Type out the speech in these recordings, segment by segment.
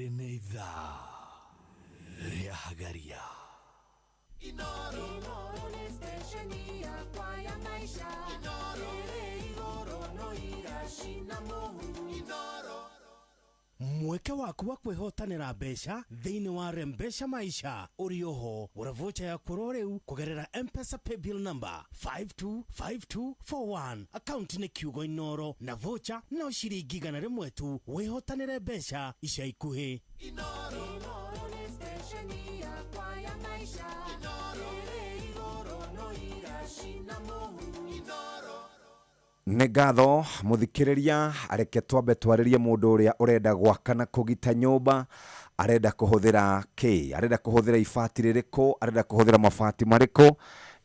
Rĩrĩ nĩ ithaa rĩa Hagaria. Inooro nĩ stesheni yakwa ya maisha. Ĩrĩ igũrũ no iracina mũhu. Mweke waku wa kwĩhotanĩra mbeca thĩinĩ wa Rembesha Maisha ũrĩ oho. Gũra vocha yaku oro rĩu kũgerera M-Pesa paybill number 525241, akaunti nĩ kiugo Inoro, na vocha no ciringi 100 tu. Wĩhotanĩre mbeca ica ikuhĩ. Inooro nĩ stesheni yakwa ya maisha. Ĩrĩ igũrũ no iracina mũhu. Nĩ ngatho mũthikĩrĩria. Reke twambe twarĩrie mũndũ ũrĩa ũrenda gwaka na kũgita nyũmba. Arenda kũhũthĩra kĩ? Arenda kũhũthĩra ibati rĩrĩkũ? Arenda kũhũthĩra mabati marĩkũ?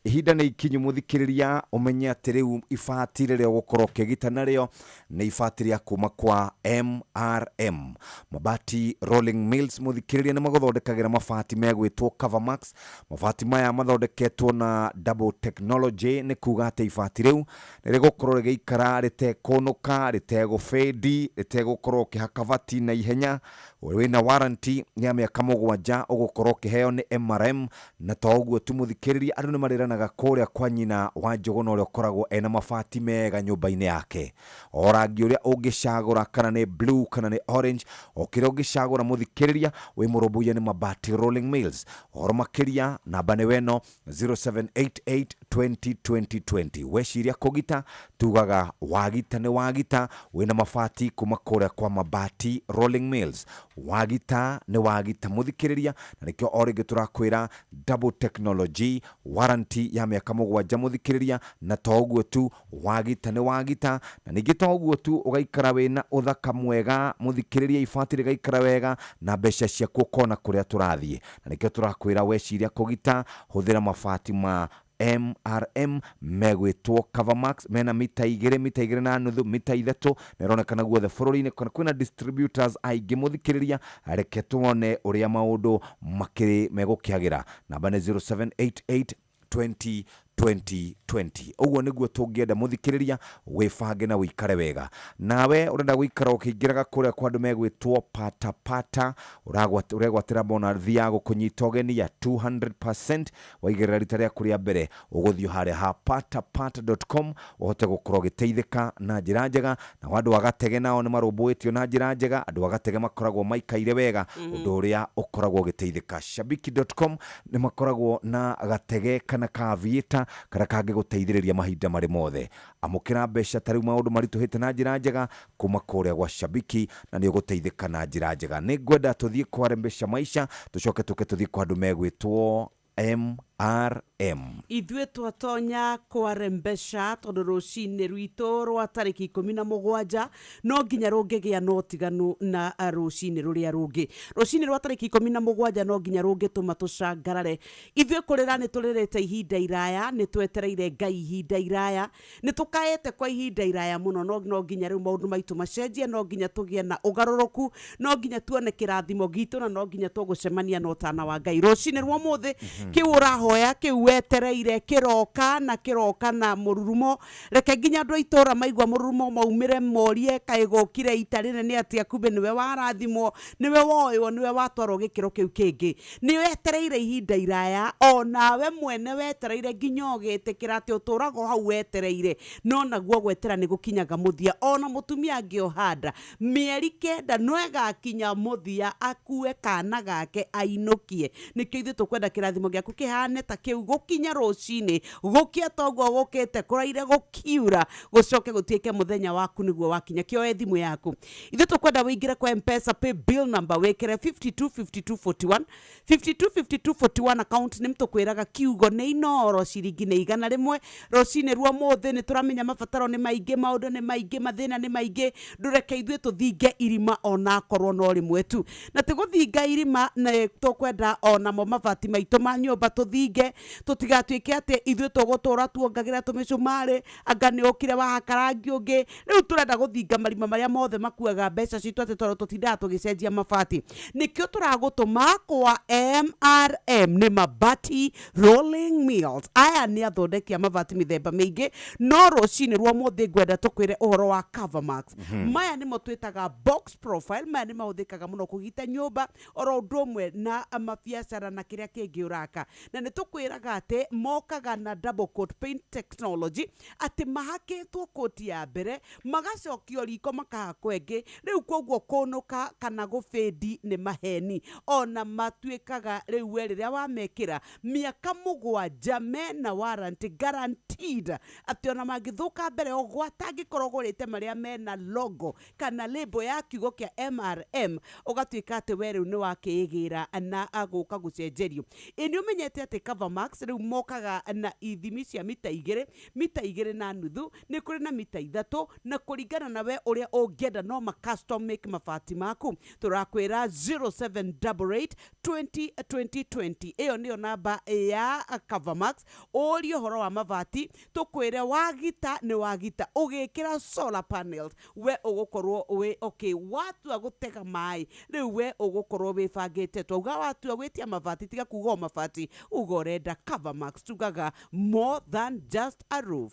Ihinda nĩ ikinyu, mũthikĩrĩria, ũmenye atĩ rĩu ibati rĩrĩa ũgũkorwo ũkĩgita narĩo nĩ ibati rĩa kuma kwa MRM, Mabati Rolling Mills. Mũthikĩrĩria, nĩ magũthondekagĩra mabati megwĩtwo Covermax. Mabati maya mathondeketwo na double technology, nĩ kuga atĩ ibati rĩu nĩ rĩgũkorwo rĩgĩikara rĩtekũnũka, rĩtegũbĩndi, rĩtegũkorwo ũkĩhaka bati na ihenya. Wĩna warranty ya mĩaka 7 ũgũkorwo ũkĩheo nĩ MRM. Na to ũguo tu, mũthikĩrĩria, andũ nĩ marĩranaga kũrĩa kwa nyina wa Njũgũna ũrĩa ũkoragwo ena mabati mega nyũmba-inĩ yake, o rangi ũrĩa ũngĩcagũra, kana nĩ blue kana nĩ orange, o kĩrĩa ũngĩcagũra. Mũthikĩrĩria, wĩ mũrũmbũiya nĩ Mabati Rolling Mills. Ũhoro makĩria, namba nĩ weno 0788 20 20 20. Weciria kũgita, tugaga wagita nĩ wagita wĩna mabati kuma kũrĩa kwa Mabati Rolling Mills. Wagita nĩ wagita, mũthikĩrĩria, na nĩkĩo o rĩngĩ tũrakwĩra double technology, warranty ya mĩaka 7, mũthikĩrĩria. Na to ũguo tu, wagita nĩ wagita. Na ningĩ to ũguo tu, ũgaikara wĩna ũthaka mwega, mũthikĩrĩria, ibati rĩgaikara wega na mbeca ciaku ũkona kũrĩa tũrathiĩ. Na nĩkĩo tũrakwĩra weciria kũgita, hũthĩra mabati ma MRM megwĩtwo Covermax. Mena mita 2, mita 2.5, mita 3, na ĩronekana guothe bũrũri-inĩ kana kwĩna distributors aingĩ. Mũthikĩrĩria, reke tuone ũrĩa maũndũ makĩrĩ megũkĩagĩra. Namba nĩ 0788 20 20 20. Ũguo nĩguo tũngĩenda, mũthikĩrĩria, wĩbange na wĩikare wega. Nawe ũrenda gũikara ũkĩingĩraga kũrĩa kwa andũ megwĩtwo Patapata, ũregwatĩra bonathi ya gũkũnyita ũgeni ya 200% waigĩrĩra rita rĩaku rĩa mbere. Ũgũthiĩ harĩa ha patapata.com ũhote gũkorwo ũgĩteithĩka na njĩra njega. Na andũ a Gatege nao nĩ marũmbũĩtio na njĩra njega. Andũ a Gatege makoragwo maikaire wega, ũndũ ũrĩa ũkoragwo ũgĩteithĩka. Shabiki.com nĩ makoragwo na gatege kana ka aviator karĩa kangĩgũteithĩrĩria mahinda marĩ mothe. Amũkĩra mbeca ta rĩu maũndũ maritũhĩte na njĩra njega kuma kũrĩa gwa Shabiki, na nĩ ũgũteithĩka na njĩra njega. Nĩ ngwenda tũthiĩ kwa Rembesha Maisha, tũcoke tũke tũthiĩ kwa andũ megwĩtwo MRM. Ithuĩ twatonya kwa Rembesha tondũ rũcinĩ rwitũ rwa tarĩki 17 no nginya rũngĩgĩa na ũtiganu na rũcinĩ rũrĩa rũngĩ. Rũcinĩ rwa tarĩki 17 no nginya rũngĩtũma tũcangarare. Ithuĩ kũrĩra nĩ tũrĩrĩte ihinda iraya, nĩ twetereire Ngai ihinda iraya, nĩ tũkaĩte kwa ihinda iraya mũno. No nginya rĩu maũndũ maitũ macenjie, no nginya tũgĩe na ũgarũrũku, no nginya tuone kĩrathimo gitũ, na no nginya tũgũcemania na ũtana wa Ngai rũcinĩ rwa ũmũthĩ. Kĩu ũrahoya, kĩu wetereire, kĩroka na kĩroka na mũrurumo. Reke nginya andũ a itũra maigua mũrurumo maumĩre morie, kaĩ gũkire ita rĩnene atĩa? Kumbe nĩwe warathimwo, nĩwe woywo, nĩwe watwarwo gĩkĩro kĩu kĩngĩ nĩ wetereire ihinda iraya. O nawe mwene wetereire nginya ũgĩtĩkĩra atĩ ũtũraga o hau wetereire, no naguo gwetera nĩ gũkinyaga mũthia. Ona mũtumia angĩoha nda mĩeri 9, no ĩgakinya mũthia akue kana gake ainũkie. Nĩkĩo ithuĩ tũkwenda kĩrathimo gĩaku kĩhane ta kĩu, gũkinya rũcinĩ gũkia toguo gũkĩte kũraire gũkiura, gũcoke gũtuĩke mũthenya waku nĩguo wakinya. Kĩoe thimũ yaku, ithuĩ tũkwenda wĩingĩre kwa M-Pesa pay bill number, wĩkĩre 525241, 525241. Account nĩ tũkwĩraga kiugo nĩ Inoro, ciringi nĩ 100. Rũcinĩ rwa ũmũthĩ nĩ tũramenya mabataro nĩ maingĩ, maũndũ nĩ maingĩ, mathĩna nĩ maingĩ. Ndũreke ithuĩ tũthinge irima onakorwo no rĩmwe tu, na ti gũthinga irima, nĩ tũkwenda onamo mabati maitũ ma nyũmba tũthinge. Tũthinge tũtigatuĩke atĩ ithuĩ tũgũtũra tuongagĩra tũmĩcumarĩ, anga nĩ ũkire wahaka rangi ũngĩ. Rĩu tũrenda gũthinga marima marĩa mothe makuaga mbeca citũ atĩ tondũ tũtindaga tũgĩcenjia mabati. Nĩkĩo tũragũtũma kwa MRM, nĩ Mabati Rolling Mills. Aya nĩ athondeki a mabati mĩthemba mĩingĩ, no rũcinĩ rwa ũmũthĩ ngwenda tũkwĩre ũhoro wa Covermax. Maya nĩmo twĩtaga box profile, maya nĩ mahũthĩkaga mũno kũgita nyũmba oro ũndũ ũmwe na mabiacara na kĩrĩa kĩngĩ ũraka. Na nĩ tũkwĩraga atĩ mokaga na double coat paint technology, atĩ mahakĩtwo koti ya mbere magacokio riko makahakwo ĩngĩ. Rĩu koguo kũnũka kana gũbĩndi nĩ maheni. Ona matuĩkaga rĩu we rĩrĩa wamekĩra mĩaka 7 mena warranty guaranteed, atĩ ona mangĩthũka mbere o gwata angĩkorwo ũgũrĩte marĩa mena logo kana label ya kiugo kĩa MRM, ũgatuĩka atĩ we rĩu nĩ wakĩĩgĩra na agũka gũcenjerio. Ĩ nĩ ũmenyete atĩ Covermax rĩu mokaga na ithimi cia mita 2, mita 2.5, nĩ kũrĩ na mita 3, na kũringana na we ũrĩa ũngĩenda no ma custom make mabati maku. Tũrakwĩra 0788 20 20 20, ĩyo nĩyo namba ya Covermax. Ũrie ũhoro wa mabati tũkwĩre wagita nĩ wagita, ũgĩkĩra solar panels we ũgũkorwo wĩ okay. Watua gũtega maĩ rĩu we ũgũkorwo wĩbangĩte. Twauga watua gwĩtia mabati, tiga kuga o mabati, uga ũrenda Covermax. Tugaga more than just a roof.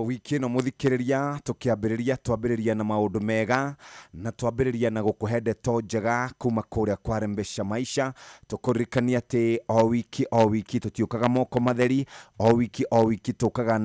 Wiki ĩno mũthikĩrĩria tũkĩambĩrĩria twambĩrĩria na maũndũ mega na twambĩrĩria na gũkũhe ndeto njega kuma kũrĩa kwa Rembesha Maisha. Tũkũririkania atĩ o wiki o wiki tũtiũkaga moko matheri, o wiki o wiki tũkaga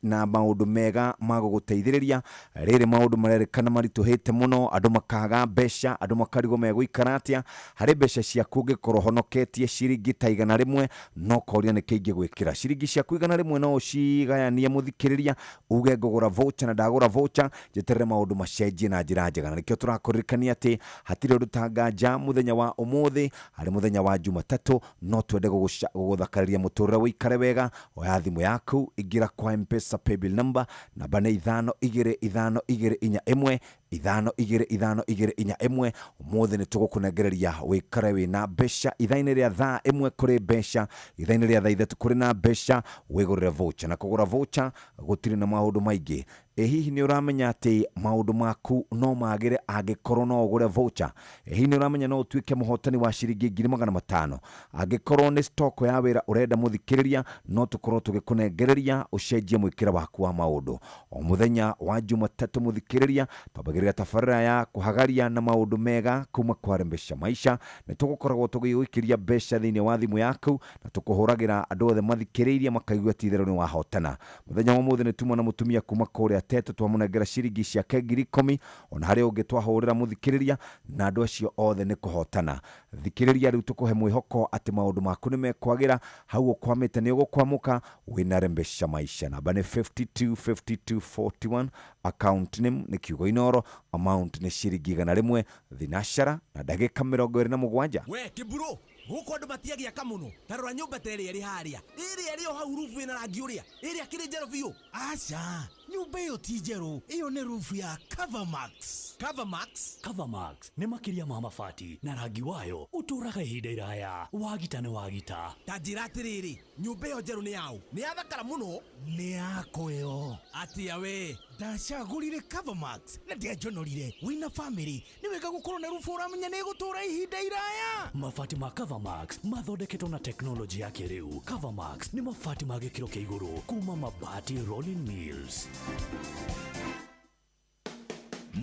na maũndũ mega ma gũgũteithĩrĩria. Rĩrĩ maũndũ marerĩkana maritũhĩte mũno, andũ makaga mbeca, andũ makarigwo megũikara atĩa. Harĩ mbeca ciaku ũngĩkorwo honoketie ciringi ta 100, no koria nĩ kĩingĩ gwĩkĩra ciringi ciaku 100, no ũcigayanie mũthikĩrĩria uge ngũgũra voucher na ndagũra voucher njeterere maũndũ macenjie na njĩra njega. Na nĩkĩo tũrakũririkania atĩ hatirĩ ũndũ ta nganja mũthenya wa ũmũthĩ, harĩ mũthenya wa Jumatatũ, no twende gũgũthakarĩria mũtũrĩre ũikare wega. Oya thimũ yaku, ingĩra kwa M-Pesa paybill number, namba nĩ 5 2 5 2 4 1 5 2 5 2 4 1. Ũmũthĩ nĩ tũgũkũnengereria wĩkare wĩna mbeca ithaa-inĩ rĩa thaa 1 kũrĩ mbeca, ithaa-inĩ rĩa thaa 3 kũrĩ na mbeca, wĩgũrĩre voucher. Na kũgũra voucher gũtirĩ na maũndũ maingĩ. Ĩ hihi nĩ ũramenya atĩ maũndũ maku no magĩre angĩkorwo no ũgũre voucher? Ĩ hihi nĩ ũramenya no ũtuĩke mũhotani wa ciringi 500,000? Angĩkorwo nĩ stock ya wĩra ũrenda mũthikĩrĩria, no tũkorwo tũgĩkũnengereria ũcenjie mwĩkĩre waku wa maũndũ. O mũthenya wa Jumatatũ mũthikĩrĩria twambagĩrĩria tabarĩra ya kũhagaria na maũndũ mega kuma kwa Rembesha Maisha. Nĩ tũgũkoragwo tũgĩgũikĩria mbeca thĩinĩ wa thimũ yaku na tũkũhũragĩra andũ othe mathikĩrĩirie makaigua ti itherũ nĩ wahotana. Mũthenya wa ũmũthĩ nĩ tuma na mũtumia kuma kũrĩa Teto, twamũnengera ciringi ciake 10,000. Ona harĩ ũngĩ twahũrĩra mũthikĩrĩria na andũ acio othe nĩ kũhotana. Thikĩrĩria rĩu tũkũhe mwĩhoko atĩ maũndũ maku nĩ mekwagĩra, hau ũkwamĩte nĩ ũgũkwamũka wĩna Rembesha Maisha. Namba nĩ 52 52 41, account name nĩ kiugo Inoro, amount nĩ ciringi 100, thinashara na ndagĩka 27. We kĩmburu gũkũ andũ matiagĩaka mũno, ta rora nyũmba ta ĩrĩa ĩrĩ harĩa, ĩrĩa ĩrĩ o hau rubu ĩna rangi ũrĩa, ĩrĩa kĩrĩ njerũ biũ. Aca, nyũmba ĩyo ti njerũ, ĩyo nĩ rubu ya Covermax. Covermax? Covermax nĩ makĩria ma mabati na rangi wayo ũtũraga ihinda iraya. Wagita nĩ wagita. Ta njĩra atĩrĩrĩ, nyũmba ĩyo njerũ nĩ yaũ? Nĩ yathakara mũno. Nĩ yakwa ĩyo. Atĩa we? Ndacagũrire Covermax na ndianjonorire. Wĩna famĩlĩ nĩ wega gũkorwo na rubu ũramenya nĩ ĩgũtũra ihinda iraya. Mabati ma Covermax mathondeketwo na teknolojĩ ya kĩrĩu. Covermax nĩ mabati ma gĩkĩro kĩa igũrũ kuma Mabati Rolling Mills.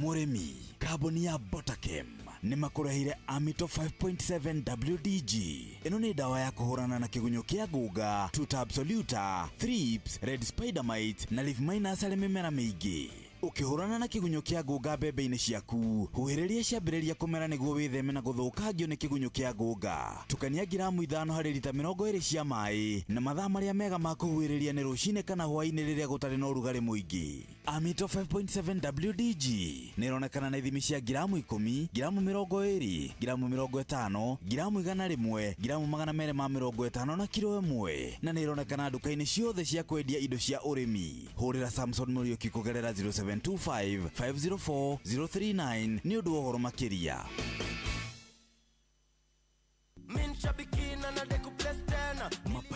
Mũrĩmi, kambuni ya Botakem nĩ makũrehire Amito 5.7 WDG. Ĩno nĩ ndawa ya kũhũrana na kĩgunyũ kĩa ngũnga, Tuta absoluta, thrips, red spider mite na leaf miners harĩ mĩmera mĩingĩ. Ũkĩhũrana na kĩgunyũ kĩa ngũnga mbembe-inĩ ciaku, huhĩrĩria ciambĩrĩria kũmera nĩguo wĩtheme na gũthũkangio nĩ kĩgunyũ kĩa ngũnga. Tukania ngiramu 5 harĩ rita 20 cia maĩ, na mathaa marĩa mega ma kũhuhĩrĩria nĩ rũcinĩ kana hwaĩ-inĩ rĩrĩa gũtarĩ na ũrugarĩ mũingĩ. Amito 5.7 WDG nĩ ĩronekana na ithimi cia ngiramu 10, ngiramu 20, ngiramu 50, ngiramu 100, ngiramu 250 na kiro 1, na nĩ ĩronekana nduka-inĩ ciothe cia kwendia indo cia ũrĩmi. Hũrĩra Samson Mũriũki kũgerera 0725 504 039 nĩ ũndũ wa ũhoro makĩria.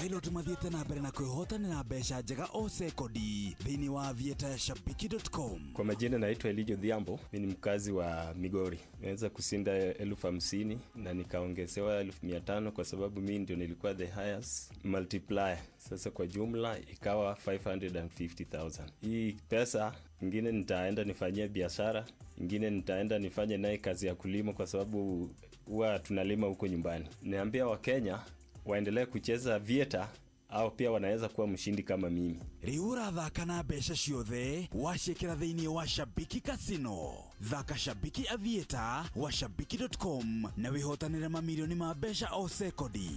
Pilot mathiĩte na mbere na kwĩhotanĩra mbeca njega o sekondi thĩinĩ wa aviator ya shabiki.com. Kwa majina naitwa Elijo Dhiambo, mi ni mkazi wa Migori. Nimeweza kushinda 50,000 na nikaongezewa 500,000 kwa sababu mi ndio nilikuwa the highest multiplier. Sasa kwa jumla ikawa 550,000. Hii pesa ingine nitaenda nifanyie biashara, ingine nitaenda nifanye naye kazi ya kulima kwa sababu huwa tunalima huko nyumbani. Niambia Wakenya waendelee kucheza Aviator au pia wanaweza kuwa mshindi kama mimi. Rĩu ũrathaka na mbeca ciothe waciĩkĩra thĩinĩ wa Shabiki Casino. Thaka Shabiki Aviator wa shabiki.com na wĩhotanĩre mamirioni ma mbeca o sekondi.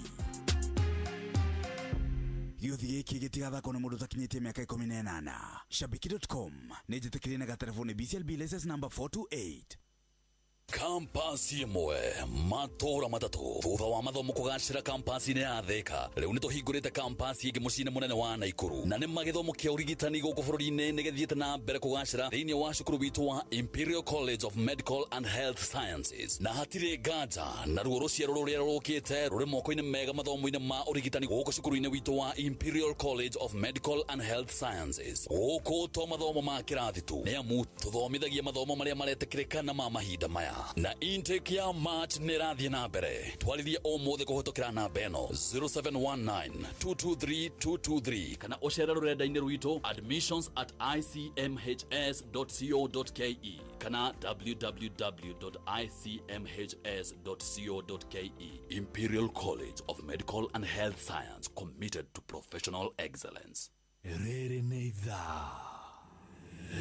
Gĩũthi gĩkĩ gĩtigathakwo nĩ mũndũ ũtakinyĩtie mĩaka 18. Shabiki.com nĩ njĩtĩkĩrie na gatereboni BCLB license number 428. Kampasi ĩmwe matũũra matatũ thutha wa mathomo kũgacĩra kampasi-inĩ ya Thika rĩu nĩtũhingũrĩte kampasi ĩngĩ mũciĩ-inĩ mũnene wa Naikuru na nĩ magĩthomo kĩa ũrigitani gũkũ bũrũri-inĩ nĩgĩthiĩte na mbere kũgacĩra thĩinĩ wa cukuru witũ wa Imperial College of Medical and Health Sciences na hatirĩ nganja naruo rũciaro rũrĩa rũkĩte rũrĩ moko-inĩ mega mathomo-inĩ ma ũrigitani gũkũ cukuru-inĩ witũ wa Imperial College of Medical and Health Sciences. Gũkũ to mathomo ma kĩrathi tu nĩ amu tũthomithagia mathomo marĩa maretĩkĩrĩka na ma mahinda maya na intake ya March nĩ ĩrathiĩ na mbere. Twarĩrie ũmũthĩ kũhĩtũkĩra namba ĩno 0719 223 223 kana ũcere rũrenda-inĩ rwitũ admissions at icmhs.co.ke kana www.icmhs.co.ke. Imperial College of Medical and Health Science, committed to professional excellence. Rĩrĩ nĩ ithaa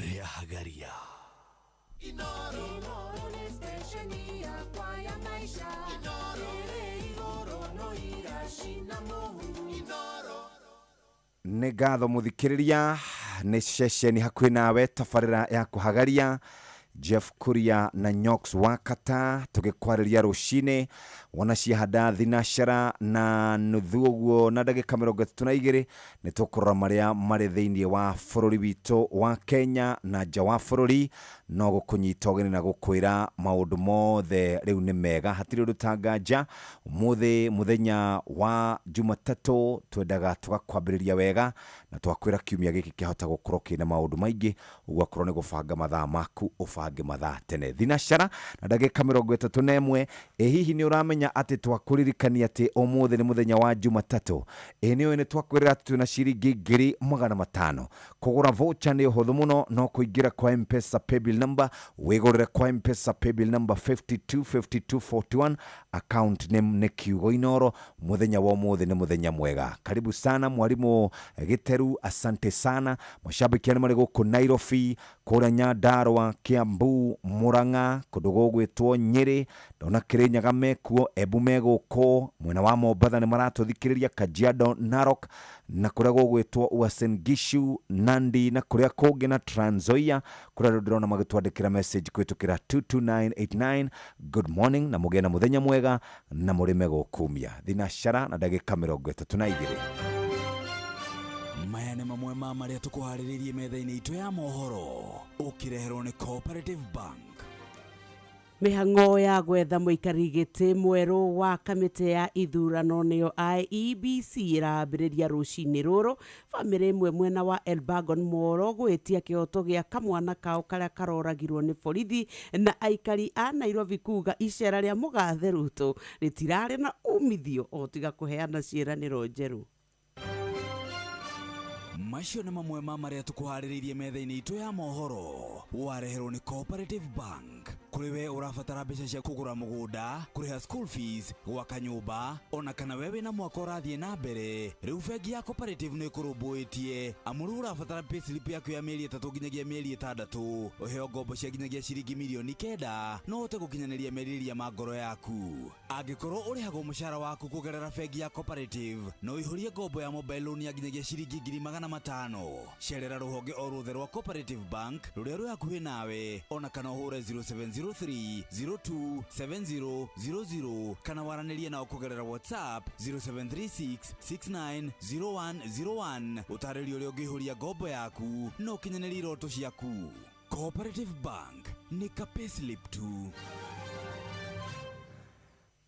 rĩa Hagaria. Inoro nĩ stesheni yakwa ya maisha. Ĩrĩ igũrũ no iracina mũhu. Nĩ ngatho mũthikĩrĩria, nĩ ceceni hakuhĩ nawe tabarĩra ya kũhagaria Jeff Kuria na Nyox Wakata tũgĩkwarĩria rũcinĩ wona ciahanda thinacera na nuthu ũguo na ndagĩka 32 nĩ tũkũrora marĩa marĩ thĩinĩ wa bũrũri witũ wa Kenya na nja wa bũrũri no gũkũnyita ũgeni na gũkwĩra maũndũ mothe rĩu nĩ mega hatirĩ ũndũ tanganja. Ũmũthĩ mũthenya wa Jumatatũ twendaga tũgakwambĩrĩria wega na twakwĩra kiumia gĩkĩ kĩahota gũkorwo kĩna maũndũ maingĩ ũguo akorwo nĩ gũbanga mathaa maku ũbange mathaa tene thinacera na ndagĩka 31. Ĩ hihi nĩ ũramenya atĩ twakũririkania atĩ ũmũthĩ nĩ mũthenya wa Jumatatũ? Ĩ nĩ ũĩ nĩ twakwĩrĩra atĩ twĩna ciringi 500,000. Kũgũra voucher nĩ ũhũthũ mũno no kũingĩra kwa M-Pesa paybill number wĩgũrĩre kwa M-Pesa paybill number 525241 account name nĩ kiugo Inoro. Mũthenya wa ũmũthĩ nĩ mũthenya mwega. Karibu sana mwalimu Gĩteru, asante sana. Mashabiki arĩa marĩ gũkũ Nairobi, kũrĩa Nyandarua, Kiambu, Murang'a, kũndũ gũgwĩtwo Nyĩrĩ, ndona Kĩrĩnyaga mekuo, Embu megũkũ, mwena wa Mombatha nĩ maratũthikĩrĩria, Kajiado, Narok na kũrĩa gũgwĩtwo Uasin Gishu, Nandi na kũrĩa kũngĩ na Trans Nzoia, kũrĩa andũ ndĩrona magĩtwandĩkĩra message kũhĩtũkĩra 22989. Good morning na mũgĩe na mũthenya mwega na mũrĩme gũkumia thinacera na ndagĩka 32. Maya nĩ mamwe ma marĩa tũkũharĩrĩirie metha-inĩ itũ ya mohoro ũkĩreherwo nĩ Cooperative Bank. Mĩhang'o ya gwetha mũikari gĩtĩ mwerũ wa kamĩtĩ ya ithurano nĩyo IEBC ĩrambĩrĩria rũcinĩ rũrũ. Bamĩrĩ ĩmwe mwena wa Elbagon Moro gwĩtia kĩhoto gĩa kamwana kao karĩa karoragirwo nĩ borithi na aikari a Nairobi kuga icera rĩa mũgathe Ruto rĩtirarĩ na umithio o tiga kũheana ciĩranĩro njerũ. Macio nĩ mamwe ma marĩa tũkũharĩrĩirie metha-inĩ itũ ya mohoro wareherwo nĩ Cooperative Bank. Kũrĩ we ũrabatara mbeca cia kũgũra mũgũnda, kũrĩha school fees, gwaka nyũmba, ona kana we wĩna mwaka ũrathiĩ na mbere, rĩu bengi ya Cooperative nĩ ĩkũrũmbũĩtie amu rĩu ũrabatara payslip yaku ya mĩeri 3 nginyagia mĩeri 6 ũheo ngombo cia nginyagia ciringi mirioni 9 no ũhote gũkinyanĩria merirĩria ma ngoro yaku. Angĩkorwo ũrĩhagwo mũcara waku kũgerera bengi ya Cooperative, no ũihũrie ngombo ya mobile loan ya nginyagia ciringi 500,000. Cerera rũhonge o ruothe rwa Cooperative Bank rũrĩa rwĩ hakuhĩ nawe ona kana ũhũre 0703 027000 kana waranĩrie nao kũgerera WhatsApp 0736 690101 ũtarĩrio ũrĩa ũngĩihũria ngombo yaku na ũkinyanĩrie iroto ciaku. Cooperative Bank nĩ ka payslip tu.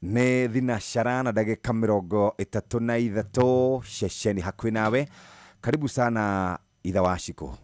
Nĩ thinacara na ndagĩka 33, ceceni hakuhĩ nawe. Karibu sana, itha wa Shiko.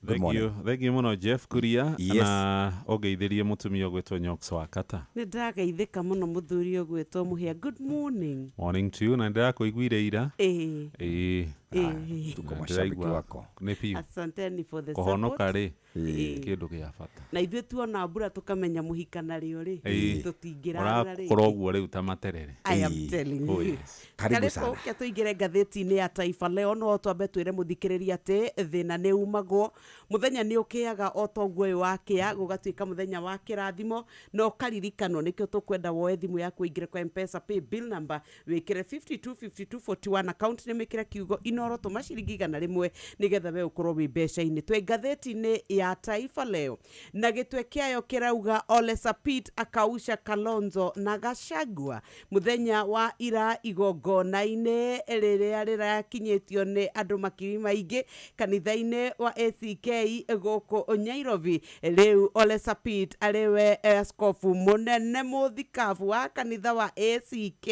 Good Thank morning. you. Thank you muno, Jeff Kuria. Yes. Na ũngeithĩrie mũtumia ũgwĩtwo Nyox wa Kata. Nĩ ndagaithĩka mũno, mũthuri ũgwĩtwo Mũhĩa. Good morning. Morning to you, na ndĩrakũiguire ira. Ĩĩ. Ĩĩ. Ĩĩ. Tuko Na mashabiki ndĩraigua wako. nĩ biũ. Asanteni for the Kũhonoka support. rĩ, Ĩĩ. kĩndũ gĩa bata. Na ithuĩ tuona mbura tũkamenya mũhika narĩo rĩ, Ĩĩ. tũtingĩrara rĩngĩ. Ũrakorwo ũguo rĩu ta materere. I am telling Oh, you. yes. Karibu sana. Ke tũingĩre ngathĩti-inĩ ya Taifa Leo, no twambe twĩre mũthikĩrĩria atĩ thĩna nĩ umagwo, mũthenya nĩ ũkĩaga o toguo ũyũ wakĩa gũgatuĩka mũthenya wa kĩrathimo na ũkaririkanwo. Nĩkĩo tũkwenda woe thimũ yaku, ũingĩre kwa Mpesa pay bill number, wĩkĩre 525241, account nĩ mĩkĩre kiugo Inoro, tũma ciringi 100 nĩgetha we ũkorwo wĩ mbeca-inĩ. Twĩ ngathĩti-inĩ ya Taifa Leo na gĩtwe kĩayo kĩrauga Ole Sapit akausha Kalonzo na Gachagua. Mũthenya wa ira, igongona-inĩ rĩrĩa rĩrakinyĩtio nĩ andũ makiri maingĩ kanitha-inĩ wa ACK gũkũ Nairobi, rĩu Ole Sapit arĩwe askofu mũnene mũthikabu wa kanitha wa ACK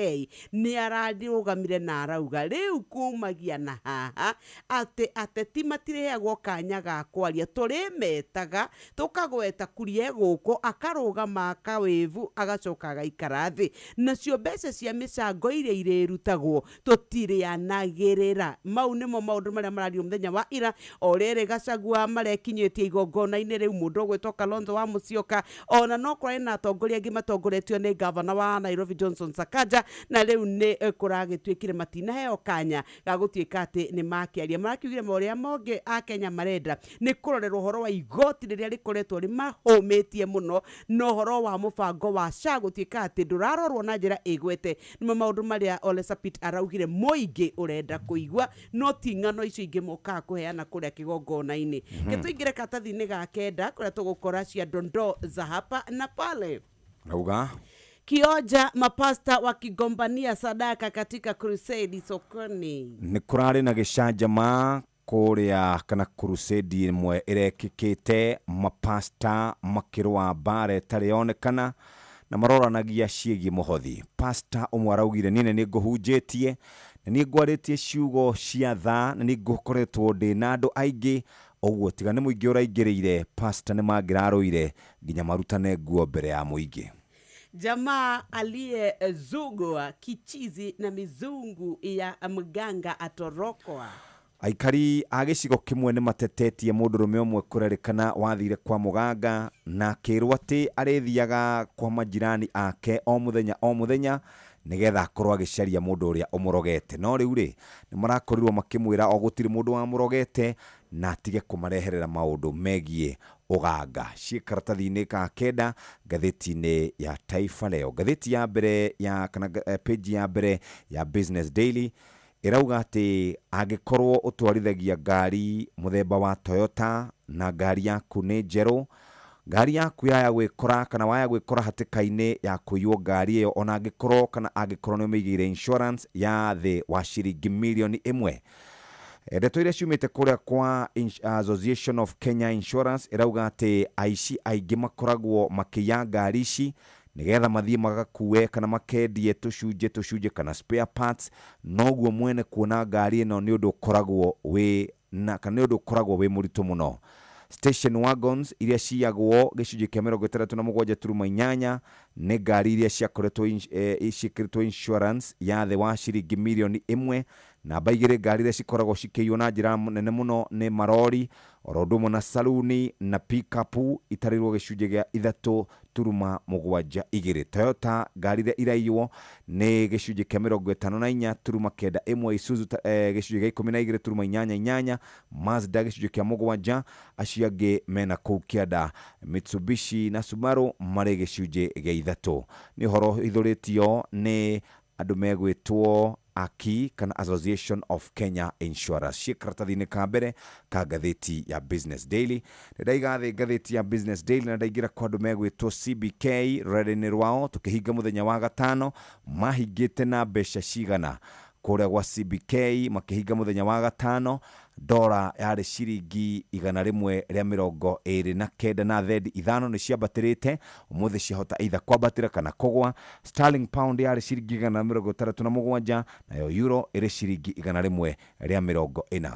nĩ ararũgamire na arauga rĩu kumagia na haha atĩ ateti matirĩheagwo kanya ga kwaria, tũrĩmetaga tũkagweta kurie gũkũ, akarũgama akawĩvu, agacoka agaikara thĩ, nacio mbeca cia mĩcango iria irĩrutagwo tũtirĩanagĩrĩra. Mau nĩmo maũndũ marĩa marario mũthenya wa ira. O rĩrĩ Gachagua marekinyĩtie igongona-inĩ rĩu, mũndũ ũgwĩtwo Kalonzo wa Musyoka, ona no kũrarĩ na atongoria angĩ matongoretio nĩ gavana wa Nairobi Johnson Sakaja, na rĩu nĩ kũragĩtuĩkire matinaheo kanya ga gũtuĩka atĩ nĩ makĩaria. Marakiugire marĩa mongĩ akenya marenda nĩ kũrorerwo ũhoro wa igoti rĩrĩa rĩkoretwo rĩmahũmĩtie mũno, na ũhoro wa mũbango wa SHA gũtuĩka atĩ ndũrarorwo na njĩra ĩgwete. Nĩmo maũndũ marĩa Ole Sapit araugire mũingĩ ũrenda kũigua, no ti ng'ano icio ingĩ mokaga kũheana kũrĩa kĩgongona-inĩ. Ke tũingĩre karatathi-inĩ ga kenda kũrĩa tũgũkora cia dondoo za hapa na pale. Rauga. Kioja, mapasta wakigombania sadaka katika crusade sokoni. Nĩ kũrarĩ na gĩcanjama kũrĩa kana crusade ĩmwe ĩrekĩkĩte, mapasta makĩrũa mbara ĩtarĩ yonekana na maroranagia ciĩgiĩ mũhothi. Pasta ũmwe araugire, "Niĩ nĩ ngũhunjĩtie na niĩ ngwarĩtie ciugo cia tha na nĩ ngũkoretwo ndĩ na andũ aingĩ ũguo, tiga nĩ mũingĩ ũraingĩrĩire, pasta nĩ mangĩrarũire nginya marutane nguo mbere ya mũingĩ." Jamaa aliyezugwa kichizi na mizungu ya mganga atorokwa. Aikari a gĩcigo kĩmwe nĩ matetetie mũndũrũme ũmwe kũrerĩkana wathire kwa mũganga na akĩrwo atĩ arĩthiaga kwa majirani ake o mũthenya o mũthenya nĩgetha akorwo agĩcaria mũndũ ũrĩa ũmũrogete, no rĩu rĩ, nĩ marakorirwo makĩmwĩra o gũtirĩ mũndũ wamũrogete na atige kũmareherera maũndũ megiĩ ũganga. Ciĩ karatathi-inĩ ka kenda ngathĩti-inĩ ya Taifa Leo. Ngathĩti ya mbere ya kana page ya mbere ya Business Daily ĩrauga atĩ angĩkorwo ũtwarithagia ngari mũthemba wa Toyota na ngari yaku nĩ njerũ, ngari yaku yaya gwĩkora kana waya gwĩkora hatĩka-inĩ ya kũiywo ngari ĩyo, ona angĩkorwo kana angĩkorwo nĩ ũmĩigĩire insurance ya thĩ wa ciringi mirioni 1. Ndeto iria ciumĩte kũrĩa kwa Association of Kenya Insurance ĩrauga atĩ aici aingĩ makoragwo makĩiya ngari ici nĩgetha mathiĩ magakue kana makendie tũcunjĩ tũcunjĩ kana spare parts, noguo mwene kuona ngari ĩno nĩ ũndũ ũkoragwo wĩ na kana nĩ ũndũ ũkoragwo wĩ mũritũ mũno. Station wagons iria ciyagwo gĩcunjĩ kĩa 67.8 nĩ ngari iria ciakoretwo ciĩkĩrĩtwo insurance ya thĩ wa ciringi mirioni 1. Namba igĩrĩ, ngari iria cikoragwo cikĩiywo na njĩra nene mũno nĩ marori oro ũndũ ũmwe na saluni na pikapu, itarĩirwo gĩcunjĩ gĩa 3.72. Toyota, ngari iria iraiywo nĩ gĩcunjĩ kĩa 54.91. Isuzu gĩcunjĩ gĩa 12.88. Mazda gĩcunjĩ kĩa 7. Acio angĩ mena kũu kĩanda, Mitsubishi na Subaru marĩ gĩcunjĩ gĩa 3. Nĩ ũhoro hithũrĩtio nĩ andũ megwĩtwo AKI kana Association of Kenya Insurance. Ciĩ karatathi-inĩ ka mbere ka ngathĩti ya Business Daily. Nĩ ndaiga thĩ ngathĩti ya Business Daily na ndaingĩra kwa andũ megwĩtwo CBK rũrenda-inĩ rwao. Tũkĩhinga mũthenya wa gatano mahingĩte na mbeca cigana kũrĩa gwa CBK makĩhinga mũthenya wa gatano? Dora yarĩ ciringi 129 na thendi 5 nĩ ciambatĩrĩte ũmũthĩ, ciahota either kwambatĩra kana kũgwa. Sterling pound yarĩ ciringi 167, nayo euro ĩrĩ ciringi 140.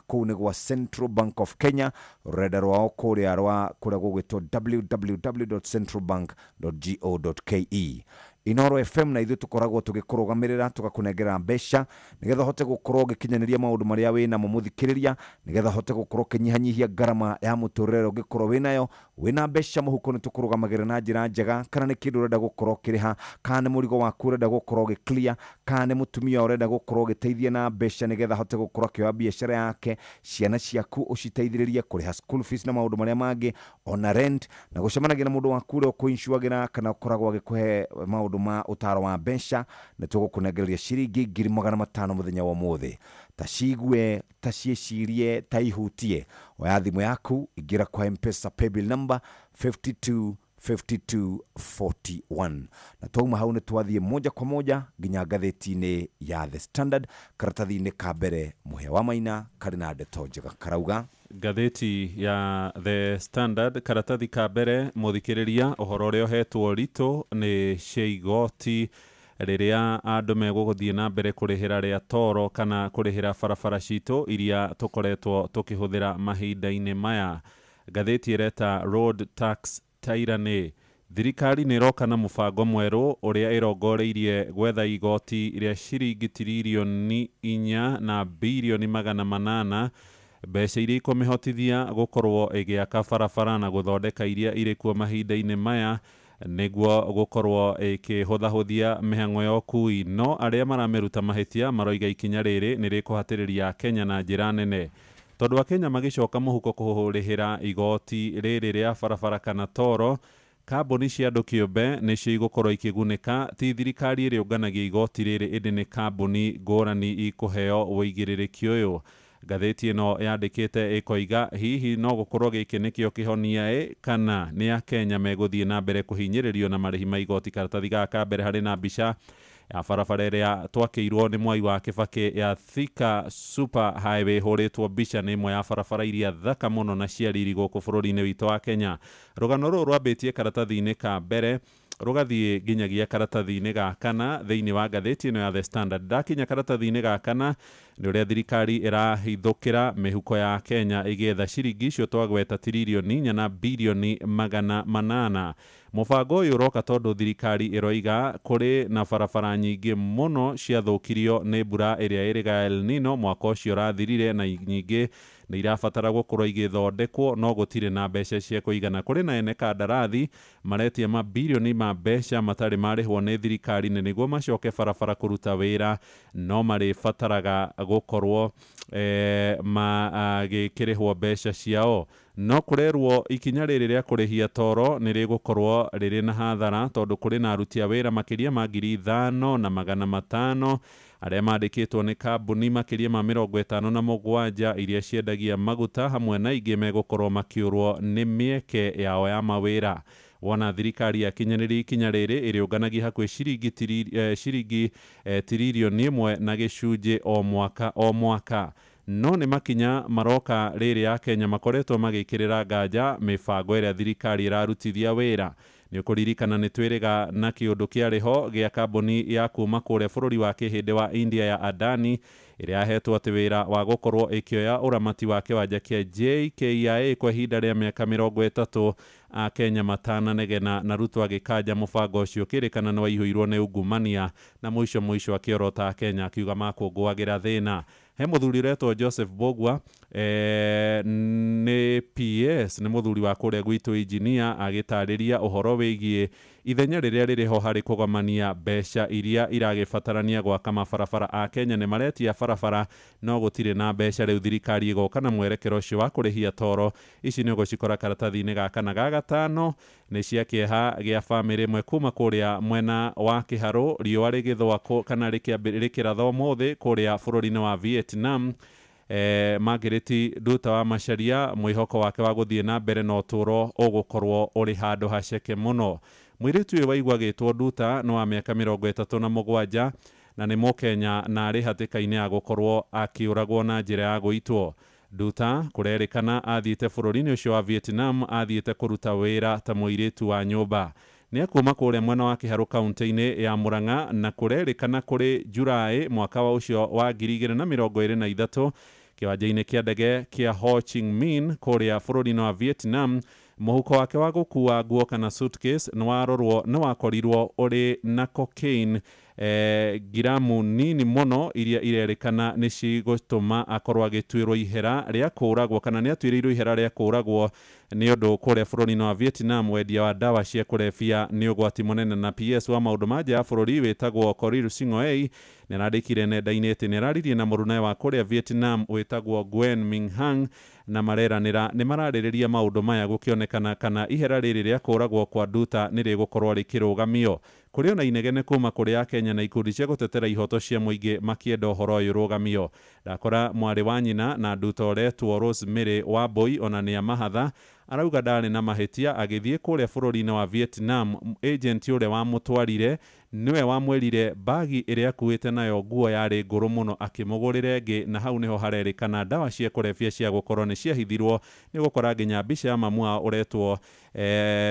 Kũu nĩ gwa Central Bank of Kenya, rũrenda rwao kũrĩa rwa kũrĩa gũgwĩtwo www.centralbank.go.ke. Inoro FM na ithuĩ tũkoragwo tũgĩkũrũgamĩrĩra, tũgakũnengera mbeca nĩgetha ũhote gũkorwo ũgĩkinyanĩria maũndũ marĩa wĩ namo mũthikĩrĩria, nĩgetha ũhote gũkorwo ũkĩnyihanyihia ngarama ya mũtũrĩre ũrĩa ũngĩkorwo wĩ nayo. Wĩna mbeca mũhuko nĩ tũkũrũgamagĩrĩra na njĩra njega, kana nĩ kĩndũ ũrenda gũkorwo ũkĩrĩha, kana nĩ mũrigo waku ũrenda gũkorwo ũgĩclear, kana nĩ mũtumia ũrenda gũkorwo ũgĩteithia na mbeca nĩgetha ahote gũkorwo akĩoya biacara yake, ciana ciaku ũciteithĩrĩrie kũrĩha school fees na maũndũ marĩa mangĩ, ona rent, na gũcemanagia na mũndũ waku ũrĩa ũkũincuagĩra kana ũkoragwo agĩkũhe maũndũ ma ũtaro wa mbeca. Nĩ tũgũkũnengereria ciringi 500,000 mũthenya wa ũmũthĩ. Ta cigue, ta ciĩcirie, ta ihutie. Oya thimũ yaku, ingĩra kwa M-Pesa paybill number 52 52 41, na twauma hau nĩ twathiĩ moja kwa moja nginya ngathĩti-inĩ ya The Standard, karatathi-inĩ ka mbere. Mũhĩa wa Maina karĩ na ndeto njega karauga. Ngathĩti ya The Standard, karatathi ka mbere, mũthikĩrĩria, ũhoro ũrĩa ũhetwo ritũ nĩ cia igoti rĩrĩa andũ megũgũthiĩ na mbere kũrĩhĩra rĩa toro kana kũrĩhĩra barabara citũ iria tũkoretwo tũkĩhũthĩra mahinda-inĩ maya. Ngathĩti ĩreta Road Tax Tyranny. Thirikari nĩ ĩroka na mũbango mwerũ ũrĩa ĩrongoreirie gwetha igoti rĩa ciringi 4 na 800 birioni, mbeca iria ikũmĩhotithia gũkorwo ĩgĩaka barabara na gũthondeka iria irĩ kuo mahinda-inĩ maya, nĩguo gũkorwo ĩkĩhũthahũthia mĩhang'o ya ũkui. No arĩa maramĩruta mahĩtia maroiga ikinya rĩrĩ nĩ rĩkũhatĩrĩria Kenya na njĩra nene, tondũ Akenya magĩcoka mũhuko kũrĩhĩra igoti rĩrĩ rĩa barabara kana toro, kambuni cia andũ kĩũmbe nĩcio igũkorwo ikĩgunĩka, ti thirikari ĩrĩa ĩũnganagia igoti rĩrĩ, ĩndĩ nĩ kambuni ngũrani ikũheo ũigĩrĩrĩki ũyũ. Ngathĩti ĩno yandĩkĩte ĩkoiga, hihi no gũkorwo gĩkĩ nĩkĩo kĩhonia ĩ, kana nĩ Akenya megũthiĩ na mbere kũhinyĩrĩrio na marĩhi ma igoti? Karatathi gaka ka mbere harĩ na mbica ya barabara ĩrĩa twakĩirwo nĩ Mwai wa Kĩbakĩ ya Thika Super Highway, hũrĩtwo mbica nĩ ĩmwe ya barabara iria thaka mũno na cia riri gũkũ bũrũri-inĩ witũ wa Kenya. Rũgano rũrũ rwambĩtie karatathi-inĩ ka mbere, rũgathiĩ nginyagia karatathi-inĩ ga kana thĩinĩ wa ngathĩti ĩno ya The Standard. Ndakinya karatathi-inĩ ga kana, nĩ ũrĩa thirikari ĩrahithũkĩra mĩhuko ya Kenya ĩgĩetha ciringi icio twagweta, 4 birioni 800. Mũbango ũyũ ũroka tondũ thirikari ĩroiga kũrĩ na barabara nyingĩ mũno ciathũkirio nĩ mbura ĩrĩa ĩrĩga El Nino mwaka ũcio ũrathirire, na nyingĩ nĩ irabatara gũkorwo igĩthondekwo, no gũtirĩ na mbeca cia kũigana. Kũrĩ na ene kandarathi maretia mabirioni ma mbeca matarĩ marĩhwo nĩ thirikari, na nĩguo macoke barabara kũruta wĩra no marĩbataraga gũkorwo magĩkĩrĩhwo mbeca ciao. No kũrerwo ikinya rĩrĩ rĩa kũrĩhia toro nĩ rĩgũkorwo rĩrĩ na hathara, tondũ kũrĩ na aruti a wĩra makĩria ma 5,500 arĩa mandĩkĩtwo nĩ kambuni makĩria ma 57 iria ciendagia maguta, hamwe na ingĩ megũkorwo makĩũrwo nĩ mĩeke yao ya mawĩra. Wona thirikari yakinyanĩria ikinya rĩrĩ, ĩrĩũnganagia hakuhĩ ciringi 1.1 tiririoni o mwaka o mwaka. No nĩ makinya maroka rĩrĩ ya Kenya makoretwo magĩkĩrĩra nganja mĩbango ĩrĩa thirikari ĩrarutithia wĩra. Nĩ ũkũririkana nĩ twĩrĩga na kĩũndũ kĩarĩ ho gĩa kambuni ya kuma kũrĩa bũrũri wa kĩhĩndĩ wa India ya Adani, ĩrĩa yahetwo atĩ wĩra wa gũkorwo ĩkĩoya ũramati wa kĩwanja kĩa JKIA kwa ihinda rĩa mĩaka 30. Akenya matananegena na Ruto agĩkanja mũbango ũcio, ũkĩrĩkana nĩ waihũirwo nĩ ungumania, na mũico mũico akĩorota Akenya akiuga makũngũagĩra thĩna. He mũthuri ũretwo Joseph Mbugua, nĩ PS, nĩ mũthuri wa kũrĩa gwitũ engineer, agĩtarĩria ũhoro wĩgiĩ ithenya rĩrĩa rĩrĩ ho harĩ kũgomania mbeca iria iragĩbatarania gwaka mabarabara. A Kenya nĩ maretia barabara no gũtirĩ na mbeca. Rĩu thirikari ĩgoka na mwerekero ũcio wa kũrĩhia toro. Ici nĩ ũgũcikora karatathi-inĩ ga kana. Ga gatano nĩ cia kĩeha gĩa bamĩrĩ ĩmwe kuma kũrĩa mwena wa Kĩharũ, riũa rĩgĩthũa kana rĩkĩratha ũmũthĩ kũrĩa bũrũri-inĩ wa Vietnam. Margaret Nduta wa Macharia, mwĩhoko wake wa gũthiĩ na mbere na ũtũũro ũgũkorwo ũrĩ handũ haceke mũno. Mũirĩtu ũyũ waigua agĩtwo Nduta nĩ wa mĩaka 37 na nĩ Mũkenya, na arĩ hatĩka-inĩ ya gũkorwo akĩũragwo na njĩra ya gũitwo. Nduta kũrerĩkana athiĩte bũrũri-inĩ ũcio wa Vietnam athiĩte kũruta wĩra ta mũirĩtu wa nyũmba. Nĩ akuuma kũrĩa mwena wa Kĩharũ kaunti-inĩ ya Murang'a na kũrerĩkana kũrĩ Julaĩ mwaka wa ũcio wa 2023 kĩwanja-inĩ kĩa ndege kĩa Ho Chi Minh kũrĩa bũrũri-inĩ wa Vietnam. Mũhuko wake wa gũkua nguo kana suitcase nĩ wakorirwo ũrĩ na cocaine ngiramu nini mũno iria irerĩkana nĩ cigũtũma akorwo agĩtuĩrwo ihera rĩa kũũragwo kana nĩ atuĩrĩirwo ihera rĩa kũũragwo nĩ ũndũ kũrĩa bũrũri-inĩ wa Vietnam wendia wa ndawa cia kũrebia nĩ ũgwati mũnene. Na PS wa maũndũ ma nja ya bũrũri wĩtagwo Korir Sing'oei nĩ arandĩkire nenda-inĩ atĩ nĩ araririe na mũrunawe wa kũrĩa Vietnam wĩtagwo Gwen Minghang na mareranĩra nĩ mararĩrĩria maũndũ maya gũkĩonekana kana ihera rĩrĩ rĩa kũũragwo kwa Nduta nĩ rĩgũkorwo rĩkĩrũgamio. Kũrĩ ona inegene kuma kũrĩ Akenya na ikundi cia gũtetera ihoto cia mũingĩ makĩenda ũhoro ũyũ ũrũgamio. Ndakora mwarĩ wa nyina na Nduta ũretwo Rosemary Wambui ona nĩ amahatha arauga ndarĩ na mahĩtia agĩthiĩ kũrĩa bũrũri-inĩ wa Vietnam. Agent ũrĩa wamũtwarire nĩwe wamwĩrire bagi ĩrĩa akuĩte nayo nguo yarĩ ngũrũ mũno akĩmũgũrĩra ĩngĩ, na hau nĩho harerĩkana ndawa cia kũrebia cia gũkorwo nĩ ciahithirwo. Nĩ gũkora nginya mbica ya mamu wao ũretwo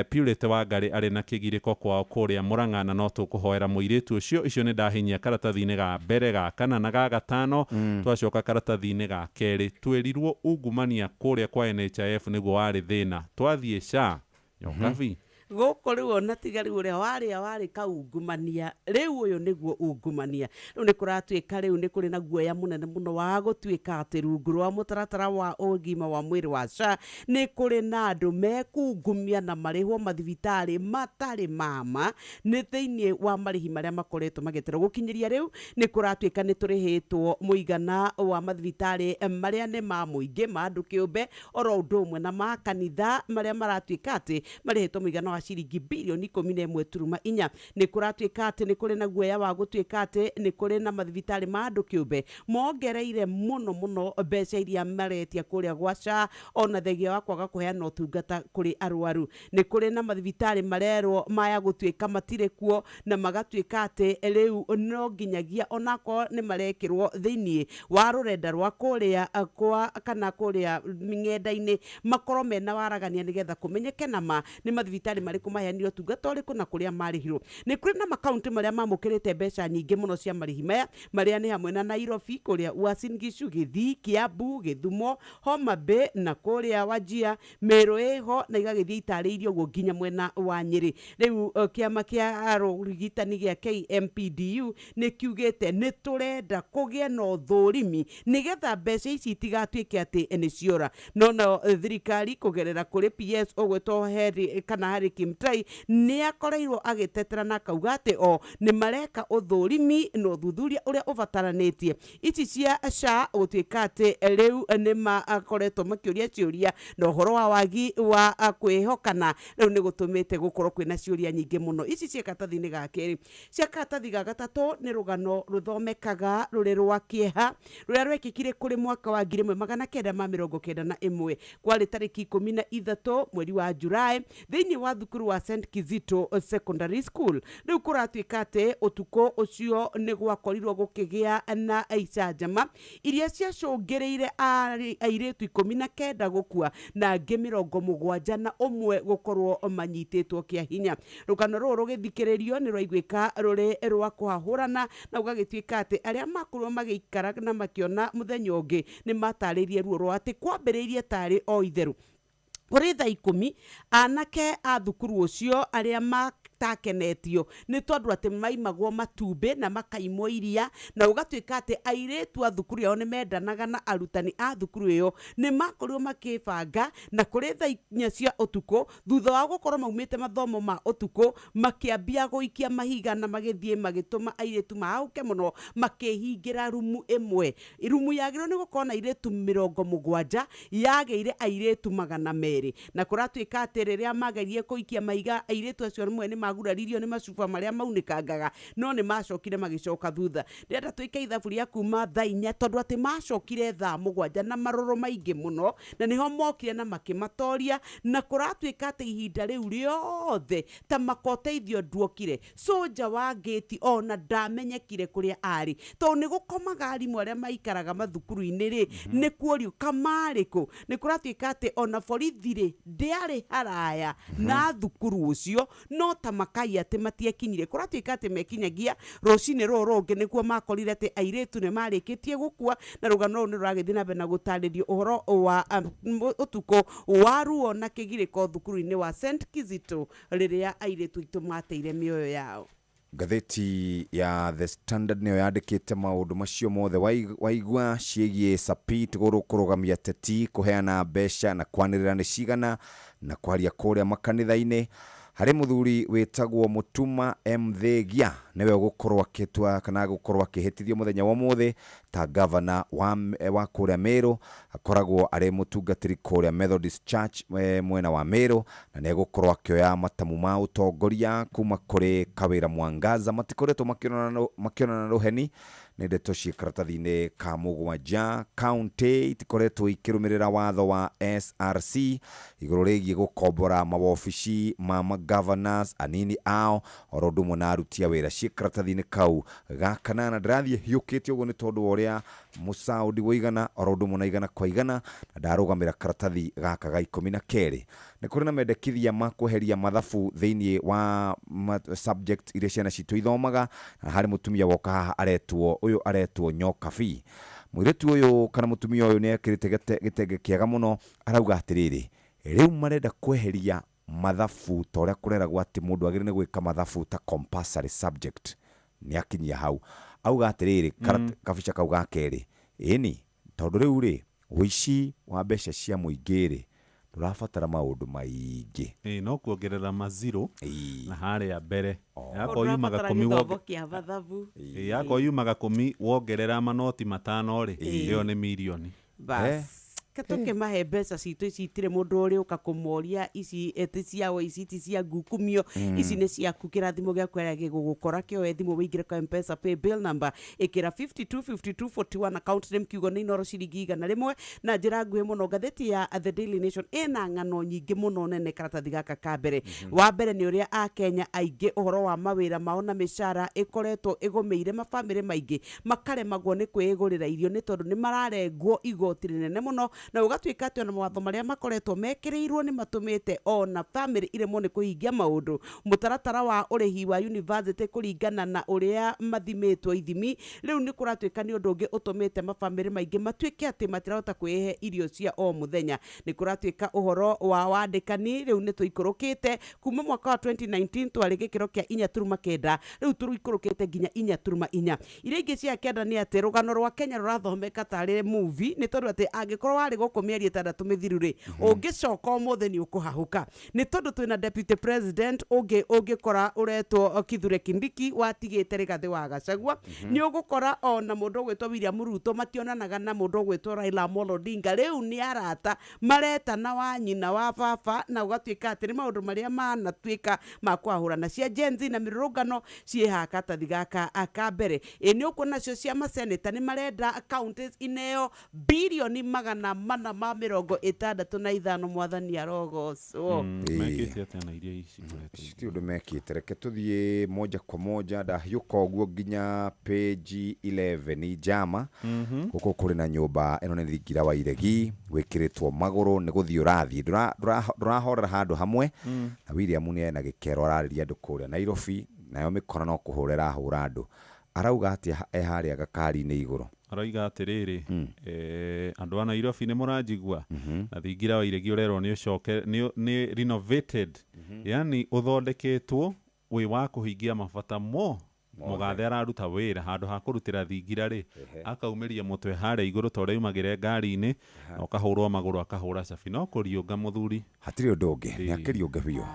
Purity Wangari arĩ na kĩgirĩko kwao kũrĩa Murang'a, na no tũkũhoera mũirĩtu ũcio. Icio nĩ ndahinyia karatathi-inĩ ga mbere ga kana na ga gatano. Twacoka karatathi-inĩ ga kerĩ twĩrirwo ungumania kũrĩa kwa NHIF nĩguo warĩ thĩna. Twathiĩ SHA Nyokabi gũkũ rĩu ona tiga rĩu ũrĩa warĩa warĩ kaungumania, rĩu ũyũ nĩguo ungumania. Rĩu nĩ kũratuĩka rĩu nĩ kũrĩ na guoya mũnene mũno wa gũtuĩka atĩ rungu rwa mũtaratara wa ũgima wa mwĩrĩ wa SHA nĩ kũrĩ na andũ mekungumia na marĩhwo mathibitarĩ matarĩ mama nĩ thĩinĩ wa marĩhi marĩa makoretwo magĩeterwo. Gũkinyĩria rĩu nĩ kũratuĩka nĩ tũrĩhĩtwo mũigana wa mathibitarĩ marĩa nĩ ma mũingĩ ma andũ kĩũmbe oro ũndũ ũmwe na ma kanitha marĩa maratuĩka atĩ marĩhĩtwo mũigana wa ciringi bilioni 11.4. Nĩ kũratuĩka atĩ nĩ kũrĩ na guoya wa gũtuĩka atĩ nĩ kũrĩ na mathibitarĩ ma andũ kĩũmbe mongereire mũno mũno mbeca iria maretia kũrĩa gwa SHA ona thengia wa kwaga kũheana ũtungata kũrĩ arwaru. Nĩ kũrĩ na mathibitarĩ marerwo maya gũtuĩka matirĩ kuo na magatuĩka atĩ rĩu no nginyagia onakorwo nĩ marekĩrwo thĩinĩ wa rũrenda rwa kũrĩa kwa kana kũrĩa ng'enda-inĩ makorwo mena waragania nĩgetha kũmenyeke nama nĩ mathibitarĩ marĩkũ maheanire ũtungata ũrĩkũ na kũrĩa marĩhirwo. Nĩ kũrĩ na makaunti marĩa mamũkĩrĩte mbeca nyingĩ mũno cia marĩhi maya marĩa nĩ hamwe na Nairobi, kũrĩa Uasin Gishu, Gĩthii, Kiambu, Gĩthumo, Homa Bay na kũrĩa Wajir, Meru ĩho na igagĩthiĩ itarĩirio ũguo nginya mwena wa Nyĩrĩ. Rĩu kĩama kĩa ũrigitani gĩa KMPDU nĩ kiugĩte nĩ tũrenda kũgĩe na ũthũrimi nĩgetha mbeca ici itigatuĩke atĩ nĩ ciora. No no thirikari kũgerera kũrĩ PS ũgwĩtwo Harry kana Harry Kimtai nĩ akoreirwo agĩtetera na akauga atĩ o nĩ mareka ũthũrimi na ũthuthuria ũrĩa ũbataranĩtie. Ici cia SHA gũtuĩka atĩ rĩu nĩ makoretwo makĩũria ciũria na ũhoro wa wagi wa kwĩhokana rĩu nĩ gũtũmĩte gũkorwo kwĩna ciũria nyingĩ mũno. Ici cia karatathi-inĩ ga kerĩ. Cia karatathi ga gatatũ nĩ rũgano rũthomekaga rũrĩ rwa kĩeha rũrĩa rwekĩkire kũrĩ mwaka wa 1991 kwarĩ tarĩki 13 mweri wa Julai thĩinĩ wa thukuru wa St Kizito Secondary School. Rĩu kũratuĩka atĩ ũtukũ ũcio nĩ gwakorirwo gũkĩgĩa na icanjama iria ciacũngĩrĩire airĩtu 19 gũkua na angĩ 71 gũkorwo manyitĩtwo kĩa hinya. Rũgano rũrũ rũgĩthikĩrĩrio nĩ rwaiguĩka rũrĩ rwa kũhahũrana na gũgagĩtuĩka atĩ arĩa makorirwo magĩikara na makĩona mũthenya ũngĩ nĩ matarĩirie ruo rwa atĩ kwambĩrĩirie tarĩ o itherũ. Kũrĩ thaa 10 anake a thukuru ũcio arĩa matakenetio nĩ tondũ atĩ maimagwo matumbĩ na makaimwo iria na ũgatuĩka atĩ airĩtu a thukuru yao nĩ mendanaga na arutani a thukuru ĩyo nĩ makorirwo makĩbanga na kũrĩ thaa 4 cia ũtukũ thutha wa gũkorwo maumĩte mathomo ma ũtukũ makĩambia gũikia mahiga na magĩthiĩ magĩtũma airĩtu maahũke mũno makĩhingĩra rumu ĩmwe. Rumu yagĩrĩirwo nĩ gũkorwo na airĩtu 70 yagĩire airĩtu 200 na kũratuĩka atĩ rĩrĩa mageririe kũikia mahiga airĩtu acio rĩmwe nĩ maguraririo nĩ macuba marĩa maunĩkangaga no nĩ macokire magĩcoka thutha. Ndĩrenda twĩke ithabu rĩa kuma thaa 4 tondũ atĩ macokire thaa 7 na marũrũ maingĩ mũno, na nĩho mokire na makĩmatoria, na kũratuĩka atĩ ihinda rĩu rĩothe ta makoteithio nduokire soja wa ngĩti ona ndamenyekire kũrĩa arĩ, tondũ nĩ gũkomaga arimũ arĩa maikaraga mathukuru-inĩ rĩ nĩ kuorio kamarĩ kũ. Nĩ kũratuĩka atĩ ona borithi rĩ ndĩarĩ haraya na thukuru ũcio, no ta makai atĩ matiakinyire. Kũratuĩka atĩ mekinyagia rũcinĩ rũrũ rũngĩ nĩkuo makorire atĩ airĩtu nĩ marĩkĩtie gũkua, na rũgano rũrũ nĩ rũragĩthiĩ na mbere na gũtarĩrio ũhoro wa ũtukũ wa ruo na kĩgirĩko thukuru-inĩ wa St Kizito rĩrĩa airĩtu aitũ mateire mĩoyo yao. Ngathĩti ya The Standard nĩyo yandĩkĩte maũndũ macio mothe waigua ciĩgiĩ Sapit kũrũgamia teti, kũheana mbeca na kwanĩrĩra nĩ cigana na kwaria kũrĩa makanitha-inĩ. Harĩ mũthuri wĩtagwo Mũtuma M Thigia nĩwe ũgũkorwo akĩtua kana gũkorwo akĩhĩtithio mũthenya wa ũmũthĩ ta gavana wa kũrĩa Meru. Akoragwo arĩ mũtungatĩri kũrĩa Methodist Church mwena wa Meru, na nĩ egũkorwo akĩoya matamu ma ũtongoria kuma kũrĩ Kawĩra Mwangaza. Matikoretwo makĩonana rũheni, nĩ ndeto ciĩ karatathi-inĩ ka 7. County itikoretwo ikĩrũmĩrĩra watho wa SRC igũrũ rĩgiĩ gũkombora mawobici ma magovernors anini ao oro ũndũ ũmwe na aruti a wĩra. Ciĩ karatathi-inĩ kau ga 8. Ndĩrathiĩ hiũkĩte ũguo nĩ tondũ wa ũrĩa mũcaũndi wũigana oro ũndũ ũmwe na 100 kwa 100, na ndarũgamĩra karatathi gaka ga 12. Nĩ kũrĩ na mendekithia ma kweheria mathabu thĩinĩ wa subject iria ciana citũ ithomaga, na harĩ mũtumia woka haha aretwo ũyũ aretwo Nyokabi. Mũirĩtu ũyũ kana mũtumia ũyũ nĩ ekĩrĩte gĩtenge kĩega mũno, arauga atĩrĩrĩ, rĩu marenda kweheria mathabu ta ũrĩa kũreragwo atĩ mũndũ agĩrĩire nĩ gwĩka mathabu ta compulsory subject. Nĩ akinyia hau auga atĩrĩrĩ, kabica kau ga kerĩ, ĩni tondũ rĩu rĩ ũici wa mbeca cia mũingĩ rĩ ndũrabatara maũndũ maingĩ, no kuongerera maziro na harĩa mbere yako yumaga Ũrabatara 10 gĩthomo kĩa mathabu. Yako yumaga 10 wongerera manoti 5 rĩ ĩyo nĩ mirioni. Bas katũkĩmahe mbeca citũ ici itirĩ mũndũ ũrĩũka kũmoria ici ĩtĩ ciao, ici ti cia ngukumio, ici nĩ ciaku, kĩrathimo gĩaku arĩa gĩgũgũkora kĩoe thimũ wĩingĩre kwa M-Pesa pay bill number ĩkĩra 525241 account name kiugo nĩ Inooro ciringi 100. Na njĩra nguhĩ mũno ngathĩti ya The Daily Nation ĩna ng'ano nyingĩ mũno nene karatathi gaka ka mbere. Wa mbere nĩ ũrĩa akenya aingĩ ũhoro wa mawĩra mao na mĩcara ĩkoretwo ĩgũmĩire mabamĩrĩ maingĩ makaremagwo nĩ kwĩgũrĩra irio nĩ tondũ nĩ mararengwo igoti rĩnene mũno, na ũgatuĩka atĩ ona mawatho marĩa makoretwo mekĩrĩirwo nĩ matũmĩte ona bamĩrĩ iremwo nĩ kũhingia maũndũ. Mũtaratara wa ũrĩhi wa university kũringana na ũrĩa mathimĩtwo ithimi rĩu nĩ kũratuĩka nĩ ũndũ ũngĩ ũtũmĩte mabamĩrĩ maingĩ matuĩke atĩ matirahota kwĩhe irio cia o mũthenya. Nĩ kũratuĩka ũhoro wa wandĩkani rĩu nĩ tũikũrũkĩte kuma mwaka wa 2019 twarĩ gĩkĩro kĩa 4.9, rĩu tũikũrũkĩte nginya 4.4. Iria ingĩ cia kenda nĩ atĩ rũgano rwa Kenya rũrathomeka tarĩ movie, nĩ tondũ atĩ angĩkorwo warĩ gũkũ mĩeri 6 mĩthiru rĩ ũngĩcoka ũmũthĩ nĩ ũkũhahũka, nĩ tondũ twĩna deputy president ũngĩ ũngĩkora ũretwo Kithure Kindiki watigĩte Rigathĩ wa Gachagua, nĩ ũgũkora ona mũndũ ũgwĩtwo William Ruto mationanaga na mũndũ ũgwĩtwo Raila Amolo Odinga, rĩu nĩ arata maretana wa nyina wa baba, na ũgatuĩka atĩ nĩ maũndũ marĩa manatuĩka ma kwahũrana. Cia Gen Z na mĩrũrũngano ciĩ haha karatathi gaka ka mbere. Ĩ nĩ ũkuona nacio cia maseneta nĩ marenda counties ineo birioni 465 mwathani arogocwo. Mekĩte atĩa na iria ici ikoretwo? Ti ũndũ mekĩte, reke tũthiĩ moja kwa moja ndahiũka ũguo nginya page 11 njama. Gũkũ kũrĩ na nyũmba ĩno nĩ thingira wa iregi wĩkĩrĩtwo magũrũ nĩ gũthiĩ ũrathiĩ, ndũrahorera handũ hamwe. Na William nĩ ena gĩkero ararĩria andũ kũrĩa Nairobi, nayo mĩkora no kũhũra ĩrahũra andũ. Arauga atĩ e harĩa gakari-inĩ igũrũ, Arauga atĩrĩrĩ, andũ a Nairobi nĩ mũranjigua, na thingira wa iregi ũrerwo nĩ ũcoke nĩ renovated, yani ũthondeketwo wĩ wa kũhingia mabata mo Mũgathe araruta wĩra handũ ha kũrutĩra thingira rĩ, akaumiria mũtwe harĩa igũrũ ta ũrĩa aumagĩre ngari-inĩ, na ũkahũrwo magũrũ akahũra cabi, no kũriũnga mũthuri. Hatirĩ ũndũ ũngĩ, nĩ akĩriũnge biũ.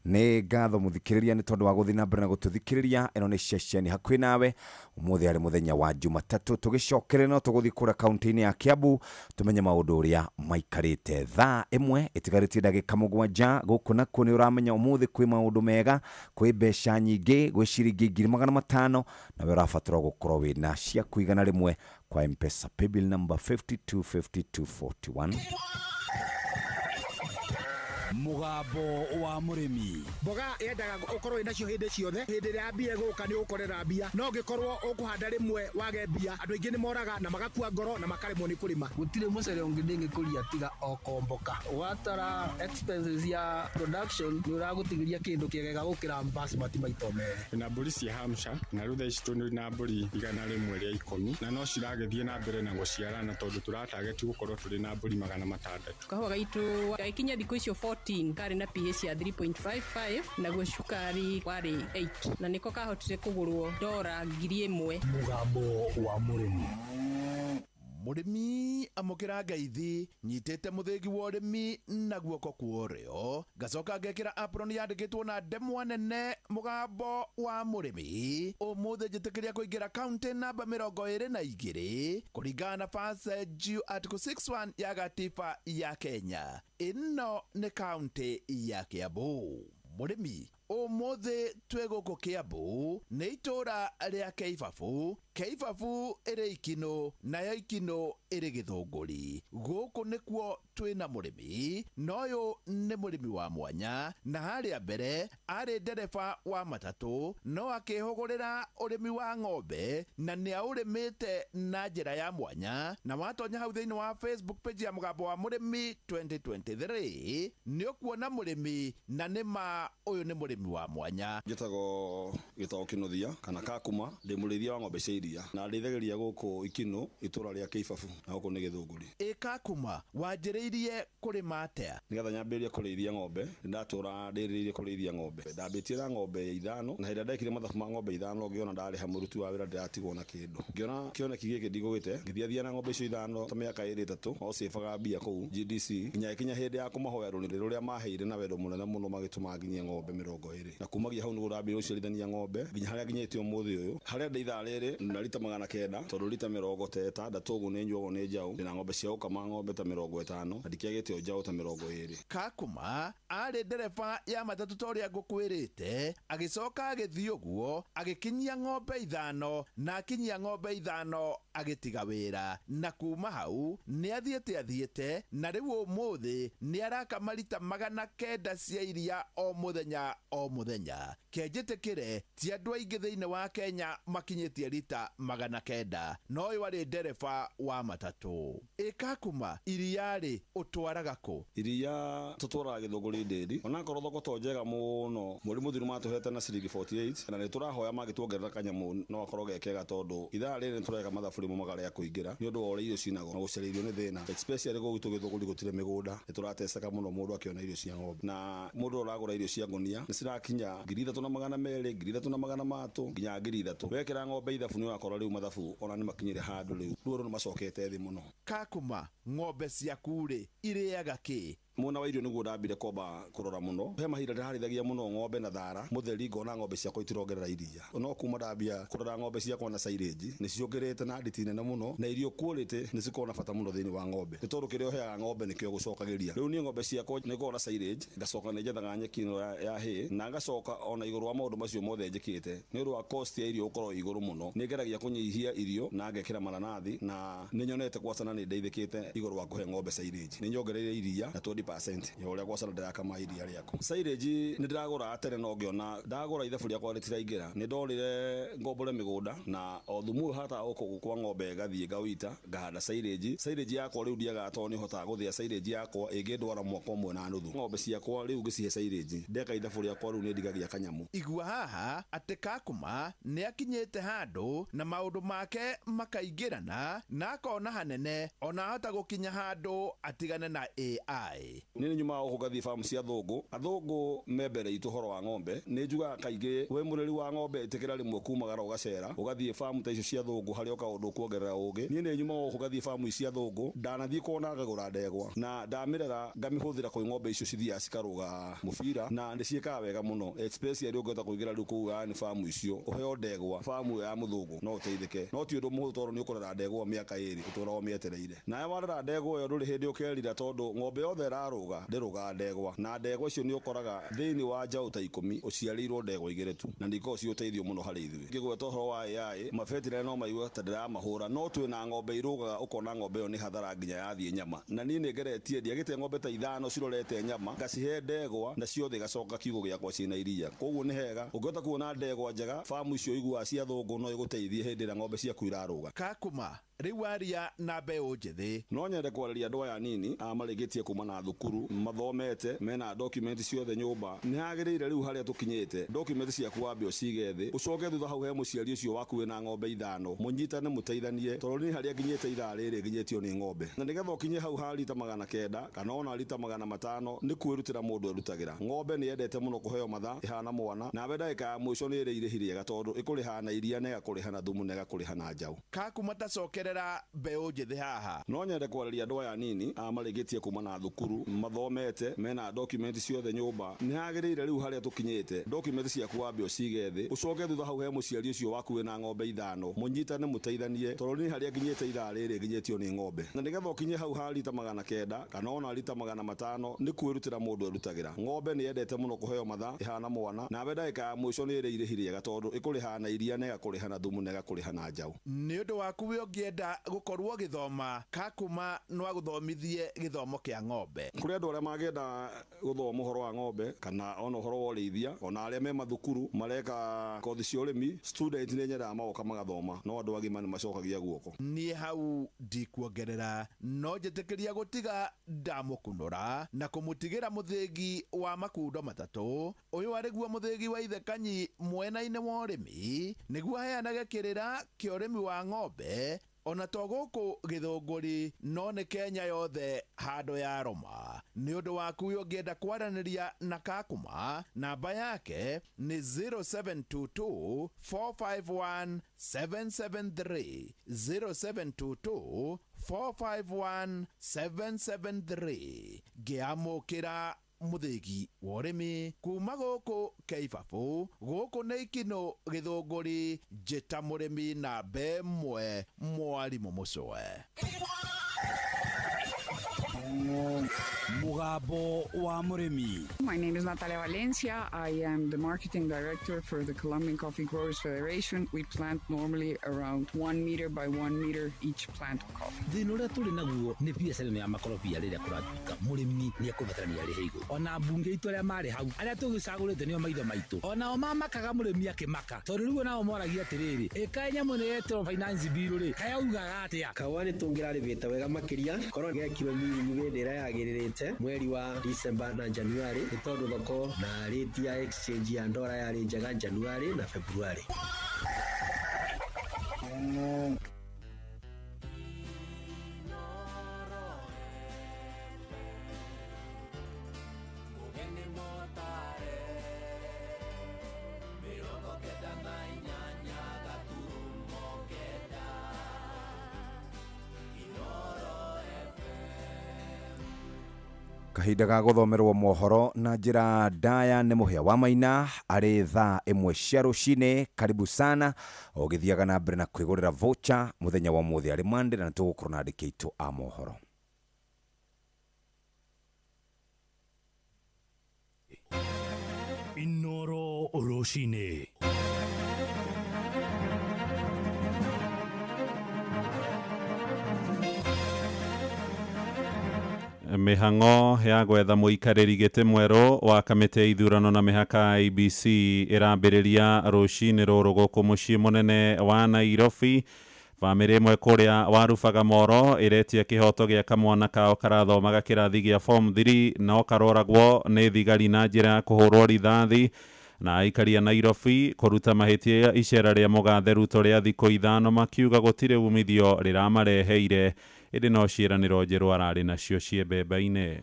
Nĩ ngatho mũthikĩrĩria nĩ tondũ wa gũthiĩ na mbere na gũtũthikĩrĩria. Ĩno nĩ ceceni hakuhĩ nawe. Ũmũthĩ arĩ mũthenya wa Jumatatũ, tũgĩcokere no tũgũthiĩ kũrĩa kaunti-inĩ ya Kiambu tũmenye maũndũ ũrĩa maikarĩte. Thaa 1 ĩtigarĩtie ndagĩka 7 gũkũ nakuo nĩ ũramenya ũmũthĩ kwĩ maũndũ mega, kwĩ mbeca nyingĩ, gwĩ ciringi 500,000, nawe ũrabatara gũkorwo wĩna cia kũigana rĩmwe kwa M-Pesa paybill number 525241. Mũgambo wa mũrĩmi. Mboga yendaga ũkorwo wĩ nacio hĩndĩ ciothe, hĩndĩ ĩrĩa mbia ĩgũka nĩ ũgũkorera mbia, no ũngĩkorwo ũkũhanda rĩmwe wage mbia, andũ aingĩ nĩ moraga na magakua ngoro na makaremwo nĩ kũrĩma. Gũtirĩ mũcere ũngĩ ndĩngĩkũria tiga o komboka. Watara expenses ya production nĩ ũragũtigĩria kĩndũ kĩega gũkĩra basmati maita merĩ. Na mbũri cia Hampshire, na rĩu thaa ici tũrĩ na mbũri 110, na no ciragĩthiĩ na mbere na gũciarana tondũ tũratageti gũkorwo tũrĩ na mbũri 600. Kahũa gaitũ gagĩkinya thikũ icio 14 karĩ na pH ya 3.55, naguo cukari warĩ 8, na nĩko kahotire kũgũrwo dora 1000. Mũgambo wa mũrĩmi. Mũrĩmi amũkĩra ngeithi, nyitĩte mũthĩgi wa ũrĩmi na guoko kwa ũrĩo, ngacoka ngekĩra apron yandĩkĩtwo na ndemwa nene mũgambo wa mũrĩmi. Ũmũthĩ njĩtĩkĩria kũingĩra kaunti namba 22 kũringana na Passage Article 61 ya gatiba ya Kenya. Ĩno nĩ kaunti ya Kiambu. Mũrĩmi, ũmũthĩ twĩ gũkũ Kiambu nĩ itũũra rĩa Keibabu. Keibabu ĩrĩ Ikinũ, nayo Ikinũ ĩrĩ Gĩthũngũri. Gũkũ nĩkuo twĩna mũrĩmi, na ũyũ nĩ mũrĩmi wa mwanya, na harĩa mbere arĩ ndereba wa matatũ, no akĩhũgũrĩra ũrĩmi wa ng'ombe, na nĩ aũrĩmĩte na njĩra ya mwanya. Na watonya hau thĩinĩ wa Facebook page ya Mũgambo wa Mũrĩmi 2023 nĩ ũkuona mũrĩmi, na nĩ ma ũyũ nĩ mũrĩmi wa mwanya. Njĩtagwo Gĩtao Kĩnuthia kana Kakuma, ndĩ mũrĩithia wa ng'ombe cia iria na ndĩithagĩria gũkũ Ikinũ itũra rĩa Keibabu, na gũkũ nĩ Gĩthũngũri. Ĩ Kakuma, wanjĩrĩirie kũrĩma atĩa? Nĩgetha nyambĩrĩrie kũrĩithia ng'ombe, nĩndatũra ndĩrĩrĩirie kũrĩithia ng'ombe. Ndambĩtie na ng'ombe 5, na hĩndĩ ĩrĩa ndekire mathabu ma ng'ombe 5 ngĩona ndarĩha mũruti wa wĩra ndĩratigwo na kĩndũ. Ngĩona kĩoneki gĩkĩ ndigũgĩte, ngĩthiathia na ng'ombe icio 5 ta mĩaka 2 3, o cĩbaga mbia kũu GDC, nginya ĩkinya hĩndĩ ya kũmahoya rũni rũrĩa maheire na wendo mũnene mũno magĩtũma nginyie ng'ombe 20. Na kumagia hau nĩguo ndambĩrĩirie gũciarithania ng'ombe nginya harĩa nginyĩte ũmũthĩ ũyũ. Harĩa ndĩ ithaa rĩrĩ na rita 900, tondũ rita 66 ũguo nĩ nyuagwo nĩ njaũ. Ndĩna ng'ombe cia gũkama ng'ombe ta 50, na ndikĩagĩte o njaũ ta 20. Kakuma arĩ ndereba ya matatũ ta ũrĩa ngũkwĩrĩte, agĩcoka agĩthiĩ ũguo agĩkinyia ng'ombe 5, na akinyia ng'ombe 5 agĩtiga wĩra, na kuma hau nĩ athiĩte, na rĩu ũmũthĩ nĩ arakama rita 900 cia iria o mũthenya o mũthenya. Kenjĩtĩkĩre ti andũ aingĩ thĩinĩ wa Kenya makinyĩtie rita 900, no ũyũ arĩ ndereba wa matatũ. Ĩ Kakuma, iria rĩ ũtwaraga kũ? Iria tũtwaraga Gĩthũngũri ndĩri, onakorwo thoko to njega mũno, mweri mũthiru matũhete na ciringi 48, na nĩ tũrahoya mangĩtuongerera kanyamũ no akorwo ge kega, tondũ ithaa rĩrĩ nĩ tũreka mathabu rĩmwe magarĩa kũingĩra nĩ ũndũ wa ũrĩa irio cinagwo na gũcaria irio nĩ thĩna, especially gũkũ gwitũ Gĩthũngũri gũtirĩ mĩgũnda, nĩ tũrateceka mũno mũndũ akĩona irio cia ng'ombe, na mũndũ ũragũra irio cia ngũnia nĩ cirakinya 3,200, 3,300 nginya 3,000. Wekĩra ng'ombe ithabu nĩ ũrakora rĩu mathabu ona nĩ makinyire handũ rĩu rĩu andũ nĩ macokete thĩ mũno. Kakuma, ng'ombe ciaku rĩ irĩaga kĩ? Mwena wa irio nĩguo ndambire kwamba kũrora mũno. He mahinda ndĩrarĩithagia mũno ng'ombe na thara mũtheri, ngona ng'ombe ciakwa itirongerera iria, no kuma ndambia kũrora ng'ombe ciakwa na silage nĩ ciongerete na nditi nene mũno, na irio quality nĩ cikoragwo na bata mũno thĩinĩ wa ng'ombe, nĩ tondũ kĩrĩa ũheaga ng'ombe nĩkĩo gũcokagĩria. Rĩu niĩ ng'ombe ciakwa nĩ ngoragwo na silage, ngacoka nĩ njethaga nyeki ĩno ya hay, na ngacoka ona igũrũ wa maũndũ macio mothe njĩkĩte nĩ ũndũ wa cost ya irio gũkorwo igũrũ mũno, nĩ ngeragia kũnyihia irio na ngekĩra mananathi, na nĩ nyonete gwacana nĩ ndeithĩkĩte igũrũ wa kũhe ng'ombe silage. Nĩ nyongereire iria na 20% ya ũrĩa gwacana ndĩrakama iria rĩakwa. Silage nĩ ndĩragũra tene, no ngĩona ndagũra ithabu rĩakwa rĩtiraingĩra, nĩ ndorire ngombore mĩgũnda, na o thumu ũyũ hata gũkũ kwa ng'ombe ngathiĩ ngawita ngahanda silage. Silage yakwa rĩu ndiagaga tondũ nĩ hotaga gũthĩa silage yakwa ĩngĩndwara mwaka 1.5. Ng'ombe ciakwa rĩu ngĩcihe silage, ndeka ithabu rĩakwa rĩu nĩ ndigagia kanyamũ. Igua haha atĩ Kakuma nĩ akinyĩte handũ na maũndũ make makaingĩrana, na akona hanene ona ahota gũkinya handũ atigane na AI. Njĩthĩ. Niĩ nĩ nyumaga gũkũ ngathiĩ bamu cia athũngũ. Athũngũ me mbere itũ ũhoro wa ng'ombe. Nĩ njugaga kaingĩ wĩ mũreri wa ng'ombe ĩtĩkĩra rĩmwe kumagara ũgacera ũgathiĩ bamu ta icio cia athũngũ harĩa ũkaga ũndũ ũkuongerera ũgĩ. Niĩ nĩ nyumaga gũkũ ngathiĩ bamu ici cia athũngũ, ndanathiĩ kuona ngagũra ndegwa na ndamĩrera ngamĩhũthĩra kwĩ ng'ombe icio cithiaga cikarũga mũbira na nĩ ciĩkaga wega mũno, especially ũngĩhota kũingĩra rĩu kũu yani bamu icio ũheo ndegwa bamu ĩyo ya mũthũngũ no ũteithĩke, no ti ũndũ mũhũthũ tondũ nĩ ũkũrera ndegwa mĩaka 2 ũtũraga ũmĩetereire. Nawe warera ndegwa ĩyo ndũrĩ hĩndĩ ũkerira tondũ ng'ombe yothe ĩrarũga ndĩrũgaga ndegwa, na ndegwa icio nĩ ũkoraga thĩinĩ wa njaũ ta 10 ũciarĩirwo ndegwa 2 tu, na nĩ ikoragwo ciĩ ũteithio mũno harĩ ithuĩ. Ngĩgweta ũhoro wa AI mabetirĩ no maigue ta ndĩramahũra, no twĩna ng'ombe irũgaga ũkona ng'ombe ĩyo nĩ hathara nginya yathiĩ nyama. Na niĩ nĩ ngeretie ndiagĩte ng'ombe ta 5 cirorete nyama ngacihe ndegwa na ciothe igacoka kiugũ gĩakwa ciĩna iria. Koguo nĩ hega ũngĩhota kuona ndegwa njega bamu icio ũiguaga cia athũngũ no ĩgũteithie hĩndĩ ĩrĩa ng'ombe ciaku irarũga. Kakuma rĩu aria na mbeũ njĩthĩ. No nyende kwarĩria andũ aya anini a marĩkĩtie kuma na thukuru mathomete mena document ciothe nyũmba. Nĩ hagĩrĩire rĩu harĩa tũkinyĩte document ciaku wambe ũcige thĩ, ũcoke thutha hau he mũciari ũcio waku wĩna ng'ombe 5 mũnyitane mũteithanie, tondũ niĩ harĩa nginyĩte ithaa rĩrĩ nginyĩtio nĩ ng'ombe, na nĩgetha ũkinye hau ha rita 900 kana ona rita 500 nĩ kwĩrutĩra mũndũ erutagĩra. Ng'ombe nĩ yendete mũno kũheo mathaa ĩhana mwana, nawe ndagĩka ya mũico nĩ ĩrĩ irĩhi rĩega tondũ ĩkũrĩhaga na iria na ĩgakũrĩha na thumu na ĩgakũrĩha na njaũ. Kakuma tacokerera mbeũ njĩthĩ haha. No nyende kwarĩria andũ aya anini a marĩkĩtie kuma na thukuru mathomete mena document ciothe nyũmba. Nĩ hagĩrĩire rĩu harĩa tũkinyĩte document ciaku wambe ũcige thĩ, ũcoke thutha hau he mũciari ũcio waku wĩna ng'ombe 5 mũnyitane mũteithanie, tondũ niĩ harĩa nginyĩte ithaa rĩrĩ nginyĩtio nĩ ng'ombe, na nĩgetha ũkinye hau ha rita 900 kana ona rita 500 nĩ kwĩrutĩra mũndũ erutagĩra. Ng'ombe nĩ yendete mũno kũheo mathaa ĩhana mwana, nawe ndagĩka ya mũico nĩ ĩrĩ irĩhi rĩega tondũ ĩkũrĩhaga na iria na ĩgakũrĩha na thumu na ĩgakũrĩha na njaũ. Nĩ ũndũ waku wĩ ũngĩenda gũkorwo ũgĩthoma, Kakuma no agũthomithie gĩthomo kĩa ng'ombe. Kũrĩ andũ arĩa mangĩenda gũthoma ũhoro wa ng'ombe kana ona ũhoro wa ũrĩithia, ona arĩa me mathukuru mareka kothi cia ũrĩmi, student nĩ nyendaga magoka magathoma, no andũ agima nĩ macokagia guoko. Niĩ hau ndikuongerera, no njĩtĩkĩria gũtiga ndamũkunũra na kũmũtigĩra mũthĩgi wa makundo 3. Ũyũ arĩ guo mũthĩgi wa Ithe Kanyi mwena-inĩ wa ũrĩmi, nĩguo aheanage kĩrĩra kĩa ũrĩmi wa ng'ombe ona to gũkũ Gĩthũngũri no nĩ Kenya yothe handũ ya Roma. Nĩ ũndũ waku ũngĩenda kwaranĩria na Kakuma, namba yake nĩ 0722 451 773, 0722 451 773. Ngĩamũkĩra mũthĩgi wa ũrĩmi kuma gũkũ Kĩbabũ, gũkũ nĩ Ikinũ Gĩthũngũri, njĩta mũrĩmi namba 1 mwarimũ Mũcwe. Mugambo wa mũrĩmi. My name is Natalia Valencia. I am the marketing director for the Colombian Coffee Growers Federation. We plant normally around 1 meter by 1 meter each plant of coffee. Thĩna ũrĩa tũrĩ naguo nĩ biacara ĩno ya makorobia rĩrĩa kũratuĩka mũrĩmi nĩ ekũbatarania arĩhe igũrũ. Ona mbunge itũ arĩa marĩ hau arĩa tũgĩcagũrĩte nĩo maitho maitũ, onao mamakaga mũrĩmi akĩmaka, tondũ rĩu onao moragia atĩrĩrĩ, ĩkaĩ nyamũ ĩno yetĩrwo finance bill rĩ, kayaugaga atĩa? Kahũa nĩ tũngĩrarĩmĩte wega makĩria korwo gekirwo mĩrimũ hĩndĩ ĩrĩa yagĩrĩrĩte mweri wa December na January, nĩ tondũ thoko na rate ya exchange ya ndora yarĩ njega January na February. Kahinda ga gũthomerwo mohoro na njĩra ndaya nĩ Mũhĩa wa Maina arĩ thaa 1 cia rũcinĩ. Karibu sana ũgĩthiaga na mbere na kwĩgũrĩra voucher mũthenya wa ũmũthĩ arĩ Monday, na nĩtũgũkorwo na andĩki aitũ a mohoro. Inoro rũcinĩ. Mĩhang'o ya gwetha mũikarĩri gĩtĩ mwerũ wa kamĩtĩ ya ithurano na mĩhaka IEBC ĩrambĩrĩria rũcinĩ rũrũ gũkũ mũciĩ mũnene wa Nairobi. Bamĩrĩ ĩmwe kũrĩa Warubaga Moro ĩretia kĩhoto gĩa kamwana kao karathomaga kĩrathi gĩa form 3 no karoragwo nĩ thigari na njĩra ya kũhũrwo rithathi. Na aikari a Nairobi kũruta mahĩtia icera rĩa mũgathe Ruto rĩa thikũ 5 makiuga gũtirĩ umithio rĩramareheire, ĩndĩ no ciĩranĩro njerũ ararĩ nacio ciĩ mbembe-inĩ.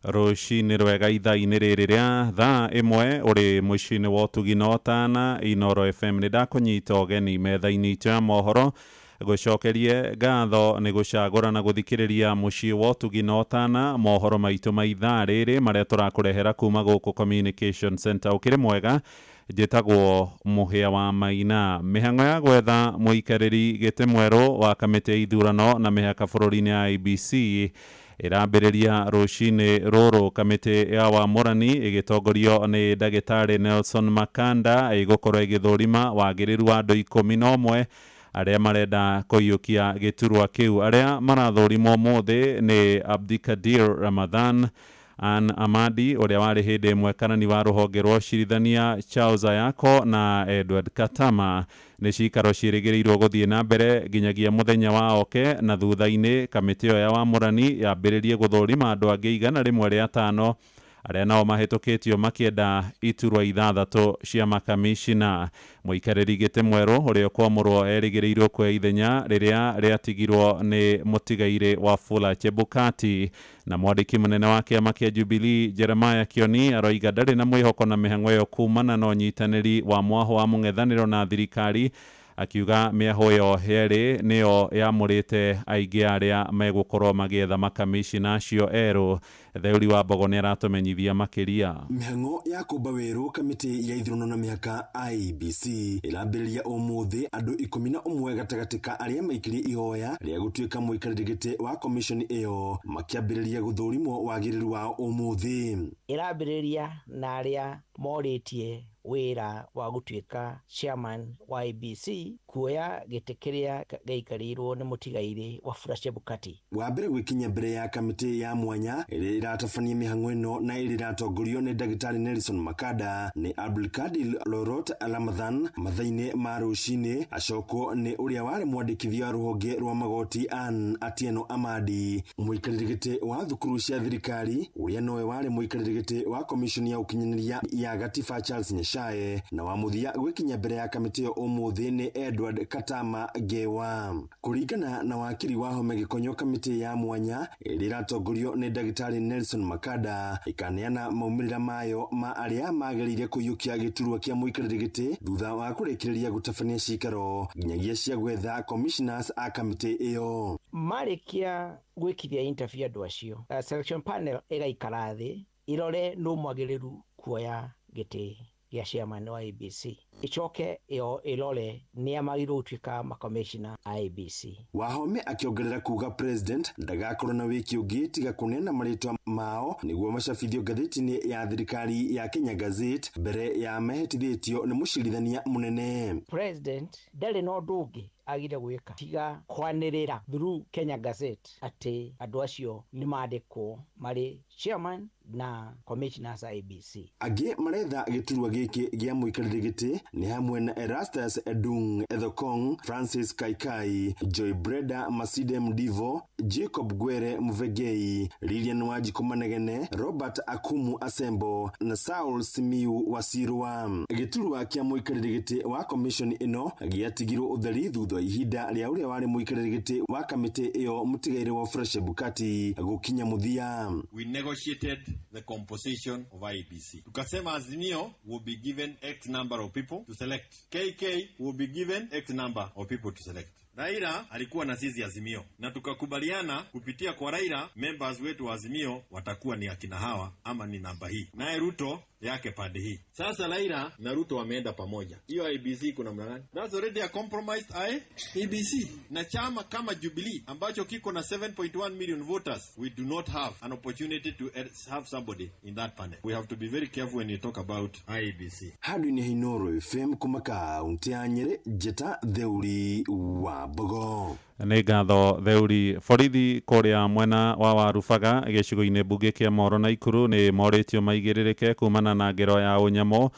Rũcinĩ rwega ithaa-inĩ rĩrĩ rĩa thaa 1 ũrĩ mũciĩ-inĩ wa ũtugi na ũtana Inoro FM. Nĩ ndakũnyita ũgeni metha-inĩ itũ ya mohoro, gũcokerie ngatho nĩ gũcagũra na gũthikĩrĩria mũciĩ wa ũtugi na ũtana, mohoro maitũ ma ithaa rĩrĩ marĩa tũrakũrehera kuma gũkũ Communication Center. Ũkĩrĩ mwega, njĩtagwo Mũhĩa wa Maina. Mĩhang'o ya gwetha mũikarĩri gĩtĩ mwerũ wa kamĩtĩ ya ithurano na mĩhaka bũrũri-inĩ ya IEBC ĩrambĩrĩria rũcinĩ rũrũ. Kamĩtĩ ya wamũrani ĩgĩtongorio nĩ ndagĩtarĩ Nelson Makanda ĩgũkorwo ĩgĩthũrima wagĩrĩru wa andũ 11 arĩa marenda kũiyũkia gĩturwa kĩu. Arĩa marathũrimwo ũmũthĩ nĩ Abdikadir Ramadhan, Ann Amadi ũrĩa warĩ hĩndĩ ĩmwe karani wa rũhonge rwa ũcirithania Charles Ayako na Edward Katama. Nĩ cikaro ciĩrĩgĩrĩirwo gũthiĩ na mbere nginyagia mũthenya wa oke, na thutha-inĩ kamĩtĩ ĩyo ya wamũrani yambĩrĩrie gũthũrima andũ angĩ 105 arĩa nao mahĩtũkĩtio makĩenda iturwa 6 cia makamishina. Mũikarĩri gĩtĩ mwerũ ũrĩa ũkwamũrwo erĩgĩrĩirwo kuoya ithenya rĩrĩa rĩatigirwo nĩ mũtigairĩ Wafula Chebukati. Na mwandĩki mũnene wa kĩama kĩa Jubilee Jeremiah Kioni aroiga ndarĩ na mwĩhoko na mĩhang'o ĩyo kumana na ũnyitanĩri wa mwaho wa mũng'ethanĩro na thirikari, akiuga mĩaho ĩyo yerĩ nĩyo yamũrĩte aingĩ arĩa megũkorwo magĩetha makamishina acio erũ. Theuri wa Mbogo nĩ aratũmenyithia makĩria. Mĩhang'o ya kũmba werũ kamĩtĩ ya ithurano na mĩhaka IEBC ĩrambĩrĩria ũmũthĩ andũ 11 gatagatĩ ka arĩa maikirie ihoya rĩa gũtuĩka mũikarĩri gĩtĩ wa commission ĩyo makĩambĩrĩria gũthũrimwo wagĩrĩru wao ũmũthĩ. Ĩrambĩrĩria na arĩa morĩtie wĩra wa gũtuĩka chairman wa IEBC kuoya gĩtĩ kĩrĩa gĩaikarĩirwo nĩ mũtigairĩ Wafula Chebukati. Wa mbere gwĩkinya mbere ya kamĩtĩ ya mwanya ĩrĩa ĩratabania mĩhang'o ĩno na ĩrĩa ĩratongorio nĩ ndagĩtarĩ Nelson Makanda nĩ Abdulkadir Lorot Ramadhan mathaa-inĩ ma rũcinĩ, acokwo nĩ ũrĩa warĩ mwandĩkithia wa rũhonge rwa magoti Ann Atieno Amadi, mũikarĩri gĩtĩ wa thukuru cia thirikari ũrĩa nowe warĩ mũikarĩri gĩtĩ wa komishoni ya ũkinyanĩria ya gatiba Charles Nyachae, na wa mũthia gwĩkinya mbere ya kamĩtĩ ĩyo ũmũthĩ nĩ Edward Katama Ngewa. Kũringana na wakiri wa Home Gĩkonyo, kamĩtĩ ya mwanya ĩrĩa ĩratongorio nĩ ndagĩtarĩ Nelson Makanda ĩkaneana maumĩrĩra mayo ma arĩa magĩrĩire kũiyũkia gĩturwa kĩa mũikarĩri gĩtĩ thutha wa kũrĩkĩrĩria gũtabania cikaro nginyagia cia gwetha commissioners a kamĩtĩ ĩyo. Marĩkia gwĩkithia interview andũ acio, selection panel ĩgaikara thĩ ĩrore nũ mwagĩrĩru kuoya gĩtĩ gĩa chairman wa IEBC, ĩcoke ĩyo ĩrore nĩa magĩrĩirwo gũtuĩka makamishina a IEBC. Wahome akĩongerera kuga president ndagakorwo na wĩki ũngĩ tiga kũneana marĩtwa mao nĩguo macabithio ngathĩti-inĩ ya thirikari ya Kenya Gazette mbere ya mehĩtithĩtio nĩ mũcirithania mũnene. President ndarĩ na ũndũ ũngĩ agire gwĩka tiga kwanĩrĩra through Kenya Gazette atĩ andũ acio nĩ mandĩkwo marĩ chairman na commissioners a IEBC. Angĩ maretha gĩturwa gĩkĩ gĩa mũikarĩri gĩtĩ nĩ hamwe na Erastus Edung Ethekong, Francis Kaikai, Joy Breda Maside Mdivo, Jacob Gwere Muvegei, Lilian Wanjiku Manegene, Robert Akumu Asembo na Saul Simiu Wasirwa. Gĩturwa kĩa mũikarĩri gĩtĩ wa commission ĩno gĩatigirwo ũtheri thutha wa ihinda rĩa ũrĩa warĩ mũikarĩri gĩtĩ wa kamĩtĩ ĩyo mũtigairĩ Wafula Chebukati gũkinya mũthia. We negotiated the composition of IEBC. Tukasema Azimio will be given X number of people to select. KK will be given X number of people to select. Raila alikuwa na sisi Azimio, na tukakubaliana kupitia kwa Raila members wetu wa Azimio watakuwa ni akina hawa ama ni namba hii, naye Ruto yake pande hii. Sasa Raila na Ruto wameenda pamoja, hiyo IEBC kuna namna gani? That's already a compromised IEBC. Na chama kama Jubilee ambacho kiko na 7.1 million voters, we do not have an opportunity to have somebody in that panel. We have to be very careful when you talk about IEBC. Handũ-inĩ ha Inooro FM kuma kaunti ya Nyĩrĩ, njĩta Theuri wa Mbogo. Nĩ ngatho Theuri. Borithi kũrĩa mwena wa Warubaga gĩcigo-inĩ mbunge kĩa Moro na Ikuru nĩ morĩtio maigĩrĩrĩke kumana na ngero ya ũnyamũ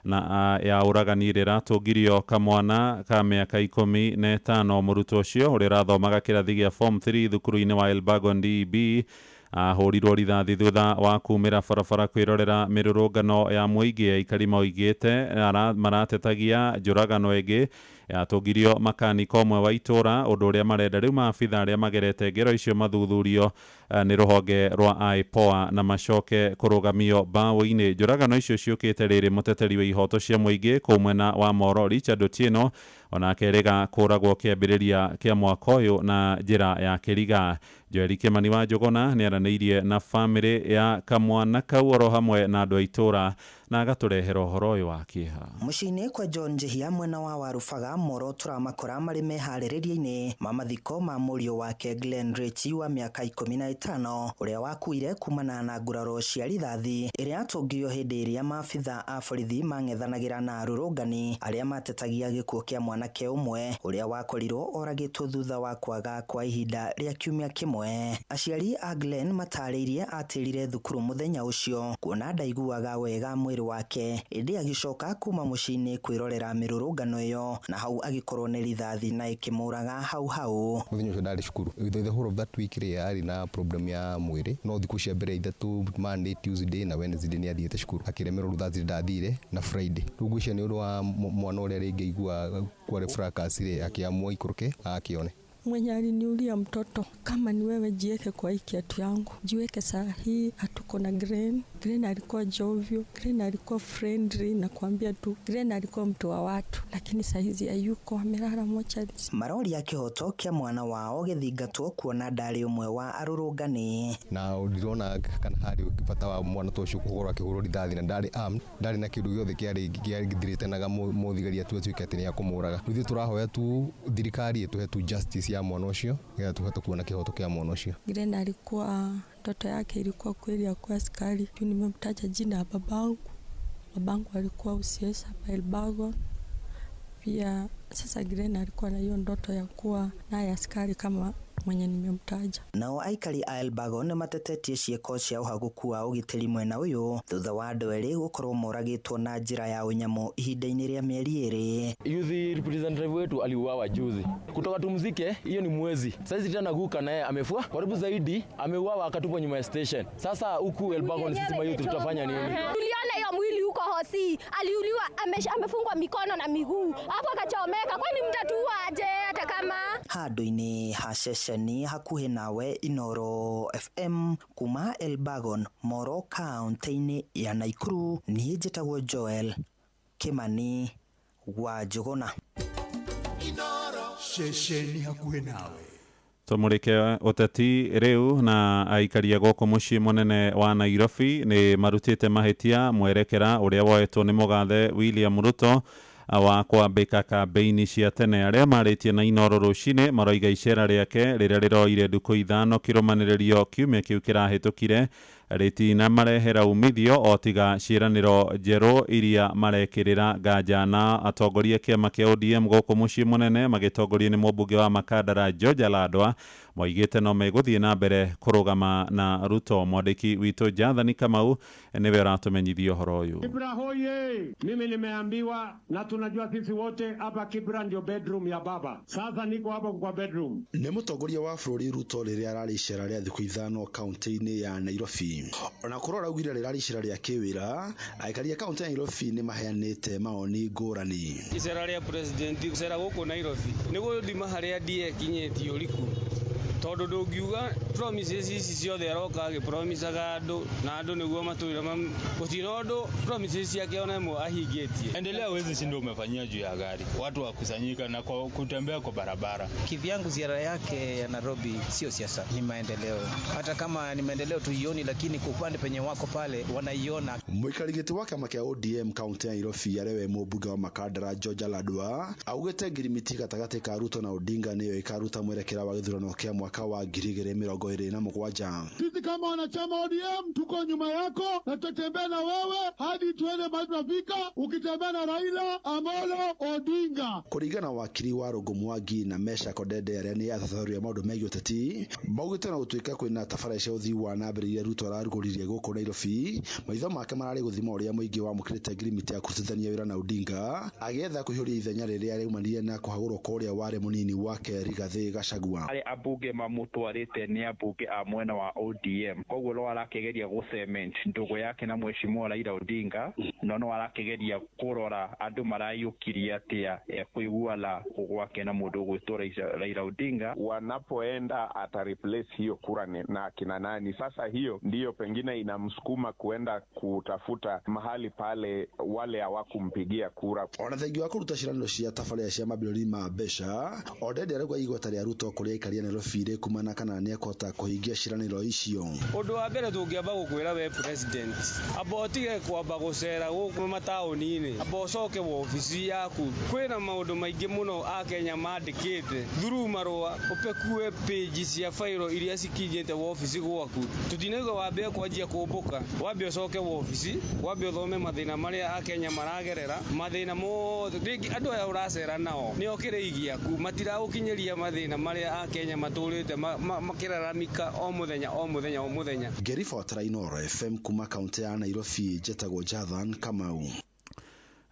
na ya ũragani ĩrĩa ĩratũngirio kamwana ka mĩaka 15. Mũrutwo ũcio ũrĩa ũrathomaga kĩrathi gĩa form 3 thukuru-inĩ wa Elbagon DEB ahũrirwo rithathi thutha wa kumĩra barabara kwĩrorera mĩrũrũngano ya mũingĩ. Aikari moigĩte maratetagia njũragano ĩngĩ Yatũngirio makanika ũmwe wa itũra ũndũ ũrĩa marenda rĩu maabitha arĩa magerete ngero icio mathuthurio nĩ rũhonge rwa IPOA na macoke kũrũgamio mbaũ-inĩ. Njũragano icio ciũkĩte rĩrĩ mũteteri wa ihoto cia mũingĩ kũu mwena wa Moro Richard Otieno onake erĩga kũragwo kĩambĩrĩria kĩa mwaka ũyũ na njĩra ya kĩriga. Joeli Kimani wa Njũgũna nĩaranĩirie na bamĩrĩ ya kamwana kau oro hamwe na andũ a itũra na agatũrehera ũhoro ũyũ wa kĩeha. Mũciĩ-inĩ kwa John Njihia mwena wa Warubaga Moro tũramakora marĩ meharĩrĩria-inĩ ma mathiko ma mũriũ wake Glenn Richi wa mĩaka 15 ũrĩa wakuire kumana na nguraro cia rithathi ĩrĩa atũngirio hĩndĩ ĩrĩa maabitha a borithi mang'ethanagĩra na arũrũngani arĩa matetagia gĩkuũ kĩa mwanake ũmwe ũrĩa wakorirwo oragĩtwo thutha wa kwaga kwa ihinda rĩa kiumia kĩmwe. Aciari a Glenn matarĩirie atĩrire thukuru mũthenya ũcio kuona ndaiguaga wega mwĩrĩ wake ĩndĩ agĩcoka kuma mũciĩ-inĩ kwĩrorera mĩrũrũngano ĩyo na hau agĩkorwo nĩ rithathi na ĩkĩmũraga hau hau. Mũthenya ũcio ndarĩ cukuru the whole of that week rĩ arĩ na problem ya mwĩrĩ no thikũ cia mbere ithatũ Monday, Tuesday na Wednesday nĩ athiĩte cukuru akĩremerwo rĩu Thursday ndathire na Friday. Rĩu ngwĩciria nĩ ũndũ wa mwana ũrĩa rĩngĩ aigua kwarĩ fracas rĩ akĩamua aikũrũke akĩone. Mwenye aliniulia mtoto kama ni wewe jiweke kwa hii kiatu yangu, jiweke saa hii, hatuko na Glenn. Glenn alikuwa jovial, Glenn alikuwa friendly, nakwambia tu Glenn alikuwa mtu wa watu, lakini saa hizi hayuko, amelala mochari. Maroria kĩhoto kĩa mwana wao gĩthingatwo kuona ndarĩ ũmwe wa arũrũngani. Na ndirona kana harĩ bata wa mwana ta ũcio kũhũrwo akĩhũrwo rithathi na ndarĩ armed, ndarĩ na kĩndũ gĩothe kĩarĩ gĩthirĩte na mũthigari atuĩke atĩ nĩekũmũraga. Rĩu ithuĩ tũrahoya tu thirikari ĩtũhe tu justice ya mwana ũcio nĩgetha tũhote kuona kĩhoto kĩa mwana ũcio. Glenn alikuwa ndoto yake ilikuwa kweli ya kuwa askari. Juu nimemtaja jina ya babangu. Babangu alikuwa OCS hapa Elbagon. Pia sasa Glenn alikuwa na hiyo ndoto ya kuwa naye askari kama mwenye nimemtaja. Nao aikari a Elbagon nĩmatetetie ciĩko cia ũhagũku wa ũgitĩri mwena ũyũ thutha wa andũ erĩ gũkorwo moragĩtwo na njĩra ya ũnyamũ ihinda-inĩ rĩa mĩeri ĩrĩ. Youth representative wetu aliuawa juzi. Kutoka tumzike hiyo ni mwezi. Saizi tena guka naye amefua. Karibu zaidi ameuawa akatupwa nyuma ya station. Sasa huku Elbagon sisi mayouth tutafanya nini? Tuliona hiyo mwili huko hosi. Aliuliwa amefungwa mikono na miguu. Hapo akachomeka. Kwani mtatuua aje hata kama handũ-inĩ ha ceceni hakuhĩ nawe Inoro FM kuma Elbagon Moro kaunti-inĩ ya Nakuru. Niĩ njĩtagwo Joel Kimani wa Njũgũna. Ceceni hakuhĩ nawe. Tumurike uteti riu na aikaria gũkũ mũciĩ mũnene wa Nairobi nĩ marutĩte mahĩtia mwerekera ũrĩa woetwo nĩ mũgathe William Ruto wa kwambĩka kambĩini cia tene. Arĩa marĩtie na Inoro rũcinĩ maroiga icera rĩake rĩrĩa rĩroire ndukũ ithano kĩrũmanĩrĩrio kiumia kĩu kĩrahĩtũkire rĩtina marehera umithio o tiga ciĩranĩro njerũ iria marekĩrĩra nganja. Na atongoria kĩama kĩa ODM gũkũ mũciĩ mũnene magĩtongorio nĩ mũmbunge wa Makandara George Aladwa moigĩte no megũthiĩ na mbere kũrũgama na Ruto. Mwandĩki witũ Jathani Kamau nĩwe ũratũmenyithia ũhoro ũyũ. Kibra hoye! Mimi nimeambiwa na tunajua sisi wote hapa Kibra ndio bedroom ya baba. Sasa niko hapo kwa bedroom. Nĩ mũtongoria wa bũrũri Ruto rĩrĩa ararĩ icera rĩa thikũ ithano kaunti-inĩ ya Nairobi. Ona korwo araugire rĩrarĩ icera rĩa kĩwĩra, aikari a kaunti ya Nairobi nĩ maheanĩte maoni ngũrani. Icera rĩa president gũcera gũkũ Nairobi nĩ gũthima harĩa DA ĩkinyĩtie ũriku, tondũ ndũngiuga promises ici ciothe aroka agĩpromisaga andũ na andũ nĩguo matũire gũtirĩ ũndũ promises ciake ona ĩmwe ahingĩtie. Endelea, huwezi shindwa umefanyia juu ya gari, watu wakusanyika na kutembea kwa barabara. Kivyangu ziara yake ya Nairobi sio siasa, ni maendeleo. Hata kama ni maendeleo tuioni, lakini kwa upande penye wako pale wanaiona. Mũikari gĩtĩ wa kĩama kĩa ODM kaunti ya Nairobi arĩwe mũmbunge wa Makandara George Aladwa augĩte ngirimiti gatagatĩ ka Ruto na Odinga nĩyo ĩkaruta mwerekera wa gĩthurano kĩa mwaka wa 2027. Sisi kama wanachama ODM tuko nyuma yako na tutatembea na wewe hadi tuende mahali tunafika, ukitembea na Raila Amolo Odinga. Kũringana wakiri wa Rũngũ Mwangi na Mesha Kodede arĩa nĩ athathaũri a maũndũ megiĩ ũteti maugĩte na gũtuĩka kwĩna tabarĩra cia ũthii wa na mbere iria Ruto ararugũririe gũkũ Nairobi, maitho make mararĩ gũthima ũrĩa mũingĩ wamũkĩrĩte ngirimiti ya kũrutithania wĩra na Odinga agĩetha kũihũria ithenya rĩrĩa rĩaumanire na kũhagũrwo kwa ũrĩa warĩ mũnini wake Rigathĩ Gachagua. Arĩa ambunge Mamũtwarĩte nĩ ambunge a mwena wa ODM, koguo no arakĩgeria gũ cement ndũgũ yake na mheshimiwa Raila Odinga, no no arakĩgeria kũrora andũ marayũkirie atĩa kũiguana gwake na mũndũ ũgwĩtwo Raila Odinga. Wanapoenda ata replace hiyo kura na kina nani? Sasa hiyo ndiyo pengine inamsukuma kuenda kutafuta mahali pale wale hawakumpigia kura. Ona thengi wa kũruta ciĩranĩro cia tabarĩra cia mabirioni ma mbeca, Odede arauga igweta rĩa Ruto kũrĩa aikaria Nairobi rĩkumana kana nĩekũhota kũhingia ciĩranĩro icio. Ũndũ wa mbere tũngĩamba gũkwĩra we president, amba ũtige kwamba gũcera gũkũ mataũni-inĩ, amba ũcoke wobici yaku. Kwĩna maũndũ maingĩ mũno akenya mandĩkĩte through marũa, ũpekue page cia fairo iria cikinyĩte wobici gwaku. Tũtinaigua wambe kwanjia kũmbũka, wambe ũcoke wobici, wambe ũthome mathĩna marĩa akenya maragerera, mathĩna mothe rĩngĩ andũ aya ũracera nao nĩo kĩrĩi gĩaku, matiragũkinyĩria mathĩna marĩa akenya matũrĩte makĩraramika o mũthenya o mũthenya o mũthenya. Ngĩribotera Inooro FM kuma kaunti ya Nairobi, njetagwo Jathan Kamau.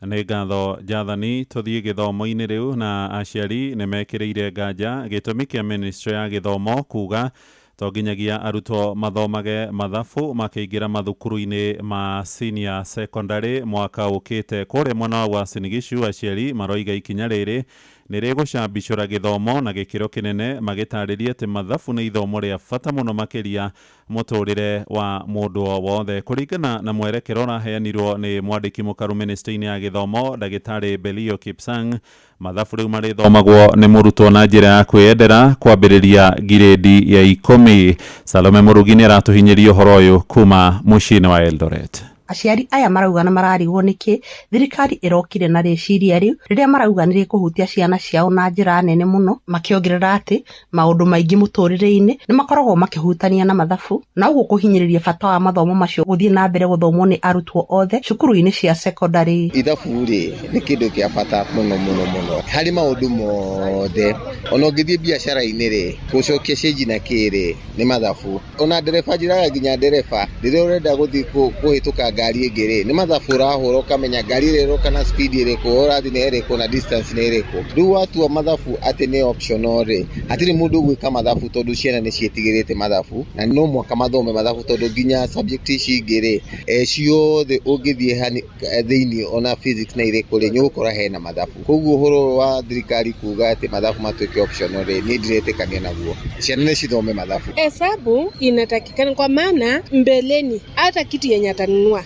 Nĩ ngatho Jathani. Tũthiĩ gĩthomo-inĩ rĩu, na aciari nĩ mekĩrĩire nganja gĩtũmi kĩa ministry ya gĩthomo kuga to nginyagia arutwo mathomage mathabu makĩingĩra mathukuru-inĩ ma senior secondary mwaka ũkĩte. Kũrĩa mwena wa Uasin Gishu, aciari maroiga ikinya rĩrĩ nĩ rĩgũcambicũra gĩthomo na gĩkĩro kĩnene, magĩtarĩria atĩ mathabu nĩ ithomo rĩa bata mũno makĩria mũtũrĩre wa mũndũ o wothe. Kũringana na mwerekero ũraheanirwo nĩ mwandĩki mũkaru ministry-inĩ ya gĩthomo ndagĩtarĩ Belio Kipsang, mathabu rĩu marĩthomagwo nĩ mũrutwo na njĩra ya kwĩyendera kwambĩrĩria ngirĩndi ya 10. Salome Mũrugi nĩ aratũhinyĩria ũhoro ũyũ kuma mũciĩ-inĩ wa Eldoret. Aciari aya marauga na mararigwo nĩkĩ thirikari ĩrokire na rĩciria rĩu rĩrĩa marauga nĩ rĩkũhutia ciana ciao na njĩra nene mũno, makĩongerera atĩ maũndũ maingĩ mũtũrĩre-inĩ nĩ makoragwo makĩhutania na mathabu, na ũguo kũhinyĩrĩria bata wa mathomo macio gũthiĩ na mbere gũthomwo nĩ arutwo othe cukuru-inĩ cia secondary. Ithabu rĩ nĩ kĩndũ kĩa bata mũno mũno mũno harĩ maũndũ mothe, ona ũngĩthiĩ biacara-inĩ rĩ, gũcokia cĩnji na kĩ rĩ nĩ mathabu. Ona ndereba njĩraga nginya ndereba rĩrĩa ũrenda gũthiĩ kũhĩtũka ngari ĩngĩ rĩ, nĩ mathabu ũrahũra ũkamenya ngari ĩrĩa ĩroka na speed ĩrĩkũ, ũrathiĩ na ĩrĩkũ na distance nĩ ĩrĩkũ. Rĩu watua mathabu atĩ nĩ optional rĩ, hatirĩ mũndũ ũgwĩka mathabu tondũ ciana nĩ ciĩtigĩrĩte mathabu, na no mũhaka mathome mathabu tondũ nginya subject ici ingĩ rĩ, ciothe ũngĩthiĩ thĩinĩ ona physics na irĩkũ rĩ, nĩ ũgũkora hena mathabu. Koguo ũhoro wa thirikari kuga atĩ mathabu matuĩke optional rĩ, niĩ ndiretĩkania naguo. Ciana nĩ cithome mathabu. Hesabu inatakikana kwa maana mbeleni hata kitu yenye atanunua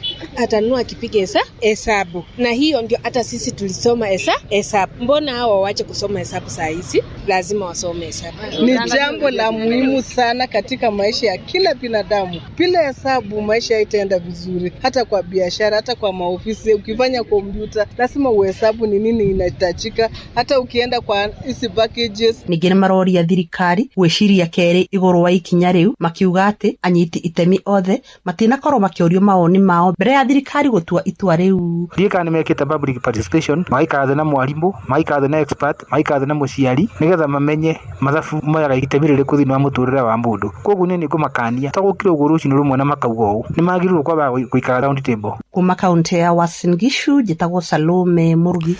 akipiga hesabu, na hiyo ndio hata sisi tulisoma hesabu. Mbona hawa waache kusoma hesabu saa hizi? Lazima wasome hesabu. Ni jambo la muhimu sana katika maisha ya kila binadamu. Bila hesabu maisha haitaenda vizuri, hata kwa biashara, hata kwa maofisi. Ukifanya kompyuta lazima uhesabu ni nini inahitajika, hata ukienda kwa hizi packages. Ningĩ nĩ maroria thirikari gwĩciria kerĩ igũrũ wa ikinya rĩu, makiuga atĩ anyiti itemi othe matinakorwo makĩũrio mawoni mao mbere ya thirikari gũtua itua rĩu. Ndiũĩ kana nĩmekĩte public participation, magaikara thĩ na mwarimũ, magaikara thĩ na expert, magaikara thĩ na mũciari, nĩgetha mamenye mathabu moyaga itemi rĩrĩkũ thĩinĩ wa mũtũrĩre wa mũndũ. Koguo niĩ nĩngũmakania to gũkira ũguo rũcinĩ rũmwe na makauga ũũ, nĩmagĩrĩirwo kwamba gũikara round table. Kuma kaunti ya Uasin Gishu, njĩtagwo Salome Mũrugi.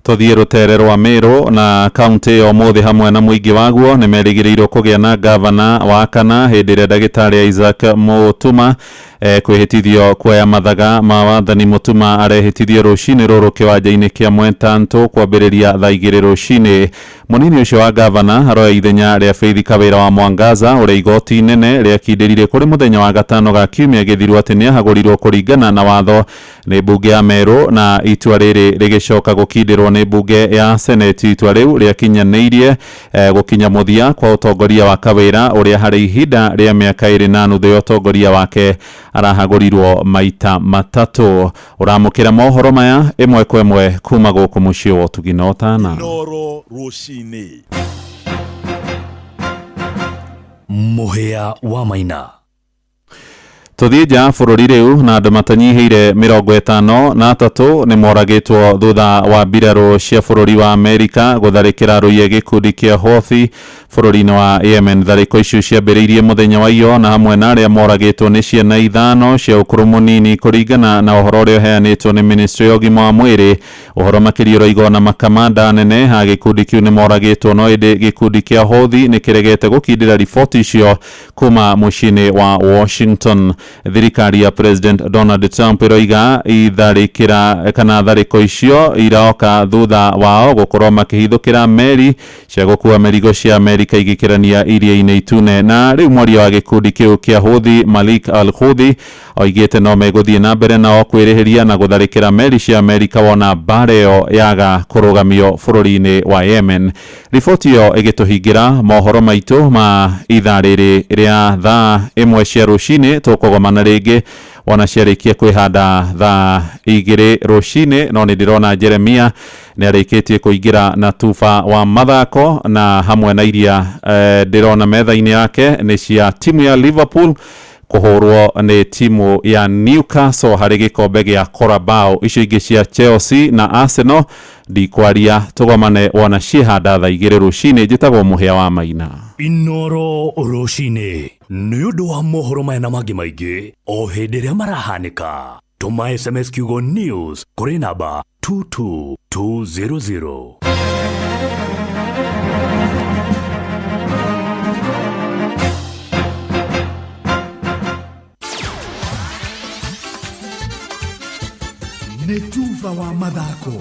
Tũthiĩ rũtere rwa Meru na kaunti ĩyo ũmũthĩ hamwe na mũingĩ waguo nĩ merĩgĩrĩirwo kũgĩa na gavana wa kana hĩndĩ ĩrĩa ndagĩtarĩ Isaac Mũtuma kwĩhĩtithio kuoya mathaga ma wathani. Mũtuma arehĩtithio rũcinĩ rũrũ kĩwanja-inĩ kĩa Mwentantũ kwambĩrĩria thaa 2 rũcinĩ. Mũnini ũcio wa gavana aroya ithenya rĩa Faith Kawĩra wa Mwangaza ũrĩa igoti inene rĩakindĩrire kũrĩ mũthenya wa gatano ga kiumia gĩthiru atĩ nĩahagũrirwo kũringana na watho nĩ mbunge ya Meru, na itua rĩrĩ rĩgĩcoka gũkindĩrwo nĩ mbunge ya Senate. Itua rĩu rĩakinyanĩirie gũkinya mũthia kwa ũtongoria wa Kawĩra ũrĩa harĩ ihinda rĩa mĩaka 2.5 ya ũtongoria wake arahagũrirwo maita 3. Ũramũkĩra mohoro maya ĩmwe kwa ĩmwe kuma gũkũ mũciĩ wa ũtugi na ũtana. Inooro rũcinĩ. Mũhĩa wa Maina. Tũthiĩ nja bũrũri rĩu na andũ matanyihĩire 53 nĩ moragĩtwo thutha wa mbirarũ cia bũrũri wa Amerika gũtharĩkĩra rũiye gĩkundi kĩa Houthi bũrũri-inĩ wa Yemen. Tharĩko icio ciambĩrĩirie mũthenya wa iyo na hamwe na arĩa moragĩtwo nĩ ciana 5 cia ũkũrũ mũnini kũringana na ũhoro ũrĩa ũheanĩtwo nĩ ministry ya ũgima wa mwĩrĩ. Ũhoro makĩria ũroiga ona makamanda anene a gĩkundi kĩu nĩ moragĩtwo, no ĩndĩ gĩkundi kĩa Houthi nĩ kĩregete gũkindĩra riboti icio kuma mũciĩ-inĩ wa Washington. Thirikari ya President Donald Trump ĩroiga itharĩkĩra kana tharĩko icio iroka thutha wao gũkorwo makĩhithũkĩra meri cia gũkua mĩrigo cia Amerika igĩkĩrania iria-inĩ itune. Na rĩu mwaria wa gĩkundi kĩu kĩa Houthi Malik al-Houthi oigĩte no megũthiĩ na mbere nao kwĩrĩhĩria na gũtharĩkĩra meri cia Amerika wona mbara ĩyo yaga kũrũgamio bũrũri-inĩ wa Yemen. Riboti ĩyo ĩgĩtũhingĩra mohoro maitũ ma ithaa rĩrĩ rĩa thaa 1 cia rũcinĩ. Tũkũgomana rĩngĩ wona ciarĩkia kwĩhanda thaa 2 rũcinĩ, no nĩ ndĩrona Jeremia nĩ arĩkĩtie kũingĩra na tuba wa mathako na hamwe na iria ndĩrona metha-inĩ yake nĩ cia timu ya Liverpool kũhũrwo nĩ timu ya Newcastle harĩ gĩkombe gĩa Carabao. Icio ingĩ cia Chelsea na Arsenal ndikwaria, tũgomane wona ciĩhanda thaa 2 rũcinĩ. Njĩtagwo Mũhĩa wa Maina. Inoro rũcinĩ nĩ ũndũ wa mohoro maya na mangĩ maingĩ o hĩndĩ ĩrĩa marahanĩka. Tũma SMS kiugo news kũrĩ namba 22200. Nĩ tuba wa mathako.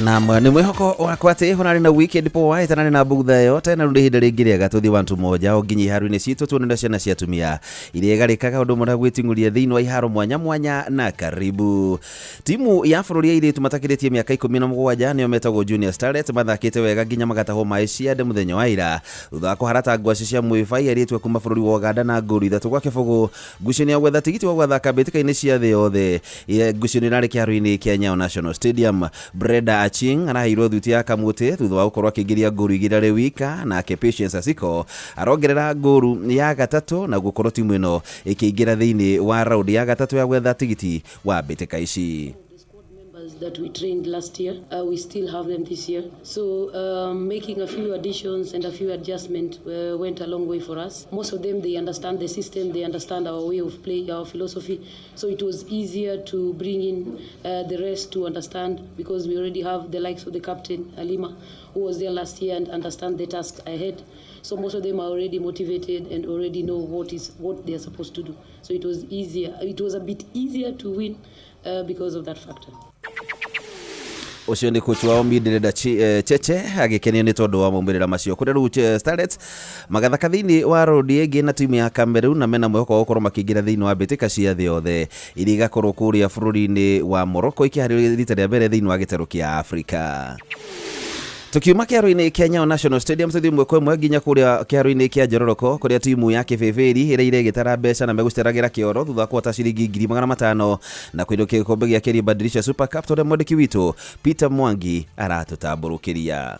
Nam nĩ mwĩhoko wakwa atĩ honarĩ na weekend poa ĩtanarĩ na bugtha yote na rĩu ihinda rĩngĩ rĩega tũthiĩ wantu moja o nginya iharo-inĩ citũ tuone ciana cia atumia iria igarĩkaga ũndũ ũmwe na gwĩting'ũria thĩinĩ wa iharo mwanya mwanya. Na karibu timu ya bũrũri ya airĩtu matakĩrĩtie mĩaka 17 nĩo metagwo Junior Starlets mathakĩte wega nginya magatahwo maĩ cia mũthenya wa ira thutha wa kũharata ngwacĩ cia mwĩbai airĩtu kuma bũrũri wa Uganda na ngũru 3-0. Ngucanio ya gwetha tigiti wa gwathaka mbĩtĩka-inĩ cia thĩ yothe ngucanio ĩrarĩ kĩharo-inĩ kĩa Nyayo National Stadium. Brenda Aching araheirwo thuti ya kamũtĩ thutha wa gũkorwo akĩingĩria ngũru 2 arĩ wika, nake Patience Asiko arongerera ngũru ya gatatũ na gũkorwo timu ĩno ĩkĩingĩra thĩinĩ wa raundi ya gatatũ ya gwetha tigiti wa mbĩtĩka ici. That we trained last year, we still have them this year. So making a few additions and a few adjustments went a long way for us. Most of them, they understand the system, they understand our way of play, our philosophy. So it was easier to bring in the rest to understand, because we already have the likes of the captain, Alima, who was there last year and understand the task ahead. So most of them are already motivated and already know what they are supposed to do. So it was easier. It was a bit easier to win because of that factor. Ũcio nĩ coach wao Midfielder Cheche agĩkenio nĩ tondũ wa maumĩrĩra macio. Kũrĩa rĩu Starlets magathaka thĩinĩ wa raundi ĩngĩ na timu ya Cameroon na mena mwĩhoko wa gũkorwo makĩingĩra thĩinĩ wa mbĩtĩka cia thĩ yothe iria igakorwo kũrĩa bũrũri-inĩ wa Morocco ikĩharĩrĩria rita rĩa mbere thĩinĩ wa gĩtarũ kĩa Afrika. Tukiuma kĩharo-inĩ kĩa Nyayo National Stadium tũthiĩ ĩmwe kwa ĩmwe nginya kũrĩa kĩharo-inĩ kĩa Njororoko kũrĩa timu ya Kĩbĩbĩri ĩrĩa ĩgĩtara mbeca na megũciteragĩra kĩoro thutha wa kũhota ciringi 500,000 na kũinũkia gĩkombe gĩa Keri Badilisha Super Cup tũrĩa mwandĩki witũ Peter Mwangi aratũtambũrũkĩria.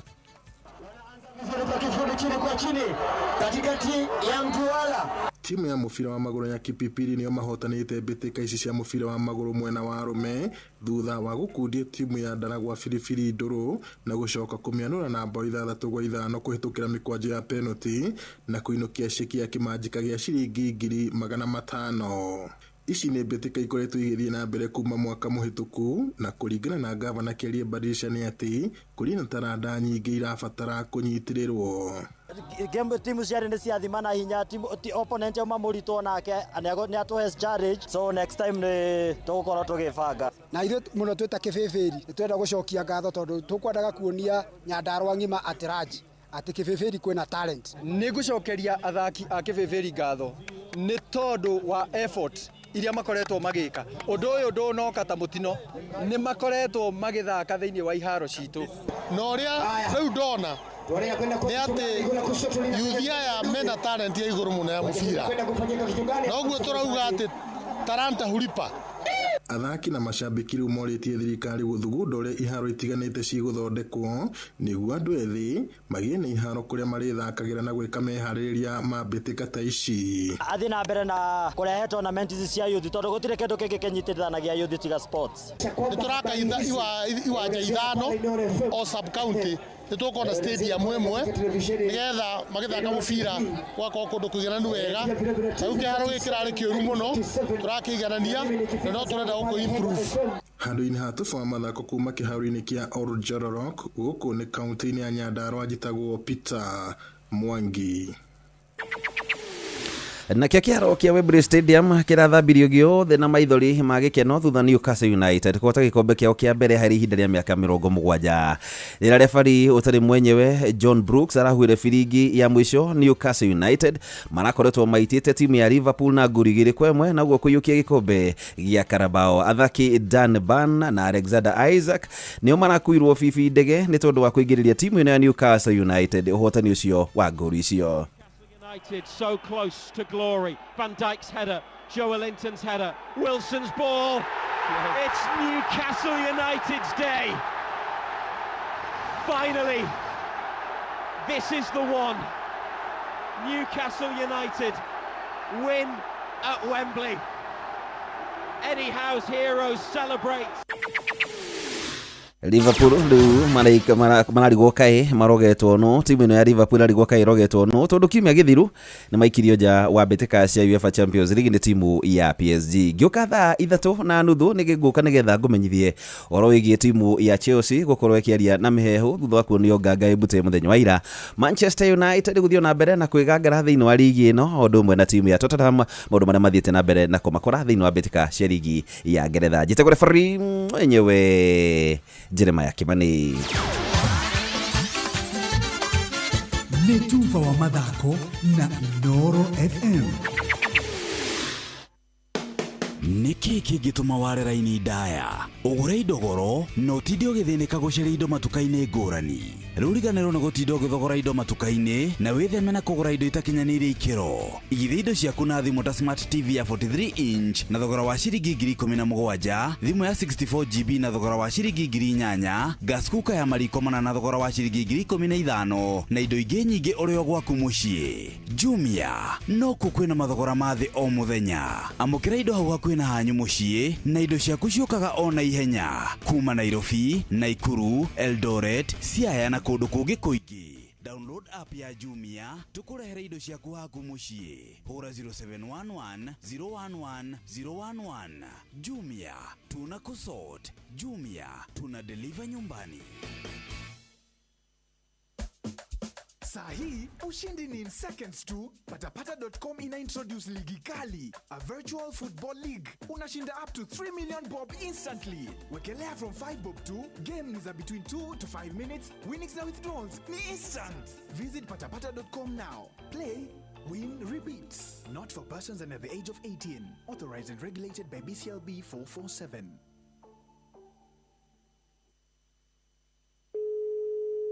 Timu ya mũbira wa magũrũ ya Kipipiri nĩo mahotanĩte mbĩtĩka ici cia mũbira wa magũrũ mwena wa arũme thutha wa gũkundia timu ya Ndaragwa Biribiri Ndũrũ na gũcoka kũmĩanũra na bao 6-5 kũhĩtũkĩra mĩkwanjo ya penalty na kũinũkia ceki ya kĩmanjĩka gĩa ciringi 500,000. Ici nĩ mbĩtĩka ikoretwo igĩthiĩ na mbere kuma mwaka mũhĩtũku na kũringana na gavana Keri Badilisha nĩ atĩ kũrĩ na taranda nyingĩ irabatara kũnyitĩrĩrwo. Game timu ciarĩ nĩ ciathimana hinya, opponent auma mũritũ nake nĩ atũhe challenge, so next time nĩ tũgũkorwo tũgĩbanga. Na ithuĩ mũno twĩ ta Kĩbĩbĩri nĩ twenda gũcokia ngatho tondũ tũkwendaga kuonia Nyandarua ng'ima atĩ Raj atĩ Kĩbĩbĩri kwĩna talent. Nĩ ngũcokeria athaki a Kĩbĩbĩri ngatho nĩ tondũ wa effort iria makoretwo magĩka. Ũndũ ũyũ ndũnoka ta mũtino, nĩ makoretwo magĩthaka thĩinĩ wa iharo citũ. Na ũrĩa rĩu ndona nĩ atĩ yuthi aya mena talent ya igũrũ mũno ya mũbira, na ũguo tũrauga atĩ talanta hulipa. Athaki na mashabiki rĩu morĩtie thirikari gũthugunda ũrĩa iharo itiganĩte cigũthondekwo nĩguo andũ ethĩ magĩe na iharo kũrĩa marĩthakagĩra na gwĩka meharĩrĩria ma mbĩtĩka ta ici. Athiĩ na mbere na kũrehe tournament ici cia youth tondũ gũtirĩ kĩndũ kĩngĩ kĩnyitithanagia youth tiga sports. Nĩ tũraka iwanja 5 o sub county, nĩ tũkorwo na stadium ĩmwe nĩgetha magĩthaka mũbira gwakorwo kũndũ kũigananu wega. Ta rĩu kĩharo gĩkĩ kĩrarĩ kĩũru mũno, tũrakĩiganania na no tũrenda gũkũ improve. Handũ-inĩ ha Tuba wa mathako kuma kĩharo-inĩ kĩa Oljororok gũkũ nĩ kaunti-inĩ ya Nyandarua, njĩtagwo Peter Mwangi. Nakĩo kĩharo kĩa Wembley Stadium kĩrathambirio gĩothe na maithori ma gĩkeno thutha Newcastle United kũhota gĩkombe kĩao kĩa mbere harĩ ihinda rĩa mĩaka 70. Rĩrĩa refari ũtarĩ mwenyewe John Brooks arahuire biringi ya mũico, Newcastle United marakoretwo maitĩte timu ya Liverpool na nguri 2-1 naguo kũiyũkia gĩkombe gĩa Carabao. Athaki Dan Burn na Alexander Isaac nĩo marakuirwo bibi ndege nĩ tondũ wa kũingĩrĩria timu ĩno ya Newcastle United ũhotani ũcio wa ngũri icio. United so close to glory. Van Dijk's header, Joelinton's header, Wilson's ball. It's Newcastle United's day. Finally, this is the one. Newcastle United win at Wembley. Eddie Howe's heroes celebrate. Liverpool rĩu mararigwo kaĩ marogetwo nũ. Timu ĩno ya Liverpool ĩrarigwo kaĩ ĩrogetwo nũ tondũ kiumia gĩthiru nĩ maikirio nja wa mbĩtĩka cia UEFA Champions League nĩ timu ya PSG. Ngĩũka thaa 3:30 nĩ ngũka nĩgetha ngũmenyithie ũhoro wĩgiĩ timu ya Chelsea gũkorwo ĩkĩaria na mĩhehu thutha wa kuonio nganga ĩmbute mũthenya wa ira. Manchester United gũthiĩ na mbere na kwĩgangara thĩinĩ wa ligi ĩno o ũndũ ũmwe na timu ya Tottenham, maũndũ marĩa mathiĩte na mbere na kũmakora thĩinĩ wa mbĩtĩka cia ligi ya Ngeretha. Njĩtagwo referee mwenyewe Jeremiah Kimani. Nĩ tuba wa mathako na Inooro FM. Nĩkĩ kĩngĩtũma ware raini ndaya, ũgũre indo goro na ũtinde ũgĩthĩnĩka gũcaria indo matuka-inĩ ngũrani? Rĩu riganĩrwo nĩ gũtinda ũgĩthogora indo matuka-inĩ na wĩtheme na kũgũra indo itakinyanĩirie ikĩro. Igithia indo ciaku na thimũ ta Smart TV ya 43 inch na thogora wa ciringi 17,000, thimũ ya 64 GB na thogora wa ciringi 8,000, gas cooker ya mariko mana na thogora wa ciringi 15,000 na indo ingĩ nyingĩ ũrĩ o gwaku mũciĩ. Jumia nokuo kwĩna mathogora ma thĩ o mũthenya. Amũkĩra indo hau hakuhĩ na hanyu mũciĩ na indo ciaku ciũkaga o na ihenya kuma Nairobi, Naikuru, Eldoret, Siaya na kũndũ kũngĩ kũingĩ. Download app ya Jumia tũkũrehere indo ciaku haku mũciĩ. Hũra 0711 011 011. Jumia tuna kusort. Jumia tuna deliver nyumbani. Saa hii ushindi ni in seconds tu. Patapata.com ina introduce ligi kali, a virtual football league. Unashinda up to 3 million bob instantly. Wekelea from 5 bob tu. Game ni za between 2 to 5 minutes. Winnings na withdrawals ni instant. Visit patapata.com now. Play, win, repeat. Not for persons under the age of 18. Authorized and regulated by BCLB 447.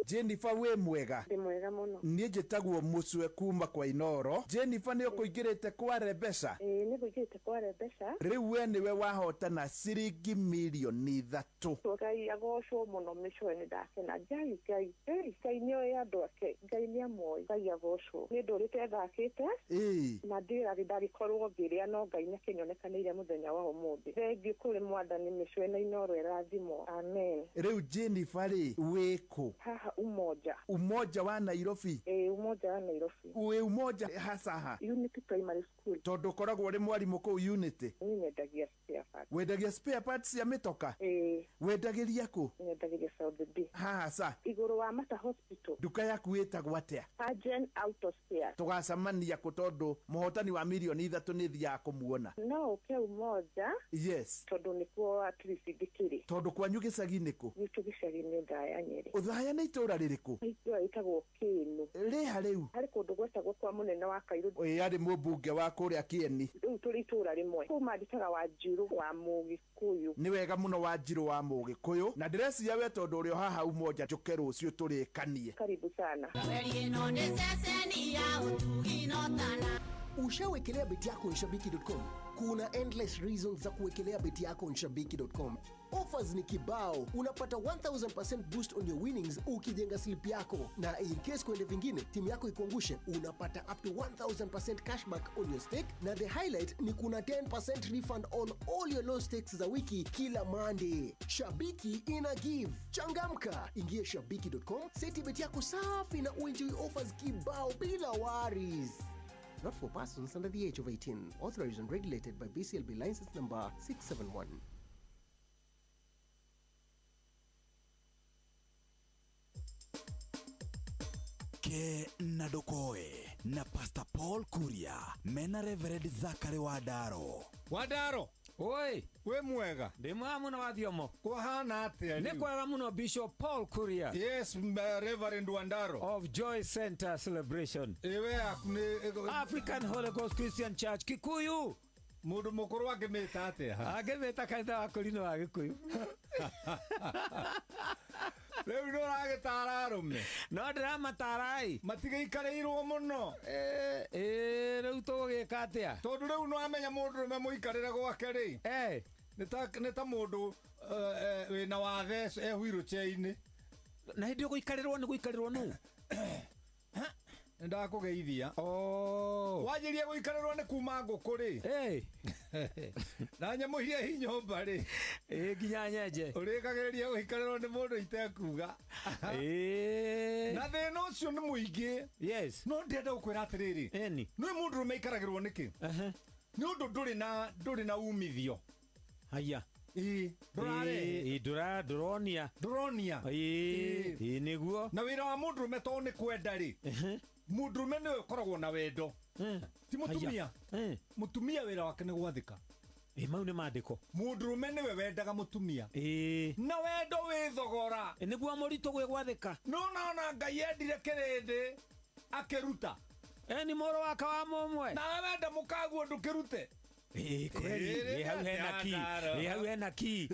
Jennifer, wĩ mwega? Ndĩ mwega mũno. Niĩ njĩtagwo Mũcwe kuma kwa Inooro. Jennifer, nĩ ũkũingĩrĩte kware mbeca? Ĩĩ, nĩ ngũingĩrĩte kware mbeca. Rĩu we nĩwe wahotana ciringi 3 mirioni. Ngai agocwo mũno. Mĩcwe, nĩ ndakena. Ngai, Ngai, Ngai, Ngai nĩ oĩ andũ ake. Ngai nĩ amoĩ. Ngai agocwo. Nĩ ndũrĩte thakĩte na ndĩrarĩ ndagĩkorwo ngĩrĩa, no Ngai nĩ akĩnyonekanĩire mũthenya wa ũmũthĩ. Thengiũ kũrĩ Mwathani. Mĩcwe na Inooro ĩrathimwo. Amen. Rĩu Jennifer rĩ, wĩkũ? Haha Umoja. Umoja wa Nairobi? Ĩĩ, Umoja wa Nairobi. Wĩ Umoja hasaha? Unity Primary School. Tondũ ũkoragwo ũrĩ mwarimũ kũu Unity? Niĩ nyendagia spare parts. Wendagia spare parts cia mĩtoka? Ĩĩ. Wendagĩria kũ? Nyendagĩria South B. Haha sa? Igũrũ wa Mata Hospital. Nduka yaku ĩtagwo atĩa? Agen Auto Spare. Tũgacemania kũ? Tondũ mũhotani wa 3 mirioni nĩ thiaga kũmuona. No ũke Umoja. Tondũ nĩkuo at least ndĩkĩrĩ. Tondũ kwanyu gĩcagi nĩ kũ? Gwitũ gĩcagi nĩ Ũthaya, Nyĩrĩ. Ũthaya nĩ itũũra rĩrĩkũ? Itũũra rĩtagwo Kĩĩnũ. Rĩha rĩu? Harĩ kũndũ gwetagwo kwa mũnene wa Kairũ. Ĩ, arĩ mũmbunge wa kũrĩa Kĩeni. Rĩu tũrĩ itũũra rĩmwe kũu mandĩkaga Wanjirũ wa Mũgĩkũyũ. Nĩ wega mũno, Wanjirũ wa Mũgĩkũyũ. Na ndĩreciria we tondũ ũrĩ o haha Umoja, njũke rũciũ tũrĩkanie. Karibu sana. Ushawekelea beti yako ya shabiki.com? Kuna endless reasons za kuwekelea beti yako on shabiki.com. Offers ni kibao, unapata 1000% boost on your winnings ukijenga slip yako, na in case kuende vingine timu yako ikuangushe, unapata up to 1000% cashback on your stake, na the highlight ni kuna 10% refund on all your low stakes za wiki kila Monday. Shabiki ina give. Changamka, ingia shabiki.com, seti beti yako safi na uenjoy offers kibao bila worries. Not for persons under the age of 18. Authorized and regulated by BCLB license number 671. Ke na Ndokoe na Pastor Paul Kuria mena Reverend Zachary Wandaro. Wandaro. Oi, we mwega. Ndi mwega muno wa Thiomo. Kwahana atia? Ni kwega muno Bishop Paul Kuria. Yes, Reverend Wandaro. Of Joy Center Celebration. Ewe African Holy Ghost Christian Church Kikuyu. Mundu mukuru angimita atia? Angimita kanitha wa Korino wa Gikuyu. Rĩu nĩ ũragĩtara arũme. No ndĩramatarai. Matigĩikarĩirwo mũno. Rĩu tũgũgĩka atĩa? Tondũ rĩu nĩ wamenya mũndũrũme mũikarĩre gwake rĩ. Nĩ ta mũndũ wĩna wathe e wheelchair-inĩ. Na hĩndĩ ĩyo gũikarĩrwo nĩ gũikarĩrwo nũ? Nĩ ndakũgeithia. Wanjĩria gũikarĩrwo nĩ kuma ngũkũ rĩ. Na nyamũ iria i nyũmba rĩ. Nginya nyenje. Ũrĩkagĩrĩria gũikarĩrwo nĩ mũndũ itekuga. Na thĩna ũcio nĩ mũingĩ. Yes. No ndĩrenda gũkwĩra atĩrĩrĩ. Ĩni. Nĩ mũndũrũme aikaragĩrwo nĩkĩ? Nĩ ũndũ ndũrĩ na umithio. Haya. Ndũrarehe. Ndũronia. Ndũronia. Nĩguo. Na wĩra wa mũndũrũme to nĩ kwenda rĩ. Mũndũrũme nĩwe ũkoragwo na wendo. Ti mũtumia. Mũtumia wĩra wake nĩ gwathĩka. Mau nĩ mandĩko. Mũndũrũme nĩwe wendaga mũtumia. Na wendo wĩ thogora. Nĩguo mũritũ gwĩ gwathĩka. No nona Ngai endire kĩrĩndĩ akĩruta. Nĩ mũrũ wake wa mũmwe. Nawe wenda mũkaguo ndũkĩrute. Kweli. Hau hena ki. Hau hena ki.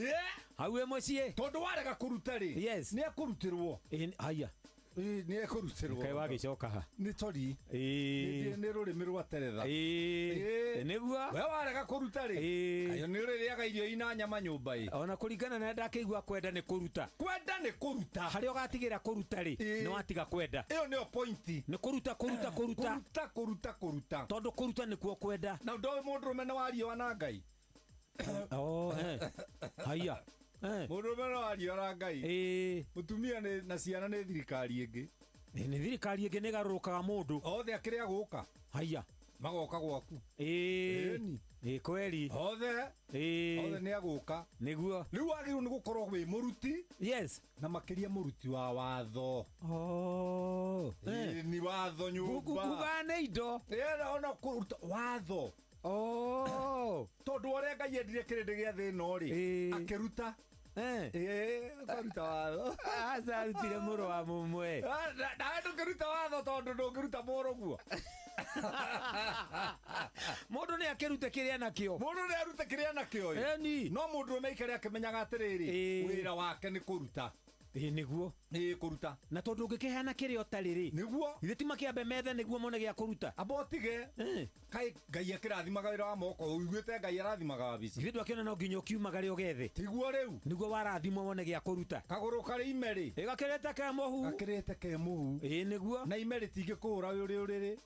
Hau wĩ mũciĩ. Tondũ warega kũruta rĩ. Yes. Nĩ ekũrutĩrwo. Haya. Nĩ ekũrutĩrwo. Kaĩ wagĩcoka ha? Nĩ tori. Nĩ rũrĩmĩ rwa teretha. Nĩguo. We warega kũruta rĩ. Kaĩ nĩ ũrĩrĩaga irio ina nyama nyũmba ĩ. Ona kũringana na ndakĩigua kwenda nĩ kũruta. Kwenda nĩ kũruta. Harĩa ũgatigĩra kũruta rĩ, nĩ watiga kwenda. Ĩyo nĩyo pointi. Nĩ kũruta kũruta kũruta. Kũruta kũruta kũruta. Tondũ kũruta nĩkuo kwenda. Na ndoĩ mũndũrũme nĩ wario na Ngai. Haya. Mũndũrũme no wario na Ngai. Mũtumia na ciana nĩ thirikari ĩngĩ. Nĩ thirikari ĩngĩ nĩ ĩgarũrũkaga mũndũ. Othe akĩrĩa gũka. Haya. Magoka gwaku. Kweli. Othe. Othe nĩ agũka. Nĩguo. Rĩu wagĩrĩirwo nĩ gũkorwo wĩ mũruti. Yes. Na makĩria mũruti wa watho. Ni watho nyũmba. Kugane indo. Ona kũruta watho. Tondũ ũrĩa Ngai endire kĩrĩndĩ gĩa thĩ ĩno rĩ, akĩruta. Akaruta watho. Aca arutire mũrũ wa mũmwe. Nawe ndũngĩruta watho tondũ ndũngĩruta mũrũguo. Mũndũ nĩ akĩrute kĩrĩa nakĩo. Mũndũ nĩ arute kĩrĩa nakĩo. No mũndũrũme aikare akĩmenyaga atĩrĩrĩ, wĩra wake nĩ kũruta. Nĩguo. Kũruta. Na tondũ ũngĩkĩheana kĩrĩa ũtarĩ rĩ. Nĩguo. Ithe ti makĩambe methe nĩguo mone gĩa kũruta. Amba ũtige. Kaĩ Ngai akĩrathimaga wĩra wa moko, ũiguĩte Ngai arathimaga wabici. Ithe ndwakĩona no nginya ũkiumagare ũgethe. Tiguo rĩu. Nĩguo warathimwo wone gĩa kũruta. Kagũrũ karĩ ime rĩ. Gakĩrĩte ke mũhu. Gakĩrĩte ke mũhu. Nĩguo. Na ime rĩtingĩkũhũra wĩ ũrĩ ũrĩrĩ.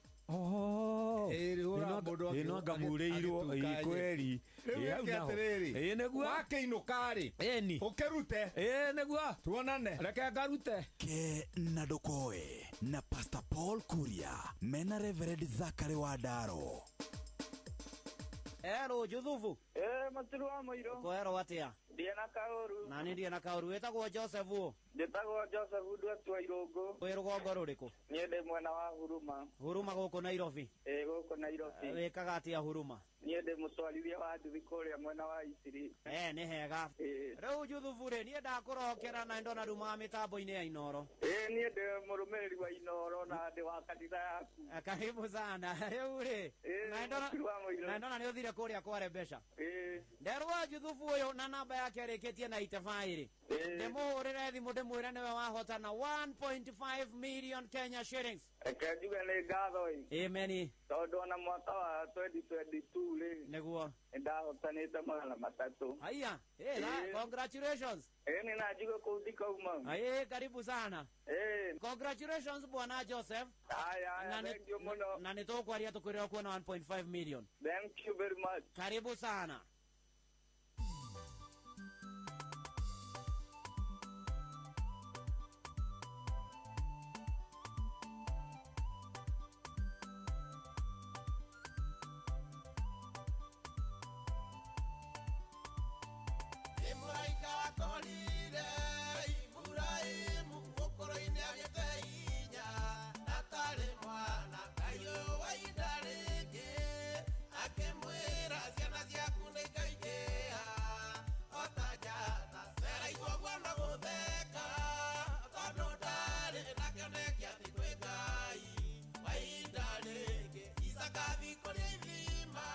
Ĩno anga murĩirwo kweri. Rĩu ĩke atĩrĩrĩ. Nĩguo. Wakĩinũka rĩ. Ũkĩrute. Nĩguo. Tuonane. Reke ngarute. Ke na Ndokoe na Pastor Paul Kuria mena Reverend Zachary Wandaro. Ero Juthubu. Matiru wa Mũirũ. Kwero atia? Ndiĩ na kaũru. Na nĩ ndiĩ na kaũru. Wĩtagwo Joseph ũ? Njĩtagwo Joseph Ndwatwa Irũngũ. Wĩ rũgongo rũrĩkũ? Niĩ ndĩ mwena wa Huruma. Huruma gũkũ Nairobi? Gũkũ Nairobi. Wĩkaga atĩa Huruma? Niĩ ndĩ mũtwarithia wa nduthi kũrĩa mwena wa Isiri. Nĩ hega. Rĩu Juthubu rĩ, niĩ ndakũrokera na ndona rumaga mĩtambo-inĩ ya Inoro. Niĩ ndĩ mũrũmĩrĩri wa Inoro na ndĩ wa kanitha yaku. Karibu sana. Rĩu rĩ, na ndona nĩ ũthire kũrĩa kware mbeca. Nderwo Juthubu ũyũ na namba yake arĩkĩtie na 85 rĩ. Ndĩmũhũrĩre thimũ ndĩmwĩre nĩwe wahotana 1.5 million Kenya shillings. Reke njuge nĩ ngatho ĩ. Amen. Tondũ ona mwaka wa 2022 rĩ. Nĩguo. Nĩndahotanĩte 300. Haya, eh, congratulations. Ĩĩ nĩ na njuge kũu ndikauma. Ĩĩ, karibu sana. Ĩĩ. Congratulations bwana Joseph. Haya, haya, thank you mũno. Na nĩ tũkwaria tũkwĩre ũkuona 1.5 million. Thank you very much. Karibu sana. Mũraika wakorire Iburahĩmu ũkũrũ-inĩ agĩte hinya na atarĩ mwana. Ngai ũyũ wa ihinda rĩngĩ akĩmwĩra ciana ciaku nĩikaingĩha o ta njata. Sera igua ũguo no gũtheka tondũ ndarĩ na kĩoneki atĩ kwĩ Ngai wa ihinda rĩngĩ. Isaaka athiĩ kũrĩa ithima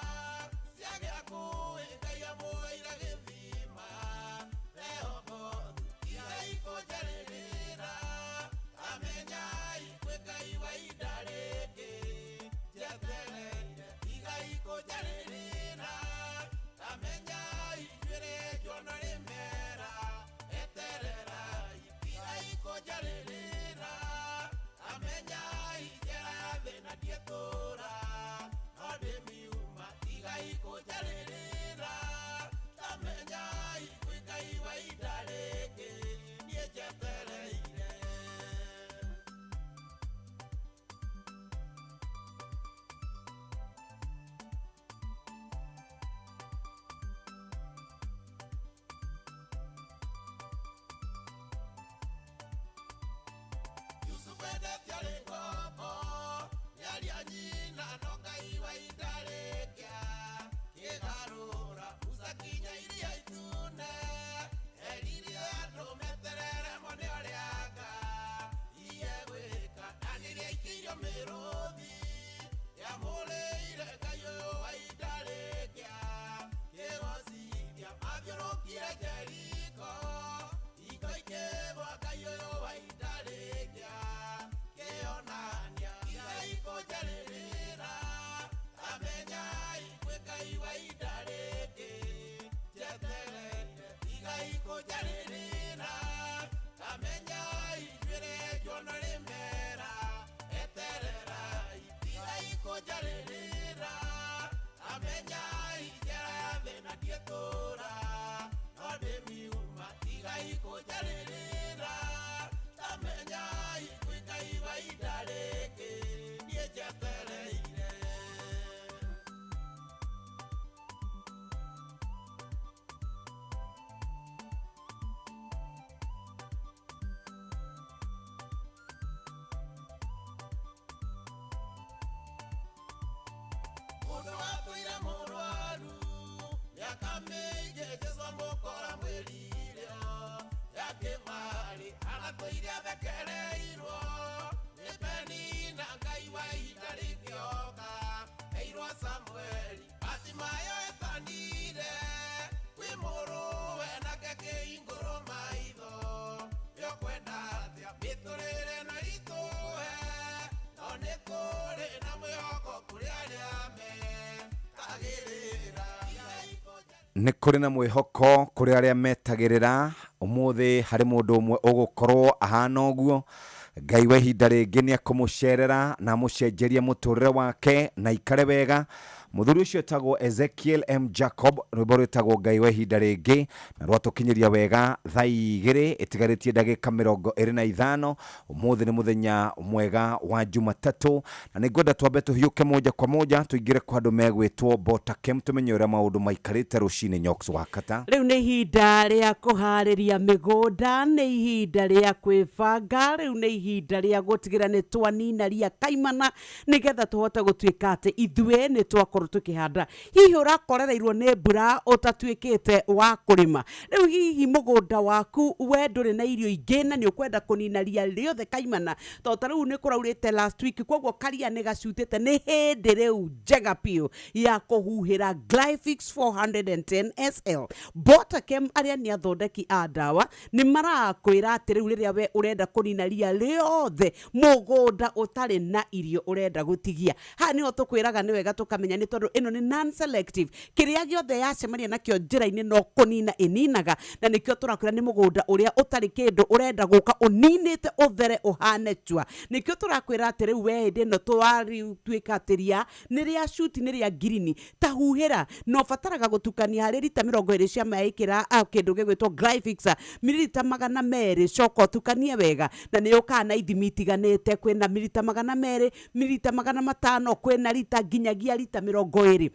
ciagĩa kũĩ Ngai amũheire gĩthima. Yusufu endete arĩ ngombo nĩaria nyina no Ngai wa ihinda rĩngĩ kĩgarũra. Musa kinya iria itune erire andũ meterere mone ũrĩa Ngai egwĩka. Na rĩrĩa aikĩirio mĩrũthi yamũrĩire Ngai ũyũ wa ihinda rĩngĩ kĩgocithia. Mathiũrũkire Jeriko hingo ikĩgwa Ngai ũyũ wa ihinda rĩngĩ kĩonania. Tigai kũnjarĩrĩra tamenyai kwĩ Ngai wa ihinda rĩngĩ njetereire. Tigai kũnjarĩrĩra tamenyai njuĩrĩ njuono rĩmera etererai. Tigai kũnjarĩrĩra tamenyai njĩra ya thĩna ndiĩtũra no ndĩmiuma. Tigai kũnjarĩrĩra tamenyai kwĩ Ngai wa ihinda rĩngĩ niĩ njetereire. Mũndũ watũire mũrwaru mĩaka mĩingĩ Jesũ amũkora mwĩrire ya kĩbarĩ aratũire athekereirwo nĩ Penina. Ngai wa ihinda rĩngĩoka eirwo Samueli Batimayo etanire kwĩ mũrũwe nake kĩhingũrwo maitho. Nĩũkwenda atĩa mĩtũrĩre no ĩritũhe no nĩ kũrĩ na mwĩhoko kũrĩ arĩa metagĩrĩra. Nĩ kũrĩ na mwĩhoko kũrĩ arĩa metagĩrĩra. Ũmũthĩ harĩ mũndũ ũmwe ũgũkorwo ahana ũguo. Ngai wa ihinda rĩngĩ nĩ ekũmũcerera na amũcenjerie mũtũrĩre wake na ikare wega. Mũthuri ũcio etagwo Ezekiel M Jacob, rwĩmbo rwĩtagwo Ngai wa ihinda rĩngĩ, na rwatũkinyĩria wega thaa 2 ĩtigarĩtie ndagĩka 25. Ũmũthĩ nĩ mũthenya mwega wa Jumatatũ, na nĩngwenda twambe tũhiũke moja kwa moja tũingĩre kwa andũ megwĩtwo Botakem tũmenye ũrĩa maũndũ maikarĩte rũcinĩ. Nyox wa kata Rĩu nĩ ihinda rĩa kũharĩria mĩgũnda, nĩ ihinda rĩa kwĩbanga, rĩu nĩ ihinda rĩa gũtigĩra nĩ twanina ria kaimana nĩgetha tũhote gũtuĩka atĩ ithuĩ nĩ twakorwo tũkĩhanda. Hihi ũrakorereirwo nĩ mbura ũtatuĩkĩte wa kũrĩma, rĩu hihi mũgũnda waku we ndũrĩ na irio ingĩ na nĩ ũkwenda kũnina ria rĩothe kaimana, tondũ ta rĩu nĩ kũraurĩte last week, koguo karia nĩ gacutĩte. Nĩ hĩndĩ rĩu njega biũ ya kũhuhĩra Glyphix 410 SL. Botakem arĩa nĩ athondeki a ndawa nĩ marakwĩra atĩ rĩu rĩrĩa we ũrenda kũnina ria rĩothe mũgũnda ũtarĩ na irio ũrenda gũtigia, haha nĩho tũkwĩraga nĩ wega tũkamenya, nĩ tondũ ĩno nĩ non selective, kĩrĩa gĩothe yacemania nakĩo njĩra-inĩ no kũnina ĩninaga, na nĩkĩo tũrakwĩra nĩ mũgũnda ũrĩa ũtarĩ kĩndũ ũrenda gũka ũninĩte ũthere ũhane cua. Nĩkĩo tũrakwĩra atĩ rĩu we hĩndĩ ĩno twarĩtuĩka atĩ ria nĩ rĩa cuti, nĩ rĩa ngirini, ta huhĩra na ũbataraga gũtukania harĩ rita 20 cia maĩ ĩkĩra kĩndũ gĩgwĩtwo Glyphix mililita 200, coka ũtukanie wega, na nĩ yũkaga na ithimi itiganĩte, kwĩna mililita 200, mililita 500, kwĩna rita nginyagia rita 20.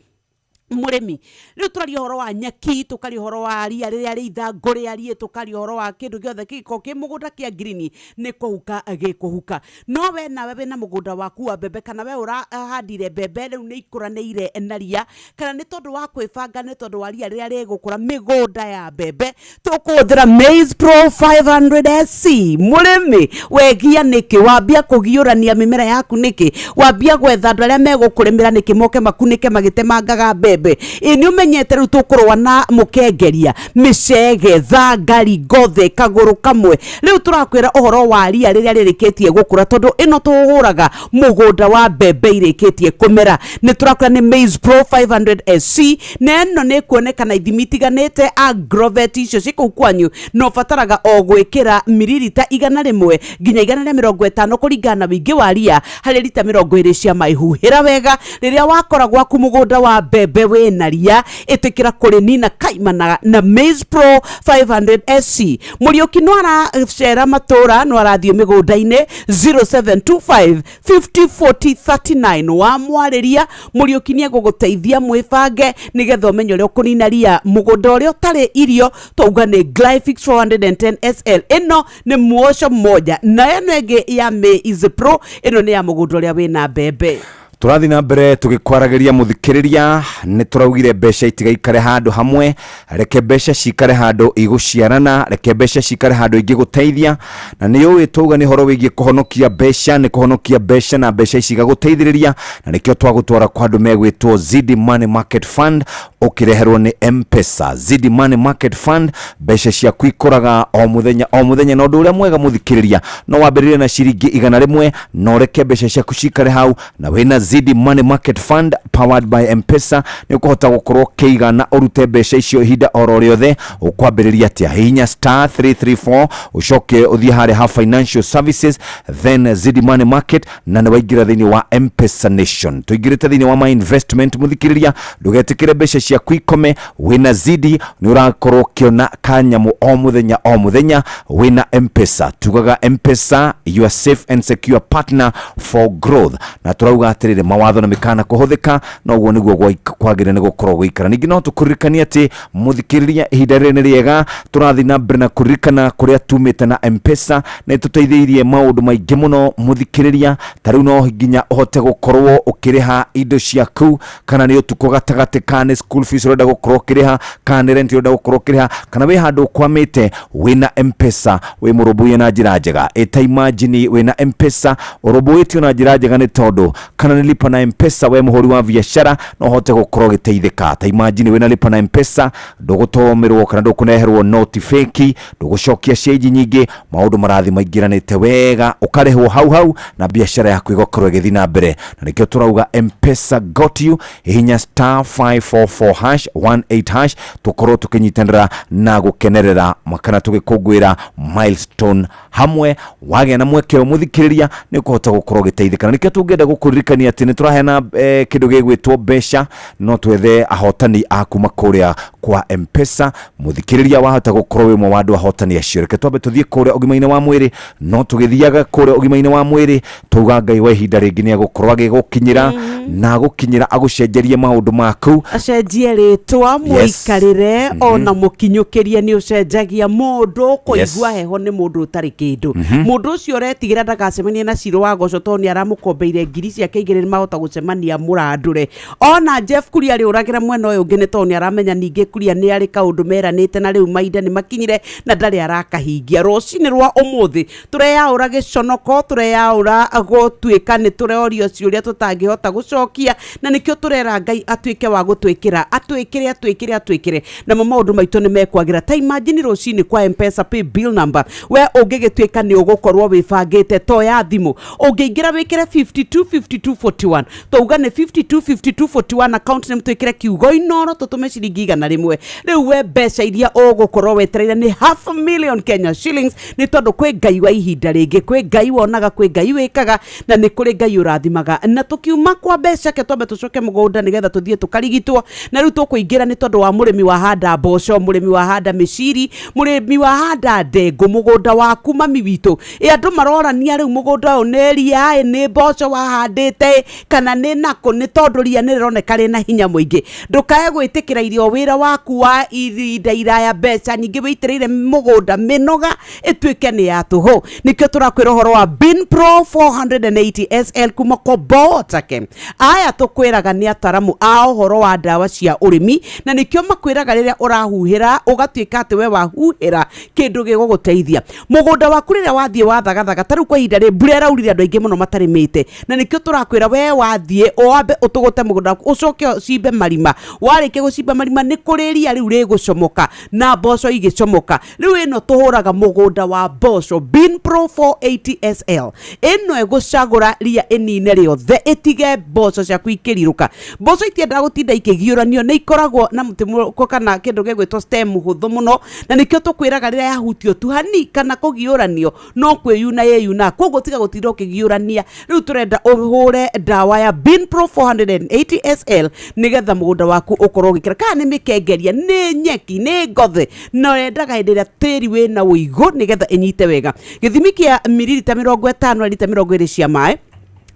Mũrĩmi, rĩu tũraria ũhoro wa nyeki, tũkaria ũhoro wa ria rĩrĩa rĩ ithangũ rĩa rie, tũkaria ũhoro wa kĩndũ gĩothe kĩngĩkorwo kĩ mũgũnda kĩa ngirini nĩ kũhuka gĩkũhuka. No we nawe wĩna mũgũnda waku wa mbembe, kana we ũrahandire mbembe rĩu nĩ ikũranĩire na ria, kana nĩ tondũ wa kwĩbanga, nĩ tondũ wa ria rĩrĩa rĩgũkũra mĩgũnda ya mbembe, tũkũhũthĩra Maize Pro 500 SC. Mũrĩmi, wegia nĩkĩ? Wambia kũgiũrania mĩmera yaku nĩkĩ? Wambia gwetha andũ arĩa megũkũrĩmĩra nĩkĩ moke makunĩke magĩtemangaga mbembe? Ĩ nĩ ũmenyete rĩu tũkũrũa na mũkengeria, mĩcege, thangari, ngothe, kagũrũ kamwe. Rĩu tũrakwĩra ũhoro wa ria rĩrĩa rĩrĩkĩtie gũkũra, tondũ ĩno tũhũraga mũgũnda wa mbembe irĩkĩtie kũmera. Nĩ tũrakwĩra nĩ Maize Pro 500 SC, na ĩno nĩ ĩkuonekana ithimi itiganĩte agrovet icio ciĩ kũu kwanyu, na ũbataraga o gwĩkĩra mililita 100 nginya 150 kũringana na wĩingĩ wa ria harĩ rita 20 cia maĩ. Huhĩra wega rĩrĩa wakora gwaku mũgũnda wa mbembe wĩna ria, ĩtĩkĩra kũrĩnina kaimana na Maize Pro 500 SC. Mũriũki no aracera matũra, no arathiĩ mĩgũnda-inĩ 0725 50 40 39, wamwarĩria Mũriũki nĩ egũgũteithia mwĩbange nĩgetha ũmenye ũrĩa ũkũnina ria mũgũnda ũrĩa ũtarĩ irio. Twauga nĩ Glyphix 410 SL, ĩno nĩ muoco moja, na ĩno ĩngĩ ya Maize Pro ĩno nĩ ya mũgũnda ũrĩa wĩna mbembe. Tũrathiĩ na mbere tũgĩkwaragĩria mũthikĩrĩria, nĩ tũraugire mbeca itigaikare handũ hamwe, reke mbeca cikare handũ igũciarana, reke mbeca cikare handũ ingĩgũteithia. Na nĩ ũĩ twauga nĩ ũhoro wĩgiĩ kũhonokia mbeca, nĩ kũhonokia mbeca na mbeca ici igagũteithĩrĩria, na nĩkĩo twagũtwara kwa andũ megwĩtwo Zidi Money Market Fund, ũkĩreherwo nĩ M-Pesa. Zidi Money Market Fund, mbeca ciaku ikũraga o mũthenya o mũthenya, na ũndũ ũrĩa mwega mũthikĩrĩria, no wambĩrĩrie na ciringi 100 na ũreke mbeca ciaku cikare hau, na wĩna Zidi Money Market Fund powered by M-Pesa nĩ ũkũhota gũkorwo ũkĩiga na ũrute mbeca icio ihinda oro rĩothe. Ũkwambĩrĩria atĩa? Hihinya star 334, ũcoke ũthiĩ harĩa ha financial services, then Zidi Money Market, na nĩ waingĩra thĩinĩ wa M-Pesa Nation. Tũingĩrĩte thĩinĩ wa my investment mũthikĩrĩria, ndũgetĩkĩre mbeca ciaku ikome. Wĩna Zidi nĩ ũrakorwo ũkĩona kanyamũ o mũthenya o mũthenya wĩna M-Pesa. Tugaga M-Pesa, your safe and secure partner for growth, na tũrauga atĩrĩrĩ, mawatho na mĩkana kũhũthĩka, na ũguo nĩguo kwagĩrĩire nĩ gũkorwo gũikara. Ningĩ no tũkũririkanie atĩ mũthikĩrĩria, ihinda rĩrĩ nĩ rĩega tũrathiĩ na mbere na kũririkana kũrĩa tumĩte na M-Pesa, nĩ tũteithĩirie maũndũ maingĩ mũno mũthikĩrĩria. Ta rĩu no nginya ũhote gũkorwo ũkĩrĩha indo ciaku, kana nĩ ũtukũ gatagatĩ, kana nĩ school fees ũrenda gũkorwo ũkĩrĩha, kana nĩ rent ũrenda gũkorwo ũkĩrĩha, kana wĩ handũ ũkwamĩte, wĩna M-Pesa wĩ mũrũmbũiye na njĩra njega. Ĩta imagine wĩna M-Pesa ũrũmbũĩtio na njĩra njega, nĩ tondũ kana nĩ lipa na M-Pesa, we mũhũri wa biacara no ũhote gũkorwo ũgĩteithĩka. Ta imagine wĩna lipa na M-Pesa, ndũgũtũmĩrwo kana ndũkũneherwo noti fake, ndũgũcokia cĩnji nyingĩ, maũndũ marathiĩ maingĩranĩte wega, ũkarĩhwo hau hau na biacara yaku ĩgakorwo ĩgĩthiĩ na mbere. Na nĩkĩo tũrauga M-Pesa got you. Hihinya star 544 hash 18 hash, tũkorwo tũkĩnyitanĩra na gũkenerera kana tũgĩkũngũĩra milestone hamwe. Wagĩa na mweke ũyũ mũthikĩrĩria, nĩ ũkũhota gũkorwo ũgĩteithĩka. Na nĩkĩo tũngĩenda gũkũririkania atĩ nĩ tũraheana kĩndũ gĩgwĩtwo mbeca, no twethe ahotani a kuma kũrĩa kwa M-Pesa. Mũthikĩrĩria, wahota gũkorwo wĩ ũmwe wa andũ ahotani acio. Reke twambe tũthiĩ kũrĩa ũgima-inĩ wa mwĩrĩ. No tũgĩthiaga kũrĩa ũgima-inĩ wa mwĩrĩ, twauga Ngai wa ihinda rĩngĩ nĩ agũkorwo agĩgũkinyĩra na agũkinyĩra agũcenjerie maũndũ maku, acenjie rĩtwa, mũikarĩre, ona mũkinyũkĩrie nĩ ũcenjagia mũndũ. Kũigua heho nĩ mũndũ ũtarĩ kĩndũ. Mũndũ ũcio ũretigĩra ndagacemanie na Ciro wa Goco tondũ nĩ aramũkombeire ngiri ciake 2 nĩ mahota gũcemania mũrandũre. Ona Jeff Kuria rĩũragĩra mwena ũyũ ũngĩ nĩ tondũ nĩ aramenya ningĩ Kuria nĩ arĩ kaũndũ meranĩte na rĩu mahinda nĩ makinyire na ndarĩ arakahingia. Rũcinĩ rwa ũmũthĩ tũreyaũra gĩconoko, tũreyaũra gũtuĩka nĩ tũreorio ciũria tũtangĩhota gũcokia, na nĩkĩo tũrera Ngai atuĩke wa gũtwĩkĩra, atwĩkĩre atwĩkĩre atwĩkĩre, namo maũndũ maitũ nĩ mekwagĩra. Ta imagine rũcinĩ kwa M-Pesa pay bill number, we ũngĩgĩtuĩka nĩ ũgũkorwo wĩbangĩte to ya thimũ, ũngĩingĩra wĩkĩre 525241, twauga nĩ 525241 account name, twĩkĩre kiugo Inoro, tũtũme ciringi 100. Rĩu we mbeca iria ũgũkorwo wetereire nĩ half a million Kenya shillings, nĩ tondũ kwĩ Ngai wa ihinda rĩngĩ, kwĩ Ngai wonaga, kwĩ Ngai wĩkaga, na nĩ kũrĩ Ngai ũrathimaga. Na tũkiuma kwa mbeca ke twambe tũcoke mũgũnda nĩgetha tũthiĩ tũkarigitwo. Na rĩu tũkũingĩra nĩ tondũ wa mũrĩmi wa handa mboco, mũrĩmi wa handa mĩciri, mũrĩmi wa handa ndengũ, mũgũnda waku mami witũ. Ĩ andũ marorania rĩu mũgũnda ũyũ nĩ ria ĩ nĩ mboco wahandĩte kana nĩ nakũ, nĩ tondũ ria nĩ rĩroneka rĩna hinya mũingĩ. Ndũkae gwĩtĩkĩra irio wĩra waku wa ihinda iraya, mbeca nyingĩ wĩitĩrĩire mũgũnda mĩnoga ĩtuĩke nĩ ya tũhũ. Nĩkĩo tũrakwĩra ũhoro wa Bin Pro 480 SL kuma kwa Botake. Aya tũkwĩraga nĩ ataramu a ũhoro wa ndawa cia ũrĩmi, na nĩkĩo makwĩraga rĩrĩa ũrahuhĩra ũgatuĩka atĩ we wahuhĩra kĩndũ gĩgũgũteithia mũgũnda waku rĩrĩa wathiĩ wathagathaga. Ta rĩu kwa ihinda rĩ mbura ĩraurire andũ aingĩ mũno matarĩmĩte, na nĩkĩo tũrakwĩra we wathiĩ wambe ũtũgũte mũgũnda waku, ũcoke ũcimbe marima. Warĩkia gũcimba marima nĩ kũrĩ ria rĩu rĩgũcomoka na mboco igĩcomoka. Rĩu ĩno tũhũraga mũgũnda wa mboco Bin Pro 480 SL, ĩno ĩgũcagũra ria ĩnine rĩothe ĩtige mboco ciaku ikĩrirũka. Mboco itiendaga gũtinda ikĩgiũranio, nĩ ikoragwo na mũtĩ mũrũkũ kana kĩndũ gĩgwĩtwo stem hũthũ mũno, na nĩkĩo tũkwĩraga rĩrĩa yahutio tu hani kana kũgiũranio no kwĩyuna yeyuna, koguo tiga gũtinda ũkĩgiũrania. Rĩu tũrenda ũhũre ndawa ya Bin Pro 480 SL nĩgetha mũgũnda waku ũkorwo ũgĩkĩra, kana nĩ mĩkengeria, nĩ nyeki, nĩ ngothe, na ũrendaga hĩndĩ ĩrĩa tĩri wĩna ũigũ nĩgetha ĩnyite wega. Gĩthimi kĩa mililita 50 na lita 20 cia maĩ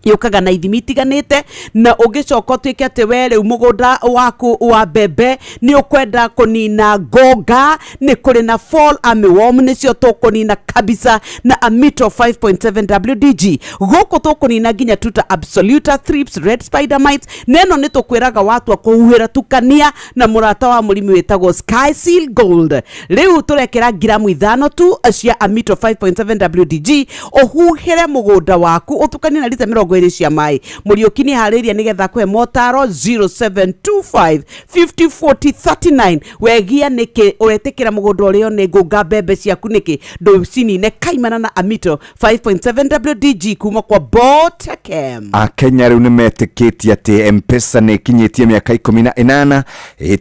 yũkaga na ithimi itiganĩte, na ũngĩcoka ũtuĩke atĩ we rĩu mũgũnda waku wa mbembe nĩ ũkwenda kũnina ngonga, nĩ kũrĩ na fall armyworm, nĩcio tũkũnina kabisa na Amito 5.7 WDG. Gũkũ tũkũnina nginya tuta absoluta, thrips, red spider mites, na ĩno nĩ tũkwĩraga watua kũhuhĩra tukania na mũrata wa mũrĩmi wĩtagwo Sky Seal Gold. Rĩu tũrekĩra ngiramu 5 tu cia Amito 5.7 WDG, ũhuhĩre mũgũnda waku ũtukanie na lita 20 cia maĩ. Mũriũki nĩ harĩirie nĩgetha kũhe motaro 0725 50 40 39. Wegia nĩkĩ ũretĩkĩra mũgũnda ũrĩo nĩ ngũnga mbembe ciaku nĩkĩ ndũcinine kaimana na Amito 5.7 WDG kuma kwa Botakem. Akenya rĩu nĩ metĩkĩtie atĩ M-Pesa nĩ ĩkinyĩtie mĩaka 18.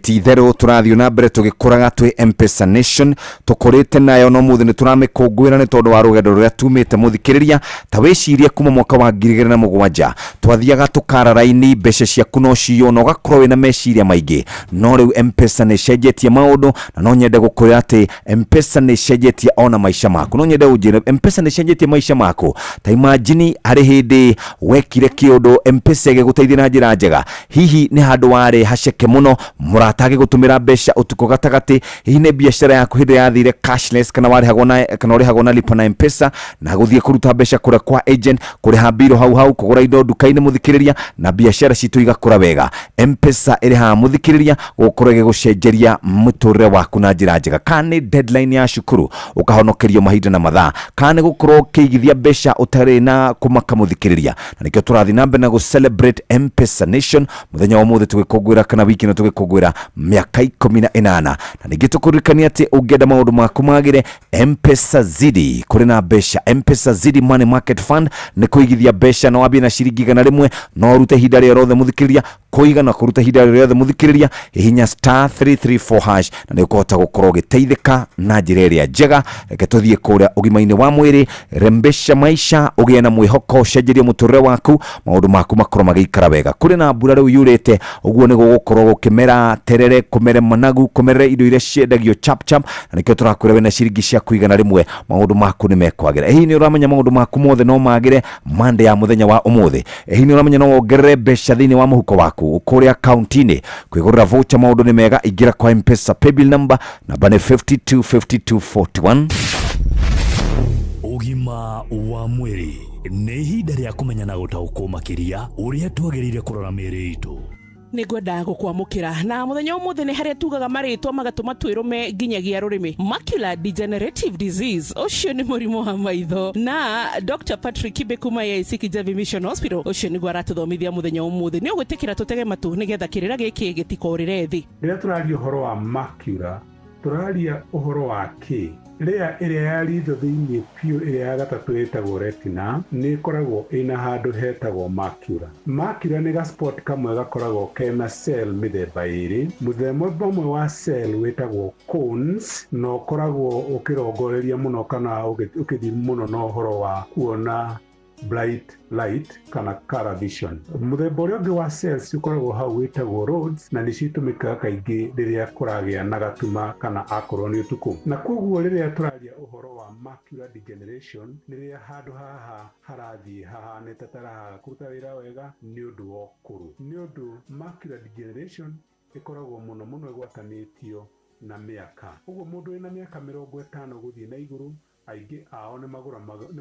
Ti itherũ tũrathiĩ na mbere tũgĩkũraga twĩ M-Pesa Nation, tũkũrĩte nayo no mũthĩ nĩ tũramĩkũngũĩra nĩ tondũ wa rũgendo rũrĩa tumĩte. Mũthikĩrĩria, ta wĩcirie kuma mwaka wa 2007 twathiaga tũkara raini, mbeca ciaku no ciywo na ũgakorwo wĩna meciria maingĩ, no rĩu M-Pesa nĩ ĩcenjetie maũndũ, na no nyende gũkwĩra atĩ M-Pesa nĩ ĩcenjetie ona maica maku. No nyende ũnjĩre M-Pesa nĩ ĩcenjetie maica maku. Ta imagine harĩ hĩndĩ wekire kĩũndũ M-Pesa ĩgĩgũteithia na njĩra njega, hihi nĩ handũ warĩ haceke mũno, mũrata agĩgũtũmĩra mbeca ũtukũ gatagatĩ, hihi nĩ biacara yaku hĩndĩ yathire cashless, kana warĩhagwo na kana ũrĩhagwo na lipa na M-Pesa, na gũthiĩ kũruta mbeca kũrĩa kwa agent, kũrĩha mbirũ hau hau, kũgũra indo nduka-inĩ mũthikĩrĩria, na biacara citũ igakũra wega. M-Pesa ĩrĩ haha mũthikĩrĩria gũkorwo ĩgĩgũcenjeria mũtũrĩre waku na njĩra njega. Kana nĩ deadline ya cukuru ũkahonokerio mahinda na mathaa, kana nĩ gũkorwo ũkĩigithia mbeca ũtarĩ na kũmaka mũthikĩrĩria. Na nĩkĩo tũrathiĩ na mbere na gũ celebrate M-Pesa Nation mũthenya wa ũmũthĩ tũgĩkũngũĩra, kana wiki ĩno tũgĩkũngũĩra mĩaka 18. Na ningĩ tũkũririkania atĩ ũngĩenda maũndũ maku magĩre, M-Pesa Zidi kũrĩ na mbeca. M-Pesa Zidi Money Market Fund nĩ kũigithia mbeca, na wambie na ciringi 100, no ũrute ihinda rĩothe mũthikĩrĩria, kũiga na kũruta ihinda rĩothe mũthikĩrĩria, hihinya star 334 hash na nĩ ũkũhota gũkorwo ũgĩteithĩka na njĩra ĩrĩa njega. Reke tũthiĩ kũrĩa ũgima-inĩ wa mwĩrĩ, rembesha maisha, ũgĩe na mwĩhoko, ũcenjerie mũtũrĩre waku, maũndũ maku makorwo magĩikara wega. Kũrĩ na mbura rĩu yurĩte, ũguo nĩ gũgũkorwo gũkĩmera terere, kũmere managu, kũmerere indo iria ciendagio chap chap, na nĩkĩo tũrakwĩra wĩna ciringi ciaku 100, maũndũ maku nĩ mekwagĩra. Hihi nĩ ũramenya maũndũ maku mothe no magĩre Monday ya mũthenya wa ũmũthĩ? Hihi nĩ ũramenya no wongerere mbeca thĩinĩ wa mũhuko waku kũrĩa akaunti-inĩ? Kwĩgũrĩra voucher maũndũ nĩ mega, ingĩra kwa M-Pesa paybill number, namba nĩ 525241. Ũgima Wa mwĩrĩ nĩ ihinda rĩa kũmenya na gũtaũkwo makĩria ũrĩa twagĩrĩire kũrora mĩĩrĩ itũ. Nĩ ngwenda gũkwamũkĩra na mũthenya ũmũthĩ nĩ harĩa tugaga marĩtwa magatũma twĩrũme nginyagia rũrĩmĩ. Macular degenerative disease, ũcio nĩ mũrimũ wa maitho, na Dr Patrick Kibe kuma AIC Kijabi Mission Hospital, ũcio nĩguo aratũthomithia mũthenya ũmũthĩ. Nĩ ũgwĩtĩkĩra tũtege matũ nĩgetha kĩrĩra gĩkĩ gĩtikorĩre thĩ. Rĩrĩa tũraria ũhoro wa macula, tũraria ũhoro wa kĩ? Layer ĩrĩa ya ritho thĩinĩ biũ, ĩrĩa ya gatatũ ĩtagwo retina, nĩ ĩkoragwo ĩna handũ hetagwo macula. Macula nĩ gaspot kamwe gakoragwo kena cell mĩthemba ĩrĩ. Mũthemba ũmwe wa cell wĩtagwo cones, na ũkoragwo ũkĩrongoreria mũno kana ũkĩthiĩ mũno na ũhoro wa kuona bright light kana color vision. Mũthemba ũrĩa ũngĩ wa cells ũkoragwo hau wĩtagwo rods, na nĩcio itũmĩkaga kaingĩ rĩrĩa kũragĩa na gatuma kana akorwo nĩ ũtukũ. Na koguo rĩrĩa tũraria ũhoro wa macular degeneration, nĩ rĩrĩa handũ haha harathiĩ hahanĩte tarahaga kũruta wĩra wega nĩ ũndũ wa ũkũrũ. Nĩ ũndũ macular degeneration ĩkoragwo mũno mũno ĩgwatanĩtio na mĩaka. Ũguo mũndũ wĩna mĩaka 50 gũthiĩ na igũrũ, aingĩ ao nĩ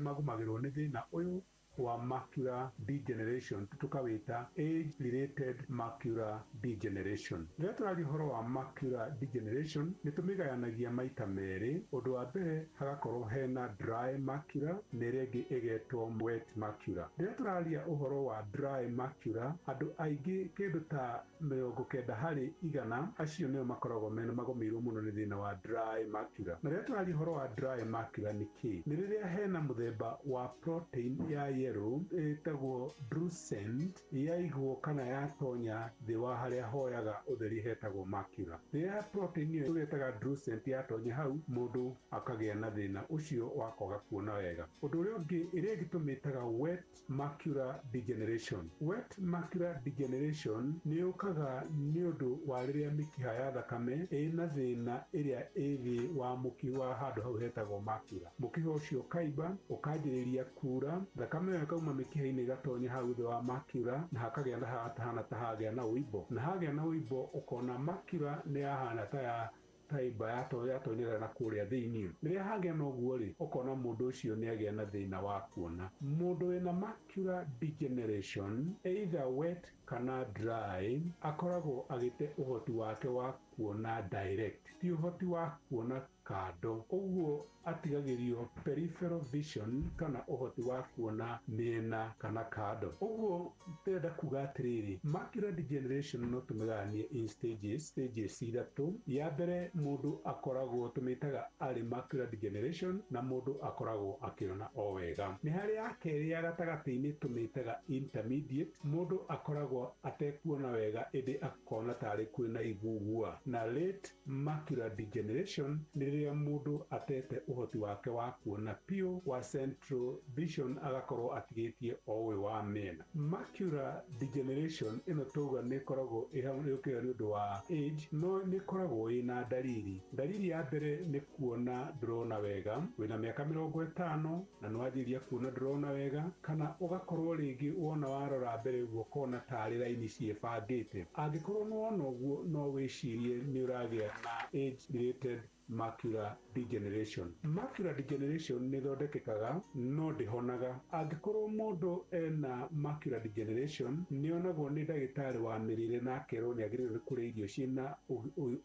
magũmagĩrwo nĩ thĩna ũyũ wa macular degeneration, tũkawĩta age related macular degeneration. Rĩrĩa tũraria ũhoro wa macular degeneration, nĩ tũmĩgayanagia maita merĩ. Ũndũ wa mbere, hagakorwo hena dry macula na ĩrĩa ĩngĩ ĩgetwo wet macula. Rĩrĩa tũraria ũhoro wa dry macula, andũ aingĩ kĩndũ ta 90% acio nĩo makoragwo mena magũmĩirwo mũno nĩ thĩna wa dry macula. Na rĩrĩa tũraria ũhoro wa dry macula nĩ kĩ? Nĩ rĩrĩa hena mũthemba wa protein ya yellow ĩtagwo drusen yaigwo kana yatonya thĩ wa harĩa hoyaga ũtheri hetagwo macula. Rĩrĩa protein ĩyo ĩtaga drusen yatonya hau, mũndũ akagĩa na thĩna ũcio wa kwaga kuona wega. Ũndũ ũrĩa ũngĩ, ĩrĩa ĩngĩ tũmĩtaga wet macular degeneration. Wet macular degeneration nĩ yũkaga nĩ ũndũ wa rĩrĩa mĩkiha ya thakame ĩna thĩna ĩrĩa ĩ thĩ wa mũkiha wa handũ hau hetagwo macula. Mũkiha ũcio ũkaimba, ũkanjĩrĩria kura, thakame ĩyo ĩkauma mĩkiha-inĩ ĩgatonya hau thĩ wa macula, na hakagĩa na hatahana ta hagĩa na ũimbo, na hagĩa na ũimbo ũkona macula nĩ yahana ta ya taimba yatonyera na kũrĩa thĩinĩ. Rĩrĩa hagĩa na ũguo rĩ, ũkona mũndũ ũcio nĩ agĩa na thĩna wa kuona. Mũndũ wĩna macular degeneration, either wet kana dry, akoragwo agĩte ũhoti wake wa kuona direct, ti ũhoti wa kuona kando. Ũguo atigagĩrio peripheral vision kana ũhoti wa kuona mĩena kana kando. Ũguo ndĩrenda kuga atĩrĩrĩ, macular degeneration no tũmĩgayanie in stages, stages ithatũ. Ya mbere, mũndũ akoragwo tũmĩtaga arĩ macular degeneration, na mũndũ akoragwo akĩona o wega. Nĩ harĩ ya kerĩ ya gatagatĩ-inĩ tũmĩtaga intermediate, mũndũ akoragwo atekuona wega ĩndĩ akona tarĩ kwĩna igugua. Na late macular degeneration nĩ rĩrĩa mũndũ atete ũhoti wake wa kuona piũ wa central vision, agakorwo atigĩtie o ũyũ wa mĩena. Macular degeneration ĩno tauga nĩ ĩkoragwo ĩũkĩte nĩ ũndũ wa age, no nĩ ĩkoragwo ĩna ndariri. Ndariri ya mbere nĩ kuona ndũrona wega, wĩna mĩaka 50 na nĩ wanjĩrĩria kuona ndũrona wega, kana ũgakorwo rĩngĩ wona warora mbere ũguo ũkona tarĩ raini ciĩbangĩte. Angĩkorwo nĩ wona ũguo, no wĩcirie nĩ ũragĩa na age related macular degeneration. Macular degeneration nĩ ĩthondekekaga no ndĩhonaga. Angĩkorwo mũndũ ena macular degeneration, nĩ onagwo nĩ ndagĩtarĩ wa mĩrĩre na akerwo nĩ agĩrĩirwo nĩ kũrĩa irio ciĩna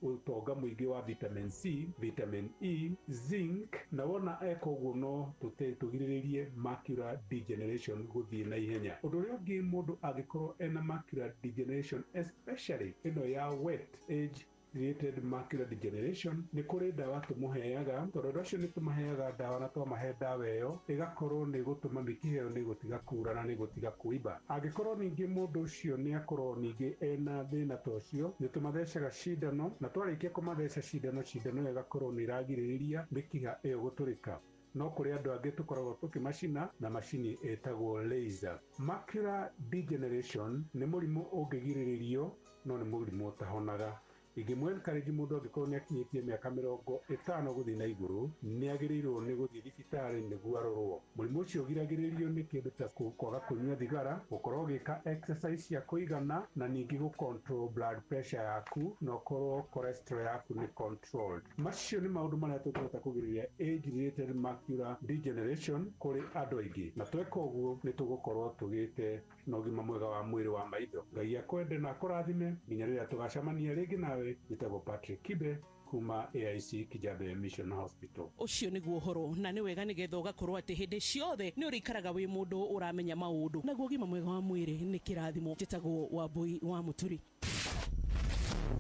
ũtonga mũingĩ wa vitamin C, vitamin E, zinc, na wona eka ũguo no tũgirĩrĩrie macular degeneration gũthiĩ na ihenya. Ũndũ ũrĩa ũngĩ, mũndũ angĩkorwo ena macular degeneration, especially ĩno ya wet age related macular degeneration, nĩ kũrĩ ndawa tũmũheaga, tondũ andũ acio nĩ tũmaheaga ndawa, na twamahe ndawa ĩyo ĩgakorwo nĩ gũtũma mĩkiha ĩyo nĩ gũtiga kura na nĩ gũtiga kũimba. Angĩkorwo ningĩ mũndũ ũcio nĩ akorwo ningĩ ena thĩna ta ũcio, nĩ tũmathecaga cindano, na twarĩkia kũmatheca cindano, cindano ĩyo ĩgakorwo nĩ ĩragirĩrĩria mĩkiha ĩyo gũtũrĩka. No kũrĩ andũ angĩ tũkoragwo tũkĩmacina na macini ĩtagwo laser. Macular degeneration nĩ mũrimũ ũngĩgirĩrĩrio, no nĩ mũrimũ ũtahonaga. Ingĩmũ encourage mũndũ angĩkorwo nĩ akinyĩtie mĩaka 50 gũthiĩ na igũrũ, nĩ agĩrĩirwo nĩ gũthiĩ thibitarĩ nĩguo arorwo. Mũrimũ ũcio ũgiragĩrĩrio nĩ kĩndũ ta kwaga kũnyua thigara, gũkorwo ũgĩka exercise cia kũigana, na ningĩ gũ control blood pressure yaku, na ũkorwo cholesterol yaku nĩ controlled. Macio nĩ maũndũ marĩa tũngĩhota kũgirĩrĩria age related macular degeneration kũrĩ andũ aingĩ, na tweka ũguo nĩ tũgũkorwo tũgĩte na ũgima mwega wa mwĩrĩ wa maitho. Ngai akwende na akũrathime nginya rĩrĩa tũgacemania rĩngĩ nawe. Njĩtagwo Patrick Kibe kuma AIC Kijabe Mission Hospital. Ũcio nĩguo ũhoro, na nĩ wega nĩgetha ũgakorwo atĩ hĩndĩ ciothe nĩ ũrĩikaraga wĩ mũndũ ũramenya maũndũ, naguo ũgima mwega wa mwĩrĩ nĩ kĩrathimo. Njĩtagwo Wambui wa Mũturi.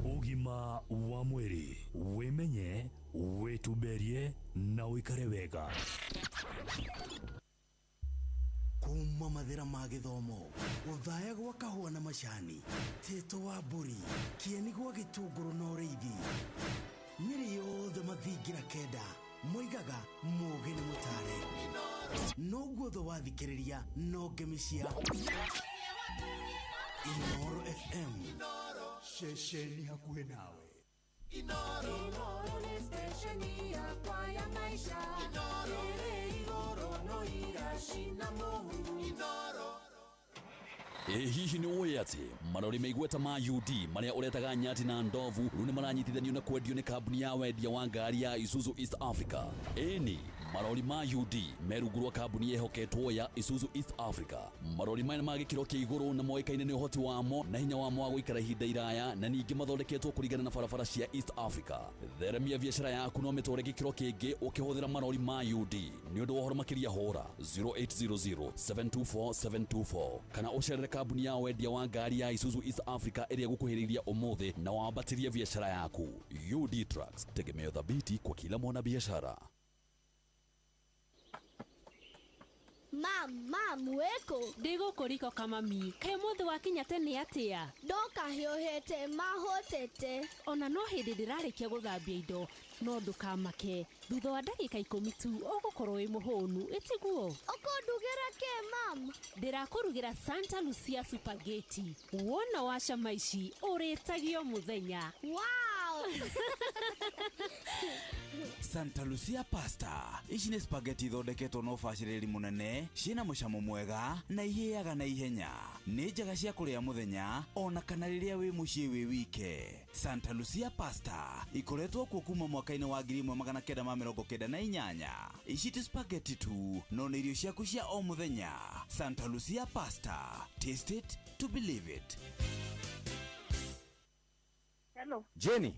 Ũgima wa mwĩrĩ, wĩmenye, wĩtumberie na ũikare wega. Kuma mathira ma gĩthomo, gũthaya gwa kahũa na macani, tĩtũ wa mbũri, kĩeni gwa gĩtũngũrũ na ũrĩithi, Nyĩrĩ yothe mathingira kenda moigaga mũũgĩ nĩ mũtare, no guothe wathikĩrĩria no ngemi cia Inooro FM, ceceni hakuhĩ nawe. Inooro nĩ stesheni yakwa ya maisha, ĩrĩ igũrũ no iracina mũhu. Ĩ hihi nĩ ũĩ atĩ marori meigweta ma UD marĩa ũretaga nyati na ndovu rĩu nĩ maranyitithanio na kwendio nĩ kambuni ya wendia wa ngari ya Isuzu East Africa? Ĩni, marori ma UD me rungu rwa kambuni yehoketwo ya Isuzu East Africa. Marori maya ma gĩkĩro kĩa igũrũ na moĩkaine nĩ ũhoti wamo na hinya wamo wa gũikara ihinda iraya, na ningĩ mathondeketwo kũringana na barabara cia East Africa. Theremia biacara yaku na ũmĩtware gĩkĩro kĩngĩ ũkĩhũthĩra marori ma UD. Nĩ ũndũ wa ũhoro makĩria hũra 0800 724 724 kana ũcerere kambuni ya wendia wa ngari ya Isuzu East Africa ĩrĩa ĩgũkuhĩrĩirie ũmũthĩ na wambatĩrie biacara yaku. UD Trucks, tegemeo thabiti kwa kila mwanabiashara. Mam, mam, wĩkũ? Ndĩ gũkũ riko kamami. Kaĩ ũmũthĩ wakinya tene atĩa? Ndoka hiũhĩte mahũtĩte. Ona no hĩndĩ ndĩrarĩkia gũthambia indo, no ndũkamake. Thutha wa ndagĩka 10 tu ũgũkorwo wĩ mũhũnu, ĩtiguo? Ũkũndugĩra kĩ, mam? Ndĩrakũrugĩra Santa Lucia spaghetti. Wona wacama ici ũrĩtagio mũthenya. Wow! Santa Lucia pasta ici nĩ spaghetti ithondeketwo na ũbacĩrĩri mũnene, ciĩna mũcamo mwega na ihĩaga na ihenya. Nĩ njega cia kũrĩa mũthenya ona kana rĩrĩa wĩ mũciĩ wĩ wike. Santa Lucia pasta ikoretwo kuo kuma mwaka-inĩ wa 1998. Ici ti spaghetti tu, no nĩ irio ciaku cia o mũthenya. Santa Lucia pasta, taste it to believe it. Hello. Jenny.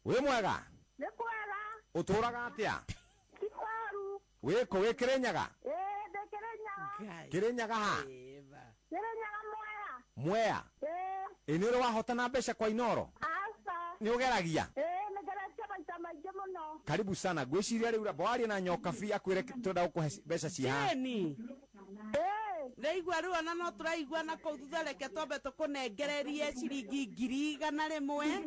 Wĩ mwega? Nĩ kwega. Ũtũraga atĩa? Kibaru. Wĩkũ? Wĩ Kĩrĩnyaga? Ĩĩ, ndĩ Kĩrĩnyaga. Kĩrĩnyaga ha? Kĩrĩnyaga Mwea. Mwea? Ĩĩ. Ĩ nĩ ũrĩ wahotana mbeca kwa Inooro? Aca. Nĩ ũgeragia? Ĩĩ, nĩ ngeretie maita maingĩ mũno. Karibu sana. Ngwĩciria rĩu ramba warie na Nyokabi akwĩre twenda gũkũhe mbeca ci haha. Jenny. Ndaigua rĩu ona no tũraigua na kũu thutha, reke twambe tũkũnengererie ciringi 100,000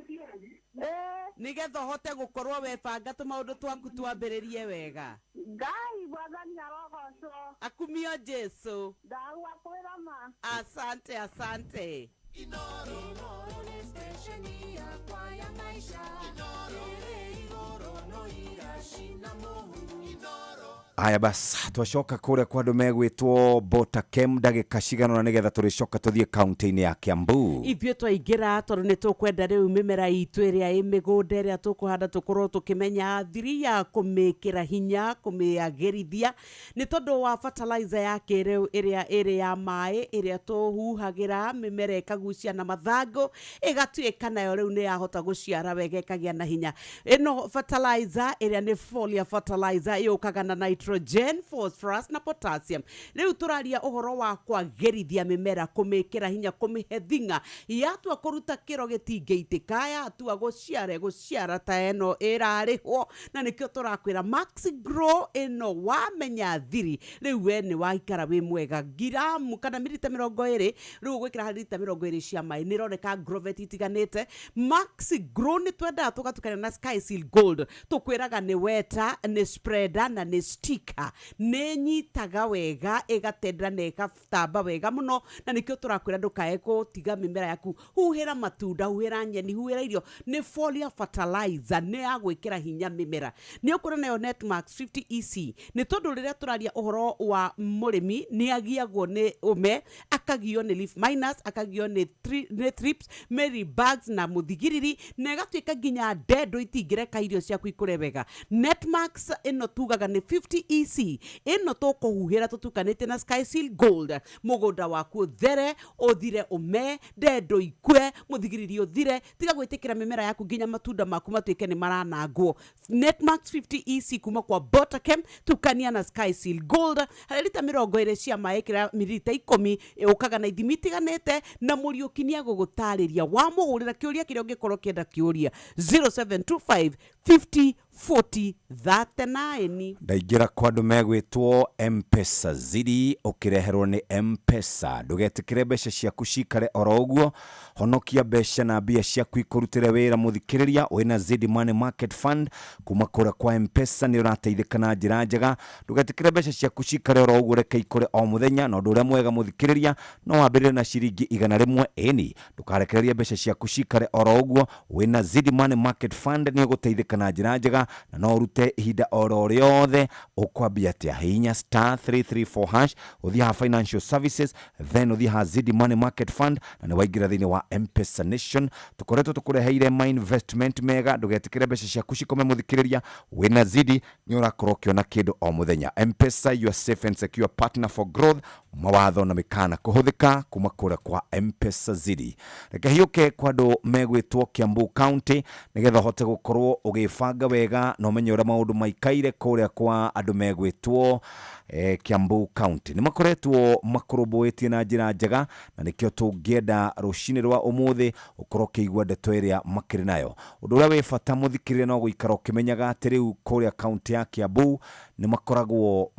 nĩgetha ũhote gũkorwo webanga tũmaũndũ twaku twambĩrĩrie wega. Ngai mwathani arogocwo. Akumio Jesu. Ndagua kwĩra ma. Asante, asante. Inooro nĩ stesheni yakwa ya maisha, ĩrĩ igũrũ no iracina mũhu. Haya bas, twacoka kũrĩa kwa andũ megwĩtwo Botakem ndagĩka cigana ũna nĩgetha tũrĩcoka tũthiĩ kaunti-inĩ ya Kiambu. Ithuĩ twaingĩra tondũ nĩ tũkwenda rĩu mĩmera itũ ĩrĩa ĩ mĩgũnda ĩrĩa tũkũhanda tũkorwo tũkĩmenya thiri ya kũmĩkĩra hinya, kũmĩagĩrithia nĩ tondũ wa fertilizer ya kĩrĩu ĩrĩa ĩrĩ ya maĩ ĩrĩa tũhuhagĩra mĩmera ĩkagucia na mathangũ ĩgatuĩka nayo rĩu nĩ yahota gũciara wega ĩkagĩa na hinya. Ĩno fertilizer ĩrĩa nĩ foliar fertilizer yũkaga na nitrogen, phosphorus na potassium. Rĩu tũraria ũhoro wa kwagĩrithia mĩmera, kũmĩkĩra hinya, kũmĩhe thing'a, yatua kũruta kĩro gĩtingĩitĩka, yatua gũciara gũciara ta ĩno ĩrarĩhwo, na nĩkĩo tũrakwĩra Max Grow ĩno wamenya thiri rĩu we nĩ waikara wĩ mwega. Ngiramu kana milita 20 rĩu ũgwĩkĩra harĩ lita 20 cia maĩ, nĩ ĩroneka Grovet itiganĩte. Max Grow nĩ twendaga tũgatukania na Sky Seal Gold, tũkwĩraga nĩ weta, nĩ spreader na nĩ stew. Shika nĩ nyitaga wega, ĩgatendera na ĩgatamba wega mũno, na nĩkĩo tũrakwĩra ndũkae gũtiga mĩmera yaku. Huhĩra matunda, huhĩra nyeni, huhĩra irio. Nĩ foliar fertilizer, nĩ ya gwĩkĩra hinya mĩmera. Nĩ ũkuona nayo Netmax 50 EC, nĩ tondũ rĩrĩa tũraria ũhoro wa mũrĩmi, nĩ agiagwo nĩ ũme, akagio nĩ leaf miners, akagio nĩ thrips, mealy bugs na mũthigiriri, na ĩgatuĩka nginya ndendo itingĩreka irio ciaku ikũre wega. Netmax ĩno tugaga nĩ 50 EC, ĩno tũkũhuhĩra tũtukanĩte na Skyseal Gold, mũgũnda waku ũthere, ũthire ũme, ndendo ikue, mũthigiriri ũthire. Tiga gwĩtĩkĩra mĩmera yaku nginya matunda maku matuĩke nĩ maranangwo. Netmax 50 EC kuma kwa Botachem, tukania na Skyseal Gold harĩ rita 20 cia maĩ kĩra mililita 10, ĩũkaga na ithimi itiganĩte, na Mũriũki nĩ agũgũtarĩria wamũhũrĩra kĩũria kĩrĩa ũngĩkorwo ũkĩenda kĩũria, 0725 50 40 39. Ndaingĩra kwa andũ megwĩtwo Mpesa Zidi, ũkĩreherwo nĩ Mpesa. Ndũgetĩkĩre mbeca ciaku cikare oro ũguo, honokia mbeca na mbia ciaku ikũrutĩre wĩra. Mũthikĩrĩria, wĩna Zidi Money Market Fund kuma kũrĩa kwa Mpesa, nĩ ũrateithĩka na njĩra njega. Ndũgetĩkĩre mbeca ciaku cikare oro ũguo, reke ikũre o mũthenya. Na ũndũ ũrĩa mwega, mũthikĩrĩria, no wambĩrĩre na ciringi 100. Ĩni, ndũkarekererie mbeca ciaku cikare oro ũguo. Wĩna Zidi Money Market Fund nĩ ũgũteithĩka na njĩra njega, na no ũrute ihinda oro rĩothe. Ũkwambia atĩa? Hihinya *334#, ũthiĩ ha financial services, then ũthiĩ ha Zidi Money Market Fund, na nĩ waingĩra thĩinĩ wa Mpesa Nation. Tũkoretwo tũkũreheire ma investment mega. Ndũgetĩkĩre mbeca ciaku cikome. Mũthikĩrĩria, wĩna Zidi nĩ ũrakorwo ũkĩona kĩndũ o mũthenya. Mpesa, your safe and secure partner for growth. Mawatho na mĩkana kũhũthĩka kuma kũrĩa kwa Mpesa Zidi. Reke hiũke kwa andũ megwĩtwo Kiambu County, nĩgetha ũhote gũkorwo ũgĩbanga wega na ũmenye ũrĩa maũndũ maikaire kũrĩa kwa andũ megwĩtwo Kiambu County. Nĩ makoretwo makũrũmbũĩtie na njĩra njega, na nĩkĩo tũngĩenda rũcinĩ rwa ũmũthĩ ũkorwo ũkĩigua ndeto ĩrĩa makĩrĩ nayo. Ũndũ ũrĩa wĩ bata, mũthikĩrĩria, no gũikara ũkĩmenyaga atĩ rĩu kũrĩa kaunti ya Kiambu nĩ makoragwo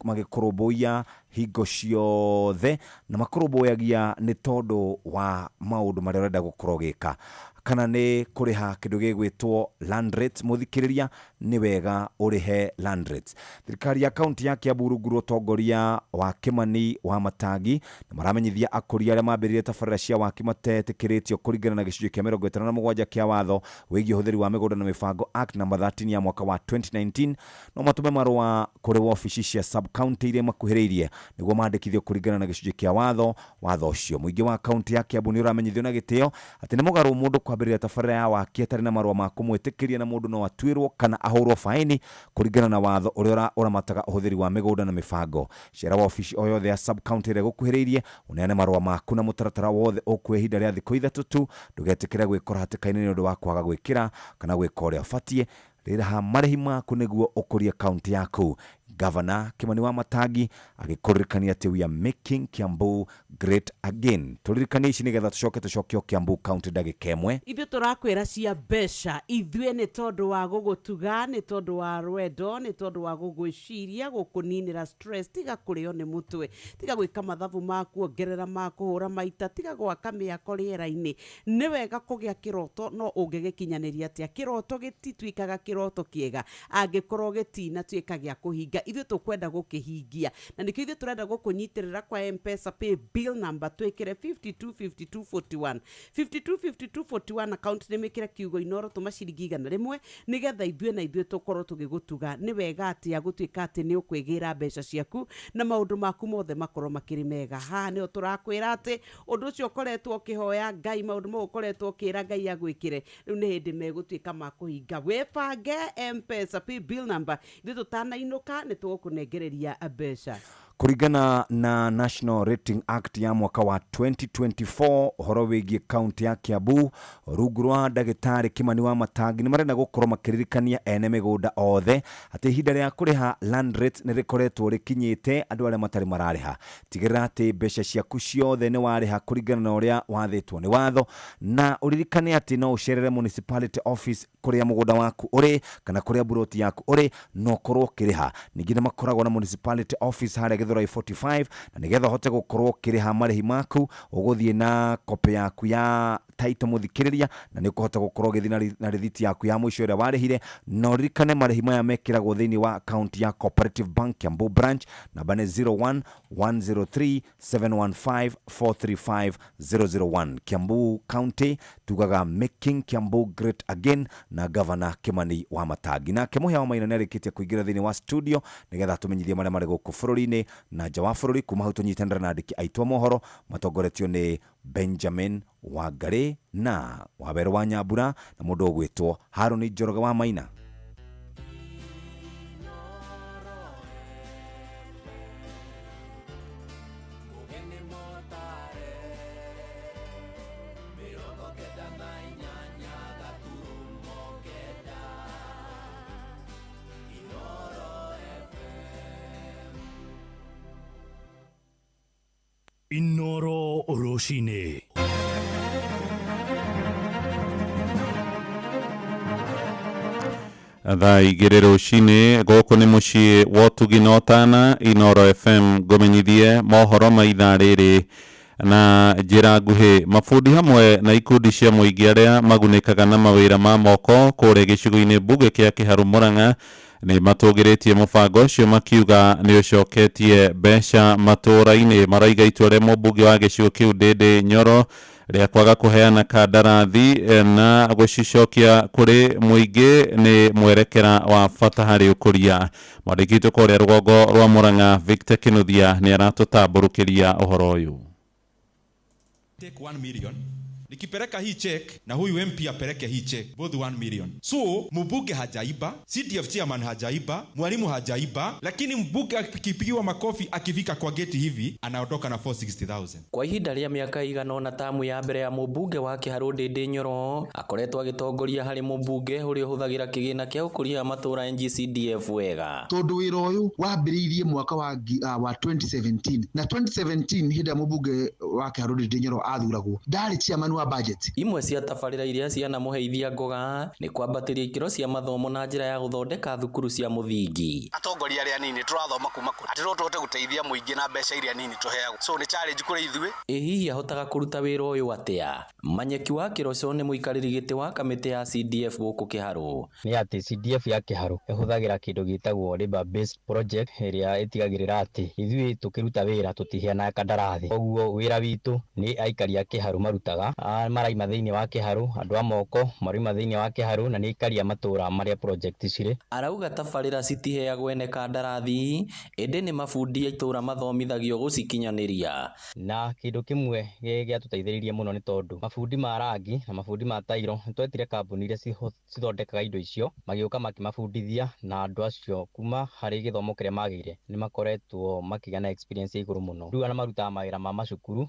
magĩkũrũmbũiya hingo ciothe, na makũrũmbũyagia nĩ tondũ wa maũndũ marĩa ũrenda gũkorwo ũgĩka, kana nĩ kũrĩha kĩndũ gĩgwĩtwo land rates. Mũthikĩrĩria, nĩ wega ũrĩhe land rates. Thirikari ya kaunti ya Kiambu rungu rwa ũtongoria wa Kĩmani wa Matangi nĩ maramenyithia akũria arĩa mambĩrĩrie tabarĩra cia waki matetĩkĩrĩtio kũringana na gĩcunjĩ kĩa 57 kĩa watho wĩgiĩ ũhũthĩri wa mĩgũnda na mĩbango, Act number 13 ya mwaka wa 2019, no matũme marũa kũrĩ wabici cia sub county iria makuhĩrĩirie nĩguo mandĩkithio kũringana na gĩcunjĩ kĩa watho ũcio. Mũingĩ wa kaunti ya Kiambu nĩ ũramenyithio na gĩtĩo atĩ nĩ mũgarũ mũndũ kwambĩrĩria tabarĩra ya waki atarĩ na marũa ma kũmwĩtĩkĩria, na mũndũ no atuĩrwo kana ahũrwo faini kũringana na watho ũrĩa ũramataga ũhũthĩri wa mĩgũnda na mĩbango. Cera wabici o yothe ya sub county ĩrĩa ĩgũkuhĩrĩirie, ũneane marũa maku, na mũtaratara wothe ũkuoya ihinda rĩa thikũ 3 tu. Ndũgetĩkĩre gwĩkora hatĩka-inĩ nĩ ũndũ wa kwaga gwĩkĩra kana gwĩka ũrĩa ũbatiĩ. Rĩraha marĩhi maku nĩguo ũkũrie kaunti yaku. Gavana Kimani wa Matangi agĩkũririkania atĩ we are making Kiambu great again. Tũririkanie ici nĩgetha tũcoke tũcokio Kiambu County ndagĩka ĩmwe. Ithuĩ tũrakwĩra cia mbeca, ithuĩ nĩ tondũ wa gũgũtuga, nĩ tondũ wa rwendo, nĩ tondũ wa gũgwĩciria, gũkũninĩra stress. Tiga kũrĩo nĩ mũtwe, tiga gwĩka mathabu ma kuongerera, ma kũhũra maita, tiga gwaka mĩako rĩera-inĩ. Nĩ wega kũgĩa kĩroto, no ũngĩgĩkinyanĩria atĩa? Kĩroto gĩtituĩkaga kĩroto kĩega angĩkorwo gĩtinatuĩka gĩa kũhinga. Ithuĩ tũkwenda gũkĩhingia, na nĩkĩo ithuĩ tũrenda gũkũnyitĩrĩra kwa Mpesa pay bill number. Twĩkĩre 525241, 525241, account nĩ mĩkĩre kiugo Inoro, tũma ciringi 100, nĩgetha ithuĩ na ithuĩ tũkorwo tũgĩgũtuga. Nĩ wega atĩa gũtuĩka atĩ nĩ ũkwĩgĩra mbeca ciaku na maũndũ maku mothe makorwo makĩrĩ mega. Haha nĩho tũrakwĩra atĩ ũndũ ũcio ũkoretwo ũkĩhoya Ngai, maũndũ mau ũkoretwo ũkĩra Ngai agwĩkĩre, rĩu nĩ hĩndĩ megũtuĩka ma kũhinga. Wĩbange Mpesa pay bill number, ithuĩ tũtanainũka nĩ tũgũkũnengereria mbeca. Kũringana na National Rating Act ya mwaka wa 2024, ũhoro wĩgiĩ kaunti ya Kiambu rungu rwa ndagĩtarĩ Kimani wa Matangi, nĩ marenda gũkorwo makĩririkania ene mĩgũnda othe atĩ ihinda rĩa kũrĩha land rate nĩ rĩkoretwo rĩkinyĩte. Andũ arĩa matarĩ mararĩha, tigĩrĩra atĩ mbeca ciaku ciothe nĩ warĩha kũringana na ũrĩa wathĩtwo nĩ watho, na ũririkane atĩ no ũcerere municipality office kũrĩa mũgũnda waku ũrĩ kana kũrĩa buroti yaku ũrĩ na ũkorwo ũkĩrĩha. Ningĩ nĩ makoragwo na municipality office harĩa Githurai 45, na nĩgetha ũhote gũkorwo ũkĩrĩha marĩhi maku, ũgũthiĩ na copy yaku ya title mũthikĩrĩria, na nĩ ũkũhota gũkorwo ũgĩthiĩ na rĩthiti yaku ya mũico ĩrĩa warĩhire. Na ũririkane marĩhi maya mekĩragwo thĩinĩ wa akaunti ya Cooperative Bank Kiambu branch, namba nĩ 01 103 715 435 001. Kiambu County tugaga making Kiambu great again na Governor Kimani wa Matangi. Nake Mũhĩa wa Maina nĩarĩkĩtie kũingĩra thĩinĩ wa studio nĩgetha tũmenyithie marĩa marĩ gũkũ bũrũri-inĩ na nja wa bũrũri. Kuma hau tũnyitanĩre na andĩki aitũ a mohoro matongoretio nĩ Benjamin Wangari na Wawerũ wa Nyambura na mũndũ ũgwĩtwo Harũni Njoroge wa Maina. Inoro rũcinĩ. Thaa 2 rũcinĩ gũkũ nĩ mũciĩ wa ũtugi na ũtana Inoro FM ngũmenyithie mohoro ma ithaa rĩrĩ na njĩra nguhĩ. Mabundi hamwe na ikundi cia mũingĩ arĩa magunĩkaga na mawĩra ma moko kũrĩa gĩcigo-inĩ mbunge kĩa Kĩharũ Mũrang'a nĩ matũgĩrĩtie mũbango ũcio makiuga nĩ ũcoketie mbeca matũũra-inĩ. Maraiga itua rĩa mũmbunge wa gĩcigo kĩu Ndĩndĩ Nyoro rĩa kwaga kũheana kandarathi na gũcicokia kũrĩ mũingĩ nĩ mwerekera wa bata harĩ ũkũria. Mwandĩki witũ kũrĩa rũgongo rwa Mũrang'a Victor Kinuthia nĩ aratũtambũrũkĩria ũhoro ũyũ. Take 1 million. Nikipeleka hii check na huyu MP apeleke hii check, both 1 million. So mbunge hajaiba, CDF chairman hajaiba, mwalimu hajaiba, lakini mbunge akipigiwa makofi akifika kwa geti hivi anaondoka na 460,000. Kwa ihinda rĩa mĩaka igana ũna tamu ya mbere ya mũmbunge wa Kĩharũ Ndĩndĩ Nyoro akoretwo agĩtongoria harĩ mũmbunge ũrĩa ũhũthagĩra kĩgĩna kĩa ũkũria wa matũũra NGCDF wega. Tondũ wĩra ũyũ wambĩrĩirie mwaka wa 2017 na 2017 hĩndĩ ya mũmbunge wa Kĩharũ Ndĩndĩ Nyoro athuragwo ndarĩ chairman wa budget. Imwe cia tabarĩra iria cianamũheithia ngoga nĩ kwambatĩria ikĩro cia mathomo na njĩra ya gũthondeka thukuru cia mũthingi. Atongoria arĩa nini tũrathoma kuma kũ atĩ no tũhote gũteithia mũingĩ na mbeca iria nini tũheagwo, so nĩ challenge kũrĩ ithuĩ. Ĩ hihi ahotaga kũruta wĩra ũyũ atĩa? Manyeki wa Kĩroco nĩ mũikarĩri gĩtĩ wa kamĩtĩ ya CDF gũkũ Kĩharũ. Nĩ atĩ CDF ya Kĩharũ ĩhũthagĩra kĩndũ gĩtagwo labor based project ĩrĩa ĩtigagĩrĩra atĩ ithuĩ tũkĩruta wĩra tũtiheanaga kandarathi, koguo wĩra witũ nĩ aikari a Kĩharũ marutaga, maraima thĩinĩ wa Kĩharũ, andũ a moko maraima thĩinĩ wa Kĩharũ na nĩ aikari a matũũra marĩa project cirĩ. Arauga tabarĩra citiheagwo ene kandarathi ĩndĩ nĩ mabundi a itũũra mathomithagio gũcikinyanĩria. Na kĩndũ kĩmwe gĩatũteithĩrĩirie mũno nĩ tondũ mabundi ma rangi na mabundi ma tairo nĩ twetire kambuni iria cithondekaga indo icio, magĩũka makĩmabundithia na andũ acio kuma harĩ gĩthomo kĩrĩa magĩire nĩ makoretwo makĩgĩa na experience ya igũrũ mũno. Rĩu ona marutaga mawĩra ma macukuru,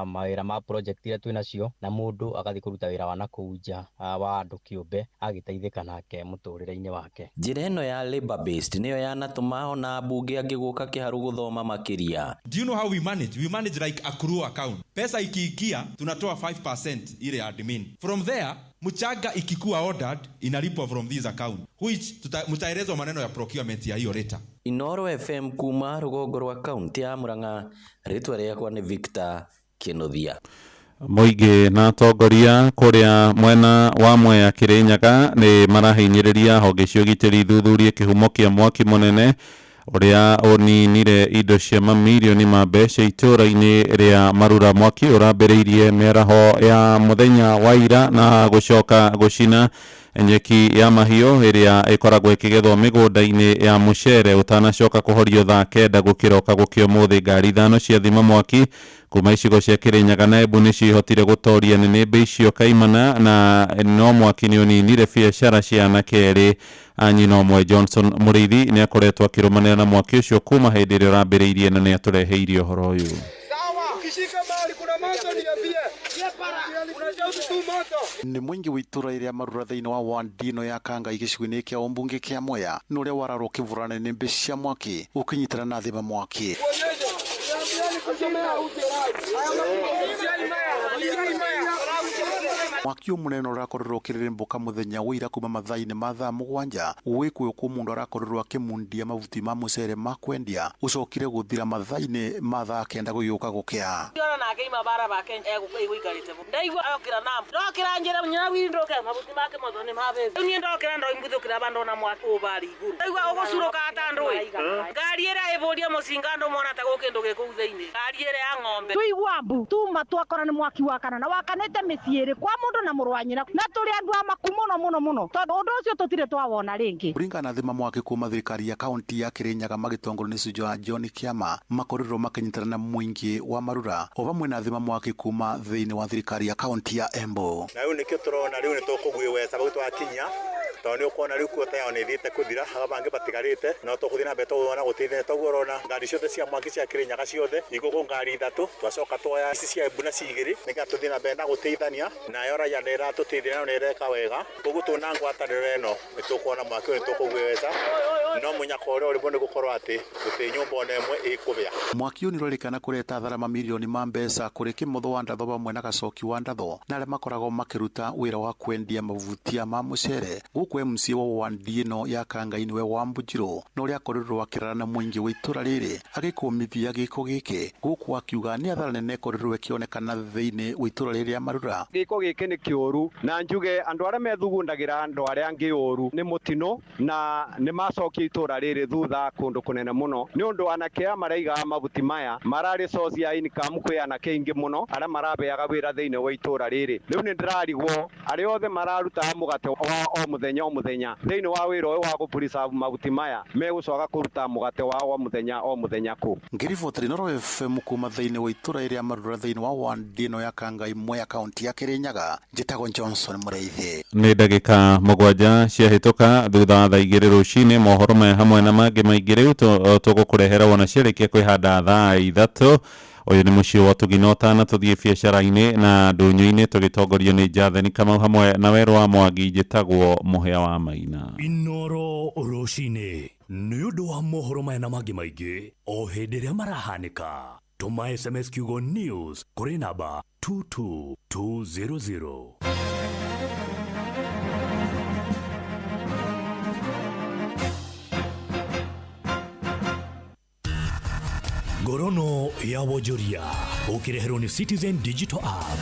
mawĩra ma project iria twĩ nacio, na mũndũ agathiĩ kũruta wĩra wa nakũu nja wa andũ kĩũmbe agĩteithĩka nake mũtũrĩre-inĩ wake. Njĩra ĩno ya labor based nĩyo yanatũma ona ambunge angĩ gũka Kĩharũ gũthoma makĩria. Do you know how we manage? We manage like accrual account. Pesa ikiingia tunatoa 5% ile admin. From there mchanga ikikuwa ordered inalipwa from this account, which mtaelezwa maneno ya procurement ya hiyo later. Inoro FM kuma rũgongo rwa kaunti ya Murang'a, rĩtwa rĩakwa nĩ Victor Kinuthia. Mũingĩ na atongoria kũrĩa mwena wa Mwea Kĩrĩnyaga nĩ marahinyĩrĩria honge cia ũgitĩri thuthurie kĩhumo kĩa mwaki mũnene ũrĩa ũninire indo cia mamirioni ma mbeca itũũra-inĩ rĩa Marura. Mwaki ũrambĩrĩirie mĩaraho ya mũthenya wa ira na gũcoka gũcina nyeki ya mahiũ ĩrĩa ĩkoragwo ĩkĩgethwo mĩgũnda-inĩ ya mũcere ũtanacoka kũhorio thaa 9 gũkĩroka gũkĩa ũmũthĩ. Ngari 5 cia thima mwaki kuma icigo cia Kĩrĩnyaga na Embu nĩcihotire gũtoria nĩnĩmbĩ icio kaimana, na no mwaki nĩ ũninire biacara cia anake erĩ a nyina ũmwe. Johnson Mũrĩithi nĩ akoretwo akĩrũmanĩra na mwaki ũcio kuma hĩndĩ ĩrĩa ũrambĩrĩirie na nĩ atũreheire ũhoro ũyũ. Nĩ mũingĩ wa itũra rĩa Marura thĩinĩ wa ward ĩno ya Kangai gĩcigo-inĩ kĩa ũmbunge kĩa Mwea nĩ ũrĩa wararwo ũkĩvũrana nĩnĩmbĩ cia mwaki ũkĩnyitana na thima mwaki. Mwaki ũyũ mũnene ũrakorirwo ũkĩrĩrĩmbũka mũthenya wa ira kuma mathaa-inĩ ma thaa 7 gwĩkũyũ kwĩ mũndũ arakorirwo akĩmundia mabuti ma mũcere ma kwendia ũcokire gũthira mathaa-inĩ ma thaa 9 gũgĩũka gũkĩa. Ona nake ima bara bake egũikarĩte bo ndaigua okĩra na ndokĩra njĩra nyina wiri ndoke mabuti make mothe nĩ mabebe niĩ ndokĩra ndoimbuthũkĩra bandu na mwaki ũbari igũrũ ndaigua ũgũcurũka ta ndũĩ ngari ĩrĩa ĩbũria mũcinga ndũ mona ta gũkĩndũ gĩkũu thĩinĩ ngari ĩrĩa ya ng'ombe tũigua mbu tuma twakora nĩ mwaki wakana na wakanĩte mĩciĩ ĩrĩ kwa mũndũ na mũrũ wa nyina na tũrĩ andũ amaku mũno mũno mũno tondũ ũndũ ũcio tũtirĩ twawona rĩngĩ. Kũringana na thima mwaki kuma thirikari ya kaunti ya Kirinyaga magĩtongorio nĩ Sujua John Kiama makorirwo makĩnyitana na mũingĩ wa Marura o vamwe na thima mwaki kuma thĩinĩ wa thirikari ya kaunti ya Embu. Na rĩu nĩkĩo tũrona rĩu nĩ tũkũgwĩweza bau twakinya tondũ nĩ ũkuona rĩu kuota yao nĩ ĩthiĩte kũthira haha bangĩ batigarĩte no tũkũthiĩ na mbere tũkuona gũteithania toguo ũrona ngari ciothe cia mwaki cia Kirinyaga ciothe igũkũ ngari 3 twacoka twoya ici cia Embu na 2 nĩgetha tũthiĩ na mbere na gũteithania nayo raia nĩ ĩratũteithia nayo nĩ ĩreka wega koguo twĩna ngwatanĩro ĩno nĩ tũkuona mwaki ũyũ nĩ tũkũgwĩweza no mũnyaka ũrĩa ũrĩ nĩ gũkorwo atĩ gũtirĩ nyũmba ona ĩmwe ĩkũbĩa. Mwaki ũyũ nĩ ũrerĩkana kũreta thara mamirioni ma mbeca kũrĩ Kĩmotho wa Ndatho vamwe na Gacoki wa Ndatho na arĩa makoragwo makĩruta wĩra wa kwendia mabutia ma mũcere gũkũ MC wa wandi ĩno ya Kangai nĩwe wa Mbujirũ na ũrĩa akorirwo akĩrara na mũingĩ wa itũra rĩrĩ agĩkũmithia gĩko gĩkĩ gũkũ akiuga nĩ athara nene ĩkorirwo ĩkĩonekana thĩinĩ wa itũra rĩrĩ rĩa Marura. Gĩko gĩkĩ nĩ kĩũru na njuge andũ arĩa methugundagĩra andũ arĩa angĩ ũru nĩ mũtino na nĩ macokia itũra rĩrĩ thutha kũndũ kũnene mũno nĩ ũndũ anake aya maraigaga mabuti maya mararĩ source ya income kwĩ anake aingĩ mũno arĩa marabeaga wĩra thĩinĩ wa itũra rĩrĩ. Rĩu nĩ ndĩrarigwo arĩa othe mararutaga mũgate wa o mũthenya o mũthenya thĩinĩ wa wĩra ũyũ wa gũpreserve mabuti maya megũcoka kũruta mũgate wao o mũthenya o mũthenya kũ. Ngĩribotera Inooro FM kuma thĩinĩ wa itũra rĩa Marura thĩinĩ wa wandi ĩno ya Kangai Mwea kaunti ya Kirinyaga njĩtagwo Johnson Mũrĩithi. Nĩ ndagĩka 7 ciahĩtũka thutha wa thaa 2 rũcinĩ mohoro maya hamwe na mangĩ maingĩ rĩu tũgũkũrehera wona ciarĩkia kwĩhanda thaa 3. Ũyũ nĩ mũciĩ wa Tũgina ũtana tũthiĩ biacara-inĩ na ndũnyũ-inĩ tũgĩtongorio nĩ Jatheni Kamau hamwe na Werũ wa Mwangi njĩtagwo Mũhĩa wa Maina. Inooro rũcinĩ nĩ ũndũ wa mohoro maya na mangĩ maingĩ o hĩndĩ ĩrĩa marahanĩka tũma SMS kiugo news kũrĩ namba 22200. Ngorono ya wonjoria ũkĩreherwo nĩ Citizen Digital App.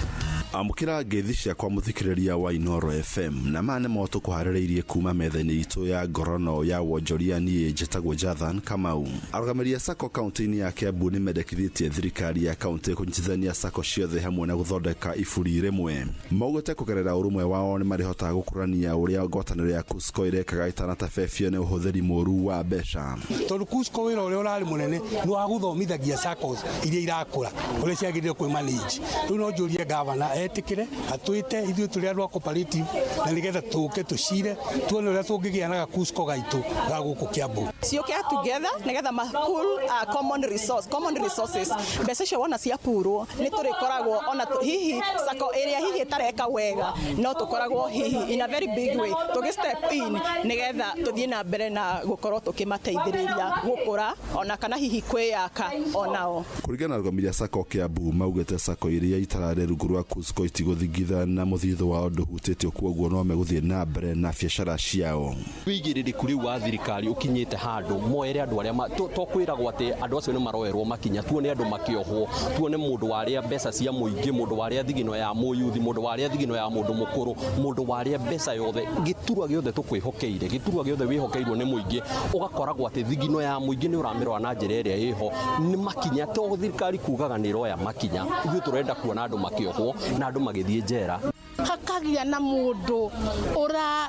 Amũkĩra ngeithi ciakwa mũthikĩrĩria wa Inooro FM na maya nĩmo tũkũharĩrĩirie kuma metha-inĩ itũ ya ngorono ya wonjoria. Niĩ njĩtagwo Jathan Kamau. Arũgamĩrĩri a SACCO kaunti-inĩ ya Kiambu nĩ mendekithĩtie thirikari ya kaunti kũnyitithania SACCO ciothe hamwe na gũthondeka iburi rĩmwe. Maugĩte kũgerera ũrũmwe wao nĩ marĩhotaga gũkũrania ũrĩa ngwatanĩro ya KUSCCO ĩrekaga ĩtanatabebio nĩ ũhũthĩri mũũru wa mbeca. Tondũ KUSCCO wĩra ũrĩa ũrarĩ mũnene nĩ wa gũthomithagia SACCOs iria irakũra ũrĩa ciagĩrĩire kwĩ manage. Rĩu no njũrie gavana etikire atwite ithuĩ tũrĩ andũ a cooperative na nĩgetha tũke tũcire tuone ũrĩa tũngĩgĩa na gaKUSCCO gaitũ ga gũkũ Kiambu. Ciũke together nĩgetha ma pool common resource, common resources mbeca icio wona ciapurwo nĩ tũrĩkoragwo ona hihi SACCO ĩrĩa hihi ĩtareka wega no tũkoragwo hihi in a very big way tũgĩ step in nĩgetha tũthiĩ na mbere na gũkorwo tũkĩmateithĩrĩria gũkũra ona kana hihi kwĩyaka onao. Kũringana na arũgamĩrĩri a SACCO Kiambu maugĩte SACCO iria itararĩ rungu rwa KUSCCO itigũthingitha na mũthithũ wao ndũhutĩtio kwoguo no megũthiĩ na mbere na biacara ciao. Wĩigĩrĩrĩku rĩu wa thirikari ũkinyĩte handũ moere andũ arĩa to kwĩragwo atĩ andũ acio nĩ maroerwo makinya, tuone andũ makĩohwo, tuone mũndũ warĩa mbeca cia mũingĩ, mũndũ warĩa thigino ya mũyuthi, mũndũ warĩa thigino ya mũndũ mũkũrũ, mũndũ warĩa mbeca yothe, gĩturwa gĩothe tũkwĩhokeire, gĩturwa gĩothe wĩhokeirwo nĩ mũingĩ, ũgakoragwo atĩ thigino ya mũingĩ nĩ ũramĩrora na njĩra ĩrĩa ĩho. Nĩ makinya to thirikari kugaga nĩ ĩroya makinya, ithuĩ tũrenda kuona andũ makĩohwo na andũ magĩthiĩ njera. Hakagia na mũndũ ũra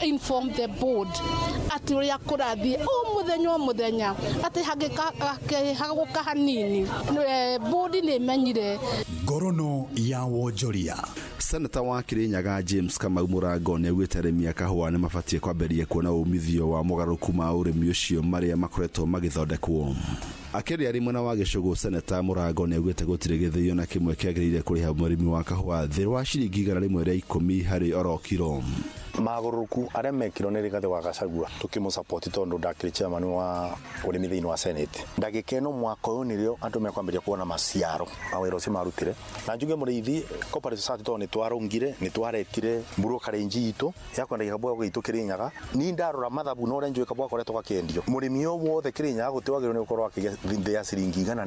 inform the board atĩ ũrĩa kũrathiĩ o mũthenya o mũthenya atĩ hangĩhagũka hanini board nĩ ĩmenyire. Ngorono ya wonjoria. Seneta wa Kirinyaga James Kamau Mũrango nĩ augĩte arĩmi a kahũa nĩ mabatiĩ kwambĩrĩria kuona umithio wa mogarũrũku ma ũrĩmi ũcio marĩa makoretwo magĩthondekwo. Akĩaria arĩ mwena wa Gĩcũgũ, Seneta Mũrango nĩ augĩte gũtirĩ gĩthĩi ona kĩmwe kĩagĩrĩire kũrĩha mũrĩmi wa kahũa thĩ wa ciringi 110 harĩ oro kiro. Magũrũku arĩa mekirwo nĩ Rigathĩ wa Gachagua tũkĩmũsupport tondũ ndakĩrĩ chairman wa ũrĩmi thĩinĩ wa Senate. Ndagĩka ĩno mwaka ũyũ nĩrĩo andũ mekwambĩrĩria kuona maciaro ma wĩra ũcio marutire. Na njuge mũrĩithi cooperative society tondũ nĩ twarũngire, nĩ twaretire brokerage itũ ya kwendagia kabũa gitũ Kĩrĩnyaga. Niĩ ndarora mathabu na ũrĩa njũĩ kabũa koretwo gakĩendio, mũrĩmi o wothe Kĩrĩnyaga gũtiwagĩrĩirwo nĩ gũkorwo akĩgĩa thĩ ya ciringi 110. Na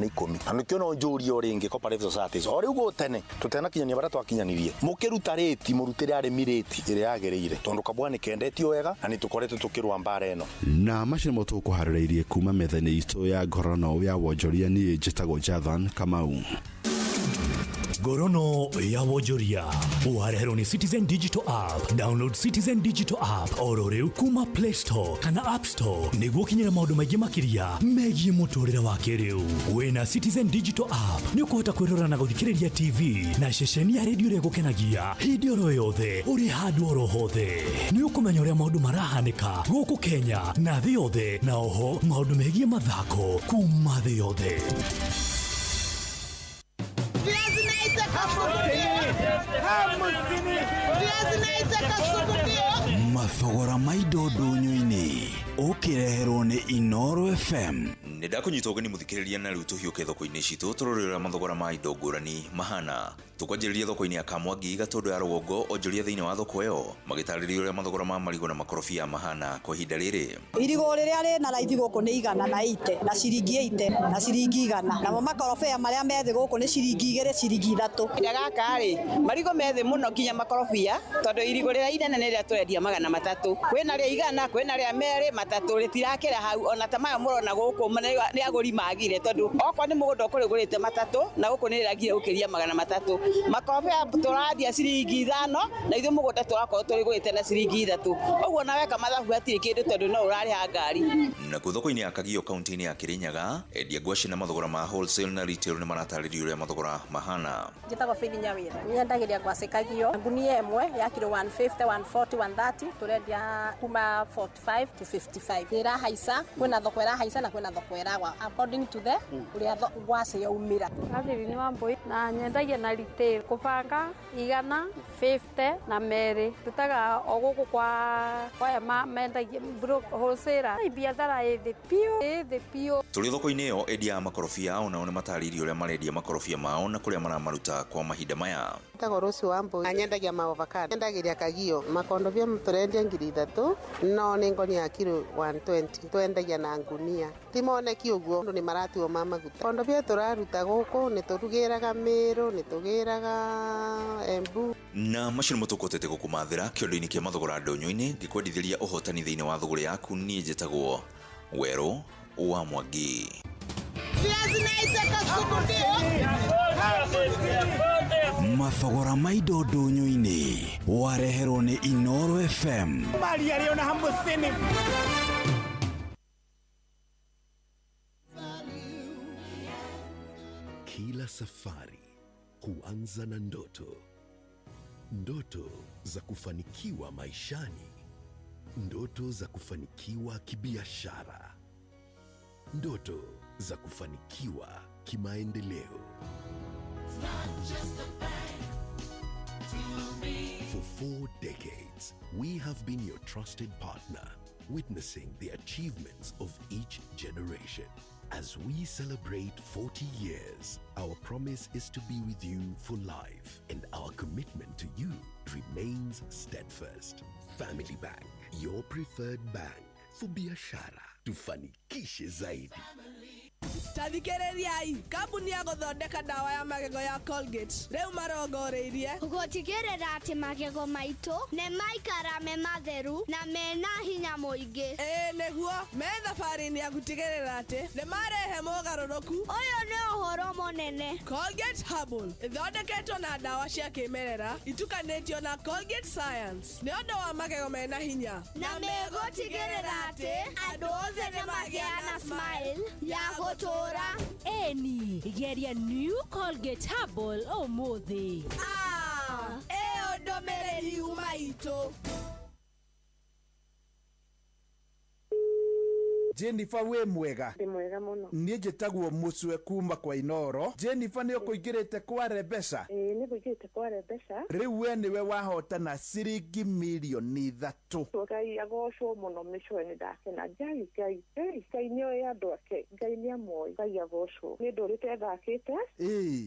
nĩkĩo no njũrie o rĩngĩ cooperative societies o rĩu gũ tene tũtenakinyania barĩa twakinyanirie, mũkĩruta rĩti mũrutĩre arĩmi rĩti ĩrĩa yagĩrĩire tondũ kabũa nĩ kendetio wega na nĩ tũkoretwo tũkĩrũa mbara ĩno. Na macio nĩmo tũkũharĩrĩirie kuma metha-inĩ itũ ya ngorano ya wonjoria. Niĩ njĩtagwo Jathan Kamau. Ngorono ya wonjoria wareherwo nĩ Citizen Digital App. Download Citizen Digital App oro rĩu kuma Play Store kana App Store nĩguo ũkinyĩre maũndũ maingĩ makĩria megiĩ mũtũrĩre wa kĩrĩu. Wĩna Citizen Digital App nĩ ũkũhota kwĩrora na gũthikĩrĩria TV na ceceni ya redio ĩrĩa ĩgũkenagia hĩndĩ oro yothe ũrĩ handũ oro hothe. Nĩ ũkũmenya ũrĩa maũndũ marahanĩka gũkũ Kenya na thĩ yothe, na oho maũndũ megiĩ mathako kuma thĩ yothe. Mathogora ma indo ndũnyũ-inĩ ũkĩreherwo nĩ Inoro FM. Nĩ ndakũnyita ũgeni mũthikĩrĩria, na rĩu tũhiũke thoko-inĩ citũ tũrore ũrĩa mathogora ma indo ngũrani mahana. Tũkwanjĩrĩria thoko-inĩ ya Kamwangi, Gatũndũ ya rũgongo. Onjoria thĩinĩ wa thoko ĩyo magĩtarĩria ũrĩa mathogora ma marigũ na makorobia mahana kwa ihinda rĩrĩ. Irigũ rĩrĩa rĩna raithi gũkũ nĩ 180 na ciringi 80 na ciringi 100, namo makorobia marĩa methĩ gũkũ nĩ ciringi 2, ciringi 3. Kahinda gaka rĩ, marigũ methĩ mũno nginya makorobia, tondũ irigũ rĩrĩa inene nĩ rĩrĩa tũrendia 300, kwĩna rĩa 100, kwĩna rĩa 2, 3, rĩtirakĩra hau. Ona ta maya mũrona gũkũ nĩ agũri magire, tondũ okorwo nĩ mũgũnda ũkũrĩgũrĩte 3 na gũkũ nĩ rĩragire gũkĩria 300. Makorobia tũrandia ciringi 5 na ithuĩ mũgũnda tũrakorwo tũrĩgũrĩte na ciringi 3, ũguo na weka mathabu hatirĩ kĩndũ tondũ no ũrarĩha ngari. Nakuo thoko-inĩ ya Kagio, kaunti-inĩ ya Kirinyaga, endia ngwacĩ na mathogora ma wholesale na retail nĩ maratarĩria ũrĩa mathogora mahana. Njĩtagwo Faith Nyawira, nyendagĩria ngwacĩ Kagio. Ngunia ĩmwe ya kiro 150, 140, 130 tũrendia kuma 45 to 55. Nĩ ĩrahaica, kwĩna thoko ĩrahaica na kwĩna thoko ĩragwa according to the ũrĩa ngwacĩ yaumĩra. Catherine Wambui, na nyendagia na retail kũbanga 150 na 2, ndutaga o gũkũ kwa aya mendagia wholesale. Biathara ĩ thĩ biũ, ĩ thĩ biũ. Tũrĩ thoko-inĩ ĩyo, endia a makorobia onao nĩ matarĩirie ũrĩa marendia makorobia mao na kũrĩa maramaruta kwa mahinda maya. Njĩtagwo Rose Wambui na nyendagia maovakado. Nyendagĩria Kagio makondobia tũrendia 3,000, no nĩ ngonia ya kiro 120 twendagia na ngunia. Ti moneki ũguo, andũ nĩ maratuo ma maguta. Kondobia tũraruta gũkũ nĩ tũrugĩraga Mĩrũ, nĩ tũgĩraga Embu. Na macio nĩmo tũkũhotete gũkũmathĩra kĩondo-inĩ kĩa mathogora ndũnyũ-inĩ, ngĩkwendithĩria ũhotani thĩinĩ wa thũgũrĩ yaku. Niĩ njĩtagwo Werũ wa Mwangi. Mathogora ma indo ndũnyũ-inĩ wareherwo nĩ Inoro FM. Kila safari huanza na ndoto, ndoto za kufanikiwa maishani, ndoto za kufanikiwa kibiashara, ndoto za kufanikiwa kimaendeleo. For 4 decades, we have been your trusted partner, witnessing the achievements of each generation. As we celebrate 40 years, our promise is to be with you for life, and our commitment to you remains steadfast. Family Bank, your preferred bank for biashara. Tufanikishe zaidi. Tathikĩrĩriai, kambuni ya gũthondeka ndawa ya magego ya Colgate rĩu marongoreirie gũtigĩrĩra atĩ magego maitũ nĩ maikara me matheru na mena hinya mũingĩ. Ĩĩ nĩguo, me thabarĩ-inĩ ya gũtigĩrĩra atĩ nĩ marehe mogarũrũku. Ũyũ nĩ ũhoro mũnene. Colgate Herbal ĩthondeketwo na ndawa cia kĩmerera itukanĩtio na Colgate Science nĩ ũndũ wa magego mena hinya, na megũtigĩrĩra atĩ andũ othe nĩ magĩa na smile ya gũtũũra. Eni, geria New Colgate Herbal ũmũthĩ. Ĩyo ndũmĩrĩri yuma itũ. Jennifer wĩ mwega? Ndĩ mwega mũno. Niĩ njĩtagwo Mũcwe kuma kwa Inoro. Jennifer, nĩ ũkũingĩrĩte kware mbeca? Ĩĩ, nĩ ngũingĩrĩte kware mbeca. Rĩu we nĩwe wahotana ciringi mirioni 3. Ngai agocwo mũno. Mĩcwe, nĩ ndakena. Ngai, Ngai, Ngai, Ngai nĩ oĩ andũ ake. Ngai nĩ amoĩ. Ngai agocwo. Nĩ ndũrĩte thakĩte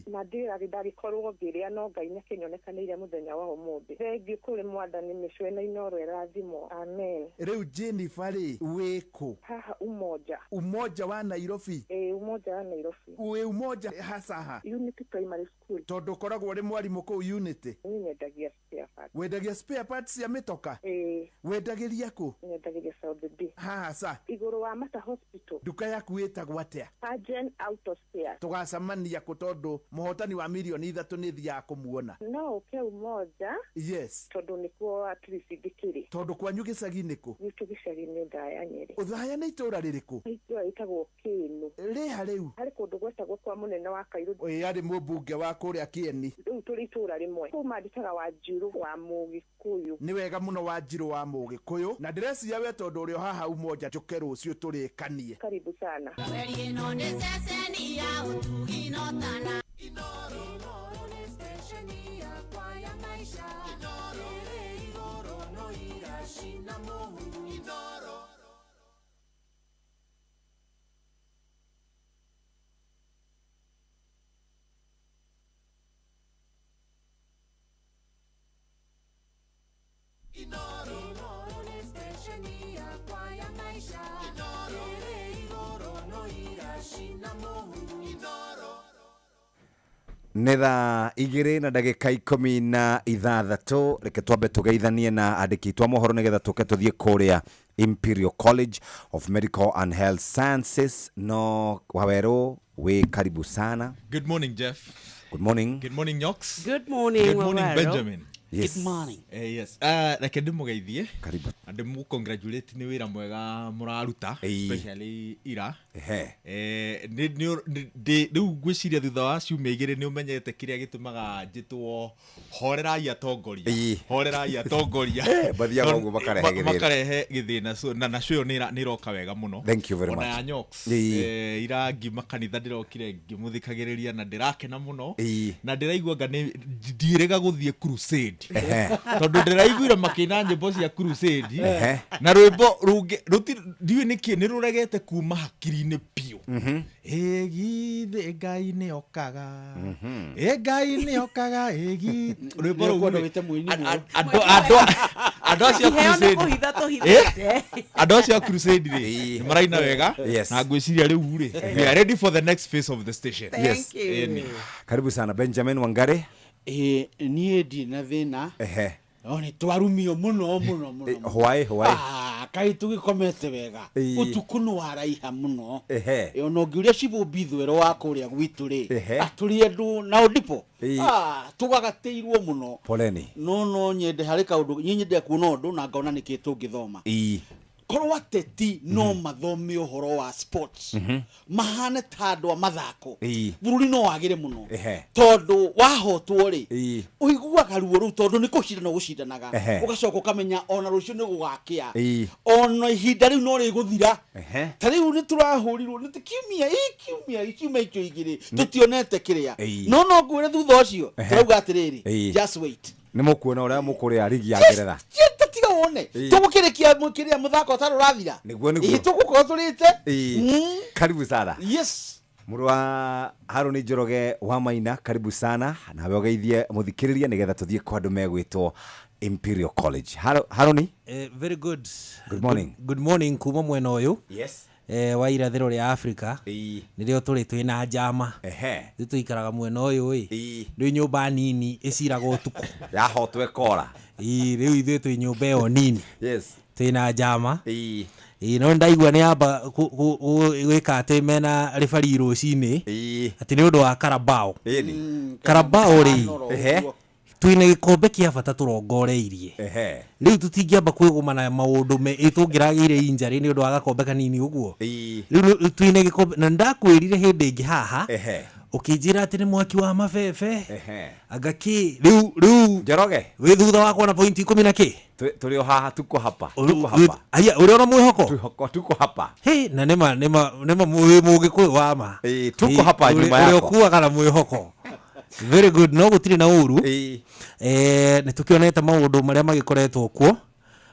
na ndĩrarĩ ndagĩkorwo ngĩrĩa, no Ngai nĩ akĩnyonekanĩire mũthenya wa ũmũthĩ. Thengiũ kũrĩ Mwathani. Mĩcwe na Inoro ĩrathimwo. Amen. Rĩu Jennifer rĩ, wĩkũ? Haha Umoja. Umoja wa Nairobi? Ĩĩ, Umoja wa Nairobi. Wĩ Umoja hacaha? Unity Primary School. Tondũ ũkoragwo ũrĩ mwarimũ kũu Unity? Niĩ nyendagia spare parts. Wendagia spare parts cia mĩtoka? Ĩĩ. Wendagĩria kũ? Nyendagĩria South B. Haha ca? Igũrũ wa Mata Hospital. Nduka yaku ĩtagwo atĩa? Agen Auto Spares. Tũgacemania kũ? Tondũ mũhotani wa mirioni 3 nĩ thiaga kũmuona. No ũke Umoja. Yes. Tondũ nĩkuo at least ndĩkĩrĩ. Tondũ kwanyu gĩcagi-inĩ kũ? Gwitũ gĩcagi-inĩ Ũthaya, Nyĩrĩ. Ũthaya nĩ itũũra rĩrĩkũ? Itũũra rĩtagwo Kĩĩnũ. Rĩha rĩu? Harĩ kũndũ gwetagwo kwa mũnene wa Kairũ. Ĩĩ, arĩ mũmbunge wa kũrĩa Kĩeni. Rĩu tũrĩ itũũra rĩmwe. Kũu mandĩtaga Wanjirũ wa Mũgĩkũyũ. Nĩ wega mũno, Wanjirũ wa Mũgĩkũyũ, na ndĩreciria we tondũ ũrĩ o haha Umoja, njũke rũciũ tũrĩkanie. Karibu sana. Mweri ĩno nĩ ceceni ya ũtugi notana. Inoro nĩ stesheni yakwa ya maisha. Ĩrĩ igũrũ no iracina mũhu. Inoro. Inoro nĩ stesheni yakwa ya maisha. Ĩrĩ igũrũ no iracina mũhu. Inoro. Nĩ thaa 2:16. Reke twambe tũgeithanie na andĩki itũ a mohoro nĩgetha tũke tũthiĩ kũrĩa Imperial College of Medical and Health Sciences. No Wawerũ, wĩ karibu sana. Good morning, Jeff. Good morning. Good morning, Nyox. Good morning, Good morning, Waweru. Benjamin. Yes. Good morning. Yes. Reke ndĩmũgeithie. Karibu. Na ndĩmũ-congratulate nĩ wĩra mwega mũraruta, especially ira. Rĩu ngwĩciria thutha wa ciumia 2 nĩ ũmenyete kĩrĩa gĩtũmaga njĩtwo horerai atongoria. Horerai atongoria. Mathiaga ũguo makarehe gĩthĩna. Makarehe gĩthĩna. So, na nacio ĩyo nĩ ĩroka wega mũno. Thank you very Ona much. ya Nyox. Ira ngiuma kanitha ndĩrokire ngĩmũthikagĩrĩria na ndĩrakena mũno. Na ndĩraigua anga nĩ ndiĩrĩga gũthiĩ crusade. Tondũ ndĩraiguire makĩina nyĩmbo cia crusade. Na rwĩmbo rũngĩ ndiũĩ nĩkĩ nĩ rũregete kuma hakiri-inĩ biũ. Ĩgithĩ Ngai nĩ okaga. Ĩ Ngai nĩ okaga, ĩgi rwĩmbo rũu Nĩũkwenda rĩ, wĩte mũini mũno. andũ acio a Iheo nĩ crusade. kũhitha tũhithĩte. Andũ acio a crusade rĩ, nĩ maraina wega. Yes. Na ngwĩciria rĩu rĩ, we are ready for the next phase of the station. Yes. Ĩni. Karibu sana, Benjamin Wangari. Ĩĩ, niĩ ndirĩ na thĩna. No nĩ twarumio mũno mũno mũno. Hwaĩ, hwaĩ. Ah, kaĩ tũgĩkomete wega. Ũtukũ nĩ waraiha mũno. Ona ũngĩũria cibũ mbithwero wa kũrĩa gwitũ rĩ, atũrĩ andũ na ndipo. Ah, tũgagatĩirwo mũno. Poleni. No nyende harĩ kaũndũ, niĩ nyendete kuona ũndũ na ngona nĩkĩ tũngĩthoma. Korwo ateti no mathome ũhoro wa sports, mahane ta andũ a mathako, bũrũri no wagĩre mũno. Tondũ wahotwo rĩ, ũiguaga ruo rũu, tondũ nĩ kũcindana ũgũcindanaga. Ũgacoka ũkamenya ona rũciũ nĩ gũgakĩa, ona ihinda rĩu no rĩgũthira. Ta rĩu nĩ tũrahũrirwo nĩ kiumia ĩ kiumia kiumia icio igĩrĩ tũtionete kĩrĩa. No ngwĩre thutha ũcio, tũrauga atĩrĩrĩ, just wait. Nĩ mũkuona ũrĩa mũkũrĩa rigi ya Ngeretha. Tiga wone. Tũgũkĩrĩkia kĩrĩa mũthako ũtarĩ ũrathira. Nĩguo, nĩguo. Ĩ, tũgũkorwo tũrĩte. Karibu sana. Yes. Mũrũ wa Harũni Njoroge wa Maina, karibu sana, nawe ũgeithie mũthikĩrĩria nĩgetha tũthiĩ kwa andũ megwĩtwo Imperial College. Harũni? Very good. Good morning. Good morning kuma mwena ũyũ. Yes. Wa irathĩro rĩa Afrika. Nĩrĩo tũrĩ twĩna njama. Ithuĩ tũikaraga mwena ũyũ ĩ. Rĩu nyũmba nini ĩciraga ũtukũ. Yahotwo ĩkora. Rĩu ithuĩ twĩ nyũmba ĩyo nini. Yes. Twĩna njama. No ndaigua nĩ amba gwĩka atĩ mena rĩbari rũcinĩ. Atĩ nĩ ũndũ wa Carabao. Carabao rĩ. Twĩna gĩkombe kĩa bata tũrongoreirie. Rĩu tũtingĩamba kwĩgũmana maũndũ me ĩ tũngĩragĩire injury nĩ ũndũ wa gakombe kanini ũguo. Rĩu twĩna gĩkombe na ndakwĩrire hĩndĩ ĩngĩ haha. Ũkĩnjĩra atĩ nĩ mwaki wa mabebe. Anga kĩ rĩu rĩu Njoroge wĩ thutha wakwa na pointi ikũmi na kĩ. Tũrĩ o haha, tuko hapa, tuko hapa. Aya, ũrĩ ona mwĩhoko? Tuko, tuko hapa. Hĩ, na nĩma nĩma nĩma wĩ mũgĩkũyũ wa ma. Tuko hapa nyuma ũrĩa yako. Ũkuaga na mwĩhoko. Very good, no gũtirĩ na ũru. Nĩ tũkĩonete maũndũ marĩa magĩkoretwo kuo.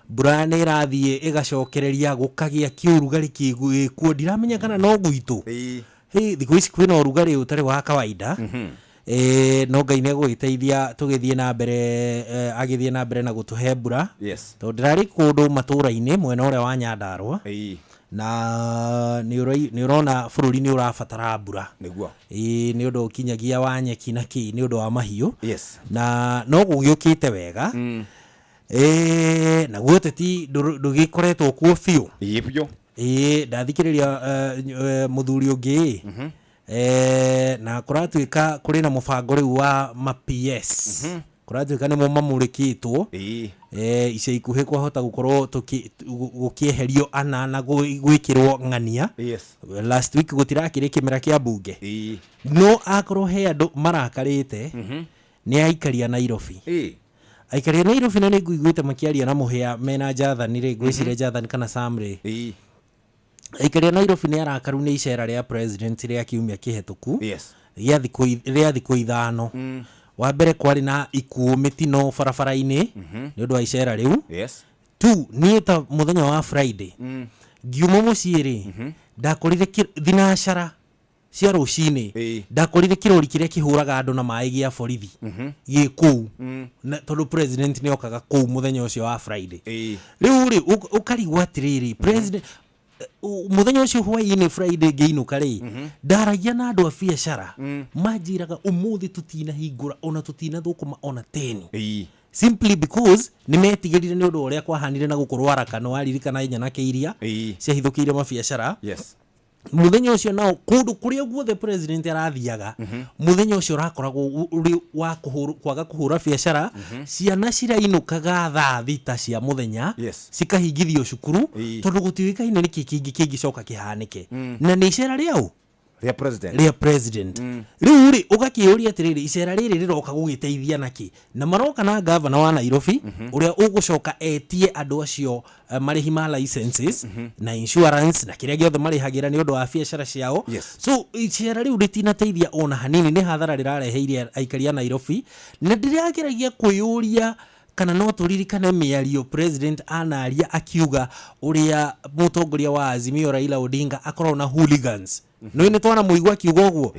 Mbura nĩ ĩrathiĩ ĩgacokereria gũkagĩa kĩũrugarĩ gĩkuo, ndiramenya kana no gwitũ. Hĩ, thikũ ici kwĩna ũrugarĩ ũtarĩ wa kawaida. No Ngai nĩ egũgĩteithia tũgĩthiĩ na mbere, agĩthiĩ na mbere na gũtũhe mbura. Tondũ ndĩrarĩ kũndũ matũra-inĩ mwena ũrĩa wa Nyandarũa. Na nĩ ũrona bũrũri nĩ ũrabatara mbura. Nĩguo. Nĩ ũndũ ũkinyagia wa nyeki na kĩ, nĩ ũndũ wa mahiũ. Na no gũgĩũkĩte wega. Naguo ũteti ndũgĩkoretwo kuo biũ. Ĩĩ biũ. Ndathikĩrĩria mũthuri ũngĩ. Na kũratuĩka kũrĩ na mũbango rĩu wa ma PS. Kũratuĩka nĩmo mamũrĩkĩtwo. Ica ikuhĩ kwahota gũkorwo gũkĩeherio ana na gwĩkĩrwo ng'ania. Last week gũtirakĩrĩ kĩmera kĩa mbunge. No akorwo he andũ marakarĩte, nĩ aikaria Nairobi. Aikaria Nairobi na nĩ nguiguĩte makĩaria na mũhĩa mena Jathani rĩ, ngwĩciria Jathani kana Sam rĩ. Aikaria Nairobi nĩ arakaru nĩ icera rĩa president rĩa kiumia kĩhetũku. Rĩa thikũ ithano. Wa mbere kwarĩ na ikuũ mĩtino barabara-inĩ nĩ ũndũ wa icera rĩu. Tu, niĩ ta mũthenya wa Friday, ngiuma mũciĩ rĩ, ndakorire thinacara cia rũcinĩ, ndakorire kĩrori kĩrĩa kĩhũraga andũ na maĩ gĩa borithi gĩ kũu. Na tondũ president nĩ okaga kũu mũthenya ũcio wa Friday. Rĩu rĩ, ũkarigwo atĩrĩrĩ, president mũthenya ũcio hwaĩ-inĩ Friday ngĩinũka rĩ, ndaragia na andũ a biacara, manjĩraga ũmũthĩ tũtinahingũra ona tũtinathũkũma ona teni. Simply because nĩ metigĩrire nĩ ũndũ wa ũrĩa kwahanire na gũkũ Rwaraka, nĩ waririkana nyanake iria ciahithũkĩire mabiacara. Mũthenya ũcio nao kũndũ kũrĩa guothe president arathiaga, mũthenya ũcio ũrakoragwo ũrĩ wa kwaga kũhũra biacara, ciana cirainũkaga thaa thita cia mũthenya, cikahingithio cukuru, tondũ gũtiũĩkaine nĩkĩ kĩngĩ kĩngĩcoka kĩhanĩke. Na nĩ icera rĩaũ? Rĩa president. Rĩa president. Rĩu rĩ, ũgakĩũria atĩrĩrĩ, icera rĩrĩ rĩroka gũgĩteithia nakĩ? Na maroka na gavana wa Nairobi, ũrĩa ũgũcoka etie andũ acio marĩhi ma licenses, na insurance, na kĩrĩa gĩothe marĩhagĩra nĩ ũndũ wa biacara ciao. So icera rĩu rĩtinateithia ona hanini, nĩ hathara rĩrareheire aikari a Nairobi. Na ndĩrageragia kwĩyũria kana no tũririkane mĩario president anaria akiuga ũrĩa mũtongoria wa Azimio Raila Odinga akoragwo na hooligans. No nĩ twana mũigua akiuga ũguo.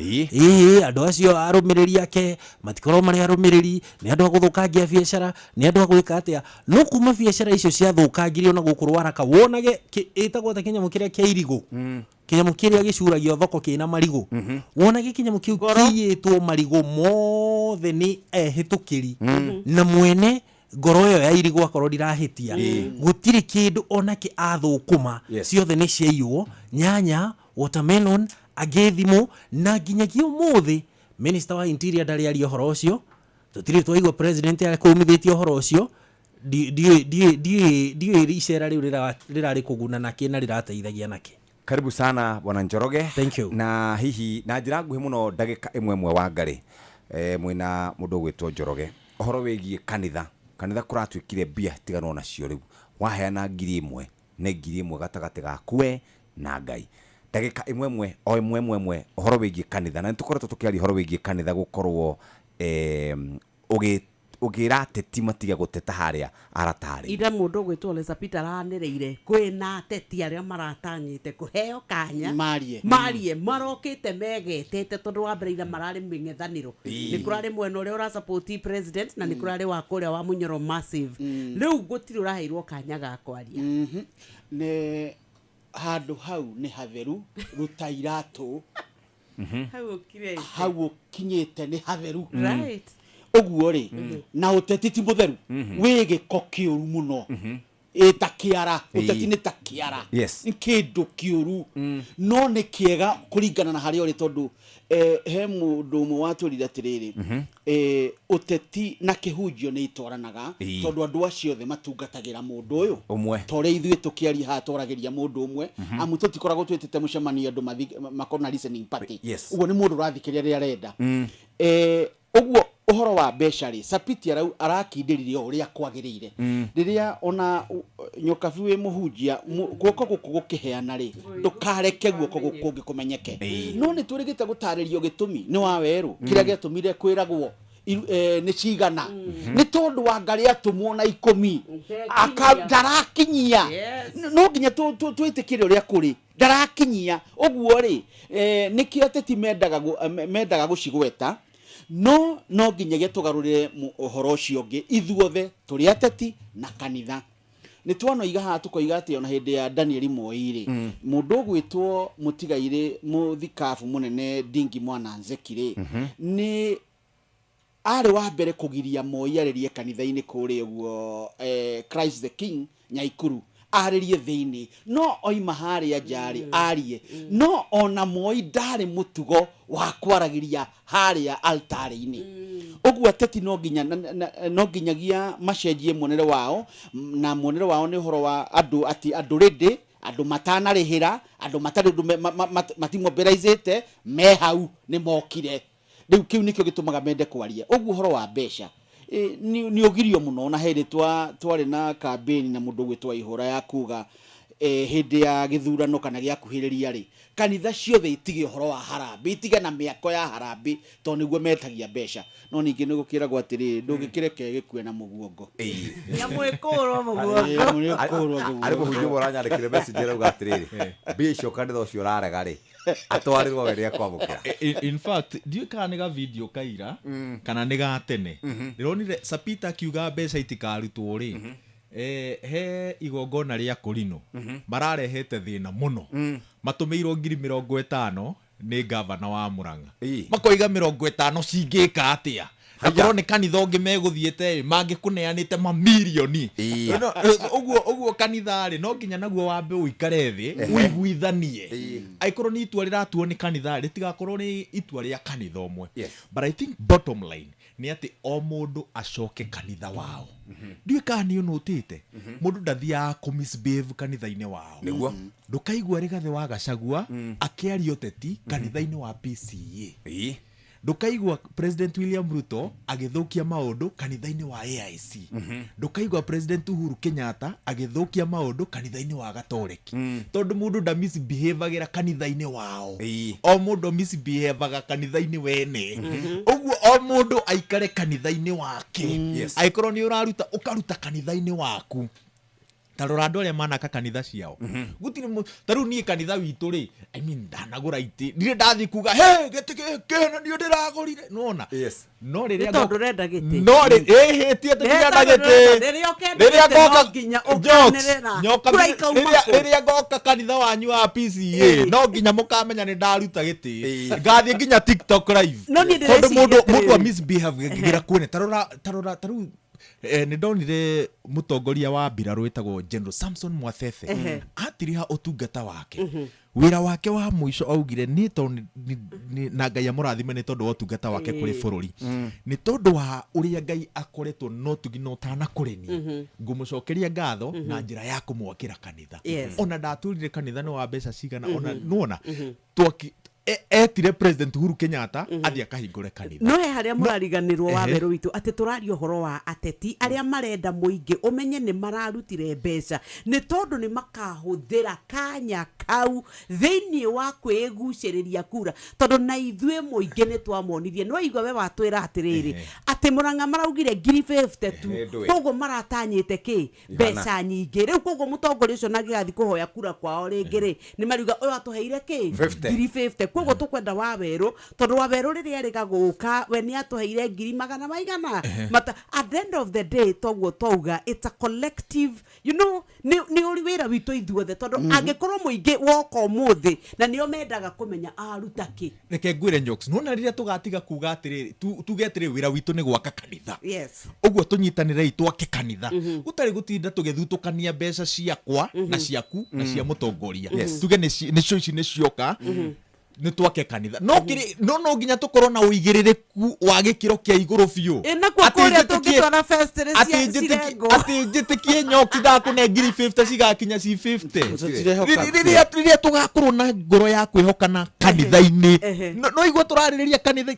Andũ acio arũmĩrĩri ake matikorwo marĩ arũmĩrĩri, nĩ andũ a gũthũkangia biacara, nĩ andũ a gwĩka atĩa. No kuma biacara icio ciathũkangirio na gũkũ Rwaraka, wonage ĩtagwo ta kĩnyamũ kĩrĩa kĩa irigũ. Kĩnyamũ kĩrĩa gĩcuragio thoko kĩna marigũ. Wonage kĩnyamũ kĩu kĩiyĩtwo marigũ mothe nĩ ehĩtũkĩri. Na mwene ngoro ĩyo ya irigũ akorwo ndirahĩtia. Gũtirĩ kĩndũ onake athũkũma. Ciothe nĩ ciaiywo, nyanya, watermelon, angĩ thimũ, na nginyagia ũmũthĩ minister wa interior ndarĩ aria ũhoro ũcio. Tũtirĩ twaigua president akũmithĩtie ũhoro ũcio. Ndiũĩ icera rĩu rĩrarĩ kũguna nakĩ na rĩrateithagia nakĩ. Karibu sana Bwana Njoroge. Thank you. Na hihi na njĩra nguhĩ mũno ndagĩka ĩmwe ĩmwe wa Ngarĩ, mwĩna mũndũ ũgwĩtwo Njoroge, ũhoro wĩgiĩ kanitha. Kanitha kũratuĩkire mbia tiganwo nacio rĩu. Waheana ngiri ĩmwe, nĩ ngiri ĩmwe gatagatĩ gaku we na Ngai. Ndagĩka ĩmwe ĩmwe, o ĩmwe ĩmwe ĩmwe, ũhoro wĩgiĩ kanitha. Na nĩtũkoretwo tũkĩaria ũhoro wĩgiĩ kanitha gũkorwo, ũkĩra ateti matige gũteta harĩa aratarĩ. Ira mũndũ ũgwĩtwo Lesa Peter aranĩrĩire kwĩna ateti arĩa maratanyĩte kũheo kanya. Marie. Marie, marokĩte megetete tondũ wa mbere ira mararĩ mĩng'ethanĩro. Nĩ kũrarĩ mwena ũrĩa ũrasupport president na nĩ kũrarĩ wa kũrĩa wa Munyoro massive. Rĩu gũtirĩ ũraheirwo kanya ga kwaria. Nĩ handũ hau nĩ hatheru, ruta iratũ. Hau ũkinyĩte. Hau ũkinyĩte nĩ hatheru. Ũguo rĩ, na ũteti ti mũtheru, wĩ gĩko kĩũru mũno. Ĩ ta kĩara. Ĩĩ. Ũteti nĩ ta kĩara. Yes. Nĩ kĩndũ kĩũru, no nĩ kĩega kũringana na harĩa ũrĩ, tondũ he mũndũ ũmwe watwĩrire atĩrĩrĩ, ũteti na kĩhunjio nĩ itwaranaga, tondũ andũ acio othe matungatagĩra mũndũ ũyũ ũmwe. Ta ũrĩa ithuĩ tũkĩaria haha twaragĩria mũndũ ũmwe, amu tũtikoragwo twĩtĩte mũcemanio andũ makorwo na listening party. Ũguo nĩ mũndũ ũrathikĩrĩria rĩrĩa arenda. Ũguo ũhoro wa mbeca rĩ, Sapiti arakindĩririe o ũrĩa kwagĩrĩire. Rĩrĩa ona Nyokabi wĩ mũhunjia, guoko gũkũ gũkĩheana rĩ, ndũkareke guoko gũkũ kũngĩ kũmenyeke. No nĩ twĩrĩgĩte gũtarĩrio gĩtũmi nĩ wa werũ kĩrĩa gĩatũmire kwĩragwo nĩ cigana, nĩ tondũ wa ngarĩ atũmwo na 10 ndarakinyia. No nginya twĩtĩkĩre ũrĩa kũrĩ, ndarakinyia. Ũguo rĩ, nĩkĩo ateti mendaga gũcigweta, no nginyagia tũgarũrĩre ũhoro ũcio ũngĩ ithuothe tũrĩ ateti na kanitha. Nĩ twanoiga haha tũkoiga atĩ ona hĩndĩ ya Daniel Moi rĩ, mũndũ ũgwĩtwo mũtigairĩ mũthikabu mũnene Ndingi Mwana Nzeki rĩ, nĩ arĩ wa mbere kũgiria Moi arĩrie kanitha-inĩ kũrĩa ũguo, Christ the King Nyaikuru, arĩrie thĩinĩ, no oima harĩa nja rĩ arie. No ona Moi ndarĩ mũtugo wa kwaragĩria harĩa altarĩ-inĩ. Ũguo ateti no nginya no nginyagia macenjie muonere wao, na muonere wao nĩ ũhoro wa andũ atĩ andũ rĩndĩ, andũ matanarĩhĩra, andũ matarĩ ũndũ matimobilizĩte me hau nĩ mokire. Rĩu kĩu nĩkĩo gĩtũmaga mende kwaria. Ũguo ũhoro wa mbeca nĩ ũgirio mũno. Na hĩndĩ twarĩ na campaign na mũndũ ũgwĩtwo Ihũra ya kuga, hĩndĩ ya gĩthurano kana gĩakuhĩrĩria rĩ, kanitha ciothe itige ũhoro wa harambĩ, itige na mĩako ya harambĩ, tondũ nĩguo metagia mbeca. No ningĩ nĩ gũkĩragwo atĩrĩrĩ, ndũngĩkĩreke gĩkue na mũguongo. Nyamũ ĩkũrwo mũguongo. Nyamũ ĩkũrwo mũguongo. Arĩ mũhunjia ũmwe ũranyandĩkĩre message arauga atĩrĩrĩ, mbia icio kanitha ũcio ũrarega rĩ, atwarĩrwo we nĩekwamũkĩra. In fact, ndiũĩ kana nĩ ga video kaira kana nĩ ga tene. Ndĩronire Sapita akiuga mbeca itikarutwo rĩ, he igongona rĩa Kũrinũ mararehete thĩna mũno, matũmĩirwo 50,000 nĩ gavana wa Murang'a. Makoiga 50 cingĩka atĩa, na korwo nĩ kanitha ũngĩ megũthiĩte rĩ, mangĩkũneanĩte mamirioni. No, ũguo kanitha rĩ, no nginya naguo wambe ũikare thĩ, ũiguithanie. Angĩkorwo nĩ itua rĩratuo nĩ kanitha rĩ, rĩtigakorwo nĩ itua rĩa kanitha ũmwe. But I think bottom line nĩ atĩ o mũndũ acoke kanitha wao. Ndiũĩ kana nĩ ũnũtĩte, mũndũ ndathiaga kũ misbehave kanitha-inĩ wao. Ndũkaigua Rigathĩ wa Gachagua akĩaria ũteti kanitha-inĩ wa PCEA. Ndũkaigua President William Ruto agĩthũkia maũndũ kanitha-inĩ wa AIC. Ndũkaigua President Uhuru Kenyatta agĩthũkia maũndũ kanitha-inĩ wa Gatoreki, tondũ mũndũ nda misbehavagĩra kanitha-inĩ wao. O mũndũ misbehavaga kanitha-inĩ wene. Ũguo o mũndũ aikare kanitha-inĩ wake. Angĩkorwo nĩ ũraruta, ũkaruta kanitha-inĩ waku. Ta rora andũ arĩa manaka kanitha ciao. Gũtirĩ ta rĩu niĩ kanitha witũ rĩ, I mean, ndanagũra itĩ, ndirĩ ndathiĩ kuga he gĩtĩ gĩkĩ na niĩ ndĩragũrire, nĩwona? No rĩrĩa Nĩ tondũ ũrenda gĩtĩ. No rĩ, ĩhĩ, ti atĩ Nĩ ndirenda tondũ gĩtĩ. ũrenda, rĩrĩa ũkenda Rĩrĩa gĩtĩ no ngoka nginya Jokes, ũkanĩrĩra. nyoka Kura ikauma rĩrĩa kũ? Rĩrĩa ngoka kanitha wanyu wa PCEA, no nginya mũkamenya nĩ ndaruta gĩtĩ. Ngathiĩ nginya TikTok live. No niĩ Tondũ ndĩreciria mũndũ atĩrĩrĩ. a misbehave ngĩra kuone. Ta rora, ta rora, ta rĩu, nĩ ndonire mũtongoria wa mbirarũ wĩtagwo General Samson Mwathethe. Atiriha ũtungata wake. Wĩra wake wa mũico augire nĩ tondũ na Ngai amũrathime nĩ tondũ wa ũtungata wake kũrĩ bũrũri. Nĩ tondũ wa ũrĩa Ngai akoretwo na ũtugi na ũtana kũrĩ niĩ. Ngũmũcokeria ngatho na njĩra ya kũmwakĩra kanitha. Ona ndatũrire kanitha nĩ wa mbeca cigana, ona nĩwona, twaki etire President Uhuru Kenyatta athiĩ akahingũre kanitha. No he harĩa mũrariganĩrwo wa werũ witũ atĩ tũraria ũhoro wa ateti arĩa marenda mũingĩ ũmenye nĩ mararutire mbeca, nĩ tondũ nĩ makahũthĩra kanya kau thĩinĩ wa kwĩgucĩrĩria kura, tondũ na ithuĩ mũingĩ nĩ twamonirie. Nĩ waigua we watwĩra atĩrĩrĩ, atĩ Murang'a maraugire ngiri 50 tu. Ndũĩ. Koguo maratanyĩte kĩ? Igana. Mbeca nyingĩ. Rĩu koguo mũtongoria ũcio na angĩgathiĩ kũhoya kura kwao rĩngĩ rĩ, nĩ mariuga ũyũ atũheire kĩ? 50. Ngiri 50. Koguo tũkwenda Wawerũ, tondũ Wawerũ rĩrĩa erĩga gũka we nĩ atũheire ngiri magana maigana. Mata, at the end of the day, toguo twauga, it's a collective, nĩ ũrĩ wĩra witũ ithuothe, tondũ angĩkorwo mũingĩ woka ũmũthĩ na nĩo mendaga kũmenya aruta kĩ. Reke ngwĩre, Njoks, nona rĩrĩa tũgatiga kuga atĩrĩrĩ, tuge atĩrĩrĩ, wĩra witũ nĩ gwaka kanitha, ũguo tũnyitanĩrei twake kanitha, gũtarĩ gũtinda tũgĩthutũkania mbeca ciakwa na ciaku na cia mũtongoria. Tuge nĩcio ici nĩ cioka, nĩ twake kanitha, no kĩrĩ no nginya tũkorwo na ũigĩrĩrĩku wa gĩkĩro kĩa igũrũ biũ. Ĩ nakuo Atĩ kũrĩa njĩtĩkie- tũngĩtwara festival atĩ cia njĩtĩkie cirengwo. Atĩ njĩtĩkie nyoki ndakũne ngiri 50 cigakinya ci 50. Tũtirehoka. Rĩrĩa tũgakorwo na ngoro ya kwĩhokana kanitha-inĩ, no igua tũrarĩrĩria kanitha.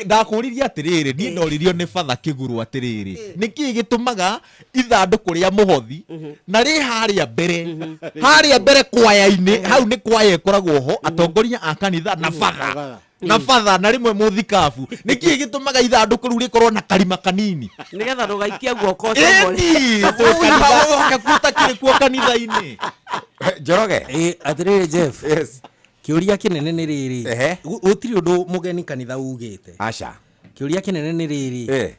Ndakũririe atĩrĩrĩ, niĩ ndoririo nĩ batha kĩguru atĩrĩrĩ, nĩkĩĩ gĩtũmaga ithandũkũ rĩa mũhothi na rĩ harĩa mbere, harĩa mbere kwaya-inĩ? Hau nĩ kwaya ĩkoragwo ho, atongoria a kanitha na batha, na batha na rĩmwe mũthikabu. Nĩkĩĩ gĩtũmaga ithandũkũ rĩu rĩkorwo na karima kanini? Nĩgetha ndũgaikie guoko ũcomore. Ĩni kanitha kuo kanitha-inĩ. Njoroge. Ĩ atĩrĩrĩ, Jeff, yes. Kĩũria kĩnene nĩ rĩrĩ, gũtirĩ ũndũ mũgeni kanitha ugĩte. Aca. Kĩũria kĩnene nĩ rĩrĩ,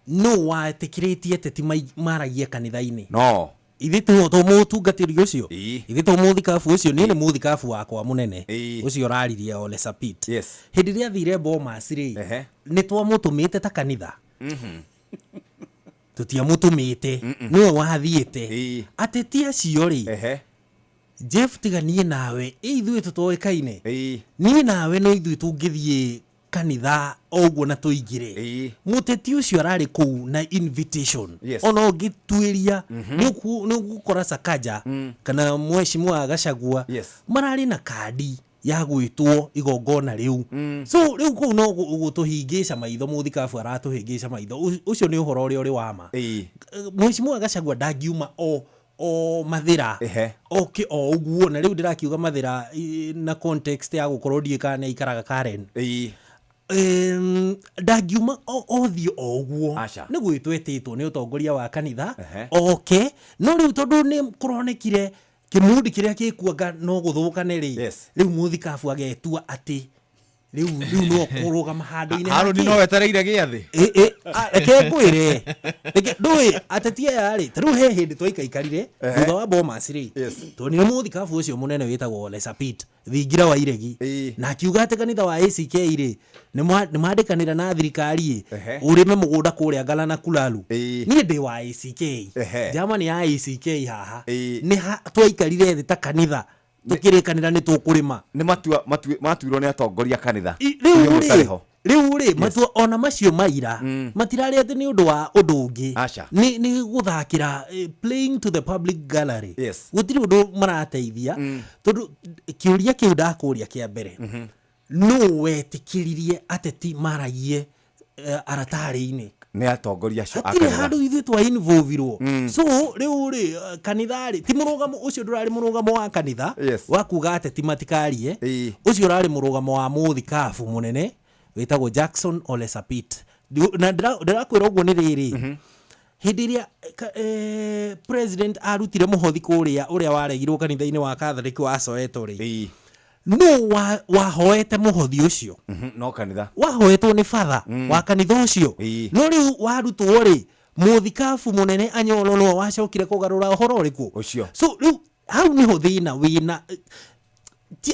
nũ wetĩkĩrĩtie ateti maragie kanitha-inĩ? No Ithuĩ to mũtungatĩri ũcio, ithuĩ to mũthikabu ũcio. Niĩ nĩ mũthikabu wakwa mũnene ũcio ũraririe, Ole Sapit, hĩndĩ ĩrĩa athire Bomas rĩ, nĩ twamũtũmĩte ta kanitha? Tũtiamũtũmĩte, nĩwe wathiĩte. Ateti acio rĩ, Jeff, tiga niĩ nawe, ĩ ithuĩ tũtoĩkaine, niĩ nawe no ithuĩ tũngĩthiĩ kanitha o ũguo na tũingĩre? Mũteti ũcio ararĩ kũu na invitation. Ona ũngĩtuĩria, nĩ ũgũkora Sakaja kana mheshimiwa Gachagua mararĩ na kandi ya gwĩtwo igongona rĩu. So rĩu kũu no gũtũhingĩca maitho, mũthikabu aratũhĩngĩca maitho. Ũcio nĩ ũhoro ũrĩa ũrĩ wa ma. Mheshimiwa Gachagua ndangiuma o mathĩra oke o ũguo. Na rĩu ndĩrakiuga mathĩra na context ya gũkorwo ndiũĩ kana nĩ aikaraga Karen. Ndangiuma othiĩ o ũguo. Aca. Nĩ gwĩtwo etĩtwo nĩ ũtongoria wa kanitha oke. No rĩu tondũ nĩ kũronekire kĩmundi kĩrĩa gĩkuanga no gũthũkane rĩ, rĩu mũthikabu agetua atĩ rĩu no kũrũgama handũ-inĩ Harũni hake. no wetereire gĩathĩ. Ĩ, reke ngwĩre, ndũĩ ateti aya rĩ, ta rĩu he hĩndĩ twaikaikarire thutha wa Bomas rĩ, tuonire mũthikabu ũcio mũnene wĩtagwo Ole Sapit thingira wa iregi, na akiuga atĩ kanitha wa ACK rĩ, nĩ mandĩkanĩra na thirikari ĩ ũrĩme mũgũnda kũrĩa Ngala na Kulalu. Niĩ ndĩ wa ACK, njama nĩ ya ACK haha. Nĩ twaikarire thĩ ta kanitha tũkĩrĩkanĩra nĩ tũkũrĩma. Nĩ matua matuirwo nĩ atongoria kanitha. Rĩu Inyuĩ mũtarĩ rĩ ho. Rĩu rĩ, matua ona macio maira matirarĩ atĩ nĩ ũndũ wa ũndũ ũngĩ. Aca. Nĩ gũthakĩra, playing to the public gallery. Gũtirĩ ũndũ marateithia, tondũ kĩũria kĩu ndakũria kĩa mbere, nũ wetĩkĩririe ateti maragie aratarĩ-inĩ? Nĩ atongoria acio a Hatirĩ kanitha. handũ ithuĩ twa involvirwo. So rĩu rĩ, kanitha rĩ, ti mũrũgamo ũcio, ndũrarĩ mũrũgamo wa kanitha wa kuga ateti matikarie. Ũcio ũrarĩ mũrũgamo wa mũthikabu mũnene wĩtagwo Jackson Ole Sapit. Na ndĩrakwĩra ũguo nĩ rĩrĩ, hĩndĩ ĩrĩa president arutire mũhothi kũrĩa ũrĩa waregirwo kanitha-inĩ wa Catholic wa Soweto rĩ, nũ wahoete mũhothi ũcio? No kanitha. Wahoetwo nĩ batha wa kanitha ũcio. No rĩu warutwo rĩ, mũthikabu mũnene Anyolo nĩwe wacokire kũgarũra ũhoro ũrĩkũ ũcio. So rĩu hau nĩho thĩna wĩna.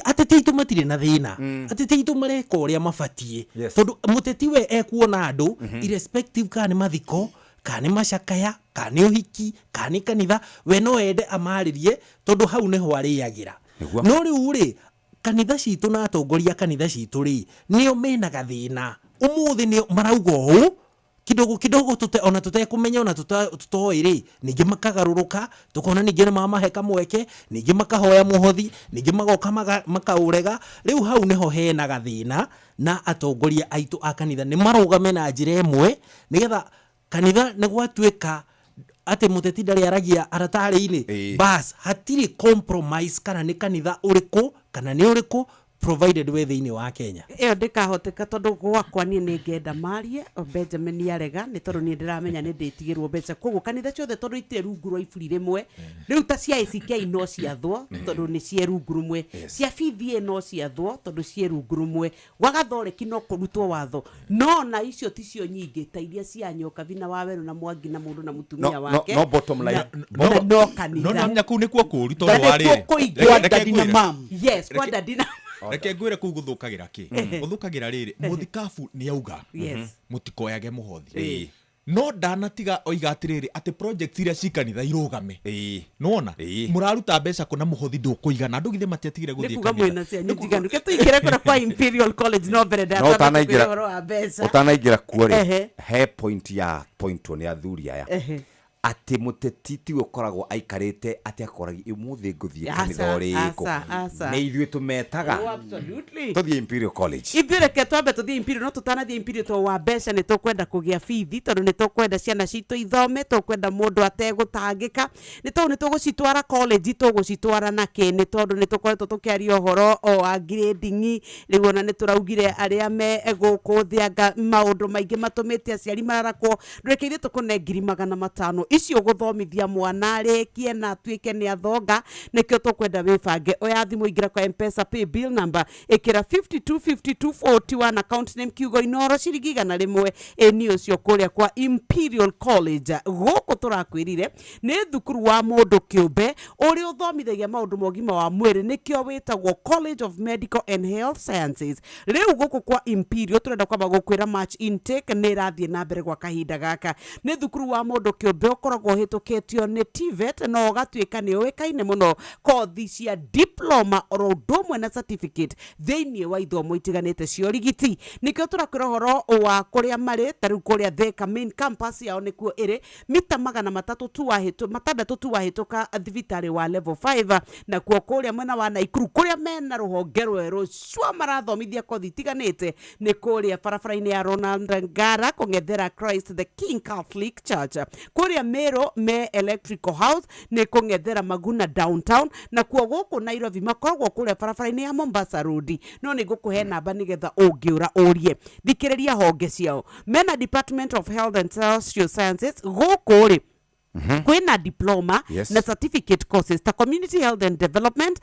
Ateti aitũ matirĩ na thĩna. Ateti aitũ mareka ũrĩa mabatiĩ, tondũ mũteti we ekuona andũ irrespective kana nĩ mathiko, kana nĩ macakaya, kana nĩ ũhiki, kana nĩ kanitha, we no ende amarĩrie, tondũ hau nĩho arĩagĩra. No rĩu rĩ, kanitha citũ na atongoria a kanitha citũ rĩ, nĩo mena gathĩna ũmũthĩ. Nĩo marauga ũũ kidogo kidogo, tute ona tutekũmenya, ona tutoĩ rĩ, ningĩ makagarũrũka, tukona ningĩ nĩ mamahe kamweke, ningĩ makahoya mũhothi, ningĩ magoka makaũrega. Rĩu hau nĩho hena gathĩna, na atongoria aitũ a kanitha nĩ marũgame na njĩra ĩmwe, nĩgetha kanitha nĩ gwatuĩka atĩ mũteti ndarĩ aragia aratarĩ-inĩ, bas hatirĩ compromise, kana nĩ kanitha ũrĩkũ kana nĩ ũrĩkũ. Provided we thĩinĩ wa Kenya. Ĩyo ndĩkahoteka, tondũ gwakwa niĩ nĩ ngenda marie o Benjamin arega, nĩ tondũ niĩ ndĩramenya nĩ ndĩtigĩrwo mbeca. Koguo kanitha ciothe, tondũ itirĩ rungu rwa iburi rĩmwe, rĩu ta cia ACK no ciathwo tondũ nĩ ciĩ rungu rũmwe, cia BBA no ciathwo tondũ ciĩ rungu rũmwe, gwa Gathoreki no kũrutwo watho, no na icio ticio nyingĩ ta iria cia Nyokabi na Wawerũ na Mwangi na mũndũ na mũtumia No, no, wake. no, bottom line. Na no kanitha. No namenya kũu nĩkuo kũũru, tondũ Na wa nĩkuo rĩrĩ. kũingĩ. Reke ngwĩre. Yes, kwa daddy na Reke ngwĩre, kũu gũthũkagĩra kĩ? Gũthũkagĩra rĩrĩ, mũthikabu nĩ auga mũtikoyage mũhothi, no ndanatiga oiga atĩrĩrĩ, atĩ project iria ci kanitha irũgame. Nĩwona mũraruta mbeca kũ na mũhothi ndũkũigana? Andũ githĩ matiatigire Nĩ gũthiĩ kuga kanitha? mwĩna cianyu njiganu, ke tũingĩre kũrĩa kwa Imperial College, no mbere No ndatamba tũkwĩre ũtanaingĩra ũhoro wa mbeca. Ũtanaingĩra kuo rĩ, he point ya point nĩ athuri aya atĩ mũteti tiwe ũkoragwo aikarĩte atĩ akoragia ũmũthĩ ngũthiĩ Aca, kanitha ũrĩkũ. aca, aca. Nĩ ithuĩ tũmetaga. Oh, absolutely. Tũthiĩ Imperial College. Ithuĩ reke twambe tũthiĩ Imperial, no tũtanathiĩ Imperial, tondũ wa mbeca nĩ tũkwenda kũgĩa bithi, tondũ nĩ tũkwenda ciana citũ ithome, tũkwenda mũndũ ategũtangĩka, nĩ tondũ nĩ tũgũcitwara college, tũgũcitwara nakĩ? Nĩ tondũ nĩ tũkoretwo tũkĩaria ũhoro o wa grading. Rĩu ona nĩ tũraugire arĩa me gũkũ thĩ, anga maũndũ maingĩ matũmĩte aciari mararakwo. Reke ithuĩ tũkũne 500,000 icio gũthomithia mwana arĩkie na atuĩke nĩ athonga. Nĩkĩo tũkwenda wĩbange. Oya thimũ, ingĩra kwa Mpesa pay bill number, ĩkĩra 525241, account name kiugo Inoro, ciringi 100. Ĩni ũcio kũrĩa kwa Imperial College gũkũ tũrakwĩrire nĩ thukuru wa mũndũ kĩũmbe ũrĩa ũthomithagia maũndũ ma ũgima wa mwĩrĩ, nĩkĩo wĩtagwo College of Medical and Health Sciences. Rĩu gũkũ kwa Imperial tũrenda kwamba gũkwĩra March intake nĩ ĩrathiĩ na mbere gwa kahinda gaka. Nĩ thukuru wa mũndũ kĩũmbe ũkoragwo ũhĩtũkĩtio nĩ TVET na ũgatuĩka nĩ ũĩkaine mũno kothi cia diploma oro ũndũ ũmwe na certificate thĩinĩ wa ithomo itiganĩte cia ũrigiti. Nĩkĩo tũrakwĩra ũhoro wa kũrĩa marĩ. Ta rĩu kũrĩa Thika main campus yao nĩkuo ĩrĩ, mita 300 tu wahĩtũ 6 tu wahĩtũka thibitarĩ wa level 5. Nakuo kũrĩa mwena wa Naikuru, kũrĩa mena rũhonge rwerũ cua marathomithia kothi itiganĩte, nĩ kũrĩa barabara-inĩ ya Ronald Ngara kũng'ethera Christ the King Catholic Church. Kũrĩa Meru me Electrical House, nĩ kũng'ethera Maguna Downtown. Nakuo gũkũ Nairobi makoragwo kũrĩa barabara-inĩ ya Mombasa Road, no nĩ ngũkũhe namba nĩgetha ũngĩũra ũrie. Thikĩrĩria honge ciao. Mena Department of Health and Social Sciences. Gũkũ rĩ, kwĩna diploma na certificate courses ta community health and development,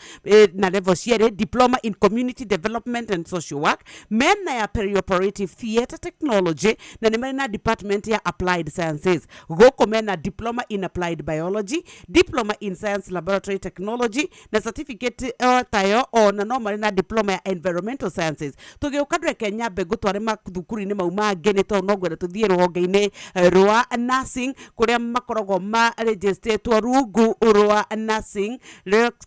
na level cierĩ, diploma in community development and social work, mena ya perioperative theatre technology, na nĩ marĩ na department ya applied sciences. Gũkũ mena diploma in applied biology, diploma in science laboratory technology na certificate tayo, ona no marĩ na diploma ya environmental sciences. Tũgĩũka, ndũreke nyambe ngũtware mathukuru-inĩ mau mangĩ, nĩ tondũ no ngwenda tũthiĩ rũhonge-inĩ rwa nursing, kũrĩa makoragwo marĩnjĩstĩtwo rungu rwa Nursing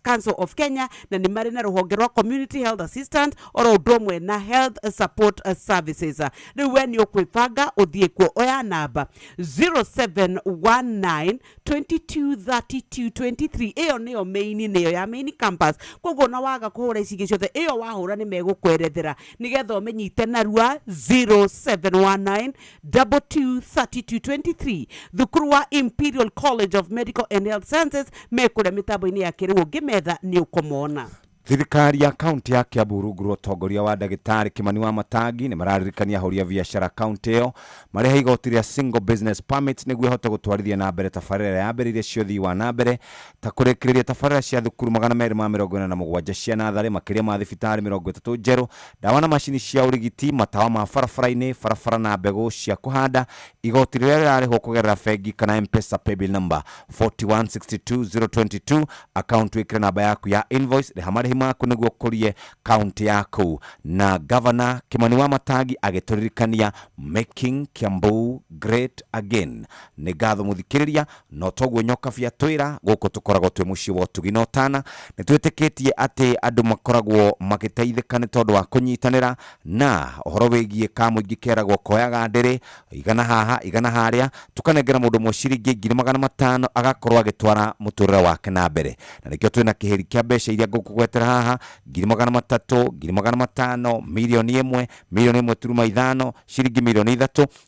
Council of Kenya, na nĩ marĩ na rũhonge rwa community health assistant oro ũndũ ũmwe na health support services. Rĩu we nĩ ũkwĩbanga ũthiĩ kuo. Oya namba 0719 22 32 23. Ĩyo nĩyo main, nĩyo ya main campus. Koguo na waga kũhũra ici ingĩ ciothe, ĩyo wahũra nĩ megũkwerethera nĩgetha ũmĩnyite narua. 0719 22 32 23, thukuru wa Imperial College of Medical and Health Sciences, mekũrĩa mĩtambo-inĩ ya kĩrĩu, ũngĩmetha nĩ ũkũmona. Thirikari ya kaunti ya Kiambu rungu rwa ũtongoria wa ndagĩtarĩ Kimani wa Matangi nĩ mararirikania ahũri a biacara kaunti ĩyo marĩhe igoti rĩa single business permit nĩguo ĩhote gũtwarithia na mbere tabarĩra ĩrĩa yambĩrĩirie cia ũthii wa na mbere, ta kũrĩkĩrĩria tabarĩra cia thukuru 247 cia natharĩ, makĩria ma thibitarĩ 30 njerũ, ndawa na macini cia ũrigiti, matawa ma barabara-inĩ, barabara na mbegũ cia kũhanda. Igoti rĩrĩa rĩrarĩhwo kũgerera bengi kana Mpesa paybill number 4162022, account wĩkĩre namba yaku ya invoice. Rĩha marĩhi maku nĩguo ũkũrie kaunti yaku. Na gavana Kimani wa Matangi agĩtũririkania making Kiambu great again. Nĩ ngatho mũthikĩrĩria, no toguo Nyokabi atwĩra, gũkũ tũkoragwo twĩ mũciĩ wa ũtugi na ũtana. Nĩ twĩtĩkĩtie atĩ andũ makoragwo magĩteithĩka nĩ tondũ wa kũnyitanĩra, na ũhoro wĩgiĩ kamũingĩ keragwo koyaga ndĩrĩ igana haha igana harĩa, tũkanengera mũndũ ũmwe ciringi 500,000 agakorwo agĩtwara mũtũrĩre wake na mbere. Na nĩkĩo twĩna kĩhĩri kĩa mbeca iria ngũkũgwetera. Ũraingĩra haha 300,000, 500,000, 1,000,000, 1.5 million, ciringi 3 million.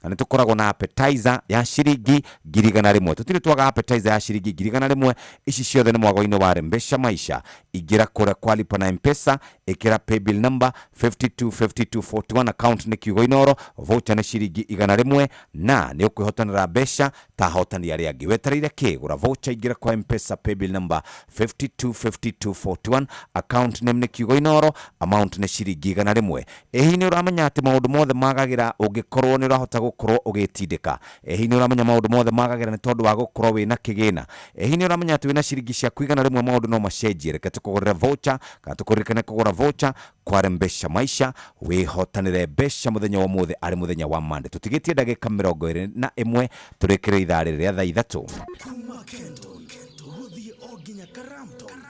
Na nĩ tũkoragwo na appetizer ya ciringi 100,000. Tũtirĩ twaga appetizer ya ciringi 100,000. Ici ciothe nĩ mwago-inĩ wa Rembesha Maisha. Ingĩra kũrĩa kwa lipa na Mpesa, ĩkĩra paybill number 525241, account nĩ kiugo Inoro, voucher nĩ ciringi 100, na nĩ ũkwĩhotanĩra mbeca ta ahotani arĩa angĩ. Wetereire kĩ? Gũra voucher, ingĩra kwa Mpesa, paybill number 525241, account name nĩ kiugo Inoro, amount nĩ ciringi 100. Ĩhi nĩ ũramenya atĩ maũndũ mothe magagĩra ũngĩkorwo nĩ ũrahota gũkorwo ũgĩtindĩka? Ĩhi nĩ ũramenya maũndũ mothe magagĩra nĩ tondũ wa gũkorwo wĩna kĩgĩna? Ĩhi nĩ ũramenya atĩ wĩna ciringi ciaku 100 maũndũ no macenjie? Reke tũkũgũrĩre voucher, kana tũkũririkane kũgũra voucher kwa Rembesha Maisha, wĩhotanĩre mbeca mũthenya wa ũmũthĩ, arĩ mũthenya wa Monday. Tũtigĩtie ndagĩka 21 tũrĩkĩre ithaa rĩrĩ rĩa thaa 3. Kuma Kenton gũthiĩ o nginya Karamton,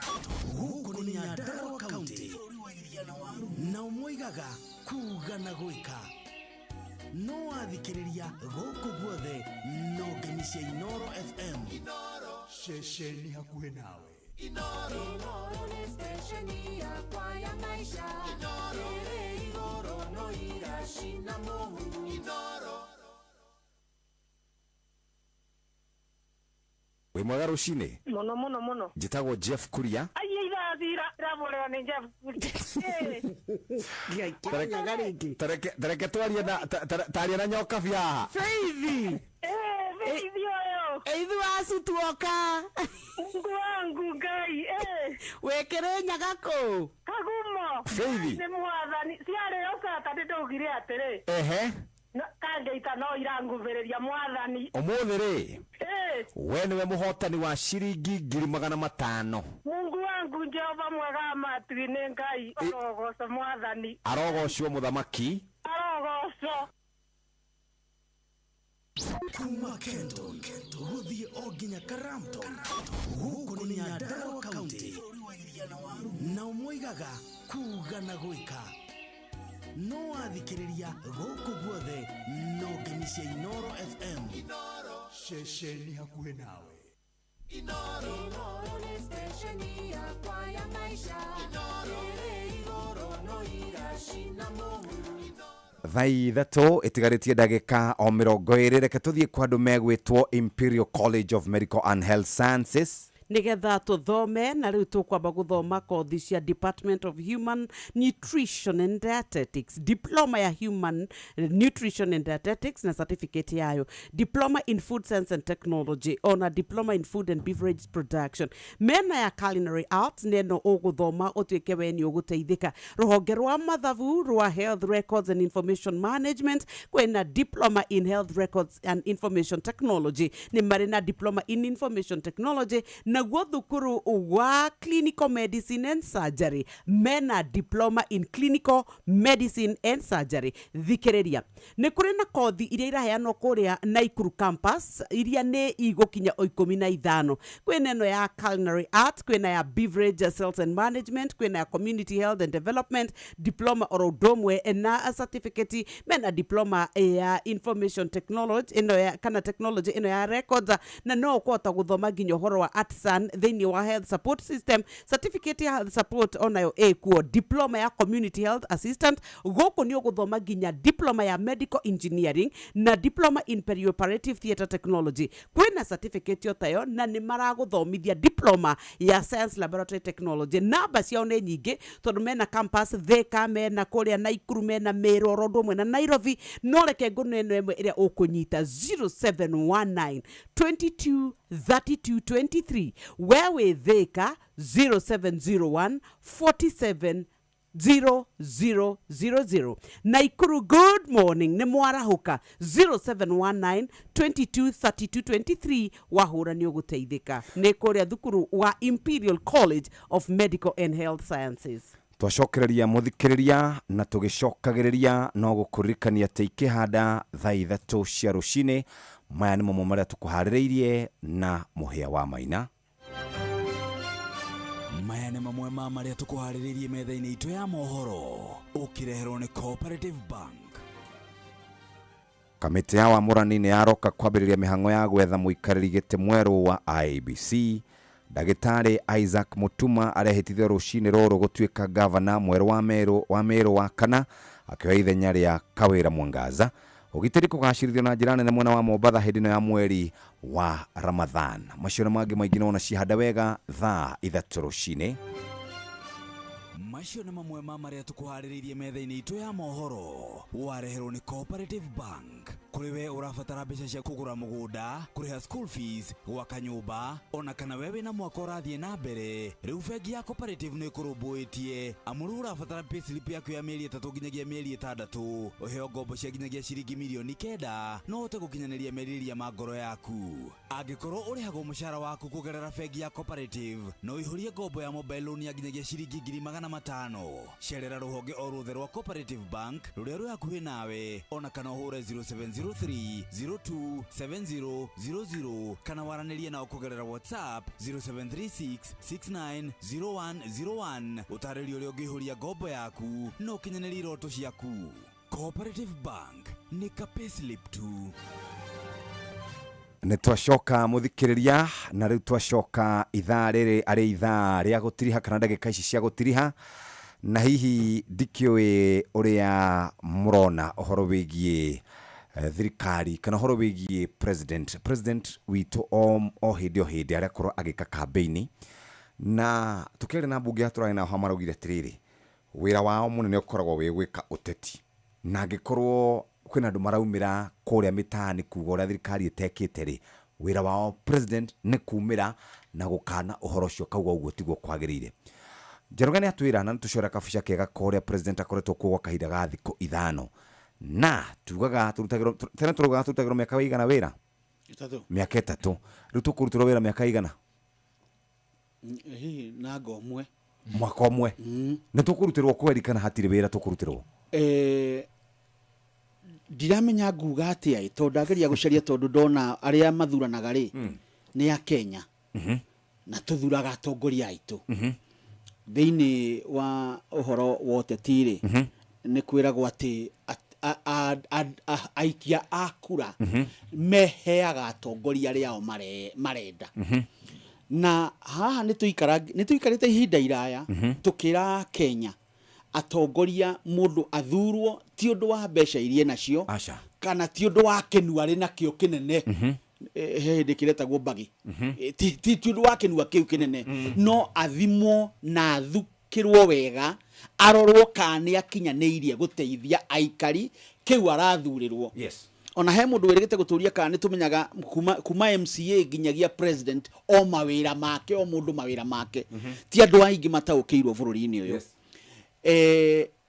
gũkũ nĩ Nyandarua County, nao moigaga kuga na gwĩka no wathikĩrĩria gũkũ guothe no ngemi cia Inoro FM. Ceceni hakuhĩ nawe. Inoro nĩ stesheni yakwa ya maisha, ĩrĩ igũrũ no iracina mũhu. Inoro. Wĩ mwega rũcinĩ. Muno muno muno. Njĩtagwo Jeff Kuria. Ai, irathira iraborera nĩ Jeff. Tareke twarie na taria na nyoka bia haha. Feithi. Feithi ũyũ. Ithu acu tuoka. Mungu wangu Ngai. Wĩkĩrĩ nyaga kũ? Kagumo. Feithi. Nĩ mwathani ciarĩ ũcata ndĩ ndaugire atĩrĩ. Ehe. Kangeita no iranguvĩrĩria mwathani. Ũmũthĩ rĩ, we nĩwe mũhotani wa ciringi 500,000. Mungu wangu Jehova mwega wa matu-inĩ, Ngai arogocwo mwathani. Arogocwo mũthamaki. Arogocwo. Kuma Kenton gũthiĩ o nginya Karamton, gũkũ nĩ Nyandarua County, nao moigaga kuga na gwĩka no wathikĩrĩria gũkũ guothe no ngemi cia Inoro FM. Ceceni hakuhĩ nawe. Inoro nĩ stesheni yakwa ya maisha, ĩrĩ igũrũ no iracina mũhu. Thaa 3 ĩtigarĩtie ndagĩka o 20. Reke tũthiĩ kwa andũ megwĩtwo Imperial College of Medical and Health Sciences, nigetha tuthome. Na riu tukwamba guthoma kothi cia Department of Human Nutrition and Dietetics, diploma ya Human Nutrition and Dietetics na certificate yayo, diploma in Food Science and Technology, ona diploma in Food and Beverage Production, mena ya Culinary Arts neno uguthoma utuike we ni uguteithika. Ruhonge rwa mathabu rwa Health Records and Information Management, kwina diploma in Health Records and Information Technology, ni mari na diploma in Information Technology. Naguo thukuru wa Clinical Medicine and Surgery mena diploma in Clinical Medicine and Surgery. Thikĩrĩria, nĩ kũrĩ na kothi iria iraheanwo kũrĩa Naikuru campus iria nĩ igũkinya o 15. Kwĩna ĩno ya Culinary Art, kwĩna ya Beverage Sales and Management, kwĩna ya Community Health and Development diploma oro ũndũ ũmwe na certificate, mena diploma ya Information Technology ĩno ya, kana technology ĩno ya records, na no ũkũhota gũthoma nginya ũhoro wa artisan thĩinĩ wa health support system, certificate ya health support onayo ĩkuo, diploma ya Community Health Assistant. Gũkũ nĩ ũgũthoma nginya diploma ya Medical Engineering na diploma in Perioperative Theatre Technology. Kwĩna certificate otayo, na nĩ maragũthomithia diploma ya Science Laboratory Technology. Namba ciao nĩ nyingĩ tondũ mena campus Thika, mena kũrĩa Naikuru, mena Meru oro ũndũ ũmwe na Nairobi. No reke ngũne ĩno ĩmwe ĩrĩa ũkũnyita, 0719 22 32 23. We wĩ Thika, 0701 47 0000. Naikuru, good morning, nĩ mwarahuka. 0719 22 32 23, wahũra nĩ ũgũteithĩka. Nĩ kũrĩa thukuru wa Imperial College of Medical and Health Sciences. Twacokereria mũthikĩrĩria na tũgĩcokagĩrĩria no gũkũririkania atĩ ikĩhanda thaa 3 cia rũcinĩ. Maya nĩ mamwe marĩa tũkũharĩrĩirie na mũhĩa wa maina. Maya nĩ mamwe ma marĩa tũkũharĩrĩirie metha-inĩ itũ ya mohoro, ũkĩreherwo nĩ Cooperative Bank. Kamĩtĩ ya wamũrani nĩ yaroka kwambĩrĩria mĩhang'o ya gwetha mũikarĩri gĩtĩ mwerũ wa IEBC. Ndagĩtarĩ Isaac Mutuma arehĩtithio rũcinĩ rũrũ gũtuĩka gavana mwerũ wa Meru wa Meru wa kana, akĩoya ithenya rĩa Kawĩra Mwangaza. Ũgitĩri kũgacĩrithio na njĩra nene mwena wa Mombatha hĩndĩ ĩno ya mweri wa Ramadhan. Macio na mangĩ maingĩ nĩwona ciahanda wega thaa 3 rũcinĩ. Macio nĩ mamwe ma marĩa tũkũharĩrĩirie metha-inĩ itũ ya mohoro. Wareherwo nĩ Cooperative Bank. Kũrĩ we ũrabatara mbeca cia kũgũra mũgũnda, kũrĩha school fees, gwaka nyũmba, ona kana we wĩna mwaka ũrathiĩ na mbere, rĩu bengi ya Cooperative nĩ ĩkũrũmbũĩtie. Amu rĩu ũrabatara payslip yaku ya mĩeri 3 nginyagia mĩeri 6, ũheo ngombo cia nginyagia ciringi mirioni 9, no ũhote gũkinyanĩria merirĩria ma ngoro yaku. Angĩkorwo ũrĩhagwo mũcara waku kũgerera bengi ya Cooperative, no ũihũrie ngombo ya mobile loan ya nginyagia ciringi 500,000. Cerera rũhonge o ruothe rwa Cooperative Bank rũrĩa rwĩ hakuhĩ nawe, ona kana ũhũre 0703 02 70 00 kana waranĩrie nao kũgerera WhatsApp 0736 69 01 01. Ũtarĩrio ũrĩa ũngĩihũria ngombo yaku na ũkinyanĩrie iroto ciaku. Cooperative Bank nĩ ka payslip tu. Nĩ twacoka mũthikĩrĩria, na rĩu twacoka ithaa rĩrĩ arĩ ithaa rĩa gũtiriha kana ndagĩka ici cia gũtiriha, na hihi ndikĩũĩ ũrĩa mũrona ũhoro wĩgiĩ thirikari kana ũhoro wĩgiĩ president witũ o hĩndĩ o hĩndĩ arakorwo agĩka campaign, na tũkĩaria na mbunge ya tũrarĩ nao haha maraugire atĩrĩrĩ, wĩra wao mũnene ũkoragwo wĩ gwĩka ũteti, na angĩkorwo kwĩna andũ maraumĩra kũrĩa mĩtaani kuga ũrĩa thirikari ĩtekĩte rĩ, wĩra wao president nĩ kumĩra na gũkana ũhoro ũcio, kauga ũguo tiguo kwagĩrĩire. Njoroge nĩ atwĩra na nĩtũcora kabica kega ka ũrĩa president akoretwo kuo gwa kahinda ga thikũ 5, na tugaga tũrutagĩrwo tene, tũraugaga tũrutagĩrwo mĩaka ĩigana wĩra? 3. Mĩaka 3. Rĩu tũkũrutĩrwo wĩra mĩaka ĩigana? Hihi nanga ũmwe. Mwaka ũmwe. Nĩ tũkũrutĩrwo kweri kana hatirĩ wĩra tũkũrutĩrwo? Ndiramenya nguga atĩa ĩ, tondũ ndageria gũcaria, tondũ ndona arĩa mathuranaga rĩ nĩ a Kenya, na tũthuraga atongoria aitũ. Thĩinĩ wa ũhoro wa ũteti rĩ, nĩ kwĩragwo atĩ aikia a kura meheaga atongoria arĩa ao marenda. Na haha nĩ tũikarĩte ihinda iraya tũkĩra Kenya atongoria mũndũ athurwo ti ũndũ wa mbeca iria nacio, Aca. kana ti ũndũ wa kĩnua arĩ nakĩo kĩnene. He hĩndĩ kĩretagwo mbagi. Ti ũndũ wa kĩnua kĩu kĩnene, no athimwo na athukĩrwo wega, arorwo kana nĩ akinyanĩirie gũteithia aikari kĩu arathurĩrwo. Ona he mũndũ wĩrĩgĩte gũtũria kana nĩ tũmenyaga kuma MCA nginyagia president o mawĩra make, o mũndũ mawĩra make. Ti andũ aingĩ mataũkĩirwo bũrũri-inĩ ũyũ.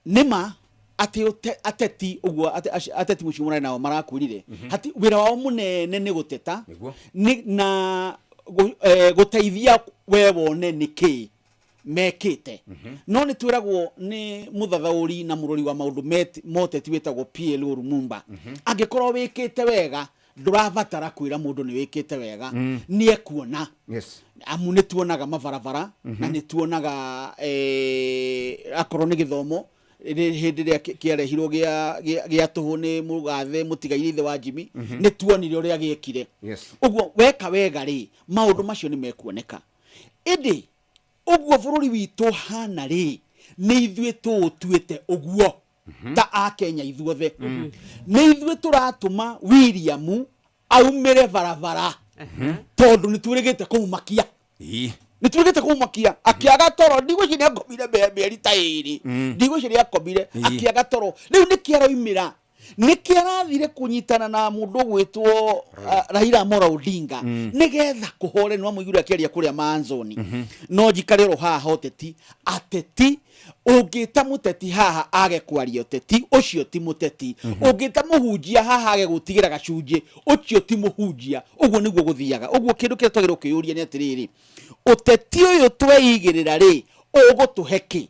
Nĩma atĩ ateti ũguo, ateti mũciĩ mũrarĩ nao marakwĩrire, hati wĩra wao mũnene nĩ gũteta, nĩ na gũteithia we wone nĩ kĩ mekĩte. No nĩ twĩragwo nĩ mũthathaũri na mũrori wa maũndũ moteti wĩtagwo PLO Lumumba, angĩkorwo wĩkĩte wega ndũrabatara kwĩra mũndũ nĩ wĩkĩte wega, nĩ ekuona. Amu nĩ tuonaga mabarabara, na nĩ tuonaga akorwo nĩ gĩthomo hĩndĩ ĩrĩa kĩarehirwo gĩa tũhũ nĩ mũgathe mũtigaire ithe wa Jimmy, nĩ tuonire ũrĩa gĩekire. Ũguo weka wega rĩ, maũndũ macio nĩ mekuoneka. Ĩndĩ ũguo bũrũri witũ hana rĩ, nĩ ithuĩ tũũtuĩte ũguo ta a Kenya ithuothe. Nĩ ithuĩ tũratũma William aumĩre barabara, tondũ nĩ twĩrĩgĩte kũmũmakia. Nĩ twĩrĩgĩte kũmũmakia akĩaga toro. Ndigwĩciria nĩ akomire mĩeri ta 2. Ndigwĩciria akomire akĩaga toro. Rĩu nĩkĩ aroimĩra? Nĩkĩ arathire kũnyitana na mũndũ ũgwĩtwo Raila Amolo Odinga? Nĩgetha kũhore. Nĩ wamũiguire akĩaria kũrĩa Manzoni. No njikare oro haha ũteti, ateti ũngĩta mũteti haha age kwaria ũteti, ũcio ti mũteti. Ũngĩta mũhunjia haha age gũtigĩra gacunjĩ, ũcio ti mũhunjia. Ũguo nĩguo gũthiaga. Ũguo kĩndũ kĩrĩa twagĩrĩirwo kwĩyũria nĩ atĩrĩrĩ, ũteti ũyũ tweigĩrĩra rĩ, ũgũtũhe kĩ?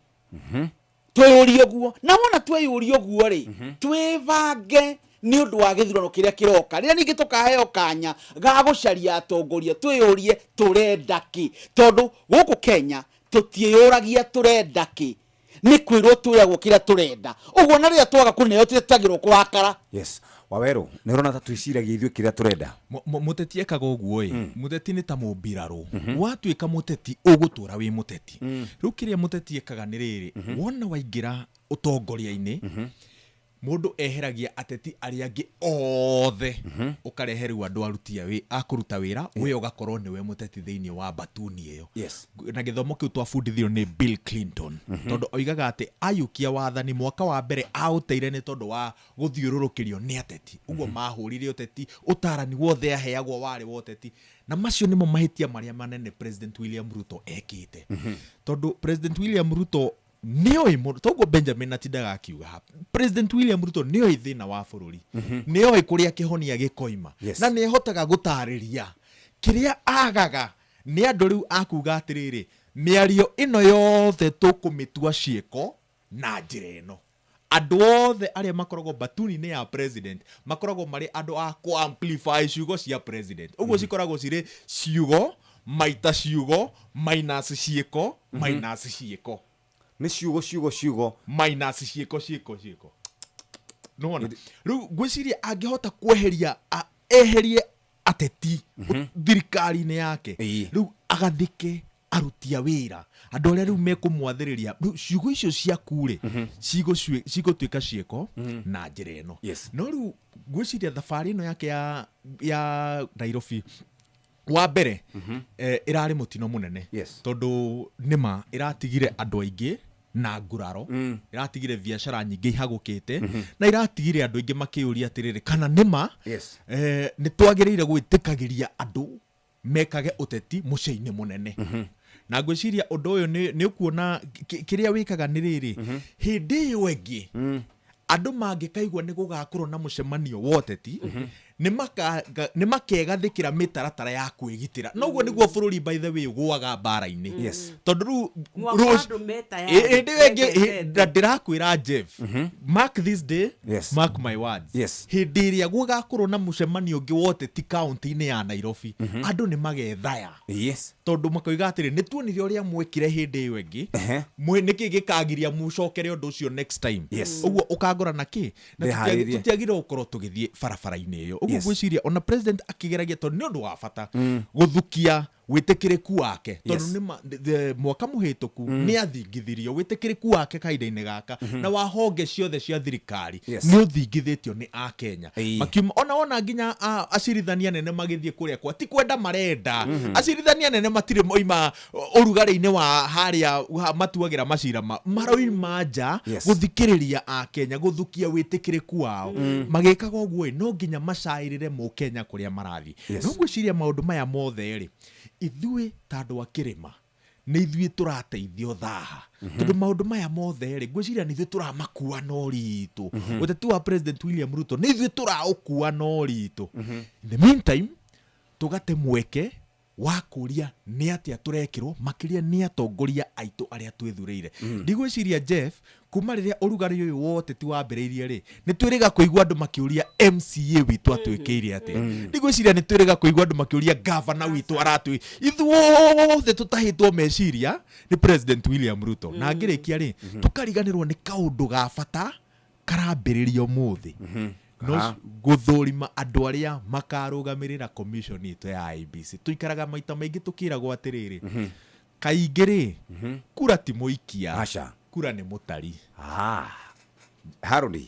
Twĩyũrie ũguo, na wona twĩyũrie ũguo rĩ, twĩbange nĩ ũndũ wa gĩthurano kĩrĩa kĩroka, rĩrĩa ningĩ tũkaheo kanya ga gũcaria atongoria, twĩyũrie tũrenda kĩ, tondũ gũkũ Kenya tũtiĩyũragia tũrenda kĩ, nĩ kwĩrwo twĩragwo kĩrĩa tũrenda. Ũguo na rĩrĩa twaga kũneo tũtagĩrwo kũrakara. Yes. Wawerũ, nĩ ũrona ta twĩciragia ithuĩ kĩrĩa tũrenda? Mũteti ekaga ũguo ĩ, mũteti nĩ ta mũmbirarũ. Watuĩka mũteti ũgũtũra wĩ mũteti. Rĩu kĩrĩa mũteti ekaga nĩ rĩrĩ, wona waingĩra ũtongoria-inĩ, mũndũ eheragia ateti arĩa angĩ othe, ũkarehe rĩu andũ aruti a kũruta wĩra, we ũgakorwo nĩwe mũteti thĩinĩ wa mbatuni ĩyo. Na gĩthomo kĩu twabundithirio nĩ Bill Clinton, tondũ oigaga atĩ ayũkia wathani mwaka wa mbere aũteire nĩ tondũ wa gũthiũrũrũkĩrio nĩ ateti. Ũguo mahũrire ũteti, ũtarani wothe aheagwo warĩ wa ũteti, na macio nĩmo mahĩtia marĩa manene President William Ruto ekĩte. Tondũ President William Ruto nĩoĩ mũno, toguo Benjamin atindaga akiuga haha, President William Ruto nĩoĩ thĩna wa bũrũri, nĩoĩ kũrĩa kĩhonia gĩkoima, na nĩahotaga gũtarĩria kĩrĩa agaga nĩ andũ rĩu akuga atĩrĩrĩ, mĩario ĩno yothe tũkũmĩtua ciĩko na njĩra ĩno. Andũ othe arĩa makoragwo mbatuni-inĩ ya president makoragwo marĩ andũ a kũ-amplify ciugo cia president. Ũguo cikoragwo cirĩ ciugo maita ciugo minus ciĩko minus ciĩko. Nĩ ciugo ciugo ciugo minus ciĩko ciĩko ciĩko. Nĩwona? Rĩu ngwĩciria angĩhota kweheria eherie ateti thirikari-inĩ yake, rĩu agathĩke aruti a wĩra, andũ arĩa rĩu mekũmwathĩrĩria, rĩu ciugo icio ciaku rĩ, cigũtuĩka ciĩko na njĩra ĩno. No rĩu ngwĩciria thabarĩ ĩno yake ya Nairobi wa mbere, ĩrarĩ mũtino mũnene. Tondũ nĩma ĩratigire andũ aingĩ na nguraro, ĩratigire biacara nyingĩ ihagũkĩte, na ĩratigire andũ aingĩ makĩũria atĩrĩrĩ, kana nĩma nĩ twagĩrĩire gwĩtĩkagĩria andũ mekage ũteti mũciĩ-inĩ mũnene. Na ngwĩciria ũndũ ũyũ nĩ ũkuona kĩrĩa wĩkaga nĩ rĩrĩ, hĩndĩ ĩyo ĩngĩ andũ mangĩkaigua nĩ gũgakorwo na mũcemanio wa ũteti, nĩ makegathĩkĩra mĩtaratara ya kwĩgitĩra. Na ũguo nĩguo bũrũri by the way ũgũaga mbara-inĩ. Tondũ rĩu Mwaka andũ me tayari, hĩndĩ ĩyo ĩngĩ, mendete. na ndĩrakwĩra Jeff, mark this day, mark my words. Hĩndĩ ĩrĩa gũgakorwo na mũcemanio ũngĩ wa ũteti kaũntĩ-inĩ ya Nairobi, andũ nĩ magethaya. Tondũ makoiga atĩrĩ, nĩ tuonire ũrĩa mwekire hĩndĩ ĩyo ĩngĩ, nĩkĩ gĩkagiria mũcokere ũndũ ũcio next time? Ũguo ũkangora na kĩ? Na Ndĩharĩrie. tũtiagĩrĩirwo gũkorwo tũgĩthiĩ barabara-inĩ ĩyo. Ũguo ngwĩciria ona president akĩgeragia, tondũ nĩ ũndũ wa bata gũthukia wĩtĩkĩrĩku wake, tondũ mwaka mũhĩtũku nĩ athingithirio wĩtĩkĩrĩku wake kahinda-inĩ gaka, na wa honge ciothe cia thirikari nĩ ũthingithĩtio nĩ Akenya. Makiuma, ona wona nginya acirithania anene magĩthiĩ kũrĩa kwa, ti kwenda marenda. Acirithania anene matirĩ moima ũrugarĩ-inĩ wa harĩa matuagĩra macira maroima nja gũthikĩrĩria Akenya, gũthukia wĩtĩkĩrĩku wao. Magĩkaga ũguo ĩ, no nginya macaĩrĩre mũkenya kũrĩa marathiĩ. No ngwĩciria maũndũ maya mothe rĩ, ithuĩ ta andũ a kĩrĩma nĩ ithuĩ tũrateithio thaha. Tondũ maũndũ maya mothe rĩ, ngwĩciria nĩ ithuĩ tũramakua na ũritũ. Ũteti wa President William Ruto nĩ ithuĩ tũraũkua na ũritũ. In the meantime, tũgate mweke wa kũria nĩ atĩa tũrekĩrwo, makĩria nĩ atongoria aitũ arĩa twĩthurĩire. Ndigwĩciria Jeff, kuma rĩrĩa ũrugarĩ ũyũ wa ũteti wambĩrĩirie rĩ, nĩ twĩrĩga kũigua andũ makĩũria MCA witũ atwĩkĩire atĩa. Ndigwĩciria nĩ twĩrĩga kũigua andũ makĩũria gavana witũ aratwĩ-, ithuothe tũtahĩtwo meciria nĩ President William Ruto. Na ngĩrĩkia rĩ, tũkariganĩrwo nĩ kaũndũ ga bata karambĩrĩria ũmũthĩ. No gũthũrima andũ arĩa makarũgamĩrĩra commission itũ ya IEBC. Tũikaraga maita maingĩ tũkĩragwo atĩrĩrĩ, kaingĩ rĩ, kura ti mũikia, kura nĩ mũtari. Harũni.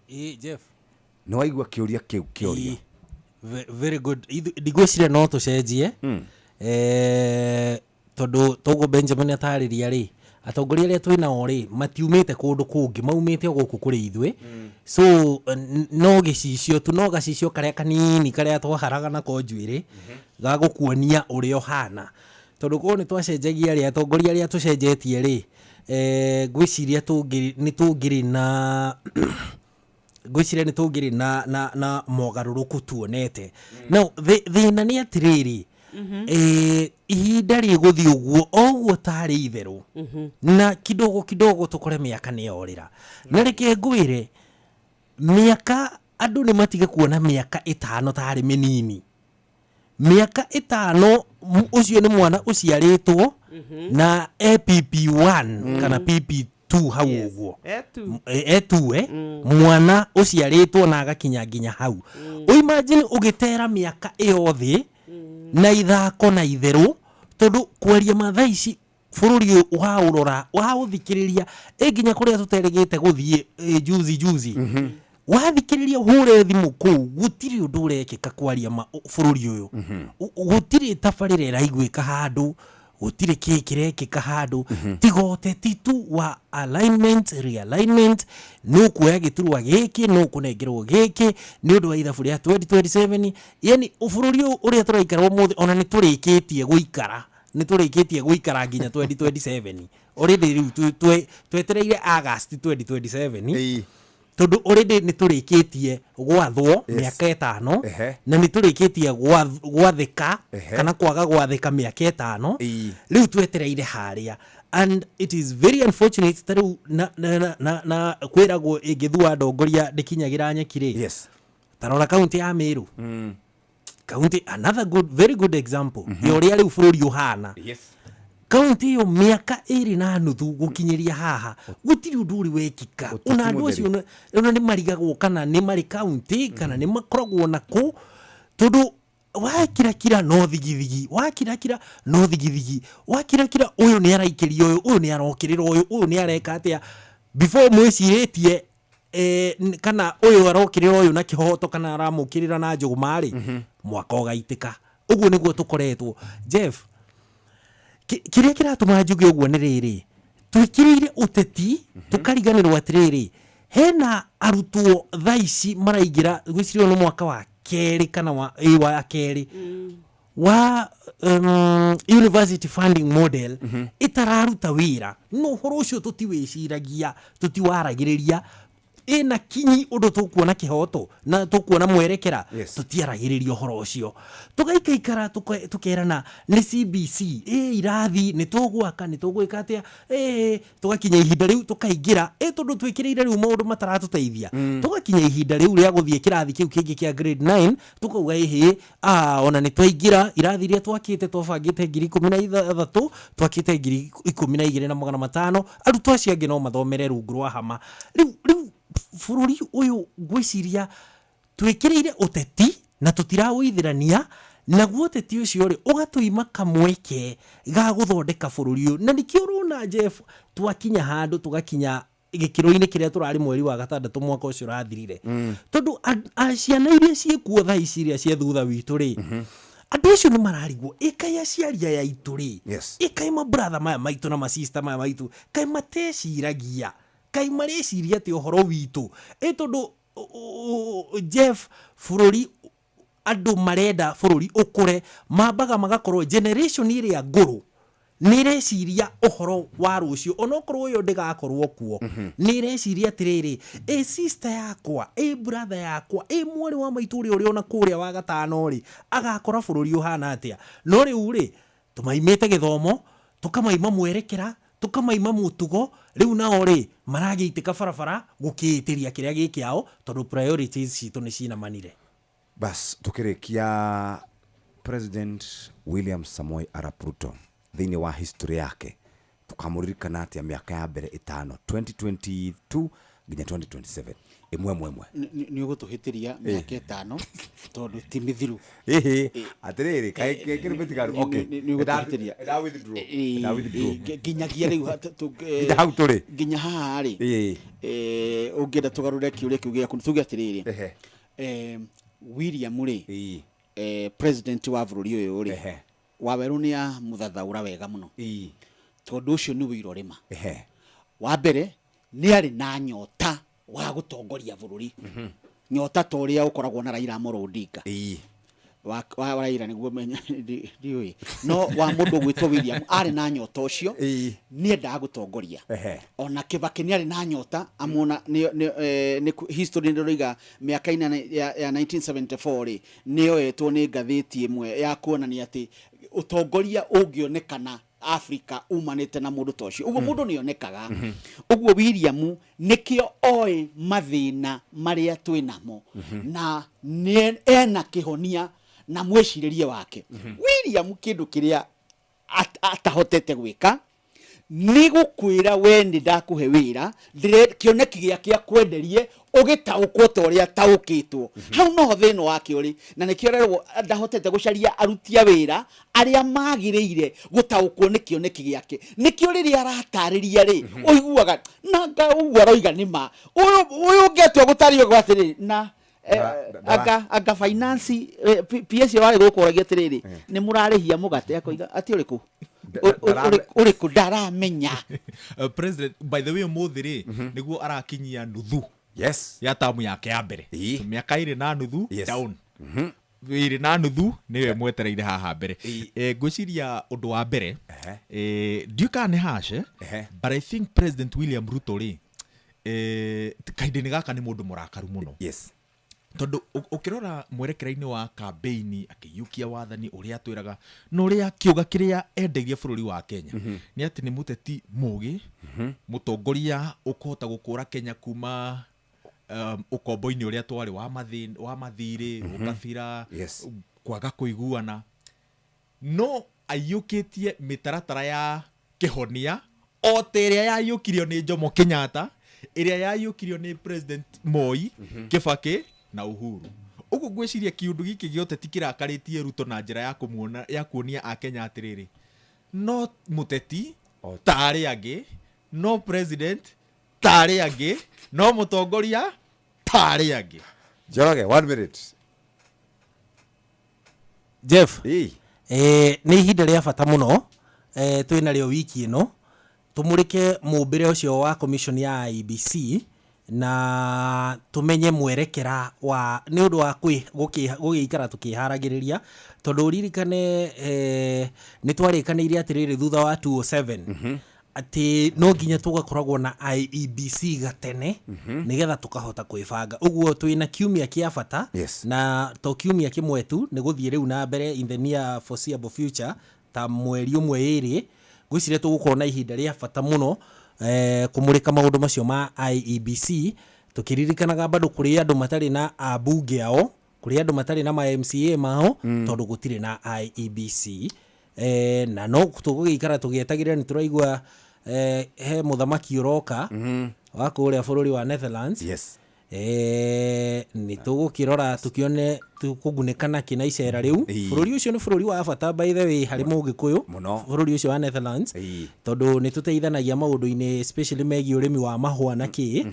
Ĩ, Jeff. Nĩ waigua kĩũria kĩu kĩorio? Ĩ, very good. Ndigwĩciria no tũcenjie. Tondũ toguo Benjamin atarĩria rĩ, atongoria arĩa twĩ nao rĩ, matiumĩte kũndũ kũngĩ, maumĩte o gũkũ kũrĩ ithuĩ. So, no gĩcicio tu, no gacicio karĩa kanini karĩa twaharaga nako njuĩrĩ, ga gũkuonia ũrĩa ũhana. Tondũ korwo nĩ twacenjagia rĩ, atongoria arĩa tũcenjetie rĩ, ngwĩciria nĩ tũngĩrĩ na ngwĩciria nĩ tũngĩrĩ na mogarũrũku tuonete. Now, thĩna nĩ atĩrĩrĩ, ihinda rĩgũthiĩ ũguo, o ũguo tarĩ itherũ, na kidogo kidogo tũkore mĩaka nĩ yorĩra. Na reke ngwĩre, mĩaka, andũ nĩ matige kuona mĩaka ĩtano tarĩ mĩnini. Mĩaka ĩtano, ũcio nĩ mwana ũciarĩtwo na e PP1 kana PP 2 hau ũguo. E2. E2 mwana ũciarĩtwo na agakinya nginya hau. Imagine ũgĩtera mĩaka ĩyo thĩ na ithako na itherũ, tondũ kwaria ma thaa ici bũrũri ũyũ waũrora, waũthikĩrĩria, ĩ nginya kũrĩa tũterĩgĩte gũthiĩ, juzi juzi wathikĩrĩria ũhũre thimũ kũu, gũtirĩ ũndũ ũrekĩka kwaria ma bũrũri ũyũ. Gũtirĩ tabarĩra ĩraiguĩka handũ, gũtirĩ kĩĩ kĩrekĩka handũ, tiga ũteti tu wa alignment, realignment, nũ kuoya gĩturwa gĩkĩ, nũ kũnengerwo gĩkĩ nĩ ũndũ wa ithabu rĩa 2027. Yani bũrũri ũyũ ũrĩa tũraikara ũmũthĩ, ona nĩ tũrĩkĩtie gũikara, nĩ tũrĩkĩtie gũikara nginya 2027 already. Rĩu twetereire August 2027, tondũ already nĩ tũrĩkĩtie gwathwo mĩaka 5 na nĩ tũrĩkĩtie gwathĩka kana kwaga gwathĩka mĩaka 5. Rĩu twetereire harĩa, and it is very unfortunate. Ta rĩu na kwĩragwo ĩngĩthua ndongoria ndĩkinyagĩra nyeki rĩ. Ta rora kaunti ya Meru, kaunti, another good, very good example ya ũrĩa rĩu bũrũri ũhana. Kaunti ĩyo mĩaka 2.5 gũkinyĩria haha gũtirĩ ũndũ ũrĩ wekika. Ũteti Ona andũ mũtheri. acio ona nĩ marigagwo kana nĩ marĩ kaunti kana nĩ makoragwo na kũ, tondũ wakirakira no thigithigi, wakirakira no thigithigi, wakirakira ũyũ nĩ araikĩria ũyũ, ũyũ nĩ arokĩrĩra ũyũ, ũyũ nĩ areka atĩa before mwĩcirĩtie kana ũyũ arokĩrĩra ũyũ na kĩhoto kana aramũkĩrĩra na njũgũma rĩ, mwaka ũgaitĩka. Ũguo nĩguo tũkoretwo, Jeff. Kĩrĩa kĩratũma njuge ũguo nĩ rĩrĩ, twĩkĩrĩire ũteti tũkariganĩrwo atĩrĩrĩ, hena arutwo thaa ici maraingĩra, gwĩciria ũyũ nĩ mwaka wa kerĩ kana wa kerĩ wa university funding model ĩtararuta wĩra, no ũhoro ũcio tũtiwĩciragia, tũtiwaragĩrĩria ĩna kinyi ũndũ tũkuona kĩhoto na tũkuona mwerekera. Tũtiaragĩrĩria ũhoro ũcio, tũgaikaikara tũkerana nĩ CBC, ĩ irathi nĩ tũgwaka, nĩ tũgwĩka atĩa, ĩ tũgakinya ihinda rĩu tũkaingĩra, ĩ tondũ twĩkĩrĩire rĩu maũndũ mataratũteithia. Tũgakinya ihinda rĩu rĩa gũthiĩ kĩrathi kĩu kĩngĩ kĩa grade 9, tũkauga ĩhĩ, ona nĩ twaingĩra irathi iria twakĩte, twabangĩte 16,000, twakĩte 12,500, arutwo acio angĩ no mathomere rungu rwa hama. Rĩu bũrũri ũyũ ngwĩciria twĩkĩrĩire ũteti na tũtirawĩithĩrania naguo ũteti ũcio rĩ, ũgatũima kamweke ga gũthondeka bũrũri ũyũ. Na nĩkĩo ũrona, Jeff, twakinya handũ tũgakinya gĩkĩro-inĩ kĩrĩa tũrarĩ mweri wa gatandatũ mwaka ũcio ũrathirire, tondũ ciana iria ciĩkuo thaa ici, iria cia thutha witũ rĩ, andũ acio nĩ mararigwo, ĩkaĩ aciari aya aitũ rĩ, ĩkaĩ mabratha maya maitũ na masista maya maitũ, kaĩ mateciragia, kaĩ mareciria atĩ ũhoro witũ ĩ? Tondũ Jeff, bũrũri, andũ marenda bũrũri ũkũre, mambaga magakorwo generation ĩrĩa ngũrũ nĩ ĩreciria ũhoro wa rũciũ, onokorwo ũyũ ndĩgakorwo kuo. Nĩ ĩreciria atĩrĩrĩ, ĩ sister yakwa, ĩ brother yakwa, ĩ mwarĩ wa maitũ ũrĩa ũrĩ ona kũrĩa wa gatano rĩ, agakora bũrũri ũhana atĩa? No rĩu rĩ, tũmaimĩte gĩthomo, tũkamaima mwerekera, tũkamaima mũtugo. Rĩu nao rĩ, maragĩitĩka barabara gũkĩĩtĩria kĩrĩa gĩ kĩao, tondũ priorities citũ nĩ cinamanire. Bas, tukĩrĩkia, President William Samoei Arap Ruto, thĩinĩ wa history yake tũkamũririkana atĩa mĩaka ya mbere 5, 2022 nginya 2027? Ĩmwe ĩmwe ĩmwe. Nĩ ũgũtũhĩtĩria mĩaka 5 tondũ ti mĩthiru. Ĩhĩ, atĩrĩrĩ, kaĩ kĩrĩ mĩtigaru? Okay. Nĩ ũgũtũhĩtĩria. Nda withdraw. Nda withdraw. Nginyagia rĩu Nginya hau tũrĩ. Nginya haha rĩ, ũngĩenda tũgarũre kĩũria kĩu gĩaku, tuge atĩrĩrĩ, William rĩ, president wa bũrũri ũyũ rĩ, Wawerũ nĩ amũthathaũra wega mũno, tondũ ũcio nĩ wĩira ũrĩma. Wa mbere, nĩ arĩ na nyota wa gũtongoria bũrũri, nyota ta ũrĩa ũkoragwo na Raila Amolo Odinga. Wa Raila nĩguo ndiũĩ, no wa mũndũ ũgwĩtwo William arĩ na nyota ũcio, nĩ endaga gũtongoria. Ona Kibaki nĩ arĩ na nyota amuona nĩ history nĩ ndĩroiga mĩaka-inĩ ya 1974 rĩ, nĩ yoetwo nĩ ngathĩti ĩmwe ya kuonania atĩ ũtongoria ũngĩonekana Africa umanĩte na mũndũ ta ũcio. Ũguo mũndũ nĩ onekaga. Ũguo William nĩkĩo oĩ mathĩna marĩa twĩ namo na nĩ ena kĩhonia na mwĩcirĩrie wake. William, kĩndũ kĩrĩa atahotete gwĩka Nĩ gũkwĩra we nĩ ndakũhe wĩra, kĩoneki gĩake akwenderie ũgĩtaũkwo ta ũrĩa ataũkĩtwo. Hau noho thĩna wake ũrĩ, na nĩkĩo rerwo ndahotete gũcaria aruti a wĩra arĩa magĩrĩire gũtaũkwo nĩ kĩoneki gĩake. Nĩkĩo rĩrĩa aratarĩria rĩ, ũiguaga na nga ũguo aroiga nĩ ma. Ũyũ ũngĩatua gũtarĩria ũguo atĩrĩrĩ, na anga finance PS warĩ gũkũ ũragia atĩrĩrĩ, nĩ mũrarĩhia mũgate, akoiga atĩ ũrĩkũ? Ũrĩkũ ndaramenya. President, by the way, ũmũthĩ rĩ nĩguo arakinyia nuthu ya tamu yake ya mbere. So, mĩaka 2.5 down, 2.5 nĩwe mwetereire haha mbere. Ngwĩciria ũndũ wa mbere, ndiũĩ kana nĩ harsh, but I think President William Ruto rĩ, kahinda-inĩ gaka nĩ mũndũ mũrakaru mũno. Tondũ ũkĩrora mwerekera-inĩ wa campaign akĩiyũkia wathani ũrĩa atwĩraga na ũrĩa kĩũga kĩrĩa endeirie bũrũri wa Kenya, nĩ atĩ nĩ mũteti mũgĩ, mũtongoria ũkũhota gũkũra Kenya kuma ũkombo-inĩ ũrĩa twarĩ wa mathirĩ, ũkabira, kwaga kũiguana, no aiyũkĩtie mĩtaratara ya kĩhonia o ta ĩrĩa yaiyũkirio nĩ Jomo Kenyatta, ĩrĩa yaiyũkirio nĩ President Moi, Kibaki na Uhuru. Ũguo ngwĩciria kĩũndũ gĩkĩ gĩothe ti kĩrakarĩtie Ruto na njĩra ya kũmuona, ya kuonia Akenya atĩrĩrĩ, no mũteti ta arĩa angĩ, no president ta arĩa angĩ, no mũtongoria ta arĩa angĩ. Njoroge, 1 minute. Jeff, nĩ ihinda rĩa bata mũno, twĩ narĩo wiki ĩno tũmũrĩke mũmbĩre ũcio wa commission ya IEBC na tũmenye mwerekera wa nĩ ũndũ wa gũgĩikara tũkĩharagĩrĩria, tondũ ũririkane nĩ twarĩkanĩire atĩrĩrĩ thutha wa 207 atĩ no nginya tũgakoragwo na IEBC gatene, nĩgetha tũkahota kwĩbanga. Ũguo twĩna kiumia kĩa bata, na to kiumia kĩmwe tu, nĩ gũthiĩ rĩu na mbere in the near foreseeable future, ta mweri ũmwe ĩrĩ, ngwĩciria tũgũkorwo na ihinda rĩa bata mũno kũmũrĩka maũndũ macio ma IEBC, tũkĩririkanaga bado kũrĩ andũ matarĩ na ambunge ao, kũrĩ andũ matarĩ na ma MCA mao, tondũ gũtirĩ na IEBC. Na no tũgũgĩikara tũgĩetagĩrĩra, nĩ tũraigua he mũthamaki ũroka wa kũrĩa bũrũri wa Netherlands. Nĩ tũgũkĩrora tũkĩone tũkũgunĩka nakĩ na icera rĩu. Bũrũri ũcio nĩ bũrũri wa bata by the way harĩ mũgĩkũyũ, bũrũri ũcio wa Netherlands, tondũ nĩ tũteithanagia maũndũ-inĩ especially megiĩ ũrĩmi wa mahũa na kĩ.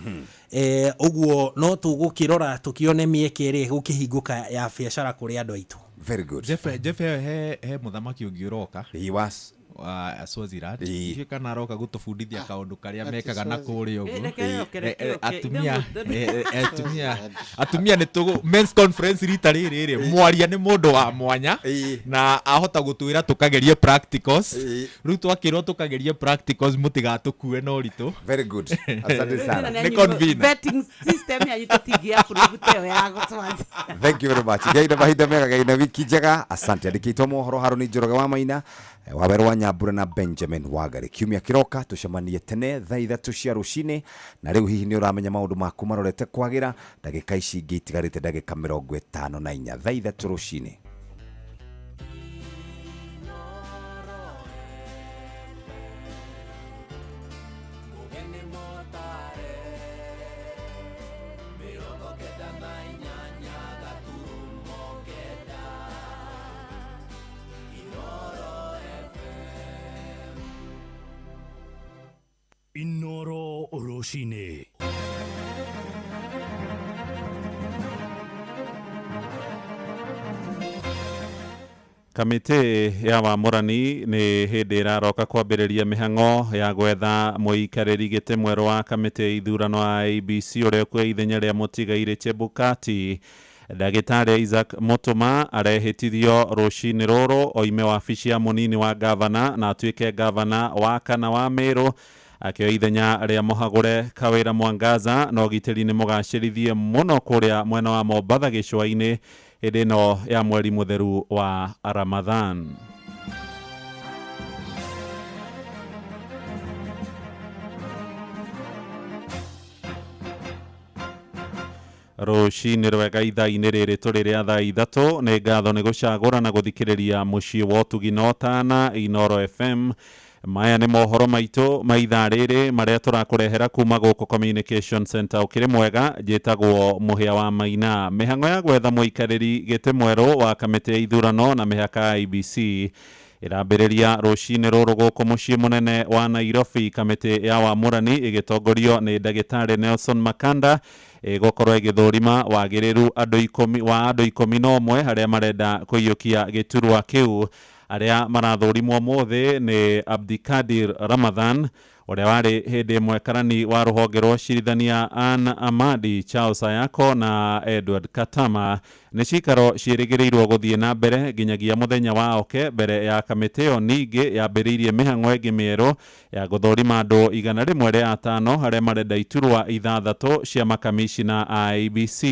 Ũguo no tũgũkĩrora tũkĩone mĩeke ĩrĩa ĩgũkĩhingũka ya biacara kũrĩ andũ aitũ. Very good. Jeff, he mũthamaki ũngĩ ũroka. He was wa Swaziland. Ndiũĩ kana aroka gũtũbundithia kaũndũ karĩa Ati mekaga na Swaziland. kũrĩa ũguo. Reke yoke, reke yoke. Atumia nĩ tũgũ men's conference rita rĩrĩ rĩ, mwaria nĩ mũndũ wa mwanya na ahota gũtwĩra tũkagerie practicals. Rĩu twakĩrwo tũkagerie practicals, mũtigatũkue na ũritũ. Very good. Asante sana. Nĩ convener. Vetting system yanyu tũtingĩ approve ta ĩyo ya Swaziland. Thank you very much. Ngai na mahinda mega, Ngai na wiki njega. Asante. Andĩkĩtwo mohoro Harũni Njoroge wa Maina, Wawerũ wa Nyambura na Benjamin Wangari. Kiumia kĩroka tũcemanie tene thaa 3 cia rũcinĩ. Na rĩu hihi nĩ ũramenya maũndũ maku marorete kwagĩra, ndagĩka ici ingĩ itigarĩte ndagĩka 54 thaa 3 rũcinĩ. Inoro rũcinĩ. Kamĩtĩ ya wamũrani nĩ hĩndĩ ĩraroka kwambĩrĩria mĩhang'o ya gwetha mũikarĩri gĩtĩ mwerũ wa kamĩtĩ ya ithurano IEBC ũrĩa ũkuoya ithenya rĩa mũtigairĩ Chebukati. Ndagĩtarĩ Isaac Mutuma arehĩtithio rũcinĩ rũrũ oime wabici ya mũnini wa gavana na atuĩke gavana wa kana wa Meru, akĩoya ithenya rĩa mũhagũre Kawĩra Mwangaza, na ũgitĩri nĩ mũgacĩrithie mũno kũrĩa mwena wa Mombatha gĩcũa-inĩ hĩndĩ ĩno ya mweri mũtheru wa Ramadhan. Rũcinĩ rwega ithaa-inĩ rĩrĩ tũrĩ rĩa thaa 3, nĩ ngatho nĩ gũcagũra na gũthikĩrĩria mũciĩ wa ũtugi na ũtana Inoro FM. Maya nĩ mohoro maitũ ma ithaa rĩrĩ marĩa tũrakũrehera kuma gũkũ Communication Center. Ũkĩrĩ mwega, njĩtagwo Mũhĩa wa Maina. Mĩhang'o ya gwetha mũikarĩri gĩtĩ mwerũ wa kamĩtĩ ya ithurano na mĩhaka ya IEBC ĩrambĩrĩria rũcinĩ rũrũ gũkũ mũciĩ mũnene wa Nairobi. Kamĩtĩ ya wamũrani ĩgĩtongorio nĩ ndagĩtarĩ Nelson Makanda ĩgũkorwo ĩgĩthũrima wagĩrĩru wa andũ 11 arĩa marenda kũiyũkia gĩturwa kĩu. Arĩa marathũrimwo ũmũthĩ nĩ Abdikadir Ramadhan ũrĩa warĩ hĩndĩ ĩmwe karani wa rũhonge rwa ũcirithania Ann Amadi, Charles Ayako na Edward Katama. Nĩ cikaro ciĩrĩgĩrĩirwo gũthiĩ na mbere nginyagia mũthenya wa oke mbere ya kamĩtĩ ĩyo ningĩ yambĩrĩirie mĩhang'o ĩngĩ mĩerũ ya gũthũrima andũ 105 arĩa marenda iturwa 6 cia makamishina a IEBC.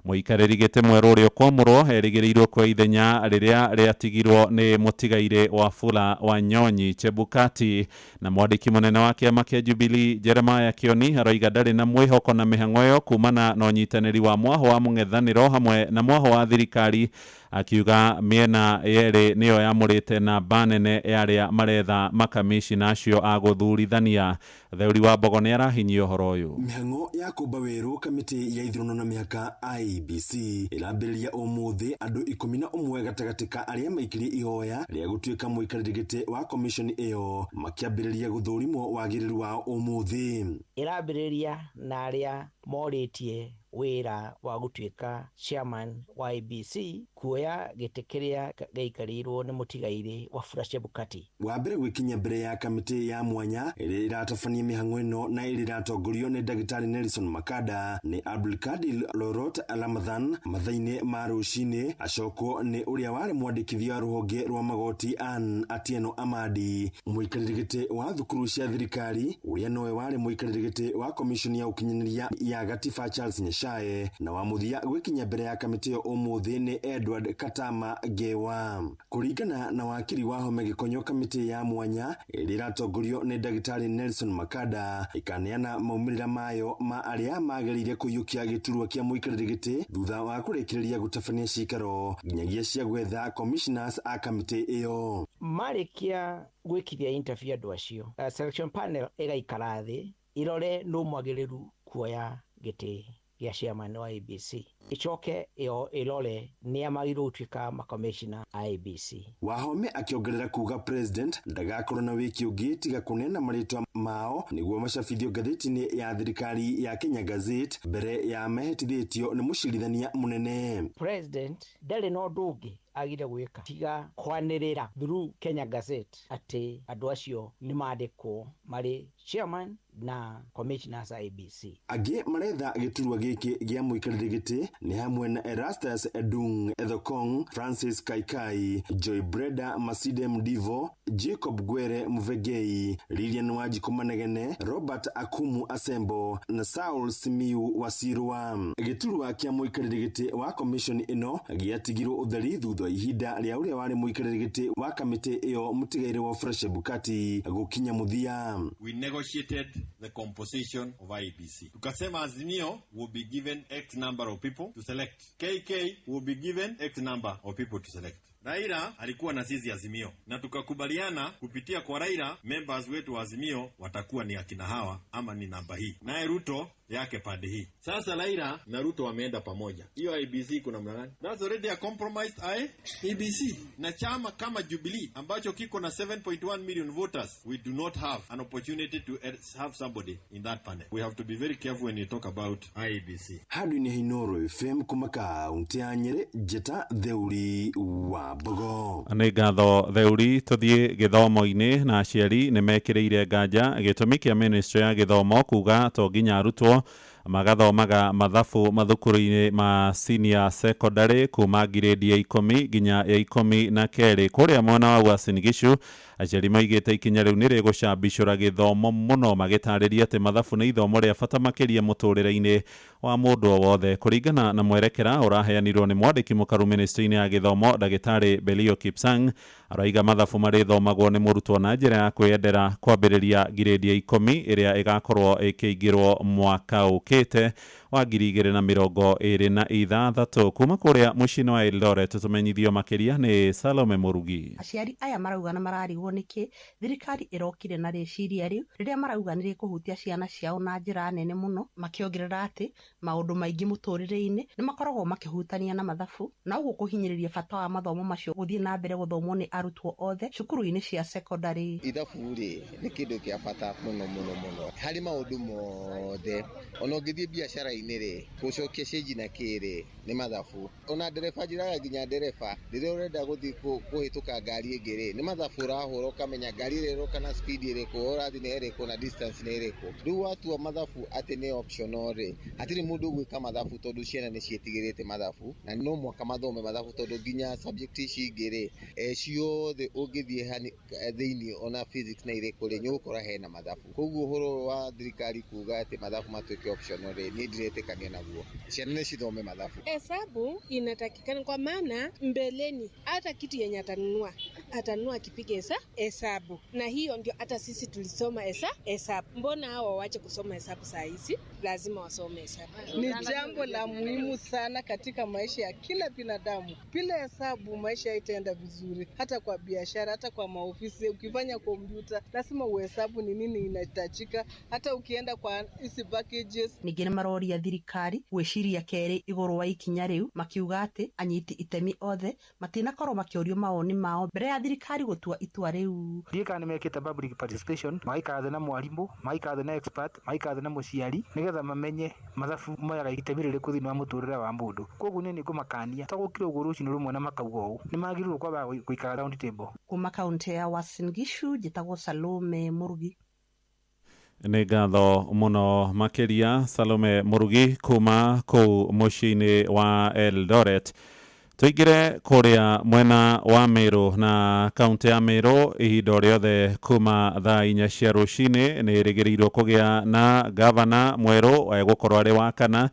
Mũikarĩri gĩtĩ mwerũ ũrĩa ũkwamũrwo erĩgĩrĩirwo kwa ithenya rĩrĩa rĩatigirwo nĩ mũtigairĩ Wafula Wanyonyi Chebukati. Na mwandĩki mũnene wa kĩama kĩa Jubilee Jeremiah Kioni aroiga ndarĩ na mwĩhoko na mĩhang'o ĩyo kumana na ũnyitanĩri wa mwaho wa mũng'ethanĩro hamwe na mwaho wa thirikari, akiuga mĩena yerĩ nĩyo yamũrĩte namba nene ya arĩa maretha makamishina acio a gũthurithania. Theuri wa Mbogo nĩ arahinyia ũhoro ũyũ. Mĩhang'o ya kũmba werũ kamĩtĩ ya ithurano na mĩhaka IEBC ĩrambĩrĩria ũmũthĩ andũ 11 gatagatĩ ka arĩa maikirie ihoya rĩa gũtuĩka mũikarĩri gĩtĩ wa commission ĩyo makĩambĩrĩria gũthũrimwo wagĩrĩru wao ũmũthĩ. Ĩrambĩrĩria na arĩa morĩtie wĩra wa gũtuĩka chairman wa IEBC kuoya gĩtĩ kĩrĩa gĩaikarĩirwo nĩ mũtigairĩ Wafula Chebukati. Wa mbere gwĩkinya mbere ya kamĩtĩ ya mwanya ĩrĩa ĩratabania mĩhang'o ĩno na ĩrĩa ĩratongorio nĩ ndagĩtarĩ Nelson Makanda nĩ Abdulkadir Lorot Ramadhan mathaa-inĩ ma rũcinĩ, acokwo nĩ ũrĩa warĩ mwandĩkithia wa rũhonge rwa magoti Ann Atieno Amadi, mũikarĩri gĩtĩ wa thukuru cia thirikari ũrĩa nowe warĩ mũikarĩri gĩtĩ wa komishoni ya ũkinyanĩria ya gatiba Charles Nyashae, na wa mũthia gwĩkinya mbere ya kamĩtĩ ĩyo ũmũthĩ nĩ Edward Katama Ngewa. Kũringana na wakiri wa Home Gĩkonyo, kamĩtĩ ya mwanya ĩrĩa ĩratongorio nĩ ndagĩtarĩ Nelson Makanda ĩkaneana maumĩrĩra mayo ma arĩa magĩrĩire kũiyũkia gĩturwa kĩa mũikarĩri gĩtĩ thutha wa kũrĩkĩrĩria gũtabania cikaro nginyagia cia gwetha commissioners a kamĩtĩ ĩyo. Marĩkia gwĩkithia interview andũ acio, selection panel ĩgaikara thĩ ĩrore nũ mwagĩrĩru kuoya gĩtĩ gĩa chairman wa IEBC, icoke ĩyo ĩrore nĩa magĩrĩirwo gũtuĩka makamishina a IEBC. Wahome akĩongerera kuga president ndagakorwo na wĩki ũngĩ tiga kũneana marĩtwa mao nĩguo macabithio ngathĩti-inĩ ya thirikari ya Kenya Gazette mbere ya mehĩtithĩtio nĩ mũcirithania mũnene. President ndarĩ na ũndũ ũngĩ agire gwĩka tiga kwanĩrĩra through Kenya Gazette atĩ andũ acio nĩ mandĩkwo marĩ chairman na commissioners a IEBC. Angĩ maretha gĩturwa gĩkĩ gĩa mũikarĩri gĩtĩ nĩ hamwe na Erastus Edung Ethekong, Francis Kaikai, Joy Breda Maside Mdivo, Jacob Gwere Muvegei, Lilian Wanjiku Manegene, Robert Akumu Asembo na Saul Simiu Wasirwa. Gĩturwa kĩa mũikarĩri gĩtĩ wa commission ĩno gĩatigirwo ũtheri thutha wa ihinda rĩa ũrĩa warĩ mũikarĩri gĩtĩ wa kamĩtĩ ĩyo mũtigairĩ Wafula Chebukati gũkinya mũthia. We negotiated the composition of IEBC. Tukasema Azimio will be given X number of people to select. KK will be given X number of people to select. Raila alikuwa na sisi Azimio, na tukakubaliana kupitia kwa Raila members wetu wa Azimio watakuwa ni akina hawa ama ni namba hii, naye Ruto yake pande hii. Sasa Raila na Ruto wameenda pamoja. Hiyo IEBC kuna mna gani? That's already a compromised IEBC. Na chama kama Jubilee ambacho kiko na 7.1 million voters, we do not have an opportunity to have somebody in that panel. We have to be very careful when you talk about IEBC. Handũ-inĩ ha Inooro FM kuma kaunti ya Nyĩrĩ, Njĩta Theuri wa Mbogo. Nĩ ngatho Theuri. Tũthiĩ gĩthomo-inĩ, na aciari nĩ mekĩrĩire nganja gĩtũmi kĩa ministry ya gĩthomo kuga to nginya arutwo magathomaga mathabu mathukuru-inĩ ma senior secondary kuma ngirĩndi ya 10 nginya ya 12. Kũrĩa mwena wa Uasin Gishu aciari maigĩte ikinya rĩu nĩ rĩgũcambicũra gĩthomo mũno, magĩtarĩria atĩ mathabu nĩ ithomo rĩa bata makĩria mũtũrĩre-inĩ wa mũndũ o wothe. Kũringana na mwerekera ũraheanirwo nĩ mwandĩki mũkaru ministry-inĩ ya gĩthomo ndagĩtarĩ Belio Kipsang, araiga mathabu marĩthomagwo nĩ mũrutwo na njĩra ya kwĩyendera kwambĩrĩria ngirĩndi ya 10 ĩrĩa ĩgakorwo ĩkĩingĩrwo mwaka ũkĩte. wa 2026. Kuma kũrĩa mũciĩ-inĩ wa Eldoret tũmenyithio makĩria nĩ Salome Mũrugi. Aciari aya marauga na mararigwo nĩkĩ thirikari ĩrokire na rĩciria rĩu rĩrĩa marauga nĩ rĩkũhutia ciana ciao na njĩra nene mũno, makĩongerera atĩ maũndũ maingĩ mũtũrĩre-inĩ nĩ makoragwo makĩhutania na mathabu, na ũguo kũhinyĩrĩria bata wa mathomo macio gũthiĩ na mbere gũthomwo nĩ arutwo othe cukuru-inĩ cia secondary. Ithabu rĩ nĩ kĩndũ kĩa bata mũno mũno mũno harĩ maũndũ mothe, ona ũngĩthiĩ biacara-inĩ rĩ, gũcokia cĩnji na kĩrĩ nĩ mathabu. Ona ndereba njĩraga nginya ndereba rĩrĩa ũrenda gũthiĩ kũhĩtũka ngari ĩngĩ rĩ, nĩ mathabu ũrahũra ũkamenya ngari ĩrĩa ĩroka na speed ĩrĩkũ, ũrathiĩ nĩ ĩrĩkũ na distance nĩ ĩrĩkũ. Rĩu watua mathabu atĩ nĩ optional rĩ, hatirĩ mũndũ ũgwĩka mathabu tondũ ciana nĩ ciĩtigĩrĩte mathabu, na no mũhaka mathome mathabu tondũ nginya subject ici ingĩ rĩ, ciothe ũngĩthiĩ thĩinĩ ona physics na irĩkũ rĩ, nĩ ũgũkora hena mathabu. Koguo ũhoro wa thirikari kuga atĩ mathabu matuĩke optional rĩ, niĩ ndiretĩkania naguo. Ciana nĩ cithome mathabu. Hesabu inatakikana kwa maana mbeleni hata kitu yenye atanunua akipiga hesabu, na hiyo ndio hata sisi tulisoma hesabu. Mbona hao waache kusoma hesabu saa hizi? Lazima wasome hesabu. Ni jambo la muhimu sana katika maisha ya kila binadamu. Bila hesabu maisha haitaenda vizuri, hata kwa biashara, hata kwa maofisi. Ukifanya kompyuta lazima uhesabu ni nini inahitajika, hata ukienda kwa hizi packages. Ningĩ nĩ maroria thirikari gwĩciria kerĩ igũrũ wa ikinya rĩu, makiuga atĩ anyiti itemi othe matinakorwo makĩũrio mawoni mao mbere ya thirikari gũtua itua rĩu. Ndiũĩ kana nĩmekĩte public participation, magaikara thĩ na mwarimũ, magaikara thĩ na expert, magaikara thĩ na mũciari, nĩgetha mamenye mathabu moyaga itemi rĩrĩkũ thĩinĩ wa mũtũrĩre wa mũndũ. Koguo niĩ nĩngũmakania to gũkira ũguo rũcinĩ rũmwe na makauga ũũ, nĩmagĩrĩirwo kwamba gũikara round table. Kuma kaunti ya Uasin Gishu njĩtagwo Salome Mũrugi. Nĩ ngatho mũno makĩria Salome Mũrugi kuma kũu mũciĩ-inĩ wa Eldoret. Tũingĩre kũrĩa mwena wa Meru na kaunti ya Meru ihinda o rĩothe kuma thaa 4 cia rũcinĩ nĩ ĩrĩgĩrĩirwo kũgĩa na gavana mwerũ egũkorwo arĩ wa kana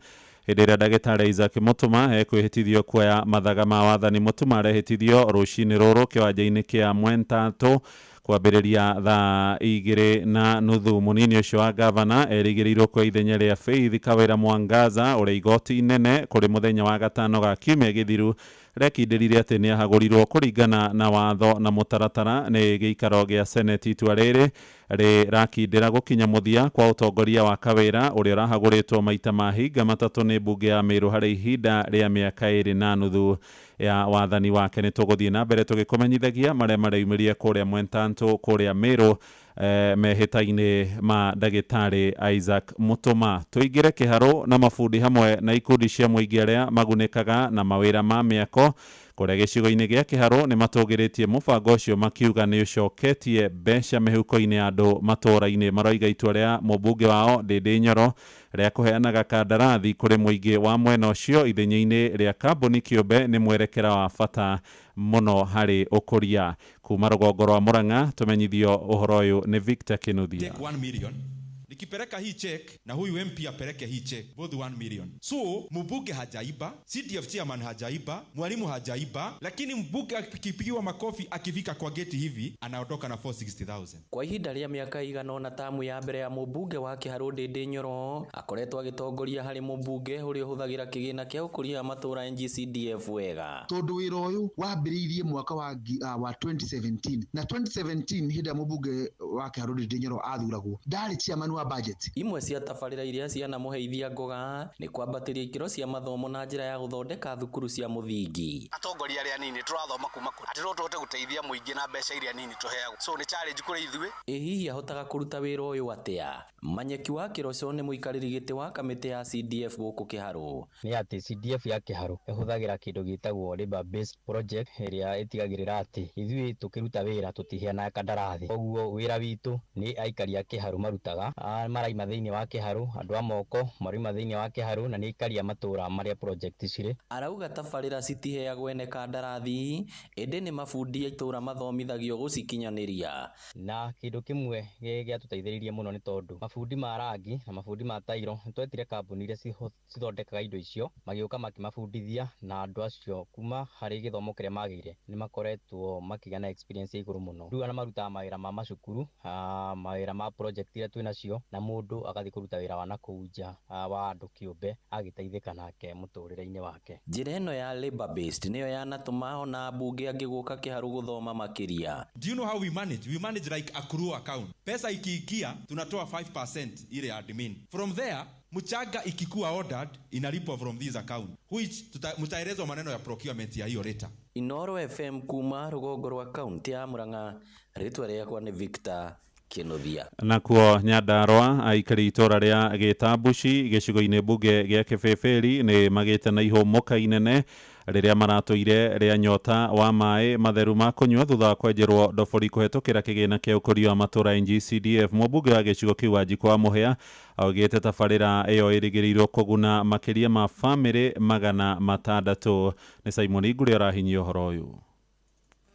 hĩndĩ ĩrĩa ndagĩtarĩ Isaac Mutuma ekwĩhĩtithio kuoya mathaga ma wathani. Mutuma arehĩtithio rũcinĩ rũrũ kĩwanja-inĩ kĩa Mwentatũ kwambĩrĩria thaa 2:30. Mũnini ũcio wa gavana erĩgĩrĩirwo kuoya ithenya rĩa Faith Kawĩra Mwangaza ũrĩa igoti inene kũrĩ mũthenya wa gatano ga kiumia gĩthiru rekindĩrire atĩ nĩ ahagũrirwo kũringana na watho na mũtaratara nĩ gĩikaro gĩa Senate. Itua rĩrĩ rĩrakindĩra gũkinya mũthia kwa ũtongoria wa Kawĩra ũrĩa ũrahagũrĩtwo maita mahinga matatũ nĩ mbunge ya Meru harĩ ihinda rĩa mĩaka 2.5 ya wathani wake. Nĩ tũgũthiĩ na mbere tũgĩkũmenyithagia marĩa mareyumĩria kũrĩa Mwentantu kũrĩa Meru mehĩta-inĩ ma ndagĩtarĩ Isaac Mutuma. Tũingĩre kĩharũ na mabundi hamwe na ikundi cia mũingĩ arĩa magunĩkaga na mawĩra ma mĩako kũrĩa gĩcigo-inĩ gĩa kĩharũ nĩ matũgĩrĩtie mũbango ũcio makiuga nĩ ũcoketie mbeca mĩhuko-inĩ ya andũ matũũra-inĩ. Maroiga itua rĩa mũmbunge wao Ndĩndĩ Nyoro rĩa kũheanaga kandarathi kũrĩ mũingĩ wa mwena ũcio ithenya-inĩ rĩa kambuni kĩũmbe nĩ mwerekera wa bata mũno harĩ ũkũria. Kuma rũgongo rwa Murang'a tũmenyithio ũhoro ũyũ nĩ Victor Kinuthia. Take 1 million. Nikipeleka hii check na huyu MP apeleke hii check, both 1 million. So mbunge hajaiba, CDF chairman hajaiba, mwalimu hajaiba, lakini mbunge akipigiwa makofi akifika kwa geti hivi anaondoka na 460,000. Kwa ihinda rĩa mĩaka igana tamu ya mbere ya mũmbunge wa Kĩharũ Ndĩndĩ Nyoro akoretwo agĩtongoria harĩ mũmbunge ũrĩa ũhũthagĩra kĩgĩna kĩa ũkũria wa matũũra NGCDF wega. Tondũ wĩra ũyũ wambĩrĩirie mwaka wa 2017 na 2017 hĩndĩ ya mũmbunge wa Kĩharũ Ndĩndĩ Nyoro athuragwo ndarĩ chairman wa budget. Imwe cia tabarĩra iria cianamũheithia ngoga nĩ kwambatĩria ikĩro cia mathomo na njĩra ya gũthondeka thukuru cia mũthingi. Atongoria arĩa anini tũrathoma kuma kũ atĩ no tũhote gũteithia mũingĩ na mbeca iria nini tũheagwo, so nĩ challenge kũrĩ ithuĩ. Ĩ hihi ahotaga kũruta wĩra ũyũ atĩa? Manyeki wa Kĩroco nĩ mũikarĩri gĩtĩ wa kamĩtĩ ya CDF gũkũ Kĩharũ. Nĩ atĩ CDF ya Kĩharũ ĩhũthagĩra kĩndũ gĩtagwo labor based project ĩrĩa ĩtigagĩrĩra atĩ ithuĩ tũkĩruta wĩra tũtiheanaga kandarathi, koguo wĩra witũ nĩ aikari a Kĩharũ marutaga, maraima thĩinĩ wa Kĩharũ, andũ a moko maraima thĩinĩ wa Kĩharũ, na nĩ aikari a matũũra marĩa project cirĩ. Arauga tabarĩra citiheagwo ene kandarathi ĩndĩ nĩ mabundi a itũũra mathomithagio gũcikinyanĩria. Na kĩndũ kĩmwe gĩatũteithĩrĩirie mũno nĩ tondũ mabundi ma rangi na mabundi ma tairo nĩ twetire kambuni iria cithondekaga indo icio, magĩũka makĩmabundithia, na andũ acio kuma harĩ gĩthomo kĩrĩa magĩire nĩ makoretwo makĩgĩa na experience ya igũrũ mũno. Rĩu ona marutaga mawĩra ma macukuru, mawĩra ma project iria twĩ nacio, na mũndũ agathiĩ kũruta wĩra wa nakũu nja wa andũ kĩũmbe agĩteithĩka nake mũtũrĩre-inĩ wake. Njĩra ĩno ya labor based nĩyo yanatũma ona ambunge angĩ gũka Kĩharũ gũthoma makĩria. Do you know how we manage? We manage like accrual account. Pesa ikiingia, tunatoa 5% ile admin. From there, mchanga ikikuwa ordered, inalipwa from this account, which mtaelezwa maneno ya procurement ya hiyo later. Inoro FM kuma rũgongo rwa kaunti ya Murang'a, rĩtwa rĩakwa nĩ Victor Kĩnuthia. Nakuo Nyandarua aikari itũra rĩa Gĩtambuci gĩcigo-inĩ mbunge gĩa Kĩbĩbĩri nĩ magĩte na ihũmũka inene rĩrĩa maratũire rĩa nyota wa maĩ matheru ma kũnyua thutha wa kwenjerwo ndobori kũhetũkĩra kĩgĩna kĩa ũkũria wa matũra NGCDF. Mũmbunge wa gĩcigo kĩu Wanjikũ wa Mũhĩa augĩte tabarĩra ĩyo ĩrĩgĩrĩirwo kũguna makĩria ma bamĩrĩ 600. Nĩ Simon Ngũrĩ arahinyia ũhoro ũyũ.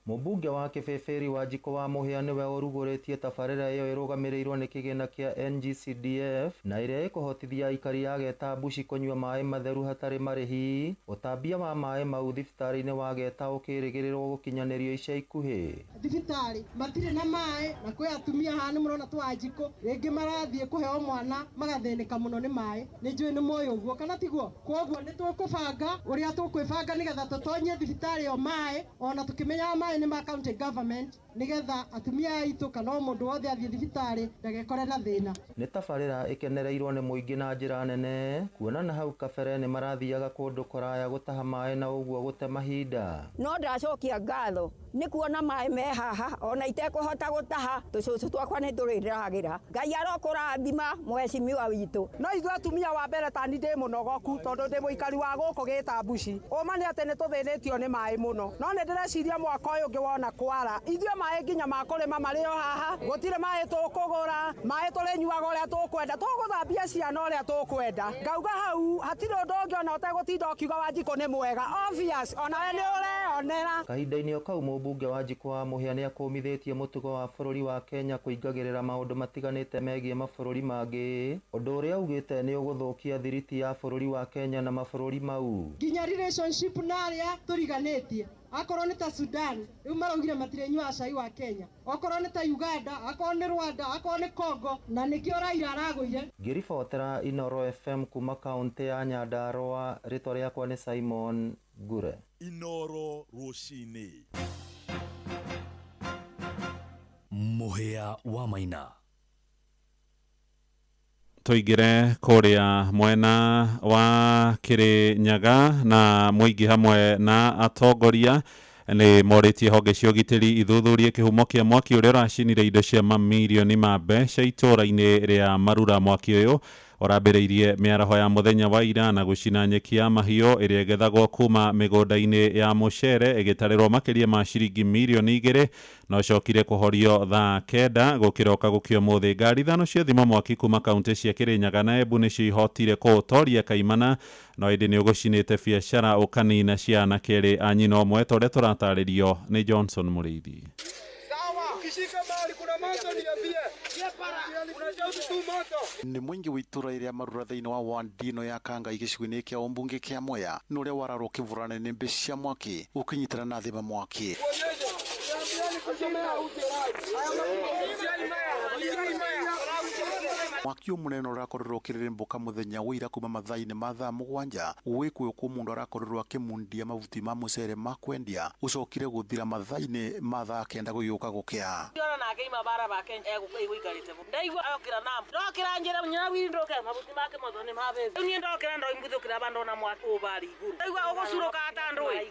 Mũmbunge wa Kĩbĩbĩri Wanjikũ wa Mũhĩa nĩwe ũrugũrĩtie tabarĩra ĩyo ĩrũgamĩrĩirwo nĩ kĩgĩna kĩa NGCDF na ĩrĩa ĩkũhotithia aikari a Getabuci kũnyua maĩ matheru hatarĩ marĩhi. Ũtambia wa maĩ mau thibitarĩ-inĩ wa Geta ũkĩrĩgĩrĩrwo gũkinyanĩrio ica ikuhĩ. Thibitarĩ matirĩ na maĩ na kwĩ atumia haha nĩ mũrona twanjikũ rĩngĩ marathiĩ kũheo mwana magathĩnĩka mũno nĩ maĩ. Nĩ njũĩ nĩ moĩ ũguo kana tiguo? Kwoguo nĩ tũkũbanga ũrĩa tũkwĩbanga nĩgetha tũtonyie thibitarĩ ĩyo maĩ ona tũkĩmenyaga maĩ nĩ ma county government nĩgetha atumia aitũ kana o mũndũ wothe athiĩ thibitarĩ ndagekore na thĩna. Nĩ tabarĩra ĩkenereirwo nĩ mũingĩ na njĩra nene kuona na hau kabere nĩ marathiaga kũndũ kũraya gũtaha maĩ na ũguo gũte mahinda. No ndacokia ngatho nĩ kuona maĩ me haha ona itekũhota gũtaha tũcũcũ twakwa nĩ tũrĩragĩra. Ngai arokũrathima mheshimiwa witũ. No ithuĩ atumia wa mbere tani ndĩ mũnogoku tondũ ndĩ mũikari wa gũkũ Gĩtambuci. Ũma nĩ atĩ nĩ tũthĩnĩtio nĩ maĩ mũno no nĩ ndĩreciria mwaka ũyũ ũngĩ wona kwara ithuĩ maĩ nginya ma kũrĩma marĩ o haha gũtirĩ maĩ tũkũgũra maĩ tũrĩnyuaga ũrĩa tũkwenda tũgũthambia ciana ũrĩa tũkwenda. Ngauga hau hatirĩ ũndũ ũngĩ ona ũtegũtinda ũkiuga Wanjikũ nĩ mwega obvious ona we nĩ ũreyonera. Kahinda-inĩ o kau mũmbunge Wanjikũ wa Mũhĩa nĩ akũmithĩtie mũtugo wa bũrũri wa Kenya kũingagĩrĩra maũndũ matiganĩte megiĩ mabũrũri mangĩ, ũndũ ũrĩa augĩte nĩ ũgũthũkia thiriti ya bũrũri wa Kenya na mabũrũri mau. Nginya relationship na arĩa tũriganĩtie akorwo nĩ ta Sudan rĩu maraugire matirĩnyuaga cai wa Kenya, okorwo nĩ ta Uganda, akorwo nĩ Rwanda, akorwo nĩ Congo, na nĩkĩo Raila aragũire. Ngĩribotera Inoro FM kuma kaunti ya Nyandarua, rĩtwa rĩakwa nĩ Simon Ngure. Inoro rũcinĩ. Mũhĩa wa Maina. Tũingĩre kũrĩa mwena wa Kĩrĩnyaga na mũingĩ hamwe na atongoria nĩ morĩtie honge cia ũgitĩri ithuthurie kĩhumo kĩa mwaki ũrĩa ũracinire indo cia mamirioni ma mbeca itũũra-inĩ rĩa Marura. Mwaki ũyũ ũrambĩrĩirie mĩaraho ya mũthenya wa ira na gũcina nyeki ya mahiũ ĩrĩa ĩgethagwo kuma mĩgũnda-inĩ ya mũcere ĩgĩtarĩrwo makĩria ma ciringi mirioni 2 na ũcokire kũhorio thaa 9 gũkĩroka gũkĩa ũmũthĩ. Ngari 5 cia thima mwaki kuma kaunti cia Kĩrĩnyaga na Embu nĩcio ihotire kũũtoria kaimana no ĩndĩ nĩ ũgũcinĩte biacara ũkanina cia anake erĩ a nyina ũmwe ta ũrĩa tũratarĩrio nĩ Johnson Mũrĩithi. Nĩ mũingĩ wa itũra rĩa Marura thĩinĩ wa wandino ya Kangai gĩcigo-inĩ kĩa ũmbunge kĩa Mwea nĩ ũrĩa wararwo ũkĩvũrana nĩmbĩ cia mwaki ũkĩnyitana na thima mwaki. Mwaki mũnene ũrakorirwo ũkĩrĩrĩmbũka mũthenya wa ira kuma mathaa-inĩ ma thaa 7 wĩkũyũ mũndũ arakorirwo akĩmundia mabuti ma mũcere ma kwendia ũcokire gũthira mathaa-inĩ ma thaa 9 gũgĩũka gũkĩa. Ndiona nake ima bara bake egũikarĩte ndaigua okĩra na ndokĩra njĩra nyina wiri ndokĩra mabuti make mothe nĩ mabĩte niĩ ndokĩra ndoimbuthũkĩra bandona mwaki ũbari igũrũ ndaigua ũgũcurũka ata ndũĩ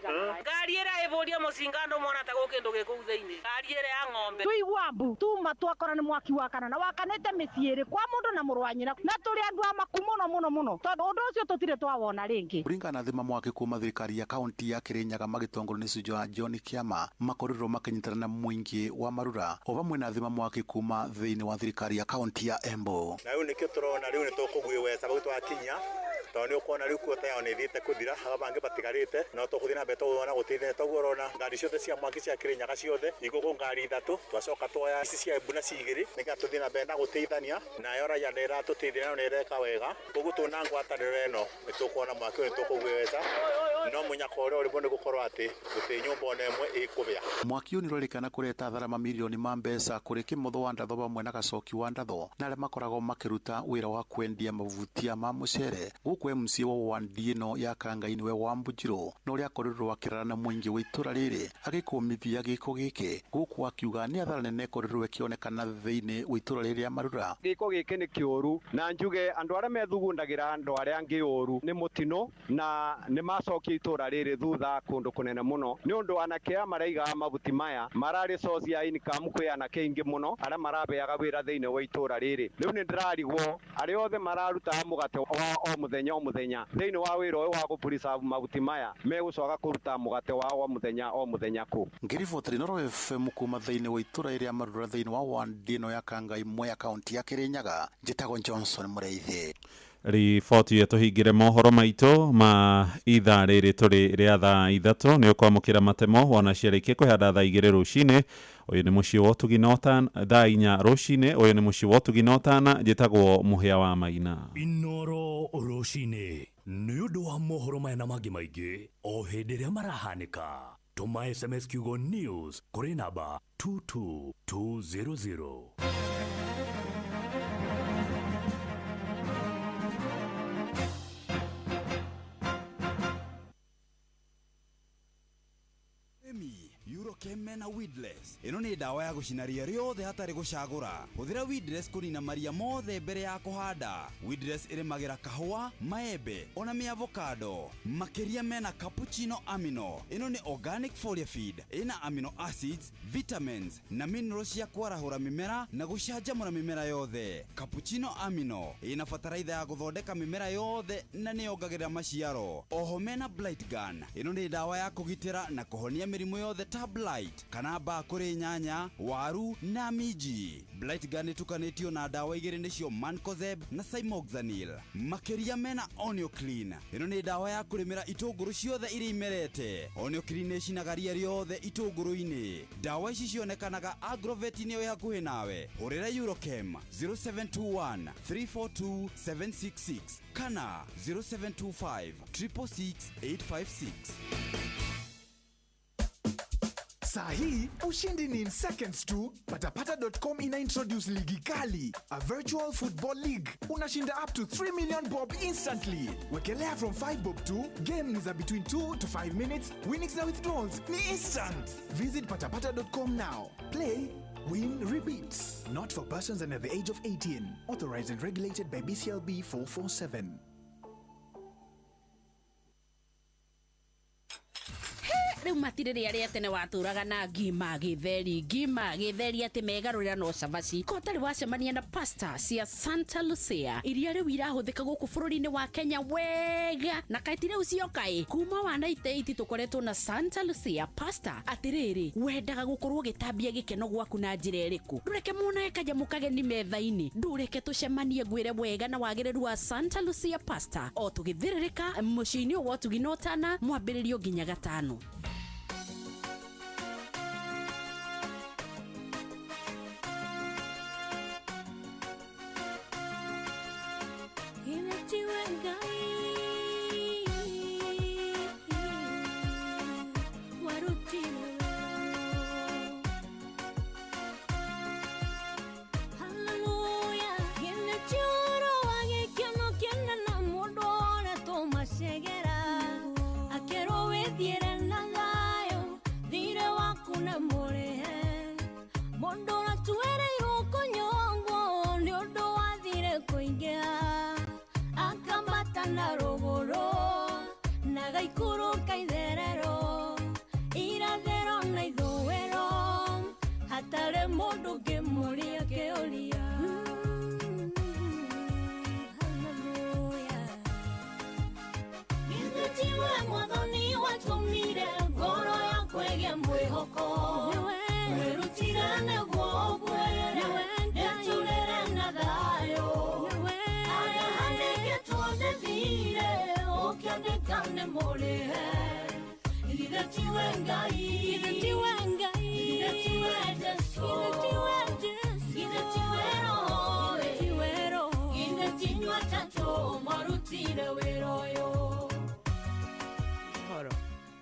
ngari ĩrĩa ĩbũria mũcinga andũ mona ta gũkĩndũ gĩkũu thĩinĩ ngari ĩrĩa ya ng'ombe tũigua mbu tuma twakora nĩ mwaki wakana na wakanĩte mĩciĩ ĩrĩ kwa mũndũ na mũrũ wa nyina na tũrĩ andũ amaku mũno mũno mũno tondũ ũndũ ũcio tũtirĩ twawona rĩngĩ. Kũringana na thima mwaki kuma thirikari ya kaunti ya Kĩrĩnyaga magĩtongorio nĩ Sujo John Kĩama makorirwo makĩnyitana na mũingĩ wa Marura o vamwe na thima mwaki kuma thĩinĩ wa thirikari ya kaunti ya Embu. Na rĩu nĩkĩo tũrona rĩu nĩ tũkũgwĩweza bau twakinya tondũ nĩ ũkuona rĩu kuota yao nĩ ĩthiĩte kũthira aba bangĩ batigarĩte no tũkũthiĩ na mbere tũkuona gũteithania toguo ũrona ngari ciothe cia mwaki cia Kĩrĩnyaga ciothe igũkũ ngari 3 twacoka twoya ici cia Embu na 2 nĩgetha tũthiĩ na mbere na gũteithania nayo raia nĩ ĩratũteithia nayo nĩ ĩreka wega koguo tũna ngwatanĩro ĩno nĩ tũkuona mwaki ũyũ nĩ tũkũgwĩweza. No mũnyaka ũrĩa ũrĩmo nĩ gũkorwo atĩ gũtirĩ nyũmba ona ĩmwe ĩkũbĩa. Mwaki ũyũ nĩũrerĩkana kũreta thara mamirioni ma mbeca kũrĩ Kĩmotho wa Ndatho vamwe na Gacoki wa Ndatho na arĩa makoragwo makĩruta wĩra wa kwendia mavutia ma mũcere gũkũ MC wa wandi ĩno ya Kangai nĩwe wa Mbujirũ na ũrĩa akorirwo akĩrara na mũingĩ wa itũra rĩrĩ agĩkũmithia gĩko gĩkĩ gũkũ akiuga nĩ athara nene ĩkorirwo ĩkĩonekana thĩinĩ wa itũra rĩrĩ rĩa Marura. Gĩko gĩkĩ nĩ kĩũru na njuge andũ arĩa methugundagĩra andũ arĩa angĩ ũru nĩ mũtino na nĩ macokia itũra rĩrĩ thutha kũndũ kũnene mũno nĩ ũndũ anake aya maraigaga mabuti maya mararĩ source ya income kwĩ anake aingĩ mũno arĩa marabeaga wĩra thĩinĩ wa itũra rĩrĩ. Rĩu nĩ ndĩrarigwo arĩa othe mararutaga mũgate wa o mũthenya o mũthenya thĩinĩ wa wĩra ũyũ wa gũ-preserve mabuti maya megũcoka kũruta mũgate wao o mũthenya o mũthenya kũ. Ngĩribotera Inooro FM kuma thĩinĩ wa itũra rĩrĩa Marura thĩinĩ wa wandi ĩno ya Kangai Mwea kaunti ya Kirinyaga, njĩtagwo Johnson Mũrĩithi. Riboti ĩyo tũhingĩre mohoro maitũ ma ithaa rĩrĩ tũrĩ rĩa thaa 3 nĩ ũkwamũkĩra matemo wona ciarĩkia kũhanda thaa 2 rũcinĩ. Ũyũ nĩ mũciĩ wa ũtugi na ũtana thaa 4 rũcinĩ. Ũyũ nĩ mũciĩ wa ũtugi na ũtana. Njĩtagwo Mũhĩa wa Maina. Inooro rũcinĩ nĩ ũndũ wa mohoro maya na mangĩ maingĩ o hĩndĩ ĩrĩa marahanĩka. Tũma SMS kiugo news kũrĩ namba 22200. Eurochem na Weedless ĩno nĩ ndawa ya gũcina ria rĩothe hatarĩ gũcagũra. Hũthĩra Weedless kũnina maria mothe mbere ya kũhanda. Weedless ĩrĩmagĩra kahũa, maembe ona mĩavocado. Makĩria mena cappuccino amino. Ĩno nĩ organic foliar feed ĩna amino acids, vitamins na minerals cia kwarahũra mĩmera na gũcanjamũra mĩmera yothe. Cappuccino amino ĩna bataraitha ya gũthondeka mĩmera yothe na nĩyongagĩrĩra maciaro. Oho mena blight gun. Ĩno nĩ ndawa ya kũgitĩra na kũhonia mĩrimũ yothe ta blight kana mbaa kũrĩ nyanya, waru na minji. Blight gun ĩtukanĩtio na ndawa igĩrĩ nĩcio Mancozeb na Cymoxanil. Makĩria mena Onioclean. Ĩno nĩ ndawa ya kũrĩmĩra itũngũrũ ciothe iria imerete. Onioclean ĩcinaga ria rĩothe itũngũrũ-inĩ. Ndawa ici cionekanaga agrovet-inĩ ĩyo ĩ hakuhĩ nawe. Hũrĩra Eurochem 0721 342 766 kana 0725 666 856. Saa hii ushindi ni in seconds tu. Patapata.com ina introduce ligi kali, a virtual football league. Unashinda up to 3 million bob instantly. Wekelea from 5 bob to game ni za between 2 to 5 minutes. Winnings na withdrawals ni instant. Visit patapata.com now. Play, win, repeat. Not for persons under the age of 18. Authorized and regulated by BCLB 447. Rĩu matirĩ rĩa rĩa tene watũraga na ngima gĩtheri ngima gĩtheri atĩ megarũrĩra no cabaci ko ũtarĩ wacemania na pasta cia Santa Lucia iria rĩu irahũthĩka gũkũ bũrũri-inĩ wa Kenya wega na kaĩ ti rĩu cioka ĩ kuma wa 98 tũkoretwo na Santa Lucia pasta. Atĩrĩrĩ, wendaga gũkorwo ũgĩtambia gĩkeno gwaku na njĩra ĩrĩkũ? Ndũreke monage kanyamũ kageni metha-inĩ, ndũreke tũcemanie ngwĩre wega na wagĩrĩru wa Santa Lucia pasta o tũgĩthĩrĩrĩka mũciĩ-inĩ wa ũtugi na ũtana mwambĩrĩrio nginya gatano.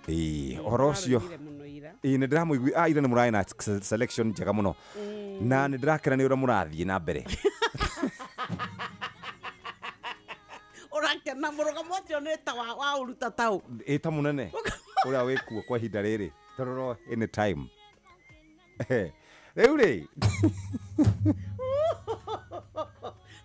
Ĩĩ, ũhoro ũcio Arorire mũno ira. Ĩĩ, nĩ ndĩramũigui ah, ira nĩ mũrarĩ na selection njega mũno na nĩ ndĩrakena nĩ ũrĩa mũrathiĩ na mbere. Ũrakena mũrũgamo ũcio nĩ ta wa ũruta taũ. Ĩ ta mũnene ũrĩa wĩkuo kwa ihinda rĩrĩ tororo any time rĩu rĩ.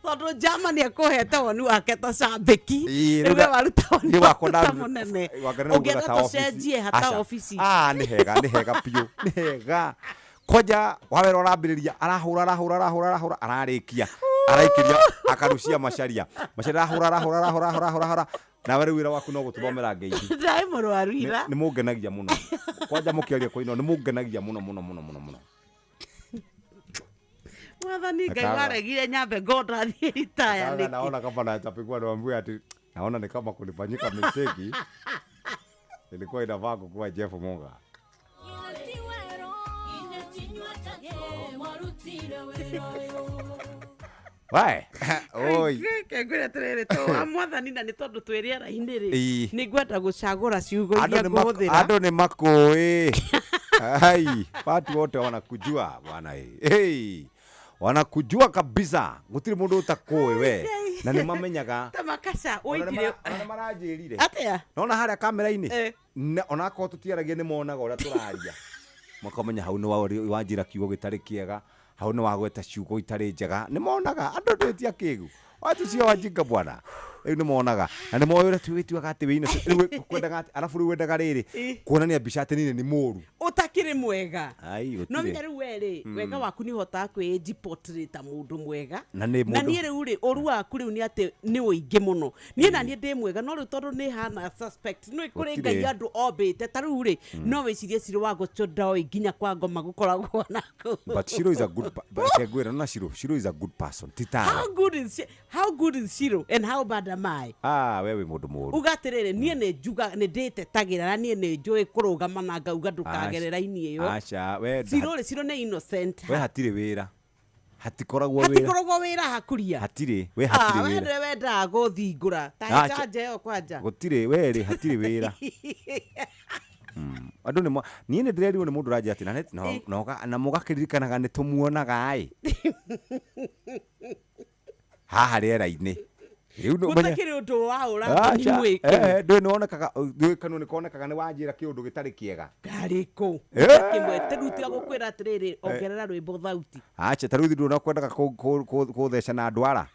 Tondũ Germany akũhete woni wake ta cambĩki. Ĩĩ, rĩu we waruta woni niĩ wakwa waku ta mũnene. Wakwa nĩ ũngĩenda ta obici. tũcenjie hata Aca. obici. Ah, nĩ hega, nĩ hega biũ, nĩ hega kwanja wawera ũrambĩrĩria arahũra arahũra arahũra arahũra ararĩkia araikĩria akarucia macaria macaria arahũra arahũra arahũra arahũra arahũra nawe rĩu wĩra waku no gũtũthomera ngeithi. Ndaĩ mũrwaru ira. Nĩ mũngenagia mũno kwanja mũkĩaria kũino nĩ mũngenagia mũno mũno mũno mũno mũno. Mwathani Ngai Nakaga. waregire nyambe ngonda thiĩ ritaya Sasa nĩkĩ? naona kama nachapigwa niwaambie ati naona ni kama kulifanyika mistake ilikuwa inafaa kukuwa Jeff Munga. Wae, oi. Ngwĩre atĩrĩrĩ to wa mwathani na nĩ tondũ twĩ rĩera-inĩ rĩ Ĩĩ. nĩ ngwenda gũcagũra ciugo Andũ iria nĩ mak- ngũhũthĩra. andũ nĩ makũĩ. Ai, watu wote wanakujua bwana. Hey, wanakujua kabisa. Gũtirĩ mũndũ ũtakũĩ we. Na nĩ mamenyaga. Ta makaca Ona nĩ ũitire. ona nĩ maranjĩrire. Atĩa? Nona harĩa kamera-inĩ. Eh. Onakorwo tũtiaragia nĩ monaga ũrĩa tũraria. Makamenya hau nĩ wanjĩra kiugo gĩtarĩ kĩega, hau nĩ wagweta ciugo itarĩ njega. Nĩ monaga andũ twĩtia kĩgu. Watu sio wajinga bwana. Rĩu nĩ monaga. Na nĩ moĩ ũrĩa twĩtuaga atĩ wĩ innocent. Rĩu kwendaga atĩ arabu rĩu wendaga rĩrĩ kuonania mbica atĩ niĩ nĩ mũru. Ũtakĩrĩ mwega. Ai, No gũtirĩ. menya rĩu we rĩ wega waku nĩ ũhotaga kwĩjiportray ta mũndũ mwega. Na nĩ na mũndũ niĩ rĩu rĩ ũru waku rĩu nĩ atĩ nĩ ũingĩ mũno. Niĩ na niĩ ndĩ mwega no rĩu tondũ nĩ hana suspect nĩ kũrĩ Gũtirĩ. Ngai andũ ombĩte ta rĩu rĩ no wĩcirie Ciro wa gũcio ndoĩ nginya kwa ngoma gũkoragwo nako. But Shiro is a good but ngwĩra na Shiro, Shiro is a good person. Ti tawe. How good is she, how good is Shiro and how bad am I? Ah, we wĩ mũndũ mũru. Uga atĩrĩrĩ niĩ nĩ njuga nĩ ndĩtetagĩra na niĩ nĩ njũĩ kũrũgama na ngauga ndũkagerera ini ĩyo. Aca, we Ciro rĩ Ciro nĩ innocent. we hatirĩ wĩra. Hatikoragwo wĩra. Hatikoragwo wĩra hakuria. Hatirĩ, we hatirĩ we wĩra. nĩwe wendaga gũthingũra ta Aca. canja ĩyo kwanja. Gũtirĩ, we rĩ hatirĩ wĩra. Andũ nĩ niĩ nĩ ndĩrerirwo nĩ mũndũ ũranjĩra atĩ na mũgakĩririkanaga nĩ tũmuonaga ĩ. Haha rĩera-inĩ. Rĩu nĩ ũmenye- Gũtakĩrĩ ũndũ wa ũra Aca, mwĩke. ndũĩ nĩ wonekaga ndũĩ kanua nĩ konekaga nĩ wanjĩra kĩũndũ gĩtarĩ kĩega. Ngarĩkũ. Eh. Kĩmwe rĩu tiga gũkwĩra atĩrĩrĩ ongerera rwĩmbo thauti. Acha ta rĩu ithuĩ ndũrona kwendaga kũtheca na ndwara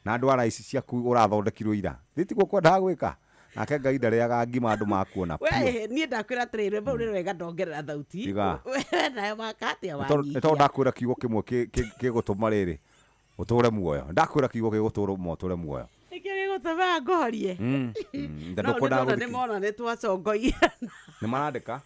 na ndwara ici ciaku ũrathondekirwo ira thĩ tiguo kwendaga gwĩka nake Ngai ndarĩaga ngima andũ makuona We biũ. niĩ ndakwĩra atĩrĩrĩ rwĩmbo rũu nĩ rwega ndongerera thauti. Tiga. We nawe waka atĩa Nĩ tondũ wanyihia. ndakwĩra kiugo kĩmwe gĩgũtũma rĩrĩ ũtũre muoyo ndakwĩra kiugo gĩgũtũma ũtũre muoyo. Nĩkĩo gĩgũtũmaga ngũhorie. Nda No ndũkwendaga nĩ ndona nĩ gũthikĩ- mona nĩ twacongoia. nĩ marandĩka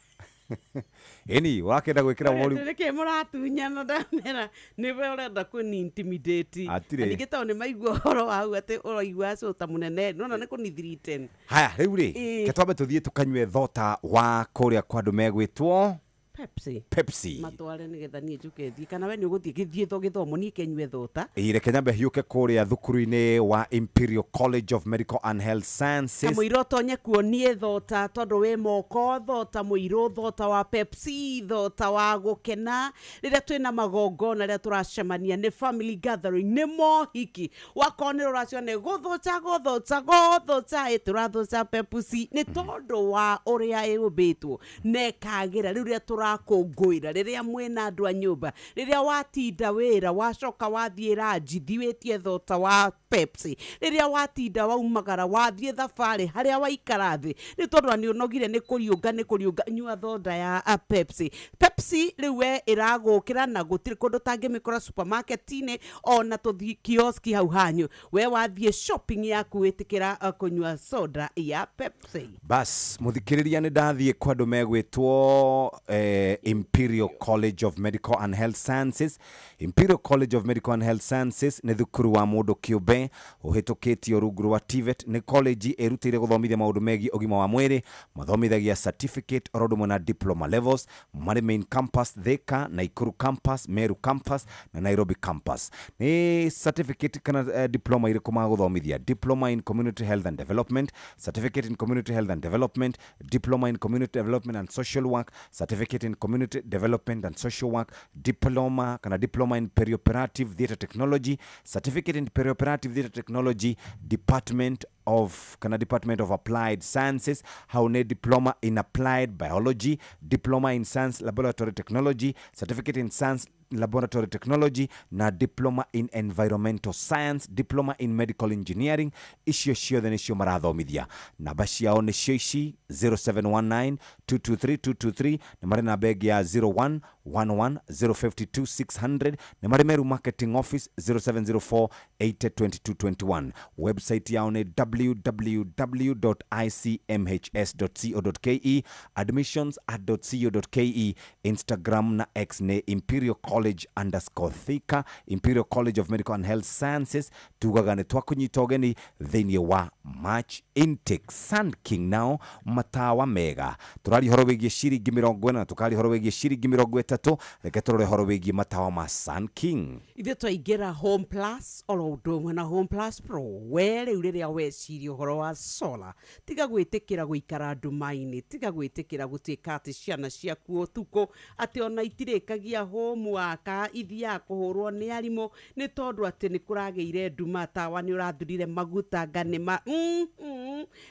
ĩni ũrakĩenda gwĩkĩra mũri Nĩkĩ mũratunyana ndamera nĩwe ũrenda kũni intimidate. Hatirĩ. Na ningĩ tondũ nĩ maigua ũhoro wau atĩ ũraigua cũ ta mũnene nona nĩ kũni threaten. Haya rĩu rĩ Ĩĩ. ke twambe tũthiĩ tũkanyue thota wa kũrĩa kwa andũ megwĩtwo Pepsi. Pepsi. Matware nĩgetha niĩ njũke thiĩ kana we nĩ ũgũthiĩ gĩthiĩ gĩthomo niĩ kenyue thota. Ĩĩ, reke nyambe hiũke kũrĩa thukuru-inĩ wa Imperial College of Medical and Health Sciences. Kamũira ũtonye kuo niĩ thota tondũ wĩ moko thota mũirũ thota wa Pepsi thota wa gũkena rĩrĩa twĩna magongona rĩrĩa tũracemania nĩ family gathering nĩ mohiki wakorwo nĩ rũracio nĩ gũthũca gũthũca gũthũca ĩ tũrathũca Pepsi nĩ tondũ wa ũrĩa ĩũmbĩtwo na ĩkagĩra rĩu rĩrĩa tũrakũngũĩra rĩrĩa mwĩna andũ a nyũmba rĩrĩa watinda wĩra wacoka wathiĩ ranji thiĩ wĩtie thota wa Pepsi rĩrĩa watinda waumagara wathiĩ thabarĩ harĩa waikara thĩ nĩ tondũ nĩ ũnogire nĩ kũriũnga nĩ kũriũnga nyua thonda ya Pepsi. Pepsi rĩu we ĩragũkĩra na gũtirĩ kũndũ ũtangĩmĩkora supermarket-inĩ ona tũthiĩ kioski hau hanyu we wathiĩ shopping yaku wĩtĩkĩra kũnyua soda ya Pepsi. Bas mũthikĩrĩria nĩ ndathiĩ kwa andũ megwĩtwo Imperial College of Medical and Health Sciences. Imperial College of Medical and Health Sciences nĩ thukuru wa mũndũ kĩũmbe we ũhĩtũkĩtio rungu rwa TVET. Nĩ college ĩrutĩire gũthomithia maũndũ megiĩ ũgima wa mwĩrĩ. Mathomithagia certificate oro ũndũ ũmwe na diploma levels. Marĩ main campus Thika, Nakuru campus, Meru campus na Nairobi campus. Nĩ certificate kana diploma irĩkũ magũthomithia? Diploma in community health and development, certificate in community health and development, diploma in community development and social work, certificate in community development and social work, diploma kana diploma in perioperative theatre technology, certificate in perioperative theatre technology, department of kana department of applied sciences. Hau nĩ diploma in applied biology, diploma in science laboratory technology, certificate in science laboratory technology na diploma in environmental science, diploma in medical engineering. Icio ciothe nĩcio marathomithia. Namba ciao nĩcio ici: 0719 223 223. Nĩ marĩ namba ĩngĩ ya 01 11 052 600. Nĩ marĩ Meru marketing office, 0704 8022 21. Website yao nĩ www.icmhs.co.ke, admissions@co.ke. Instagram na X nĩ imperialcollege_Thika, Imperial College of Medical and Health Sciences. Tugaga nĩ twakũnyita ũgeni thĩinĩ wa March intake. Sun King nao matawa mega. Tũraria ũhoro wĩgiĩ ciringi 40 na tũkaria ũhoro wĩgiĩ ciringi 30. Reke tũrore ũhoro wĩgiĩ matawa ma Sun King. Ithuĩ twaingĩra Home Plus oro ũndũ ũmwe na Home Plus Pro. We rĩu rĩrĩa weciria ũhoro wa solar, tiga gwĩtĩkĩra gũikara nduma-inĩ, tiga gwĩtĩkĩra gũtuĩka atĩ ciana ciaku ũtukũ atĩ ona itirĩkagia homework, ithiaga kũhũrwo nĩ arimũ nĩ tondũ atĩ nĩ kũragĩire nduma, tawa nĩ ũrathurire maguta nganĩma.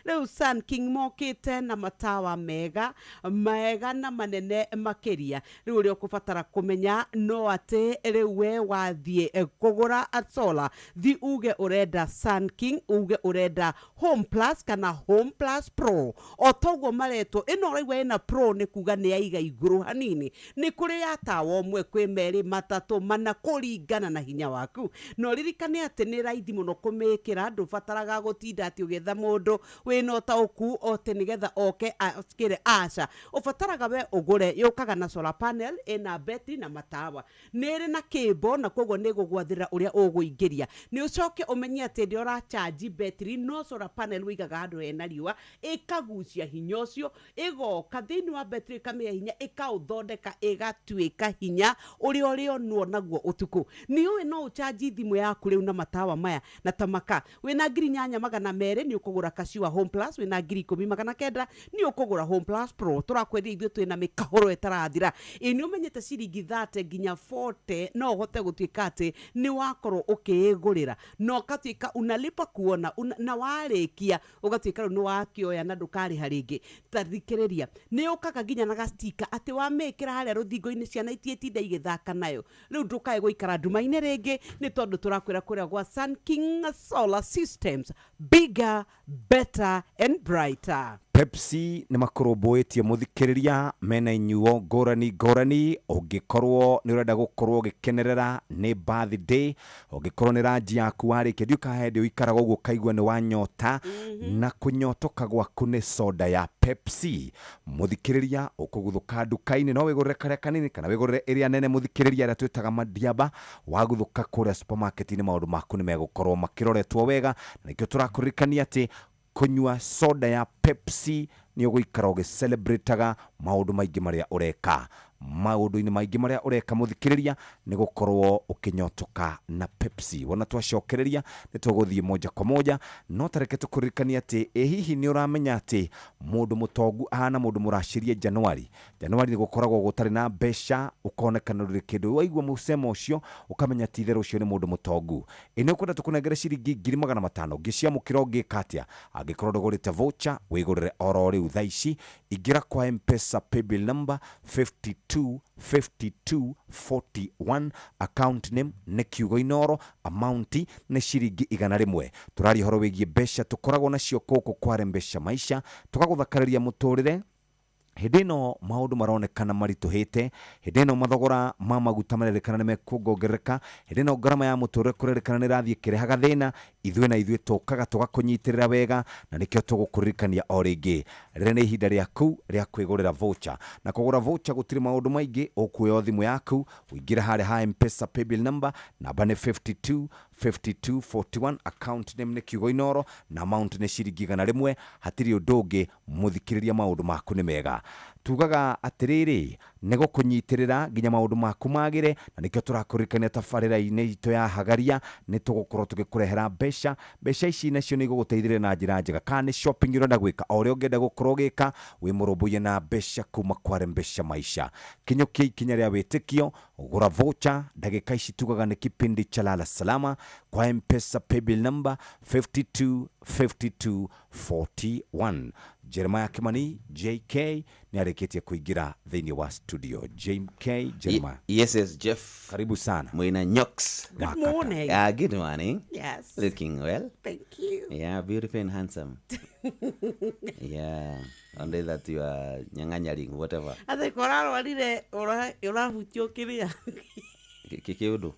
Rĩu Sun King mokĩte na matawa mega mega na manene makĩria. Rĩu ũrĩa ũkũbatara kũmenya no atĩ rĩu we wathiĩ kũgũra solar, thi uge ũrenda Sun King, uge ũrenda Home Plus kana Home Plus Pro, o toguo maretwo. Ĩno ũraigua ĩna pro nĩ kuga nĩ yaiga igũrũ hanini. Nĩ kũrĩ ya tawa ũmwe, kwĩ merĩ, matatũ, mana, kũringana na hinya waku. Na ũririkane atĩ nĩ raithi mũno kũmĩkĩra. Ndũbataraga gũtinda atĩ ũgĩetha mũndũ wĩna ũtaũku ote nĩgetha oke akĩre. Aca, ũbataraga we ũgũre. Yũkaga na solar panel ĩna betri na matawa, nĩ ĩrĩ na cable, na koguo nĩ ĩgũgwathĩra ũrĩa ũgũingĩria. Nĩ ũcoke ũmenye atĩ ndĩ ũrachanji betri, no solar panel wĩigaga handũ hena riũa, ĩkagucia hinya ũcio, ĩgoka thĩinĩ wa betri, ĩkamĩhe hinya, ĩkaũthondeka, ĩgatuĩka hinya ũrĩa ũrĩonwo naguo ũtukũ. Nĩ ũĩ no ũchanji thimũ yaku rĩu na matawa maya na tamaka. Wĩna 8200 nĩ ũkũgũra Kashiwa Home Plus, wĩna 10,900 nĩ ũkũgũra Home Plus Pro. Tũrakwendia ithuĩ twĩna mĩkahũro ĩtarathira. Ĩ nĩ ũmenyete ciringi 30 nginya 40 no ũhote gũtuĩka atĩ nĩ wakorwo ũkĩĩgũrĩra, na ũgatuĩka unalipa kuona una, na warĩkia ũgatuĩka rĩu nĩ wakĩoya na ndũkarĩha rĩngĩ. Ta thikĩrĩria, nĩ ũkaga nginya na gastika atĩ wamĩkĩra harĩa rũthingo-inĩ, ciana itiĩtinda igĩthaka nayo. Rĩu ndũkae gũikara nduma-inĩ rĩngĩ, nĩ tondũ tũrakwĩra kũrĩa gwa Sun King Solar Systems, bigger, better and brighter. Pepsi nĩ makũrũmbũĩtie mũthikĩrĩria, mena inyuo ngũrani ngũrani. Ũngĩkorwo nĩ ũrenda gũkorwo ũgĩkenerera nĩ birthday, ũngĩkorwo nĩ ranji yaku warĩkia, ndiũkaga hĩndĩ ũikaraga ũguo ũkaigua nĩ wanyota, na kũnyotoka gwaku nĩ soda ya Pepsi. Mũthikĩrĩria, ũkũguthũka nduka-inĩ, no wĩgũrĩre karĩa kanini kana wĩgũrĩre ĩrĩa nene, mũthikĩrĩria, ĩrĩa twĩtaga madiaba. Waguthũka kũrĩa supermarket-inĩ, maũndũ maku nĩ megũkorwo makĩroretwo wega, na nĩkĩo tũrakũririkania atĩ kũnyua soda ya Pepsi nĩ ũgũikara ũgĩcelebrataga maũndũ maingĩ marĩa ũreka. Maũndũ-inĩ maingĩ marĩa ũreka, mũthikĩrĩria, nĩ gũkorwo ũkĩnyotoka na Pepsi. Wona twacokereria nĩ tũgũthiĩ moja kwa moja, no tareke tũkũririkania atĩ ĩ hihi nĩ ũramenya atĩ mũndũ mũtongu ahana mũndũ mũracirie Januari? Januari nĩ gũkoragwo gũtarĩ na mbeca, ũkonekana ndũrĩ kĩndũ. Waigua mũcemo ũcio ũkamenya ti itherũ ũcio nĩ mũndũ mũtongu. Ĩ nĩ ũkwenda tũkũnengere ciringi 500,000? Ũngĩciamũkĩra ũngĩka atĩa? Angĩkorwo ndũgũrĩte voucher, wĩgũrĩre oro rĩu thaa ici. Ingĩra kwa M-Pesa paybill number 52 52 41, account name nĩ kiugo Inoro, amount nĩ ciringi 100. Tũraria ũhoro wĩgiĩ mbeca tũkoragwo nacio kũkũ kware mbeca maisha, tũkagũthakarĩria mũtũrĩre hĩndĩ ĩno maũndũ maronekana maritũhĩte, hĩndĩ ĩno mathogora ma maguta marerĩkana nĩ mekuongerereka, hĩndĩ ĩno ngarama ya mũtũrĩre kũrerĩkana nĩ ĩrathiĩ ĩkĩrehaga thĩna. Ithuĩ na ithuĩ tũkaga tũgakũnyitĩrĩra wega, na nĩkĩo tũgũkũririkania o rĩngĩ, rĩrĩ nĩ ihinda rĩaku rĩa kwĩgũrĩra voucher. Na kũgũra voucher gũtirĩ maũndũ maingĩ, ũkuoya o thimũ yaku, ũingĩre harĩa ha M-Pesa paybill number, namba nĩ 52 52 41. Account name nĩ kiugo Inoro na amount nĩ ciringi 100. Hatirĩ ũndũ ũngĩ, mũthikĩrĩria, maũndũ maku nĩ mega. Tugaga atĩrĩrĩ, nĩ gũkũnyitĩrĩra nginya maũndũ maku magĩre, na nĩkĩo tũrakũririkania tabarĩra-inĩ itũ ya Hagaria nĩ tũgũkorwo tũgĩkũrehera mbeca. Mbeca ici nacio nĩ igũgũteithĩrĩria na njĩra njega. Kana nĩ shopping ũrenda gwĩka, o ũrĩa ũngĩenda gũkorwo ũgĩka, wĩ mũrũmbũiye na mbeca kuma kwa Rembesha Maisha. Kinyũkia ikinya rĩa wĩtĩkio, gũra voucher ndagĩka ici. Tugaga nĩ kipindi cha Lala Salama kwa Mpesa paybill number 52 52 41. Jeremiah Kimani JK nĩ arĩkĩtie kũingĩra thĩinĩ wa studio. JK Jeremiah. Yes, Jeff. Karibu sana. Mwina Nyox. Good morning. Good morning. Yes. Looking well. Thank you. Yeah, beautiful and handsome. Yeah. Only that you are nyanganyaring, whatever. Atĩ korarwarire ũrahutio kĩrĩa. Kikiudu.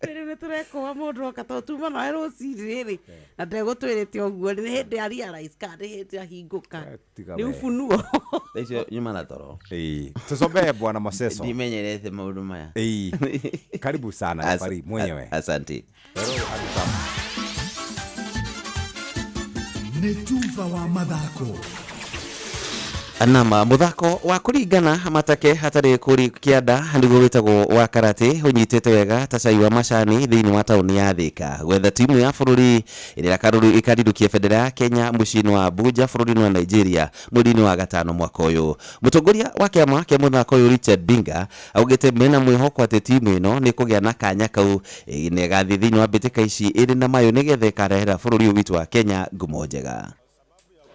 Rĩrĩ nĩ tũrekoa mũndũ oka tondũ tuma nawe rũcinĩ rĩ na ndegũtwĩrĩte ũguo, nĩ hĩndĩ a realize kana nĩ hĩndĩ ahingũka. Tiga nĩ we. Ufunuo. Icio nyuma na toro. Ĩĩ, tusomee bwana Maseso. Ndimenyerete maũndũ maya. Ĩĩ. Karibu sana referee mwenyewe. Asante. Nĩ tuba wa mathako. Nama muthako wa kũringana matake hatarĩ kũri kĩanda nĩguo wĩtagwo wa karate ũnyitĩte wega ta cai wa macani thĩinĩ wa taũni ya Thika, gwetha timu ya bũrũri ĩrĩa ĩkarirũkia bendera ya Kenya mũciĩ-inĩ wa Abuja bũrũri-inĩ wa Nigeria mweri-inĩ wa gatano mwaka ũyũ. Mũtongoria wa kĩama kĩa mũthako ũyũ Richard Binga augĩte mena mwĩhoko atĩ timu ĩno nĩ kũgĩa na kanya kau na ĩgathiĩ thĩinĩ wa mbĩtĩka ici ĩrĩ na mayũ nĩgetha ĩkarehera bũrũri ũyũ witũ wa Kenya ngumo njega.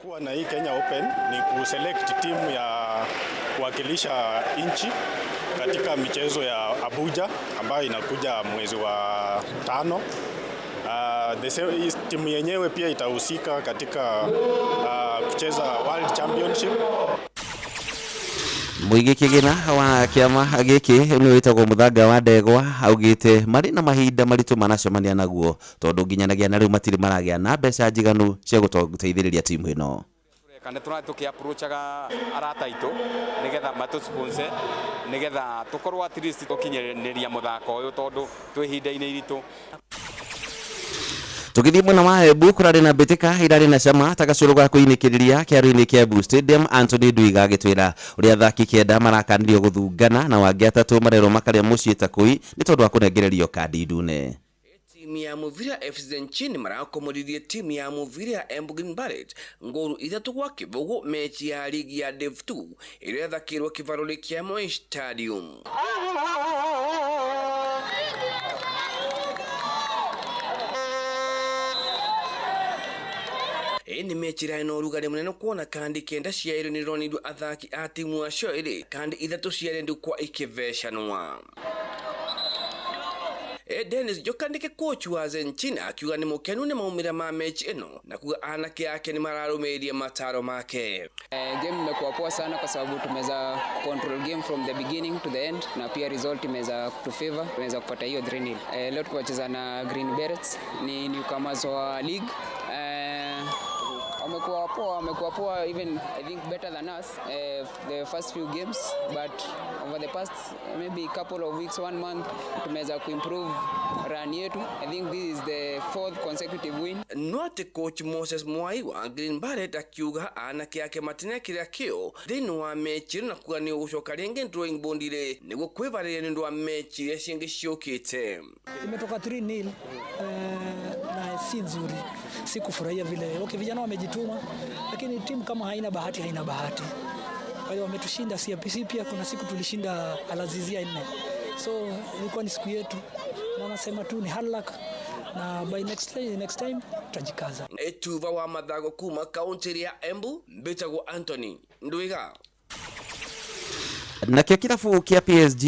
Kuwa na hii Kenya Open ni kuselect timu ya kuwakilisha nchi katika michezo ya Abuja ambayo inakuja mwezi wa 5. The same, timu yenyewe pia itahusika katika kucheza World Championship. Mũigi kĩgĩna wa kĩama gĩkĩ nĩ wĩtagwo Mũthanga wa Ndegwa augĩte marĩ na mahinda maritũ maracemania naguo tondũ nginyanagia na rĩu matirĩ maragĩa na mbeca njiganu cia gũteithĩrĩria timu ĩno. Kana tũrathiĩ tũkĩ-approachaga arata aitũ nĩgetha matũ-sponsor nĩgetha tũkorwo at least tũkinyanĩria mũthako ũyũ tondũ twĩ ihinda-inĩ iritũ. Tũgĩthiĩ mwena wa Embu kũrarĩ na mbĩtĩka irarĩ na cama ta gacũrũ ga kũinĩkĩrĩria kĩharo-inĩ kĩa Embu Stadium. Anthony Ndwiga agĩtwĩra ũrĩa athaki 9 marakanirio gũthungana na wangĩ 3 marerwo makarĩa mũciĩ ta kũi nĩ tondũ wa kũnengererio kandi ndune. Timu ya Muvira FC nchini marakomoririe timu ya Muvira ya Embu Green Beret ngolu 3-0 mechi ya ligi ya Div 2 ĩrĩa ĩthakĩirwo kĩvaro kĩa Moi Stadium. Ĩĩ nĩ mechi ĩrarĩ na ũrugarĩ mũnene kuona kandi 9 cia ĩrĩ nĩironirwo athaki a timu acio ĩrĩ kandi 3 cia ĩrĩ kwa ikĩvecanwa. Dennis Jokandike coach wa Zenchina akiuga nĩ mũkenu nĩ maumĩrĩra ma mechi ĩno na kuga anake ake nĩ mararũmĩrĩria mataro make. Game imekuwa poa sana kwa sababu tumeweza control game from the beginning to the end na pia result imeweza kutu favor, tumeweza kupata hiyo 3-0. Leo tukacheza na Green Berets, ni newcomers wa league. Wamekuwa poa, even I think better than us the first few games, but over the past maybe couple of weeks, 1 month tumeweza kuimprove run yetu. I think this is the 4th consecutive win. Note coach Moses Mwai wa Green Beret akiuga anake ake matinekĩra kĩo thĩinĩ wa mechi na kuga nĩ ũgũcoka rĩngĩ drawing board rĩ nĩguo kwĩvarĩria nĩ ũndũ wa mechi iria cingĩ ciũkĩte. Imetoka 3-0 na si nzuri, si kufurahia vile. Okay, vijana wamejituma, lakini timu kama haina bahati haina bahati. Kwa hiyo wametushinda, si pia kuna siku tulishinda Alazizia 4. So ilikuwa ni siku yetu. Na nasema tu ni hard luck na by next time tutajikaza. Etuva wa mathago kuma kaunti ya Embu mbetagwo Anthony Ndwiga. Nakĩo kĩrabu kĩa PSG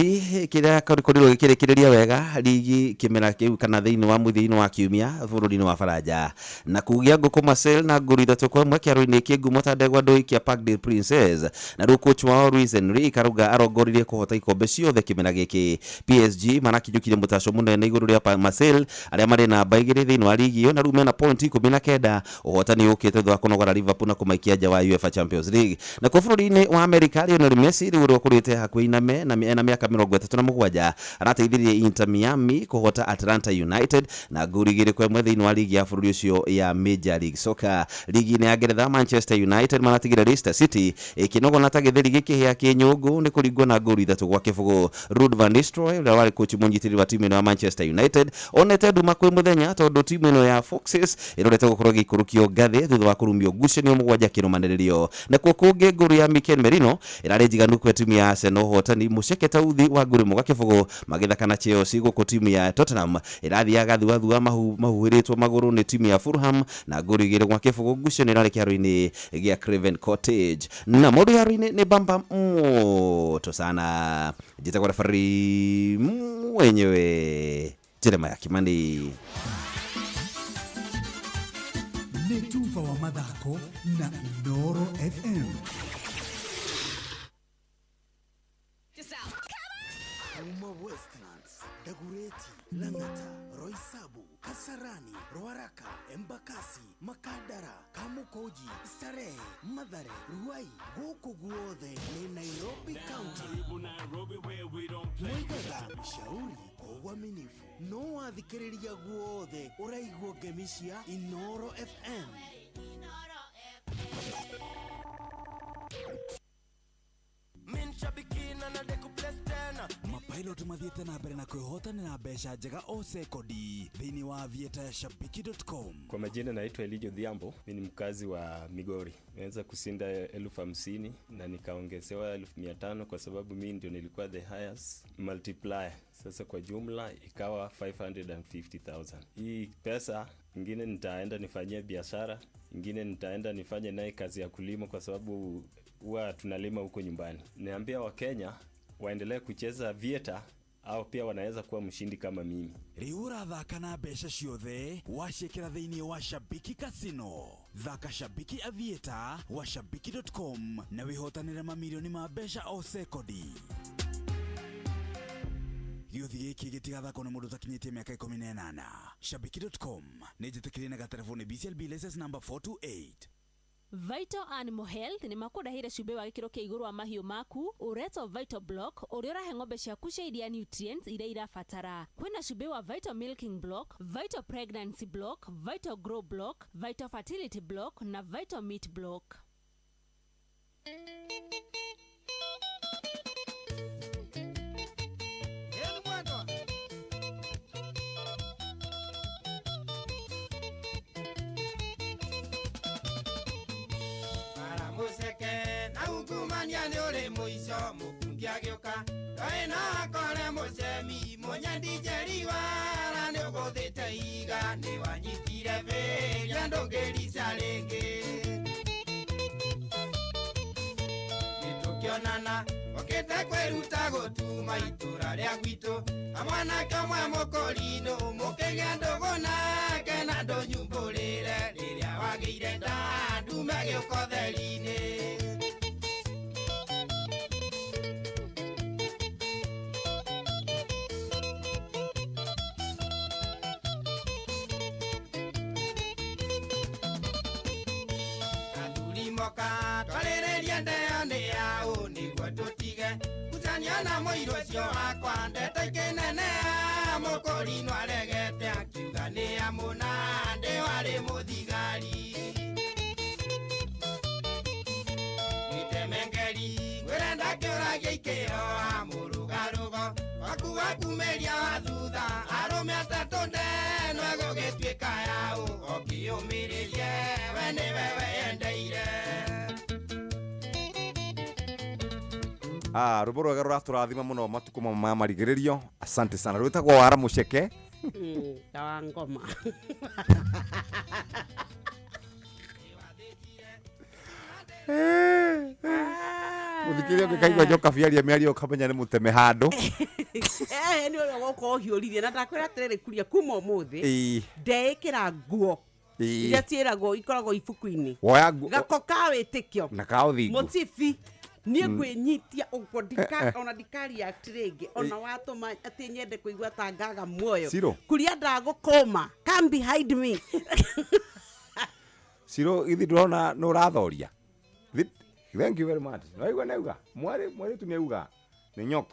kĩrĩa korirwo gĩkĩrĩkĩrĩria wega ligi kĩmera kĩu kana thĩinĩ wa mũthia-inĩ wa kiumia bũrũri-inĩ wa Faranja na kugia ngũkũ Marseille na ngolu 3-1 kĩharo-inĩ kĩ ngumo ta ndegwa ndũi kĩa Parc des Princes. Na rĩu coach wao Luis Enrique arauga arongoririe kũhota ikombe ciothe kĩmera gĩkĩ. PSG marakinyũkirie mũtaco mũnene igũrũ rĩa Marseille arĩa marĩ namba 2 thĩinĩ wa ligi ĩyo na rĩu mena point 19. Ũhotani ũkĩte thutha wa kũnogora Liverpool na kũmaikia nja wa UEFA Champions League. Na kwa bũrũri-inĩ wa America Lionel Messi rĩu ũrĩa ũkũrĩte ũkĩte hakuhĩ iname na ena mĩaka 37 arateithirie Inter Miami kũhota Atlanta United na ngũri 2-1 thĩinĩ wa ligi ya bũrũri ũcio ya Major League Soccer. Ligi-inĩ ya Ngeretha, Manchester United maratigire Leicester City ĩkĩnogona ta gĩtheri gĩkĩhĩa kĩnyũngũ nĩ kũringwo na ngũri 3-0. Ruud van Nistelrooy ũrĩa warĩ kochi mũnyitĩrĩri wa timu ĩno ya Manchester United onete nduma kwĩ mũthenya tondũ timu ĩno ya Foxes ĩrorete gũkorwo ĩgĩikũrũkio ngathĩ thutha wa kũrumio ngucanio 7 kĩrũmanĩrĩrio. Nakuo kũngĩ ngũru ya Mikel Merino ĩrarĩ njiganu kwĩ timu ya Arsenal ũhotani mũceke tauthi wa ngũru 1-0 magĩthaka na Chelsea, gũkũ timu ya Tottenham ĩrathiaga thuathua mahuhĩrĩtwo magũrũ nĩ timu ya Fulham na ngũru 2-0 ngucanio ĩrarĩ kĩharo-inĩ gĩa Craven Cottage. Na maũndũ haro-inĩ nĩ bamba moto sana. Njĩtagwo referee mwenyewe Jeremiah Kimani. Nĩ tuba wa mathako na Inooro FM. Kuma Westlands, Dagoretti, Lang'ata, Roysambu, Kasarani, Ruaraka, Embakasi, Makadara, Kamukunji, Starehe, Mathare, Ruai, gũkũ guothe nĩ Nairobi County. Mwĩgetha shauri kwa uaminifu no wathikĩrĩria guothe ũraigua ngemi cia Inooro FM. Mapilot mathiĩte na mbere na kwĩhotanĩra mbeca njega o sekondi thĩinĩ wa Aviator ya shabiki.com. Kwa majina naitwa Elijo Dhiambo, mimi ni mkazi wa Migori. Nimeweza kushinda 50,000 na nikaongezewa 500,000 kwa sababu mimi ndio nilikuwa the highest multiplier. Sasa kwa jumla ikawa 550,000. Hii pesa ingine nitaenda nifanyie biashara, ingine nitaenda nifanye naye kazi ya kulima kwa sababu huwa tunalima huko nyumbani. Niambia Wakenya waendelee kucheza Aviator au pia wanaweza kuwa mshindi kama mimi. Rĩu ũrathaka na mbeca ciothe waciĩkĩra thĩinĩ wa Shabiki Casino. Thaka Shabiki Aviator wa shabiki.com na wĩhotanĩre mamirioni ma mbeca o sekondi. Gĩũthi gĩkĩ gĩtigathakwo nĩ mũndũ ũtakinyĩtie mĩaka 18. Shabiki.com nĩ njĩtĩkĩrie na gatereboni BCLB license number 428. Vital Animal Health nĩ makũrehire cumbĩ wa gĩkĩro kĩa igũrũ wa mahiũ maku ũretwo Vital Block ũrĩa ũrahe ng'ombe ciaku cia iria nutrients iria irabatara. Kwĩna cumbĩ wa Vital Milking Block, Vital Pregnancy Block, Vital Grow Block, Vital Fertility Block na Vital Meat Block. Museke na ungumania nĩ ũrĩ mũico mũkungi agĩũka kaĩ no akore mũcemi mũnyendi njeri wara nĩ ũgũthĩte iga nĩ wanyitire bĩria ndũngĩrica rĩngĩ nĩtũkĩonana okĩte kwĩruta gũtuma itũra rĩa gwitũ amwanake ũmwe mũkũrinũ mũkĩgĩa ndũgũ nake na ndũnyumbũrĩre rĩrĩa wagĩire nda ndume gĩũka ũtheri-inĩ. Athuri moka twarĩrĩrie ndeo nĩ yaũ nĩguo tũtige ngucanio na mũirũ ũcio wakwa ndeto ikĩnene mũkũrinũ aregete akiuga nĩ amũna ndĩ warĩ mũthigari. Mengeri ngwĩrenda kĩũragia ikĩhoa mũrũgarũgo waku wakumĩria wa thutha arũme atatũ ndeno ĩgũgĩtuĩka yaũ okĩũmĩrĩrie we nĩwe weyendeire. Rwĩmbo rwega rũratũrathima mũno matukũ ma marigĩrĩrio. Asante sana. Rwĩtagwo wara mũceke ta wa ngoma. Mũthikĩrĩria ũngĩkaigua njoka biaria mĩario ũkamenya nĩ mũteme handũ. Nĩ ũrĩa gũkorwo ũhiũririe na ndakwĩra atĩrĩrĩ kuria kuma ũmũthĩ ndeĩkĩra nguo iria ciĩragwo ikoragwo ibuku-inĩ woya nguo gako ka wĩtĩkio na ka ũthingu mũcibi niĩ ngwĩnyitia ũguo ona ndikareact rĩngĩ ona watũma atĩ nyende kũigua ta ngaga muoyo kuria ndagũkũma come behind me. Ciro ithi ndũrona nĩ ũrathoria. Thank you very much. Naigua neuga mwari tu neuga Nĩ nyox.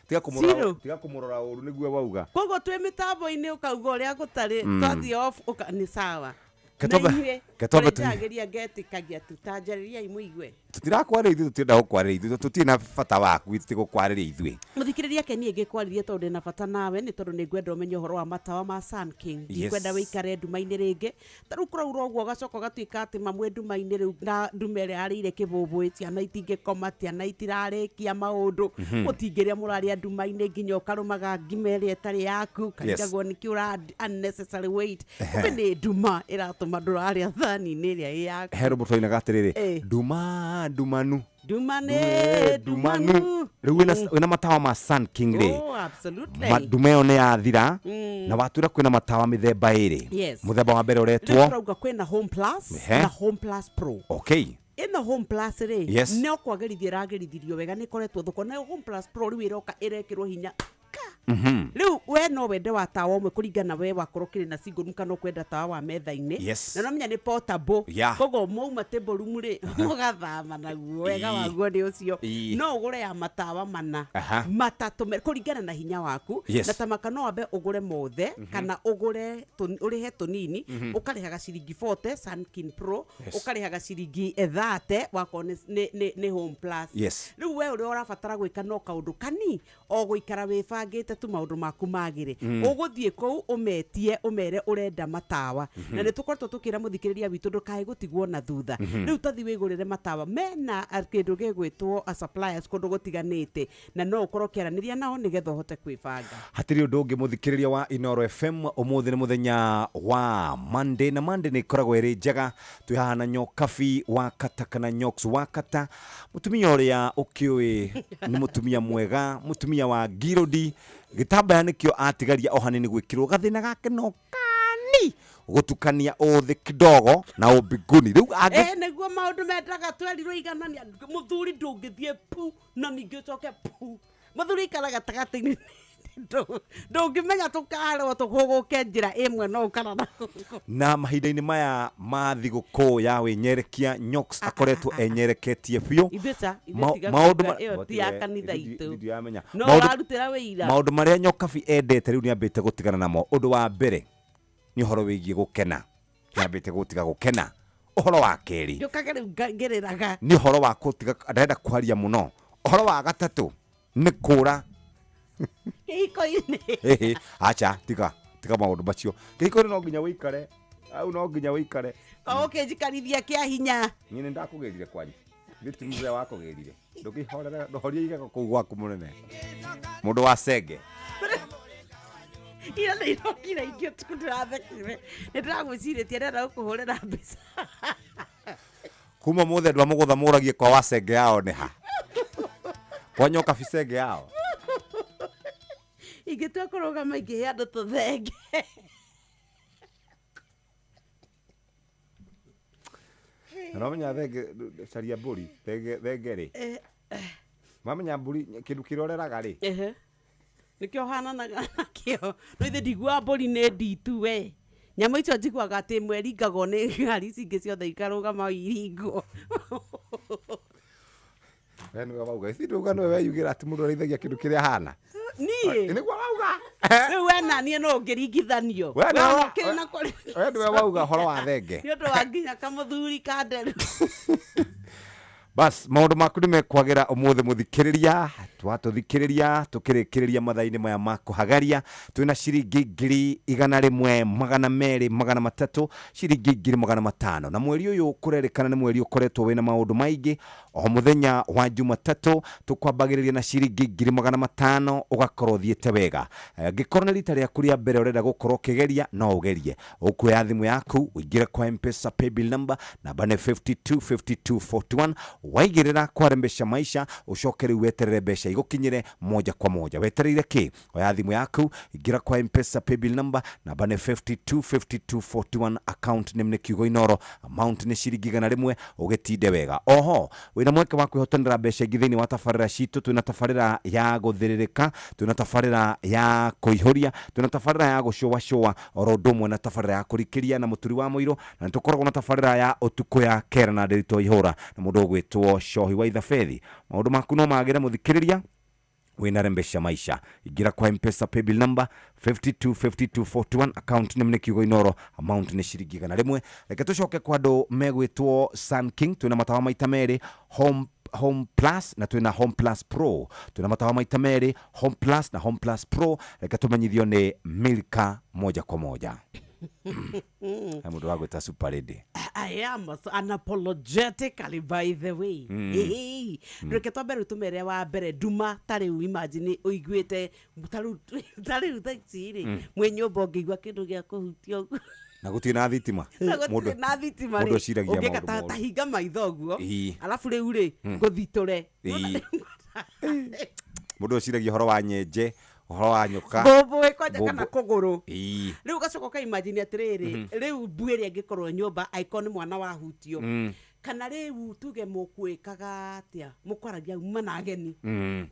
Tiga kũmũrora, Zero. tiga kũmũrora ũru nĩguo wauga. Koguo twĩ mĩtambo-inĩ ũkauga ũrĩa gũtarĩ. Twathiĩ off nĩ sawa. Ketwambe- Na inyuĩ, ketwambe kũrĩ njagĩria ngetĩkagia tu ta njarĩriai mũigue. Tũtirakwarĩria ithuĩ, tũtienda gũkwarĩria ithuĩ, tũtirĩ na bata waku ithuĩ gũkwarĩria ithuĩ. Mũthikĩrĩria ke niĩ ngĩkwarĩria tondũ ndĩna bata nawe, nĩ tondũ nĩ ngwenda ũmenye ũhoro wa matawa ma Sun King. Ndikwenda wĩikare nduma-inĩ rĩngĩ. Ta rĩu kũraura ũguo ũgacoka ũgatuĩka atĩ mamwe nduma-inĩ rĩu, na nduma ĩrĩa yarĩire kĩbũbũĩ, ciana itingĩkoma, ciana itirarĩkia maũndũ. Mũtingĩrĩa, mũrarĩa nduma-inĩ, nginya ũkarũmaga ngima ĩrĩa ĩtarĩ yaku, ũkarigagwo nĩkĩ ũra unnecessary weight. Kumbe nĩ nduma ĩratũma ndũrarĩa thani-inĩ ĩrĩa ĩ yaku. He rwĩmbo twainaga atĩrĩrĩ, nduma ndumanu. Nduma nĩ ndumanu. Rĩu wĩna matawa ma Sun King rĩ, Oh, absolutely. nduma ĩyo nĩ yathira. Na watwĩra kwĩna matawa mĩthemba ĩrĩ. Mũthemba wa mbere Rĩu ũretwo tũrauga kwĩna Home Plus na Home Plus Pro. Ĩno Home Plus rĩ, no kwagĩrithio ĩragĩrithirio wega, nĩ ĩkoretwo thoko. Nayo Home Plus Pro rĩu ĩroka ĩrekĩrwo hinya. Rĩu we no wende wa tawa ũmwe kũringana we wakorwo kĩrĩ na single room kana ũkwenda tawa wa metha-inĩ. Na nomenya nĩ portable. Koguo mwauma table room rĩ, mũgathama naguo. Wega waguo nĩ ũcio. No ũgũre ya matawa mana, matatũ, kũringana na hinya waku. Na tamaka no wambe ũgũre mothe kana ũgũre ũrĩhe tũnini. Ũkarĩhaga ciringi 40 Sunkin Pro, ũkarĩhaga ciringi 30 wakorwo nĩ Home Plus. Rĩu we ũrĩa ũrabatara gwĩka no kaũndũ kani o gũikara wĩbangĩte tu maũndũ maku magĩre. Ũgũthiĩ kũu ũmetie, ũmere ũrenda matawa. Na nĩ tũkoretwo tũkĩra mũthikĩrĩria witũ ndũkae gũtigwo na thutha. Rĩu tathi wĩgũrĩre matawa mena kĩndũ gĩgwĩtwo suppliers kũndũ gũtiganĩte, na no ũkorwo ũkĩaranĩria nao nĩgetha ũhote kwĩbanga. Hatirĩ ũndũ ũngĩ, mũthikĩrĩria wa Inoro FM, ũmũthĩ nĩ mũthenya wa Monday, na Monday nĩ ĩkoragwo ĩrĩ njega. Twĩ haha na Nyokabi wa Kata kana Nyox wa Kata, mũtumia ũrĩa ũkĩũĩ nĩ mũtumia mwega, mũtumia wa ngirũndi. Gĩtambaya nĩkĩo atigaria o hanini gwĩkĩrwo gathĩna gake no kani gũtukania ũthĩ kidogo na ũmbinguni rĩu angĩ. Nĩguo maũndũ mendaga twerirwo iganania. Mũthuri ndũngĩthiĩ pu na ningĩ ũcoke pu. Mũthuri ikara gatagatĩ-inĩ. Ndũngĩmenya tũkarwo tũhũgũke njĩra ĩmwe no ũkana na gũkũ. Na mahinda-inĩ maya ma thigũkũ ya wĩnyerekia, Nyox akoretwo enyereketie biũ. Ithuĩ ta ithuĩ tiga maũndũ kuuga ĩyo ti ya kanitha itũ. Ndiramenya. No ũrarutĩra wĩira. Maũndũ marĩa Nyokabi endete rĩu nĩ ambĩte gũtigana namo. Ũndũ wa mbere nĩ ũhoro wĩgiĩ gũkena, nĩ ambĩte gũtiga gũkena. Ũhoro wa kerĩ Njũkage rĩu ngĩrĩraga. nĩ ũhoro wa gũtiga, ndarenda kwaria mũno. Ũhoro wa gatatũ nĩ kũra kĩhiko-inĩ. Ĩhĩ, acha, tiga tiga maũndũ macio. Kĩhiko-inĩ no nginya wĩikare au, no nginya wĩikare. O ũkĩnjikarithia kĩa hinya. Niĩ nĩ ndakũgĩrire kwanyu, nĩ ti mũthee wakũgĩrire. Ndũkĩhorere, ndũhorie igego kũu gwaku mũnene, mũndũ wa cenge. Ira nĩ irokire ingĩ ũtukũ, ndĩrathekire, nĩ ndĩragwĩcirĩtie ndĩrenda gũkũhũrĩra mbica. Kuma mũthĩ andũ a mũgũtha mũragie kwa wacenge yao nĩ ha, kwa Nyokabi cenge yao. Ingĩtua kũrũgama ingĩhe andũ tũthenge. Na nomenya thenge, caria mbũri thenge, thenge rĩ, mamenya mbũri kĩndũ kĩroreraga rĩ. Ehe. Nĩkĩo hananaga nakĩo. No ithe ndiguaga mbũri nĩ nditu we. Nyamũ icio njiguaga atĩ ĩmwe ĩringagwo nĩ ngari, ici ingĩ ciothe ikarũgama iringwo. We nĩwe wauga, ici ndauga nĩwe weyugĩra atĩ mũndũ arĩithagia kĩndũ kĩrĩa ahana. Niĩ nĩguo wauga. Rĩu we na niĩ no ũngĩringithanio. We nĩwe We ona ũkĩrĩ na kũrĩ- we nĩwe wauga ũhoro wa thenge. Nĩ ũndũ wa nginya kamũthuri ka nderu. Bas, maũndũ maku nĩ mekwagĩra ũmũthĩ, mũthikĩrĩria. Twatũthikĩrĩria tũkĩrĩkĩrĩria mathaa-inĩ maya ma kũhagaria, twĩna ciringi 100,000, 200, 300, ciringi 500,000. Na mweri ũyũ kũrerĩkana nĩ mweri ũkoretwo wĩna maũndũ maingĩ. O mũthenya wa Jumatatũ tũkwambagĩrĩria na ciringi 500,000, ũgakorwo ũthiĩte wega. Angĩkorwo nĩ rita rĩaku rĩa mbere ũrenda gũkorwo ũkĩgeria, no ũgerie. Ũkuoya thimũ yaku, ũingĩre kwa M-Pesa paybill number, namba nĩ 525241. Waigĩrĩra kwarembesha maisha, ũcoke rĩu weterere mbeca igũkinyĩre moja kwa moja. Wetereire kĩ? Oya thimũ yaku, ingĩra kwa M-Pesa paybill number, namba nĩ 525241, account name nĩ kiugo Inoro, amount nĩ ciringi 100, ũgĩtinde wega. Oho wĩna mweke wa kwĩhotanĩra mbeca ingĩ thĩinĩ wa tabarĩra citũ. Twĩna tabarĩra ya gũthĩrĩrĩka, twĩna tabarĩra ya kũihũria, twĩna tabarĩra ya gũcũacũa, oro ũndũ ũmwe na tabarĩra ya kũrikĩria na mũturi wa mũirũ, na nĩtũkoragwo na tabarĩra ya ũtukũ ya kera na ndĩritũ ihũra na mũndũ ũgwĩtwo Cohi wa Ithabethi. Maũndũ maku no magĩre, mũthikĩrĩria. Wĩna Rembesha Maisha, ingĩra kwa Mpesa paybill number 525241, account name nĩ kiugo Inoro, amount nĩ ciringi 100. Reke tũcoke kwa andũ megwĩtwo Sun King. Twĩna matawa maita merĩ, Home Plus na twĩna Home Plus Pro. Twĩna matawa maita merĩ, Home Plus na Home Plus Pro. Reke tũmenyithio nĩ Milka moja kwa moja. He mũndũ wa gwĩta Super Lady. I am so unapologetically, by the way. Ĩĩ. Reke twambe rĩu tũmere wa mbere nduma. Ta rĩu imagine ũiguĩte ta rĩu thaa ici rĩ, mwĩ nyũmba ũngĩigua kĩndũ gĩa kũhutia ũguo na gũtirĩ na thitima. Na gũtirĩ na thitima Mũndũ rĩ, eciragia ũngĩka maũndũ moru. Ta hinga maitho ũguo, alafu rĩu rĩ, ngũthitũre. Mũndũ eciragia ũhoro wa nyenje, ũhoro wa nyoka. Mbũmbũĩ kwanja kana Mbũmbũ. kũgũrũ. Rĩu ũgacoka ũkaimagine atĩrĩrĩ, rĩu mbu ĩrĩa ĩngĩkorwo nyũmba angĩkorwo nĩ mwana wahutio, kana rĩu tuge mũkwĩkaga atĩa, mũkwaragia uma na ageni,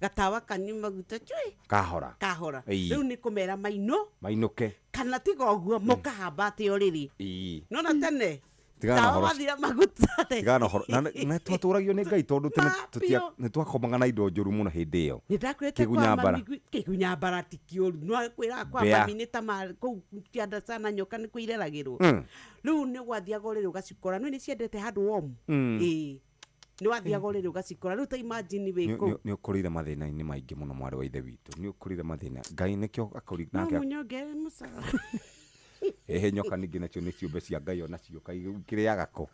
gatawa kanyu maguta cui kahora. Kahora. Rĩu nĩ kũmera maino mainũke. Kana tiga ũguo mũkahamba atĩ ũrĩrĩ nona tene Tigana na tawa ũhoro wathira maguta rĩ. Tigana na ũhoro na twatũragio nĩ Ngai tondũ tene Biũ. nĩ twakomaga na indo njũru mũno hĩndĩ ĩyo. Nĩ ndakwĩrĩte kwa Kĩgunya mbara. mami kĩgunya mbara ti kĩũru, no kwĩraga kwa Mbĩa. mami nĩ ta kũu kĩanda sana nyoka nĩ kwĩreragĩrwo. Rĩu nĩ gwathiaga ũrĩrĩ ũgacikora nĩ ciendete handũ womu. Ĩĩ, nĩ wathiaga ũrĩrĩ ũgacikora. Rĩu ta imagine wĩ kũu. Nĩ ũkũrĩire mathĩna-inĩ maingĩ mũno, mwarĩ wa ithe witũ, nĩ ũkũrĩire mathĩna. Ngai nĩkĩo akũri No nake. mũnyongere mũcara. Ehe, nyoka ningĩ nacio nĩ ciũmbe cia Ngai onacio, kĩrĩaga kũ?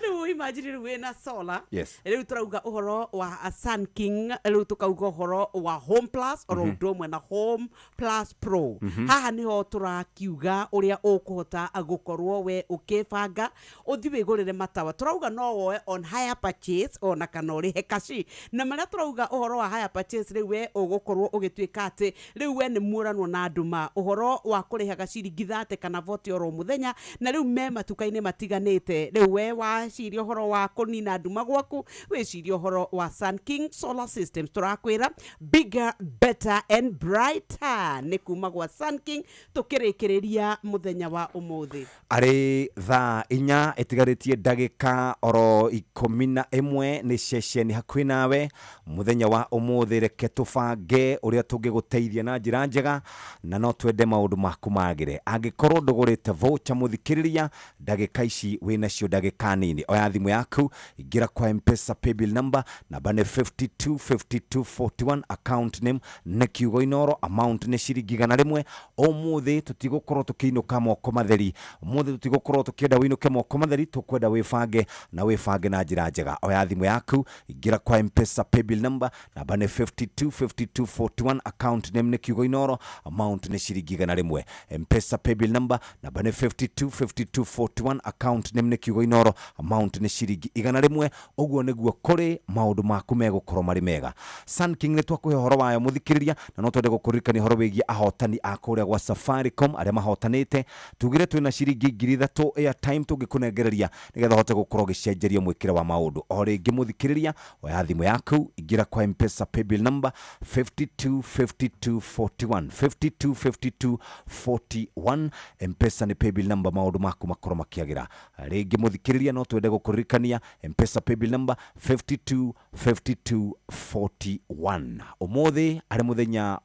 Rĩu imagine rĩu wĩna solar. Rĩu tũrauga ũhoro wa Sun King, rĩu tũkauga ũhoro wa Home Plus oro ũndũ ũmwe na Home Plus Pro. Haha nĩho tũrakiuga ũrĩa ũkũhota gũkorwo we ũkĩbanga ũthi wĩgũrĩre matawa. Tũrauga no woe on hire purchase ona kana ũrĩhe kaci, na marĩa tũrauga ũhoro wa hire purchase, rĩu we ũgũkorwo ũgĩtuĩka atĩ rĩu we nĩ muoranwo na nduma ũhoro wa kũrĩhaga ciringi 30 kana 40 oro mũthenya, na rĩu me matuka-inĩ matiganĩte. Rĩu we waciria ũhoro wa kũnina nduma gwaku, wĩcirie ũhoro wa Sun King Solar Systems. Tũrakwĩra bigger, better and brighter nĩ kuma gwa Sun King. Tũkĩrĩkĩrĩria mũthenya wa ũmũthĩ. Arĩ thaa 4 ĩtigarĩtie ndagĩka oro 11, nĩ ceceni hakuhĩ nawe mũthenya wa ũmũthĩ. Reke tũbange ũrĩa tũngĩgũteithia na njĩra njega, na no twende maũndũ maku magĩre. Angĩkorwo ndũgũrĩte voucher, mũthikĩrĩria, ndagĩka ici wĩnacio ndagĩka nini, oya thimũ yaku, ingĩra kwa Mpesa paybill number, namba nĩ 525241, account name nĩ kiugo Inoro, amount nĩ ciringi 100. Ũmũthĩ tũtigũkorwo tũkĩinũka moko matheri, ũmũthĩ tũtigũkorwo tũkĩenda wĩinũke moko matheri, tũkwenda wĩbange na wĩbange na njĩra njega. Oya thimũ yaku, ingĩra kwa Mpesa paybill number, namba nĩ 525241, account name nĩ kiugo Inoro, amount nĩ ciringi 100. Mpesa paybill number, namba nĩ 525241, account name nĩ kiugo Inoro, amount nĩ ciringi 100. Ũguo nĩguo kũrĩ maũndũ maku megũkorwo marĩ mega. Sun King nĩ twakũhe ũhoro wayo, mũthikĩrĩria, na no twende gũkũririkania ũhoro wĩgiĩ ahotani a kũrĩa gwa Safaricom arĩa mahotanĩte. Tugire twĩna ciringi 3000 airtime tũngĩkũnengereria nĩgetha ũhote gũkorwo ũgĩcenjeria mwĩkĩre wa maũndũ. O rĩngĩ, mũthikĩrĩria, oya thimũ yaku, ingĩra kwa Mpesa paybill number 525241, 525241, Mpesa nĩ paybill number, maũndũ maku makorwo makĩagĩra. Rĩngĩ, mũthikĩrĩria, no twende gũkũririkania Mpesa paybill number 525241. Ũmũthĩ arĩ mũthenya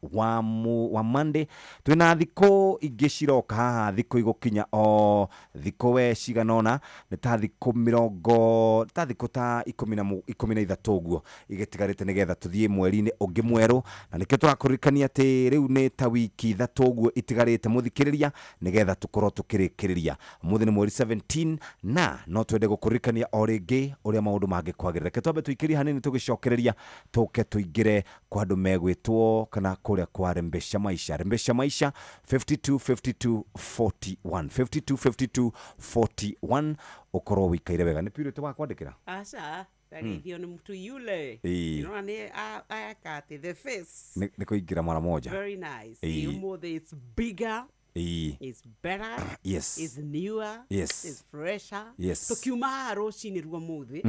wa Monday, twĩna thikũ ingĩ ciroka haha, thikũ igũkinya o thikũ we cigana ũna, nĩ ta thikũ mĩrongo, nĩ ta thikũ ta 13 ũguo igĩtigarĩte nĩgetha tũthiĩ mweri-inĩ ũngĩ mwerũ, na nĩkĩo tũrakũririkania atĩ rĩu nĩ ta wiki 3 ũguo itigarĩte, mũthikĩrĩria, nĩgetha tũkorwo tũkĩrĩkĩrĩria. Ũmũthĩ nĩ mweri 17, na no twende gũkũririkania o rĩngĩ ũrĩa maũndũ mangĩkwagĩrĩra. Reke twambe tũikĩrie hanini, tũgĩcokereria tũke tũingĩre kwa andũ megwĩtwo kana kũrĩa kwa Rembesha Maisha. Rembesha Maisha, 5252 41, 5252 41, ũkorwo wĩikaire wega. Nĩ Purity wa kwandĩkĩra. Aca, ndageithio nĩ mtu yule. Unaona nĩ aka atĩ the face. Nĩ kũingĩra mara moja. Very nice. Ũmũthĩ it's bigger, it's better, it's newer, it's fresher. Tũkiuma haha rũcinĩ rwa mũthĩ,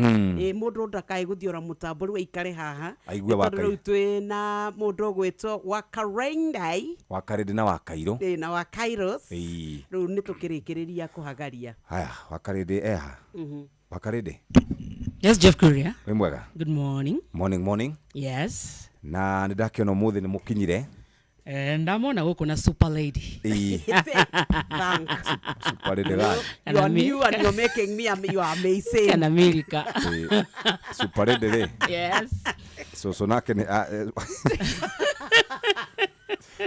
mũndũ ndakae gũthiora mũtambo, rĩu aikare haha. Aigue Nĩ tondũ Wakai. rĩu twĩna mũndũ ũgwĩtwo Wakarendai. Wa Karĩndĩ na wa Kairũ. Na wa Kairos. Rĩu nĩ tũkĩrĩkĩrĩria kũhagaria. Haya, wa Karĩndĩ eha. Wa Karĩndĩ. Yes, Jeff Kuria. Wĩ mwega? Good morning. Morning, morning. Yes. Na nĩ ndakĩona ũmũthĩ nĩ mũkinyire. Ndamona gũkũ na super lady. Ĩĩ. Super lady gani? You are new and you're making me you are amazing. Kana America. Ĩĩ, super lady rĩ. Yes. Cũcũ nake nĩ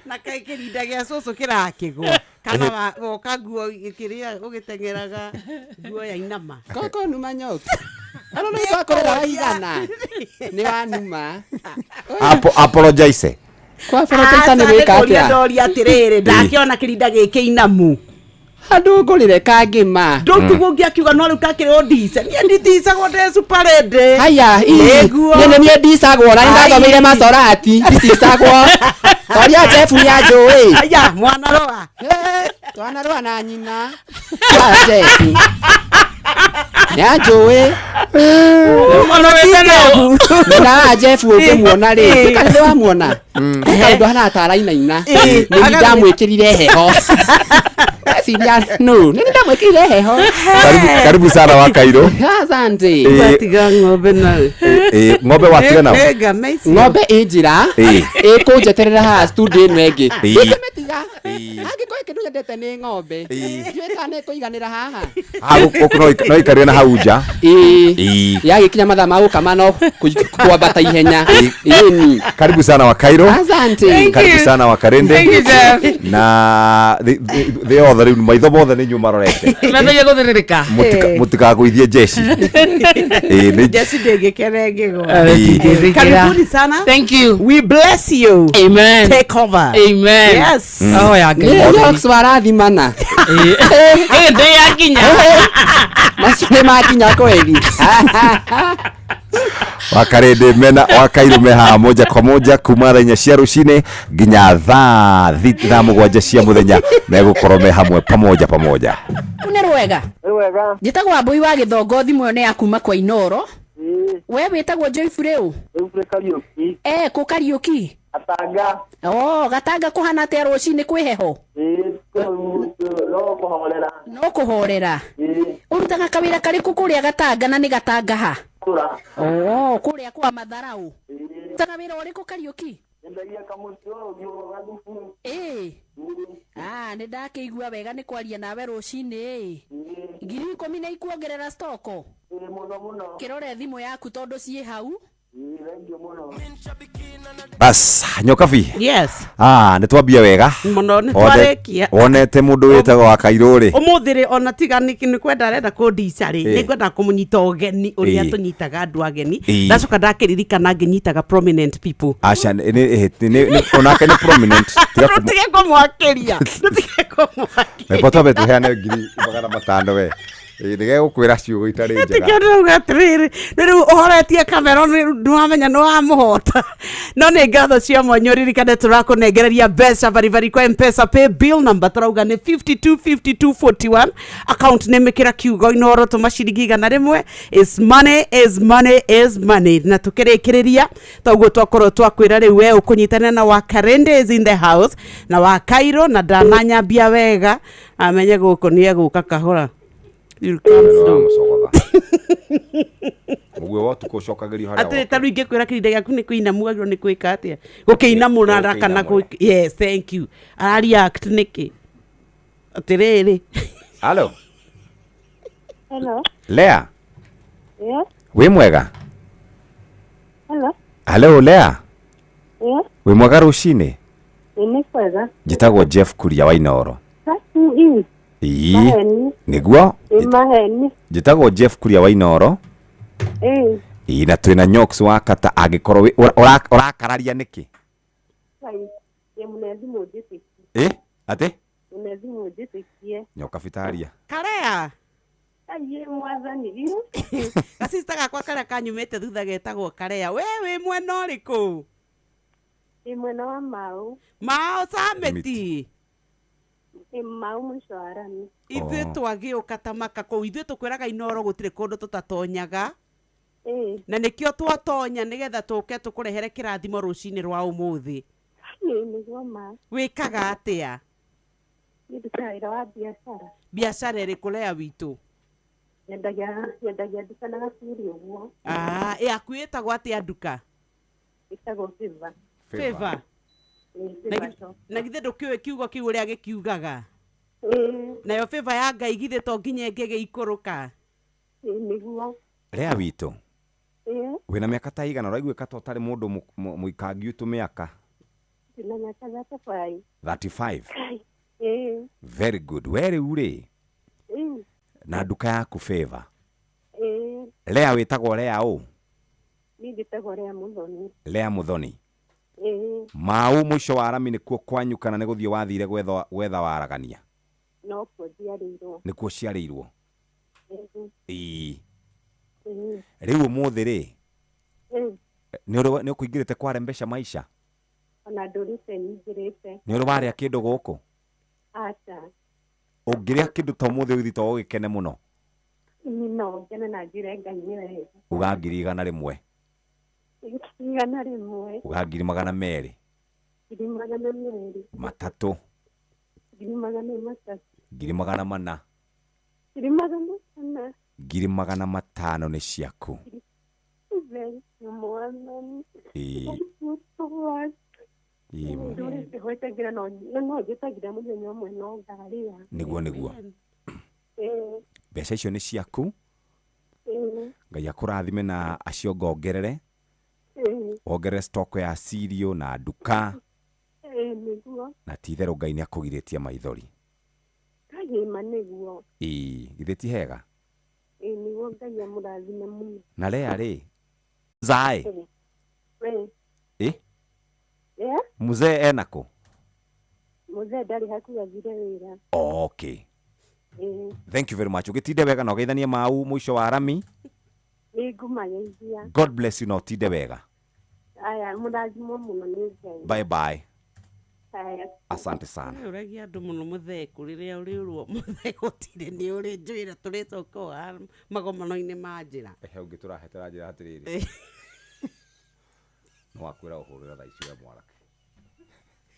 na kaĩ kĩrinda gĩa cũcũ kĩrakĩgwa kana woka nguo kĩrĩa ũgĩteng'eraga nguo ya inama. Koko numa nyoki. Ano nĩ twakorera waigana. Nĩ wanuma. Apologize. Kwa apologize nĩ gwĩka atĩa? Ndoria atĩrĩrĩ, ndakĩona kĩrinda gĩkĩ inamu. Handũ ngũrĩre kangĩma. Ndũtigwo ũngĩakiuga no rĩu kakĩrĩ ũndice. Niĩ ndindicagwo ndĩ super lady. Haya, Nĩguo. niĩ nĩ niĩ ndicagwo na nĩndathomeire Masorati. Ndicagwo. Toria Jeff nĩ anjũĩ. Haya, mwanarũa. Twanarũa na nyina. Wa Jeff. Nĩ anjũĩ. Nyina wa Jeff ũngĩmuona rĩ, kana nĩ wamuona? Kaũndũ hana ta arainaina. Nĩ ndamwĩkĩrire heho. Ciria no, nĩ ndamwĩkĩrire heho. Karibu, karibu sana wa Kairo. Asante. Watiga ng'ombe na Ng'ombe watiga nao. Ng'ombe ĩ njĩra ĩkũnjeterera haha studio ĩno ĩngĩ. Ndingĩmĩtiga. Angĩkorwo kĩndũ nyendete nĩ ng'ombe. Ndiũĩ kana nĩ ĩkũiganĩra haha. Gũkũ no ikarĩre na hau nja. Ĩĩ. Yagĩkinya mathaa ma gũkama no kwambata ihenya. Ĩni. Karibu sana wa Kairo. Asante. Karibu sana wa Karende. Thank you, Jeff. Na thĩ othe rĩu maitho mothe nĩ inyuĩ marorete. Methagia gũthĩrĩrĩka. Mũtikagũithie jeshi. Ĩĩ, nĩ Jesi ndĩngĩkena ĩngĩgwa. Ĩĩ. Karibuni sana. Thank you. We bless you. Amen. Take over. Amen. Yes. Oh ya Ngai. Nĩ Nyox warathimana. Ĩ ndĩ yakinya. Macio nĩ makinya kweli. Wakarende mena Wakairo me haha moja kwa moja kuma thaa inya cia rũcinĩ nginya thaa 7 cia mũthenya megũkorwo me hamwe pamoja pamoja. Nĩ rwega. Rwega. Njĩtagwo Wambui wa Gĩthongo, thimũ ĩyo nĩ ya kuma kwa Inoro. We wĩtagwo Joyfrey ũ? Joyfrey Kariũki. Kũ Kariũki? Gatanga. Oh, Gatanga kũhana atĩa rũcinĩ kwĩ heho? No kũhorera. No kũhorera. Ũrutaga kawĩra karĩkũ kũrĩa Gatanga na nĩ Gatanga ha? Oh, kũrĩa kwa Matharau. Ũrutaga wĩra ũrĩkũ Kariũki? Nyendagia kamũtĩ ũyũ gathubu. Ĩĩ. Ah, nĩ ndakĩigua wega nĩ kwaria nawe rũcinĩ. 10,000 nĩ ikuongerera stoko? Mũno mũno. Kĩrore thimũ yaku tondũ ciĩ hau. Bas, Nyokabi. Yes. Nĩ twambia wega. Mũno nĩ twarĩkia. Wonete mũndũ wĩtagwo wa Kairo rĩ. Ũmũthĩ rĩ ona tiga nĩ kwenda arenda kũndica rĩ, nĩ ngwenda kũmũnyita ũgeni ũrĩa tũnyitaga andũ ageni. Ndacoka ndakĩririkana ngĩnyitaga prominent people. Aca nĩ onake nĩ prominent. Tũtige kũmwakĩria. Tũtige kũmwakĩria. Reke twambe tũheane 500,000 we. Nĩgegũkwĩra ciugo itarĩ njega. Tikio ndĩrauga atĩrĩrĩ, nĩ rĩu ũhoretie Cameron nĩwamenya nĩwamũhota. No nĩ ngatho cia mwanya ũririkane tũrakũnengereria mbeca baribari kwa M-Pesa pay bill number tũrauga nĩ 525241 account name ĩkĩra kiugo Inooro tũma ciringi 100. Is money is money is money. Na tũkĩrĩkĩrĩria toguo twakorwo twakwĩra rĩu we ũkũnyitanĩra na Wakarende is in the house na Wakairo na ndananyambia wega amenye gũkũ nĩ egũka kahora. Mũguĩ wa ũtukũ ũcokagĩrio harĩa Atĩrĩ ta rĩu ingĩkwĩra kĩrinda gĩaku nĩ kũinamũ nĩ gwĩka atĩa? Gũkĩinamũra kana yes, thank you. Ara react nĩkĩ? Atĩrĩrĩ. Hello. Hello. Lea. Yes. Wĩ mwega? Hello. Hello Lea. Yes. Wĩ mwega rũcinĩ? Nĩ kwega. Njĩtagwo Jeff Kuria wa Inooro. Ĩĩ. Nĩguo? Maheni. Njĩtagwo Jeff Kuria wa Inooro. Ĩĩ, na twĩna Nyox wa Kata angĩkorwo ũrakararia nĩkĩ? Ĩ? Atĩ? Nyoka bitaria. Karea. Aiye mwathani. Gacista gakwa karĩa kanyumĩte thutha getagwo Karea. We wĩ mwena ũrĩkũ? Ndĩ mwena wa Mau. Mau Sameti. Mau mũico wa rami. Ithuĩ twagĩũka ta maka kũu ithuĩ tũkwĩraga Inooro gũtirĩ kũndũ tũtatonyaga. Na nĩkĩo twatonya nĩgetha tũke tũkũrehere kĩrathimo rũcinĩ rwa ũmũthĩ. Nĩguo ma. Wĩkaga atĩa? Niĩ ndutaga wĩra wa biacara. Biacara ĩrĩkũ Lea witũ? Nyendagia nduka na gacuri ũguo. Ah, yaku ĩtagwo atĩa nduka? Ĩtagwo Favor. Favor. Ĩĩ, Na Favor shop. Na githĩ ndũkĩũĩ kiugo kĩu ũrĩa gĩkiugaga? Ĩĩ, Nayo favor ya Ngai githĩ to nginya ĩngĩgĩikũrũka? Ĩĩ, nĩguo. Lea witũ. Ĩĩ, Wĩna mĩaka ta igana ũraiguĩka ta ũtarĩ mũndũ mũikangi ũtũ mĩaka ndĩna mĩaka 35. 35. Ĩĩ, Very good. We rĩu rĩ ĩĩ, na nduka yaku Favor. Ĩĩ, Lea wĩtagwo Lea ũ? Niĩ njĩtagwo Lea Mũthoni. Lea Mũthoni. Ĩĩ, Mau mũico wa rami nĩkuo kwanyu kana nĩ gũthiĩ wathire gwetha waragania? No kuo njiarĩirwo. Nĩkuo ciarĩirwo. Ĩĩ, Ĩĩ. ĩĩ, Rĩu ũmũthĩ rĩ ĩĩ, nĩ ũkũingĩrĩte kware mbeca maisha? Ona ndũrĩte nyingĩrĩte. Nĩ ũrĩ warĩa kĩndũ gũkũ? Aca. Ũngĩrĩa kĩndũ ta ũmũthĩ ũgĩthiĩ to ũgĩkene mũno? Niĩ no ngene na njĩre Ngai nĩ wega. Uga 100,000. 100,000. Uga 200,000. 200,000. 300. 300,000. 400,000. 400,000. 500,000 nĩ ciaku. Thank you, Mwathani. Ĩĩ. Thank you so much. Ĩĩ. Ndũrĩte gwĩtagĩra no no njĩtagĩra mũthenya ũmwe no ngarĩa. Nĩguo nĩguo. Ĩĩ, Mbeca icio nĩ ciaku. ĩĩ, Ngai akũrathime na aciongongerere. ĩĩ, Wongerere stock ya cereal na nduka ĩĩ, nĩguo. na ti itherũ Ngai nĩ akũgirĩtie maithori. Kagĩma nĩguo. Ĩĩ, githĩ ti hega? Ĩĩ, nĩguo Ngai amũrathime mũno. Na Lea rĩ zae Ĩĩ, ĩ ĩĩ, mzee ena kũ? Mũthee ndarĩ hakuhĩ athire wĩra. Okay. Ĩĩ, Thank you very much. Ũgĩtinde wega na ũgeithanie mau mũico wa rami. nĩ ngũmageithia. God bless you na ũtinde wega. Aya, mũrathimwo mũno nĩ Ngai. Bye bye. Aya. Asante sana. Ũragia andũ mũno mũthee kũrĩrĩa ũrĩũrwo mũthee gũtirĩ nĩ ũrĩ njwĩra tũrĩcoka o haha magomano-inĩ ma njĩra. Ehe ũngĩ tũrahetera njĩra atĩrĩrĩ. Nĩ wakwĩra ũhũrĩra thaa ici we mwanake.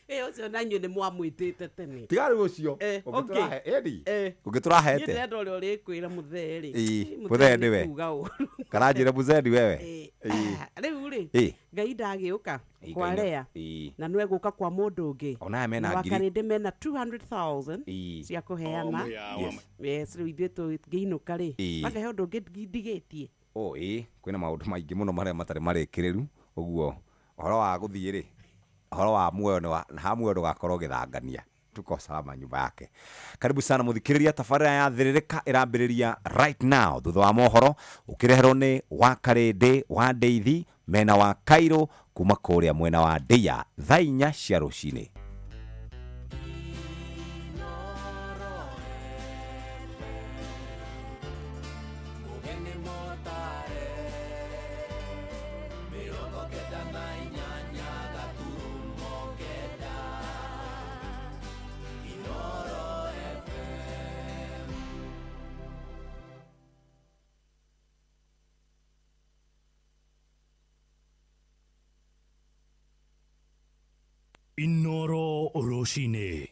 Ĩ ũcio na inyuĩ nĩ mwamwĩtĩte tene. Tiga rĩu ũcio. Eh, Ũngĩ ũngĩ. tũrahe ĩni. Eh. Ũngĩ tũrahete. Niĩ ndĩrenda ũrĩa ũrĩkwĩra mũthee rĩ. Ĩĩ, Mũthee mũthee nĩ nĩwe. kuga ũru. Kana njĩre mũzee ni wewe. Ĩĩ. Ĩĩ. Rĩu rĩ Ĩĩ. Ngai ndagĩũka Ĩĩ, kwa Ngai nĩ- Lea Ĩĩ. na nĩwe gũka kwa mũndũ ũngĩ. Ona aya mena Na ngiri. wakarĩndĩ mena 200,000 Ĩĩ. cia kũheana. Yes. Yes, rĩu ithuĩ tũngĩinũka rĩ Ĩĩ. makahe ũndũ ũngĩ ndigĩtie. Oh, ĩĩ, kwĩna maũndũ maingĩ mũno marĩa matarĩ marĩkĩrĩru ũguo ũhoro wa gũthiĩ rĩ ũhoro wa muoyo nĩ wa ha muoyo ndũgakorwo ũgĩthangania tuko salama nyumba yake. Karibu sana mũthikĩrĩria, tabarĩra ya thĩrĩrĩka ĩrambĩrĩria right now thutha wa mohoro ũkĩreherwo nĩ wa Karĩndĩ wa Ndeithi mena wa Kairũ kuma kũrĩa mwena wa Ndĩa thaa 4 cia rũcinĩ. Inoro rũcinĩ.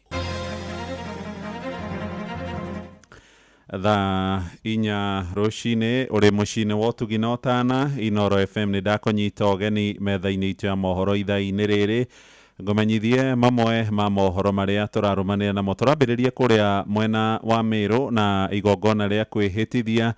Thaa 4 rũcinĩ ũrĩ mũciĩ-inĩ wa ũtugi na ũtana Inoro FM nĩ ndakũnyita ũgeni metha-inĩ itũ ya mohoro ithaa-inĩ rĩrĩ ngũmenyithie mamwe ma mohoro marĩa tũrarũmanĩra namo. Tũrambĩrĩria kũrĩa mwena wa Meru na igongona rĩa kwĩhĩtithia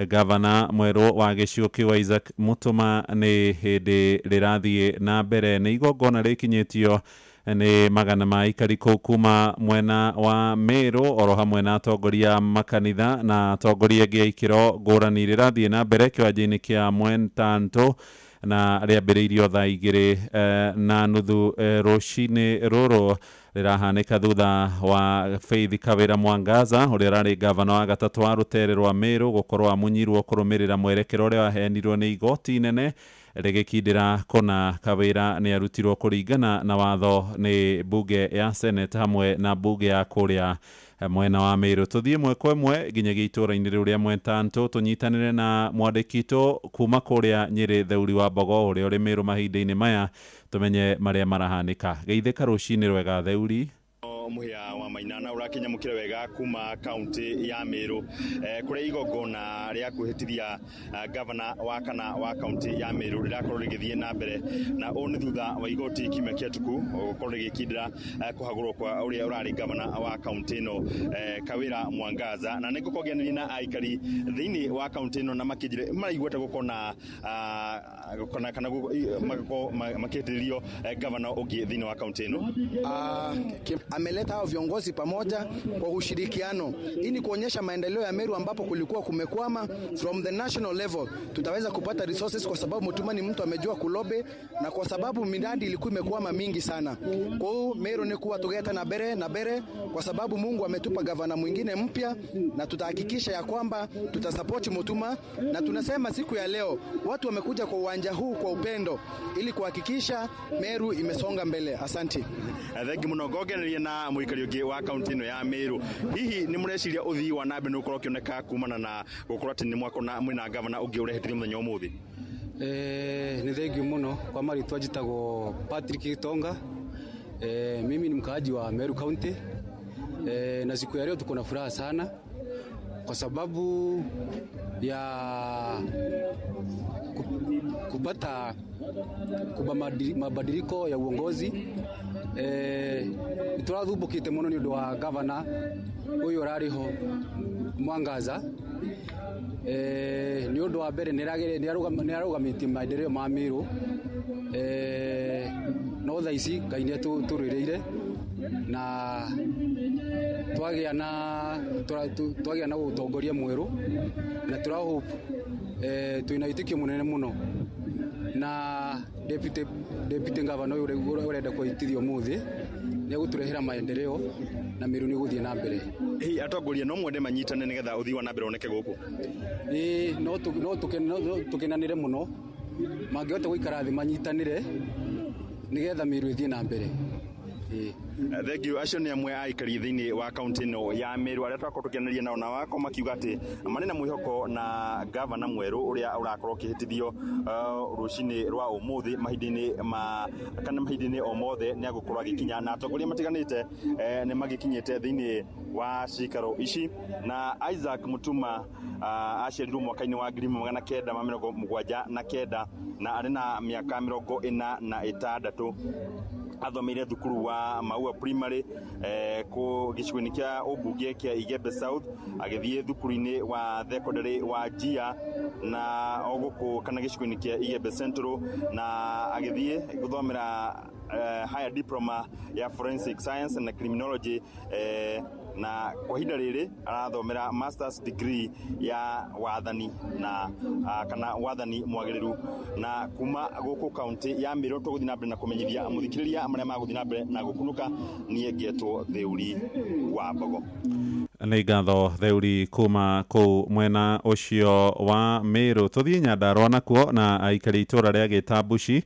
gavana mwerũ wa gĩcigo kĩu Isaac Mutuma nĩ hĩndĩ rĩrathiĩ na mbere. Nĩ igongona rĩkinyĩtio nĩ magana ma aikari kũu kuma mwena wa Meru oro hamwe na atongoria makanitha na atongoria angĩ a ikĩro ngũrani. Rĩrathiĩ na mbere kĩwanja-inĩ kĩa Mwentanto na rĩambĩrĩirio thaa 2:30 rũcinĩ rũrũ. Rĩrahanĩka thutha wa Faith Kawĩra Mwangaza ũrĩa ũrarĩ gavana wa gatatũ wa rũtere rwa Meru gũkorwo amunyirwo kũrũmĩrĩra mwerekero ũrĩa waheanirwo nĩ igoti inene rĩgĩkindĩra kũna Kawĩra nĩ arutirwo kũringana na watho nĩ bunge ya Senate hamwe na bunge ya kũrĩa mwena wa Meru. Tũthiĩ ĩmwe kwa ĩmwe nginyagia itũũra-inĩ rĩu rĩa Mwentanto tũnyitanĩre na mwandĩki witũ kuma kũrĩa Nyĩrĩ Theuri wa Mbogo ũrĩa ũrĩ Meru mahinda-inĩ maya tũmenye marĩa marahanĩka. Geithĩka rũcinĩ rwega Theuri. Mũhĩa wa Mainana Ũrakĩnyamũkĩra wega kuma kaunti ya Meru, kũrĩa igongona rĩa kwĩhĩtithia gavana wa kana wa kaunti ya Meru rĩrakorwo rĩgĩthiĩ na mbere, na ũũ nĩ thutha wa igoti kiumia kĩhĩtũku gũkorwo rĩgĩkindĩra kũhagũrwo kwa ũrĩa ũrarĩ gavana wa kaunti ĩno, Kawĩra Mwangaza. Na nĩngũkorwo ngĩaranĩria na aikari thĩinĩ wa kaunti ĩno na makĩnjĩre maraigua atĩa gũkorwo na kana magakorwo makĩhĩtĩrio gavana ũngĩ thĩinĩ wa kaunti ĩno. Ameleta hao viongozi pamoja kwa ushirikiano. Hii ni kuonyesha maendeleo ya Meru ambapo kulikuwa kumekwama. From the national level tutaweza kupata resources kwa sababu Mutuma ni mtu amejua kulobe, na kwa sababu miradi ilikuwa imekwama mingi sana. Kwa hiyo Meru ni kuwa tugeta na bere na bere, kwa sababu Mungu ametupa gavana mwingine mpya, na tutahakikisha ya kwamba tutasapoti Mutuma, na tunasema siku ya leo watu wamekuja kwa uwanja huu kwa upendo ili kuhakikisha Meru imesonga mbele. Asante. Thengi muno. Ngogereria na muikari ũngĩ wa kaunti ĩno ya Meru, hihi nĩ mũreciria ũthii wa na mbere nĩ ũkorwo ũkĩoneka kumana na gũkorwo atĩ nĩ mwakona mwĩna gavana ũngĩ ũrehetirio mũthenya ũmũthĩ? Nĩ thengiũ mũno. Kwa marĩtwa njĩtagwo Patrick Gitonga. Mimi ni mkaaji wa Meru County. Na siku ya leo tuko na furaha sana kwa sababu ya kupata mabadiliko ya uongozi. Tũrathumbũkĩte mũno nĩ ũndũ wa gavana ũyũ ũrarĩ ho Mwangaza. Nĩ ũndũ wa mbere nĩ arũgamĩtie maendeleo ma Meru, no thaa ici Ngai nĩ atũrũĩrĩire na twagĩa na ũtongoria mwerũ, na tũra hope, twĩna wĩtĩkio mũnene mũno na deputy governor ũyũ ũrenda kũhĩtithio ũmũthĩ nĩ egũtũrehera maendeleo na Meru nĩ gũthiĩ na mbere. Hihi atongoria no mwende manyitane nĩgetha ũthii wa na mbere woneke gũkũ? Ĩĩ, no tũkenanĩre mũno mangĩhota gũikara thĩ manyitanĩre nĩgetha Meru ĩthiĩ na mbere. Ĩĩ. Thengiũ. Acio nĩ amwe a aikari thĩinĩ wa kaunti ĩno ya Meru arĩa twakorwo tũkĩaranĩria nao, na wakorwo makiuga atĩ marĩ na mwĩhoko na gavana mwerũ ũrĩa ũrakorwo ũkĩhĩtithio rũcinĩ rwa ũmũthĩ. Mahinda-inĩ ma kana mahinda-inĩ o mothe nĩ agũkorwo agĩkinya, na atongoria matiganĩte nĩ magĩkinyĩte thĩinĩ wa cikaro ici. Na Isaac Mutuma aciarirwo mwaka-inĩ wa 1979 na arĩ na mĩaka 46. Athomeire thukuru wa Maua Primary kũ gĩcigo-inĩ kĩa ũmbunge kĩa Igembe South, agĩthiĩ thukuru-inĩ wa thekondarĩ wa Njia na o gũkũ kana gĩcigo-inĩ kĩa Igembe Central, na agĩthiĩ gũthomera higher diploma ya forensic science and criminology, na kwa ihinda rĩrĩ arathomera masters degree ya wathani na kana wathani mwagĩrĩru. Na kuma gũkũ kaunti ya Meru tũgũthiĩ na mbere na kũmenyithia mũthikĩrĩria marĩa magũthiĩ na mbere na gũkunũka. Niĩ ngetwo Theuri wa Mbogo. Nĩ ngatho Theuri kuma kũu mwena ũcio wa Meru. Tũthiĩ Nyandarũa nakuo, na aikari itũra rĩa Gĩtambuci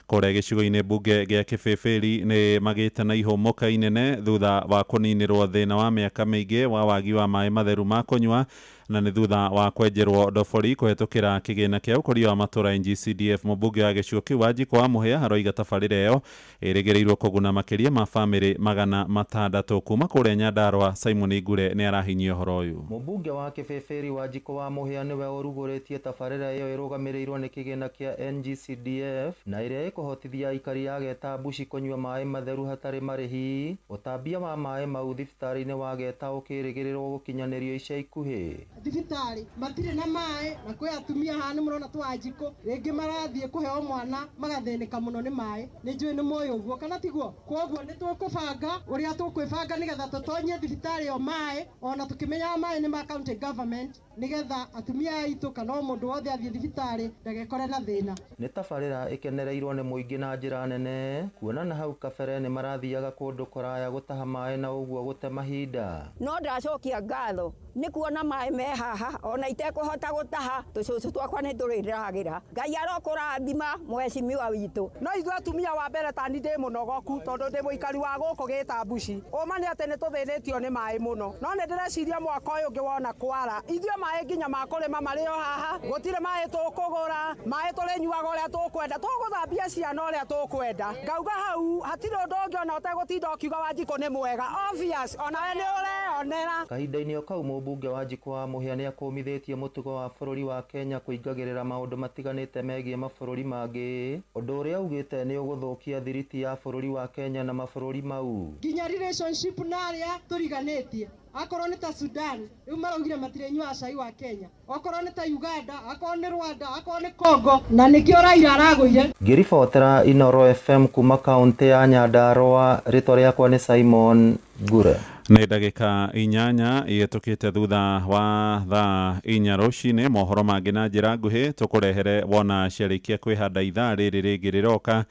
kũrĩa gĩcigo-inĩ mbunge gĩa Kĩbĩbĩri nĩ magĩte na ihũmũka inene thutha wa kũninĩrwo thĩna wa mĩaka mĩingĩ wa wagi wa maĩ matheru ma kũnyua, na nĩ thutha wa kwenjerwo ndobori kũhetũkĩra kĩgĩna kĩa ũkũria wa matũra NGCDF. Mũmbunge wa gĩcigo kĩu Wanjikũ wa Mũhĩa aroiga tabarĩra ĩyo ĩrĩgĩrĩirwo kũguna makĩria ma bamĩrĩ 600. Kuma kũrĩa Nyandarũa, Simon Ngure nĩ arahinyia ũhoro ũyũ. Mũmbunge wa Kĩbĩbĩri Wanjikũ wa Mũhĩa nĩwe ũrugũrĩtie tabarĩra ĩyo ĩrũgamĩrĩirwo nĩ kĩgĩna kĩa NGCDF na ĩrĩa ĩkũhotithia aikari a Getambuci kũnyua maĩ matheru hatarĩ marĩhi. Ũtambia wa maĩ mau thibitarĩ-inĩ wa Geta ũkĩrĩgĩrĩrwo gũkinyanĩrio ica ikuhĩ. Thibitarĩ matirĩ na maĩ, na kwĩ atumia haha nĩ mũrona twanjikũ rĩngĩ marathiĩ kũheo mwana magathĩnĩka mũno nĩ maĩ. Nĩ njũĩ nĩ moĩ ũguo kana tiguo? Koguo nĩ tũkũbanga ũrĩa tũkwĩbanga nĩgetha tũtonyie thibitarĩ ĩyo maĩ, ona tũkĩmenyaga maĩ nĩ ma county government, nĩgetha atumia aitũ kana o mũndũ wothe athiĩ thibitarĩ ndagekore na thĩna. Nĩ tabarĩra ĩkenereirwo nĩ mũingĩ na njĩra nene, kuona na hau kabere nĩ marathiaga kũndũ kũraya gũtaha maĩ na ũguo gũte mahinda. No ndacokia ngatho Nĩ kuona maĩ me haha ona itekũhota gũtaha tũcũcũ twakwa nĩ tũrĩragĩra. Ngai arokũrathima mheshimiwa witũ. No ithuĩ atumia wa mbere tani ndĩ mũnogoku tondũ ndĩ mũikari wa gũkũ Gĩtambuci. Ũma nĩ atĩ nĩ tũthĩnĩtio nĩ maĩ mũno, no nĩ ndĩreciria mwaka ũyũ ũngĩ wona kwara ithuĩ maĩ nginya ma kũrĩma marĩ o haha, gũtirĩ maĩ tũkũgũra, maĩ tũrĩnyuaga ũrĩa tũkwenda, tũgũthambia ciana ũrĩa tũkwenda. Ngauga hau hatirĩ ũndũ ũngĩ ona ũtegũtinda ũkiuga Wanjikũ nĩ mwega, obvious onawe nĩ ũreyonera. Kahinda-inĩ o kau mũmbunge Wanjikũ wa Mũhĩa nĩakũmithĩtie mũtugo wa bũrũri wa Kenya kũingagĩrĩra maũndũ matiganĩte megiĩ mabũrũri mangĩ, ũndũ ũrĩa augĩte nĩ ũgũthũkia thiriti ya bũrũri wa Kenya na mabũrũri mau. Nginya relationship na arĩa tũriganĩtie, akorwo nĩ ta Sudan rĩu maraugire matirĩnyuaga cai wa Kenya, okorwo nĩ ta Uganda, akorwo nĩ Rwanda, akorwo nĩ Congo, na nĩkĩo Raila aragũire. Ngĩribotera Inooro FM kuma kaũntĩ ya Nyandarua, rĩtwa rĩakwa nĩ Simon Ngure. Nĩ ndagĩka 8 ihĩtũkĩte thutha wa thaa 4 rũcinĩ. Mohoro mangĩ na njĩra nguhĩ tũkũrehere wona ciarĩkia kwĩhanda ithaa rĩrĩ rĩngĩ rĩroka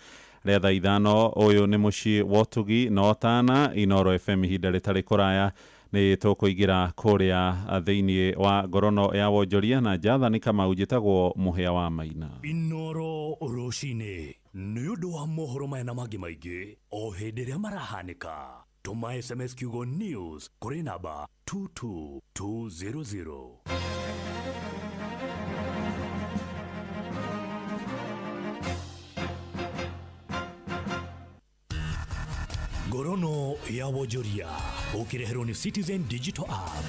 rĩa thaa 5. Ũyũ nĩ mũciĩ wa ũtugi na ũtana Inooro FM, ihinda rĩtarĩ kũraya nĩ tũkũingĩra kũrĩa thĩinĩ wa ngorono ya wonjoria na Jathani Kamau. Njĩtagwo Mũhĩa wa Maina. Inooro rũcinĩ nĩ ũndũ wa mohoro maya na mangĩ maingĩ o hĩndĩ ĩrĩa marahanĩka. Tũma SMS kiugo news kũrĩ namba 22200. Ngorono ya wonjoria ũkĩreherwo nĩ Citizen Digital App.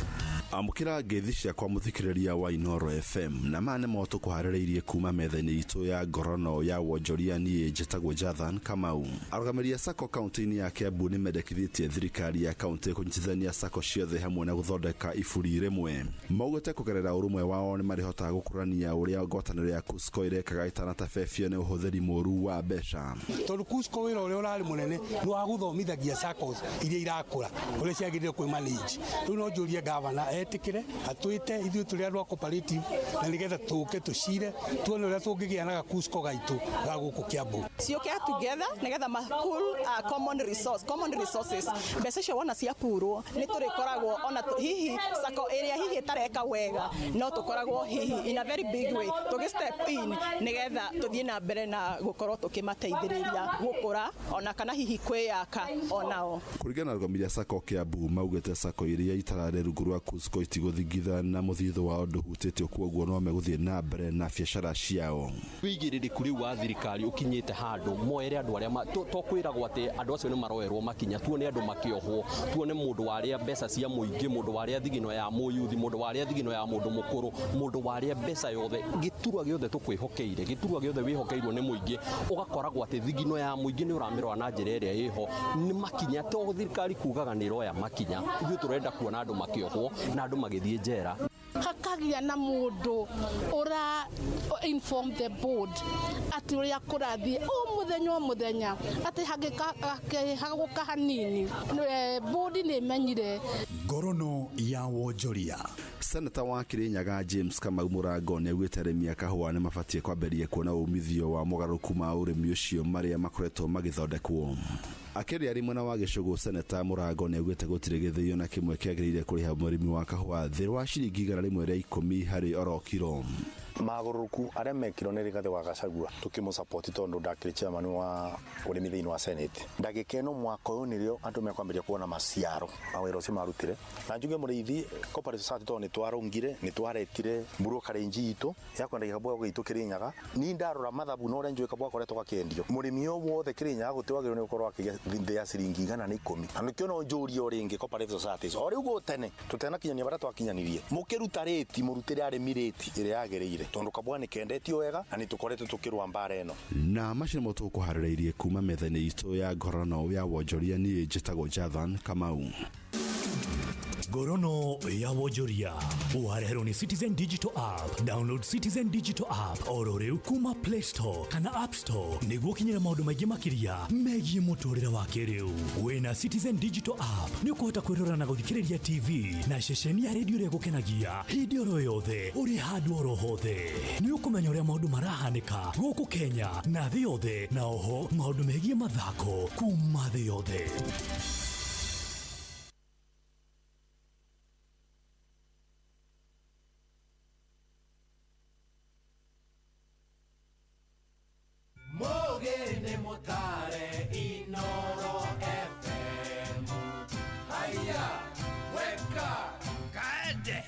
Amũkĩra ngeithi ciakwa mũthikĩrĩria wa Inooro FM, na maya nĩmo tũkũharĩrĩirie kuma metha-inĩ itũ ya ngorono ya wonjoria. Niĩ njĩtagwo Jathan Kamau. Arũgamĩrĩri a SACCO kaũntĩ-inĩ ya Kiambu nĩ mendekithĩtie thirikari ya kaũntĩ kũnyitithania SACCO ciothe hamwe na gũthondeka iburi rĩmwe. Maugĩte kũgerera ũrũmwe wao nĩ marĩhotaga gũkũrania ũrĩa ngwatanĩro ya KUSCCO ĩrekaga ĩtanatabebio nĩ ũhũthĩri mũru wa mbeca. Tondũ KUSCCO wĩra ũrĩa ũrarĩ mũnene nĩ wa gũthomithagia SACCOs iria irakũra ũrĩa ciagĩrĩire kwĩ manage. Rĩu no njũrie gavana etikire atwite ithuĩ tũrĩ andũ a cooperative na nĩgetha tũke tũcire tuone ũrĩa tũngĩgĩa na gaKUSCCO gaitũ ga gũkũ Kiambu. Ciũke together nĩgetha ma pool common resource, common resources. Mbeca icio wona ciapurwo nĩ tũrĩkoragwo ona hihi SACCO ĩrĩa hihi ĩtareka wega no tũkoragwo hihi in a very big way tũgĩ step in nĩgetha tũthiĩ na mbere na gũkorwo tũkĩmateithĩrĩria gũkũra ona kana hihi kwĩyaka onao. Kũringana na arũgamĩrĩri a SACCO Kiambu, maugĩte SACCO iria itararĩ rungu rwa KUSCCO itigũthingitha na mũthithũ wao ndũhutĩtio, kwoguo no megũthiĩ na mbere na biacara ciao. Wĩigĩrĩrĩku rĩu wa thirikari ũkinyĩte handũ moere andũ arĩa to kwĩragwo atĩ andũ acio nĩ maroerwo makinya, tuone andũ makĩohwo, tuone mũndũ warĩa mbeca cia mũingĩ, mũndũ warĩa thigino ya mũyuthi, mũndũ warĩa thigino ya mũndũ mũkũrũ, mũndũ warĩa mbeca yothe, gĩturwa gĩothe tũkwĩhokeire, gĩturwa gĩothe wĩhokeirwo nĩ mũingĩ, ũgakoragwo atĩ thigino ya mũingĩ nĩ ũramĩrora na njĩra ĩrĩa ĩho. Nĩ makinya to thirikari kugaga nĩ ĩroya makinya, ithuĩ tũrenda kuona andũ makĩohwo na andũ magĩthiĩ njera. Hakagia na mũndũ ũra inform the board atĩ ũrĩa kũrathiĩ o mũthenya o mũthenya, atĩ hangĩhagũka hanini board nĩ ĩmenyire. Ngorono ya wonjoria. Seneta wa Kirinyaga James Kamau Mũrango nĩ augĩte arĩmi a kahũa nĩ mabatiĩ kwambĩrĩria kuona umithio wa mogarũrũku ma ũrĩmi ũcio marĩa makoretwo magĩthondekwo. Akĩaria arĩ mwena wa Gĩcũgũ, Seneta Mũrango nĩ augĩte gũtirĩ gĩthĩi ona kĩmwe kĩagĩrĩire kũrĩha mũrĩmi wa kahũa thĩ wa ciringi 110 harĩ oro kiro. Magũrũku arĩa mekirwo nĩ Rigathĩ wa Gachagua tũkĩmũsupport tondũ ndakĩrĩ chairman wa ũrĩmi thĩinĩ wa Senate. Ndagĩka ĩno mwaka ũyũ nĩrĩo andũ mekwambĩrĩria kuona maciaro ma wĩra ũcio marutire. Na njuge mũrĩithi Cooperative Society tondũ nĩtwarũngire, nĩtwaretire brokerage itũ ya kwendagia kabũa gitũ Kirinyaga. Niĩ ndarora mathabu na ũrĩa njũĩ kabũa koretwo gakĩendio, mũrĩmi o wothe Kirinyaga gũtirĩ wagĩrĩirwo nĩ gũkorwo akĩgĩa thĩ ya ciringi 110. Na nĩkĩo no njũrie o rĩngĩ Cooperative Societies o rĩu gũ tene tũtenakinyania barĩa twakinyanirie, mũkĩruta rĩti mũrutĩre arĩmi rĩti ĩrĩa yagĩrĩire tondũ kabũa nĩ kendetio wega na nĩtũkoretwo tũkĩrũa mbara ĩno. Na macio nĩmo tũkũharĩrĩirie kuma metha-inĩ itũ ya ngorono ya wonjoria. Niĩ njĩtagwo Jathan Kamau. Ngorono ya wonjoria ũwareherwo nĩ Citizen Digital App. Download Citizen Digital App oro rĩu kuma Play Store kana App Store nĩguo ũkinyĩre maũndũ maingĩ makĩria megiĩ mũtũrĩre wa kĩrĩu. Wĩna Citizen Digital App nĩ ũkũhota kwĩrora na gũthikĩrĩria TV na ceceni ya redio ĩrĩa ĩgũkenagia hĩndĩ oro yothe ũrĩ handũ oro hothe. Nĩ ũkũmenya ũrĩa maũndũ marahanĩka gũkũ Kenya na thĩ yothe, na oho maũndũ megiĩ mathako kuma thĩ yothe. Nĩ mũtare Inoro FM. Haya, weka kaende.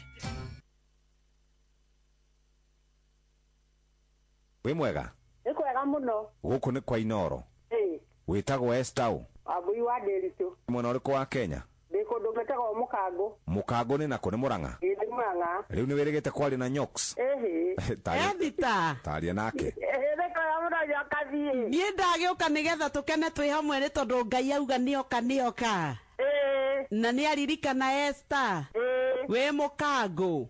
Wĩ mwega? Nĩ kwega mũno. Gũkũ nĩ kwa Inoro. Ĩĩ. Wĩtagwo Esther ũ? Wambui wa Ndĩritũ. Mwena ũrĩkũ wa Kenya? Ndĩ kũndũ gwĩtagwo Mũkangũ. Mũkangũ nĩ nakũ? Nĩ Mũrang'a? Ĩĩ nĩ Mũrang'a. Rĩu nĩ wĩrĩgĩte kwaria na Nyox? Ĩhĩ. Ethita. Taria nake. Ĩhĩ nĩ kwega mũno Nyokabi. Niĩ ndagĩũka nĩgetha tũkene twĩ hamwe nĩ tondũ Ngai auga nĩoka nĩoka. Na nĩ aririkana Esther. Wĩ Mũkangũ.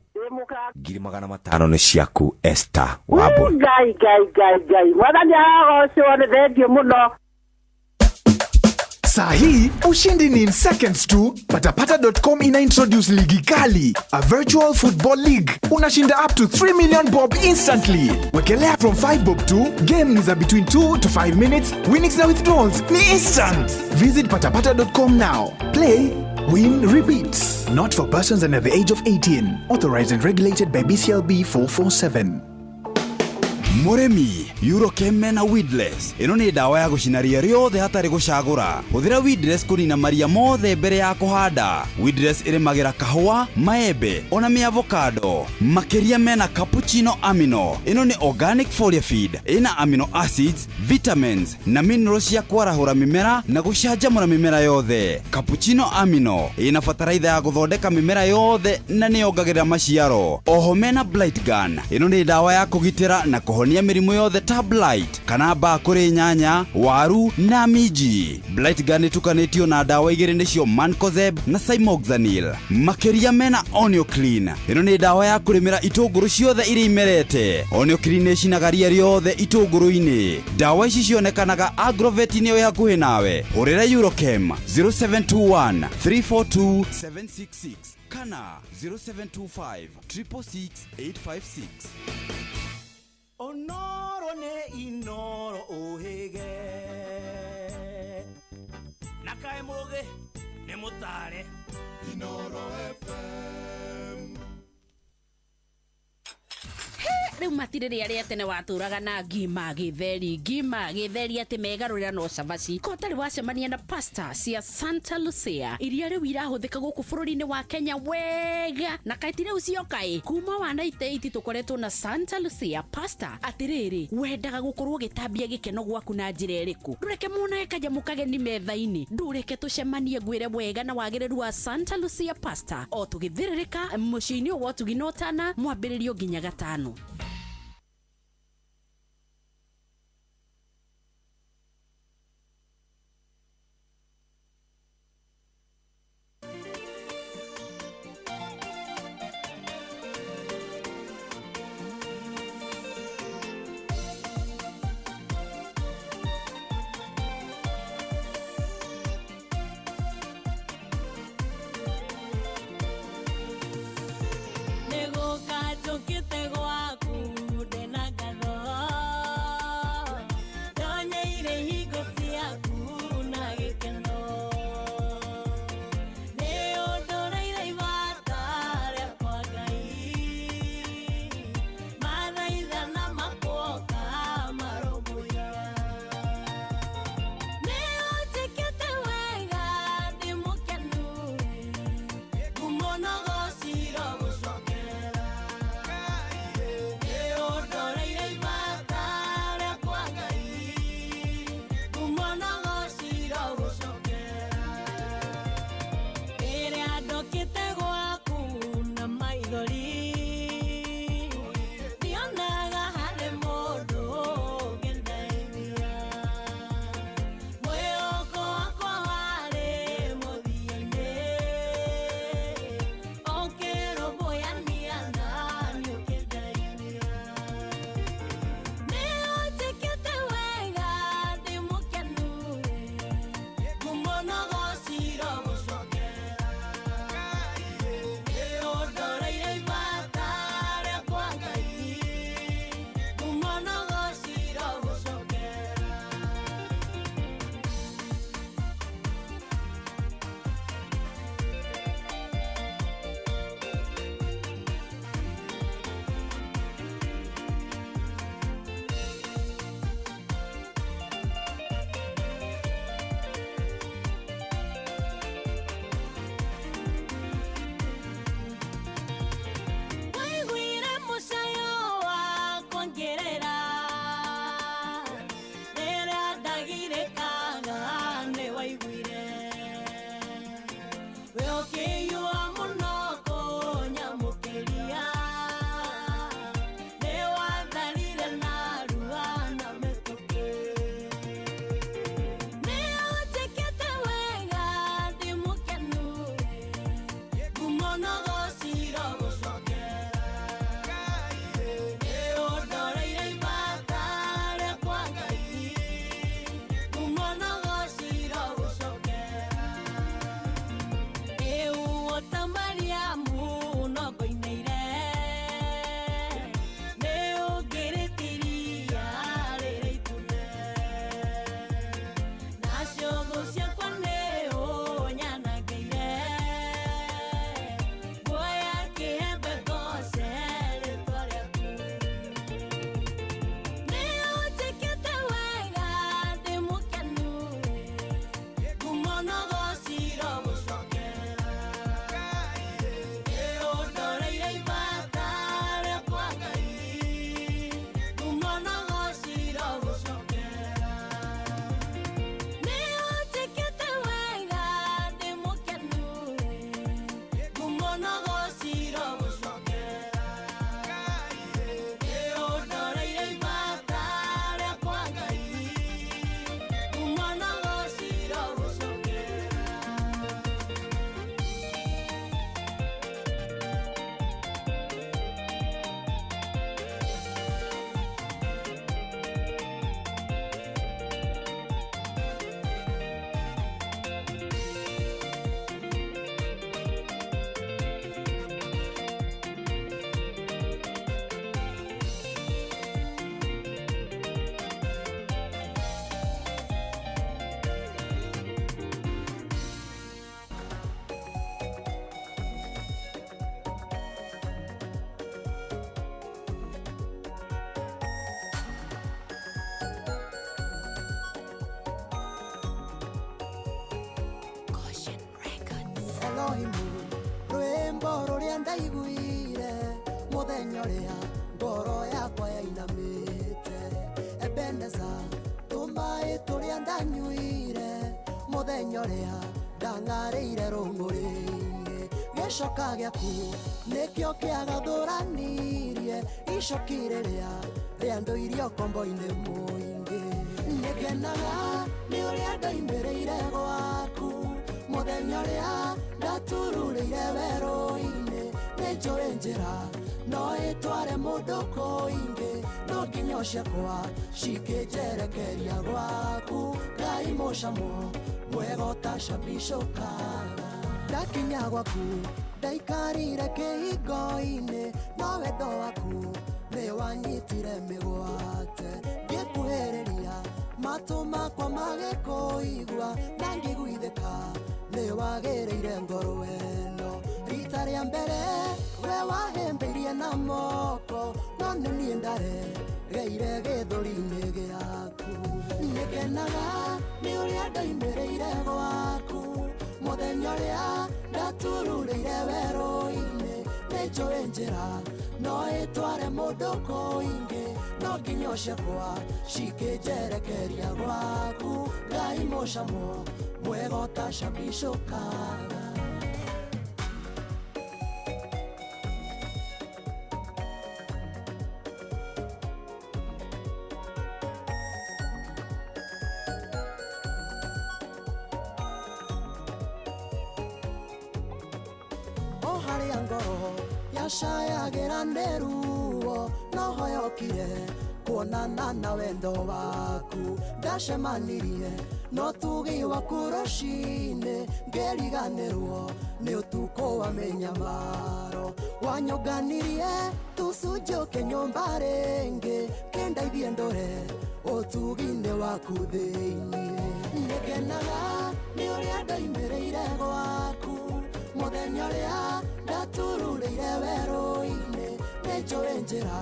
500,000 nĩ ciaku Esther Wambui. Ngai Ngai Ngai Ngai. Mwathani arogocwo, nĩ thengiũ mũno. Saa hii ushindi ni in seconds tu. Patapata.com ina introduce ligi kali, a virtual football league. Unashinda up to 3 million bob instantly. Wekelea from 5 bob tu. Game ni za between 2 to 5 minutes. Winnings na withdrawals ni instant. Visit patapata.com now. Play, win, repeat. Not for persons under the age of 18. Authorized and regulated by BCLB 447. Mũrĩmi, Eurochem mena weedless. Ĩno nĩ ndawa ya gũcina ria rĩothe hatarĩ gũcagũra. Hũthĩra weedless kũnina maria mothe mbere ya kũhanda. Weedless ĩrĩmagĩra kahũa, maembe ona mĩavocado. Makĩria mena cappuccino amino. Ĩno nĩ organic foliar feed, ĩna amino acids, vitamins na minerals cia kwarahũra mĩmera na gũcanjamũra mĩmera yothe. Cappuccino amino ĩna bataraitha ya gũthondeka mĩmera yothe na nĩyongagĩrĩra maciaro. Oho mena blight gun. Ĩno nĩ ndawa ya kũgitĩra na kũhonia mĩrimũ yothe ta blight kana mbaa kũrĩ nyanya, waru na minji. Blight gun ĩtukanĩtio na ndawa igĩrĩ nĩcio mancozeb na cymoxanil. Makĩria mena Onioclean. Ĩno nĩ ndawa ya kũrĩmĩra itũngũrũ ciothe iria imerete. Onioclean ĩcinaga ria rĩothe itũngũrũ-inĩ. Ndawa ici cionekanaga agrovet-inĩ ĩ hakuhĩ nawe. Hũrĩra Eurochem 0721 342 766 kana 0725 666 856. Onoro nĩ Inoro ũhĩge na kaĩ mũgĩ nĩ mũtare Inoro FM. Rĩu matirĩ rĩa rĩa tene watũraga na ngima gĩtheri, ngima gĩtheri atĩ megarũrĩra no cabaci. Ko ũtarĩ wacemania na pasta cia Santa Lucia iria rĩu irahũthĩka gũkũ bũrũri-inĩ wa Kenya wega, na kaĩ ti rĩu cioka ĩ kuma wa 98 tũkoretwo na Santa Lucia pasta. Atĩrĩrĩ, wendaga gũkorwo ũgĩtambia gĩkeno gwaku na njĩra ĩrĩkũ? Ndũreke monage kanyamũ kageni metha-inĩ, ndũreke tũcemanie ngwĩre wega na wagĩrĩru wa Santa Lucia pasta o tũgĩthĩrĩrĩka mũciĩ-inĩ wa ũtugi na ũtana mwambĩrĩrio nginya gatano. Nĩgũka njũkĩte gwaku. ndaiguire mũthenya ũrĩa ngoro yakwa yainamĩte. Ebeneza, tũmaĩ tũrĩa ndanyuire mũthenya ũrĩa ndang'arĩire rũng'ũrĩ-inĩ. Gĩcoka gĩaku nĩkĩo kĩagathũranirie icoki rĩrĩa rĩandũirie ũkombo-inĩ mũingĩ. Nĩngenaga nĩ ũrĩa ndoimĩrĩire gwaku mũthenya ũrĩa ndatururĩire werũ-inĩ. Nĩnjũĩ njĩra no ĩtware mũndũ kũingĩ, no nginya ciakwa cikĩnjerekeria gwaku. Ngai mũcamo mwega ũtacabicũkaga. Ndakinya gwaku ndaikarire kĩhingo-inĩ, no wendo waku nĩ wanyitire mĩgwate. Ngĩkuhĩrĩria matũ makwa magĩkũigua, na ngĩiguithĩka nĩ wagĩrĩire ngoro ĩno. Rita rĩa mbere we wahĩmbĩirie na moko, no nĩ niĩ ndaregeire gĩthũri-inĩ gĩaku. Nĩngenaga nĩ ũrĩa ndoimĩrĩire gwaku mũthenya ũrĩa ndatururĩire werũ-inĩ. Nĩnjũĩ njĩra no ĩtware mũndũ kũingĩ, no nginya ciakwa cikĩnjerekeria gwaku. Ngai mũcamo mwega ũtacabicũkaga. O harĩa ngoro yacayagĩra nĩ ruo, no hoyokire kuonana na wendo waku. Ndacemanirie no tugi waku rũcinĩ, ngĩriganĩrwo nĩ ũtukũ wa mĩnyamaro. Wanyũnganirie tũcunjĩ ũkĩnyũmba rĩngĩ, kĩndeithie ndũre ũtugi-inĩ waku thĩinĩ. Nĩngenaga nĩ ũrĩa ndoimĩrĩire gwaku mũthenya ũrĩa ndatururĩire werũ-inĩ. Nĩnjũĩ njĩra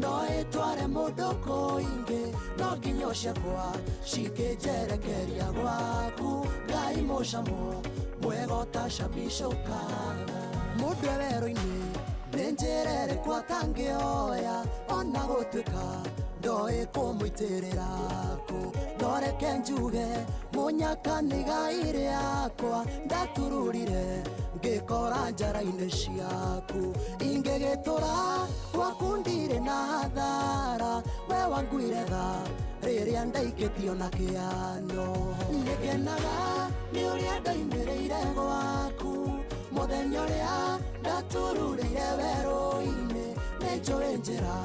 no ĩtware mũndũ kũingĩ, no nginya ciakwa cikĩnjerekeria gwaku. Ngai mũcamo mwega ũtacabicũkaga. Mũndũ e werũ-inĩ nĩ njĩra ĩrĩkũ atangĩoya, ona gũtuĩka ndoĩ kũmũitĩrĩra kũ. No reke njuge mũnyaka nĩ igai rĩakwa, ndatururire ngĩkora njara-inĩ ciaku. Ingĩgĩtũra gwaku ndirĩ na hathara, we wanguire tha rĩrĩa ndaikĩtio na kĩano. Nĩngenaga nĩ ũrĩa ndoimĩrĩire gwaku mũthenya ũrĩa ndatururĩire werũ-inĩ. Nĩnjũĩ njĩra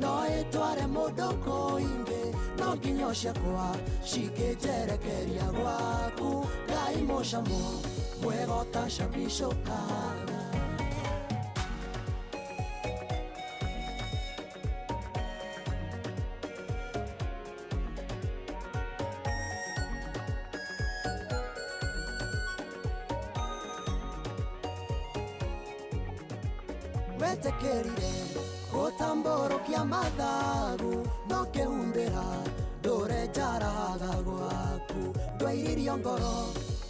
no ĩtware mũndũ kũingĩ, no nginya ciakwa cikĩnjerekeria gwaku. Ngai mũcamo mwega ũtacabicũkaga. Wetĩkĩrire gũtambũrũkia mathagu, no kĩhumbĩra ndũre njaraga gwaku. Ndwairirio ngoro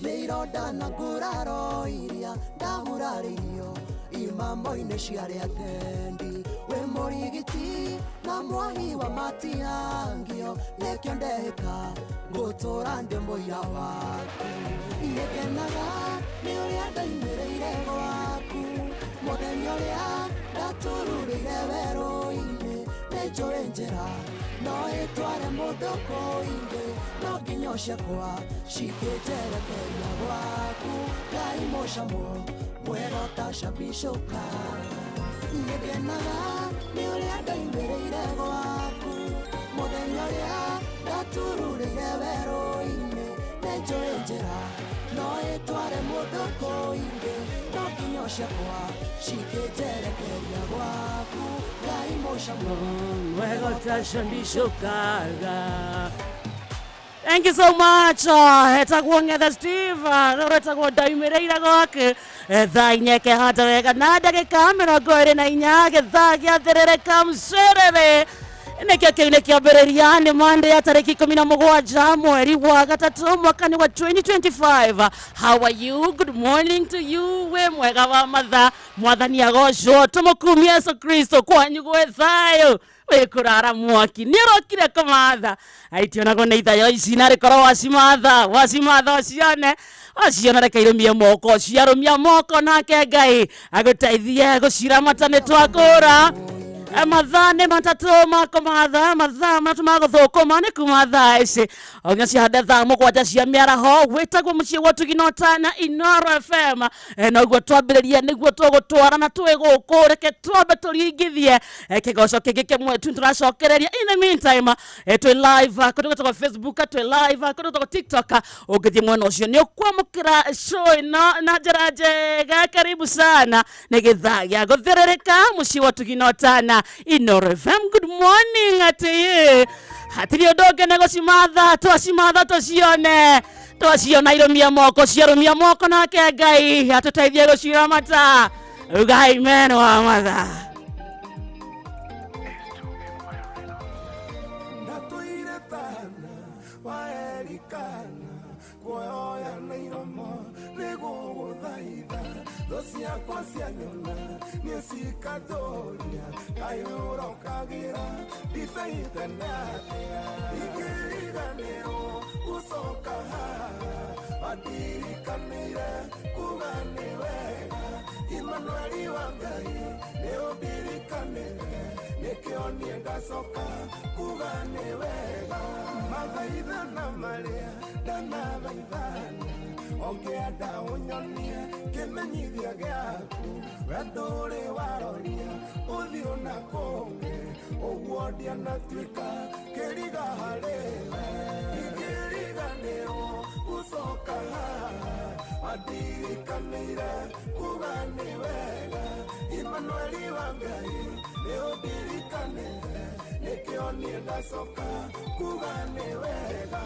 nĩ ironda na nguraro iria ndahurarĩirio imamo-inĩ cia arĩa atendi. Wĩ mũrigiti na mwahi wa matihangio, nĩkĩo ndehĩka ngũtũra ndĩ mũira waku. Nĩngenaga nĩ ũrĩa ndoimĩrĩire gwaku mũthenya ũrĩa ndatururĩire werũ-inĩ. Nĩnjũĩ njĩra no ĩtware mũndũ kũingĩ, no nginya ciakwa cikĩnjerekeria gwaku. Ngai mũcamo mwega ũtacabicũkaga. Nĩngenaga nĩ ũrĩa ndoimĩrĩire gwaku mũthenya ũrĩa ndatururĩire werũ-inĩ. Nĩnjũĩ njĩra no ĩtware mũndũ kũingĩ, no nginya ciakwa cikĩnjerekeria gwaku. Ngai mũcamo mwega ũtacabicũkaga. Thank you so much. Etagwo Ng'ethe Steve, etagwo ndaumĩrĩire gwake thaa inya ĩkĩhanda wega na ndagĩka 24 gĩthaa gĩathĩrĩrĩka mcerere. Nĩkĩo kĩu nĩ kĩambĩrĩria nĩ Monday ya tarĩki 17 mweri wa gatatũ mwaka-inĩ wa 2025. How are you? Good morning to you. Wĩ mwega wa mathaa, mwathani agocwo, tũmũkumie Yesu Kristo, kwanyu gwĩ thayũ, wĩ kũrara mwaki nĩ ũrokire kũmatha aitionagwo nĩ ithayo ici narĩ korwo wacimatha wacimatha ũcione waciona, reke irũmie moko, ciarũmia moko nake Ngai agũteithie gũciramata. Nĩ twakũra mathaa nĩ matatũ makũmatha, mathaa matatũ ma gũthũkũma nĩ kuma thaa ici nginya cihande thaa 7 cia mĩaraho. Wĩtagwo mũciĩ wa ũtugi na ũtana, Inoro FM. Noguo twambĩrĩria, nĩguo tũgũtwara na twĩ gũkũ, reke twambe tũringithie kĩgoco kĩngĩ kĩmwe tu tũracokereria. In the meantime, twĩ live kũndũ gwĩtagwo Facebook, twĩ live kũndũ gwĩtagwo TikTok. Ũngĩthiĩ mwena ũcio nĩ ũkwamũkĩra show ĩno na njĩra njega. Karibu sana, nĩ gĩthaa gĩa gũthĩrĩrĩka, mũciĩ wa ũtugi na ũtana, Inoro FM. Good morning. Atĩ hatirĩ ũndũ ũngĩ nĩ gũcimatha, twacimatha tũcione, twaciona irũmia moko, ciarũmia moko nake Ngai atũteithie gũciramata. Uga amen wa mathaa. Ndatũire tana waerikana kuoya na iromo nĩgũgũthaitha, thũ ciakwa cianyona niĩ cikatũria, kaĩ ũrokagĩra ndibei tene atĩa, ingĩriganĩrwo gũcoka haha, wandirikanĩire kuga nĩ wega. Imanueli wa Ngai, nĩ ũndirikanĩre, nĩkĩo niĩ ndacoka kuga nĩ wega. Mathaithana marĩa ndanathaithana, ũngĩenda ũnyonie kĩmenyithia gĩaku, wendo ũrĩ waroria ũthiũ na kũngĩ, ũguo ndianatuĩka kĩriga harĩ we, ingĩriganĩrwo gũcoka haha, wandirikanĩire kuga nĩ wega. Imanueli wa Ngai, nĩ ũndirikanĩre, nĩkĩo niĩ ndacoka kuga nĩ wega.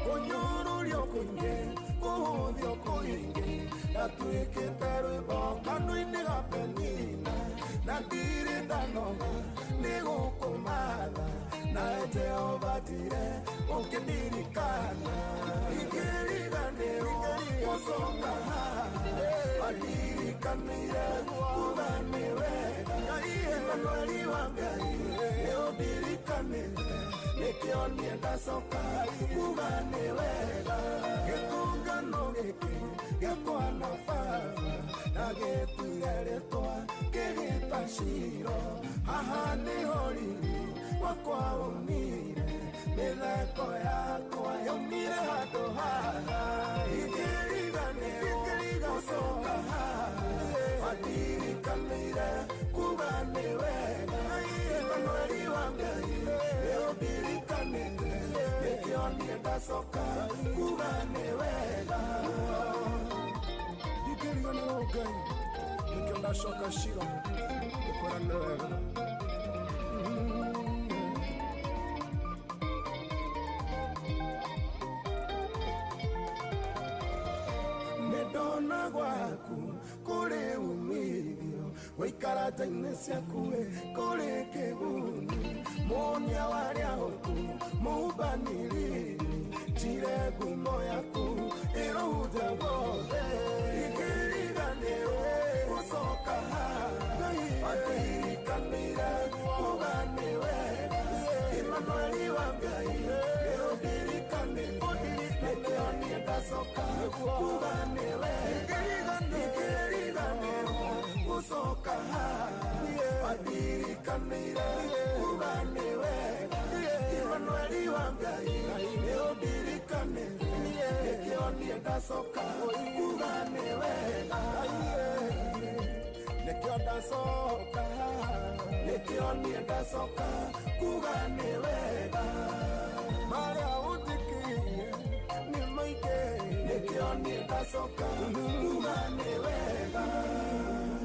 Kũnyũrũrio kũingĩ, kũhũthio kũingĩ, ndatuĩkĩte rwĩmbo kanua-inĩ ga Penina, na ndirĩ ndanoga nĩ gũkũmatha, nawe Jehova tire ũkĩndirikana, ingĩriganĩrwo gũcoka haha, wandirikanĩire kuga nĩ wega. Imanueli wa Ngai, nĩ ũndirikanĩte, nĩkĩo niĩ ndacoka kuga nĩ wega. Gĩtũngano gĩkĩ gĩakwa na baba na gĩtuire rĩtwa kĩgĩta Ciro, haha nĩho riri wakwa umire, mĩtheko yakwa yaumire handũ haha, ingĩriganĩrwo gũcoka haha, wandirikanĩire kuga nĩ wega. Imanueli wa Ngai, nĩ ũndirikanĩte, nĩkĩo niĩ ndacoka kuga nĩ wega. Ndingĩriganĩrwo Ngai, nĩkĩo ndacoka Ciro gũkwĩra nĩ wega. Nĩndona gwaku kũrĩ umithio, gũikara nja-inĩ ciaku kũrĩ kĩguni, muonia warĩa hoku mũmbanĩrĩri, njire ngumo yaku ĩrohunja guothe, ingĩriganĩrwo gũcoka haha, wandirikanĩire kuga nĩ wega. Imanueli wa Ngai, nĩ ũndirikanĩte, nĩkĩo niĩ ndacoka kuga nĩ wega. Ingĩriganĩrwo gũcoka haha, wandirikanĩire kuga nĩ wega. Imanueli wa Ngai, nĩ ũndirikanĩte, nĩkĩo niĩ ndacoka kuga nĩ wega. Nĩkĩo ndacoka, nĩkĩo niĩ ndacoka kuga nĩ wega. Marĩa ũnjĩkĩire nĩ maingĩ, nĩkĩo niĩ ndacoka kuga nĩ wega.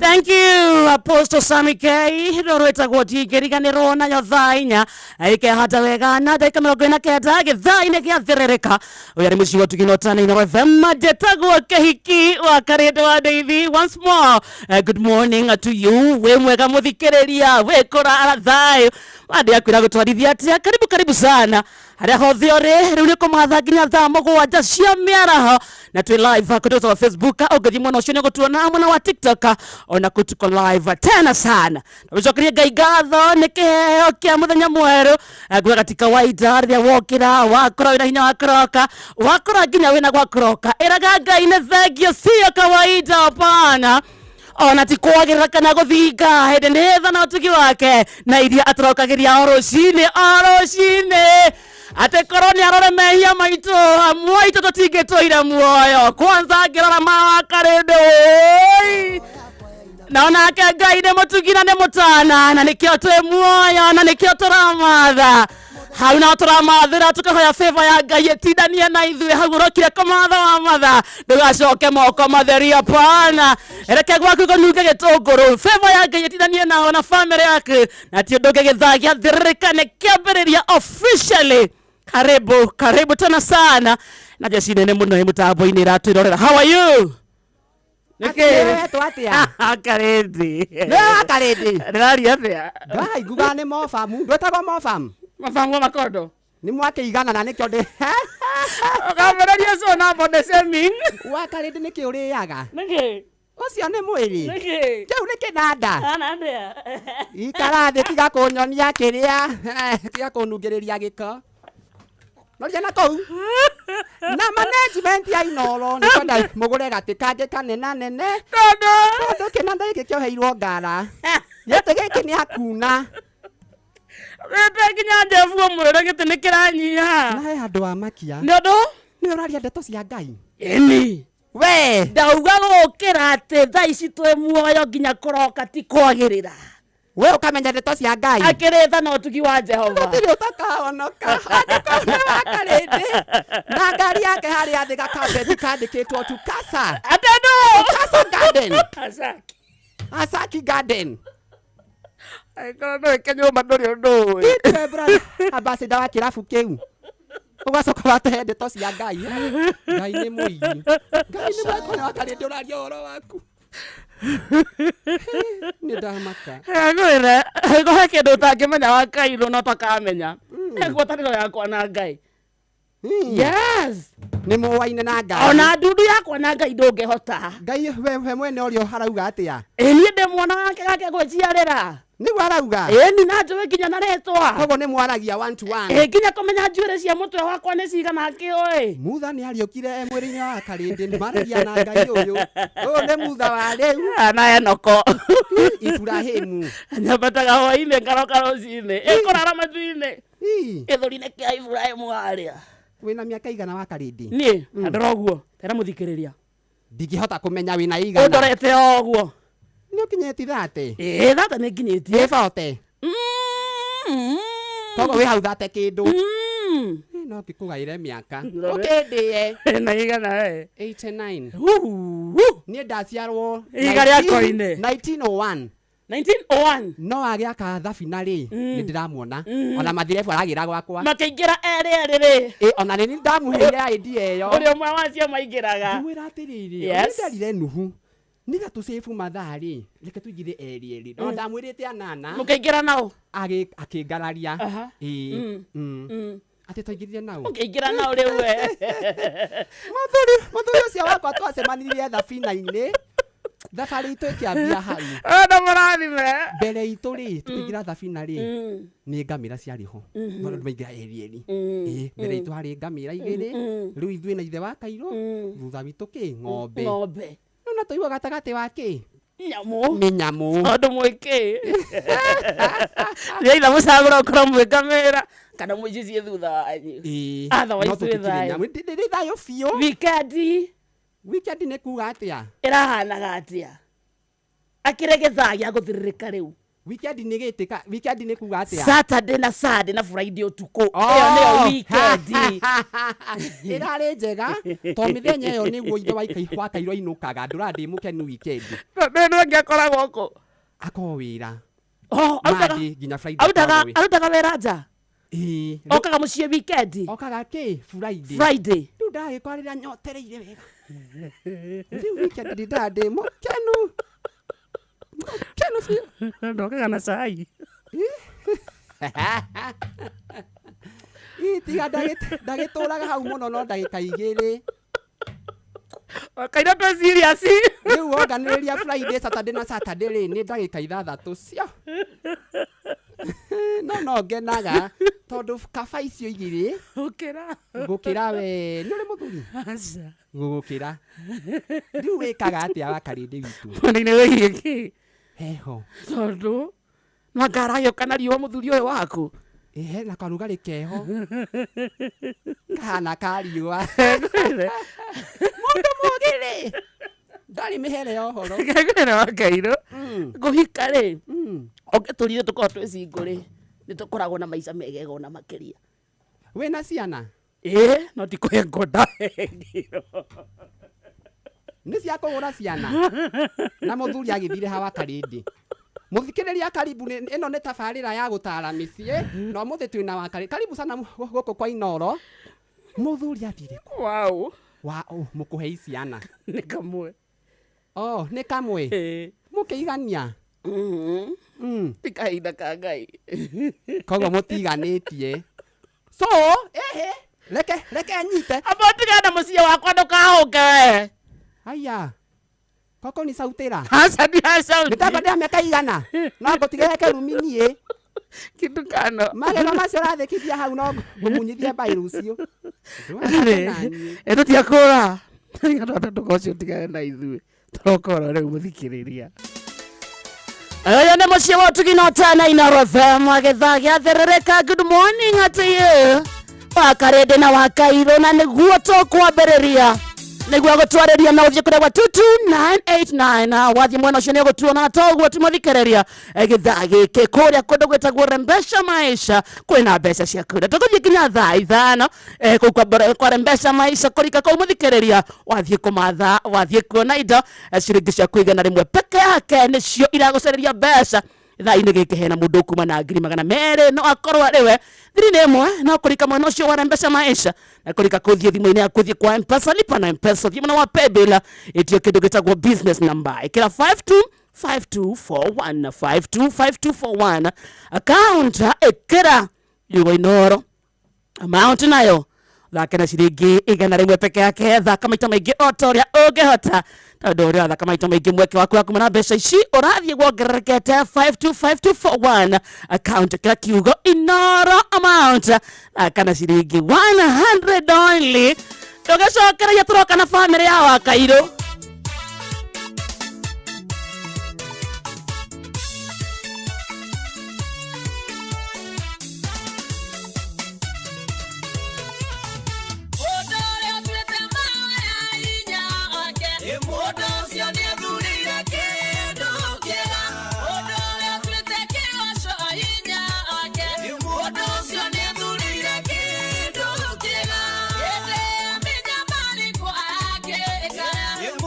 Thank you, Apostle Sammy K. Rũrũ rwĩtagwo ndingĩriganĩrwo nayo thaa 4 ikehanda wega na ndagĩka 49 gĩthaa-inĩ gĩa thĩrĩrĩka. Ũyũ arĩ mũciĩ wa Tugino Tana Inooro FM, njĩtagwo Kĩhiki wa Karĩndũ wa Ndeithi. Once more, good morning to you. Wĩ mwega mũthikĩrĩria, wĩ kũrara thayũ. Mandĩ yaku ĩragũtwarithia atĩa? Karibu karibu sana harĩa hothe ũrĩ. Rĩu nĩ kũmatha nginya thaa 7 cia mĩaraho na twĩ live kũndũ wa Facebook. Ũngĩthiĩ mwena ũcio nĩ ũgũtuona, mwena wa TikTok ona kũ tuko live tena sana. Tũcokerie Ngai ngatho nĩ kĩheo kĩa mũthenya mwerũ. Ngugaga ti kawaida rĩrĩa wokĩra wakora wĩna hinya wa kũroka, wakora nginya wĩna gwa kũroka, ĩraga Ngai nĩ thengio, sio kawaida, hapana, ona ti kwagĩrĩra kana gũthinga, hĩndĩ nĩ tha na ũtugi wake na iria atũrokagĩria o rũcinĩ o rũcinĩ. Atĩ korwo nĩ arore mehia maitũ, amwe aitũ tũtingĩtũire muoyo. Kwanza ngĩrora mawakarĩndĩ oi, na onake Ngai nĩ mũtugi na nĩ mũtana, na nĩkĩo twĩ muoyo na nĩkĩo tũramatha hau, no tũramathĩra tũkahoya favor ya Ngai ĩtindanie na ithuĩ. Hau ũrokire kũmatha wa matha, ndũgacoke moko matheri, hapana, reke gwaku kũnunge gĩtũngũrũ. Favor ya Ngai ĩtindanie nao na family yaku, na ti ũndũ ũngĩ gĩthaa gĩa thĩrĩrĩka nĩ kĩambĩrĩria officially. Karibu karibu tena sana na jeshi nene mũno ĩ mũtambo-inĩ ĩratwĩrorera. How are you? Nĩkĩ atĩa? Karĩndĩ. Nĩ Karĩndĩ. Ndĩraria atĩa? Ngai, nguga nĩ mobamu. Ndwĩtagwo mobamu? Mabamu wa makondo. Nĩ mwakĩigana na nĩkĩo ndĩ Ũkambĩrĩria ũcio na body shaming. Wa Karĩndĩ, nĩkĩ ũrĩaga? Nĩkĩ? Ũcio nĩ mwĩrĩ. Nĩkĩ? Kĩu nĩ kĩnanda. Ana atĩa? Ikara thĩ, tiga kũnyonia kĩrĩa, tiga kũnungĩrĩria gĩko. Noria na kũu na management ya Inooro nĩ kwenda mũgũre gatĩ kangĩ kanena nene, tondũ kĩnanda gĩkĩ kĩoheirwo ngara gĩtĩ gĩkĩ nĩ akuna. Wĩte nginya ndefu ũmwĩre gĩtĩ nĩ kĩranyiha. Na he handũ wa makia. Nĩ ũndũ? Nĩ ũraria ndeto cia Ngai. Ĩni. We ndauga gũkĩra atĩ thaa ici twĩ muoyo nginya kũroka ti kwagĩrĩra. We ũkamenya ndeto cia Ngai. Akĩrĩ tha na ũtugi wa Jehova. Gũtirĩ ũtakahonoka angĩkorwo nĩ wa Karĩndĩ na ngari yake harĩa thĩ gakabeti kandĩkĩtwo Tukasa. Atendo. Tukasa Garden. Asaki. Asaki Garden. Angĩkorwo no ĩke nyũmba ndũrĩ ũndũ ũĩ. Itwe brother ambassador wa kĩrabu kĩu, ũgacoka watũhe ndeto cia Ngai. Ngai nĩ mũigi, Ngai nĩ mwekona. Wa Karĩndĩ, ũraria ũhoro waku, nĩ ndamaka. Ngwĩre he kĩndũ ũtangĩmenya wa Kairũ no takamenya ngwatanĩro yakwa na Ngai. Yes. Nĩ mũwaine na Ngai. Ona ndundu yakwa na Ngai ndũngĩhota. Ngai we mwene ũrĩa harauga atĩa? Ĩ niĩ ndĩ mwana wake gake gwĩciarĩra. Nĩguo arauga. Ĩni na njũĩ nginya na rĩtwa. Koguo nĩ mwaragia one to one. Ĩ nginya kũmenya njuĩrĩ cia mũtwe wakwa nĩ cigana akĩũĩ. Mutha nĩ ariũkire e mwĩrĩ-inĩ wa Karĩndĩ, nĩ maragia na Ngai. Ũyũ ũyũ nĩ Mutha wa rĩu. Na Enoko. Ibrahimu. Nyambataga hwainĩ ngaroka rũcinĩ, ĩkũrara matu-inĩ gĩthũri-inĩ kĩa Ibrahimu harĩa. Wĩna mĩaka igana, wa Karĩndĩ? Niĩ andora ũguo tera mũthikĩrĩria. Ndingĩhota kũmenya wĩna igana. Ũndorete o ũguo. Nĩ ũkinyĩti 30? Ĩĩ, 30 nĩ nginyĩtie. Ĩ 40? Koguo wĩ hau 30 kĩndũ. No ngĩkũgaĩre mĩaka ũkĩndĩe. Na igana we? 89 niĩ ndaciarwo. Ihiga rĩa koine. 1901. 1901. No agĩaka thabina rĩ, nĩ ndĩramuona ona mathirebu aragĩra gwakwa. Makĩingĩra erĩ erĩ rĩ? Ĩ, ona nĩ ndamũheire idea ĩyo. Ũrĩa ũmwe wacio maingĩraga. Ngĩmwĩra atĩrĩrĩ, Yes. nĩ nderire Nuhu nĩgetha tũcĩbu mathaa rĩ, reke tũingĩre erĩ erĩ, no ndamwĩrĩte anana. Mũkĩingĩra nao? Akĩngararia. Ĩĩ. Atĩ twaingĩrire nao. Mũkĩingĩra nao rĩu we? Mũthuri ũcio wakwa twacemanirie thabina-inĩ, thabarĩ itũ ĩkĩambia hau. Ona mũrathime. Mbere itũ rĩ, tũkĩingĩra thabina rĩ, nĩ ngamĩra ciarĩ ho. No andũ maingĩra eri eri. Ĩĩ, mbere itũ harĩ ngamĩra igĩrĩ. Rĩu ithuĩ na ithe wa Kairũ, thutha witũ kĩ ng'ombe. Ng'ombe. Rĩu na tũigua gatagatĩ wa kĩ nyamũ. Nĩ nyamũ. Tondũ mwĩkĩ nĩ aitha mũcagũra ũkorwo mwĩ ngamĩra kana mũici ciĩ thutha wanyu. Ĩĩ. Otherwise No twĩ tũtikĩrĩ thayũ. nyamũ. Ndĩ thayũ biũ. Weekend. Weekend nĩ kuga atĩa? Ĩrahanaga atĩa akĩrĩ gĩthaa gĩa gũthirĩrĩka rĩu? Weekend nĩ gĩtĩka, weekend nĩ kuga atĩa? Saturday na Sunday na Friday ũtukũ. Ĩyo nĩyo weekend. Ĩrarĩ njega to mĩthenya ĩyo nĩguo ithe wa Kairũ ainũkaga, ndũra ndĩ mũkenu weekend. Nĩ ũngĩ akoragwo kũ? Akoragwo wĩra. Oh, Monday nginya Friday arutaga akoragwo wĩra. Arutaga wĩra nja. Ĩĩ. Okaga mũciĩ weekend. Okaga kĩ? Friday. Friday. Rĩu ndagĩkora rĩrĩa nyotereire wega. Rĩu weekend ndindaga ndĩ mũkenu. Mũkenu biũ. Ndokaga na cai. Ĩ, tiga ndagĩtũraga hau mũno no ndagĩka 2. Kaira twĩ serious. Rĩu wonganĩrĩria Friday, Saturday na Saturday rĩ, nĩ ndagĩka 6 cio. No ngenaga tondũ kaba icio 2 gũkĩra gũkĩra we nĩ ũrĩ mũthuri. Aca. Gũgũkĩra. Rĩu wĩkaga atĩa wa Karĩndĩ witũ? Mwena-inĩ wĩgiĩ kĩ? Heho. Tondũ no anga aragĩũka na riũa mũthuri ũyũ waku. Ĩhe na karugarĩ keho. Kahana ka riũa. Mũndũ mũgĩ-rĩ, ndarĩ mĩhere ya ũhoro. Ngwĩre wa Kairũ, ngũhika rĩ, ũngĩtũrire tũkorwo twĩ single rĩ, nĩ tũkoragwo na maica megega ona makĩria. Wĩna ciana? Ĩĩ, no ti kũhengwo ndahengirwo. Nĩ cia kũgũra ciana. Na mũthuri agĩthire hawa Karĩndĩ. Mũthikĩrĩria karibu, ĩno nĩ tabarĩra ya gũtara mĩciĩ, na ũmũthĩ twĩna wa Karĩndĩ. Karibu sana gũkũ kwa Inoro. Mũthuri athire kũ? Wow. Wa, oh, mũkũhei ciana. Nĩ kamwe. Oh, nĩ kamwe. Mũkĩigania? Ti kahinda ka Ngai. Koguo mũtiganĩtie. So, ehe, reke nyite. Amba ũtigane na mũciĩ wakwa ndũkahũke we. Aya. Koko ni sautĩra. Aca ndiacauti. Nĩtamba ndĩa mĩaka igana. No ngũtigĩre kĩrumi niĩ. Kĩndukano. Magego macio ũrathekithia hau no ngũmunyithie mbaĩ rũciũ. Ĩ tũtiakũra. Ndũka ũcio ũtigane na ithuĩ. Tũroka oro rĩu mũthikĩrĩria. Ũyũ nĩ mũciĩ wa ũtugi na ũtana Inoro FM gĩthaa gĩatherereka. Good morning to you. Wa Karĩndĩ na wa Kairũ, na nĩguo tũkwambĩrĩria nĩguo gũtwarĩria na ũthiĩ kũrĩa gwa 22989 wathiĩ mwena ũcio nĩ ũgũtuona toguo timũthikĩrĩria gĩthaa gĩkĩ kũrĩa kũndũ gwĩtagwo Rembesha Maisha kwĩna mbeca cia kũrĩa tũgũthiĩ nginya thaa 5 kũu kwa Rembesha Maisha kũrika kũu mũthikĩrĩria wathiĩ kũmatha wathiĩ kuona indo ciringi ciaku 100 peke yake nĩcio iragũcarĩria mbeca. Thaa-inĩ gĩkĩ hena mũndũ ũkuma na 200,000 no akorwo arĩ we thiri nĩ ĩmwe no kũrika mwena ũcio wa Rembesha Maisha na kũrika kũthiĩ thimũ-inĩ yaku ũthiĩ kwa M-Pesa lipa na M-Pesa ũthiĩ mwena wa paybill ĩtio kĩndũ gĩtagwo business number ĩkĩra 525241 525241 account ĩkĩra yugo Inoro amount nayo thake na ciringi 100 peke yake thaka maita maingĩ o ta ũrĩa ũngĩhota tondũ ũrĩa wathaka maita maingĩ mweke waku wa kuma na mbeca ici ũrathiĩ wongererekete 525241 account kĩra kiugo Inoro amount thaka na ciringi 100 only tũgĩcokereria tũroka na bamĩrĩ ya Wakairũ. Yeah.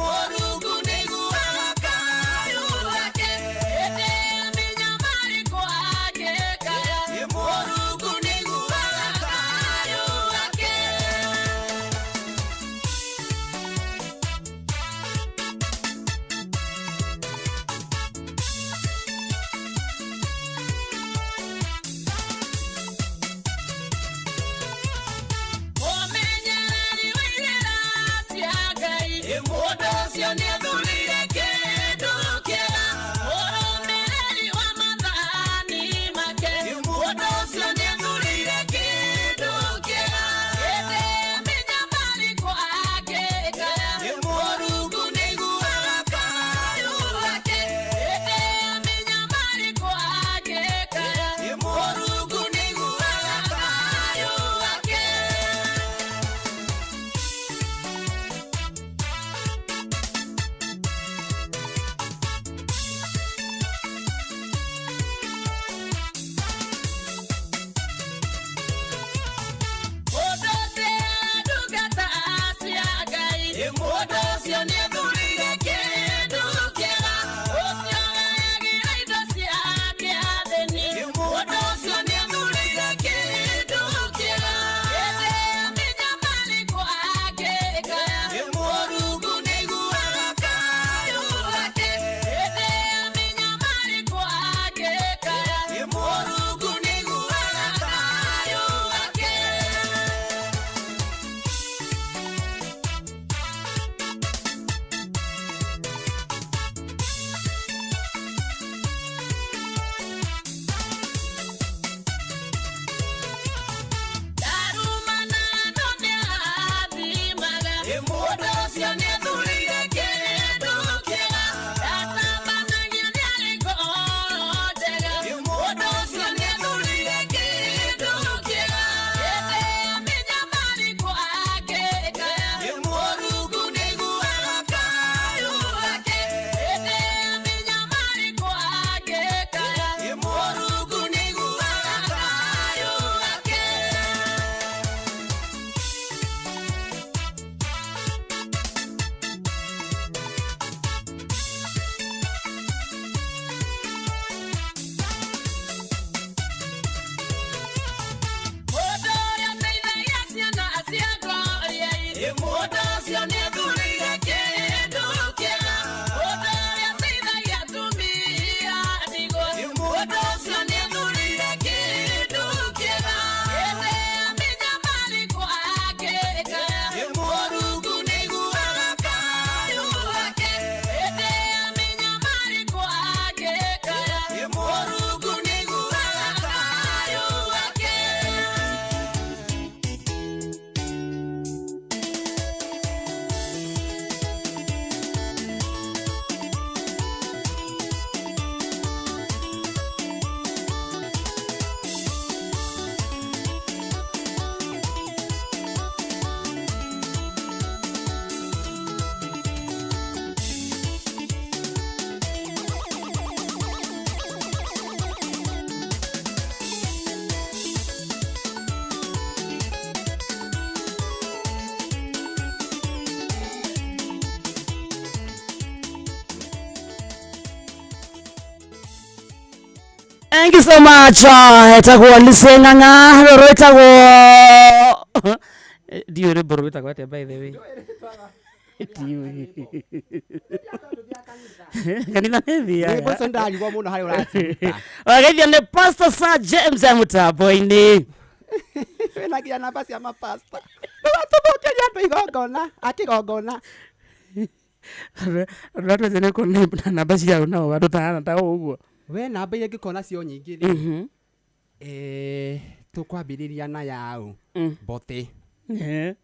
Thank you so much. Etagwo Lucy Ng'ang'a, rũrũ rwĩtagwo ndiũĩ rwĩmbo rwĩtagwo atĩa by the way. Ndiũĩ. Kanitha nĩ thiaga. Rwĩmbo ũcio nĩndarigwo mũno harĩa ũraciruta. Wageithio nĩ Pastor Sir James e mũtambo-inĩ. Wĩna nginya namba cia mapasta. Ndũgatũthũkĩrie andũ igongona, a kĩgongona. Andũ arĩa twendete kuona na namba ciao nao andũ tahana ta ũũ ũguo. We namba iria ingĩkorwo nacio nyingĩ rĩ. Eh, tũkwambĩrĩria na yaũ. Mbote.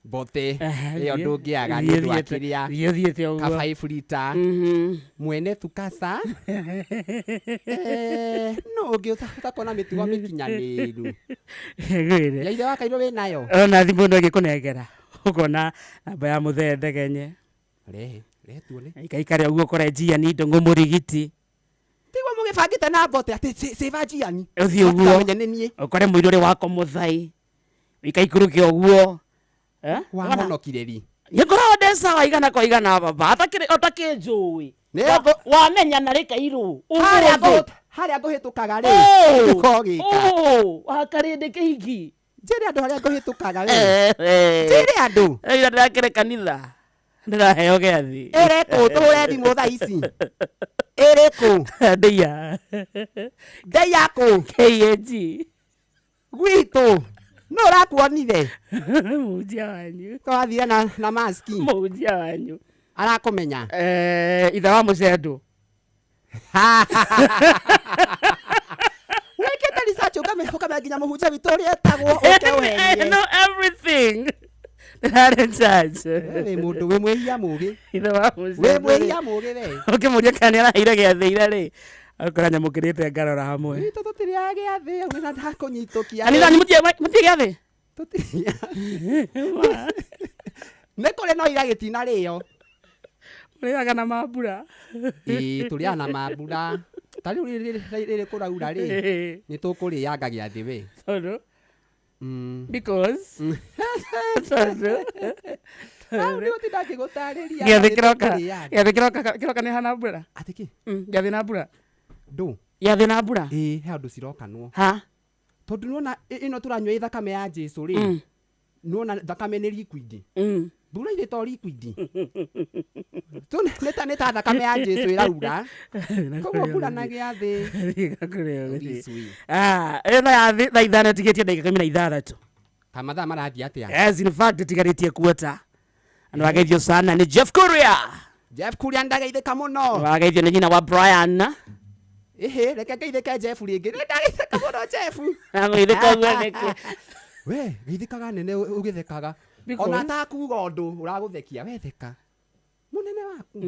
Mbote. Ĩyo ndũngĩaga nĩ ũndũ wa kĩrĩa. Thiĩ ũthiĩte ũguo. Ka 5 lita. Mwene tukasa. Eh, no ũngĩ ũtakorwo na mĩtugo mĩkinyanĩru. Ngwĩre. Ya ithe wa Kairũ wĩnayo? Ona thimũ ĩno ĩngĩkũnengera ũkona namba ya mũthee Ndegenye. Rehe, rehe tuone. Ikaikare ũguo ũkore Njiani Ndũng'ũ Mũrigiti. Tiguo mũgĩbangĩte na mbote atĩ sĩba Njiani. Ũthiĩ ũguo. Matikamenye nĩ niĩ. Ũkore mũirũ ũrĩa wakwa Mũthai. Ikaikũrũke ũguo. Eh? Wahonokire ri? Nĩngoragwo ndĩ sawa igana kwa igana baba ũtakĩnjũĩ. Wamenya na rĩ Kairũ. Harĩa Ũmũthĩ. harĩa ngũhĩtũkaga rĩ. Ũũ. Ndũkogĩka. Ũũ, wakarĩndĩ kĩhiki. Njĩre andũ harĩa ngũhĩtũkaga rĩ. Njĩre andũ. Ira ndĩrakĩrĩ kanitha. Ndĩraheo gĩathĩ. Ĩrĩkũ tũhũre thimũ thaa ici. Ĩrĩkũ? Ndeia. Ndeia kũ? KAG. Gwitũ. No ũrakuonire? Mũhunjia wanyu. Twathire na na maski. Mũhunjia wanyu. Arakũmenya? Eh, ithe wa mũcendũ. Wĩkĩte research ũkamenya nginya mũhunjia witũ ũrĩa etagwo ũke I ũhenie. know everything. Ndĩrarĩ church. Wĩ mũndũ wĩ mwĩhia mũgĩ. Ithe wa mũcendũ. Wĩ mwĩhia mũgĩ we. Ũkĩmũria kana nĩaraheire gĩathĩ ira rĩ. Akora nyamũkĩrĩte ngarora hamwe. Gwitũ tũtirĩaga gĩathĩ ũguo na ndakũnyitũkia. Kanitha nĩ mũthiĩ gĩathĩ? Nĩ kũrĩ no ira gĩtinarĩo. Mũrĩaga na mambura. Ĩĩ tũrĩaga na mambura. Ta rĩu rĩrĩ kũraura rĩ, nĩ tũkũrĩanga gĩathĩ we. Tondũ? Because? Tondũ? Hau nĩ gũtinda ngĩgũtarĩria. Gĩathĩ nĩ kĩroka. tũkũrĩanga. Gĩathĩ kĩroka kĩroka nĩ hana mbura? Atĩ kĩ? Gĩathĩ na mbura. Ndũ. Gĩathĩ na mbura? Ĩĩ he handũ cirokanwo. Ha? Tondũ nĩwona ĩno tũranyua ĩ thakame ya Jesũ rĩ, nĩwona thakame nĩ liquid. Mbura irĩ to liquid. Tu nĩ ta thakame ya Jesũ ĩraura. Koguo mbura na gĩathĩ. Ĩno ya thaa ithano ĩtigĩtie ndagĩka 16. Ta mathaa marathiĩ atĩa? Yes, in fact ĩtigarĩtie kuota. Na wageithio sana nĩ Jeff Kuria. Jeff Kuria ndageithĩka mũno. Wageithio nĩ nyina wa Brian. Ĩhĩ, reke ngeithĩke Jeff rĩngĩ. Nĩ ndageithĩka mũno Jeff. Agũithĩka ũguo nĩkĩ? We, geithĩkaga nene ũgĩthekaga. Because? Ona atakuga ũndũ ũragũthekia, we theka. Mũnene waku.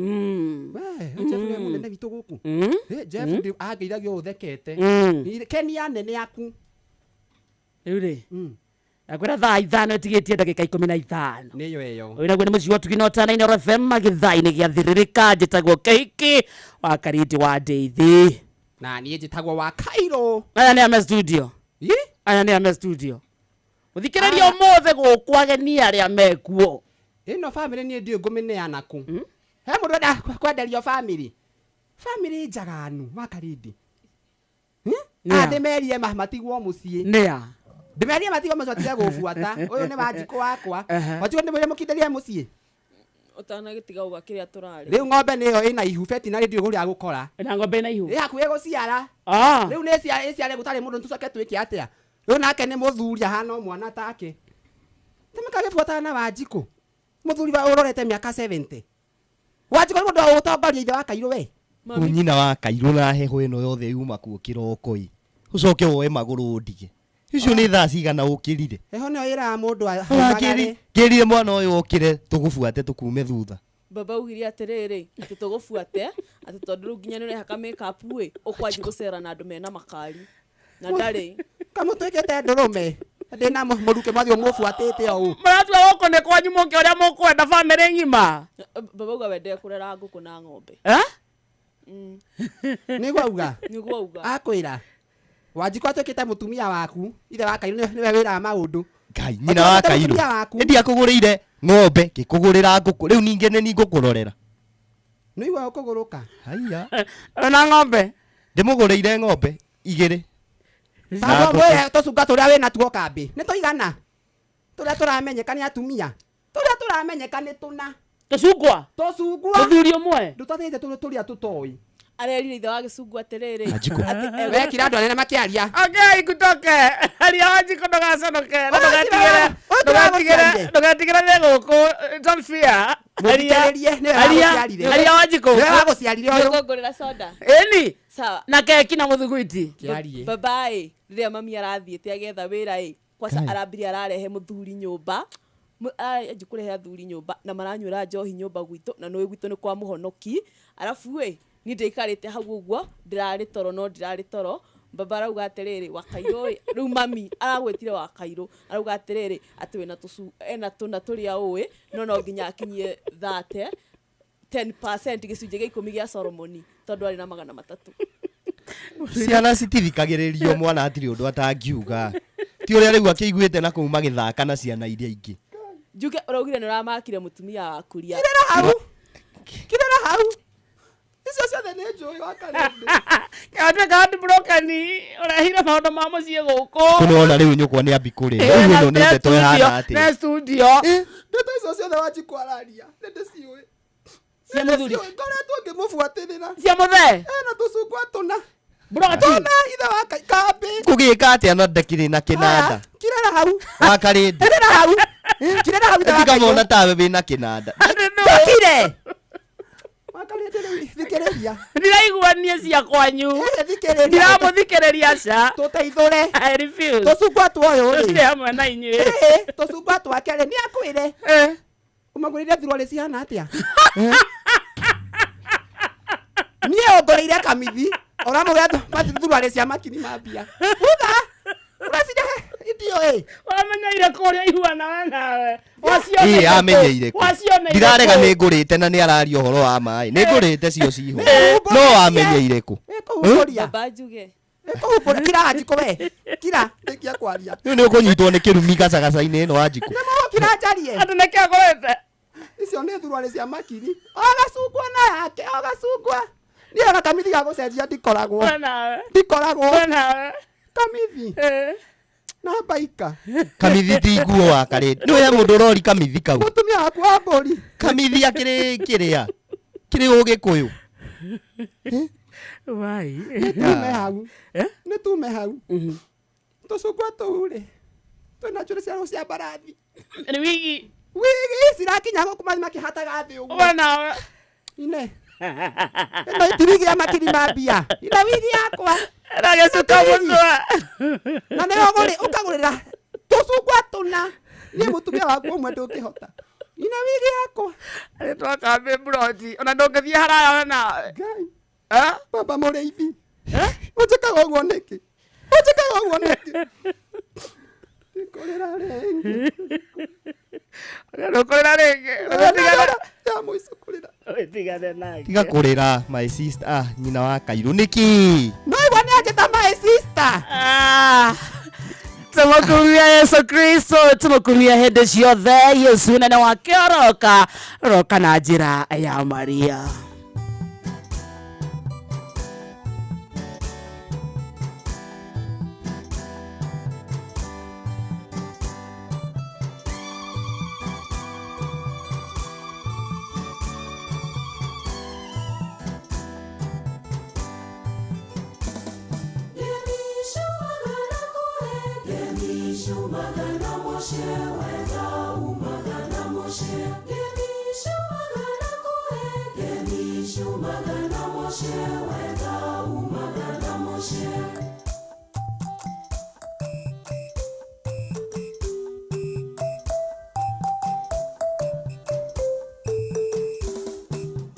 We, Jeff nĩwe mũnene witũ gũkũ. Jeff angeithagia ũũ ũthekete. Kenia nene yaku. Rĩu rĩ, ndakwĩra thaa ithano ĩtigĩtie ndagĩka 15. Nĩyo ĩyo. Ũyũ naguo nĩ mũciĩ wa Ũtugi na Ũtana Inooro FM gĩthaa-inĩ gĩa thĩrĩrĩka njĩtagwo Kĩhiki wa Karindi wa Ndeithi. Na niĩ njĩtagwo wa Kairũ. Aya nĩ ame studio. Aya nĩ ame studio. Mũthikĩrĩria ũmũthĩ gũkũ ageni arĩa mekuo. Ĩno bamĩrĩ niĩ ndiũĩ ngũmĩneana kũ. He mũndũ enda kwenderio bamĩrĩ. Bamĩrĩ njaganu wa Karindi. Nĩa? Ndĩmerie matigwo mũciĩ. Nĩa? Ndĩmerie matigwo mũciĩ matige gũbuata. Ũyũ nĩ Wanjikũ wakwa. Wanjikũ ndĩmwĩre mũkindĩrie mũciĩ. Ũtanagĩtiga uga kĩrĩa tũrarĩ. Rĩu ng'ombe nĩyo ĩna ihu beti na rĩ ndiũĩ kũrĩa gũkora. Ĩna ng'ombe ĩna ihu? Ĩ hakuhĩ gũciara. Rĩu nĩ ĩciare gũtarĩ mũndũ tũcoke twĩke atĩa? Rĩu nake nĩ mũthuri ahana o mwana take. Tĩmĩkagĩbuatana na Wanjikũ. Mũthuri wa ũrorete mĩaka 70. Wanjikũ nĩ mũndũ wa gũtongoria ithe wa Kairũ we. Nyina wa Kairũ na heho ĩno yothe yuma kuo kĩroko ĩ ũcoke woe magũrũ ũndige icio nĩ thaa cigana ũkĩrire Heho nĩyo ĩraga mũndũ aumagare. Kĩrire mwana ũyũ ũkĩre tũgũbuate tũkume thutha. Baba augire atĩrĩrĩ atĩ tũgũbuate atĩ tondũ rĩu nginya nĩũrehaka makeup ĩ ũkwanji gũcera na andũ mena makari na ndarĩ. Kamũtuĩkĩte ndũrũme. Ndĩna mũrukĩ mwathiĩ mũbuatĩte o ũũ. Mũratua gũkũ nĩ kwanyu mũke ũrĩa mũkwenda bamĩrĩ ng'ima. Baba auga we ndekũrera ngũkũ na ng'ombe. Eh? Nĩguo auga? Nĩguo auga. Akwĩra. Wanjikũ atuĩkĩte mũtumia waku, ithe wa Kairũ nĩwe wĩraga maũndũ. Ngai nyina wa Atuĩkĩte Kairũ. mũtumia waku. Ĩndi akũgũrĩire ng'ombe ngĩkũgũrĩra ngũkũ rĩu ningĩ nĩ niĩ ngũkũrorera. Nĩigua ũkũgũrũka. Haiya. Ona ng'ombe. Ndĩmũgũrĩire ng'ombe igĩrĩ. Tagwo mwĩre tũcunga tũrĩa wĩna tuo kambĩ nĩ tũigana tũrĩa tũramenyeka nĩ atumia tũrĩa tũramenyeka nĩ tũna tũcungwa tũcungwa mũthuri ũmwe ndũtatĩte tũrĩa tũtoĩ Arerire ithe wa gĩcungwa atĩrĩrĩ. Wanjikũ. Atĩ Wekira andũ anene makĩaria. Okay, ikutoke. Aria Wanjikũ ndũgaconoke. Ndũgetigĩre. Ndũgetigĩre. Ndũgetigĩre nĩ gũkũ. Don't fear. Mũthikĩrĩrie, nĩwe wagũciarire. Aria Wanjikũ. Nĩwe wagũciarire ũyũ. Nĩũkũngũrĩra soda. Ĩni. Sawa. Na keki na mũthuguiti. Baba ĩ rĩrĩa mami arathiĩte agetha wĩra ĩ kwaca arambirie ararehe mũthuri nyũmba aranjia kũrehe athuri nyũmba na maranyuĩra njohi nyũmba gwitũ na nĩũĩ gwitũ nĩ kwa mũhonoki arabu ĩ niĩ ndĩikarĩte hau ũguo ndĩrarĩ toro no ndirarĩ toro baba arauga atĩrĩrĩ wakairũ ĩ rĩu mami aragwĩtire wakairũ arauga atĩrĩrĩ atĩ wĩna tũcu ena tũna tũrĩa ũĩ no no nginya akinyie 30 10% gĩcunjĩ gĩa ikũmi gĩa Solomoni tondũ arĩ na 300. Ciana citithikagĩrĩrio mwana hatirĩ ũndũ atangiuga. Ti ũrĩa rĩu akĩiguĩte na kũu magĩthaka na ciana iria ingĩ. Njuge ũraugire nĩ ũramakire mũtumia waku ria. Kirera hau. Kirera hau. Icio ciothe nĩ njũĩ wa karĩndĩ. Kĩatuĩka heartbroken ũrehire maũndũ ma mũciĩ gũkũ. Kũnona rĩu nyũkwa nĩ ambi kũrĩra. Rĩu ĩno nĩ ndeto ĩhana atĩa? Ne studio. Ndeto icio ciothe Wanjikũ araria nĩ ndĩciũĩ. Cia mũthuri. Nĩndĩciũĩ, ngoretwo ngĩmũbuatĩrĩra. Cia mũthee. Ena tũcungwa tũna. Broti. Tũna ithe wa kambĩ. Kũgĩka atĩa na ndakĩrĩ na kĩnanda? Kirera hau. Wa karĩndĩ. Kirera hau. Kirera hau ithe wa Tiga Kairũ. mona tawe wĩna kĩnanda. Ndũkire. Wakarĩndĩ rĩu thikĩrĩria. Ndiraigua niĩ cia kwanyu. Thikĩrĩria. Ndiramũthikĩrĩria ca. Tũteithũre. I refuse. Tũcungwa tuoyũ rĩ. Tũtirĩ hamwe na inyuĩ. Tũcungwa twake rĩ nĩ akwĩre. Ũmagũrĩire thuruarĩ cihana atĩa? Niĩ ũngũrĩire kamithi ũramũgĩra thuruarĩ cia makiri ma mbia. Utha ũracirehe idio ĩ. Wamenyeire kũrĩa ihuana we nawe. Ĩ amenyeire kũ? Wacioneire Ndirarega kũ? nĩ ngũrĩte na nĩ araria ũhoro wa maĩ. Nĩ ngũrĩte cio ciho. No wamenyeire kũ? Baba njuge. Kũhumbũra kira Wanjikũ we. Kira ndĩkia kwaria. Rĩu nĩ ũkũnyitwo nĩ kĩrumi gacagaca-inĩ ĩno Wanjikũ. Kira njarie. Andũ nĩkĩ agũrĩte? Icio nĩ thuruarĩ cia makiri. O gacungwa na yake, o gacungwa. Niĩ ona kamithi ga gũcenjia ndikoragwo. We nawe. Ndikoragwo. We nawe. Kamithi. Na baika. Kamithi ti nguo wa karĩndĩ. Nĩ we mũndũ ũrori kamithi kau. Mũtumia waku wa mbũri. Kamithi akĩrĩ kĩrĩa? Kĩrĩ ũgĩkũyũ. Wai. Nĩ tume hau. Nĩ tume hau. Tũcungwa tũu rĩ. Twĩna njuĩrĩ cia cia mbarathi. Nĩ wigi. Wigi cirakinya gũkũ makĩhataga thĩ ũguo. We nawe. Ine. Ĩno ti wigi ya makiri ma mbia. Ina wigi yakwa. Na gĩcuka mũtwe. Na nĩ ũgũrĩ ũkagũrĩra tũcungwa tũna. Niĩ mũtumia waku ũmwe ndũngĩhota. Ina wigi yakwa. Nĩ twakambĩ mburoti. Ona ndũngĩthiĩ haraya we nawe. Ngai. Baba mũrĩithi. Ũnjĩkaga ũguo nĩkĩ? Ũnjĩkaga ũguo nĩkĩ? Ndikũrĩra rĩngĩ. Ndũkũrĩra rĩngĩ. Ya mũico kũrĩra. Wĩtigane nake. Tiga kũrĩra my sister. Ah, nyina wa Kairũ. Nĩkĩ? No igua nĩ anjĩta my sister. Tumukumia Yesu Kristo, tumukumia hĩndĩ ciothe. Yesu nene wake oroka, roka na njĩra ya Maria.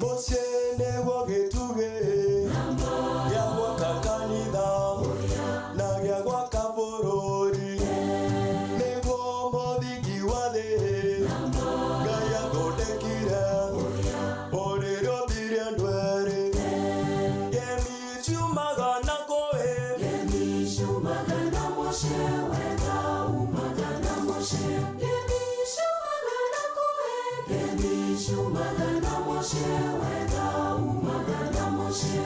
Mũciĩ nĩguo gĩtugĩ gĩa gwaka kanitha na gĩa gwaka bũrũri nĩguo mũthingi wa thĩ Ngai athondekire ũrĩrĩ ũthire andũ erĩ ngemi ciumaga na kũĩ ngemi ciumaga na mũciĩ wega umaga na mũciĩ ngemi ciumaga na kũĩ ngemi ciumaga na mũciĩ wega umaga na mũciĩ.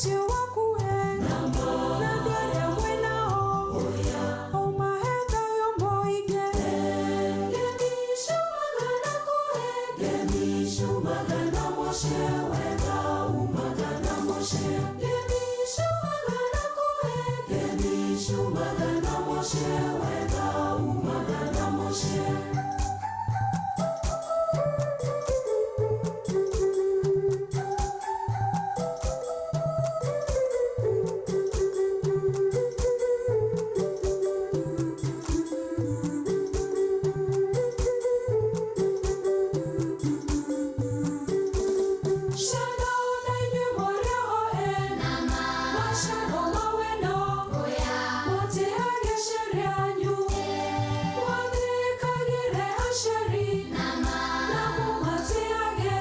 mũciĩ waku wega na andũ arĩa mwĩ nao ũmahe thayũ mũingĩ ngemi ciumaga na kũhe ngemi ciumaga na mũciĩ wega umaga na mũciĩ ngemi ciumaga na kũhe ngemi ciumaga na mũciĩ wega umaga na mũciĩ. Ciana ona inyuĩ mũrĩ oho ĩ maciaro maweno mũtĩage ciari anyu mwathĩkagĩre aciari na mũmatĩage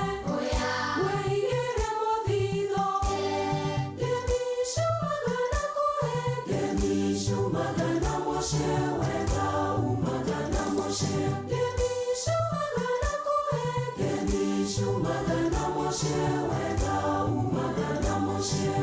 mwĩigĩre mũthithũ ngemi ciumaga na kũhe ngemi ciumaga na mũciĩ wega umaga na mũciĩ ngemi ciumaga na kũhe ngemi ciumaga na mũciĩ wega umaga na mũciĩ.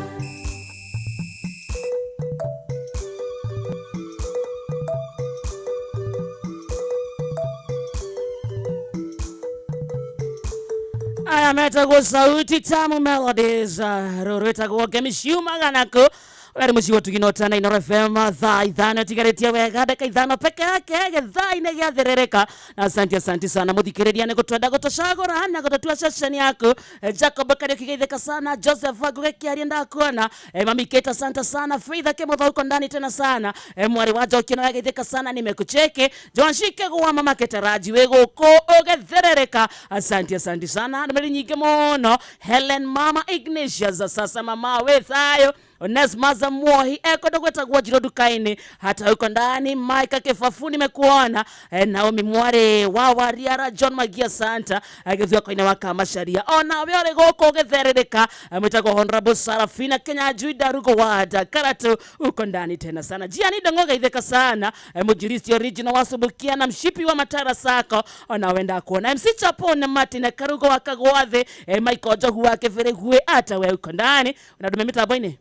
Aya metagwo Sauti Tamu Melodies, rũrũ rwĩtagwo ngemi ciumaga naku weri mũciĩ wa Tugino Tana Inoro FM thaa 5 tigarĩtie wega ndagĩka 5 peke yake gĩthaa-inĩ gĩathĩrĩrĩka. Na asante asante sana mũthikĩrĩria nĩ gũtwenda gũtũcagũra na gũtũtua ceceni yaku. Jacob Kariuki geithĩka sana, Joseph Ngugi kĩaria ndakuona, Mami Kate asante sana, Faith Kimotho uko ndani tena sana, mwarĩ wa Njoki nawe geithĩka sana, nimekucheki Joan Shike gwa mama Ketaraji wĩ gũkũ ũgĩthĩrĩrĩka, asante asante sana, ndũmĩrĩri nyingĩ mũno. Helen mama Ignatius sasa mama wĩ thayũ Onesmus Muohi ekondo gwetagwo Njiro nduka-inĩ hata uko ndani. Mike Kifafu nimekuona, Naomi Mware wa Wariara John Magia Santa agĩthua koine wa Kamacharia ona we ũrĩ gũkũ ũgĩtherereka, mwĩtagwo Honorable Sarafina Kenya Njui Darugo Wada Karatu uko ndani tena sana. Jiani Dongo geithĩka sana, Mũjiristi original wa Subukia na mshipi wa Matara Sako ona wenda kuona MC Chapo na Martin Karugo wa Kagwathe, Michael Njogu wa Kĩbĩrĩguĩ ata we uko ndani na ndume mĩtambo-inĩ.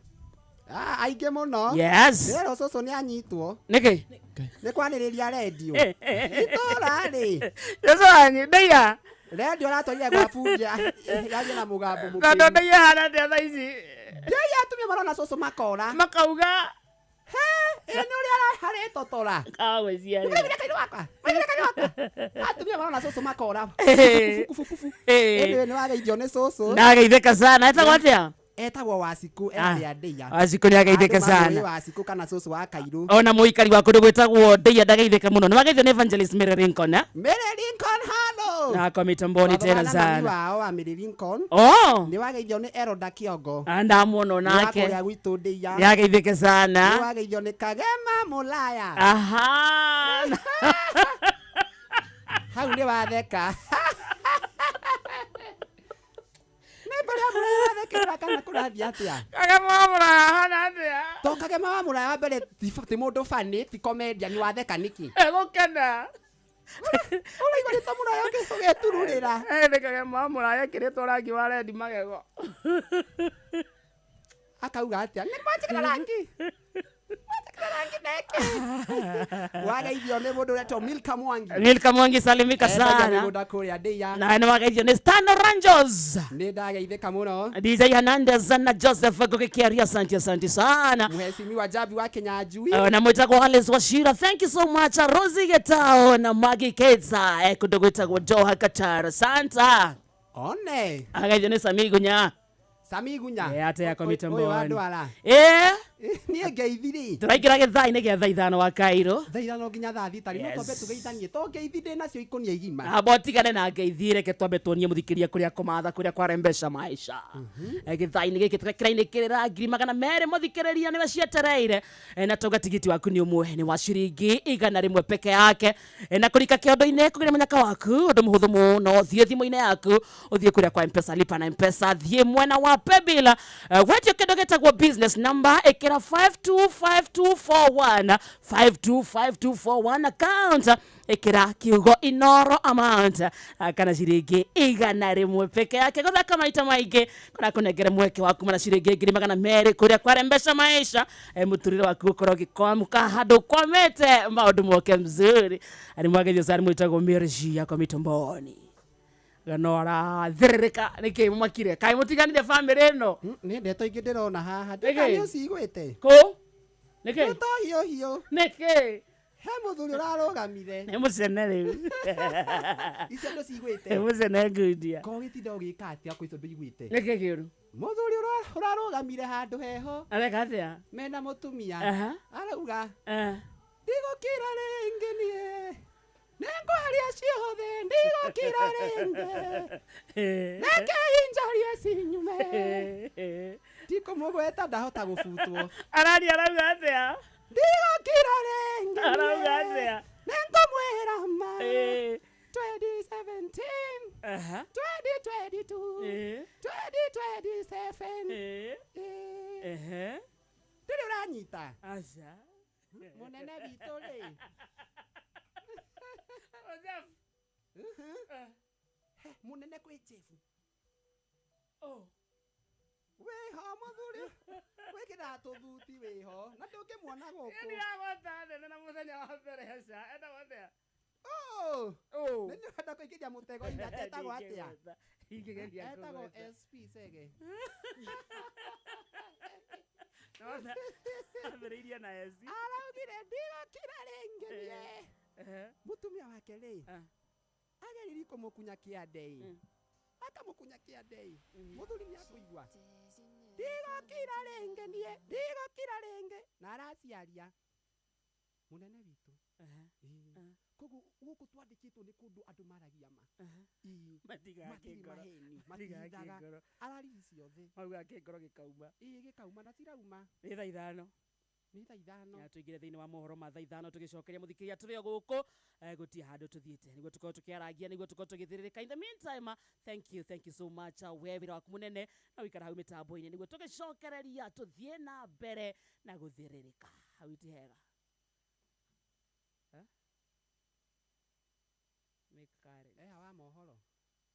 Ah, aingĩ mũno. Yes. Rĩrĩa cũcũ nĩ anyitwo Nĩkĩ? Nĩ kwanĩrĩria rendio itũra rĩ. Cũcũ wanyu ndaiya. Rendio aratwarire gwa bundi yaria na mũgambo Tondũ mũkĩru. ndaiya hana atĩa thaa ici? Ndaiya atumia marona cũcũ makora. Makauga. He, ĩ nĩ ũrĩa aretotora. Kagwĩciarĩra. Maigire kairũ wakwa. Maigire kairũ wakwa. Atumia marona cũcũ makora. Kufu kufu. Ĩndĩ nĩ wageithio nĩ cũcũ. Ndageithĩka sana. Etagwo atĩa? Etagwo Wacikũ erĩa Ndeiya. Wacikũ nĩageithĩka Andũ mamũĩ sana. Wacikũ kana cũcũ wa Kairũ. Ona mũikari wa kũndũ gwĩtagwo Ndeiya ndageithĩka mũno. Nĩwageithio nĩ Evangelist Mary Lincoln, eh? Mary Lincoln halo. Na kwa mitamboni tena Wathomana na mami sana. wao wa Mary Lincoln. Oh. Nĩwageithio nĩ Eroda Kĩongo. Ah, ndamuona onake. Nĩ wa kũrĩa gwitũ Ndeiya. Nĩageithĩke sana. Nĩwageithio nĩ Kagema Mũlaya. Aha. Hau nĩ watheka. Nĩ mbere Mũraya wathekerera kana kũrathiĩ atĩa? Kagema wa Mũraya ahana atĩa? To Kagema wa Mũraya wa mbere ti mũndũ funny, ti comedian, watheka nĩkĩ? Egũkena. Ũraigua nĩ ta Mũraya ũgetururĩra. Nĩ Kagema wa Mũraya ekĩrĩtwo rangi wa rendi magego. Akauga atĩa? Nĩ mwanjĩkĩra rangi. Mwanjĩkĩra rangi neke. Wageithio nĩ mũndũ ũretwo Milka Mwangi. Milka Mwangi salimika Endagia sana. mĩgũnda kũrĩa Ndeiya. Na nĩwageithio nĩ Stano Ranjos. Nĩ ndageithĩka mũno. DJ Hernandez na Joseph Ngugi Kĩaria, asante asante sana. Mheshimiwa Jabi wa Kinyanjui. Na mwĩtagwo Alice Wachira, thank you so much. Rosie Getao na Maggie Ketsa, kũndũ gwĩtagwo Doha Qatar. Santa. One. Agaithio nĩ Sami Gunya. Sami Gunya. Ate yako Ũyũ mitamboni. wa ndwara. Niĩ ngeithi rĩ. Tũraingĩra gĩthaa-inĩ gĩa thaa 5 wa Cairo. Thaa 5 nginya thaa 6 rĩ, no twambe tũgeithanie. To ngeithi ndĩ nacio ikũnia igima. Amba ũtigane na ngeithi, reke twambe tuonie mũthikĩrĩria kũrĩa kũmatha, kũrĩa kwarembesha maisha. Gĩthaa-inĩ gĩkĩ kĩrainĩkĩrĩra 200,000 mũthikĩrĩria nĩwe cietereire. Na tauga tigiti waku nĩ ũmwe, nĩ wa ciringi 100 peke yake. Na kũrika kĩondo-inĩ kũgĩra mũnyaka waku, ũndũ mũhũthũ mũno, thiĩ thimũ-inĩ yaku, ũthiĩ kũrĩa kwa M-Pesa, lipa na M-Pesa, thiĩ mwena wa Paybill, wetio kĩndũ gĩtagwo business number, ĩkĩra Ĩkĩra 525241 525241 account, ĩkĩra kiugo Inoro amount, kana ciringi 100 peke yake. Gũthaka maita maingĩ kũrĩa kũnengere mweke wa kuma na ciringi 200,000 kũrĩa kwarembesha maisha, mũtũrĩre waku gũkorwo ũgĩkwamũka handũ ũkwamĩte, maũndũ moke mzuri. Arĩ mwagethio cari mwĩtagwo Mirjia kwa mitomboni gano arathĩrĩrĩka nĩkĩ mũmakire kaĩ mũtiganire bamĩrĩ ĩno. Nĩ ndeto ingĩ ndĩrona haha. Nĩkĩ? Nĩ ũcigwĩte. Kũ nĩkĩ? Ndeto hiũ hiũ. Nĩkĩ? He mũthuri ũrarũgamire. Nĩ mũcene rĩu. Icio ndũcigwĩte. Nĩ mũcene ngundia. Ko gĩtinda ũgĩka atĩa kwĩ icio ndũiguĩte? Nĩkĩ kĩũru? Mũthuri ũrarũgamire handũ heho. Areka atĩa? Mena mũtumia. Aha. Arauga. Ndigũkira rĩngĩ niĩ. Nĩngwaria ciothe ndigũkira rĩngĩ. Reke injarie cinyume. Ndikũmũgweta ndahota gũbutwo. Araria arauga atĩa? Ndigũkira rĩngĩ. Arauga atĩa? Nĩngũmwĩra ma. 2017. Aha. 2022. 2027. Ehe. Ndũrĩ ũranyita? Aca. Mũnene witũ rĩ. He, mũnene kwĩ Jeff. Wĩho mũthuri wĩkĩraga tũthuti wĩho na ndũngĩmuona gũkũ. Ndiragwata nene na mũthenya wa mbere aca. Endagwo atĩa? Oh! Nĩ nĩwenda kũingĩria mũtego-inĩ atĩ etagwo atĩa? Ingĩgeria Etagwo kũgweta. SP Sege. Ambĩrĩirie na S. Araugire ndigũkira rĩngĩ niĩ. Mũtumia wake rĩ ageririe kũmũkunya kĩande ĩ, akamũkunya kĩande ĩ, mũthuri nĩ akũigua ndigũkira rĩngĩ niĩ, ndigũkira rĩngĩ, na araciaria mũnene witũ. Ĩĩ. Koguo gũkũ twandĩkĩtwo nĩ kũndũ andũ maragia ma. Ĩĩ. Matigaga Matirĩ kĩngoro. maheni, Matigaga matihithaga. kĩngoro. Araririe ciothe. Maugaga kĩngoro gĩkauma. Ĩĩ gĩkauma na cirauma. Nĩ thaa 5. Nĩ thaa 5. Na tũingĩre thĩinĩ wa mohoro ma thaa 5 tũgĩcokeria mũthikĩria tũrĩ o gũkũ, gũtirĩ handũ tũthiĩte nĩguo tũkorwo tũkĩarangia, nĩguo tũkorwo tũgĩthĩrĩrĩka. In the meantime, thank you, thank you so much, we wĩra waku mũnene na ũikara hau mĩtambo-inĩ nĩguo tũgĩcokereria tũthiĩ na mbere na gũthĩrĩrĩka. Hau ti hega. Eh? Mĩkare. Eha wa mohoro.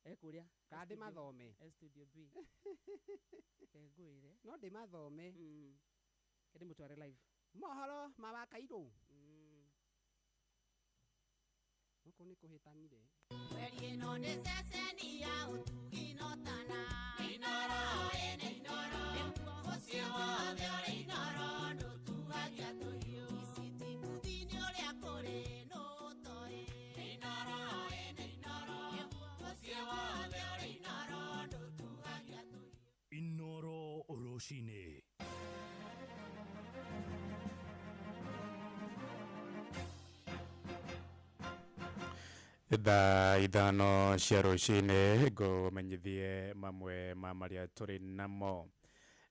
Ekũrĩa. Kana ndĩmathome. Studio B. Ngwĩre. No ndĩmathome. Ndĩmũtware live. Mohoro ma Wakairũ. Gũkũ nĩ kũhĩtanire. Mweri ĩno nĩ ceceni ya ũtugi no tana. Inoro ĩnĩ Inoro. Nĩguo mũciĩ wothe ũrĩ Inoro ndũtuagia tũhiũ. Ici ti mbuthi-inĩ ũrĩa kũrĩ nũtoĩ. Inoro ĩnĩ Inoro. Nĩguo mũciĩ wothe ũrĩ Inoro ndũtuagia tũhiũ. Inoro rũcinĩ. Thaa 5 cia rũcinĩ ngũmenyithie mamwe ma marĩa tũrĩ namo.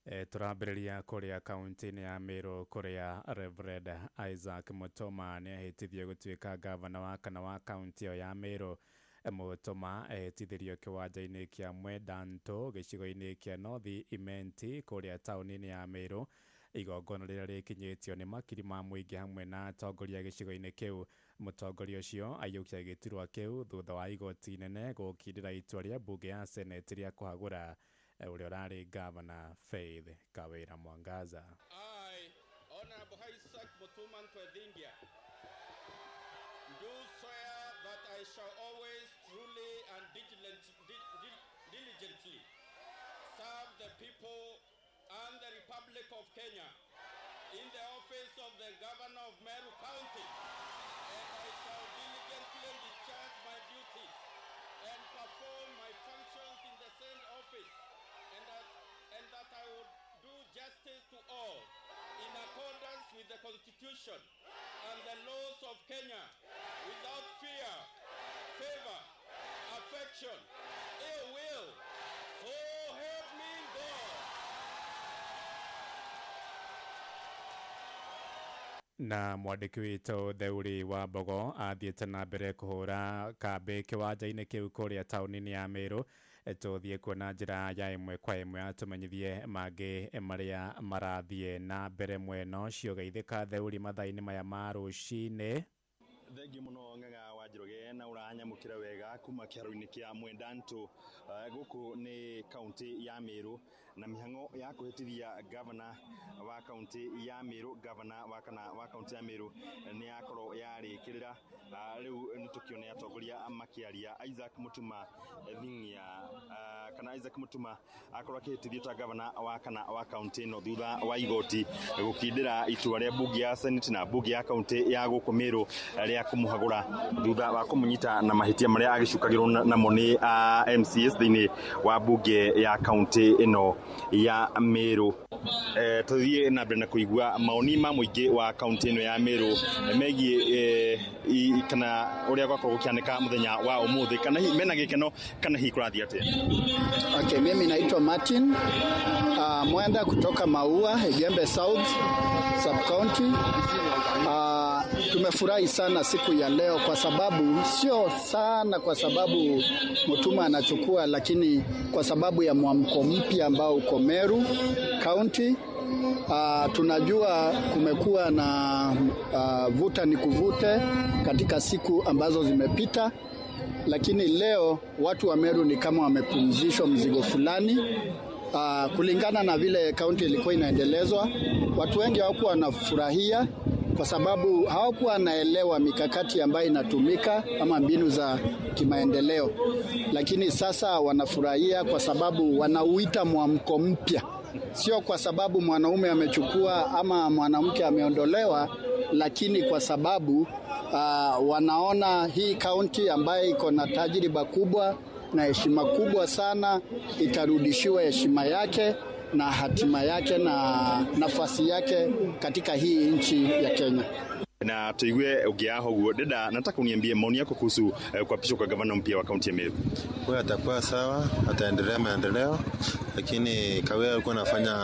Tũrambĩrĩria kũrĩa kaunti-inĩ ya Meru kũrĩa Reverend Isaac Mutuma nĩahĩtithio gũtuĩka gavana wa kana wa kaunti ĩyo ya Meru. Mutuma ehĩtithirio kĩwanja-inĩ kĩa Mwendantu gĩcigo-inĩ kĩa North Imenti kũrĩa taũni-inĩ ya Meru, igongona rĩrĩa rĩkinyĩtio nĩ makiri ma mũingĩ hamwe na atongoria gĩcigo-inĩ kĩu. Mũtongoria ũcio aiyũkia gĩturwa kĩu thutha wa igoti inene gũkindĩra itua rĩa mbunge ya Senate rĩa kũhagũra ũrĩa ũrarĩ gavana Faith Kawira Mwangaza. I, Honorable Isaac Mutuma Ntwethingia, do swear that I shall always truly and diligently serve the people and the Republic of Kenya in the office of the Governor of Meru County, and I shall diligently discharge my duties and perform my functions in the same office, and that I would do justice to all in accordance with the Constitution and the laws of Kenya, without fear, favor, affection, ill will. So help me God. Na mwandĩki witũ Theuri wa Mbogo athiĩte na mbere kũhũra kambĩ kĩwanja-inĩ kĩu kũrĩa taũni-inĩ ya Meru Tũthiĩ kuona njĩra ya ĩmwe kwa ĩmwe atũmenyithie mangĩ marĩa marathiĩ na mbere mwena ũcio. Geithĩka Theuri mathaa-inĩ maya ma rũcinĩ. Thengiå må no ng'ang'a wa Njoroge na ũranyamũkĩra wega kuma kĩharo-inĩ kĩa Mwendantu. Gũkũ nĩ kaunti ya Meru na mĩhang'o ya kũhĩtithia gavana wa kaunti ya Meru, gavana wa kana wa kaunti ya Meru nĩ yakorwo yarĩkĩrĩra. Rĩu nĩ tũkĩone atongoria makĩaria. Isaac Mutuma Thing'ia, kana Isaac Mutuma akorwo akĩhĩtithio ta gavana wa kana wa kaunti ĩno thutha wa igoti gũkindĩra itua rĩa mbunge ya Senate na mbunge ya kaunti ya gũkũ Meru rĩa kũmũhagũra thutha wa kũmũnyita na mahĩtia marĩa agĩcukagĩrwo namo nĩ MCAs thĩinĩ wa mbunge ya kaunti ĩno ya Meru. Tũthiĩ na mbere na kũigua maoni ma mũingĩ wa kaunti ĩno ya Meru megiĩ kana ũrĩa gwakorwo gũkĩanĩka mũthenya wa ũmũthĩ, kana hihi mena gĩkeno kana hihi kũrathiĩ atĩa. Okay, mimi naitwa Martin Mwenda kutoka Maua, Igembe South Sub County. Tumefurahi sana siku ya leo kwa sababu sio sana kwa sababu Mutuma anachukua, lakini kwa sababu ya mwamko mpya ambao uko Meru County. Tunajua kumekuwa na vuta ni kuvute katika siku ambazo zimepita, lakini leo watu wa Meru ni kama wamepumzishwa mzigo fulani. Kulingana na vile kaunti ilikuwa inaendelezwa, watu wengi hawakuwa wanafurahia kwa sababu hawakuwa wanaelewa mikakati ambayo inatumika ama mbinu za kimaendeleo, lakini sasa wanafurahia kwa sababu wanauita mwamko mpya, sio kwa sababu mwanaume amechukua ama mwanamke ameondolewa, lakini kwa sababu wanaona hii kaunti ambayo iko na tajriba kubwa na heshima kubwa sana itarudishiwa heshima yake na hatima yake na nafasi yake katika hii nchi ya Kenya. Na tuigue ũngĩaha ũguo dada, nataka uniambie maoni yako kuhusu kuapishwa kwa gavana mpya wa kaunti ya Meru. Huyo atakuwa sawa, ataendelea maendeleo, lakini Kawia alikuwa anafanya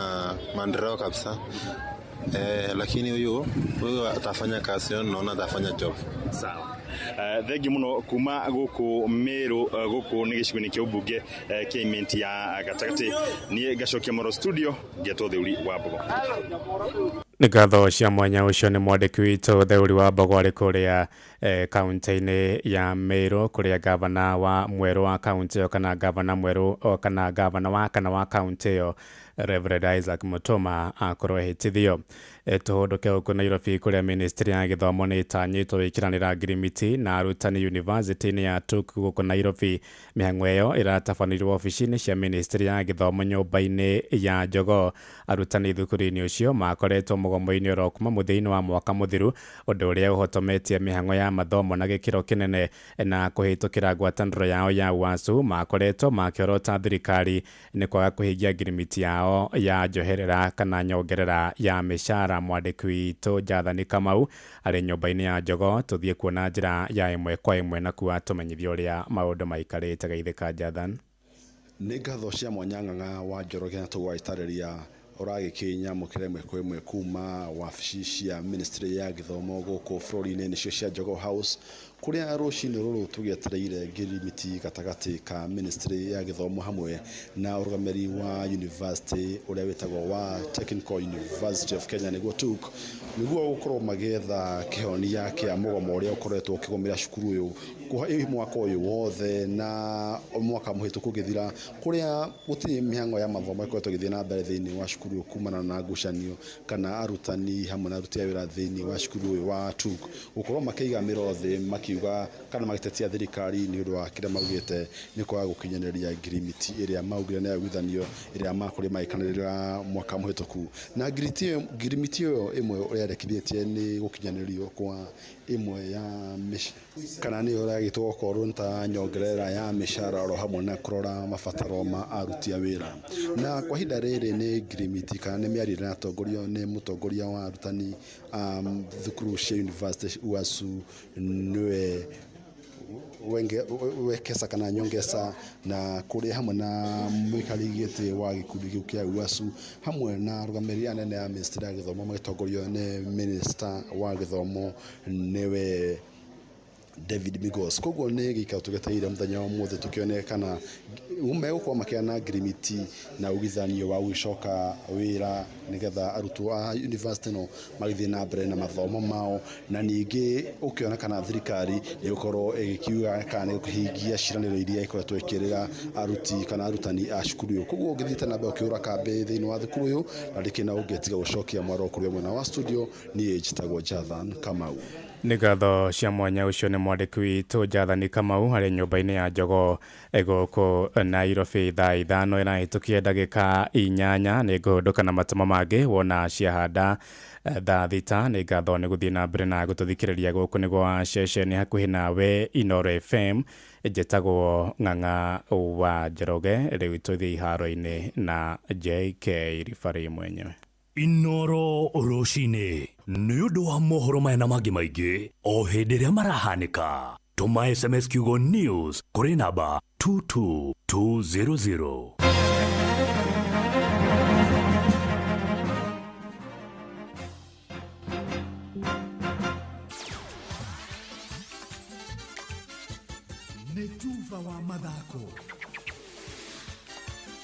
maendeleo kabisa. Lakini huyu atafanya kazi, naona atafanya job. Sawa. Thengiå må no kuma gå kå Mä rå, gå kå nä gä cigo-inä kä mbunge kä imenti ya gatagatĩ. Niä ngacokia moro studio ngetwo Theuri wa Mbogo. Nĩ ngatho cia mwanya. Ũcio nĩ mwandĩki witũ Theuri wa Mbogo arĩ kũrĩa kaunti-inĩ ya Meru kũrĩa gavana wa mwerũ wa kaunti ĩyo kana gavana mwerũ kana gavana wa kana wa kaunti ĩyo Reverend Isaac Mutuma akorwo ehĩtithio. Tũhũndũke gũkũ Nairobi kũrĩa ministry ya gĩthomo nĩ ĩtanyĩtwo gwĩkĩranĩra ngirimiti na arutani university-inĩ ya TUK gũkũ Nairobi. Mĩhang'o ĩyo ĩratabanĩrio wabici-inĩ cia ministry ya gĩthomo nyũmba-inĩ ya Jogoo. Arutani thukuru-inĩ ũcio makoretwo mũgomo-inĩ oro kuma mũthia-inĩ wa mwaka mũthiru, ũndũ ũrĩa ũhotometie mĩhang'o ya mathomo na gĩkĩro kĩnene na kũhĩtũkĩra ngwatanĩro yao ya UASU makoretwo makĩorota thirikari nĩ kwaga kũhingia ngirimiti yao ya njoherera kana nyongerera ya mĩcara. Mwandĩki witũ Jathani Kamau arĩ nyũmba-inĩ ya Jogoo. Tũthiĩ kuona njĩra ya ĩmwe kwa ĩmwe na kuwa tũmenyithie ũrĩa maũndũ maikarĩte. Geithĩka Jathan. Nĩ ngatho cia mwanya ng'ang'a wa Njoroge na tũgwagĩtarĩria ũragĩkĩnyamũkĩra ĩmwe kwa ĩmwe kuma wabici cia ministry ya gĩthomo gũkũ bũrũri-inĩ nĩcio cia Jogoo House, kũrĩa rũcinĩ rũrũ tũgĩetereire ngirimiti gatagatĩ ka ministry ya gĩthomo hamwe na ũrũgamĩrĩri wa university ũrĩa wĩtagwo wa Technical University of Kenya nĩguo TUK, nĩguo gũkorwo magĩetha kĩhonia kĩa mũgomo ũrĩa ũkoretwo ũkĩgũmĩra cukuru ũyũ kwa mwaka ũyũ wothe na mwaka mũhĩtũku ũgĩthira, kũrĩa gũtirĩ mĩhang'o ya mathomo ĩkoretwo ĩgĩthiĩ na mbere thĩinĩ wa cukuru ũyũ kumana na ngucanio kana arutani hamwe na aruti a wĩra thĩinĩ wa cukuru ũyũ wa TUK gũkorwo makĩiga mĩro thĩ makiuga kana magĩtetia thirikari nĩ ũndũ wa kĩrĩa maugĩte nĩ kwaga gũkinyanĩria ngirimiti ĩrĩa maugire nĩ yaiguithanio ĩrĩa makorirwo magĩkanĩrĩra mwaka mũhĩtũku. Na ngirimiti ĩyo ĩmwe ũrĩa yendekithĩtie nĩ gũkinyanĩrio kwa ĩmwe ya kana nĩyo ĩragĩtwo okorwo nĩ ta nyongerera ya mĩcara oro hamwe na kũrora mabataro ma aruti a wĩra. Na kwa ihinda rĩrĩ nĩ ngirimiti kana nĩ mĩario ĩratongorio nĩ mũtongoria wa arutani a thukuru cia university UASU nĩwe Wekesa kana Nyongesa, na kũrĩa hamwe na mũikari gĩtĩ wa gĩkundi kĩu kĩa UASU hamwe na arũgamĩrĩri anene a ministry ya gĩthomo magĩtongorio nĩ minister wa gĩthomo nĩwe David Migos. Koguo nĩ gĩikaro tũgetereire mũthenya wa ũmũthĩ tũkĩone kana megũkorwo makĩana ngirimiti na ugithanio wa gũgĩcoka wĩra nĩgetha arutwo a university ĩno magĩthiĩ na mbere na mathomo mao, na ningĩ ũkĩona kana thirikari nĩ ĩgũkorwo ĩgĩkiuga kana nĩ ĩkũhingia ciĩranĩro iria ĩkoretwo ĩkĩrĩra aruti kana arutani a cukuru ũyũ. Koguo ũngĩthiĩte na mbere ũkĩũra kambĩ thĩinĩ wa thukuru ũyũ na ndĩkĩ na ũngĩtiga gũcokia mwaro kũrĩ mwena wa studio. Niĩ njĩtagwo Jathan Kamau. Nĩ ngatho cia mwanya. Ũcio nĩ mwandĩki witũ Jathani Kamau harĩ nyũmba-inĩ ya jogoo gũkũ Nairobi. Thaa 5 ĩrahĩtũkia ndagĩka 8. Nĩ ngũhũndũka na matũma mangĩ wona ciahanda thaa 6. Nĩ ngatho nĩ gũthiĩ na mbere na gũtũthikĩrĩria. Gũkũ nĩ gwa ceceni hakuhĩ nawe Inoro FM. Njĩtagwo Ng'ang'a wa Njoroge. Rĩu tũthiĩ iharo-inĩ na JK Ribari mwenyewe. Inoro rũcinĩ nĩ ũndũ wa mohoro maya na mangĩ maingĩ o hĩndĩ ĩrĩa marahanĩka, tũma SMS kiugo news kũrĩ namba 22200. Nĩ tuba wa mathako.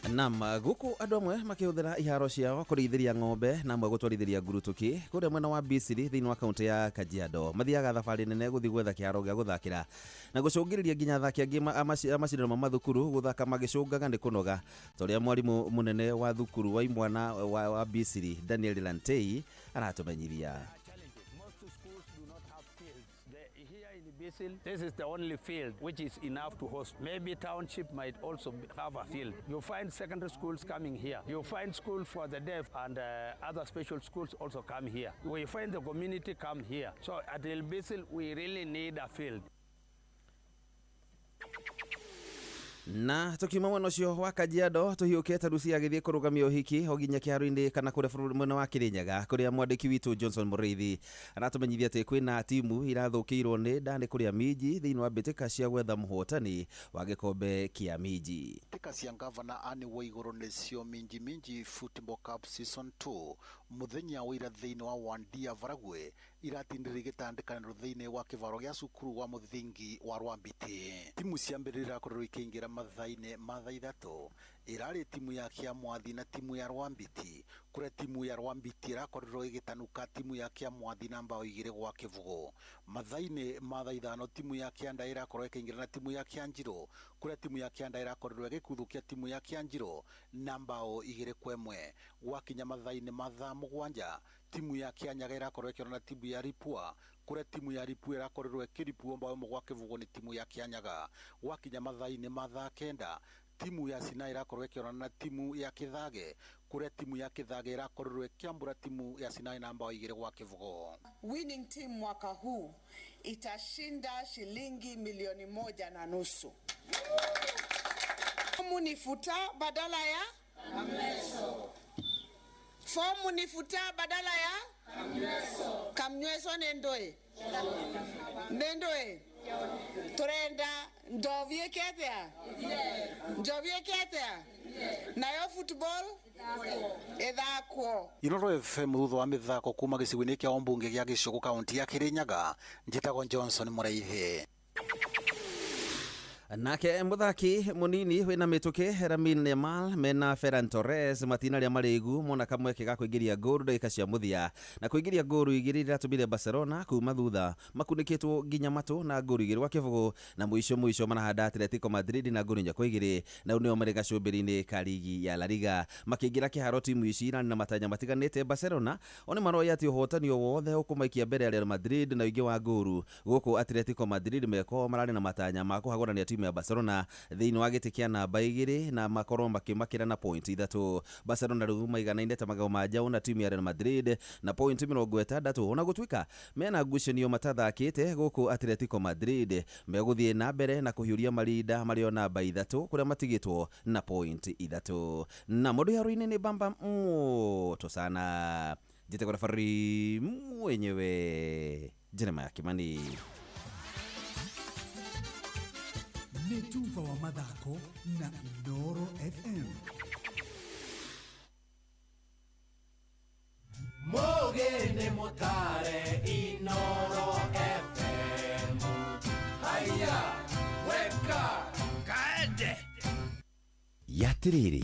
Nam guku andu amwe makihũthĩra iharo ciao kũrĩithĩria ng'ombe na amwe gũtwarithĩria ngurutuki kũrĩa mwena wa Bisiri thĩinĩ wa kaunti ya Kajiado. Mathiaga thabarĩ nene gũthiĩ gwetha kĩharo gĩa gũthakĩra na gũcũngĩrĩria nginya athaki angĩ a macindano ma mathukuru gũthaka magĩcũngaga nĩ kũnoga, ta ũrĩa mwarimũ mũnene wa thukuru wa imwana wa Bisiri Daniel Lantei aratũmenyithia. This is the only field which is enough to host. Maybe township might also have a field. You find secondary schools coming here. You find school for the deaf and other special schools also come here. We find the community come here. So at El Bisil, we really need a field. Na tukiuma mwena ũcio wa Kajiado tũhiũkĩte Rusia agĩthiĩ kũrũgamia ũhiki o nginya kĩharo-inĩ kana kũrĩa bũrũri mwena wa Kĩrĩnyaga kũrĩa mwandĩki witũ Johnson Mũrĩithi aratũmenyithia atĩ kwĩna timu irathũkĩirwo nĩ nda nĩ kũrĩa minji thĩinĩ wa mbĩtĩka cia gwetha mũhotani wa gĩkombe kĩa minji. Mbĩtĩka cia ngavana Anne Waiguru nĩcio Minji Minji Football Cup Season 2 mũthenya wa ira thĩinĩ wa Wandia Varagwe iratindire igĩtandĩkanĩrwo thĩinĩ wa kĩvaro gĩa cukuru wa mũthingi wa Rwambiti. Timu cia mbere irakorirwo ikĩingĩra mathaa-inĩ ma thaa 3 ĩrarĩ timu ya Kĩamwathi na timu ya Rwambiti, kũrĩa timu ya Rwambiti ĩrakorirwo ĩgĩtanuka timu ya Kĩamwathi na mbao 2-0. Mathaa-inĩ ma thaa 5 timu ya Kĩanda ĩrakorwo ĩkĩingĩra na timu ya Kĩanjirũ, kũrĩa timu ya Kĩanda ĩrakorirwo ĩgĩkuthũkia timu ya Kĩanjirũ na mbao 2-1. Gwakinya mathaa-inĩ ma thaa 7 timu ya Kĩanyaga ĩrakorwo ĩkĩona na timu ya Ripua, kũrĩa timu ya Ripua ĩrakorirwo ĩkĩripwo mbao 1-0 nĩ timu ya Kĩanyaga. Gwakinya mathaa-inĩ ma thaa 9 timu ya Sinai ĩrakorwo ĩkĩonana na timu ya Kĩthage, kũrĩa timu ya Kĩthage ĩrakorirwo ĩkĩambũra timu ya Sinai na mbao 2-0. Winning team mwaka huu itashinda shilingi 1.5 milioni. Fomu ni futa badala ya kamnyweso. Fomu ni futa badala ya kamnyweso. Kamnyweso nendoe. Nendoe. Turenda ndovi eketea. Ndovi eketea. Nayo football ithakwo. Inoro FM thutha wa mithako kuma gĩcigo-inĩ kĩa ũmbunge gĩa Gĩcũgũ kaunti ya Kĩrĩnyaga, njĩtagwo Johnson Mũraithi. Nake muthaki munini wina mituki Lamine Yamal mena Ferran Torres matinaria marigu mona kamweke ga kuingiria ngũru ndagika cia muthia na kuingiria ngũru 2 iratumire Barcelona kuma thutha makunikitwo nginya matu na ngũru 2-0 na muico muico marahanda Atletico Madrid na ngũru 4-2 na nĩo marĩ gacumbĩri-inĩ ka ligi ya La Liga makĩingĩra kĩharo timu ici irarĩ na matanya matiganĩte. Barcelona one maroya atĩ ũhotani o wothe ũkũmaikia mbere ya Real Madrid na ũingĩ wa ngũru, gũkũ Atletico Madrid meko mararĩ na matanya ma kũhagũrania timu ya Barcelona thĩinĩ wa gĩtĩ kĩa namba 2 na makorwo makĩmakĩra na point 3. Barcelona rĩu maiganaine ta magao ma njaũ na timu ya Real Madrid na point 60 ona gũtuĩka mena ngucanio matathakĩte. Gũkũ Atletico Madrid megũthiĩ na mbere na kũhiũria marinda marĩ o namba 3 kũrĩa matigĩtwo na point 3. Na mũndũ haro-inĩ nĩ bamba moto sana njĩtagwo referee mwenyewe Jeremiah Kimani. Nĩ tuba wa mathako na Inoro FM. Mũgĩ nĩ mũtare Inoro FM. Atĩrĩrĩ,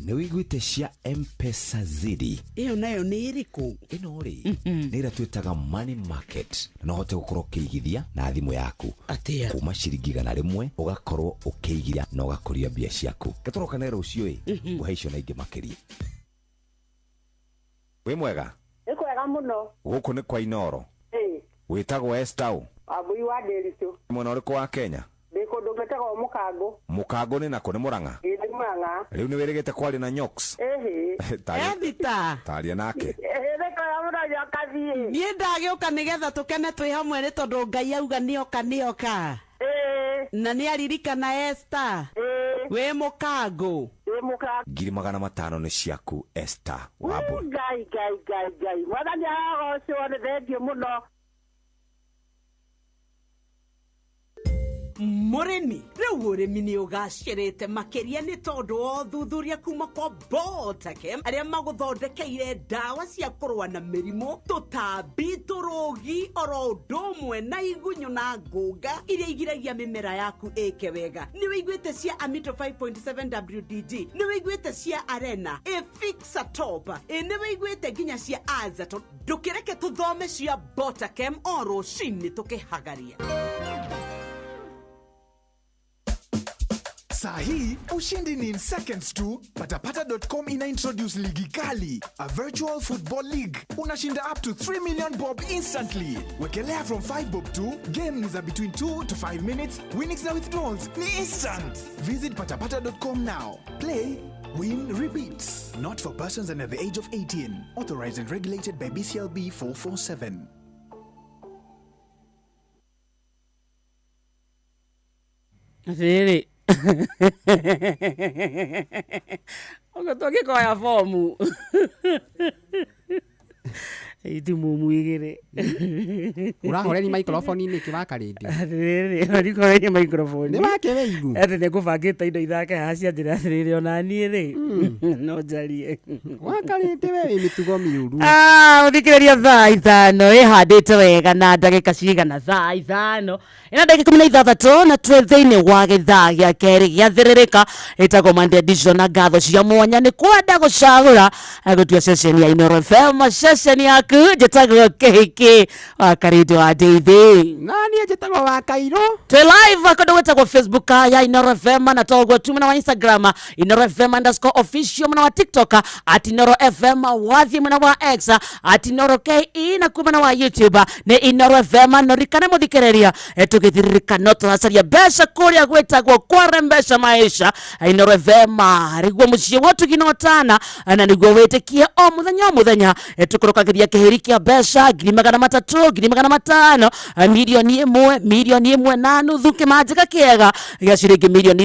nĩ wĩiguĩte cia Mpesa Zidi? Ĩyo nayo nĩ ĩrĩkũ? Ĩno rĩ, nĩ ĩrĩa twĩtaga money market, na no ũhote gũkorwo ũkĩigithia na thimũ yaku. Atĩa? Kuma ciringi 100 ũgakorwo ũkĩigithia na ũgakũria mbia ciaku. Gatũrokane rũciũ ĩ, ngũhe icio na ingĩ makĩria. Wĩ mwega? Nĩ kwega mũno. Gũkũ nĩ kwa Inoro. Ĩĩ. Wĩtagwo Esther ũ? Wambui wa Ndĩritũ. Mwena ũrĩkũ wa Kenya? Ndĩ kũndũ gwĩtagwo Mũkangũ. Mũkangũ nĩ nakũ? Nĩ Mũrang'a? Ĩĩ nĩ Mũrang'a. Rĩu nĩ wĩrĩgĩte kwaria na Nyox? Ĩhĩ. Ethita. Taria nake. Ĩhĩ nĩ kwega mũno Nyokabi. Niĩ ndagĩũka nĩgetha tũkene twĩ hamwe nĩ tondũ Ngai auga nĩoka nĩoka. Na nĩ aririkana Esther. Wĩ Mũkangũ. Wĩ Mũkangũ. 500,000 nĩ ciaku Esther Wambui. Ngai Ngai Ngai Ngai. Mwathani arogocwo, nĩ thengiũ mũno. Mũrĩmi, rĩu ũrĩmi nĩ ũgacĩrĩte makĩria nĩ tondũ wa ũthuthuria kuma kwa Botakem arĩa magũthondekeire ndawa cia kũrũa na mĩrimũ, tũtambi, tũrũgi, oro ũndũ ũmwe na igunyũ na ngũnga iria igiragia mĩmera yaku ĩke wega. Nĩ wĩiguĩte cia Amito 5.7 WDG, nĩ wĩiguĩte cia Arena, Efixa Top, ĩ nĩ wĩiguĩte nginya cia Azaton. Ndũkĩreke tũthome cia Botakem o rũcinĩ tũkĩhagaria. Saa hii ushindi ni in seconds tu. Patapata.com ina introduce ligi kali, a virtual football league. Unashinda up to 3 million bob instantly. Wekelea from 5 bob tu. Game ni za between 2 to 5 minutes. Winnings na withdrawals ni instant. Visit patapata.com now. Play, win, repeat. Not for persons under the age of 18. Authorized and regulated by BCLB 447. Atĩrĩrĩ, ũguo tũngĩkoya bomu itumumu igĩrĩ. Ũrahoreri microphone nĩkĩ wakarĩndi? Atĩrĩrĩ, ndikorerie microphone. Nĩ wake wĩigu. Atĩ nĩ ngũbangĩte indo ithake haha cia njĩra atĩrĩrĩ, ona niĩ rĩ no njarie. Wakarĩndi we wĩ mĩtugo mĩũru. Ah, ũthikĩrĩria, thaa 5 ĩhandĩte wega na ndagĩka cigana? Thaa 5 ĩna ndagĩka 16 na twĩ thĩinĩ wa gĩthaa gĩa kerĩ gĩa thĩrĩrĩka, ĩtagwo Monday Edition, na ngatho cia mwanya nĩ kwenda gũcagũra gũtua ceceni ya Inoro FM ceceni yaku. Njĩtagwo Kĩhiki wa Karĩndĩ wa Ndeithi. Na niĩ njĩtagwo wa Kairũ. Twĩ live kũndũ gwĩtagwo Facebook ya Inoro FM, na toguo tu mwena wa Instagram Inoro FM_official, mwena wa TikTok @InoroFM, wathiĩ mwena wa X @InoroKE, na kuo mwena wa YouTube nĩ Inoro FM. Norikane mũthikĩrĩria, tũgĩthiririka no tũracaria mbeca kũrĩa gwĩtagwo kwarembesha maisha. Inoro FM rĩguo mũciĩ wa ũtugi na ũtana, na nĩguo wĩtĩkie o mũthenya o mũthenya, tũkũrũkagĩria kĩhĩri kĩa mbeca 300,000, 500,000, 1,000,000, 1.5 million, kĩmanjĩka kĩega gĩa ciringi 3 million,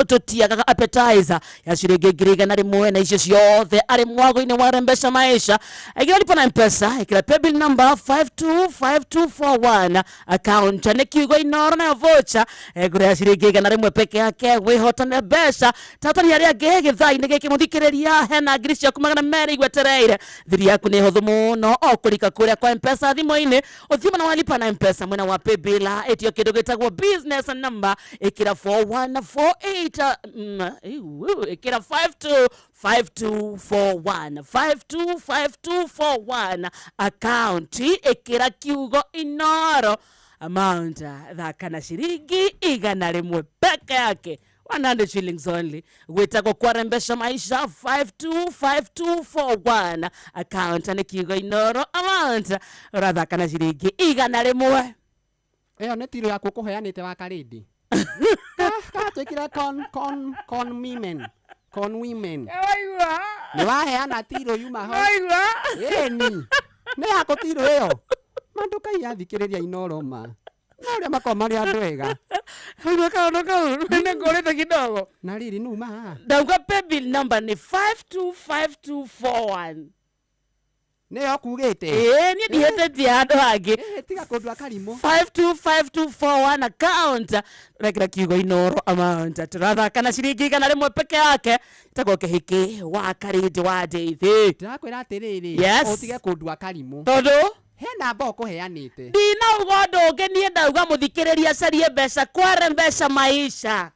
tũtiagaga appetizer ya ciringi 100,000, na icio ciothe arĩ mwago-inĩ wa rembesha maisha. Ĩkĩra lipa na Mpesa, ĩkĩra paybill number 525241, account nĩ kiugo Inoro, nayo voucher ngũrĩ ya ciringi 100 peke yake, wĩhotane mbeca tatani arĩa angĩ gĩthaa-inĩ gĩkĩ. Mũthikĩrĩria, hena ngiri ciaku 200 igwetereire. Thiri yaku nĩ hũthũ mũno, o kũrika kũrĩa kwa Mpesa thimũ-inĩ, ũthiĩ mwena wa lipa na Mpesa, mwena wa paybill, ĩtio kĩndũ gĩtagwo business number, ĩkĩra 4148, ĩkĩra 525241, 525241, account ĩkĩra kiugo Inoro, amount thaka na ciringi 100 peke yake, 100 shillings only. Gwĩtagwo kwarembesha maisha. 525241, account nĩ kiugo Inoro, amount ũrathaka na ciringi 100. Ĩyo nĩ tiro yaku ũkũheanĩte wa karĩndi katwĩkire con women, con women. Waigua? Nĩ waheana tiro yuma ho. Waigua? Ĩni nĩ yakũ tiro ĩyo mandukai athikĩrĩria Inoro ma na ũrĩa makoragwo marĩ andũ ega. Waigua kaũndũ kau nĩ ngũrĩte kidogo. Na rĩrĩ numa haha. Ndauga paybill number nĩ 525241. Nĩyo kugĩte. Ĩĩ, niĩ ndihĩtĩtie handũ hangĩ. Tiga kũndua karimũ. 525241, account rekera kiugo Inoro, amount tũrathaka na ciringi 100 peke yake. Tagwo Kĩhiki wa Karindi wa Ndeithi. Ndĩrakwĩra atĩrĩrĩ, Yes. ũtige kũndua karimũ. Tondũ he namba ũkũheanĩte. Ndinauga ũndũ ũngĩ, niĩ ndauga mũthikĩrĩria acarie mbeca kware mbeca maisha.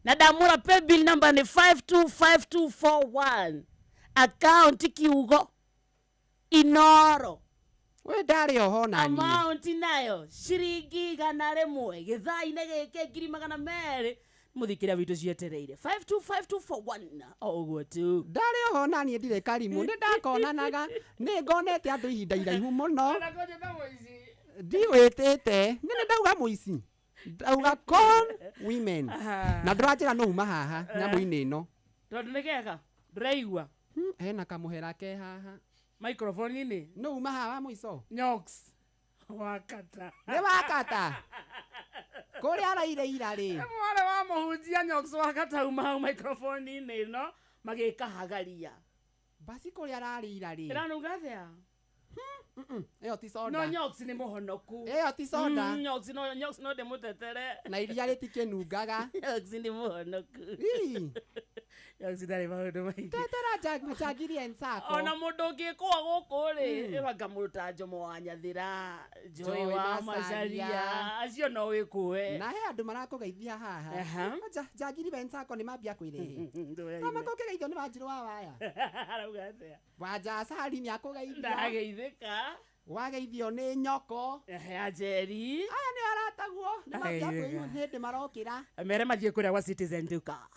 Na ndamwĩra paybill number nĩ 525241, account kiugo Inoro. We ndarĩ oho na niĩ. Amount nayo ciringi 100, gĩthaa-inĩ gĩkĩ 200,000 mũthikĩria witũ cietereire 525241 o ũguo tu. Ndarĩ oho na niĩ ndirĩ karimũ, nĩ ndakonanaga, nĩ ngonete andũ ihinda iraihu mũno. Ndiwĩtĩte, nĩ ndauga mũici. Ndauga con women. Na ndũranjĩra nũ uma haha nyamũ-inĩ ĩno. Tondũ nĩ kega ndũraigua. Hena kamũhera ke haha. Microphone-inĩ. Nũ uma haha wa mũico? Nyox. Wakata. Nĩ wakata. Kũrĩa araire ira rĩ. Nĩ mwarĩ wa mũhunjia Nyox wakata uma hau microphone-inĩ ĩno magĩkahagaria. Basi kũrĩa ararĩ ira rĩ. Ĩranunga atĩa? Ĩyo ti soda. No Nyox nĩ mũhonoku. Ĩyo ti soda. Nyox no Nyox no ndĩmũtetere. Na iria rĩtikĩnungaga. Nyox nĩ mũhonoku. Nyox ndarĩ maũndũ maingĩ. Tetera Njangiri Ensako. Ona mũndũ ũngĩkũa gũkũ rĩ, ĩwa ngamũruta Njomo wa Nyathira, Joy wa Macharia, acio no wĩkũe. Na he andũ marakũgeithia haha. Aha. Njangiri Ensako nĩ mambia kwĩrehe. No makũkĩgeithio nĩ Wanjirũ wa Waya. Arauga atĩa? Wanja Acari nĩ akũgeithia. Ndageithĩka. Wageithio nĩ nyoko. Ya Njeri. Aya nĩ arataguo. Nĩ mambia kwĩywo hĩndĩ marokĩra. Mere mathiĩ kũrĩa gwa Citizen Duka.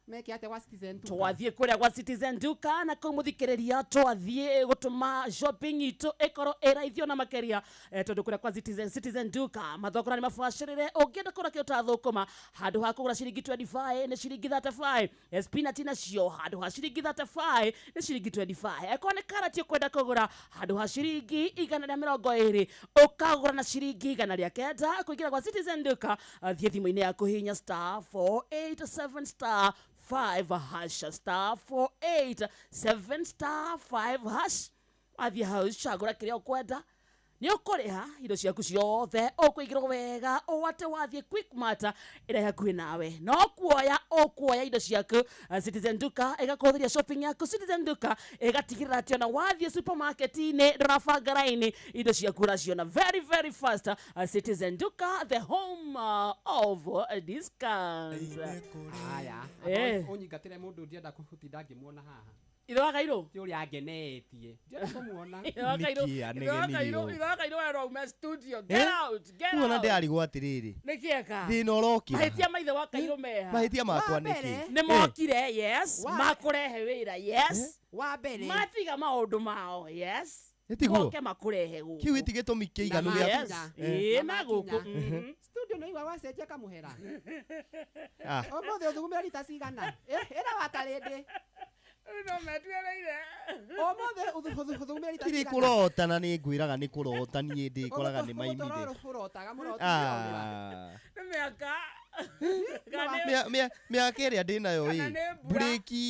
Meke atĩa gwa Citizen Duka? Twathiĩ kũrĩa gwa Citizen Duka na kũu mũthikĩrĩria twathiĩ gũtũma shopping itũ ĩkorwo ĩraithio na makĩria, tondũ kũrĩa kwa Citizen Duka mathogora nĩ mabacĩrĩre. Ũngĩenda kũgũra kĩndũ ta thũkũma handũ ha kũgũra ciringi 25 nĩ ciringi 35, spinach nacio handũ ha ciringi 35 nĩ ciringi 25. Akorwo nĩ karati ũkwenda kũgũra handũ ha ciringi 120 ũkagũra na ciringi 109. Kũingĩra gwa Citizen Duka, thiĩ thimũ-inĩ yaku hihinya star 487 star 5 hash, star 487 star 5 hash. Athiĩ hau cagũra kĩrĩa ũkwenda, nĩ ũkũrĩha indo ciaku ciothe, ũkũigĩrwo wega, ũwate wathiĩ Quickmart ĩrĩa hakuhĩ nawe, no kuoya ũkuoya indo ciaku. Citizen Duka ĩgakũhũthĩria shopping yaku. Citizen Duka ĩgatigĩrĩra atĩ ona wathiĩ supermarket-inĩ ndũrabanga raini, indo ciaku ũraciona very very fast. Citizen Duka, the home of discounts. Haya, ũnyingatĩre mũndũ ndienda kũtinda ngĩmuona haha. Ithe wa Kairũ? Ti ũrĩa angenetie. Ndienda kũmuona. Ithe wa Kairũ, Nĩkĩ ithe wa Kairũ, anegenirio? ithe wa Kairũ werwo aume studio. Get out, get Rĩu ona out. ndĩrarigwo atĩrĩrĩ. Nĩ kĩeka? Thĩna ũrokĩra. Mahĩtia ma ithe wa Kairũ meha? Mahĩtia makwa nĩkĩ? Nĩ mokire, yes. Makũrehe wĩra, yes. Wa mbere. Matiga maũndũ mao, yes. Nĩ tiguo? Moke makũrehe gũkũ. Kĩu gĩti gĩtũmi kĩiganu Na gĩa yes. Ĩĩ, na gũkũ. Studio nĩ igua wacenjia kamũhera. Ah. Ũmũthĩ ũthugumire rita cigana? Ĩra wa Karĩndĩ. No metuereire. Ũmũthĩ ũthugumire rita Tirĩ cigana? kũrota na nĩ ngwĩraga nĩ kũrota niĩ ndĩkoraga nĩ maimire. Ũrotaga mũroti. Ah. Nĩ mĩaka. Mĩaka ĩrĩa ndĩnayo Kana ĩ nĩ mbura. mburĩki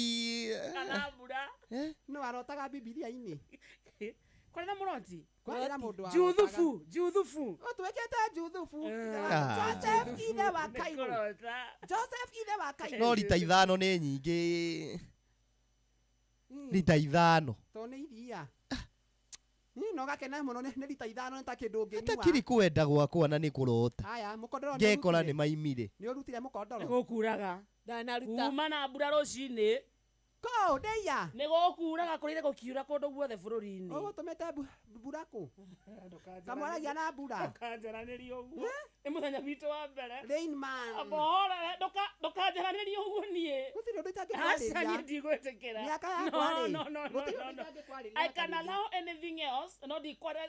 Kana mbura. Nĩ warotaga Bibilia-inĩ. Kwarĩ na mũroti? Kwarĩ na mũndũ warotaga. Juthubu, Juthubu. Ũtuĩkĩte Juthubu. Ah. Joseph ithe wa Kairũ. Joseph ithe wa Kairũ. No rita ithano nĩ nyingĩ. Rita ithano. To nĩ iria. No gakena mũno nĩ rita ithano nĩ ta kĩndũ ũngĩnyua. Takiri kwenda gwakwa na nĩ kũrota. Haya, mũkondoro nĩ Ngekora ũrutire? nĩ maimire. Nĩ ũrutire mũkondoro? Nĩ gũkuraga. Ndanaruta. Kuma na mbura rũcinĩ. Kũ ndeia? Nĩ gũkuraga kũrĩre gũkiura kũndũ guothe bũrũri-inĩ. Ũgũtũmĩte mbura kũ? Kamwaragia na mbura. Ndũkanjaranĩrie ũguo. Nĩ mũthenya witũ wa mbere. Rain man. Amba ũhorere, ndũkanjaranĩrie ũguo niĩ. Gũtirĩ ũndũ Aca itangĩkwarĩria. niĩ ndigwĩtĩkĩra. Mĩaka No, yakwa rĩ. no, no, no, Gũtirĩ no, ũndũ no. itangĩkwarĩria I can Karĩndĩ. allow anything else. No ndikwara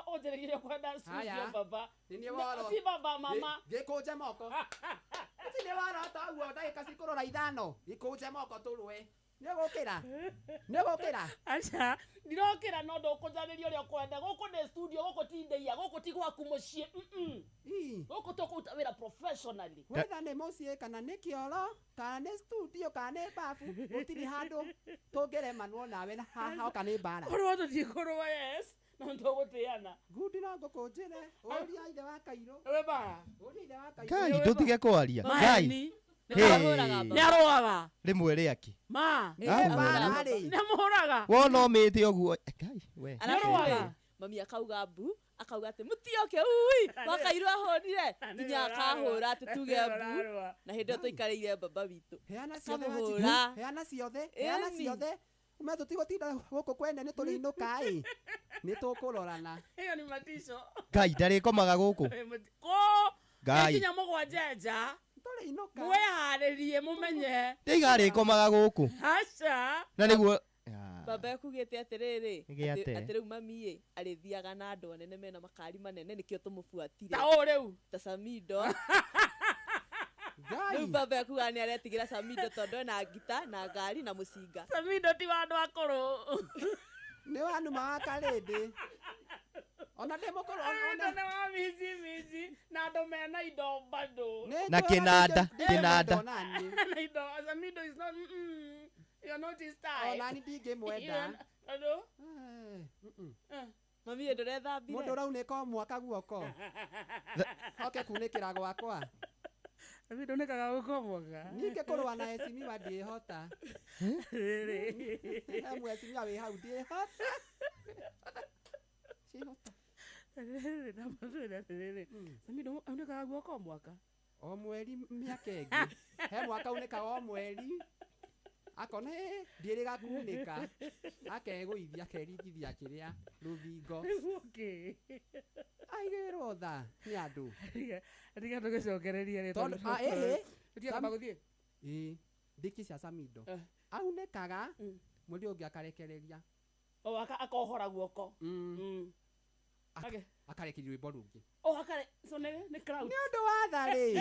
ũnjarĩrie ũrĩa ũkwenda studio Haya. baba. Nĩ niĩ No, woro. ti baba mama. Gĩkũnje moko. Gũtirĩ warota ũguo ndagĩka cikũrora ithano. Gĩkũnje moko tũrũe. Nĩ ũgũkĩra? Nĩ ũgũkĩra? Aca, ndirokĩra no ndũkũnjarĩria ũrĩa ũkwenda. Gũkũ nĩ studio, gũkũ ti ndeiya, gũkũ ti gwaku mũciĩ. Gũkũ tũkũruta wĩra professionally. Whether nĩ mũciĩ kana nĩ kĩoro kana nĩ studio kana nĩ babu, gũtirĩ handũ tũngĩremanwo nawe na haha oka nĩ mbara. Kũrũa tũtikũrũa, yes. No nĩtũgũtĩana. Ngundi no ngũkũnjĩre, ũria ithe wa Kairũ. Wĩ bara. Ũria ithe wa Kairũ. Ngai ndũtige kwaria. Ngai. Maheni. Hey. Nĩ arũaga. Rĩmwe rĩake. Ma. Nĩ bara Nĩ amũhũraga. Wona ũmĩte ũguo. Ngai we. Nĩ arũaga. Mami akauga mbu, akauga atĩ mũtioke ui, wakairwo ahũrire nginya akahũra atĩ tuge mbu. Na hĩndĩ ĩyo tũikarĩire baba witũ. Heana ciothe Wanjikũ. Akamũhũra. Heana ciothe, heana Ĩni. ciothe. Ume tũtigũtinda gũkũ kwene nĩ tũrĩinũka ĩ. Nĩ tũkũrorana. Ĩyo nĩ matico. Ngai ndarĩkomaga gũkũ. Kũ? Ngai. Nginya mũgwanja nja. Mwĩharĩrie mũmenye. Ndĩiga arĩkomaga gũkũ. Aca. Na nĩguo Baba ekugĩte atĩrĩrĩ, Nĩgĩ atĩ atĩa? atĩ rĩu mami ĩ arĩthiaga na andũ anene mena makari manene nĩkĩo tũmũbuatire. Ta ũũ rĩu. Ta Samido. Rĩu baba ekuga nĩ aretigĩra Samido tondũ ena ngita na ngari na mũcinga. Samido ti wa andũ akũrũ. Nĩ wa numa wa karĩndĩ. Ona ndĩ mũkũrũ Samido nĩ wa mici mici na andũ mena indo bado. Na kĩnanda, kĩnanda. Na indo Samido is not you're not his type. Ona niĩ ndingĩmwenda. Tondũ? Mami ĩ ndũrethambire? Mũndũ ũraunĩka o mwaka guoko. Oke kunĩkĩra gwakwa. Samido unĩkaga guoko o mwaka. Niĩ ingĩkũrũa na Heshimiwa ndĩhota. He mheshimiwa wĩ hau ndĩhota. Ciĩhota. Rĩrĩ na matwĩre atĩrĩrĩ. Samido aunĩkaga guoko o mwaka. O mweri mĩaka ĩngĩ. He mwaka unĩkaga o mweri. Akona "Ĩ, ndiĩrĩga kunĩka. Akegũithia akeringithia kĩrĩa rũthingo. Nĩguo kĩ? Aigĩrwo tha nĩ andũ. Tiga tũgĩcokererie rĩ Tondũ ah, ĩhĩ. Tũtiakamba gũthiĩ? Ĩĩ. Ndĩki cia Samido. Aunĩkaga mweri ũngĩ akarekereria. O akohora guoko. Akarekeria rwĩmbo rũngĩ. O akare so nĩ nĩ clout. Nĩ ũndũ wa tha rĩ.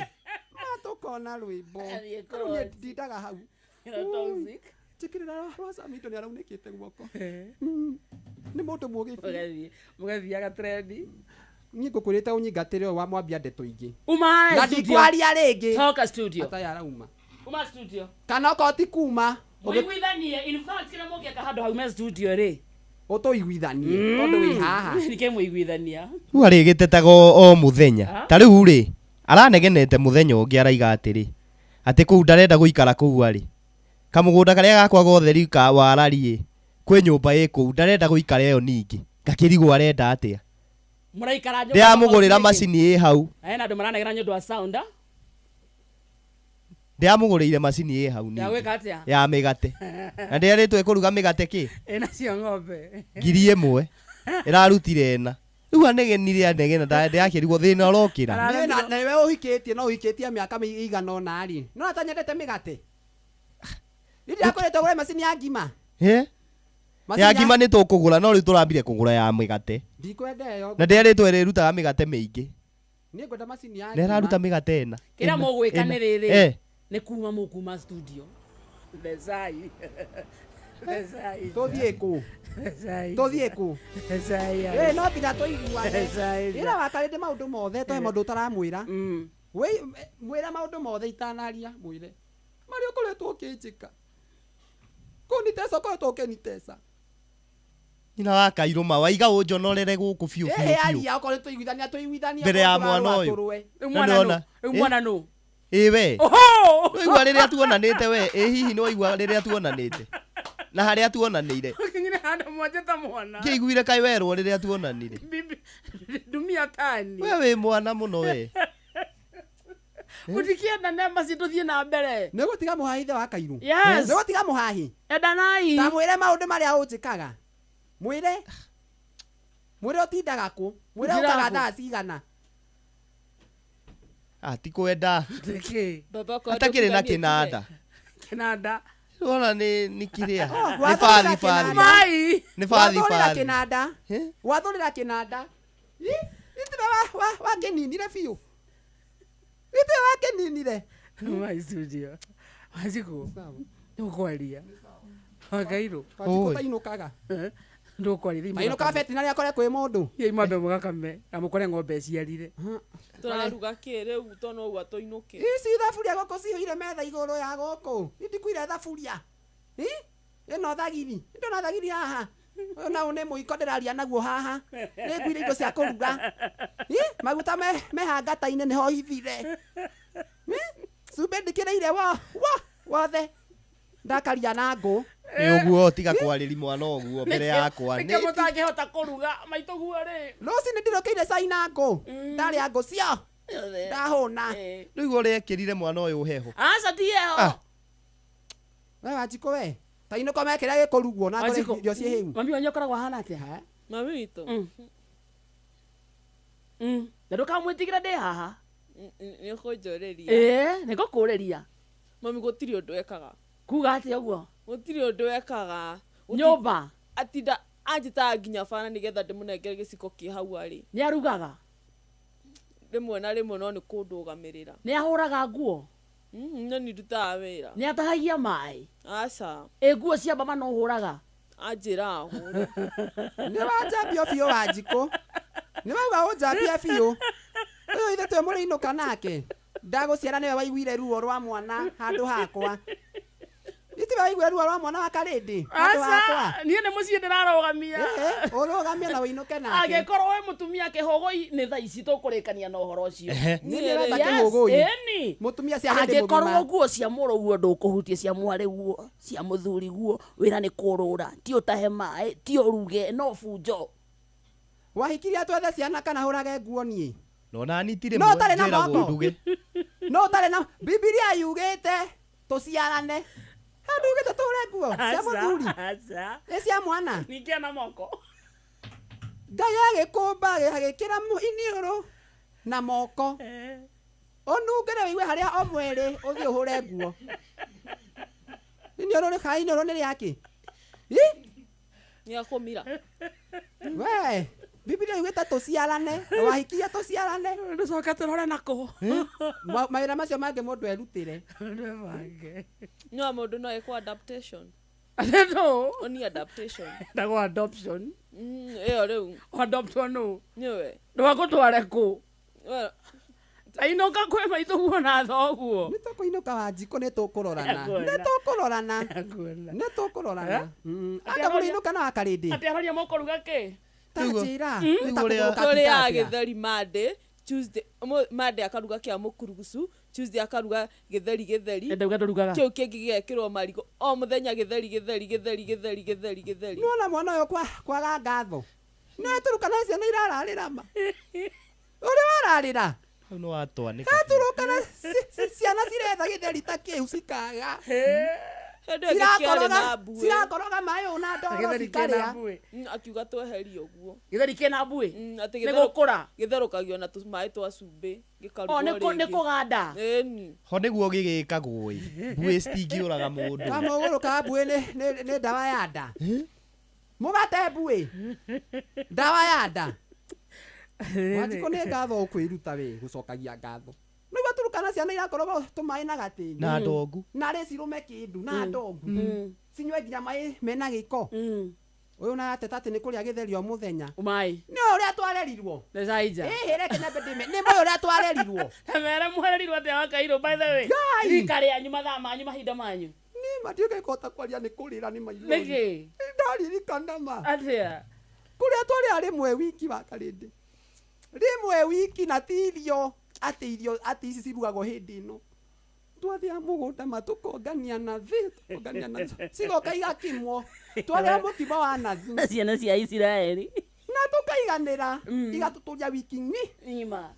Ma tũkona rwĩmbo. Athiĩ Rĩu niĩ court. ndindaga hau. Ĩno toxic. Njĩkĩrĩra rwa Samido nĩ araunĩkĩte guoko. Nĩ mũndũ mũgĩ biũ. Mũgathiĩ mũgathiaga trendi. Niĩ ngũkwĩrĩte ũnyingatĩre ũyũ wa mwambia ndeto ingĩ. Uma Na studio. ndikwaria rĩngĩ. Toka studio. Ataya arauma. Uma studio. Kana okorwo ti kuma. Mũiguithanie in fact kĩrĩa mũngĩka handũ haume studio rĩ. Ũtũiguithanie tondũ wĩ haha. Nĩkĩ mũiguithania? Rĩu arĩgĩtetaga o mũthenya. Ta rĩu rĩ, aranegenete mũthenya ũngĩ araiga atĩrĩ, atĩ kũu ndarenda gũikara kũu arĩ. Kamũgũnda karĩa gakwa gothe rĩu ka warariĩ, kwĩ nyũmba ĩ kũu, ndarenda gũikara ĩyo ningĩ. Ngakĩrigwo arenda atĩa. Mũraikara nyũmba Ndĩramũgũrĩra tofauti nĩkĩ? macini ĩ hau. Hena andũ maranegena nĩ ũndũ wa sound. ah? Ndĩramũgũrĩire macini ĩ hau Ya ningĩ. gwĩka atĩa? Ya mĩgate. Na ndĩrerĩtwo ĩkũruga mĩgate kĩ? Ĩna cio ng'ombe. 1000. Ĩrarutire ĩna. Rĩu anegenire anegena ndĩrakĩrigwo thĩna ũrokĩra. Niĩ na nĩwe ũhikĩtie no ũhikĩtie mĩaka ĩigana ũna rĩ. No atanyendete mĩgate. Niĩ ndĩrakoretwo ngũre macini ya ngima. Ĩ? Macini Ya ngima nĩ tũkũgũra no rĩu tũrambire kũgũra ya mĩgate. Ndikwenda ĩyo. Na ndĩrerĩtwo ĩrĩrutaga mĩgate mĩingĩ. Niĩ ngwenda macini ya Na ĩraruta mĩgate ĩna. Kĩrĩa Ĩna, mũgwĩka ĩna. nĩ rĩrĩ. Eh. Nĩ kuma mũkuma studio. Thecai. Thecai. Tũthiĩ kũ? Thecai. Tũthiĩ kũ? Thecai. Ĩ no nginya tũiguane. Thecai. Ĩra wakarĩndĩ maũndũ mothe tũhe maũndũ ũtaramwĩra. Mwĩre maũndũ mothe itanaria mwĩre. Marĩa ũkoretwo ũkĩnjĩka. Kũnitesa ũkoretwo ũkĩnitesa. Nyina wa kairũma waiga ũnjonorere gũkũ biũ Ĩhĩ biũ biũ. aria okorwo nĩ tũiguithania tũiguithania. Mbere ya okorwo mwana tũrarũa ũyũ. tũrũe. Rĩu Na mwana nĩwona? nũ? Rĩu Ĩ? mwana nũ? Ĩ we. Oho! Nĩwaigua rĩrĩa tuonanĩte we, ĩ hihi nĩwaigua rĩrĩa tuonanĩte? Na harĩa tuonanĩire. Ũkinyire handũ mwanje ta mwana. Ngĩiguire kaĩ werwo rĩrĩa tuonanire. Bibi ndumia tani. We wĩ mwana mũno we. Mũtikĩenda namba citũ thiĩ na mbere. Nĩ gũtiga mũhahi ithe wa Kairũ. Yes. Nĩ gũtiga mũhahi. Endanai. Ta mwĩre maũndũ marĩa ũnjĩkaga. Mwĩre. Mwĩre ũtindaga kũ. Mwĩre Ndindaga ũkaga kũ? thaa cigana. Ah, ti kwenda. Nĩkĩ? Baba okorwo Atakĩrĩ na ndũkuganĩtie we. kĩnanda. Kĩnanda. Wona nĩ kĩrĩa. Oh, Nĩ wathũrĩra bathi bathi. kĩnanda. Mai. Nĩ bathi Wathũrĩra bathi. kĩnanda. Wathũrĩra kĩnanda. Ĩ, Itiwe wakĩninire biũ. Itiwe wakĩninire. Mai studio. Wanjikũ. Ndũkwaria. Wakairũ. Wanjikũ tainũkaga. Ndũkwaria. Thiĩ Tainũkaga mũgakame. betinarĩ akore kwĩ mũndũ. Thiĩ mwambe mũgakame na mũkore ng'ombe ĩciarire. Tũraruga kĩ rĩu tondũ ũguo tũinũke. Ici thaburia gũkũ cihũire metha igũrũ ya gũkũ. Indikuire thaburia. Ĩ? Ĩno thagiri. Ndona thagiri haha. Ũyũ nau nĩ mũiko ndĩraria naguo haha. Nĩ nguire indo cia kũruga. Ĩ? Maguta me hangata-inĩ nĩho hithire. Ĩ? Cumbĩ ndĩkĩrĩire wo wothe. Ndakaria na ngũ. Nĩ ũguo tiga kwarĩri mwana ũguo mbere yakwa. Nĩkĩo mũtangĩhota kũruga maitũguo rĩ. Rũcinĩ ndirũkĩire cai na ngũ. Ndarĩa ngũ cio. Ndahũna. Rĩu ũrekĩrire mwana ũyũ heho. Aca ti heho. Ah. We Wanjikũ we. Ta inũka me kĩrĩa gĩkũrugwo na ngore Wanjikũ, irio ciĩ hĩu. Mami wanyu akoragwo ahana atĩa? Mami witũ. Na ndũkamwĩtigĩre ndĩ haha. Nĩ ũkũnjũrĩria. Ĩĩ, nĩ ngũkũrĩria. Mami gũtirĩ ũndũ ekaga. Kuga atĩa ũguo? Gũtirĩ ũndũ ekaga. Nyũmba. Atinda anjĩtaga nginya bana nĩgetha ndĩmũnengere gĩciko kĩ hau arĩ. Nĩ arugaga? Rĩmwe na rĩmwe no nĩ kũndũgamĩrĩra. Nĩ ahũraga nguo? No nĩ ndutaga wĩra. Nĩ atahagia maĩ? Aca. Ĩ nguo cia mama no ũhũraga? Anjĩra ahũre. Nĩ wanjambia biũ Wanjikũ. Nĩ wauga ũnjambie biũ. Ũyũ ithe twĩ mũrĩinũka nake. Ndagũciara nĩwe waiguire ruo rwa mwana handũ hakwa. Itiwe waiguire ruo rwa mwana wa Karĩndĩ handũ hakwa. Aca, niĩ nĩ mũciĩ ndĩrarũgamia. Ũrũgamie na ũinũke nake. Angĩkorwo wĩ mũtumia kĩhũgũi nĩ thaa ici tũkũrĩkania na ũhoro ũcio. Niĩ ndĩrenda Yes, kĩhũgũi. ĩni. Mũtumia cia hĩndĩ Angĩkorwo mũgima. nguo cia mũrũguo ndũkũhutia cia mwarĩguo cia mũthuriguo wĩra nĩ kũrũra ti ũtahe maĩ ti ũruge no bunjo. Wahikirie twethe ciana kana hũrage nguo niĩ? No nani ti No rĩmwe ũtarĩ na njĩragwo moko. nduge. No ũtarĩ na Bibilia yugĩte tũciarane. Handũ yugĩte tũhũre nguo cia mũthuri. Aca. Nĩ cia mwana. Ningĩ na moko. Ngai agĩkũmba agĩkĩra iniũrũ na moko. Ũnungĩre wĩigue harĩa o mwĩrĩ ũthiĩ ũhũre nguo. Iniũrũ nĩ iniũrũ nĩ rĩakĩ? Ĩ? Nĩ akũmira. We, Bibilia yugĩte tũciarane, na wahikia tũciarane. Ndũcoke tũrore nakũ. Mawĩra macio mangĩ mũndũ erutĩre. No mũndũ no ekwo adaptation. Atĩ Oni adaptation. Ndagwo adoption. Ĩyo rĩu. Adoptwo nũ? Nĩwe. Ndwagũtware kũ? We Tainũka kwĩ maitũguo na thoguo. Nĩ tũkũinũka Wanjikũ nĩ tũkũrorana. Nĩ tũkũrorana. Nĩ tũkũrorana. Anga mũrĩinũka na Wakarĩndĩ. Atĩ aroria mũkũruga kĩ? Ta njĩra. Nĩ ta kũgũrũka tũrĩaga kita atĩa? gĩtheri Monday, Tuesday, Monday akaruga kĩa mũkurugucu, Tuesday akaruga gĩtheri gĩtheri. Ndauga ndũrugaga. Kĩu kĩngĩ gĩgekĩrwo marigũ. O mũthenya gĩtheri gĩtheri gĩtheri gĩtheri gĩtheri gĩtheri. Nĩwona mwana ũyũ kwaga ngatho. Nĩ Turukana ciana irararĩra ma. Ũrĩ wararĩra? Hau nĩ watwanĩka. Turukana ciana ciretha gĩtheri ta kĩu cikaga. Hĩndĩ ĩngĩ kĩarĩ na mbuĩ. Cirakoroga maĩ ũũ na ndoro Gĩtheri kĩna cikarĩa. mbuĩ. Akiuga tweherie ũguo. Gĩtheri kĩna mbuĩ? Atĩ Nĩ gũkũra? Gĩtherũkagio na tũmaĩ twa cumbĩ gĩkarugwo O, nĩ kũganda? Ĩni. Ho nĩguo gĩgĩkagwo ĩ. Mbuĩ citingĩũraga mũndũ. Kamũgũrũ ka mbuĩ nĩ ndawa ya nda. Mũgate mbuĩ. Ndawa ya nda. Wanjikũ nĩ ngatho ũkwĩruta wĩ gũcokagia ngatho. Nĩguo Turukana ciana irakoroga tũmaĩ na gatĩri. Na ndongu. Na rĩ cirume kĩndũ na ndongu. Cinyue nginya maĩ mena gĩko. Ũyũ ũrateta atĩ nĩ kũrĩa gĩtheri o mũthenya. Maĩ. Nĩ ũrĩa twarerirwo. Nĩ caija. Ĩhĩ reke nyambe ndĩme. Nĩ mũĩ ũrĩa twarerirwo. Mere mwererirwo atĩa Wakairũ by the way. Ngai! Rika rĩanyu mathaa manyu mahinda manyu. Nĩ ma ndiũĩ kũhota kwaria nĩ kũrĩra nĩ maithori. Nĩkĩ? Ndaririkana ma. Atĩa? Kũrĩa twarĩa rĩmwe wiki Wakarĩndĩ. Rĩmwe wiki na ti irio atĩ irio atĩ ici cirugagwo hĩndĩ ĩno. Twathiaga mũgũnda ma tũkongania nathi, tũkongania nathi. Cigoka igakimwo. Twarĩa mũkimo wa nathi. Ciana cia Isiraeli. Na tũkaiganĩra. Igatũtũria wiki ng'ima.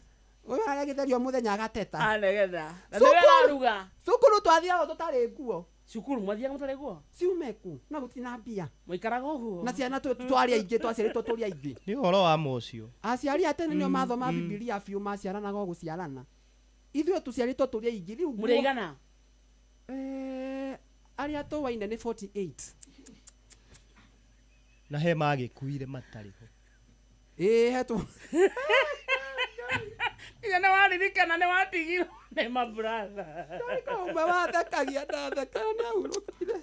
Ũyũ arĩa gĩtheri o mũthenya agateta. Anegetha. Na Cukuru- nĩwe araruga. Cukuru twathiaga tũtarĩ nguo. Cukuru mwathiaga mũtarĩ nguo? Ciume kũ? Na gũtirĩ na mbia. Mũikaraga ũguo? Na ciana twarĩ aingĩ twaciarĩtwo tũrĩ aingĩ. Nĩ ũhoro wa ma ũcio. Aciari a tene nĩo mathoma Bibilia biũ maciaranaga o gũciarana. Ithuĩ tũciarĩtwo tũrĩ aingĩ rĩu. Mũrĩ aigana? Arĩa tũwaine nĩ 48. Na he magĩkuire matarĩ ho. Ĩĩ he tũ. Nginya nĩ waririkana nĩ watigirwo nĩ mabratha. Ũmwe wathekagia ndathekaga nĩ ahurũkire.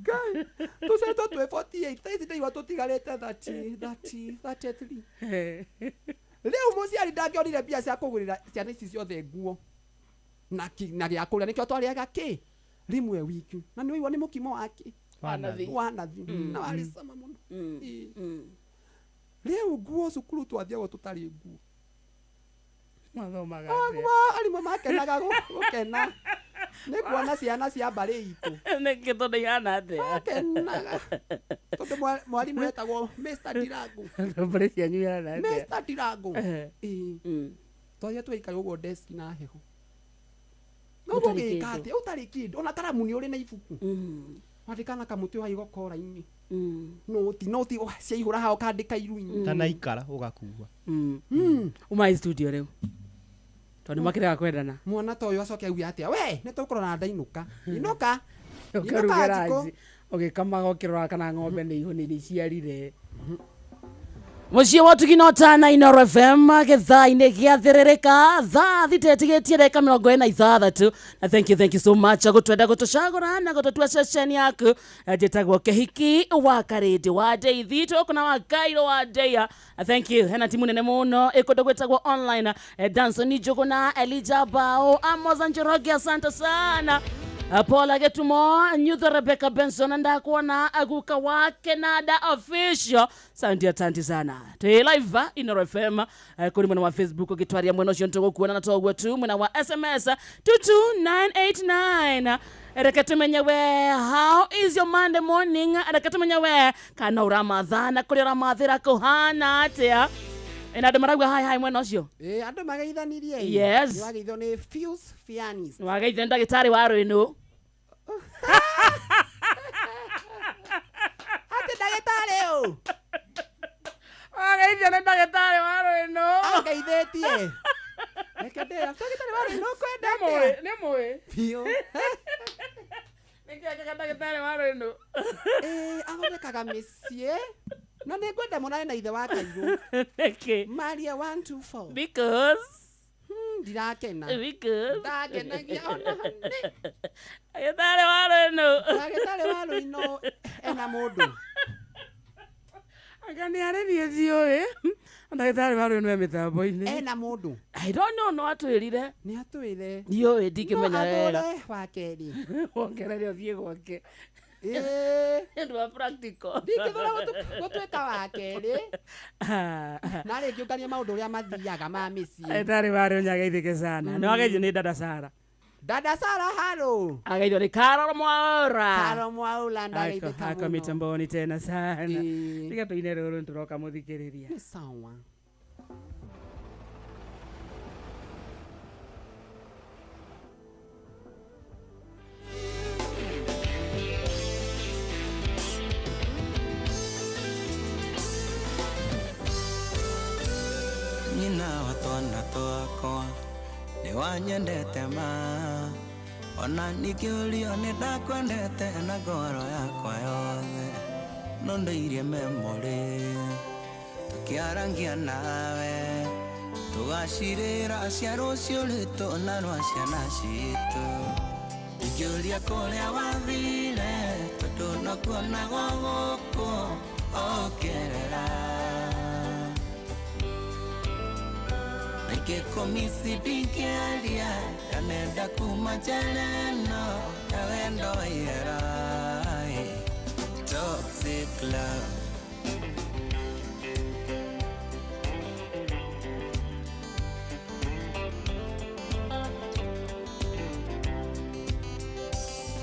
Ngai, tũciarĩtwo twĩ 48, thaa ici ndaigua tũtigarĩte 30, 30, 33. Rĩu mũciari ndangĩonire mbia cia kũgũrĩra ciana ici ciothe nguo na gĩa kũrĩa nĩkĩo twarĩaga kĩ rĩmwe wiki na nĩ waigua nĩ mũkimo wa kĩ Wa nathi. wa nathi na warĩ cama mũno. Ĩĩ. Rĩu nguo cukuru twathiagwo tũtarĩ nguo. Mathomaga atĩa? Arimũ makenaga gũkena. Nĩ kuona ciana cia mbarĩ itũ. Nĩkĩ tondũ ihana atĩa? Makenaga. Tondũ mwarimũ etagwo Mr. Ndirangu. Mbarĩ cianyu ihana atĩa? Mr. Ndirangu. Ĩĩ. Twathire tũgaikara ũguo deski na heho. No Ũtarĩ ũgĩka kĩndũ. atĩa? Ũtarĩ kĩndũ. Ona karamu nĩ ũrĩ na ibuku. Wandĩka na kamũtĩ wa igokora-inĩ. Noti noti ciaihũra haha ũkandĩka iru-inĩ. Tanaikara ũgakua. Uma studio rĩu. Tondũ nĩmakĩrega kwendana. Mwana ta ũyũ acoke auge atĩa? We, nĩ tũkũrora ndainũka. Inũka. Ũkaruge Inũka Njikũ. ranji. Ũgĩkamaga ũkĩrora kana ng'ombe nĩ ihũ nĩ iciarire. Mũciĩ wa ũtugi na ũtana Inooro FM gĩthaa-inĩ gĩa thĩrĩrĩka thaa thita ĩtigĩtie ndagĩka 46 na thank you so much gũtwenda gũtũcagũra na gũtũtua ceceni yaku. Njĩtagwo Kĩhiki wa Karĩndĩ wa Ndeithi tũkũ na wa Kairũ wa Ndeia. Thank you hena timu nene mũno ĩkũndũ gwĩtagwo online. Danson Njũgũna, Elijah Bao, Amos Njoroge, asante sana. Paul Getumo, Nyutho Rebecca Benson ndakuona aguka wake nada official. Santi atanti sana. Twi live Inooro FM kuri mwena wa Facebook ũgĩtwaria mwena ũcio nĩtũgũkuona na toguo tu mwena wa SMS 22989. Reke tumenye we how is your Monday morning. Reke tumenye we kana ũramathana kũrĩa ũramathĩra kũhana atĩa. Ĩna andũ marauga hi hi mwena ũcio. Ĩĩ, andũ mageithanirie. Yes. Nĩ wageithio nĩ Fuse Fianis. Wageithio nĩ ndagĩtarĩ wa rwĩnũ. Atĩ ndagĩtarĩ ũ? Wageithio nĩ ndagĩtarĩ wa rwĩnũ. Angeithĩtie. Reke ndĩra, ndagĩtarĩ wa rwĩnũ ũkwenda atĩa? Nĩ mũĩ. Biũ. Nĩkĩ ekaga ndagĩtarĩ wa rwĩnũ? Ĩĩ, athondekaga mĩciĩ. Na nĩ ngwenda mũnane na ithe wa Kairũ. Nĩkĩ? Maria 1 2 4. Because Ndirakena. Because Ndakenagia ona hanini. Ndagĩtarĩ wa rwĩnũ. Ndagĩtarĩ wa rwĩnũ ena mũndũ. Anga nĩ arĩ niĩ ndiũĩ. Ndagĩtarĩ wa rwĩnũ e mĩtambo-inĩ. Ena mũndũ. I don't know, no atwĩrire. Nĩ atwĩre. Ndiũĩ, ndingĩmenya No wega. athũre wa kerĩ. Wongerere ũthiĩ gwake. Ĩĩ. Nĩ ũndũ wa practical. Ndingĩthũra gũtuĩka wa kerĩ. Na rĩngĩ ũnganie maũndũ ũrĩa mathiaga ma mĩciĩ. Ndagĩtarĩ wa rwĩnũ nĩageithĩke sana. Nĩ wageithio nĩ dada Sara. Dada Sara halo. Ageithio nĩ Carol Mwaura. Carol Mwaura ndageithĩka Ako mũno. mitamboni tena sana. Ĩĩ. Tiga tũine rũrũ nĩtũroka mũthikĩrĩria. Nĩ sawa. Nyina wa twana twakwa nĩ wanyendete ma ona ningĩũrio nĩ ndakwendete na ngoro yakwa yothe no ndĩirie memory tũkĩarangia nawe tũgacirĩra cia rũciũ rwitũ na rwa ciana citũ ingĩũria kũrĩa wathire tondũ no kuonagwo gũkũ ũkĩerera Nikĩkũmisi ndingĩaria ndanenda kuma njera ĩno ya wendo wa ihera. Toxic love.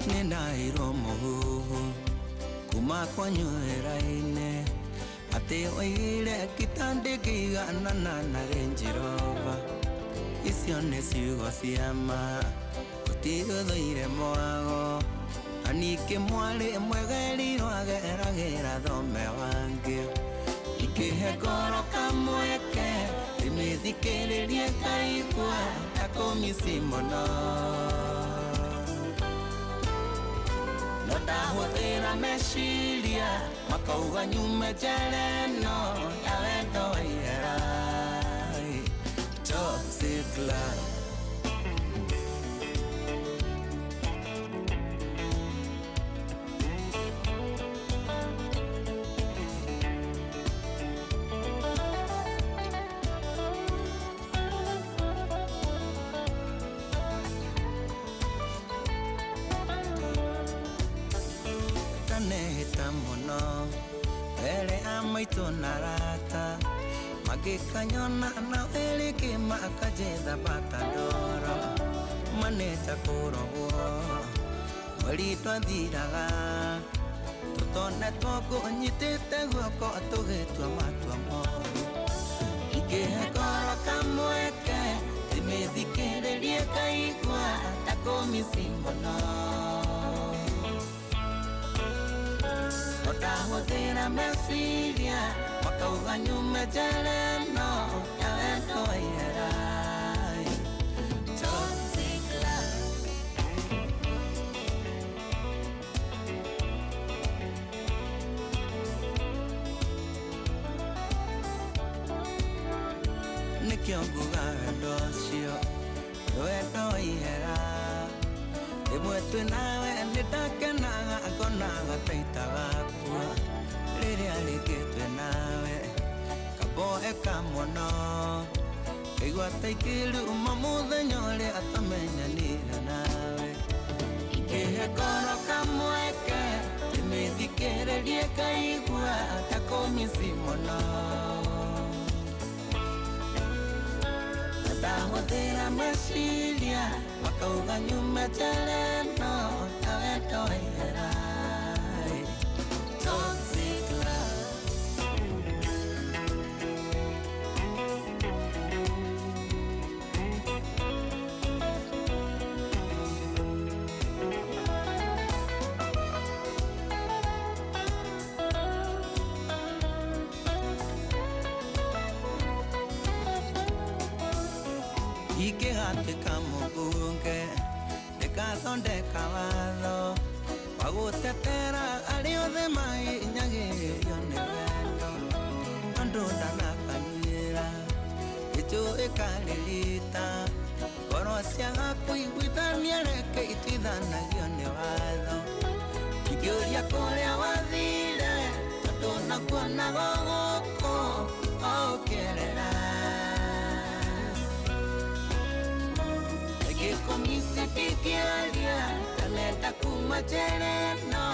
Nĩndaheirwo mũhuhu kuma kwanyu wĩra-inĩ atĩ oigire kitandĩkĩiganana na Range Rover. Icio nĩ ciugo cia ma gũtigũthũire mwago na ningĩ mwarĩ mwegerirwo ageragĩra thome wangĩ ikĩhe ngoro kamweke ndĩmĩthikĩrĩrie ngaigua ta kũmici mũno no ndahũthĩra meciria makauga nyume njera ĩno ya wendo wa ihera. Toxic love. Ndanehĩta mũno mbere ya maitũ na arata magĩkanyona na wĩrĩkĩ makanjetha bata ndoro Umanĩte kũrogwo mweri twathiraga tũtonetwo ngũnyitĩte guoko tũgĩtua matua moru ingĩhe ngoro kamweke ndĩmĩthikĩrĩrie ngaigua ta kũmici mũno ndahũthĩra meciria makauga nyume njera ĩno ya wendo wa ihera. Toxic love. Nĩkĩo nguga wendo ũcio nĩ wendo wa ihera. Rĩmwe twĩ nawe nĩndakenaga ngonaga ta itagakua rĩrĩa rĩngĩ twĩ nawe kaboeka mũno ngaigua ta ingĩruma mũthenya ũrĩa twamenyanire nawe ingĩhe ngoro kamweke ndĩmĩthikĩrĩrie ngaigua ta kũmici mũno ndahũthĩra meciria makauga nyume njera ĩno ya wendo wa ihera. Toxic love. Ingĩhatĩka mũmbunge ndĩgathondeka watho wa gũtetera arĩa othe mahinyagĩrĩrio nĩ wendo tondũ ndanakanyuĩra gĩchũ ĩkarĩrita ngoro ciaga kũiguithania reke ituithanagio nĩ watho ingĩũria kũrĩa wathire tondũ nakuonaga gũkũ ũkĩerera Gĩkũmisi ndingĩaria ndanenda kuma njera ĩno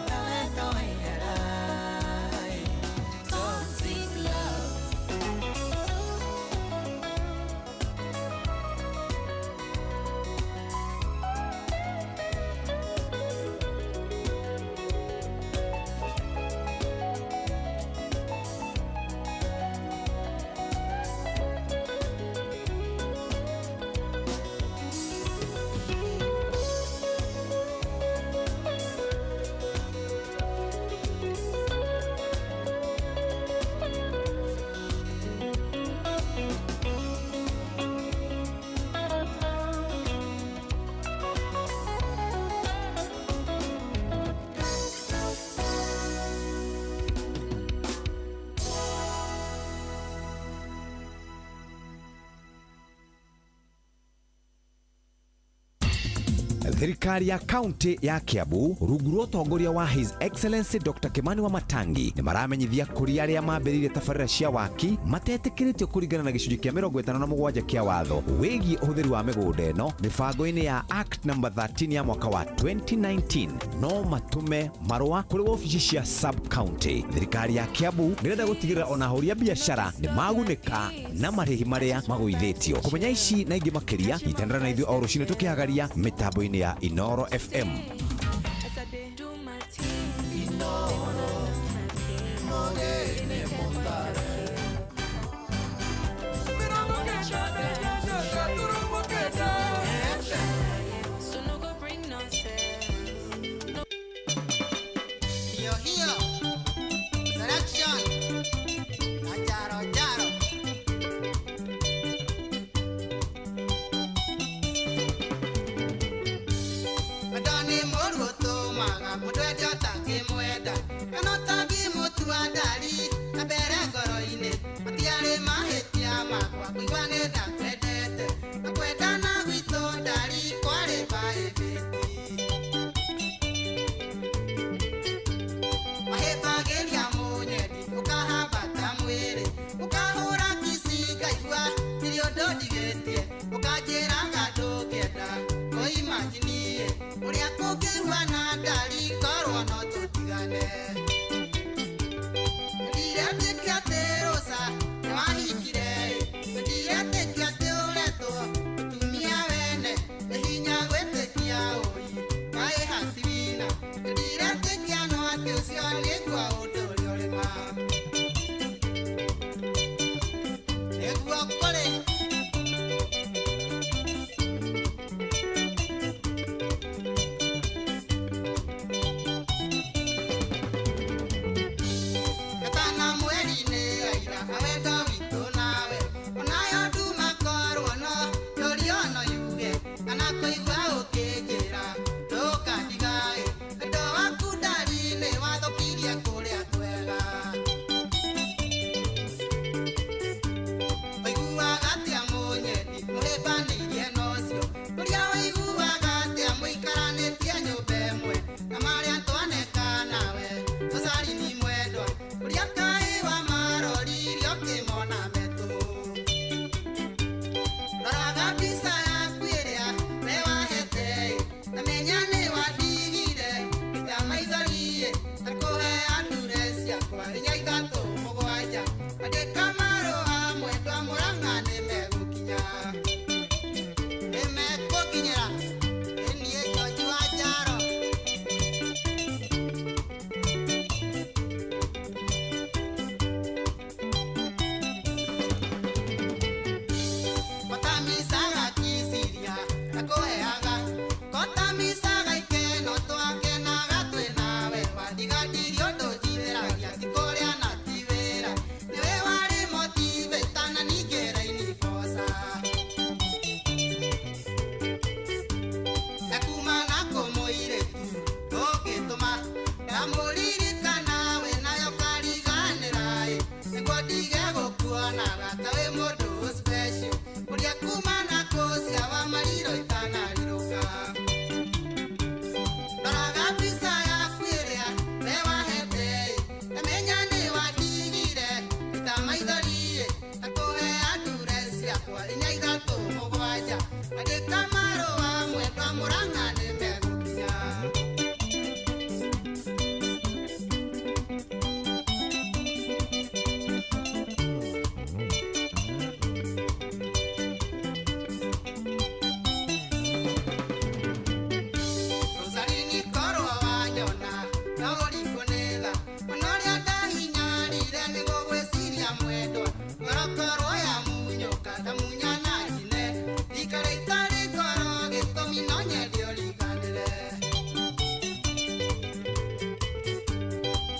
ya wendo wa ihera. Toxic love. Thirikari ya kaunti ya Kiambu rungu rwa ũtongoria wa His Excellency Dr. Kimani Wamatangi nĩ maramenyithia kũrĩ arĩa mambĩrĩirie tabarĩra cia waki matetĩkĩrĩtio kũringana na gĩcunjĩ kĩa 57 kĩa watho wĩgiĩ ũhũthĩri wa mĩgũnda ĩno mĩbango-inĩ ya Act number 13 ya mwaka wa 2019 no matume marũa kũrĩ wabici cia sub county. Thirikari ya Kiambu nĩrenda gũtigĩrĩra ona ahũri a biacara nĩ magunĩka na marĩhi marĩa magũithĩtio. Kũmenya ici na ingĩ makĩria nyitanĩra na ithuĩ o rũcinĩ tũkĩhagaria mĩtambo-inĩ ya Inoro FM. Hiyo hiyo selection na jaro jaro Madani mũru ũtũmaga mũndũ ende ũtangĩmwenda kana ũtangĩmũtua ndari na mbere ngoro-inĩ matiarĩ mahĩtia makwa kũigua nĩ ndakwendete na kwendana gwitũ ndari kwarĩ mbaĩbĩti wahĩmbagĩria mũnyendi ũkahambata mwĩrĩ ũkahũra kici ngaigua ndirĩ ũndũ ndigĩtie ũkanjĩraga ndũngĩenda kũimanjinie ũrĩa kũngĩhuana ndari korwo no tũtigane ndiretĩkia atĩ rũca nĩwahikire ndiretĩkia atĩ ũretwo mũtumia wene nĩ hinya ta wĩ mũndũ special kũrĩa kuma na kũcia wa mariro itanarirũka ndoraga mbica yaku ĩrĩa we wahete ndamenya nĩ wandigire ita maithori akũhe andure ciakwa inya ithatũ mũgwanja andĩka marũa mwendwa Mũrang'a nĩ megũkinya. Rosalini korwo wanyona no ũrikũnĩtha ona ũrĩa ndahinyarire nĩgũgwĩciria mwendwa ngorokorwo ya munyũka ndamunya na njine ikara itarĩ ngoro gĩtũmi no nyende ũriganĩre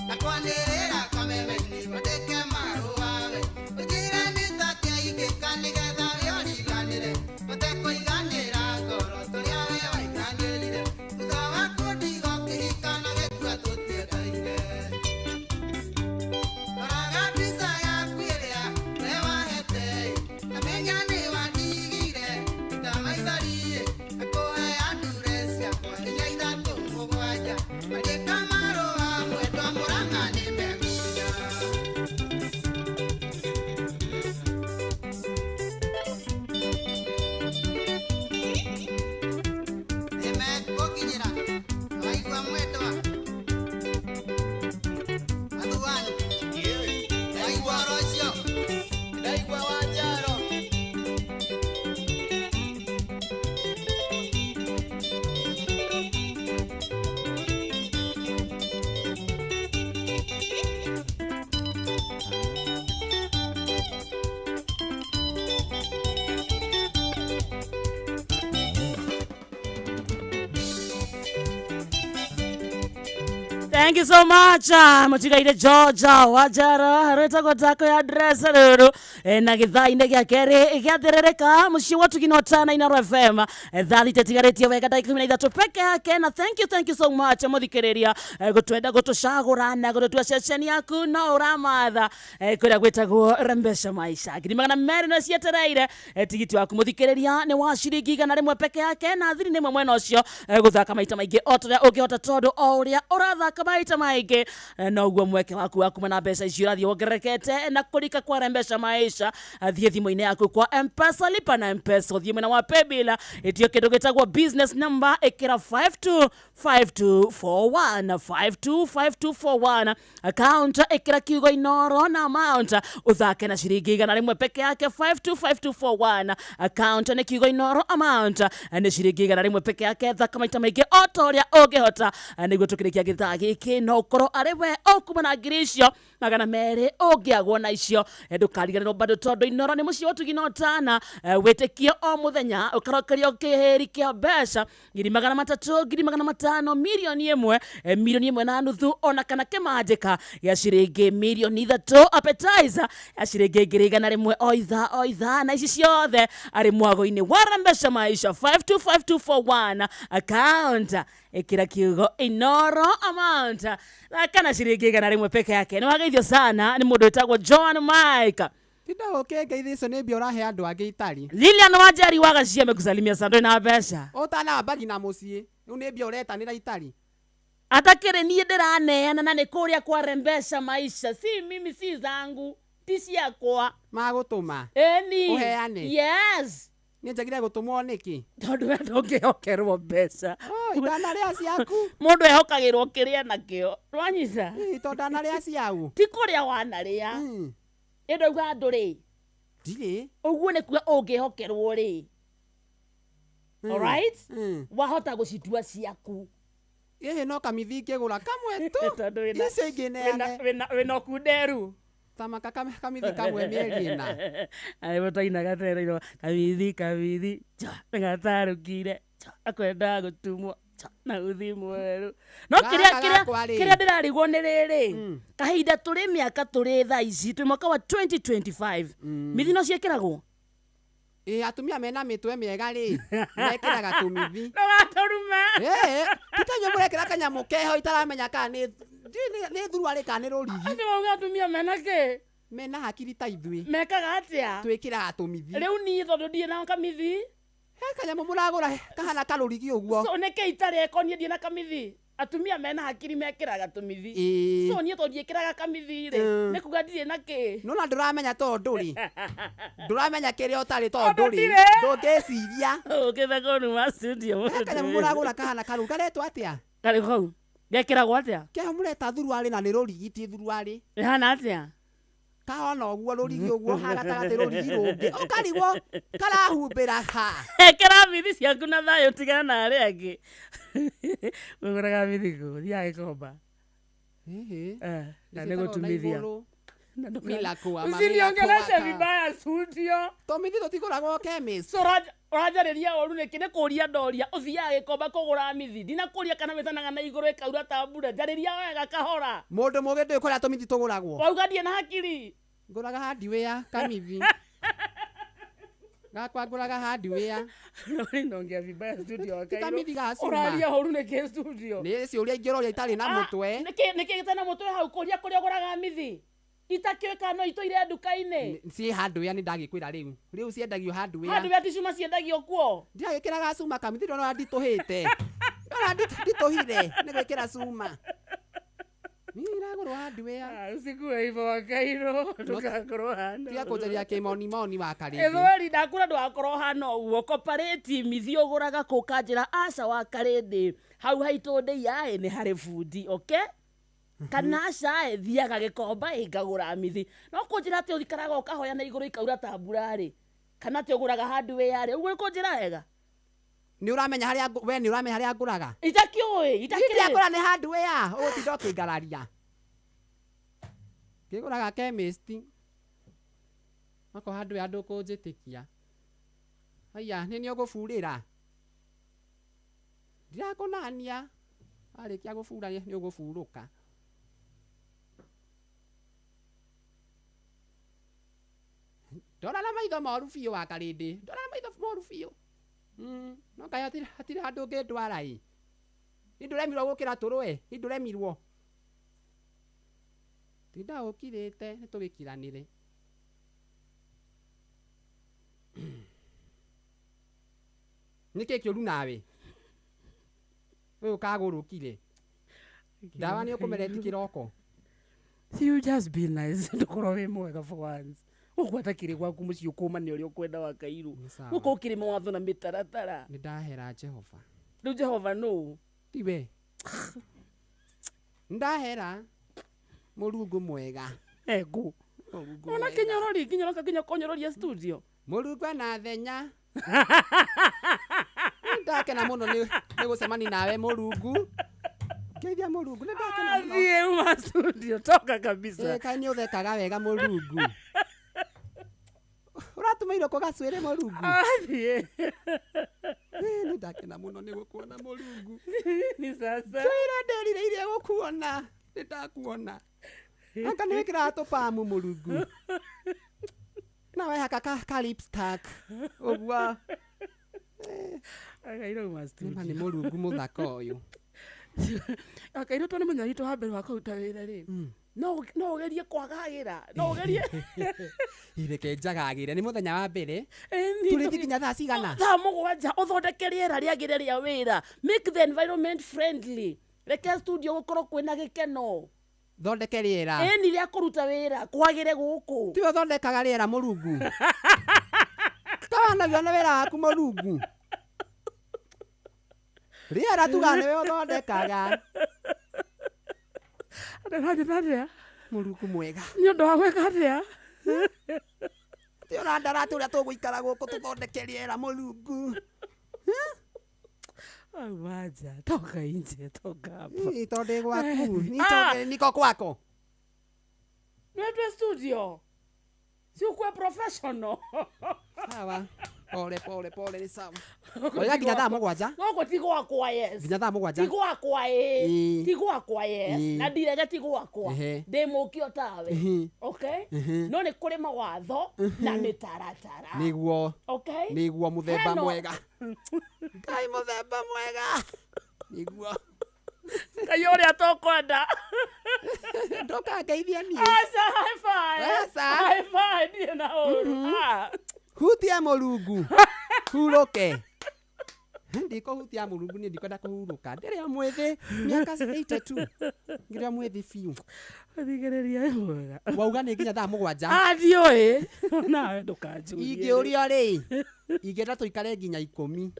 ndakwanĩrĩra kameme-inĩ wandĩke marũa we ũnjĩre nĩ tatĩa ingĩka nĩgetha we ũriganĩre ũtekũiganĩra ngoro tũrĩa we waiganĩrire thutha wa kũndiga ũkĩhika na gĩtua tũtiendaine roraga mbica yaku ĩrĩa we wahete ndamenya nĩ wandigire ita maithori akũhe andure ciakwa inya ithatũ mũgwanja andĩka marũa mwendwa Mũrang'a nĩ megũkinya. Nĩmekũkinyĩra waigua mwendwa athuani waigua ũhoro ũcio Ndaigua Wanjaro. Thank you so much. Mũtigaire Georgia Wanjara rwĩtagwo tako ya dress rũrũ na gĩthaa-inĩ gĩa kerĩ gĩathĩrĩrĩka mũciĩ wa Tugino Tana Inoro FM. Thaa thita itigarĩtie wega ndagĩka 13 peke yake na thank you so much mũthikĩrĩria gũtwenda gũtũcagũra na gũtũtua ceceni yaku no ũramatha kũrĩa gwĩtagwo Rembesha Maisha 200,000 no cietereire. Tigiti waku mũthikĩrĩria nĩ wa ciringi 100 peke yake na thiri nĩ ĩmwe mwena ũcio gũthaka maita maingĩ o ta ũrĩa ũngĩhota tondũ o ũrĩa ũrathaka maita maingĩ noguo mweke waku wa kuma na mbeca icio ũrathiĩ wongererekete na kũrika kwa Rembesha Maisha. Thiĩ thimũ-inĩ yaku kwa Mpesa, lipa na Mpesa, ũthiĩ mwena wa paybill ĩtio kĩndũ gĩtagwo business number ĩkĩra 525241 525241 account ĩkĩra kiugo Inoro na amount ũthake na ciringi 100 peke yake 525241 account nĩ kiugo Inoro amount nĩ ciringi 100 peke yake thaka maita maingĩ o ta ũrĩa ũngĩhota nĩguo tũkĩrĩkia gĩthaa gĩkĩ no ũkorwo arĩ we ũkuma na ngiri icio 200 ũngĩagwo na icio. Ndũkariganĩrwo bado tondũ Inoro nĩ mũciĩ wa ũtugi na ũtana wĩtĩkio o mũthenya ũkarokerio kĩhĩri kĩa mbeca 300,000 500,000 1,000,000 1.5 million ona kana kĩmanjĩka gĩa ciringi 3 million appetizer ya ciringi 100,000 o ithaa o ithaa na ici ciothe arĩ mwago-inĩ wa Rembesha Maisha 525241 account ĩkĩra kiugo Inoro amount kana ciringi 100 peke yake. Nĩ wageithio sana nĩ mũndũ wĩtagwo John Mike. Tinda ũkĩngeithia icio nĩ mbia ũrahe andũ angĩ itari. Lilian Wanjari wa Gacia amekusalimia sana ndũrĩ na mbeca. Ũtanambagi na mũciĩ rĩu nĩ mbia ũretanĩra itari. Atakĩrĩ niĩ ndĩraneana na nĩ kũrĩa kwa Rembesha Maisha, si mimi, si zangu, ti ciakwa. Magũtũma ĩni ũheane. Yes. Nĩ njagire gũtũmwo nĩkĩ? Tondũ we ndũngĩhokerwo mbeca. Itanarĩa ciaku. Mũndũ ehokagĩrwo kĩrĩa nakĩo nwanyita. Tondũ ndanarĩa ciau. Ti kũrĩa wanarĩa ĩndauga ndũrĩ ndirĩ ũguo nĩ kuga ũngĩhokerwo rĩ. Alright, wahota gũcitua ciaku. Ĩhĩ no kamithi ingĩgũra kamwe tu. Tondũ wĩna- Icio ingĩ neane. Wĩna ũkunderu tamaka kamithi kamwe mĩeri ĩna. Arĩbo twainaga tene kamithi kamithi nĩgatarũkire akwenda gũtumwo na uthi mwerũ no kĩrĩa Gaka kĩrĩa gakwa rĩ. Kĩrĩa ndĩrarigwo nĩ rĩrĩ kahinda tũrĩ mĩaka tũrĩ thaa ici twĩ mwaka wa 2025 mithi no ciĩkĩragwo. Ĩ atumia mena mĩtwe mĩega rĩ mekĩraga tũmithi. Ndũgatũrume. Titanyua mũrekĩra kanyamũ keho itaramenya kana nĩ thuruarĩ kana nĩ rũrigi. Nĩ mauga atumia mena kĩ? Mena hakiri ta ithuĩ. Mekaga atĩa? Twĩkĩraga tũmithi. Rĩu niĩ tondũ ndirĩ na kamithi. He kanyamũ mũragũra kahana karũrigi ũguo. So nĩkĩ itarĩ eko niĩ ndirĩ na kamithi? Atumia mena hakiri mekĩraga tũmithi. Ĩĩ. So niĩ tondũ ndiĩkĩraga kamithi rĩ, nĩ kuga ndirĩ na kĩ. Nona ndũramenya tondũ rĩ. Ndũramenya kĩrĩa ũtarĩ tondũ rĩ. Tondũ ndirĩ. Ndũngĩciria. Ũkĩte kũnuma studio. He kanyamũ mũragũra kahana karũrigi karetwo atĩa? Karĩ kau. Gekĩragwo atĩa? Kĩo mũreta thuruarĩ na nĩ rũrigi ti thuruarĩ. Ĩhana atĩa? Kahana ũguo rũrigi ũguo ha gatagatĩ rũrigi rũngĩ. Ũkarigwo karahumbĩra ha. Ĩkĩra mithi ciaku na thayũ tigana na arĩa angĩ. Ũgũraga mithi kũ? Thiaga Gĩkomba. Na nĩ gũtumithia. Usiniongeleshe vibaya studio. Tũmithi tũtigũragwo chemist. So ũranjarĩria ũru nĩkĩ? Nĩ kũria ndoria ũthiaga Gĩkomba kũgũra mithi. Ndinakũria kana wĩtanaga na igũrũ ĩkaura ta mbura. Njarĩria wega kahora. Mũndũ mũgĩ ndũĩ kũrĩa tũmithi tũgũragwo. Wauga ndirĩ na hakiri. Ngũraga hardware kamithi. Gakwa ngũraga hardware. Nongea vibaya studio Ti kamithi ga cuma. Ũraria ũru nĩkĩ studio? Nĩ ciũria ingĩ ũroria itarĩ na mũtwe. Nĩkĩ gĩtarĩ na mũtwe hau kũria kũrĩa ũgũraga mithi? Itakĩũĩ kana no itũire nduka-inĩ. Ciĩ hardware nĩ ndagĩkwĩra rĩu. Rĩu ciendagio hardware. Hardware ti cuma ciendagio kuo. Ndiragĩkĩraga cuma kamithi ndona nditũhĩte. Ndona nditũhire nĩ gwĩkĩra cuma. Niĩ iragũrwo hardware. Usikue hivyo Wakairũ, ndũgakorwo hana. Tiga kũnjaria kĩmonimoni wa Karĩndĩ. Ĩthweri ndakũra ndũgakorwo hana ũguo. Cooperative mithi ũgũraga kũ kanjĩra aca wa Karĩndĩ. Hau haitũ ndĩia ĩ nĩ harĩ bundi, okay? Kana aca ĩ thiaga Gĩkomba ĩ ngagũra mithi. No kũnjĩra atĩ ũikaraga ũkahoya na igũrũ ikaura ta mbura rĩ. Kana atĩ ũgũraga hardware rĩ. Ũguo nĩ kũnjĩra wega? Nĩ ũramenya harĩa we nĩ ũramenya harĩa ngũraga? Itakĩũĩ, itakĩrĩ. Ndiakũra nĩ hardware, ũgũtinda ũkĩngararia. Ngĩgũraga chemist. Okorwo hardware ndũkũnjĩtĩkia. Haiya, nĩ nĩ ũgũburĩra. Ndirakũnania. Warĩkia gũbura nĩ ũgũburũka. Ndora na maitho moru biũ wa Karĩndĩ. Ndora na maitho moru biũ. No kaĩ hatirĩ handũ ũngĩndwara ĩ. Nĩ ndũremirwo gũkĩra tũrũe, nĩ ndũremirwo. Tinda ũkirĩte nĩ tũgĩkiranĩre. Nĩkĩ kĩũru nawe? Ũyũ kagũrũkire. Ndawa nĩ ũkũmereti kĩroko. You just be nice. Ndũkorwo wĩ mwega for once. Ũgwata kĩrĩ gwaku mũciĩ ũkũma nĩ ũrĩa ũkwenda wa Kairũ. Gũkũ ũkĩrĩ mawatho na mĩtaratara. Nĩ ndahera Jehova. Rĩu Jehova nũ? Tiwe. Ndahera Mũrungu mwega. Egu. Ona kĩnyorori, kĩnyoroka nginya kũnyororia studio. Mũrungu ena thenya. Ndakena mũno nĩ gũcemania nawe Mũrungu. Ngeithia Mũrungu, nĩ ndakena mũno. Thiĩ uma studio, toka kabisa. Kaĩ nĩ ũthekaga wega Mũrungu. Ũratũmĩirwo kũ gacuĩrĩ Mũrungu? Thiĩ. Nĩ ndakena mũno nĩ gũkuona Mũrungu. Ni sasa. Twĩra ndĩrirĩirie gũkuona. Nĩ ndakuona. Anga nĩ wĩkĩraga tũpamu Mũrungu. Na wehaka ka lipstick. Ũguo. Akairũ uma studio. Nĩ Mũrungu mũthaka ũyũ. Akairũ tondũ mũthenya witũ wa mbere wa kũruta wĩra rĩ. No ũgerie kwagagĩra. No ũgerie. Reke njagagĩre nĩ mũthenya wa mbere. Tũrĩthiĩ nginya thaa cigana? Thaa 7 ũthondeke rĩera rĩagĩre rĩa wĩra. Make the environment friendly. Reke studio gũkorwo kwĩna gĩkeno. Thondeke rĩera. Ĩni rĩa kũruta wĩra kwagĩre gũkũ. Tiwe ũthondekaga rĩera Mũrungu. Tawanagio nĩ wĩra waku Mũrungu. Rĩera tuga nĩwe ũthondekaga. Ndĩrathiĩ atĩa? Mũrungu mwega. Nĩ ũndũ wa gwĩka atĩa? Ti ũrandara atĩ ũrĩa tũgũikara gũkũ tũthondeke rĩera Mũrungu. Waja, toka nje, toka hapa. Tondũ ndĩ gwaku. Niko kwako. Nĩtwe studio. Si ukuwe professional. Sawa. Pole pole pole ni sawa. Oya nginya thaa 7. Gũkũ ti gwakwa yes. Nginya thaa 7. Ti gwakwa ĩ. Ti gwakwa yes. Na ndirege ti gwakwa. Ndĩ mũkio tawe. Okay? No nĩ kũrĩ mawatho na mĩtaratara. Nĩguo. Okay? Nĩguo mũthemba mwega. Ngai mũthemba mwega. Nĩguo. Ngai ũrĩa tũkwenda. Ndũkangeithia niĩ. Aca, high five. Aca. High five, ndirĩ na ũru. Ah. Hutia mũrungu hurũke. Ndikũhutia mũrungu niĩ, ndikwenda kũhurũka, ndĩrĩ o mwĩthĩ, mĩaka 82, ngĩrĩ o mwĩthĩ biũ. Thikĩrĩria mwega. Wauga nĩ nginya thaa 7. Ah, ndiũĩ nawe ndũkanjũrie. Ingĩũrio rĩ, ingĩenda tũikare nginya 10.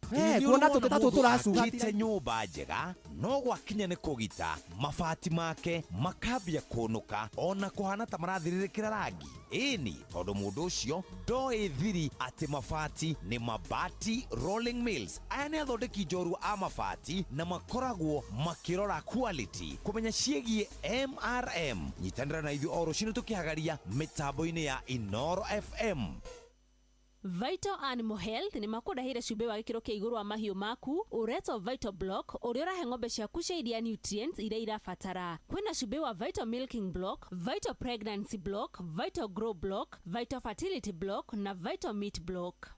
Kuona tũtĩ ta tũtũ tũracuha. Akĩte nyũmba njega no gwakinya nĩ kũgita mabati make makambia kũnũka ona kũhana ta marathirĩrĩkĩra rangi. Ĩni tondũ mũndũ ũcio ndoĩ thiri atĩ mabati nĩ Mabati Rolling Mills. Aya nĩ athondeki njorua a mabati na makoragwo makĩrora quality kũmenya ciĩgiĩ MRM. Nyitanĩra na ithuĩ o rũcinĩ tũkĩhagaria mĩtambo-inĩ ya Inoro FM. Vital Animal Health nĩ makũrehire cumbĩ wa gĩkĩro kĩa igũrũ wa mahiũ maku ũretwo Vital Block, ũrĩa ũrahe ng'ombe ciaku cia iria nutrients iria irabatara. Kwĩna cumbĩ wa Vital Milking Block, Vital Pregnancy Block, Vital Grow Block, Vital Fertility Block na Vital Meat Block.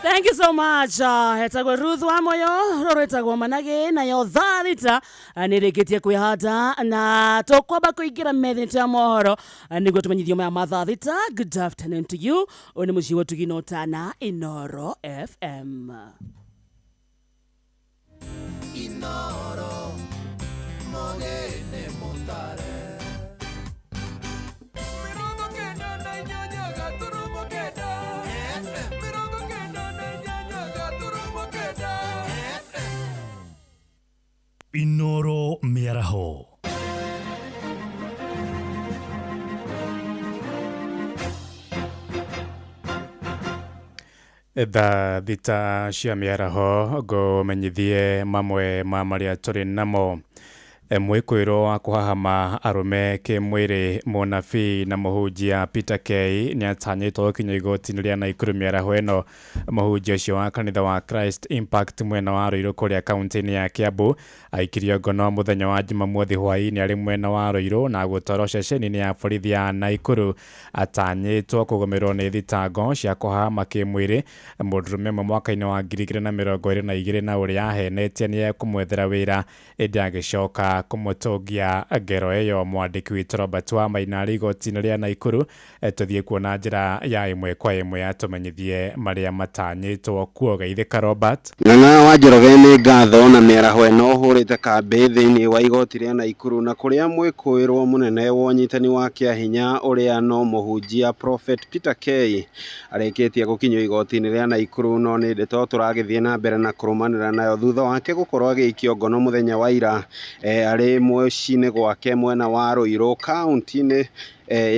Thank you so much. Hetagwo Ruth wa Moyo, rũrũ ĩtagwo Managĩ, nayo thaa thita nĩ rĩkĩtie kwĩhanda na tũkwamba kũingĩra metha-inĩ ya mohoro nĩguo tũmenyithio maya ma thaa thita. Good afternoon to you. Ũyũ nĩ mũciĩ wa ũtugi na ũtana, Inoro FM. Inoro mogene mutare 98.9 FM 98.9 FM. Inoro mĩaraho. Thaa thita cia mĩaraho ngũmenyithie mamwe ma marĩa tũrĩ namo. Mwĩkũĩrwo wa kũhahama arũme kĩmwĩrĩ mũnabii na mũhunjia Peter K nĩ atanyĩtwo gũkinya igoti-inĩ rĩa Naikuru mĩaraho ĩno. Mũhunjia ũcio wa kanitha wa Christ Impact mwena wa Ruiru kũrĩa kaunti-inĩ ya Kiambu aikirio ngono mũthenya wa Jumamothi hwaĩ-inĩ arĩ mwena wa Ruiru na gũtwarwo ceceni-inĩ ya borithi ya Naikuru. Atanyĩtwo kũgũmĩrwo nĩ thitango cia kũhahama kĩmwĩrĩ mũndũrũme ũmwe mwaka-inĩ wa 2022 na ũrĩa ahenetie nĩ ekũmwethera wĩra ĩndĩ agĩcoka kũmũtũngia ngero ĩyo. Mwandĩki witũ Robert wa Maina arĩ igoti-inĩ rĩa Naikuru. Tũthiĩ kuona njĩra ya ĩmwe kwa ĩmwe atũmenyithie marĩa matanyĩtwo kuo. Geithĩka Robert. Ng'ang'a wa Njoroge nĩ ngatho na mĩaraho ĩno ũhũrĩte kambĩ thĩinĩ wa igoti rĩa Naikuru na kũrĩa mwĩkũĩrwo mũnene wa ũnyitani wa kĩahinya ũrĩa no mũhunjia Prophet Peter K arĩkĩtie gũkinyio igoti-inĩ rĩa Naikuru, no nĩ ndeto tũragĩthiĩ na mbere na kũrũmanĩra nayo thutha wake gũkorwo agĩikio ngono mũthenya wa ira arĩ mũciĩ-inĩ gwake mwena wa Ruiru kaunti-inĩ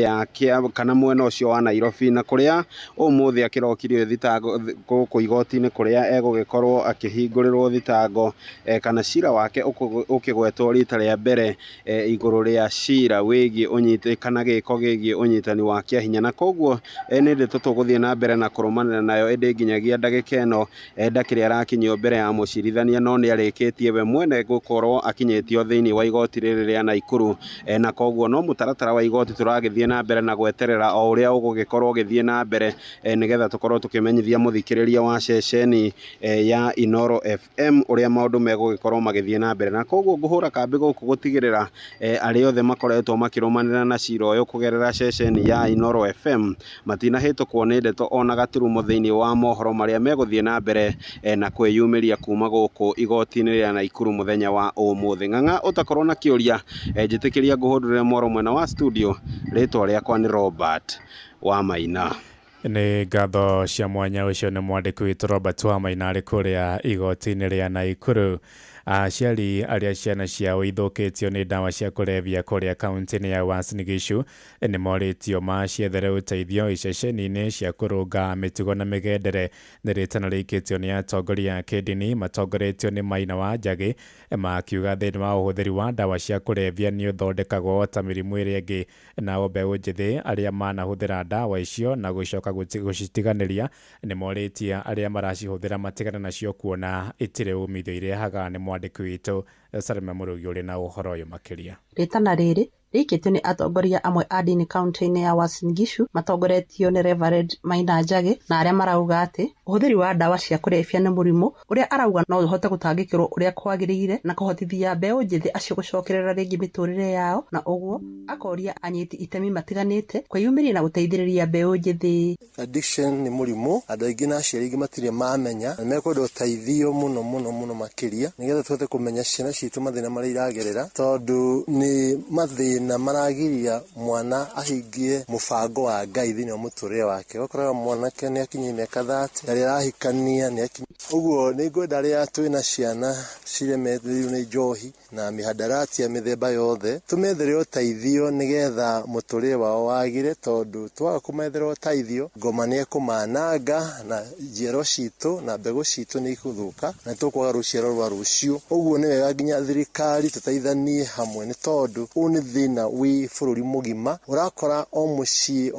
ya Kiambu kana mwena ũcio wa Nairobi, na kũrĩa ũmũthĩ akĩrokirio thitango gũkũ igoti-inĩ kũrĩa egũgĩkorwo akĩhingũrĩrwo thitango kana cira wake ũkĩgwetwo rita rĩa mbere igũrũ rĩa cira wĩgiĩ ũnyiti kana gĩko gĩgiĩ ũnyitani wa kĩahinya. Na koguo nĩ ndeto tũgũthiĩ na mbere na kũrũmanĩra nayo, ĩndĩ nginyagia ndagĩka ĩno ndakĩrĩ arakinyio mbere ya mũcirithania, no nĩ arĩkĩtie we mwene gũkorwo akinyĩtio thĩinĩ wa igoti rĩrĩ rĩa Naikuru, na koguo no mũtaratara wa igoti tũragĩthiĩ na mbere na gweterera o ũrĩa ũgũgĩkorwo ũgĩthiĩ na mbere nĩgetha tũkorwo tũkĩmenyithia mũthikĩrĩria wa ceceni ya Inoro FM ũrĩa maũndũ megũgĩkorwo magĩthiĩ na mbere. Na koguo ngũhũra kambĩ gũkũ gũtigĩrĩra arĩa othe makoretwo makĩrũmanĩra na cira ũyũ kũgerera ceceni ya Inoro FM matinahĩtũkwo nĩ ndeto ona gaturumo thĩinĩ wa mohoro marĩa megũthiĩ na mbere na kwĩyumĩria kuma gũkũ igoti-inĩ rĩa Naikuru mũthenya wa ũmũthĩ. Ng'ang'a ũtakorwo na kĩũria, njĩtĩkĩria ngũhũndũrĩre mwaro mwena wa studio. Rĩtwa rĩakwa nĩ Robert wa Maina. Nĩ ngatho cia mwanya. Ũcio nĩ mwandĩki witũ Robert wa Maina arĩ kũrĩa igoti-inĩ rĩa Naikuru. Aciari arĩa ciana ciao ithũkĩtio nĩ ndawa cia kũrebia kũrĩa kaunti-inĩ ya Uasin Gishu nĩ morĩtio maciethere ũteithio iceceni-inĩ cia kũrũnga mĩtugo na mĩgendere. Nĩ rĩtana rĩikĩtio nĩ atongoria a kĩndini matongoretio nĩ Maina wa Njagĩ, makiuga thĩna wa ũhũthĩri wa ndawa cia kũrebia nĩ ũthondekagwo ta mĩrimũ ĩrĩa ĩngĩ. Nao mbeũ njĩthĩ arĩa manahũthĩra ndawa icio na gũcoka gũcitiganĩria nĩ morĩtie arĩa maracihũthĩra matigane nacio kuona itirĩ umithio irehaga. Nĩ mwandĩki witũ Salome Mũrugi ũrĩ na ũhoro ũyũ makĩria. Rĩtana rĩrĩ rĩikĩtio nĩ atongoria amwe a ndini kaunti-inĩ ya Uasin Gishu matongoretio nĩ Reverend Maina Njagĩ, na arĩa marauga atĩ ũhũthĩri wa ndawa cia kũrebia nĩ mũrimũ ũrĩa arauga no ũhote gũtangĩkĩrwo ũrĩa kwagĩrĩire na kũhotithia mbeũ njĩthĩ acio gũcokerera rĩngĩ mĩtũrĩre yao, na ũguo akoria anyiti itemi matiganĩte kwĩyumĩria na gũteithĩrĩria mbeũ njĩthĩ. Addiction nĩ mũrimũ andũ aingĩ na aciari aingĩ matirĩ mamenya na mekwenda ũteithio mũno mũno mũno makĩria nĩgetha tũhote kũmenya ciana citũ mathĩna marĩa iragerera, tondũ nĩ mathĩna maragiria mwana ahingie mũbango wa Ngai thĩinĩ wa mũtũrĩre wake. Ũgakoraga mwanake nĩ akinyia mĩaka 30 na arahikania nĩ akinyia ũguo. Nĩ ngwenda arĩa twĩna ciana ciremethirio nĩ njohi na mĩhandarati ya mĩthemba yothe tũmethere ũteithio nĩgetha mũtũrĩre wao wagĩre, tondũ twaga kũmethera ũteithio ngoma nĩ ekũmananga na njiaro citũ na mbegũ citũ nĩ ikũthũka na tũkwaga rũciaro rwa rũciũ. Ũguo nĩ wega nginya thirikari tũteithanie hamwe, nĩ tondũ ũyũ nĩ thĩna wĩ bũrũri mũgima, ũrakora o mũciĩ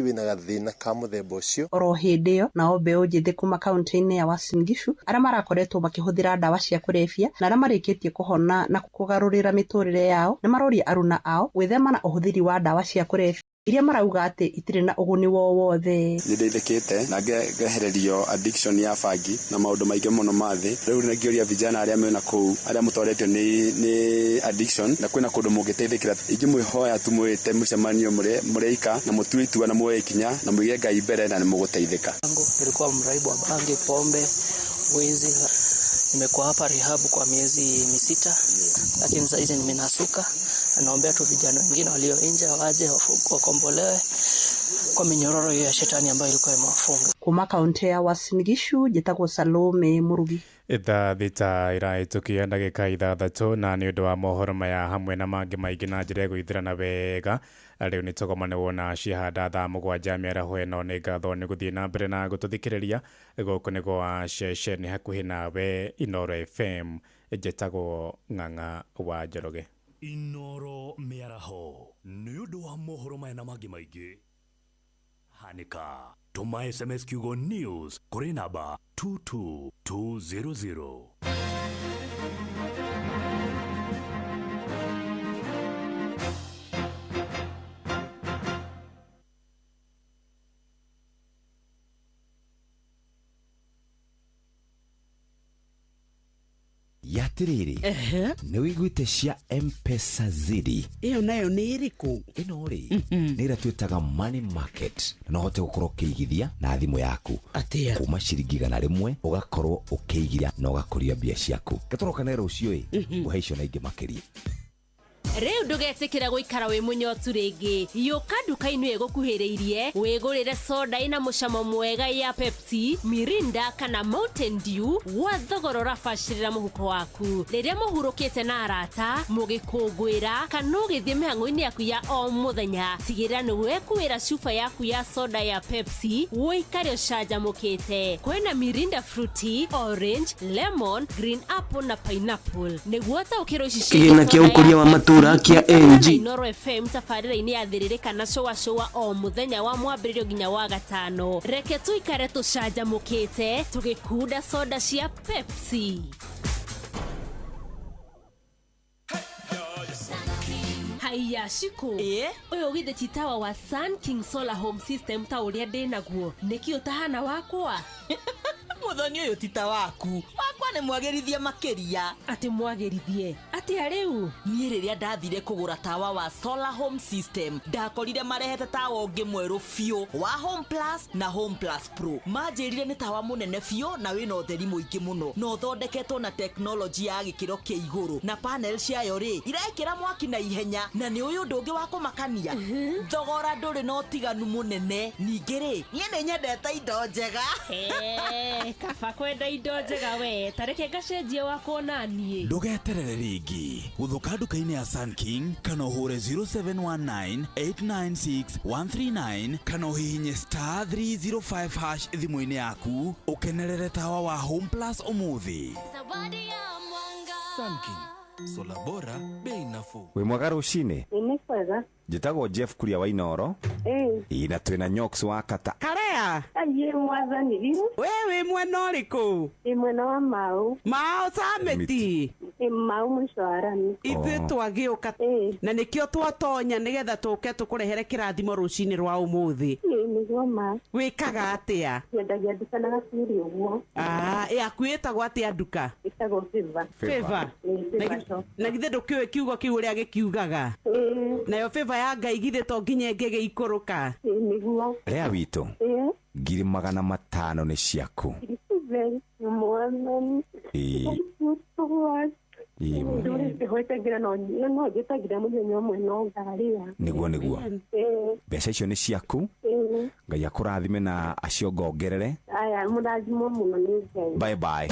wĩna gathĩna ka mũthemba ũcio. Oro hĩndĩ ĩyo nao mbeũ njĩthĩ kuma kaunti-inĩ ya Uasin Gishu arĩa marakoretwo makĩhũthĩra ndawa cia kũrebia na arĩa marĩkĩtie kũhona na kũgarũrĩra mĩtũrĩre yao nĩ maroria aruna ao gwĩthema na ũhũthĩri wa ndawa cia kũrebia. iria marauga atĩ itirĩ na ũguni wowothe. Nĩ ndeithĩkĩte na ngehererio addiction ya bangi na maũndũ maingĩ mũno ma thĩ. Rĩu ngĩũria vijana arĩa mena kũu arĩa mũtoretio nĩ addiction na kwĩna kũndũ mũngĩteithĩkĩra, ingĩmwĩhoya tu mwĩte mũcemanio mũrĩika na mũtue itua na muoye ikinya na mũige Ngai mbere na nĩ mũgũteithĩka. Nilikuwa mraibu wa bangi, pombe, wizi. Nimekuwa hapa rehab kwa miezi 6, lakini sasa hizi nimenasuka. Naombea tu vijana wengine walio nje waje wakombolewe kwa minyororo ya shetani ambayo ilikuwa imewafunga. Kuma kaunti ya Uasin Gishu njĩtagwo Salome Murugi. Thaa 6 irahĩtũkia ndagĩka 6 na nĩ ũndũ wa mohoro maya hamwe na mangĩ maingĩ na njĩra ĩgũithĩrana wega. Rĩu nĩ tũgomane na cihanda thaa 7 mĩaraho ĩno. Nĩ ngatho nĩ gũthiĩ na mbere na gũtũthikĩrĩria. Gũkũ nĩ gwa ceceni hakuhĩ nawe Inoro FM. Njĩtagwo Ng'ang'a wa Njoroge. Inoro mĩaraho nĩ ũndũ wa mohoro maya na mangĩ maingĩ. Hanika tũma SMS kiugo news kũrĩ namba 22200. Yatiriri nĩ wĩiguĩte cia M-Pesa Zidi? Ĩyo nayo nĩ ĩrĩkũ? Ĩno rĩ nĩ ĩrĩa twĩtaga money market, na no ũhote gũkorwo ũkĩigithia na thimũ yaku. Atĩa? Kuma ciringi 100 ũgakorwo ũkĩigithia na ũgakũria mbia ciaku. Gatũrokane rũciũ ĩ ngũhe icio na ingĩ makĩria. Rĩu ndũgetĩkĩra gũikara wĩ mũnyotu rĩngĩ. Yũka nduka-inĩ ĩgũkuhĩrĩirie wĩgũrĩre soda ĩna mũcamo mwega ya Pepsi, Mirinda kana Mountain Dew gwa thogora ũrabacĩrĩra mũhuko waku. Rĩrĩa mũhurũkĩte na arata, mũgĩkũngũĩra kana ũgĩthiĩ mĩhang'o-inĩ yaku ya o mũthenya, tigĩrĩra nĩ wekuĩra cuba yaku ya soda ya Pepsi ũikare ũcanjamũkĩte. Kwĩna Mirinda fruity, orange, lemon, green apple na pineapple. Nĩguo ũtaũkĩrwo ici Kĩgĩna kĩa ũkũria wa matũra kĩa NG. Inoro FM tabarĩra-inĩ ya thĩrĩrĩka na cũa cũa o mũthenya wa mwambĩrĩrio nginya wa gatano. Reke tũikare tũcanjamũkĩte tũgĩkunda soda cia Pepsi. Haiya Shiko, ũyũ githĩ ti tawa wa Sun King Solar Home System ta ũrĩa ndĩnaguo, nĩkĩ ũtahana wakwa? Mũthoni ũyũ ti ta waku, wakwa nĩ mwagĩrithie makĩria. Atĩ mwagĩrithie atĩa rĩu? Niĩ rĩrĩa ndathire kũgũra tawa wa Solar Home System ndakorire marehete tawa ũngĩ mwerũ biũ wa Home Plus na Home Plus Pro. Manjĩrire nĩ tawa mũnene biũ na wĩna ũtheri mũingĩ mũno na ũthondeketwo na tekinoronjĩ ya gĩkĩro kĩa igũrũ, na panel ciayo rĩ irekĩra mwaki na ihenya, na nĩ ũyũ ũndũ ũngĩ wa kũmakania, thogora ndũrĩ na ũtiganu mũnene. Ningĩ rĩ, niĩ nĩ nyendete indo njega. Kaba kwenda indo njega we, tareke ngacenjie wakwa na niĩ. Ndũgeterere rĩngĩ, gũthũka nduka-inĩ ya Sun King kana ũhũre 0719 896 139 kana ũhihinye star 305# thimũ-inĩ yaku ũkenerere tawa wa Home Plus ũmũthĩ. Sun King, sola bora, bei nafuu. Wĩ mwega rũcinĩ? Nĩ kwega. Njĩtagwo Jeff Kuria wa Inoro. Ĩ na twĩna Nyox wa Kata. Karea. Aye mwathani biru. We wĩ mwena ũrĩkũ? Ĩ mwena wa Mau. Mau Samiti. Ĩ Mau mũico wa rami. Ithuĩ twagĩũka na nĩkĩo twatonya nĩgetha tũke tũkũrehere kĩrathimo rũcinĩ rwa ũmũthĩ. Ĩ nĩguo ma. Wĩkaga atĩa? Nyendagia nduka na gacuri ũguo. Ah, yaku ĩtagwo atĩa nduka? Ĩtagwo Favor. Favor. Na githĩ ndũkĩũĩ kiugo kĩu ũrĩa gĩkiugaga? Nayo favor ya Ngai githĩ to nginya ĩngĩgĩikũrũka? Nĩguo. Rĩa witũ 500,000 nĩ ciaku. Mwathani. Nĩguo nĩguo. Mbeca icio nĩ ciaku. Ngai akũrathime na aciongongerere. Aya, mũrathimwo mũno nĩ Ngai. Bye bye.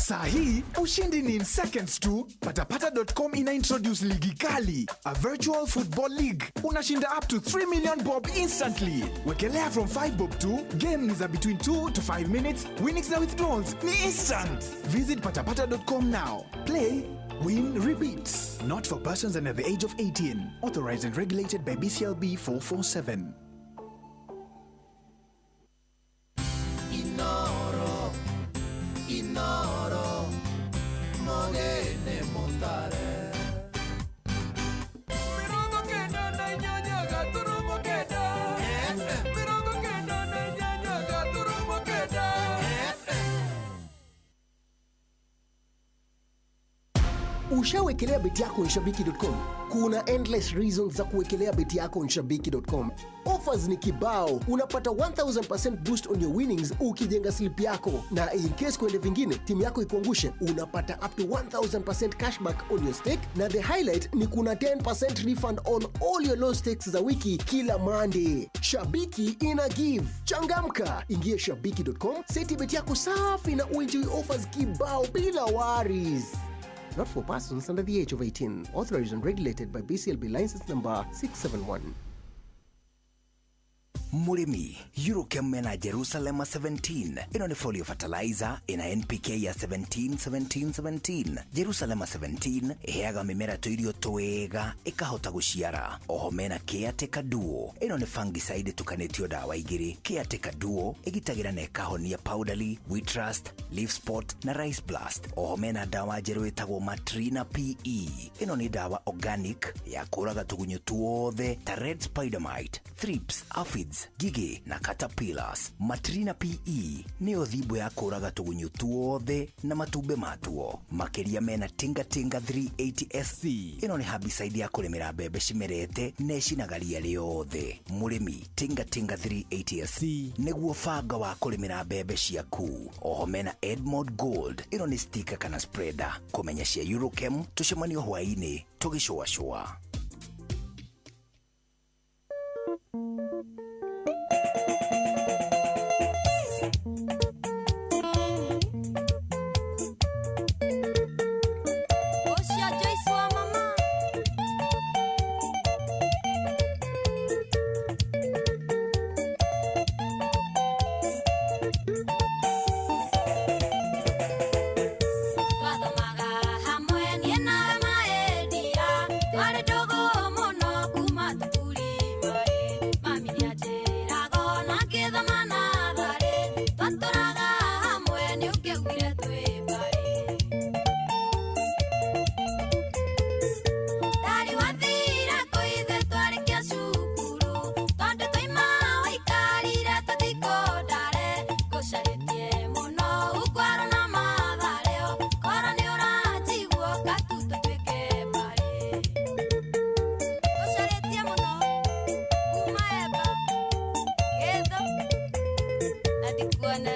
Saa hii ushindi ni in seconds tu. Patapata.com ina introduce ligi kali, a virtual football league. Unashinda up to 3 million bob instantly. Wekelea from 5 bob to game ni za between 2 to 5 minutes. Winnings na withdrawals ni instant. Visit patapata.com now. Play, win, repeat. Not for persons under the age of 18. Authorized and regulated by BCLB 447. Inoro, Inoro, mogene montare. Mirongo kenda na inyanya gaturumo Ushawekelea beti yako on shabiki.com? Kuna endless reasons za kuwekelea beti yako on shabiki.com. Offers ni kibao, unapata 1000% boost on your winnings ukijenga slip yako, na in case kuende vingine timu yako ikuangushe, unapata up to 1000% cashback on your stake, na the highlight ni kuna 10% refund on all your low stakes za wiki kila Monday. Shabiki ina give. Changamka, ingia shabiki.com, seti beti yako safi na uenjoy offers kibao bila worries. Not for persons under the age of 18. Authorized and regulated by BCLB license number 671. Mũrĩmi, Eurochem mena Jerusalema 17. Ĩno nĩ folio fertilizer ĩna NPK ya 17 17 17. Jerusalema 17 ĩheaga mĩmera tũirio twega ĩkahota gũciara. Oho mena Caretaker Duo. Ĩno nĩ fungicide ĩtukanĩtio ndawa igĩrĩ. Caretaker Duo ĩgitagĩra na ĩkahonia powdery, wheat rust, leaf spot na rice blast. Oho mena ndawa njerũ ĩtagwo Matrina PE. Ĩno nĩ ndawa organic ya kũraga tũgunyũ tuothe ta red spider mite, thrips, aphids, ngigĩ na caterpillars. Matrina PE nĩyo thimbo ya kũraga tũgunyũ tuothe na matumbĩ matuo. Makĩria mena Tinga Tinga 380 SC. Ĩno nĩ herbicide ya kũrĩmĩra mbembe cimerete na ĩcinaga ria rĩothe. Mũrĩmi, Tinga Tinga 380 SC nĩguo banga wa kũrĩmĩra mbembe ciaku. Oho mena Edmond Gold. Ĩno nĩ stika kana spreader. Kũmenya cia Eurochem tũcemanio hwaĩ-inĩ tũgĩcũacũa. Ũcio Joyce wa mama. Twathomaga hamwe niĩ nawe maendia, twarĩ ndũgũ mũno kuma thukuru marĩ. Mami nĩanjĩraga ona ngĩthoma natharĩ, twatũraga hamwe nĩũkĩaugire twĩ mbarĩ. Ndari wathire kũ ithuĩ twarĩkia cukuru, tondũ twaima waikarire tũthikondare. Ngũcarĩtie mũno Ungwaru na Mathare, korwo nĩũranjigua ũka tu tũtuĩke mbarĩ. Ngũcarĩtie mũno kuma Emba, Gĩthũ na ndikuone.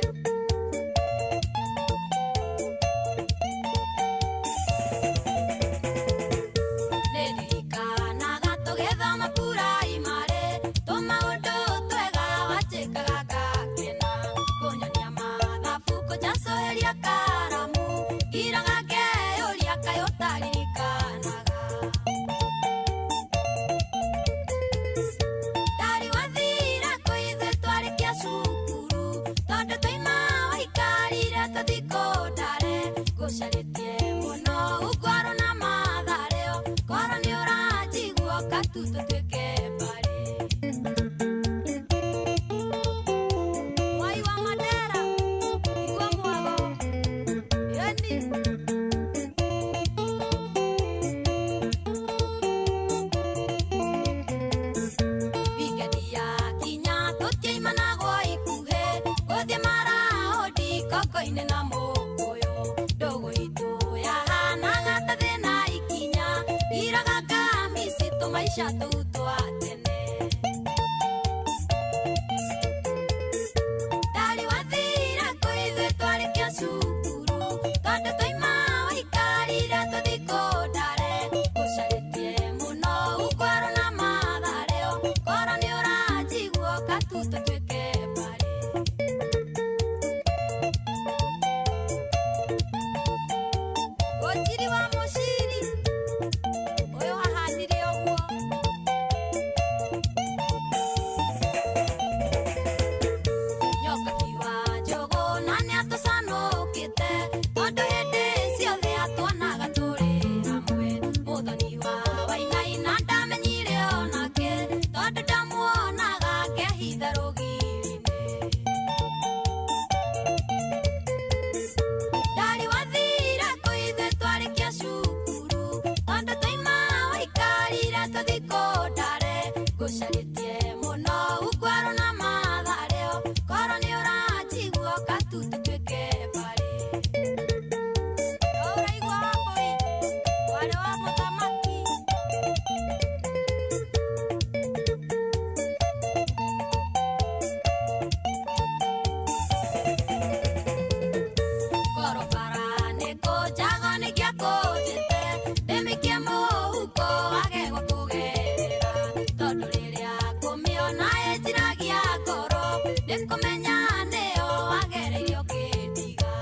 Nĩndirikanaga tũgĩthoma puraimarĩ, tũmaũndũ twega wanjĩkaga ngakena. Kũnyonia mathabu, kũnjacũhĩria karamu, ngiraga ngeyũria kaĩ ũtaririkanaga. Ndarĩ wathire kũ ithuĩ twarĩkia cukuru, tondũ twaima waikarire tũthikondare. Ngũcarĩtie mũno Ungwaru na Mathare, korwo nĩũranjigua ũka tu tũtuĩke mbarĩ. Mwai wa Mandera, igua mwago, ĩni. Wikendi yakinya tũtiaimanagwo ikuhĩ, gũthiĩ maraũndi koko-inĩ na mũkũyũ. Ndũgũ itũ yahanaga ta thĩna ikinya, iraga ngamisi tũmaica tũu twa tene. Ndarĩ wathire kũ ithuĩ twarĩkia cukuru, tondũ twaima waikarire tũthikondare. Ngũcarĩtie mũno Ungwaru na Mathare, korwo nĩũranjigua ũka tu tũtuĩke mbarĩ. Gũtirĩ wa mũciri ũyũ ahanire ũguo. Nĩ kũmenya nĩo wagereirio kĩndiga.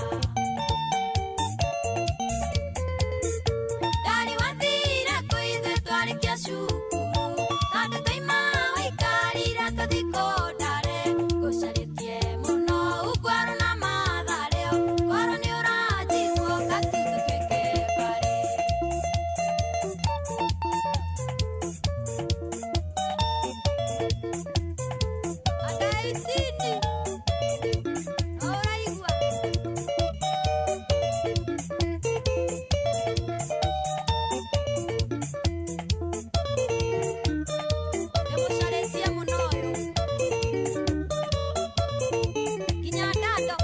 Ndari wathire kwĩ ithuĩ twarĩkia cukuru, tondũ twaima waikarire tũthikũ ndare. Ngũcarĩtie mũno Ungwaru na Mathare, korwo nĩ ũranjigua ũka tu tũtuĩke mbarĩ. Andaitini, ũraigua? Ndĩmũcarĩtie mũno ũyũ nginya ndando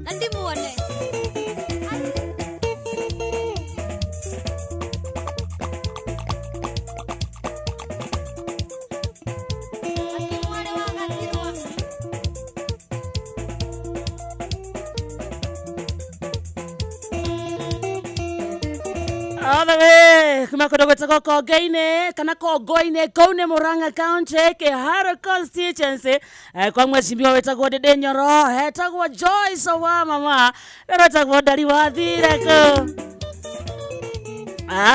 na ndimuone. Akimwarĩ wa Gatirwa. All the way kuma kũndũ gwĩtagwo Konge-inĩ kana Kongo-inĩ kũu nĩ Murang'a County, Kiharu constituency, kwa mheshimiwa wĩtagwo Ndĩndĩ Nyoro, hetagwo Joyce wa mama rĩrĩa wĩtagwo Ndari wathire kũ.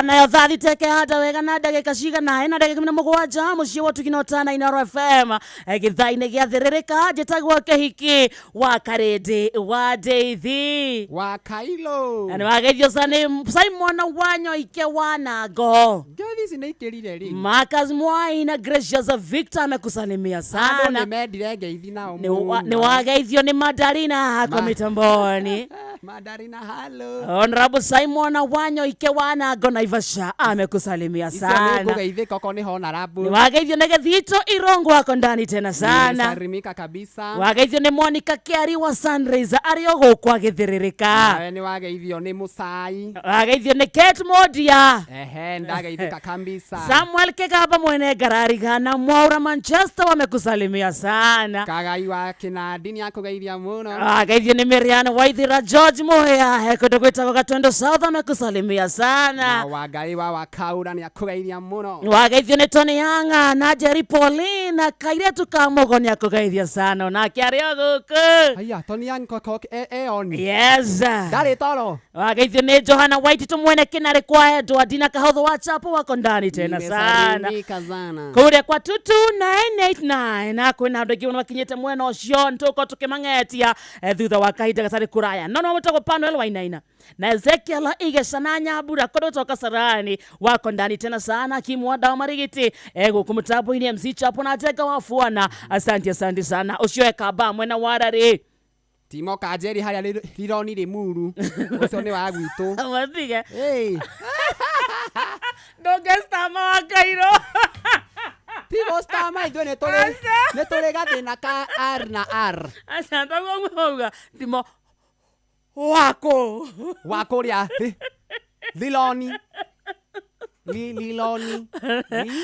Nayo thaa thita ĩkehanda wega na ndagĩka cigana ĩna ndagĩka 17 mũciĩ wa Ũtugi na Ũtana Inooro FM, gĩthaa-inĩ gĩa thĩrĩrĩka. Njĩtagwo Kĩhiki wa Karĩndĩ wa Ndeithi wa Kailo. Na nĩ wageithio nĩ Simon Wanyoike wa Nango. Ngeithi ici nĩ ikĩrire rĩ. Marcus Mwai na Gracious Victor amekusalimia Andũ sana. nĩ mendire ngeithi nao Nĩ wageithio nĩ Madarina hako mitamboni. Madarina, halo. Honorable Simon Wanyoike wa Nango Naivasha amekusalimia Icio nĩ sana. ngũgeithĩka okorwo nĩ honorable. Nĩ wageithio nĩ Gĩthito Irongo wako ndani tena sana. Nimesalimika kabisa. Wageithio nĩ Monica Kĩari wa Sunrise arĩ o gũkũ agĩthĩrĩrĩka. Nawe nĩ wageithio nĩ Mũcai. Wageithio nĩ Kate Modia. Ehe, ndageithĩka kabisa. Samuel Kigamba mwene Ngarariga na Mwaura Manchester wamekusalimia sana. Kagai wa Kinandi nĩ akũgeithia mũno. Wageithio nĩ Marian Waithira George Muhea he kũndũ gwĩtagwo Gatondo South amekusalimia sana. Na Wangai wa Wakaura nĩ akũgeithia mũno. Wageithio nĩ Tony Yanga na Jerry Paulina kairetu ka Mũgo nĩ akũgeithia sana onake arĩ o gũkũ. Aya, Tony Yang koko e on. Yes. Ndarĩ toro. Wageithio nĩ Johana White tumwene kinarĩ kwa Edward na Kahotho wa Chapo wako ndani tena sana. Nimesalimika sana. Kũrĩa kwa 22989 na kwĩna andũ aingĩ mũno makinyĩte mwena ũcio nĩtũgũkorwo tũkĩmang'etia, thutha wa kahinda gatarĩ kũraya. No no mwĩtagwo Panuel Wainaina na Ezekiel Igeca na Nyambura kũndũ toka Sarani wako ndani tena sana. Kimwanda wa Marigiti gũkũ mũtambo-inĩ MC Chapo na Njenga wa Fuana, asante asante sana. Ũcio ekamba mwena wa Rarĩ. Timo Kanjeri harĩa Rironi Limuru ũcio nĩ wa gwitũ. Matige ndũngĩcitama wa Kairũ. Tigo stama ithuĩ nĩ tũrĩ gathĩna ka R na R. Aca toguo mwauga Timo wako wa kũrĩa Riloni. Liloni.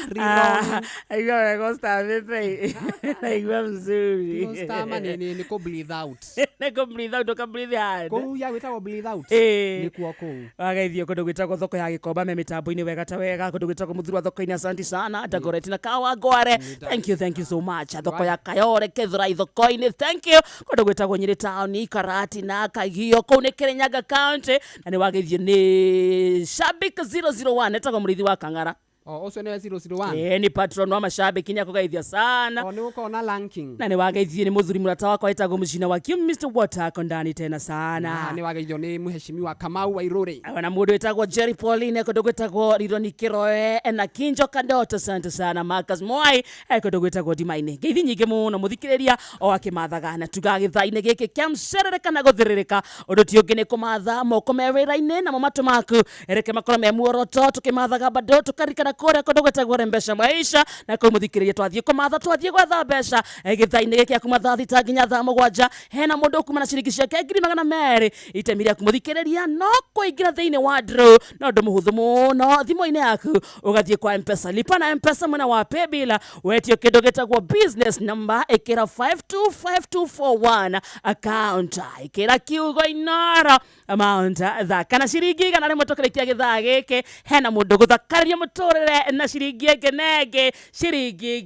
Riloni. Aigua wega ũcitambĩte, naigua mzuri. Gũcitama nĩ kũ breathe out. Nĩ kũ breathe out, ũka breathe hard. Kũu ya gwĩtagwo breathe out. Ĩĩ. Nĩkuo kũu. Wageithio kũndũ gwĩtagwo thoko ya Gĩkomba me mĩtambo-inĩ wega ta wega kũndũ gwĩtagwo Mũthurwa thoko-inĩ asanti sana Dagoretti na Kawangware, thank you, thank you so much. Thoko ya Kayore Githurai thoko-inĩ, thank you. Kũndũ gwĩtagwo Nyĩrĩ town Karati na Kagio kũu nĩ Kirinyaga county na nĩ wageithio nĩ Shabik 001 etagwo Mũrĩithi wa Kang'ara. O ũcio nĩwe 001. Ĩĩ nĩ patron wa mashabiki nĩ akũgeithia sana. O nĩ gũkorwo na ranking. Na nĩ wageithio nĩ mũthuri mũrata wakwa wĩtagwo Mũcina wa Kiu Mr Water ako ndani tena sana. Na nĩ wageithio nĩ mheshimiwa Kamau wa Irũrĩ. Na mũndũ wĩtagwo Jerry Pauline kũndũ gwĩtagwo Rironi Kĩroe na Kinjo Kadoto, asante sana. Marcus Mwai kũndũ gwĩtagwo Ndimainĩ. Ngeithi nyingĩ mũno mũthikĩrĩria o akĩmathaga na tugaga gĩthaa-inĩ gĩkĩ kĩa mcerere kana gũthĩrĩrĩka ũndũ ti ũngĩ nĩ kũmatha moko me wĩra-inĩ namo matũ maku reke makorwo me muoroto tũkĩmathaga bado tũkarikana kũrĩa kũndũ gwĩtagwo Rembesha Maisha na kũu mũthikĩrĩria twathiĩ kũmatha twathiĩ gwetha mbeca, gĩthaa-inĩ gĩkĩ kuma thaa 6 nginya thaa 7 hena mũndũ ũkuma na ciringi ciake 200,000. Itemi rĩaku mũthikĩrĩria no kũingĩra thĩinĩ wa draw no ũndũ mũhũthũ mũno thimũ-inĩ yaku ũgathiĩ kwa Mpesa lipa na Mpesa mwena wa paybill wetio kĩndũ gĩtagwo business number ĩkĩra 525241 account ĩkĩra kiugo Inoro Amount thaka na ciringi 100 tũkĩrĩkia gĩthaa gĩkĩ hena mũndũ gũthakaria mũtũrĩre na ciringi ĩngĩ na ĩngĩ ciringi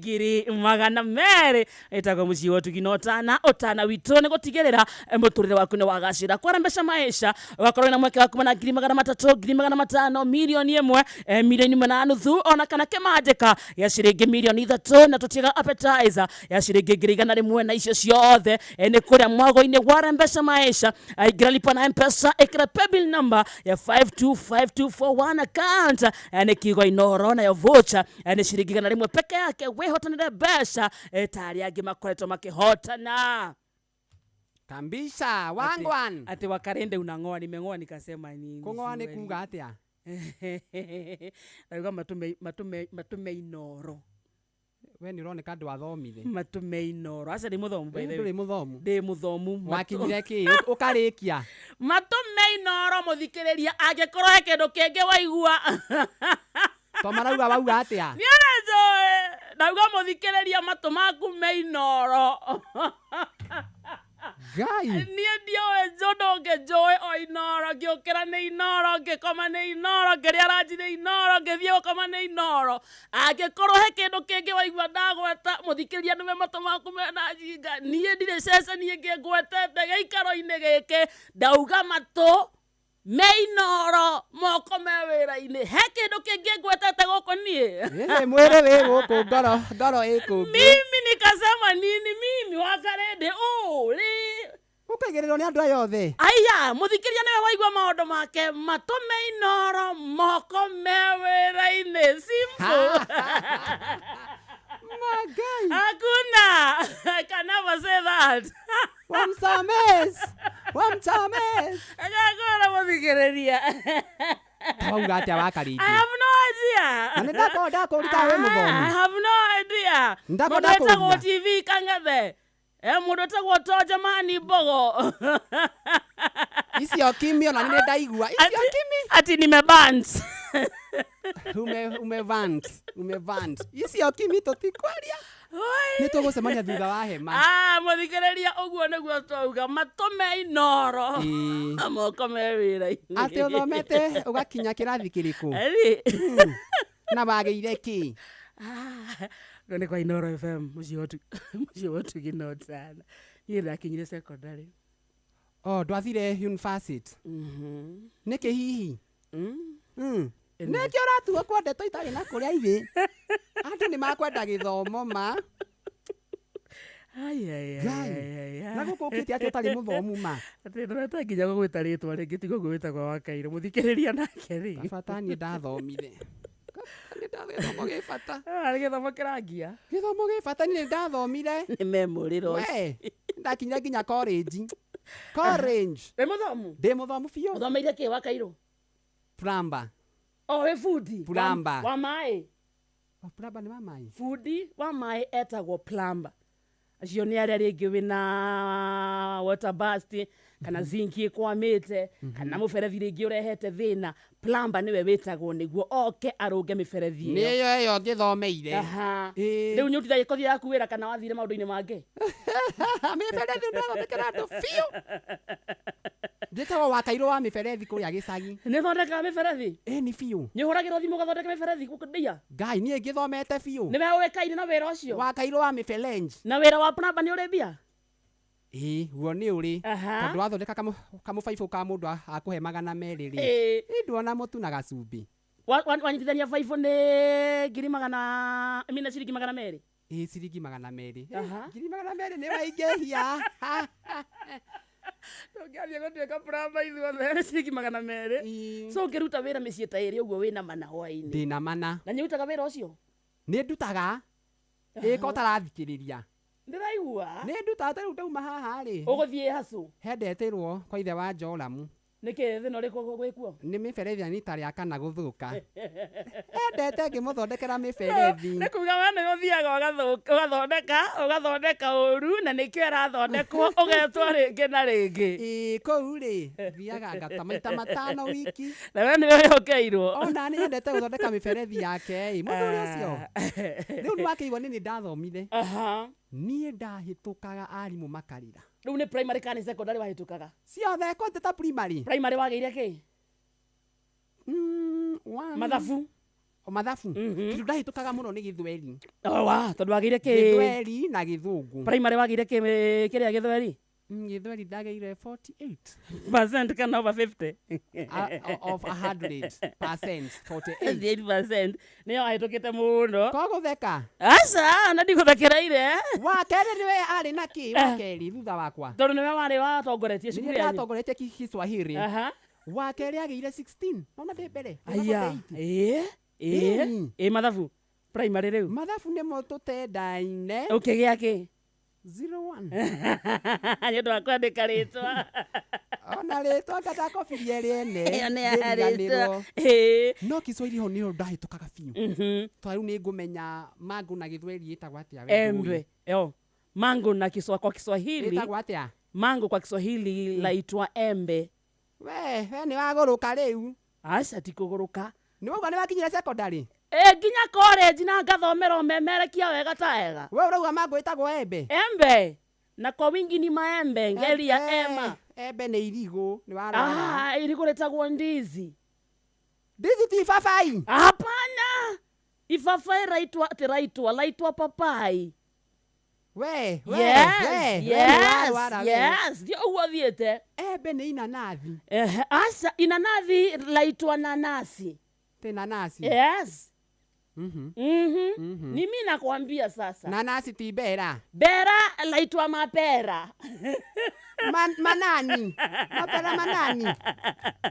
200,000 ĩtagwo mũciĩ wa ũtugi na ũtana ũtana witũ nĩ gũtigĩrĩra mũtũrĩre waku nĩ wagacĩra kwara mbeca maisha ũgakorwo na mweke wa kuma na 300,000 500,000 1,000,000 1.5 million ona kana kĩmanjĩka gĩa ciringi 3 million na tũtiga appetizer ya ciringi 100,000 na icio ciothe nĩ kũrĩa mwago-inĩ wa mbeca maisha. Ingĩra lipa na mpesa ĩkĩra paybill number ya 525241 account nĩ kiugo Inoro nayo voucher nĩ ciringi 100 peke yake wĩhotanĩre mbeca ta arĩa angĩ makoretwo makĩhotana. Kambisha wangwan. Ati wakarende unang'oa nimeng'oa nikasema nini? Kũng'oa nĩ kuga atĩa? Ndauga matume matume matume Inoro. We nĩ ũroneka ndwathomire. Matume Inoro aca ndĩ mũthomu by the way. Ndũrĩ mũthomu. Ndĩ mũthomu. Wakinyire kĩ ũkarĩkia? Matume Inoro mũthikĩrĩria angĩkorwo he kĩndũ kĩngĩ waigua. To marauga wauga atĩa? Niĩ ona njũĩ ndauga mũthikĩrĩria matũ maku me Inoro. Ngai. Niĩ ndiũĩ ũndũ ũngĩ njũĩ o Inoro ngĩũkĩra nĩ Inoro ngĩkoma nĩ Inoro ngĩrĩa ranji nĩ Inoro ngĩthiĩ gũkoma nĩ Inoro angĩkorwo he kĩndũ kĩngĩ waigua ndagweta mũthikĩrĩria nĩwe matũ maku mena njinga niĩ ndirĩ ceceni ĩngĩ ngwetete gĩikaro-inĩ gĩkĩ ndauga matũ me Inoro moko me wĩra-inĩ he kĩndũ kĩngĩ ngwetete gũkũ niĩ. Ĩ mwĩrĩ wĩ gũkũ ngoro ngoro ĩ kũngĩ. Mimi nikasema nini mimi wakarende ũ rĩ ũkaigĩrĩrwo nĩ andũ aya othe. Aya mũthikĩria nĩwe waigua maũndũ make matũ me Inoro moko me wĩra-inĩ simple. Magai. Hakuna. I can never say that. Wamsames. Wamsames. Agakora mũthikĩrĩria. Wauga atĩa wakarĩngĩ? I have no idea. Na nĩ ndakorwo ndakũrita wĩ mũthomu. I have no idea. Ndako Mũndũ wĩtagwo ndakũria. TV Kang'ethe. Mũndũ wĩtagwo Tojamani Mbogo. Icio kimi ona nĩ ndaigua. Icio kimi. Ati nimebant. Ume umevant. Umevant. Icio kimi tũtikwaria. Nĩ tũgũcemania thutha wa hema. Ah, mũthikĩrĩria ũguo nĩguo twauga matũ me Inoro. Ĩĩ. Moko me wĩra-inĩ. Atĩ ũthomete ũgakinya kĩrathi kĩrĩkũ? Eri. Na wagĩire kĩ? Nĩ kwa Inoro FM mũciĩ wa mũciĩ wa ũtugi na ũtana. Niĩ ndakinyire secondary. Oh, ndwathire university. Nĩkĩ hihi? Nĩkĩ ũratuo kwa ndeto itarĩ na kũrĩa irĩ? Andũ nĩ makwenda gĩthomo ma. Ngai. Na gũkũ ũkĩte atĩ ũtarĩ mũthomu ma. Atĩ ndũreta nginya gũgwĩta rĩtwa rĩngĩ tiga ũguo wĩtagwo wa Kairũ mũthikĩrĩria nake rĩ. Bata niĩ ndathomire. Gĩthomo gĩ bata. Ah, nĩ gĩthomo kĩrangia. Gĩthomo gĩ bata niĩ ndathomire. Nĩ memory loss. We, ndakinyire nginya college. College. Wĩ mũthomu? Ndĩ mũthomu biũ. Ũthomeire kĩ wa Kairũ? Plumber. O wĩ bundi? Plumber. Wa maĩ? Oh, plumber nĩ wa maĩ? Bundi wa maĩ etagwo plumber. Acio nĩ arĩa rĩngĩ wĩna water burst kana zinki ĩkwamĩte kana mũberethi rĩngĩ ũrehete thĩna plumber nĩwe wĩtagwo nĩguo oke arũnge mĩberethi ĩyo. Nĩyo ĩyo ngĩthomeire. Aha. Rĩu nĩ ũtithagia kothi yaku wĩra kana wathire maũndũ-inĩ mangĩ? Mĩberethi ndathondekera andũ biũ. Njĩtagwo wa Kairũ wa mĩberethi kũrĩa gĩcagi. Nĩ ũthondekaga mĩberethi? Ĩ nĩ biũ. Nĩ ũhũragĩrwo thimũ ũgathondeka mĩberethi gũkũ ndĩa? Ngai niĩ ngĩthomete biũ. Nĩwe ũĩkaine na wĩra ũcio? Wa Kairũ wa mĩberenji. Na wĩra wa plumber nĩ ũrĩ mbia? Ĩĩ guo nĩ ũrĩ. Aha. Tondũ wathondeka kamũbaibũ ka mũndũ akũhe 200 rĩ. Ĩĩ. Ĩ nduona mũtu na gacumbĩ. Wanyitithania baibũ nĩ ngiri magana mina ciringi 200? Ĩĩ ciringi 200. Aha. 200,000 nĩ waingĩhia. Tũngĩathiĩ gũtuĩka plumber ithuothe nĩ ciringi 200. So ũngĩruta wĩra mĩciĩ ta ĩrĩ ũguo wĩna mana hwaĩ-inĩ. Ndĩna mana. Na nĩ ũrutaga wĩra ũcio? Nĩ ndutaga. Ĩ ko ũtarathikĩrĩria. Ndĩraigua. Nĩ ndutaga ta rĩu ndauma haha rĩ. Ũgũthiĩ hacũ? Hendetĩrwo kwa ithe wa Joramu. Nĩkĩ thĩna ũrĩkũ gwĩkuo? Nĩ mĩberethi ya rita rĩa kana gũthũka. Endete ngĩmũthondekera mĩberethi. Nĩ kuga we nĩwe ũthiaga ũgathondeka ũgathondeka ũru na nĩkĩo ĩrathondekwo ũgetwo rĩngĩ na rĩngĩ. Ĩĩ kũu rĩ thiaga ngata maita 5 wiki. Na we nĩwe wĩhokeirwo. Ona nĩ nyendete gũthondeka mĩberethi yake ĩ mũthuri ũcio. Rĩu nĩ wakĩigua nĩ nĩ ndathomire. Aha. Niĩ ndahĩtũkaga arimũ makarĩra. Rĩu nĩ primary kana nĩ secondary wahĩtũkaga? Ciothe kwete ta primary. Primary wagĩire kĩ? One. Mathabu. O mathabu. Kĩndũ ndahĩtũkaga mũno nĩ gĩthweri. Oh, wa, tondũ wagĩire kĩ? Gĩthweri na gĩthũngũ. Primary wagĩire kĩ kĩrĩa gĩthweri? Gĩthweri ndagĩire 48 percent kana over 50? Of 100%, 48. 48% nĩyo wahĩtũkĩte mũno. Kogũtheka? Aca, na ndigũthekereire. Wa kerĩ nĩwe arĩ na kĩ wa kerĩ thutha wakwa? Tondũ nĩwe warĩ watongoretie cukuru Nĩ yanyu. ndatongoretie Kiswahili. Aha. Wa kerĩ agĩire 16. Nona ndĩ mbere. Aya, ĩĩ, ĩĩ, Ĩĩ. ĩĩ mathabu primary rĩu. Mathabu nĩmo tũtendaine. Ũkĩgĩa kĩ? 01. Nĩ ũndũ wa kwandĩka rĩtwa. Ona rĩtwa ngatakobirie rĩene. Ĩyo nĩ ya ngĩriganĩrwo. rĩtwa. Ĩĩ. No Kiswahili ho nĩho ndahĩtũkaga biũ. Tondũ rĩu nĩ ngũmenya mango na gĩthweri ĩtagwo atĩa we ndũĩ. Embe. Yo. Mango na kiswa kwa Kiswahili. Ĩtagwo atĩa? Mango kwa Kiswahili laitwa embe. We nĩ wagũrũka rĩu. Aca ti kũgũrũka. Nĩ wauga nĩ wakinyire secondary? Ĩ nginya college na ngathomera ũmemerekia wega ta wega. We ũrauga mango ĩtagwo embe? Embe. Na kwa wingi ni maembe, ngeli ya ema. Embe nĩ irigũ, nĩ warwara. Ah, irigũ rĩtagwo ndizi. Ndizi ti ibabai? Hapana. Ifafai raitwa tiraitwa laitwa papai. We, we, Yes, we, we, yes, nĩ warwara we. yes. Ndio ũguo thiĩte. Embe nĩ inanathi. Eh, aca inanathi laitwa nanasi. Ti nanasi. Yes. Ni mimi nakwambia sasa. Nanasi ti bera. Bera laitwa mapera. Manani. Mapera manani.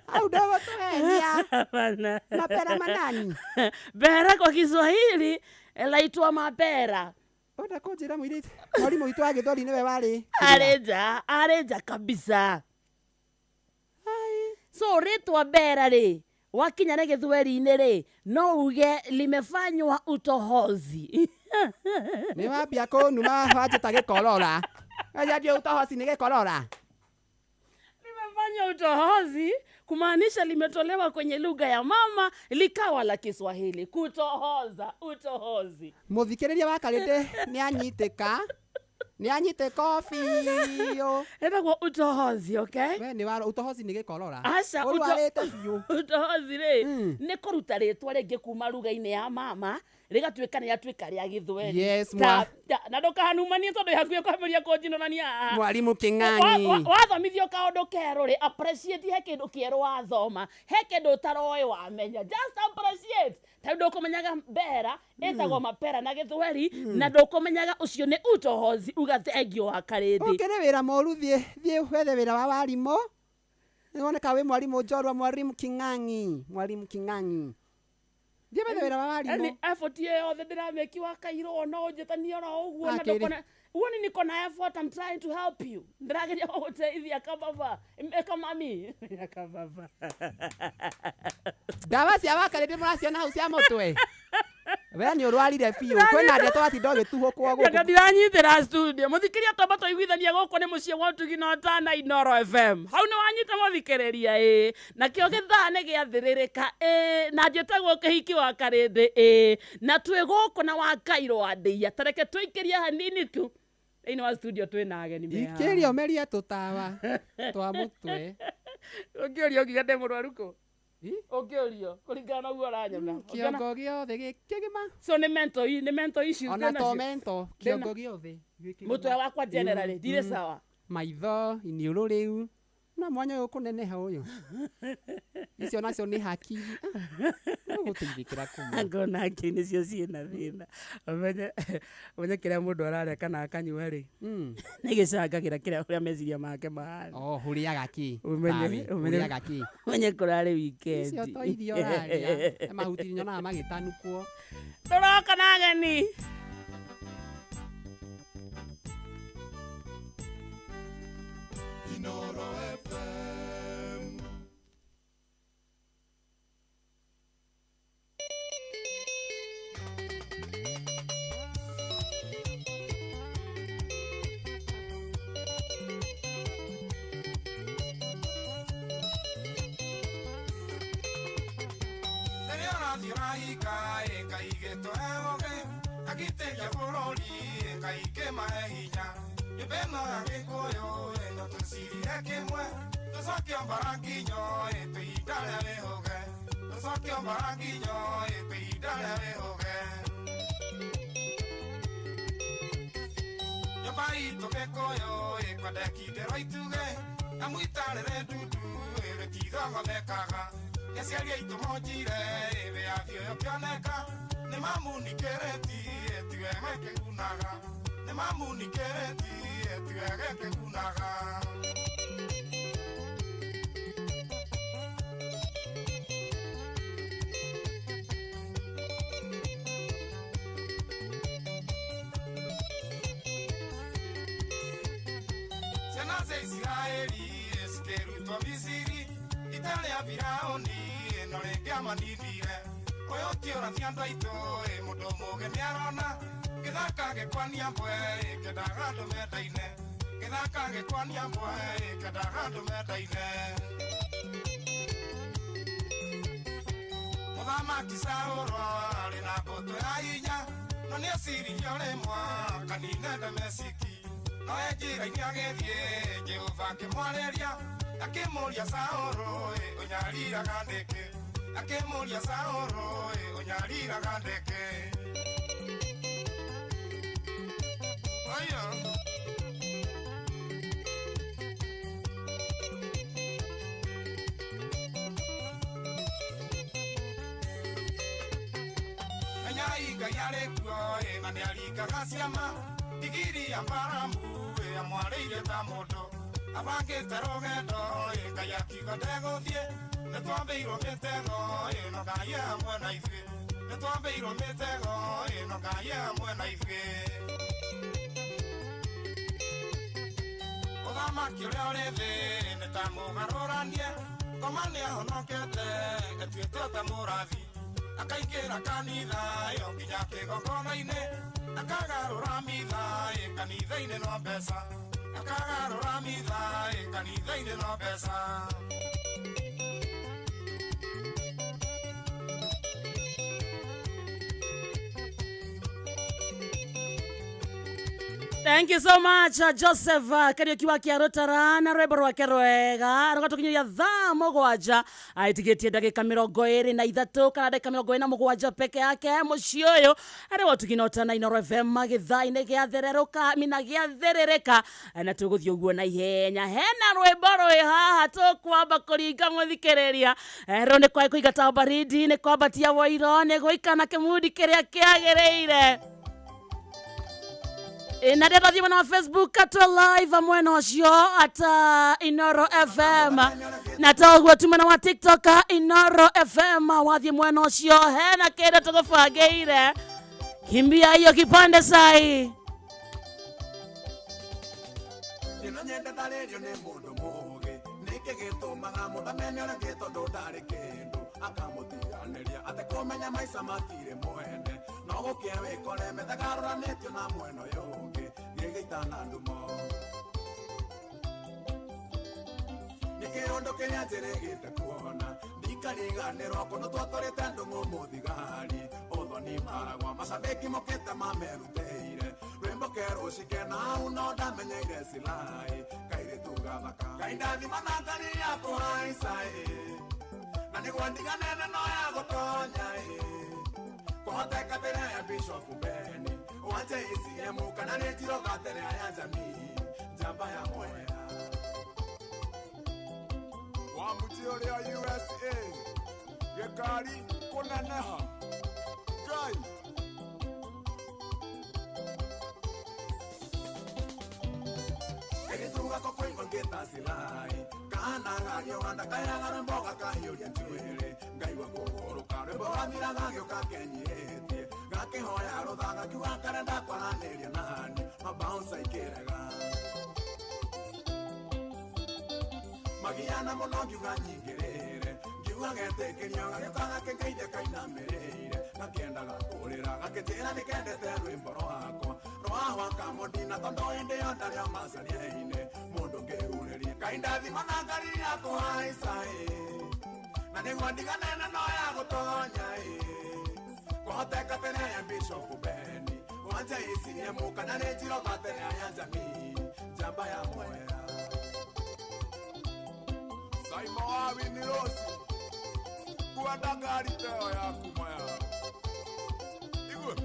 Au dogo tuhenia. Hapana. Mapera manani. Bera kwa Kiswahili laitwa mapera. Onda kũnjĩra mũirĩtu mwarimũ witũ wa gĩthweri nĩwe warĩ Arĩ nja, arĩ nja kabisa. So rĩtwa bera rĩ wakinya nĩ gĩthweri-inĩ rĩ no uge limefanywa utohozi. Nĩ wambia kũnuma wanjĩta gĩkorora. Aja utohozi nĩ gĩkorora. Limefanywa utohozi kumaanisha limetolewa kwenye lugha ya mama likawa la Kiswahili. Kutohoza, utohozi. Mũthikĩrĩria wa Karĩndĩ nĩ anyitĩka. Nĩ anyitĩka biũ. Ĩtagwo utohozi, okay? We nĩ wa utohozi nĩ gĩkorora. Aca, Ũrwarĩte biũ. Utohozi rĩ nĩ kũruta rĩtwa rĩngĩ kuma lugha-inĩ ya mama rĩgatuĩka nĩ rĩatuĩka rĩa gĩthweri. Yes, mwa- Na ndũkahanumanie tondũ hakuhĩ kwambĩrĩria kũnjinũrania haha. Mwarimu Kĩng'ang'i. Wathomithio kaũndũ kerũ rĩ, appreciate he kĩndũ kĩerũ wathoma, he kĩndũ ũtaroĩ wamenya. Just appreciate. Ta rĩu ndũkũmenyaga mbera ĩtagwo mapera na gĩthweri na ndũkũmenyaga ũcio nĩ utohozi uga thengio wa Karĩndĩ. Ũkĩrĩ wĩra mũru thiĩ thiĩ wethe wĩra wa warimũ. Nĩwoneka wĩ mwarimũ njorua mwarimu Kĩng'ang'i. Mwarimu Kĩng'ang'i. Thiĩ wethe wĩra wa warimũ. Yaani effort ĩyo yothe ndĩramĩki wa Kairũ no ũnjĩtanie oro ũguo na Akĩrĩ. ndũkona uone niko na effort, I'm trying to help you. Ndĩrageria gũgũteithia kababa kamami kababa. Ndawa cia Wakarĩndĩ mũraciona hau cia mũtwe. We nĩ ũrwarire biũ. Kwĩna ndeto watinda ũgĩtuhũkwo gũkũ. Anga ndiranyitĩra studio mũthikĩria twamba twaiguithania gũkũ nĩ mũciĩ wa ũtugi na ũtana Inoro FM. Hau nĩ wanyita mũthikĩrĩria ĩĩ nakĩo gĩthaa nĩ gĩathĩrĩrĩka ĩĩ na njĩtagwo kĩhiki wa Karĩndĩ ĩĩ na twĩ gũkũ na wa Kairũ wa Ndĩia. Ta reke tũikĩrie hanini tu thĩinĩ wa studio twĩna ageni me haha. Ikĩria ũmerie tũtawa twa mũtwe. Ũngĩũrio ngiuga ndĩ mũrwaru kũ? Ũngĩũrio kũringana na ũguo ũranyona. Kĩongo gĩothe gĩkĩgima. So nĩ mental, nĩ mental issues Ona ndĩnacio. to mental, kĩongo gĩothe gĩkĩgima. Mũtwe wakwa generally ndirĩ sawa. Maitho, iniũrũ rĩu. No mwanya ũyũ kũneneha ũyũ. Icio nacio nĩ hakiri. Ũgũteithĩkĩra kuma. Ngona hakiri nĩcio ciĩna thĩna. Ũmenye ũmenye kĩrĩa mũndũ ararĩa kana akanyua rĩ. Nĩ gĩcangagĩra kĩrĩa ũrĩa meciria make mahana. Oh, ũrĩaga kĩ? Ũmenye Tawe, ũmenye ũrĩaga kĩ? Ũmenye kũrarĩ weekend. Icio to irio ũrarĩa. Mahuti nyonaga magĩtanukwo. Tũroka na ageni. Inoro FM. Rĩrĩa ũrathiĩ ũrahika ĩ kaigĩtwo ehoge Agitĩria bũrũri Ngai kĩmahe hinya nyũmba ĩno ya Gĩkũyũ no tũcirire kĩmwe tũcoke mbara nginyo tũhinda rĩa wĩhũge tũcoke mbara nginyo tũhinda rĩa wĩhũge nyũmba itũ Gĩkũyũ ĩkwendekithĩrwo ituge amu itarĩrĩ ndundu rĩtithogothekaga nĩ aciari aitũ monjire wĩyathi ũyũ ũkĩoneka nĩ mamunikĩrĩtie tiwega ĩkĩgunaga nĩ mamunikĩrĩtie tiwega ĩkĩgunaga. Ciana cia Isiraeli cikĩrutwo Misiri ita rĩa Firaũni no rĩngĩamaninire ũyũ ti ũrathi andũ aitũ mũndũ mũũgĩ nĩarona gĩthaka gĩkwania mbwe kĩendaga andũ mendaine gĩthaka gĩkwania mbwe kĩendaga andũ mendaine. Mũthamaki Saũlũ arĩ na mbũtũ ya hinya no nĩeciririe rĩmwe akanine Dameski no e njĩra-inĩ agĩthiĩ Jehova akĩmwarĩria akĩmũria Saũlũ ũnyariraga nĩkĩ akĩmũria Saũlũ ũnyariraga nĩkĩ. Aya. Menyai Ngai arĩ kuo na nĩaringaga ciama ndigiri ya Balamu amwarĩirie ta mũndũ abangĩte rũgendo Ngai akiuga ndegũthiĩ nĩtwambĩirwo mĩtego no Ngai e hamwe na ithuĩ nĩtwambĩirwo mĩtego no Ngai e hamwe na ithuĩ. Ũthamaki ũrĩa ũrĩ thĩ nĩ ta mũgarũranie ngoma nĩahonokete ĩtuĩte ta mũrathi akaingĩra kanitha yo nginya kĩgongona-inĩ akagarũra mitha kanitha-inĩ no mbeca akagarũra mitha kanitha-inĩ no mbeca. Thank you so much Joseph Kariuki wa Kĩarũtara na rwĩmbo rwake rwega rũgatũkinyĩria thaa mũgwanja aitigĩtie ndagĩka 23 kana ndagĩka 47 peke yake mũciĩ ũyũ arĩ watũgina na Inooro FM gĩthaa-inĩ gĩathererũka mina gĩatherereka na tũgũthiĩ ũguo na ihenya hena rwĩmbo rwĩ haha tũkwamba kũringa mũthikĩrĩria rũu nĩ kwaĩ kũigata baridi nĩ kwambatia woiro nĩ gũikana kĩmundi kĩrĩa kĩagĩrĩire. Na ndathiĩ mwena wa Facebook atwe live mwena ũcio at Inooro FM na toguo tu mwena wa TikTok Inooro FM wathiĩ mwena ũcio hena kĩndũ tũgũbangĩire kimbia hiyo kipande sai. Ĩno nyende tarĩrio nĩ mũndũ mũũgĩ nĩkĩ gĩtũmaga mũndũ amene ũrĩa ũngĩ tondũ ndarĩ kĩndũ akamũtiganĩria atekũmenya maica matirĩ mwene no gũkĩa wĩkore methagarũranĩtio na mwena ũyũ ũngĩ gĩgĩitana ndumo nĩ kĩũndũ kĩrĩa njĩrĩgĩte kuona ndikariganĩrwo kũndũ twatwarĩte ndũng'ũ mũthigari ũthoni maragwa macabĩki mokĩte mamerutĩire rwĩmbo kerũcike na hau no ndamenyeire silai kairĩtu gathaka Ngai ndathima na ngari ya kũhaica na nĩguo ndiganene no ya gũtonya kũhoteka mbere ya Bishop Beni wa JCM kana nĩ njiroga tene ya jamii njamba ya mwea wa mũtĩ ũrĩa USA gĩkari kũneneha Ngai kairĩtu gakwa kũigua ngĩta silai kana gagĩũganda kayaga rwĩmbo gakahiũria njuĩrĩ ngaigua kũgũrũka rwĩmbo rwathira gagĩũka kenyihĩtie gakĩhoya rũtha gakiuga karenda kwaranĩria nani mabaunsa ikĩrega magiana mũno ngiuga nyingĩrĩre ngiuga getĩkĩrio gagĩũka gakĩngeithia kainamĩrĩire gakĩendaga kũrĩra gakĩnjĩra nĩkendete rwĩmbo rwakwa rwa kamũndina tondũ hĩndĩ ĩyo ndarĩ o macaria-inĩ mũndũ ngĩhurĩria Ngai ndathima na ngari ya kũhaica na nĩguo ndiganene no ya gũtonya kũhoteka tene ya Bishop Beni Wanja ACM kana nĩ Njirova tene ya jamii njamba ya Mwea. Saimo wa Winirosi kuenda ngari teo yaku maya. Igwe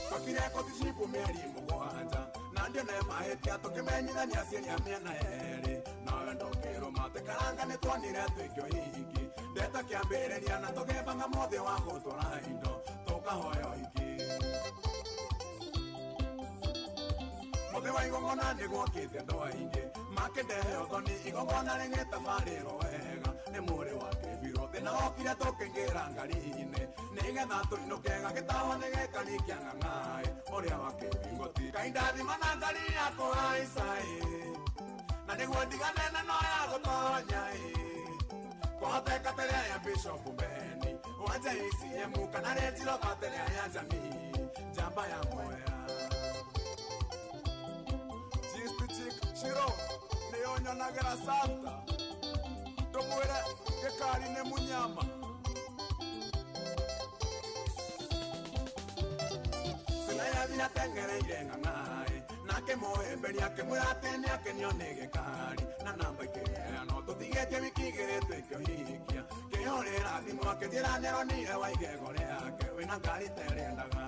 Twakire koti cipu mĩeri mũgwanja na ndio ne mahĩtia tũkĩmenyithania ciĩria mĩena yerĩ nawe ndũkĩrũma tĩkaranga nĩ tuonire twĩkĩo hiki ndeta kĩambĩrĩria na tũgĩbanga mũthĩ wa gũtwara indo tũkahoya ũhiki. Mũthĩ wa igongona nĩ gwokĩte andũ aingĩ makĩndehe ũthoni igongona rĩgĩtabarĩrwo wega nĩ mũrĩ wa kĩbirũ thĩna wokire tũkĩingĩra ngari-inĩ nĩgetha tũinũke gagĩtahwo nĩ gĩkari kĩa ng'ang'aĩ ũrĩa wa kĩbingoti kaindathima na ngari ya kũhaica-ĩ na nĩguo ndigane na no ya gũtonya-ĩ kũhoteka tene ya Bishop Beni wanja ACM kana nĩ Njirova tene ya jamii njamba ya Mwea. Chick Shiro nĩyo nyonagĩra Santa ndũmwĩre gĩkari nĩ mũnyama. Sinayathi atengereire ng'ang'aĩ nake mũhĩmbĩria akĩmwĩra atĩ nĩakenio nĩ gĩkari na namba ikĩheanwo tũtigĩtie wiki igĩrĩ twĩke ũhikia kĩhũrĩra thimũ akĩnjĩra nĩaronire wa igego rĩake wĩna ngari ta ĩrĩendaga.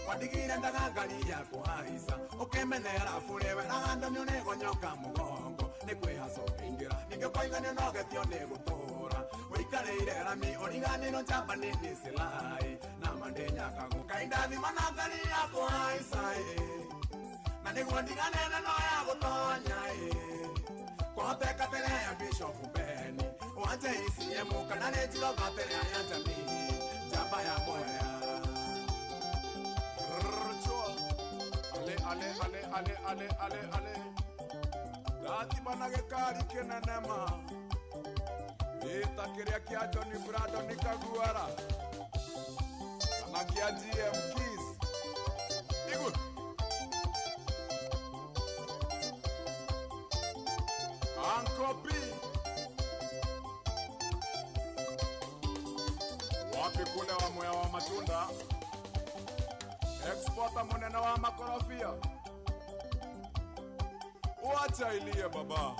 Wandigire ndaga ngari ya kũhaica ũkĩmenera burĩ weraga andũ nĩũrĩgonyoka mũgongo nĩ kwĩhaca ũkĩingĩra ningĩ ũkoiga nĩũnogetio nĩ gũtũra ũikarĩire rami ũriganĩrwo njamba nĩ silaĩ na mandĩnyakago kaindathima na ngari ya kũhaica-ĩ na nĩguo ndigane na no ya gũtonya-ĩ kũhoteka tene ya Bishop Beni wanja ACM kana nĩ Njirova tene ya jamii njamba ya Mwea. Ale ale ale ale ale ale ale ndathima na gĩkari kĩnene ma ĩta kĩrĩa kĩa John Brandon Kaguara kana kĩa GM Kiss. Igwe Uncle P wapi kule wa Mwea wa matunda exporta munene wa makorofia wacha ilie baba.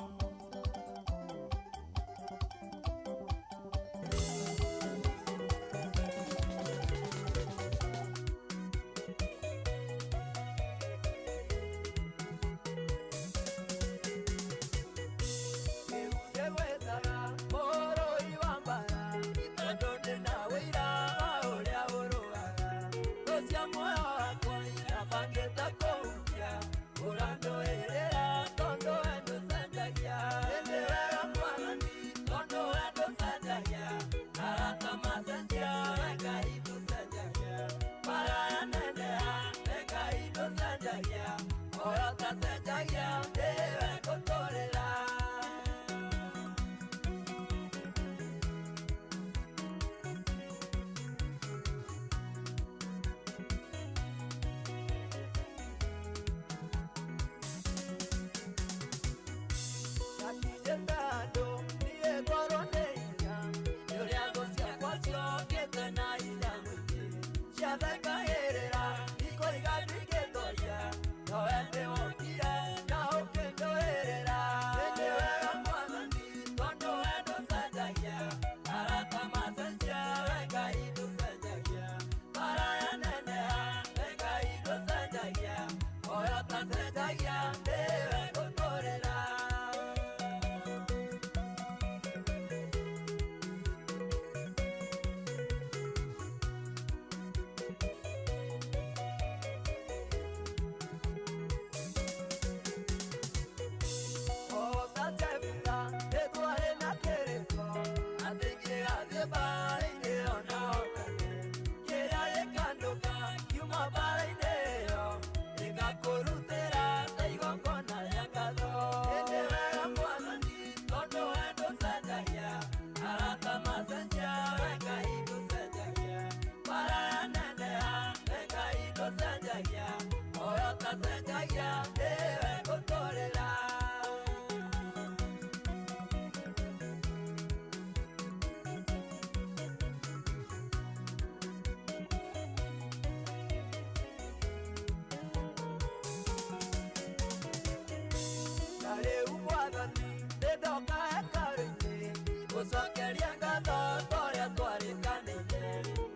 Ngũcokeria ngatho torĩa twarĩkanĩire.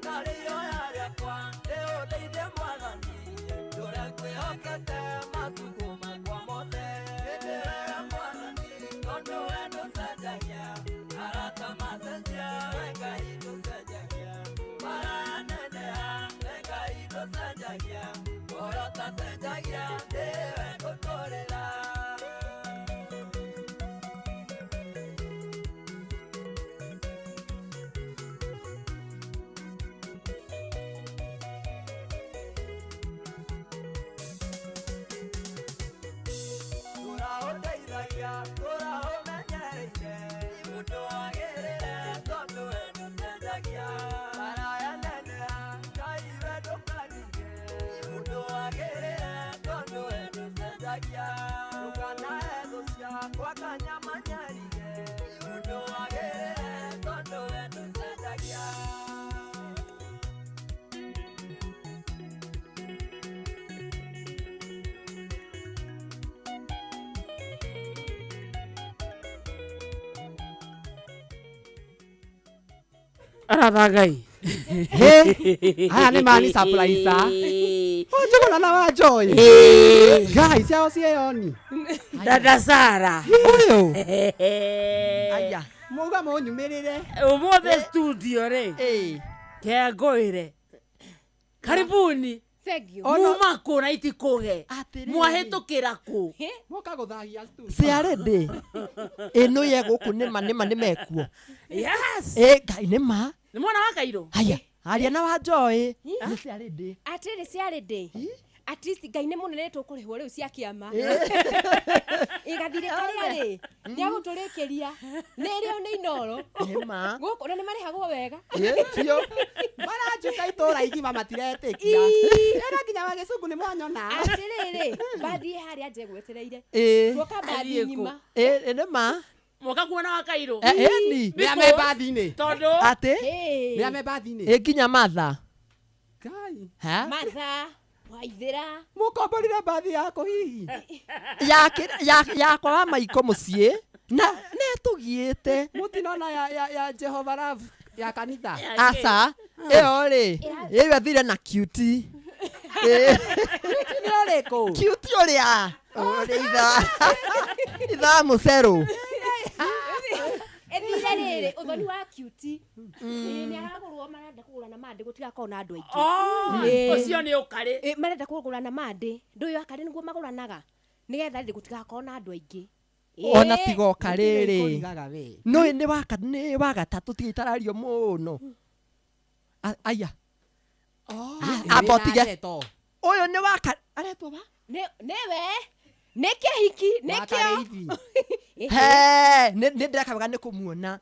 Narĩ ihoya rĩakwa rĩũndeithie Mwathani, ndũre ngwĩhokete matukũ makwa mothe. Ĩndĩ wega Mwathani, tondũ we ndũcenjagia, arata macenjia, we Ngai ndũcenjagia. Maraneneha, we Ngai ndũcenjagia, ũrĩa ũtacenjagia, nĩwe ngũtũrĩra. Tũraũteithagia, tũraũmenyereire, mũndũ wagĩrĩre tondũ we ndũcenjagia. Maraya neneha, Ngai we ndũkandige, mũndũ wagĩrĩre tondũ we ndũcenjagia. Ndũkanahe thũ ciakwa kanyama nyarire, mũndũ wagĩrĩre tondũ we ndũcenjagia. Aratha Ngai. He, aya nĩ mani surprise. Njũgũna na wa Joy. Ngai ciao cieyoni. Dada Sara. Ũyũ. Aya. Muga mũnyumĩrĩre. Ũmũthĩ studio rĩ. Kengũĩre. Karibuni. Thank you. Muma kũ na itikũge. Mwahĩtũkĩra kũ? Moka gũthahia studio. Ciarĩndĩ ĩno ye gũkũ nĩma nĩma nĩmekuo. Yes. Ĩ Ngai nĩma. Nĩ mwana wa Kairũ? Haya, aria na wa Joy. Nĩ ciarĩndĩ. Atĩrĩ ciarĩ ndĩ. At least Ngai nĩ mũnene tũkũrĩhwo rĩu cia kĩama. Ĩgathirĩ karĩa rĩ, nĩ agũtũrĩkĩria. Nĩ rĩo nĩ inoro. Nĩma. Gũkũ na nĩ marĩhagwo wega. Ĩ biũ. Maranjuka itũra igima matiretĩkia. Ĩra nginya wa gĩcungu nĩ mwanyona. Atĩrĩrĩ, mbathi ĩ harĩa nje gwetereire. Ĩ. Tuoka mbathi ng'ima. Ĩ nĩma. Mwoka kuona wa Kairũ? Ĩni. Nĩ ame mbathi-inĩ. Tondũ? Atĩ? Nĩ ame mbathi-inĩ. Ĩ nginya Martha. Ngai. Ha? Martha, Waithĩra. Mũkomborire mbathi yakũ hihi? Yakwa wa maiko mũciĩ na netũgiĩte. Mũtinona ya Jehovah Love ya kanitha. Aca, ĩyo rĩ, ĩyo ĩthire na cutie. Ĩ. Cutie nĩ ũrĩkũ? Cutie ũrĩa ũrĩa itha mũcerũ. Ĩthire rĩrĩ, ũthoni wa cutie. Ĩ, nĩ aragũrwo marenda kũgũra na mandĩ gũtigakorwo na andũ aingĩ. Oh, Ĩ. ũcio nĩ ũkarĩ. Ĩ, marenda kũgũra na mandĩ. Ndũĩ akarĩ nĩguo magũranaga. Nĩgetha rĩrĩ gũtigakorwo na andũ aingĩ. Ĩ. Ona tiga ũkarĩ rĩ. Kũrigaga we. Nũĩ nĩ waka nĩ wa gatatũ tiga itarario mũno. Aya. Amba ũtige. Ũyũ nĩ waka aretwo wa? Nĩwe. Nĩ kĩhiki, nĩkĩo. He, nĩ ndĩreka wega nĩ kũmuona.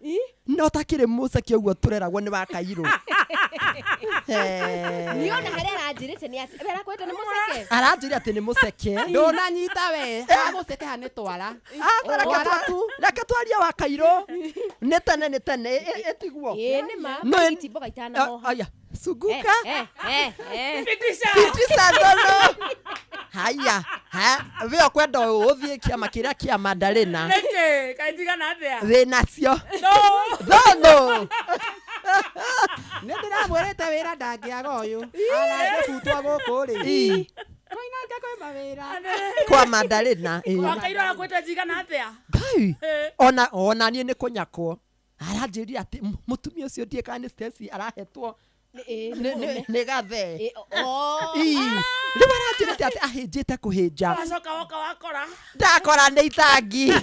No takĩrĩ mũceke ũguo tũreragwo nĩ wa Kairũ. Niĩ ona harĩa aranjĩrĩte nĩ atĩ, we arakwĩrĩte nĩ mũceke? Aranjĩrire atĩ nĩ mũceke. Ndũnanyita we. Agũceke ha nĩ twara. Aca, reke twarie wa Kairũ. Nĩ tene nĩ tene ĩtiguo. Ĩ nĩ ma. Nũĩ- Itimboga itanahoha. Aya, sunguka. Pitisha. Pitisha thono. Haya, ha, we ũkwenda ũthiĩ kĩama kĩrĩa kĩa Mandarina. Nĩkĩ? Kaĩ ndigana atĩa? Wĩ nacio. No. Thono. Nĩ ndĩramwĩrĩte wĩra ndangĩaga ũyũ. Arangĩbutwo gũkũ rĩ. Ĩ. Koinange kwĩ mawĩra. Kwa Mandarina. Ĩ. Wa Kairũ arakwĩte njigana atĩa? Ngai. Ona niĩ nĩ kũnyakwo. Aranjĩrire atĩ mũtumia ũcio ndiĩ kana nĩ Stacy arahetwo nĩ gathe. Ĩ. Rĩu aranjĩrĩte atĩ ahĩnjĩte kũhĩnja. Wacoka woka wakora. Ndakora nĩ itangi.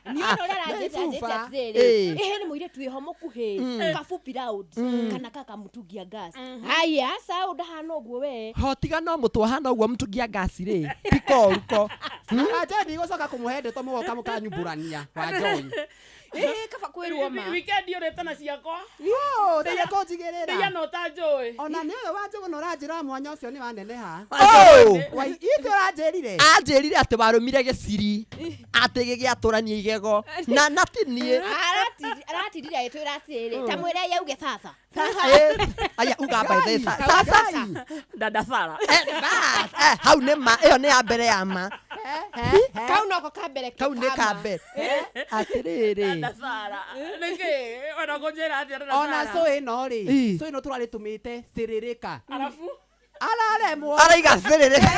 Niĩ ona ũrĩa aranjĩte Nĩ anjĩte buba. atĩrĩrĩ, Ĩ. ĩhĩ nĩ mũirĩtu wĩho mũkuhĩ, kafupi round, kana kakamũtungia gas. Haya, aca ũyũ ndahana ũguo we. Ho tiga no mũtwe hana ũguo mũtungia ngasi rĩ. Ti koruko. Wanja ndigũcoka kũmũhe ndeto mũgoka mũkanyumbũrania. Wa Joy. Ĩhĩ, kaba kwĩrwo ma. Weekend ũrĩte na ciakwa. Yo, ndeia kũnjigĩrĩra. Ndeia no ta njũĩ. Ona nĩ ũyũ wa Njũgũna ũranjĩra mwanya ũcio nĩ waneneha. Oh! Wai, ithe ũranjĩrire. Anjĩrire atĩ warũmire gĩciri atĩ gĩgĩatũrania igego na ti niĩ. Aratindire agĩtwĩra atĩrĩrĩ, ta mwĩre yauge baba. Aya uga by the sasa. Dada Sara. Hau nĩ ma, ĩyo nĩ ya mbere ya ma. Kau noko ka mbere Kau nĩ ka mbere. Atĩrĩrĩ. Dada Sara nĩkĩ ona kũnjĩra atĩa dada Ona Sara? cũ ĩno rĩ, Ĩ. cũ ĩno tũrarĩtũmĩte cĩrĩrĩka. Arabu? Araremwo. Araiga cĩrĩrĩka.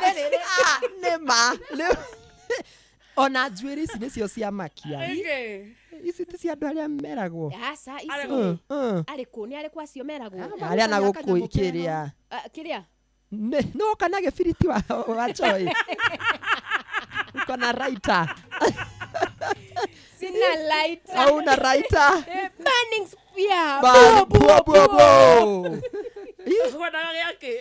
Cĩrĩrĩka. Ah, nĩ ma. Rĩu- Ona njuĩrĩ ici nĩcio ciamakia. Nĩkĩ? Ici ti cia andũ arĩa meragwo. Aca ici. Mm, mm. Arĩ kũ? Nĩ arĩ kwa acio meragwo. Arĩa na gũkũ kĩrĩa. Ah, Kĩrĩa? Nĩ no kana gĩbiriti wa wa Joy. Uko na writer. Sina lighter. Hauna writer. Eh, Burning spear. Ba- bo bo bo. Kwendaga gĩakĩ?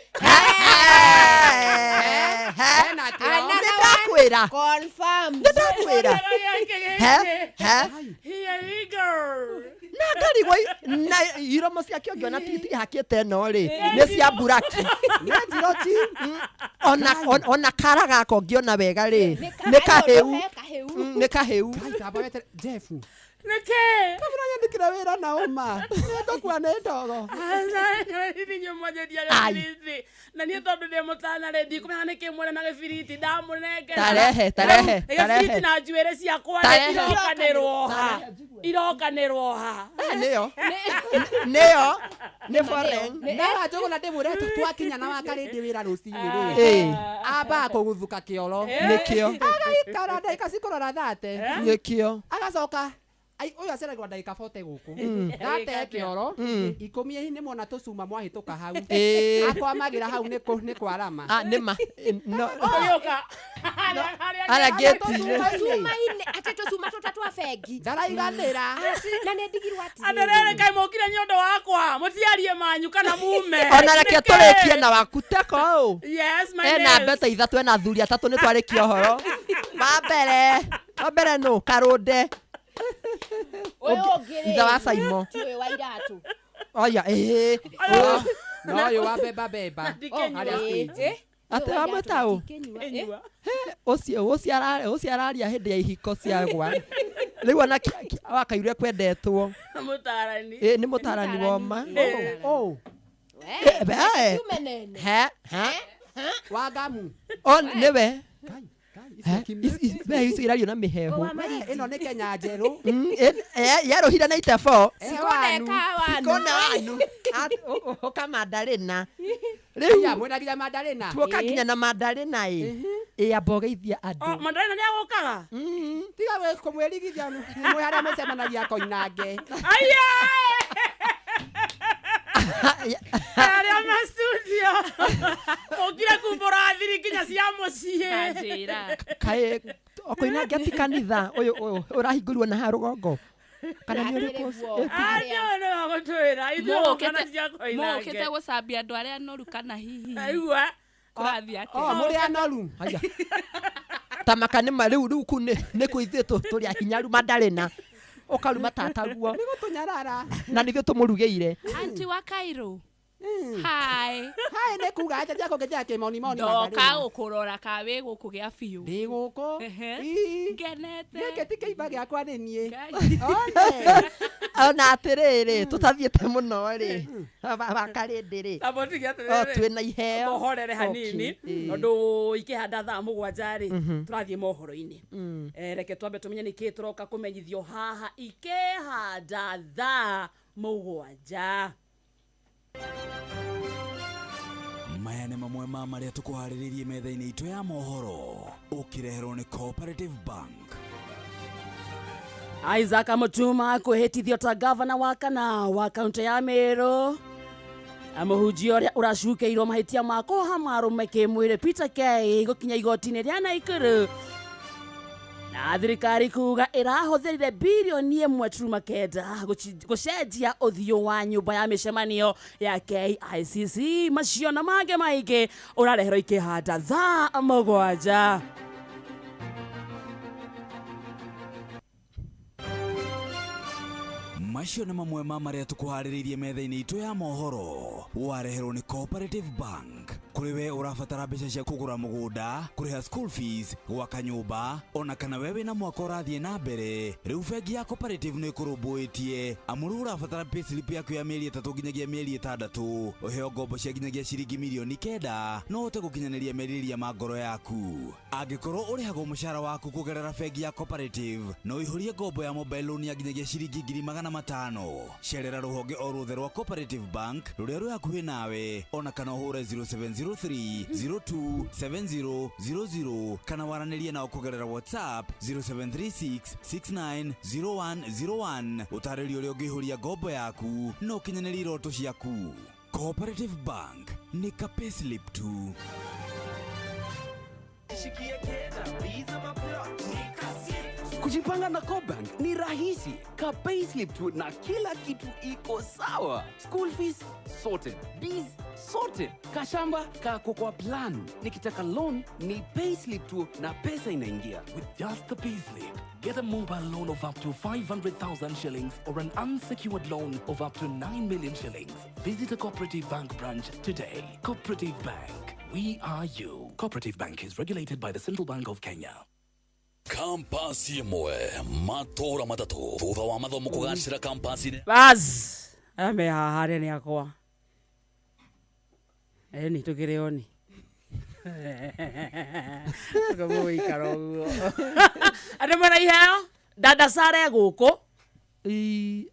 Nĩndakwĩra. Confirm. Nĩndakwĩra. He he. Here we go. Na ngarigwo na iromo ciake ũngĩona tigitigi hakĩte ĩno rĩ nĩ cia buraki. Nĩ njiroti. Ona ona kara gaka ũngĩona wega rĩ nĩ kahĩu. Nĩ kahĩu. Kamba wetere Jeff. Nĩkĩ? Kabira nyandĩkĩre wĩra na ũma. Nĩngũkua nĩ ndogo. Ai. Gĩbiriti. Na niĩ tondũ ndĩ mũtana rĩ ndikũmenya nĩkĩ mwene na gĩbiriti ndamũnengera. Tarehe, tarehe, Rĩu, tarehe. Gĩbiriti na njuĩrĩ ciakwa rĩ Tarehe. irokanĩrwo ha. Irokanĩrwo ha. Nĩyo. Nĩyo. Nĩ foreign. Na wanjũgũna ndĩmwĩre twakinya na wakarĩndĩ wĩra rũcinĩ rĩ. Ĩ. Ambaga kũguthũka kĩoro. Nĩkĩo. Agaikara ndagĩka cikũrora thate. Nĩkĩo. Agacoka ai ũyũ aceragĩrwo ndagĩka 40 gũkũ. Ndate kĩoro ikũmi nĩ mwona tũcuma mwahĩtũka hau. Ĩ. Akwamagĩra hau nĩ nĩ kwarama. Ah, nĩ ma. No. Ũgĩũka. Arĩa ngĩti-inĩ. Tũcuma-inĩ, atĩ tũcuma tũtatũ twa bengi. Ndaraiganĩra. Na nĩ ndigirwo atĩrĩrĩ. Andũ kaĩ mokire nĩ ũndũ wakwa mũtiarie manyu kana mume. Ona reke Nĩkĩ? tũrĩkie na waku teko ũ. Yes, my Ena nails. mbete ithatũ ena athuri atatũ nĩ twarĩkia ũhoro. Wa mbere, wa mbere nũ Karũnde. Ũyũ ũngĩ rĩ. Ithe wa Saimo. Ti ũyũ wa iratũ. Oya, ĩĩ. No ũyũ wa beba beba. Harĩa stage. Atĩ wamwĩta ũ? Ũcio ũcio araria hĩndĩ ya ihiko ciagwa. Rĩu ona wakaire kwendetwo. Mũtarani. Ĩ nĩ mũtarani woma. Oh. He. Ciume nene. He. He. Wa ngamu. O nĩwe. He, ici irario na mĩhehu. Ĩno nĩ Kenya njerũ. Yerũhire na itebo. Sikona wanu. Sikona wanu. Ũka mandarĩna. Rĩu Ya mwĩnagia mandarĩna. tuoka nginya na mandarĩna ĩ. Ĩ amba ũgeithia andũ. Mandarĩna nĩ agũkaga? Tiga we kũmwĩrigithia mwĩ harĩa mũcemanagia koinange. Aya! Arĩa me studio. Mũkire kumbũra thiri nginya cia mũciĩ. Kaĩ okoinange ti kanitha ũyũ ũyũ ũrahingũrirwo na haha rũgongo. Kana nĩ ũrĩkũ ũcio? Acio nĩ magũtwĩra ithuĩ gũkana cia koinange. Mũkĩte gũcambia andũ arĩa anoru kana hihi. Aigua. Kũrathiĩ atĩa? Oh, mũrĩ anoru. Haya. Ta maka nĩ ma rĩu rĩu kuu nĩ kũ ithuĩ tũrĩ ahinyaru mandarĩna. Ũkaruma tataguo. Nĩ gũtũnyarara. Na nithuĩ tũmũrugĩire. Aunty wa Cairo. Hi. Hi nĩ kuga atĩa tiga kũngeithia kĩmonimoni Ndoka mandarĩna. gũkũrora ka wĩ gũkũ gĩa biũ. Ndĩ gũkũ. Ehe. Ngenete. Gĩkĩ ti kĩimba gĩakwa nĩ niĩ. Ona atĩrĩrĩ tũtathiĩte mũno rĩ wakarĩndĩ rĩ Tamba tige O, atĩrĩrĩ. twĩna iheo. Mohorere hanini Okay, ĩ. tondũ ikĩhanda thaa mũgwanja rĩ tũrathiĩ mohoro-inĩ. Reke twambe tũmenye nĩkĩ tũroka kũmenyithio haha ikĩhanda thaa mũgwanja. Maya nĩ mamwe ma marĩa tũkũharĩrĩirie metha-inĩ itũ ya mohoro ũkĩreherwo nĩ Cooperative Bank. Isaac Mutuma kwĩhĩtithio ta gavana wa kana wa kaunti ya Meru. Mũhunjia ũrĩa ũracukĩirwo mahĩtia ma kũha marũme kĩmwĩrĩ Peter K gũkinya igoti-inĩ rĩa Naikuru. Na thirikari kuga ĩrahũthĩrire birioni 1.9 gũcenjia ũthiũ wa nyũmba ya mĩcemanio ya KICC. Macio na mangĩ maingĩ ũrareherwo ikĩhanda thaa mũgwanja. Macio nĩ mamwe ma marĩa tũkũharĩrĩirie metha-inĩ itũ ya mohoro wareherwo nĩ Cooperative Bank. Kũrĩ we ũrabatara mbeca cia kũgũra mũgũnda, kũrĩha school fees, gwaka nyũmba, ona kana we wĩna mwaka ũrathiĩ na mbere, rĩu bengi ya Cooperative nĩ ĩkũrũmbũĩtie. Amu rĩu ũrabatara payslip yaku ya mĩeri 3 nginyagia mĩeri 6, ũheo ngombo cia nginyagia ciringi mirioni 9 no ũhote gũkinyanĩria merirĩria ma ngoro yaku. Angĩkorwo ũrĩhagwo mũcara waku kũgerera bengi ya Cooperative, no ũihũrie ngombo ya mobile loan ya nginyagia ciringi 500,000. Cerera rũhonge o ruothe rwa Cooperative Bank rũrĩa rwĩ hakuhĩ nawe, ona kana ũhũre 0703 02 7000 kana waranĩrie nao kũgerera WhatsApp 0736 690101 ũtarĩrio ũrĩa ũngĩihũria ngombo yaku na ũkinyanĩrie iroto ciaku. Cooperative Bank nĩ ka payslip tu. Kujipanga na CoBank ni rahisi. Ka payslip tu na kila kitu iko sawa. School fees sorted, biz sorted, kashamba kako kwa plan. Nikitaka loan ni payslip tu na pesa inaingia. With just the payslip, get a mobile loan of up to 500,000 shillings or an unsecured loan of up to 9 million shillings. Visit a Cooperative Bank branch today. Cooperative Bank, we are you. Cooperative Bank is regulated by the Central Bank of Kenya. Kampasi ĩmwe matũra matatũ thutha wa mathomo kũgacĩra kampasi-inĩ. Bas aya me haha arĩa nĩ akwa eni tũkĩrĩ oni tũkamũikara ũguo andũ mena iheo dada Sara e gũkũ.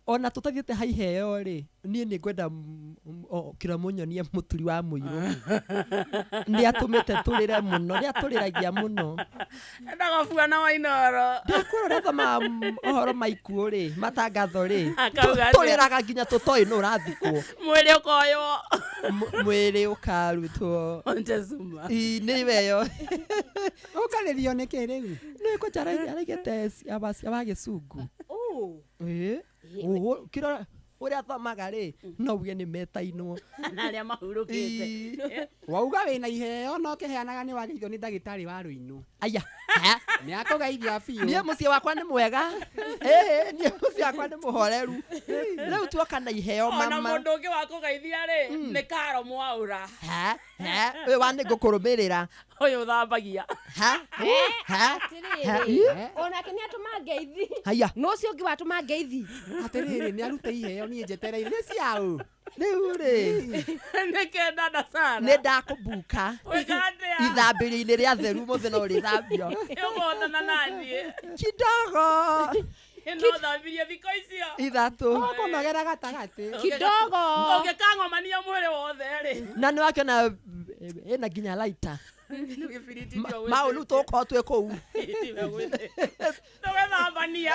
Ona tũtathiĩte ha iheo rĩ, niĩ nĩ ngwenda kĩra mũnyonie mũturi wa mũirũ nĩ atũmĩte tũrĩre mũno, nĩ atũrĩragia mũno. Endaga buana wa Inooro. Ndakwĩra ũrĩa thomaga ũhoro ma ikuũ rĩ, matangatho rĩ, Akauga atĩa? Tũrĩraga nginya tũtoĩ nũ ũrathikwo. Mwĩrĩ ũkoywo. Mwĩrĩ ũkarutwo. Montezuma. Ii, nĩ weyo. Ũkarĩrio nĩkĩ rĩu? Nĩ kwanja araigĩte aba gĩcungu. Oh. Ĩĩ. Ũũ, kĩrora ũrĩa athomaga rĩ, no uge nĩ metainwo. Na arĩa mahurũkĩte. Wauga wĩna iheo no kĩheanaga nĩ wageithio nĩ ndagĩtarĩ wa rũinũ. Aya. Nĩ akũgeithia biũ. Niĩ mũciĩ wakwa nĩ mwega. Ĩĩ, niĩ mũciĩ wakwa nĩ mũhoreru. Rĩu tuoka na iheo Ona mama. mũndũ ũngĩ wa kũgeithia rĩ, nĩ Karo Mwaũra. Ha, ha, ũyũ wa nĩ ngũkũrũmĩrĩra. Ũyũ ũthambagia. Ha, ha, Atĩrĩrĩ, onake nĩ atũma ngeithi. Haya. No ũcio ũngĩ watũma ngeithi. Atĩrĩrĩ, nĩ arute iheo niĩ njetereire nĩ ciaũ. Rĩu rĩ. Nĩ kenda na Sara. Nĩ ndakũmbuka. Wĩka atĩa? Ithambĩrio-inĩ rĩa theru mũthĩ no rĩthambio. Ũgũhotana naniĩ. Kidogo. Ĩno thambirie thikũ icio. 3. Ũkũnogera gatagatĩ. Kidogo. Ũngĩkang'omania mwĩrĩ wothe rĩ. Na nĩ wakĩona ĩna nginya laita. Gĩbiriti ndio Maũ rĩu tũgũkorwo twĩ kũu. Tũgethambania.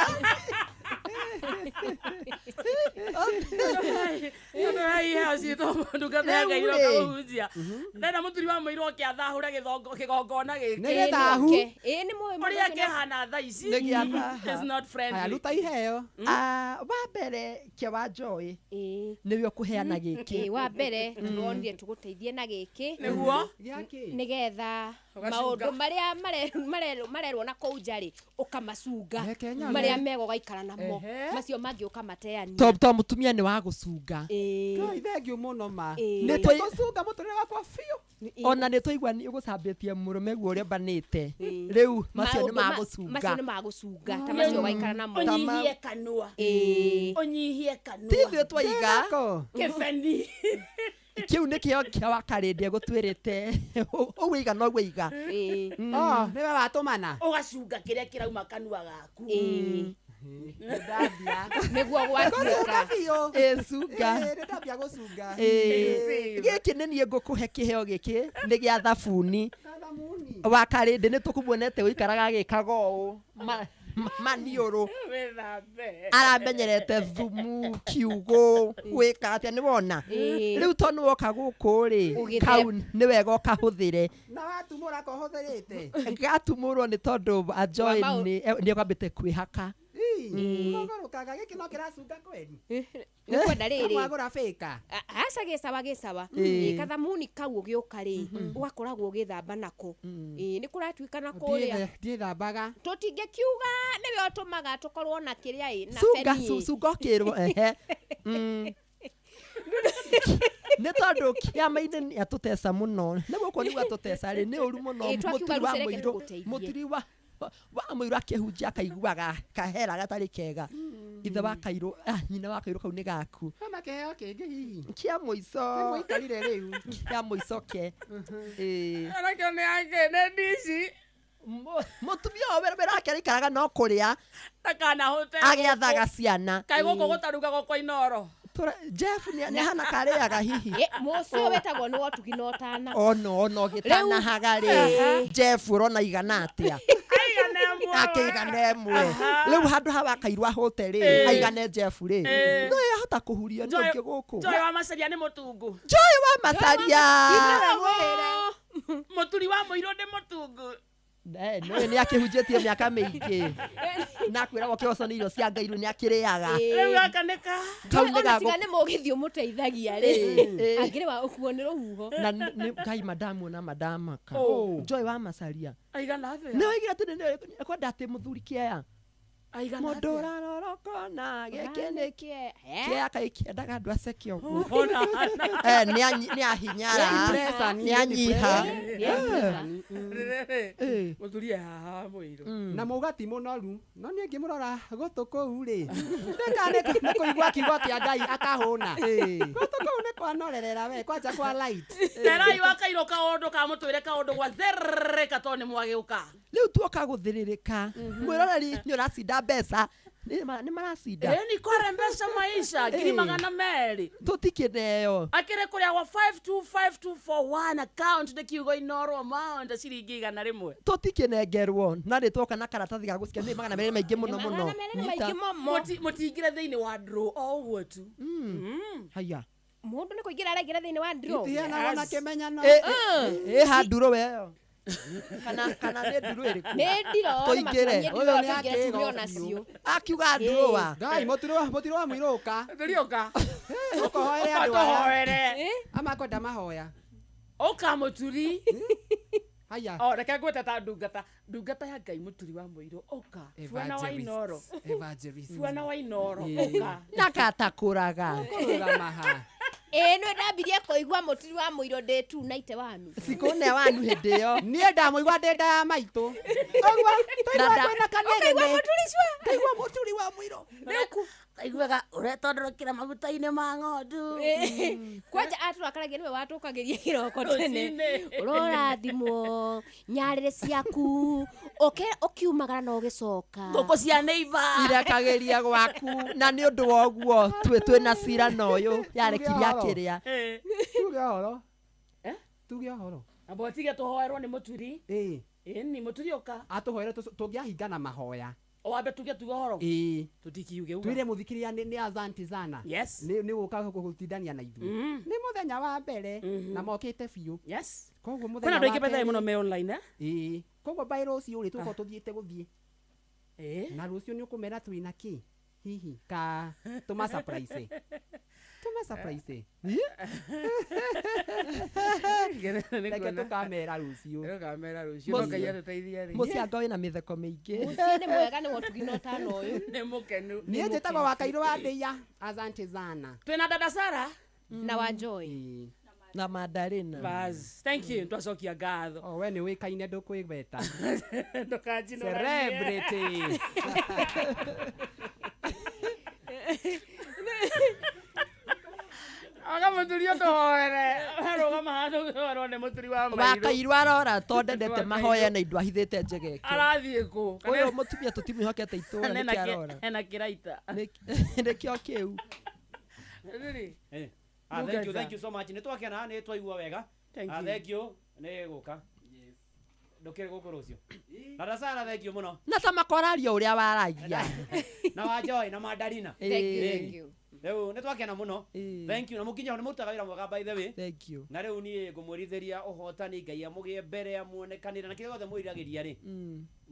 Iheo citũ ndungata ya Ngai Rĩu ĩroka rĩ. kũhunjia. Ndenda mũturi wa mũirũ oke athahure kĩgongona gĩkĩ. Nĩ gĩthahu. Ĩĩ, nĩ mũĩ mũndũ Ũrĩa ũcio nĩ- kĩhana thaa ici. Nĩ gĩathaha. It's not friendly. Aya, ruta iheo. Ah, wa mbere kĩa wa Joy Ĩĩ. nĩwe ũkũheana gĩkĩ. Ĩĩ, wa mbere tũronire tũgũteithie na gĩkĩ. Nĩguo? Gĩakĩ? Nĩgetha Ũgacunga. maũndũ marĩa marerwo na kũu nja rĩ, ũkamacunga. Reke nyone. Marĩa mega ũgaikara namo. Ehe. Macio mangĩ ũkamateania. To mũtumia nĩ wa gũcunga. Ĩĩ. Ngai, thengiũ mũno ma. Ĩĩ. Nĩ twai- Gũcunga mũtũrĩre wakwa biũ. Ona nĩ twaigua nĩ ũgũcambĩtie mũrũme guo ũrĩa mbanĩte. Ĩĩ. Rĩu macio nĩ Maũndũ ma gũcunga. Macio nĩ ma gũcunga. Ta macio ũgaikara namo. Ũnyihie kanua. Ĩĩ. Ũnyihie kanua. Ti ithuĩ twaiga. Ndĩrako. Kĩbeni. Kĩu nĩ kĩo kĩa wakarĩndĩ egũtwĩrĩte. Ũguo iga noguo iga. Ĩĩ. Oh, nĩwe watũmana. Ũgacunga kĩrĩa kĩrauma kanua gaku. Ĩĩ. Nĩndambia. Nĩguo Gũcunga gwatuĩka. biũ. Ĩĩ, cunga. Ĩĩ, nĩndambia gũcunga. Ĩĩ. Gĩkĩ nĩ niĩ ngũkũhe kĩheo gĩkĩ nĩ gĩa thabuni. Thamuni. Wakarĩndĩ nĩ tũkũmuonete ũikaraga agĩkaga ũũ maniũrũ. Wĩthambe. Aramenyerete thumu kiugũ gwĩka atĩa nĩ wona. Ĩĩ. Rĩu tondũ woka gũkũ rĩ, Ũgĩthe- kau nĩ wega ũkahũthĩre. Na watumũra kohũthĩrĩte. Gatumũrwo nĩ tondũ Ajoy Wa nĩ ekwambĩte kwĩhaka. Kũgũrũkaga gĩkĩ no kĩracunga kweri. Nĩ kwenda rĩrĩ. Mwagũra bĩka. Aca gĩcawa gĩcawa. Ĩĩ. Ĩĩ, kathamuni kau ũgĩũka rĩ, ũgakoragwo ũgĩthamba nako. Ĩĩ, nĩ kũratuĩka na kũrĩa. Ndiĩthambaga. Tũtingĩkiuga nĩwe ũtũmaga tũkorwo na kĩrĩa ĩ, na Cunga, beni ĩ. cunga ũkĩrwo, ehe. Nĩ tondũ kĩama-inĩ nĩ atũteca mũno. Nĩ gũkũ nĩguo atũteca rĩ, nĩ ũru mũno. Ĩ, twakiuga Mũturi wa rũcereke mũirũ, tũgũteithie. mũturi wa mũirũ akĩhunjia akaiguaga kahera gatarĩ kega. Ithe wa kairũ, nyina wa kairũ kau nĩ gaku. Hena kĩheo kĩngĩ hihi. Kĩa mũico. Nĩ mũikarire rĩu. Kĩa mũico ke. Ĩĩ. Anakĩo nĩ ake nĩ ndici. Mũtumia ũyũ wĩra wake araikaraga no kũrĩa Ndakanahũte. agĩathaga ciana. Kaĩ gũkũ gũtarugagwo kwa Inoro. Jeff nĩ ahana karĩaga hihi. Mũcio wetagwo nĩ wotugi na ũtana. Ono ono gĩtanahaga rĩ. Jeff ũrona igana atĩa? Akĩigana ĩmwe. Rĩu handũ ha wakairwo ahũte rĩ, aigane Jeff rĩ. No yahota kũhurio nĩ ũngĩ gũkũ. Joy wa Macaria nĩ mũtungu. Joy wa Macaria. Mũturi wa mũirũ nĩ mũtungu. Nĩ akĩhunjĩtie mĩaka mĩingĩ. Na kwĩragwo kĩroco nĩ irio cia Ngai rĩu nĩ akĩrĩaga. Rĩu gaka nĩ ka. Kau nĩ Ona ga tiga nĩ mũgĩthiĩ ũmũteithagia rĩ. Angĩrĩ wa ũkuo nĩ rũhuho. Na nĩ Ngai madamu na madamaka. Joy wa Macaria. Aigana atĩa? Nĩ oigire atĩ nĩ kwenda atĩ mũthuri kĩea. Aigana Mũndũ ũrarora ũkona gĩkĩ nĩ kĩea kaĩ kĩendaga andũ aceke ũguo. Nĩ ahinyara. Nĩ anyiha. Mũthuri e haha mũirũ. Na mauga ti mũnoru no niĩ ngĩmũrora gũtũ kũu rĩ nĩ kũigua kiugo kĩa Ngai akahũna. Gũtũ kũu nĩ kwanorerera we kwanja kwa light. Terai wa kairũ kaũndũ kamũtwĩre kaũndũ gwa therereka tondũ nĩ mwagĩũka. Rĩu tuoka gũthĩrĩrĩka. Mwĩroreri nĩ ũracinda mbeca. Nĩ maracinda. Ĩni kware mbeca maisha 200,000. Tũtikĩneo. Akĩrĩ kũrĩa gwa 525241 account nĩ kiugo Inoro amount ciringi 100. Tũtikĩnengerwo na nĩ tuoka na karatathi ga gũcikia nĩ 200 maingĩ mũno mũno. Mũtingĩre thĩinĩ wa draw o ũguo tu. Haya. Mũndũ nĩ kũingĩra araingĩra thĩinĩ wa draw. Itiheanagwo na kĩmenyano. Ĩ ha nduro weyo. Kana nĩ nduro ĩrĩkũ? Nĩ ndiro. Tũingĩre. Ũyũ nĩ akĩgo nacio. Akiuga nduro wa. Ngai mũturi wa mũirũ ũka. Mũturi ũka. Ũkohoere andũ aya. Ama kwenda mahoya. Ũka mũturi. Haya. O reke ngwĩte ta ndungata. Ndungata ya Ngai mũturi wa mũirũ ũka. Buana wa Inoro. Evangelist. Buana wa Inoro ũka. Nakatakũraga. Kũrũgama ha. Ĩ nĩ ndambirie kũigua mũturi wa mũirũ ndĩ tu naite wanu. Sikũne wanu hĩndĩ ĩyo. Niĩ ndamũigua ndĩ nda ya maitũ. Ũguo tũigua kwĩna kanegene. Kaigua mũturi wa mũirũ. Kaiguaga ũretondorokera maguta-inĩ ma ng'ondu. Kwanja atũrakaragia nĩwe watũkagĩria kĩroko tene. Ũrorathimwo nyarĩrĩ ciaku ũkiumagara na ũgĩcoka. Ngũkũ cia neighbor. Irekagĩria gwaku na nĩ ũndũ wa ũguo twĩna cira na ũyũ yarekirie akĩrĩa. Tuge ũhoro. Tuge ũhoro. Amba ũtige tũhoerwo nĩ mũturi. Ĩni mũturi ũka. Atũhoere tũngĩahingana mahoya. Wambe tuge tuge ũhoro. Ĩĩ. Tũtikiuge uga. Twĩre mũthikĩrĩria nĩ asante sana. Yes. Nĩ gũka gũtindania na ithuĩ. Nĩ mũthenya wa mbere na mokĩte biũ. Yes. Koguo mũthenya Kwĩna wa andũ aingĩ bethaĩ mũno me online. Ĩĩ. Koguo by rũciũ rĩ tũkorwo tũthiĩte gũthiĩ. Ĩĩ. Na rũciũ nĩ ũkũmera twĩna kĩ? Hihi ka tũma surprise. Tũma surprise. Reke tũkamera rũciũ. Tũkamera rũciũ. No Ngai atũteithie rĩ. Mũcianga wĩna mĩtheko mĩingĩ. Mũciĩ nĩ mwega nĩ wotugi na ũtana ũyũ. Nĩ mũkenu. Niĩ njĩtagwo wa Kairũ wa Ndĩia. Asante sana. Twĩna dada Sara na wa Joy. Na Mandarina. Bas. Thank you. Twacokia ngatho. O we nĩ wĩkaine ndũkwĩgweta. Ndũkanjinũranie. Celebrity. Aga mũturi ũtũhoere. Arũgama handũ ũhoerwo nĩ mũturi wa mairũ. Wa Kairũ arora tondũ ndendete mahoya na indo ahithĩte njegeke. Arathiĩ kũ? Ũyũ mũtumia tũtimwĩhokete itũra nĩkĩo arora. Ena kĩraita. Nĩkĩo kĩu. Thank you, thank you so much. Nĩ twakena nĩ twaigua wega. Thank you nĩ gũka. Ndũkĩrĩ gũkũ rũciũ. Na Sara thank you mũno. Na ta makoraria ũrĩa waragia. Na wa Joy na Mandarina. Thank you, thank you. Rĩu nĩ twakena mũno. Thank you na mũkinya nĩ mũrutaga wĩra mwega by the way. Thank you. Na rĩu niĩ ngũmwĩrithĩria ũhotani Ngai amũgĩe mbere amuonekanĩre na kĩrĩa gĩothe mwĩriragĩria rĩ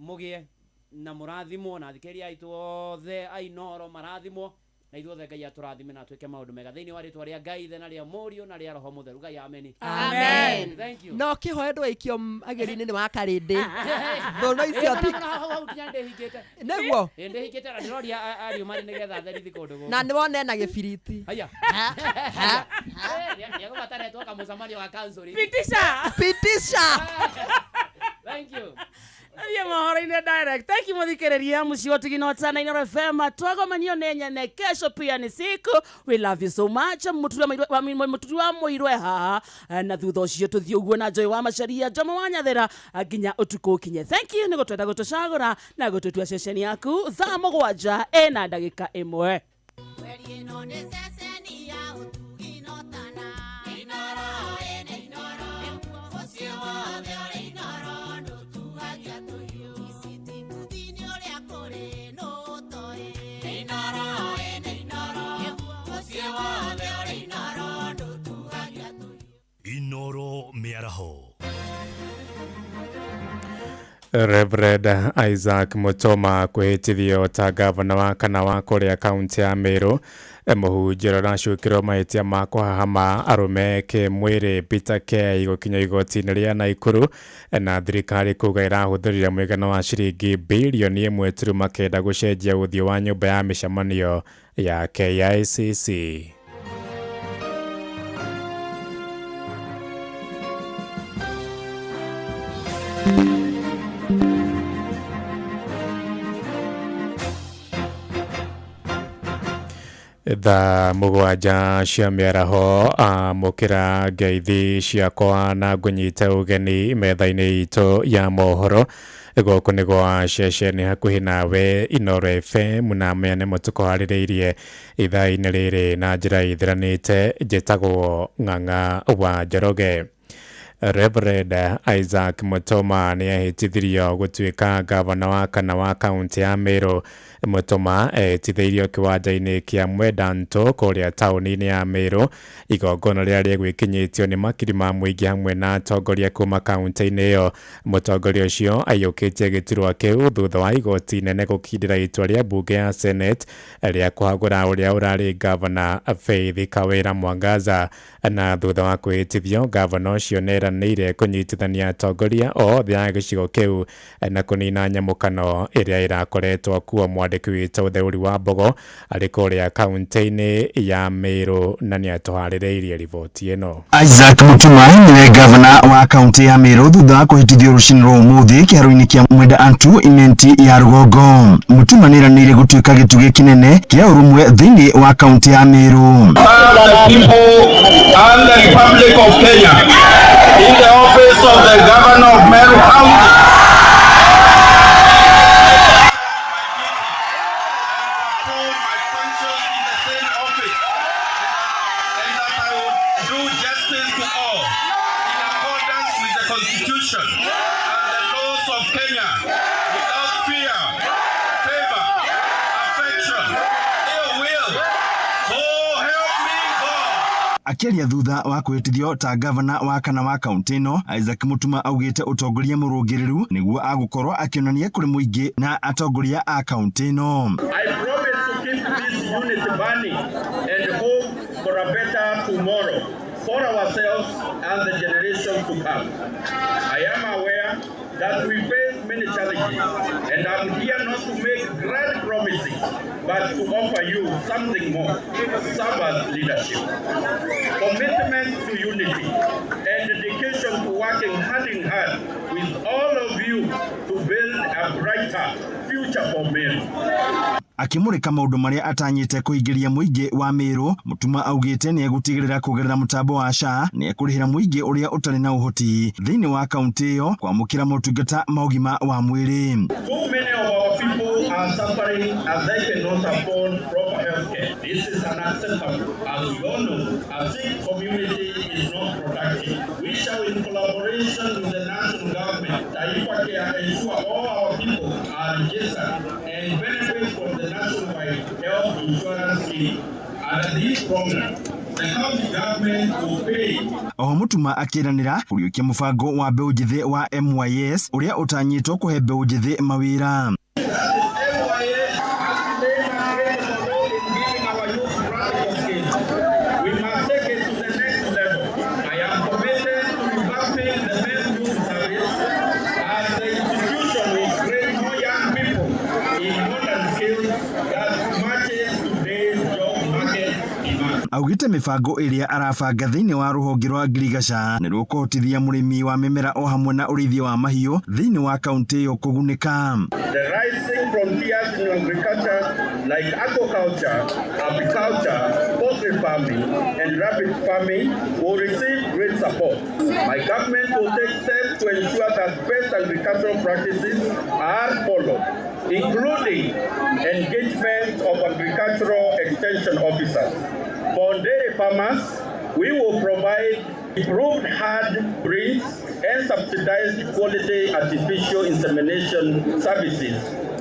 mũgĩe na mũrathimwo na athikĩrĩria aitũ othe a Inoro marathimwo. Na ithuothe Ngai atũrathime na atwĩke maũndũ mega thĩinĩ wa rĩtwa rĩa Ngai Ithe na rĩa Mũriũ na rĩa Roho Mũtheru. Ngai ameni. Amen. Thank you. No kĩhoe ndwaikio ageri-inĩ nĩ wa karĩndĩ thũno icio ti Hau hau nginya ndĩhingĩte. Nĩguo? Ĩ, ndĩhingĩte na ndĩroria ariũ marĩ nĩgetha therithi kũndũ gũkũ. Na nĩ wona ena gĩbiriti. Haya. Nĩegũbataretwo kamũcemanio ga counseling. Pitisha. Pitisha. Thank you. Thiĩ mohoro-inĩ direct. Thank you mũthikĩrĩria mũciĩ wa Ũtugi na Ũtana Inooro FM. Twagomanio nĩ nyene kesho pia ni siku. We love you so much. Mũturi wa Mũirwe- wa Mũturi wa Mũirwe haha na thutha ũcio tũthiĩ ũguo na Joy wa Macharia Jomo wa Nyathera nginya ũtukũ ũkinye. Thank you nĩ gũtwenda gũtũcagũra na gũtũtua ceceni yaku thaa 7 ĩna ndagĩka 1. Inoro mĩaraho. Reverend Isaac Mutoma kwĩhĩtithio ta gavana wa kana wa kũrĩa kaunti ya Meru. Mũhunjia ũracukĩrwo mahĩtia ma kũhahama arũme kĩmwĩrĩ Peter K gũkinya igoti-inĩ rĩa Naikuru na thirikari kuga ĩrahũthĩrire mũigana wa ciringi birioni 1.9 gũcenjia ũthiũ wa nyũmba ya mĩcemanio ya KICC. Thaa 7 cia mĩaraho amũkĩra ngeithi ciakwa na ngũnyite ũgeni metha-inĩ itũ ya mohoro. Gũkũ nĩ gwa ceceni hakuhĩ nawe Inooro FM na maya nĩmo tũkũharĩrĩirie ithaa-inĩ rĩrĩ na njĩra ĩthiranĩte. Njĩtagwo Ng'ang'a wa Njoroge. Reverend Isaac Mutoma nĩ ehĩtithirio gũtuĩka gavana wa kana wa kaunti ya Meru. Mutoma ehĩtithĩirio kĩwanja-inĩ kĩa Mwendanto kũrĩa taũni-inĩ ya Meru. Igongona rĩrĩa rĩgwĩkinyĩtio nĩ makiri ma mũingĩ hamwe na atongoria kuma kaunti-inĩ ĩyo. Mũtongoria ũcio aiyũkĩtie gĩturwa kĩu thutha wa igoti inene gũkindĩra itua rĩa mbunge ya Senate rĩa kũhagũra ũrĩa ũrarĩ gavana Faith Kawira Mwangaza. Na thutha wa kwĩhĩtithio, gavana ũcio nĩeranĩire kũnyitithania atongoria othe a gĩcigo kĩu na kũnina nyamũkano ĩrĩa ĩrakoretwo kuo. Mwandĩki witũ Ũtheuri wa Mbogo arĩ kũrĩa kaunti-inĩ ya Meru na nĩatũharĩrĩirie riboti ĩno. Isaac Mutuma niwe gavana wa kaunti ya Meru thutha wa kũhĩtithio rũcinĩ rwa ũmũthĩ kĩharo-inĩ kĩa Mwenda Antu imenti ya rũgongo. Mutuma nĩeranĩire gũtuĩka gĩtugĩ kĩnene kĩa ũrũmwe thĩinĩ wa kaunti ya Meru. And the Republic of Kenya in the office of the Governor of Meru County. Do justice to all in accordance with the Constitution and the laws of Kenya without fear, favor, affection, ill will. So help me God. Akĩaria thutha wa kwĩhĩtithio ta gavana wa kana wa kaunti ĩno, Isaac Mutuma augĩte ũtongoria mũrũngĩrĩru nĩguo agũkorwo akĩonania kũrĩ mũingĩ na atongoria a kaunti ĩno. I promise to keep this unity burning and hope for a better tomorrow for ourselves and the generations to come. I am aware that we face many challenges, and I'm here not to make grand promises, but to offer you something more: servant leadership, commitment to unity, and dedication to working hand in hand with all of you to build a brighter future for Meru. Akĩmũrĩka maũndũ marĩa atanyĩte kũingĩria mũingĩ wa Meru, Mutuma augĩte nĩ egũtigĩrĩra kũgerera mũtambo wa SHA nĩ ekũrĩhĩra mũingĩ ũrĩa ũtarĩ na ũhoti thĩinĩ wa kaunti ĩyo kwamũkĩra motungata ma ũgima wa mwĩrĩ. Too many of our people are suffering as they cannot afford proper health care. This is unacceptable. As we all know, a sick community is not productive. We shall, in collaboration with the national government, Taifa Care, ensure all our people are registered and benefit from the nationwide health insurance scheme. Under this program, the county government will pay Oho Mutuma akĩranĩra kũriũkia mũbango wa mbeũ njĩthĩ wa MYS ũrĩa ũtanyĩtwo kũhe mbeũ njĩthĩ mawĩra. MYS has played a critical role in giving our Augĩte mĩbango ĩrĩa arabanga thĩinĩ wa rũhonge rwa ngirigaca nĩ rũkũhotithia mũrĩmi wa mĩmera o hamwe na ũrĩithia wa mahiũ thĩinĩ wa kaunti ĩyo kũgunĩka. The rising frontiers in agriculture like aquaculture, apiculture, poultry farming, and rabbit farming will receive great support. My government will take steps to ensure that best agricultural practices are followed, including engagement of agricultural extension officers. For dairy farmers, we will provide improved herd breeds and subsidized quality artificial insemination services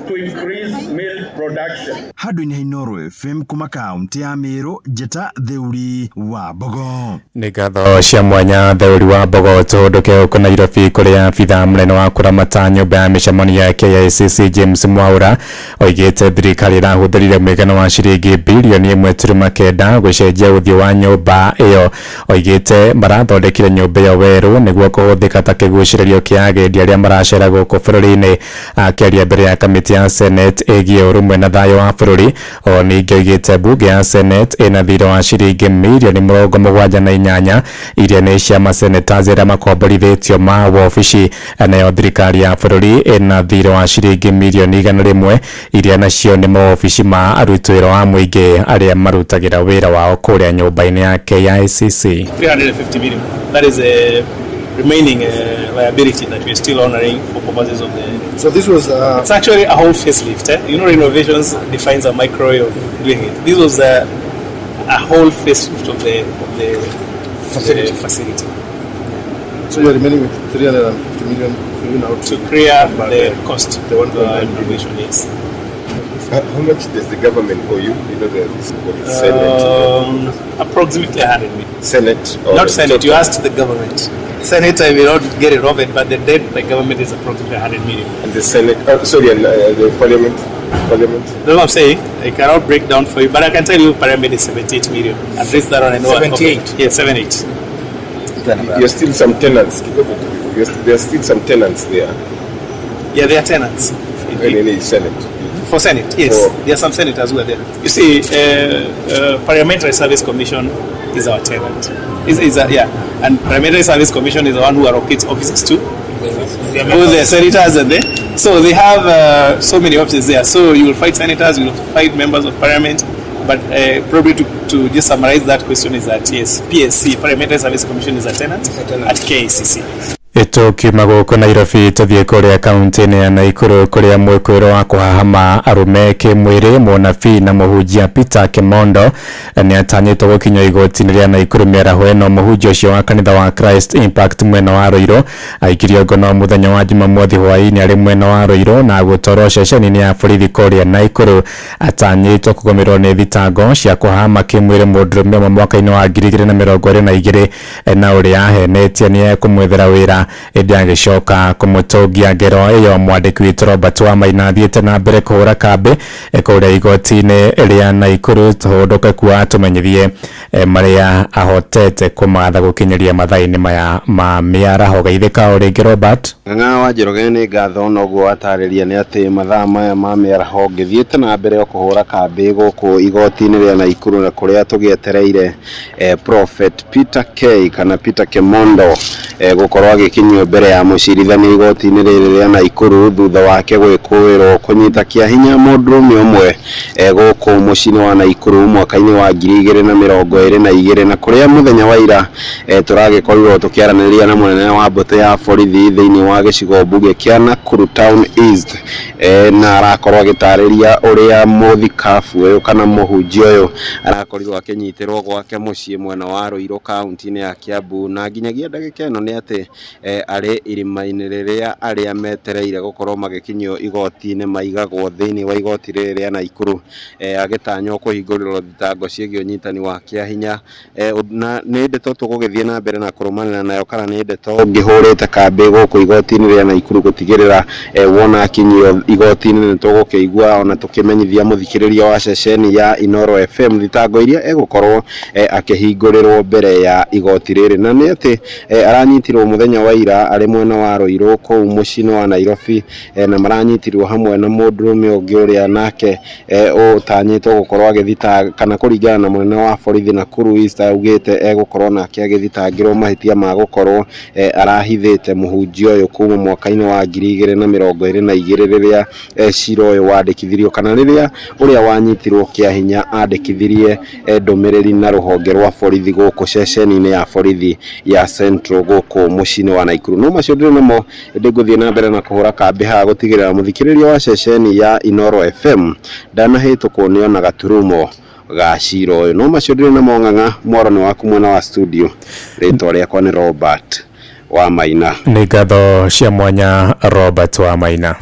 to increase milk production. Handũ-inĩ ha Inooro FM kuma kaunti ya Meru, Njĩta Theuri wa Mbogo. Nĩ ngatho cia mwanya Theuri wa Mbogo. Tũhũndũke gũkũ Nairobi kũrĩa abithaa mũnene wa kũramata nyũmba ya mĩcemanio ya KICC James Mwaura oigĩte thirikari ĩrahũthĩrire mũigana wa ciringi birioni 1.9 gũcenjia ũthiũ wa nyũmba ĩyo. Oigĩte marathondekire nyũmba ĩyo werũ nĩguo kũhũthĩka ta kĩgucĩrĩrio kĩa agendi arĩa maracera gũkũ bũrũri-inĩ. Akĩaria mbere ya kamĩtĩ ya Senate ĩgiĩ ũrũmwe na thayũ wa bũrũri, o ningĩ oigĩte mbunge ya Senate ĩna thirĩ wa ciringi mirioni 78 iria nĩ cia masenators arĩa makomborithĩtio ma wabici, nayo thirikari ya bũrũri ĩna thirĩ wa ciringi mirioni 100 iria nacio nĩ mawabici ma aruti wĩra wa mũingĩ arĩa marutagĩra wĩra wao kũrĩa nyũmba-inĩ ya KICC. 350 million. That is a remaining liability that we're still honoring for purposes of the... So this was... It's actually a whole facelift. Eh? You know, renovations defines a micro way of doing it. This was a whole facelift of the facility. So you're remaining with 350 million now to clear the cost of the renovation, yes. How much does the government owe you? You know, the Senate. Approximately 100 million. Senate? Or not Senate, you asked the government. Senate, I will not get it off it, but the debt by government is approximately 100 million. And the Senate, sorry, and the Parliament? Parliament? That's what I'm saying. I cannot break down for you, but I can tell you Parliament is 78 million. At least that one I know. 78? Yeah, 78. You're still some tenants. There are still some tenants there. Yeah, there are tenants. In the Senate. For Senate, yes. There are some senators who are there. You see, Parliamentary Service Commission is our tenant. And Parliamentary Service Commission is the one who allocates offices to. Both the senators and the... So they have so many offices there. So you will fight senators, you will fight members of parliament. But probably to just summarize that question is that, yes, PSC, Parliamentary Service Commission, is a tenant at KICC. Tukiuma gũkũ Nairobi tũthiĩ kũrĩa kaunti-inĩ ya Naikuru kũrĩa mwĩkũĩro wa kũhahama arũme kĩmwĩrĩ mũnabii na mũhunjia Peter Kimondo nĩ atanyĩtwo gũkinyio igoti-inĩ rĩa Naikuru mĩaraho ĩno. Mũhunjia ũcio wa kanitha wa Christ Impact mwena wa Ruiru aikirio ngono mũthenya wa Jumamothi hwaĩ-inĩ arĩ mwena wa Ruiru na gũtwarwo ceceni-inĩ ya borithi kũrĩa Naikuru. Atanyĩtwo kũgũmĩrwo nĩ thitango cia kũhahama kĩmwĩrĩ mũndũrũme ũmwe mwaka-inĩ wa 2022 na ũrĩa ahenetie nĩ ekũmwethera wĩra ĩndĩ agĩcoka kũmũtũngia ngero ĩyo. Mwandĩki witũ Robert Wamaina athiĩte na mbere kũhũra kambĩ kũrĩa igoti-inĩ rĩa Naikuru. Tũhũndũke kuo atũmenyithie marĩa ahotete kũmatha gũkinyĩria mathaa-inĩ maya ma mĩaraho. Geithĩka o rĩngĩ Robert. Ng'ang'a wa Njoroge nĩ ngatho noguo watarĩria nĩ atĩ mathaa maya ma mĩaraho ngĩthiĩte na mbere kũhũra kambĩ gũkũ igoti-inĩ rĩa Naikuru na kũrĩa tũgĩetereire Prophet Peter K kana Peter Kimondo gũkorwo agĩkinyio mbere ya mũcirithania igoti-inĩ rĩrĩ rĩa Naikuru thutha wake gwĩkũĩrwo kũnyita kĩa hinya mũndũrũme ũmwe gũkũ mũciĩ-inĩ wa Naikuru mwaka-inĩ wa 2022 na kũrĩa mũthenya wa ira tũragĩkorirwo tũkĩaranĩria na mũnene wa mbũtũ ya borithi thĩinĩ wa gĩcigo mbunge kĩa Nakuru Town East na arakorwo agĩtarĩria ũrĩa mũthikabu ũyũ kana mũhunjia ũyũ arakorirwo akĩnyitĩrwo gwake mũciĩ mwena wa Ruiru kaunti-inĩ ya Kiambu na nginyagia ndagĩka ĩno nĩ atĩ arĩ irima-inĩ rĩrĩa arĩa metereire gũkorwo magĩkinyio igoti-inĩ maigagwo thĩinĩ wa igoti rĩrĩ rĩa Naikuru agĩtanywo kũhingũrĩrwo thitango ciĩgiĩ ũnyitani wa kĩa hinya na nĩ ndeto tũgũgĩthiĩ na mbere na kũrũmanĩra nayo kana nĩ ndeto ngĩhũrĩte kambĩ gũkũ igoti-inĩ rĩa Naikuru gũtigĩrĩra wona akinyio igoti-inĩ nĩ tũgũkĩigua ona tũkĩmenyithia mũthikĩrĩria wa ceceni ya Inooro FM thitango iria egũkorwo akĩhingũrĩrwo mbere ya igoti rĩrĩ na nĩ atĩ aranyitirwo muthenya wa ira arĩ mwena wa Ruiru kũu mũciĩ-inĩ wa Nairobi na maranyitirwo hamwe na mũndũrũme ũngĩ ũrĩa nake ũtanyĩtwo gũkorwo agĩthita kana kũringana na mũnene wa borithi Nakuru East augĩte egũkorwo nake agĩthitangĩrwo mahĩtia ma gũkorwo arahithĩte mũhunjia ũyũ kuma mwaka-inĩ wa 2022 rĩrĩa cira ũyũ wandĩkithirio kana rĩrĩa ũrĩa wanyitirwo kĩa hinya andĩkithirie ndũmĩrĩri na rũhonge rwa borithi gũkũ ceceni-inĩ ya borithi ya Central gũkũ mũciĩ-inĩ wa Nakuru. No macio ndĩrĩ namo ĩndĩ ngũthiĩ na mbere na kũhũra kambĩ haha gũtigĩrĩra mũthikĩrĩria wa ceceni ya Inooro FM ndanahĩtũkwo nĩ ona gaturumo ga cira ũyũ. No macio ndĩrĩ namo ng'ang'a mwaro nĩ waku mwena wa studio. Rĩtwa rĩakwa nĩ Robert wa Maina. Nĩ ngatho cia mwanya Robert wa Maina.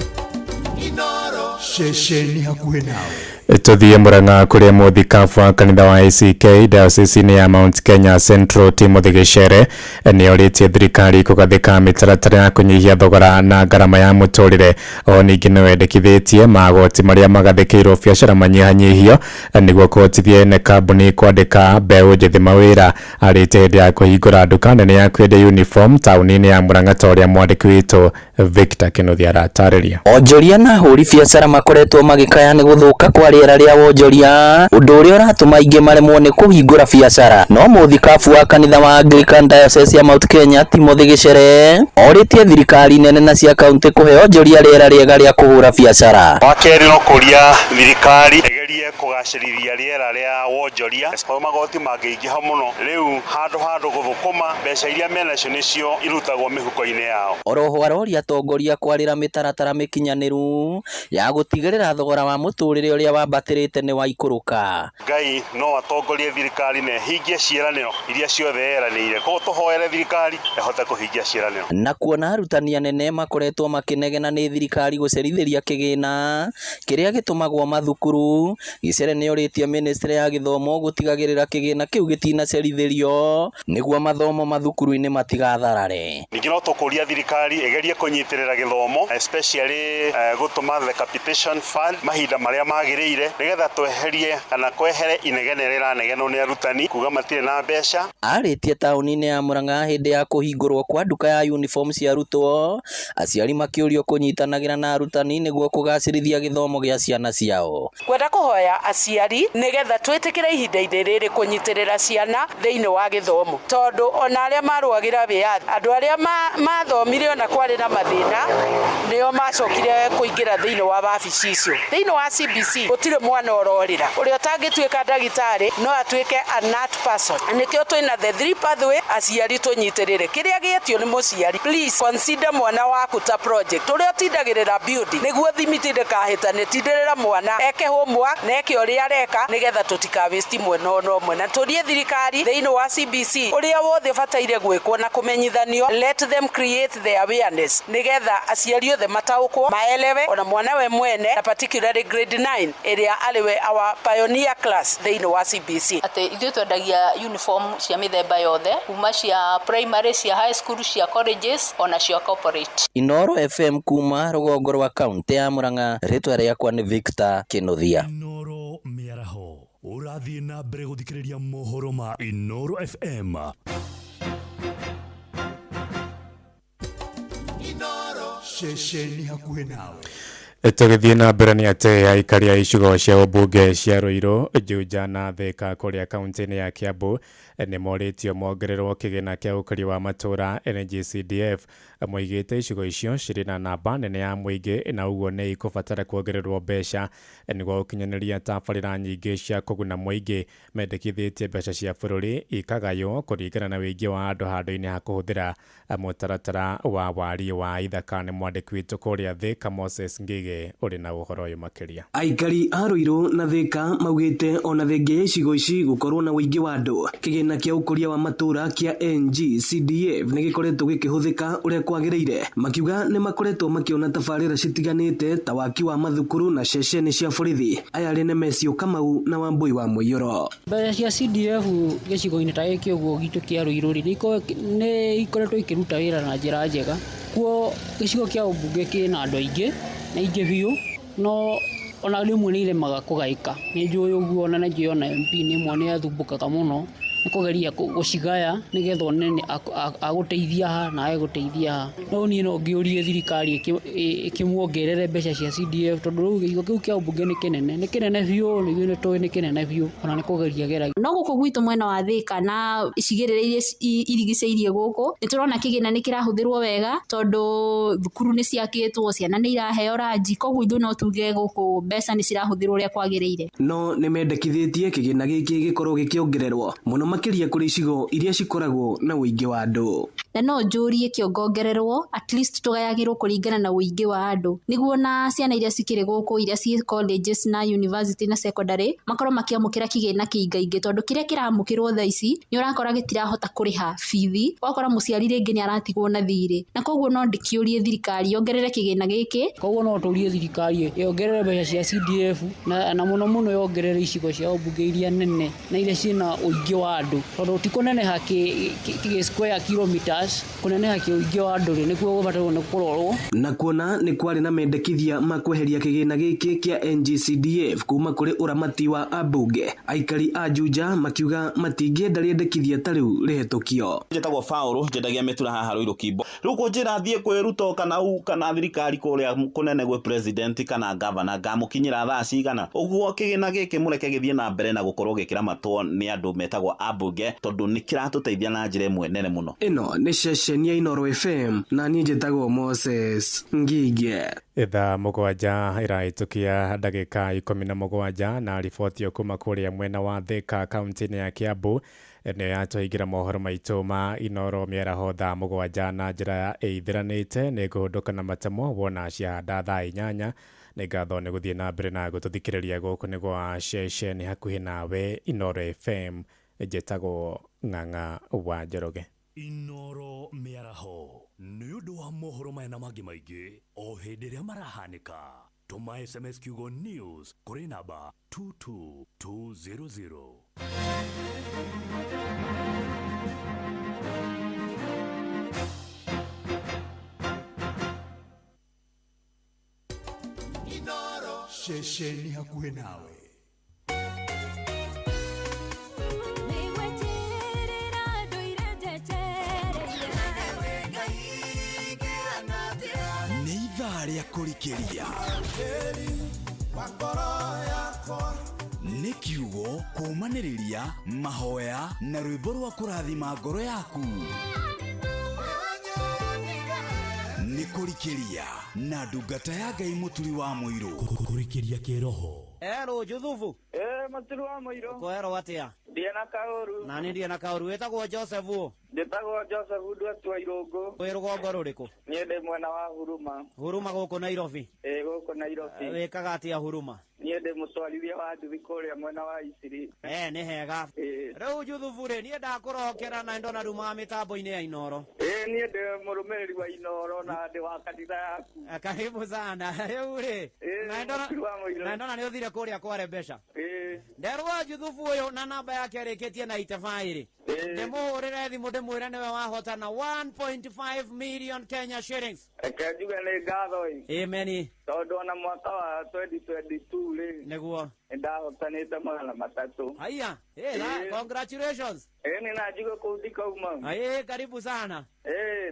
Ceceni hakuhĩ nawe. Tuthiĩ Murang'a kũrĩa mũthikabu wa kanitha wa ACK diocese-inĩ ya Mount Kenya Central Timothy Gicere nĩorĩtie thirikari kũgathĩka mĩtaratara ya kũnyihia thogora na ngarama ya mũtũrĩre. O ningĩ nĩwendekithĩtie magoti marĩa magathĩkĩirwo biacara manyihanyihio nĩguo kũhotithia ene kambuni kwandĩka mbeũ njĩthĩ mawĩra. Arĩte hĩndĩ ya kũhingũra nduka nene ya kwendia uniform taũni-inĩ ya Murang'a ta ũrĩa mwandĩki witũ Victor Kinuthia aratarĩria. Onjoria na ahũri biacara makoretwo magĩkaya nĩ gũthũka kwa rĩera rĩa wonjoria, ũndũ ũrĩa ũratũma aingĩ maremwo nĩ kũhingũra biacara. No mũthikabu wa kanitha wa Anglican Diocese ya Mount Kenya Timothy Gicere orĩtie thirikari nene na cia kaunti kũhe onjoria rĩera rĩega rĩa kũhũra biacara. Wa kerĩ no kũria thirikari ĩgerie kũgacĩrithia rĩera rĩa wonjoria tondũ magoti mangĩingĩha mũno rĩu handũ handũ gũthũkũma mbeca iria menacio nĩcio irutagwo mĩhuko-inĩ yao. Oroho aroria atongoria kwarĩra mĩtaratara mĩkinyanĩru ya gũtigĩrĩra thogora wa mũtũrĩre ũrĩa wambatĩrĩte nĩ waikũrũka. Ngai no atongorie thirikari na ĩhingie ciĩranĩro iria ciothe yeranĩire, koguo tũhoere thirikari ĩhote kũhingia ciĩranĩro. Na kuona arutani anene makoretwo makĩnegena nĩ thirikari gũcerithĩria kĩgĩna kĩrĩa gĩtũmagwo mathukuru, Gicere nĩorĩtie ministry ya gĩthomo gũtigagĩrĩra kĩgĩna kĩu gĩtinacerithĩrio nĩguo mathomo mathukuru-inĩ matigatharare. Ningĩ no tũkũria thirikari ĩgerie kũnyitĩrĩra gĩthomo especially gũtũma the capitation fund mahinda marĩa magĩrĩire nĩgetha tweherie kana kwehere inegene rĩranegenwo nĩ arutani kuga matirĩ na mbeca. Arĩtie taũni-inĩ ya Murang'a hĩndĩ ya kũhingũrwo kwa nduka ya uniform cia arutwo, aciari makĩũrio kũnyitanagĩra na arutani nĩguo kũgacĩrithia gĩthomo gĩa ciana ciao. Kwenda kũhoya aciari nĩgetha twĩtĩkĩre ihinda-inĩ rĩrĩ kũnyitĩrĩra ciana thĩinĩ wa gĩthomo, tondũ ona arĩa marũagĩra wĩyathi, andũ arĩa mathomire ona kwarĩ na mathĩna nĩo macokire kũingĩra thĩinĩ wa wabici icio. Thĩinĩ wa CBC gũtirĩ mwana ũrorĩra, ũrĩa ũtangĩtuĩka ndagĩtarĩ no atuĩke an art person. Nĩkĩo twĩna the three pathway, aciari tũnyitĩrĩre kĩrĩa gĩetio nĩ mũciari. Please consider mwana waku ta project ũrĩa ũtindagĩrĩra building nĩguo thimiti ndĩkahĩtane, tindĩrĩra mwana eke homework na eke ũrĩa areka nĩgetha tũtika waste mwena ona ũmwe. Na tũrie thirikari thĩinĩ wa CBC ũrĩa wothe ũbataire gwĩkwo na kũmenyithanio, let them create the awareness nĩgetha aciari othe mataũkwo maelewe, ona mwana we mwene na particularly grade 9 ĩrĩa arĩ we our pioneer class thĩinĩ wa CBC. Atĩ ithuĩ twendagia uniform cia mĩthemba yothe kuma cia primary, cia high school, cia colleges ona cia corporate. Inooro FM kuma rũgongo rwa kaunti ya Murang'a, rĩtwa rĩakwa nĩ Victor Kinuthia. Inooro mĩaraho ũrathiĩ na mbere gũthikĩrĩria mohoro ma Inooro FM. Ceceni hakuhĩ nawe. Tũgĩthiĩ na mbere nĩ atĩ aikari a icigo cia ũmbunge cia Ruiru, Juja na Thika kũrĩa kaunti-inĩ ya Kiambu nĩ morĩtio mongererwo kĩgĩna kĩa ũkũria wa matũũra NGCDF. Moigĩte icigo icio cirĩ na namba nene ya mũingĩ na ũguo nĩ ikũbatara kuongererwo mbeca nĩguo gũkinyanĩria tabarĩra nyingĩ cia kũguna mũingĩ. Mendekithĩtie mbeca cia bũrũri ikagaywo kũringana na ũingĩ wa andũ handũ-inĩ ha kũhũthĩra mũtaratara wa wariĩ wa ithaka. Nĩ mwandĩki witũ kũrĩa Thika Moses Ngige ũrĩ na ũhoro ũyũ makĩria. Aikari a Ruiru na Thika maugĩte ona thengia ya icigo ici gũkorwo na ũingĩ wa andũ, kĩgĩna kĩa ũkũria wa matũũra kĩa NGCDF nĩ gĩkoretwo gĩkĩhũthĩka ũrĩa kwagĩrĩire. Makiuga nĩ makoretwo makĩona tabarĩra citiganĩte ta waki wa mathukuru na ceceni cia borithi. Aya arĩ Nemesio Kamau na Wambui wa Mũiyũro. Mbeca cia CDF gĩcigo-inĩ ta gĩkĩ ũguo gitũ kĩa Ruiru rĩ, nĩ ikoretwo ikĩruta wĩra na njĩra njega. Kuo gĩcigo kĩa ũmbunge kĩna andũ aingĩ na aingĩ biũ, no ona rĩmwe nĩ iremaga kũgaĩka. Nĩ njũĩ ũguo ona nĩ njũĩ ona MP nĩ ĩmwe nĩ athumbũkaga mũno Nĩ kũgeria gũcigaya nĩgetha one nĩ agũteithia ha na agũteithia ha. No niĩ no ngĩũrie thirikari ĩkĩmuongerere mbeca cia CDF, tondũ rĩu gĩcigo kĩu kĩa ũmbunge nĩ kĩnene, nĩ kĩnene biũ, na ithuĩ nĩ tũĩ nĩ kĩnene biũ, ona nĩ kũgeria geragia. No gũkũ gwitũ mwena wa Thĩka na icigĩrĩra iria irigicĩirie gũkũ, nĩ tũrona kĩgĩna nĩ kĩrahũthĩrwo wega, tondũ thukuru nĩ ciakĩtwo, ciana nĩ iraheo ranji, koguo ithuĩ no tuge gũkũ mbeca nĩ cirahũthĩrwo ũrĩa kwagĩrĩire. No nĩ mendekithĩtie kĩgĩna gĩkĩ gĩkorwo gĩkĩongererwo mũno makĩria kũrĩ icigo iria cikoragwo na ũingĩ wa andũ. Na no njũrie kĩongongererwo at least tũgayagĩrwo kũringana na ũingĩ wa andũ, nĩguo na ciana iria cikĩrĩ gũkũ, iria ciĩ colleges na university na secondary, makorwo makĩamũkĩra kĩgĩna kĩingaingĩ, tondũ kĩrĩa kĩramũkĩrwo thaa ici nĩ ũrakora gĩtirahota kũrĩha bithi, ũgakora mũciari rĩngĩ nĩ aratigwo na thirĩ, na koguo no ndĩkĩũrie thirikari yongerere kĩgĩna gĩkĩ. Koguo no tũrie thirikari yongerere mbeca cia CDF na mũno mũno yongerere icigo cia ũmbunge iria nene na iria ciĩna ũingĩ wa andũ, tondũ ti kũneneha kĩ square kilometers, kũneneha kĩ ũingĩ wa andũ rĩ nĩkuo gũbatairwo nĩ kũrorwo. Na kuona nĩ kwarĩ na mendekithia ma kweheria kĩgĩna gĩkĩ kĩa NGCDF kuma kũrĩ ũramati wa ambunge, aikari a Juja makiuga matingĩenda rĩendekithia ta rĩu rĩhetũkio. Njĩtagwo Paul, njendagia mĩtura haha Ruiru Kimbo. Rĩu kũnjĩra thiĩ kwĩ Ruto kana u kana thirikari kũrĩa kũnene gwĩ president kana governor ngamũkinyĩra thaa cigana? Ũguo kĩgĩna gĩkĩ mũreke gĩthiĩ na mbere na gũkorwo gĩkĩramatwo nĩ andũ metagwo ambunge, tondũ nĩ kĩratũteithia na njĩra ĩmwe nene mũno. Ĩno nĩ ceceni ya Inooro FM na niĩ njĩtagwo Moses Ngige. Thaa 7 ĩrahĩtũkia ndagĩka 17 na riboti kuma kũrĩa mwena wa Thĩka kaunti-inĩ ya Kiambu nĩyo yatũhingĩra mohoro maitũ ma Inooro mĩaraho thaa 7 na njĩra ya ĩithiranĩte. Nĩ ngũhũndũka na matemo wona ciahanda thaa 8. Nĩ ngatho nĩ gũthiĩ na mbere na gũtũthikĩrĩria. Gũkũ nĩ gwa ceceni hakuhĩ nawe Inooro FM. Njĩtagwo Ng'ang'a wa Njoroge. Inooro mĩaraho nĩ ũndũ wa mohoro maya na mangĩ maingĩ o hĩndĩ ĩrĩa marahanĩka. Tũma SMS kiugo news kũrĩ namba 22200. Inooro ceceni hakuhĩ nawe. Rĩa kũrikĩria nĩ kiugo kũũmanĩrĩria mahoya na rwĩmbo rwa kũrathima ngoro yaku. Nĩ kũrikĩria na ndungata ya Ngai Mũturi wa Mũirũ. Kũrikĩria kĩroho. Ero Juthubu. Mũturi wa Mũirũ. Kwero atia? Ndiĩ na kaũru. Na nĩ ndiĩ na kaũru. Wĩtagwo Joseph ũ? Njĩtagwo Joseph Ndwetwa Irũngũ. Wĩ rũgongo rũrĩkũ? Niĩ ndĩ mwena wa Huruma. Huruma gũkũ Nairobi? Ĩĩ gũkũ Nairobi. Wĩkaga atĩa Huruma? Niĩ ndĩ mũtwarithia wa nduthi kũrĩa mwena wa Isiri. Nĩ hega. Rĩu Juthubu rĩ, niĩ ndakũrokera na ndona rumaga mĩtambo-inĩ ya Inooro. Ĩĩ niĩ ndĩ mũrũmĩrĩri wa Inooro na ndĩ wa kanitha yaku. Karibu sana. Rĩu rĩ, na ndona nĩ ũthire kũrĩa kware mbeca. Nderwo Juthubu ũyũ na namba yake ĩrĩkĩtie na 85 rĩ, ndĩmũhũrĩre thimũ ndĩmwĩre nĩwe wahotana 1.5 million Kenya shillings. Reke njuge nĩ ngatho ĩ. Amen. Tondũ ona mwaka wa 2022 rĩ, nĩguo nĩndahotanĩte 300. Haya, congratulations. Nĩ na njuge kũu ndikauma. Karibu sana.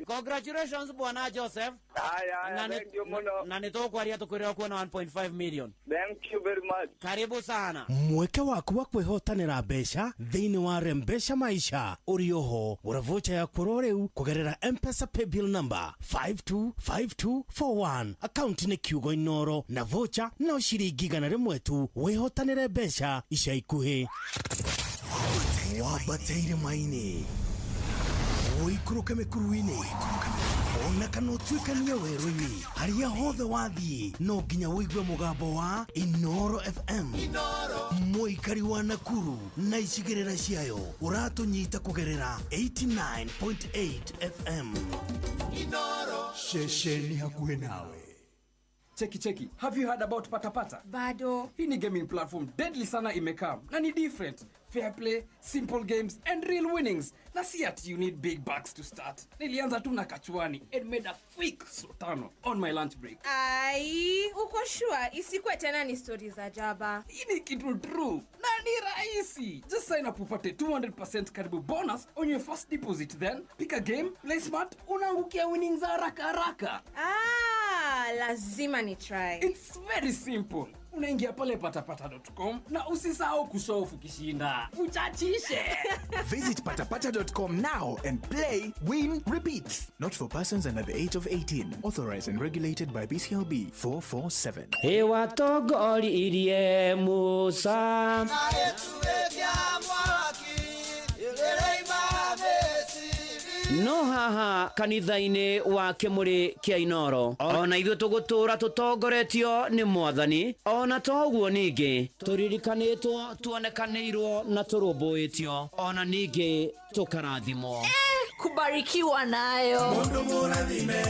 Congratulations bwana Joseph. Haya, thank you mũno. Na nĩtũkwaria tũkwĩre kuona 1.5 million. Thank you very much. Karibu sana. Mweke waku wa kwĩhotanĩra mbeca thĩinĩ wa Rembesha Maisha ũrĩ oho. Gũra vocha yaku oro rĩu kũgerera M-Pesa paybill number 525241. Akaunti nĩ kiugo Inooro na vocha no ciringi 100 tu. Wĩhotanĩre mbeca ica ikuhĩ. Wambate irĩma-inĩ, ũikũrũke mĩkuru-inĩ, ona kana ũtuĩkanie werũ-inĩ, harĩa hothe wathiĩ no nginya ũigue mũgambo wa Inooro FM. Mũikari wa Nakuru na icigĩrĩra ciayo ũratũnyita kũgerera 89.8 FM. Inooro ceceni hakuhĩ nawe. Cheki cheki, have you heard about Patapata? Bado. Hii ni gaming platform deadly sana imekam na ni different. Fair play, simple games and real winnings. Na si ati you need big bucks to start. Nilianza tu na kachuani and made a quick sotano on my lunch break. Ai, uko sure isikuwe tena ni stori za jaba? Hii ni kitu true na ni rahisi. Just sign up upate 200% karibu bonus on your first deposit, then pick a game, play smart, unaangukia winnings za haraka haraka. Ah, lazima ni try. It's very simple. Unaingia pale patapata.com na usisahau kushow off ukishinda. Uchachishe. Visit patapata.com now and play, win, repeat. Not for persons under the age of 18. Authorized and regulated by BCLB 447. Ĩwatongoririe Musa. No haha kanitha-inĩ wa kĩmũrĩ kĩa Inoro ona ithuĩ tũgũtũra tũtongoretio nĩ mwathani, ona to ũguo ningĩ tũririkanĩtwo, tuonekanĩirwo na tũrũmbũĩtio, ona ningĩ tũkarathimwo. Kubarikiwa nayo. Mundu murathime,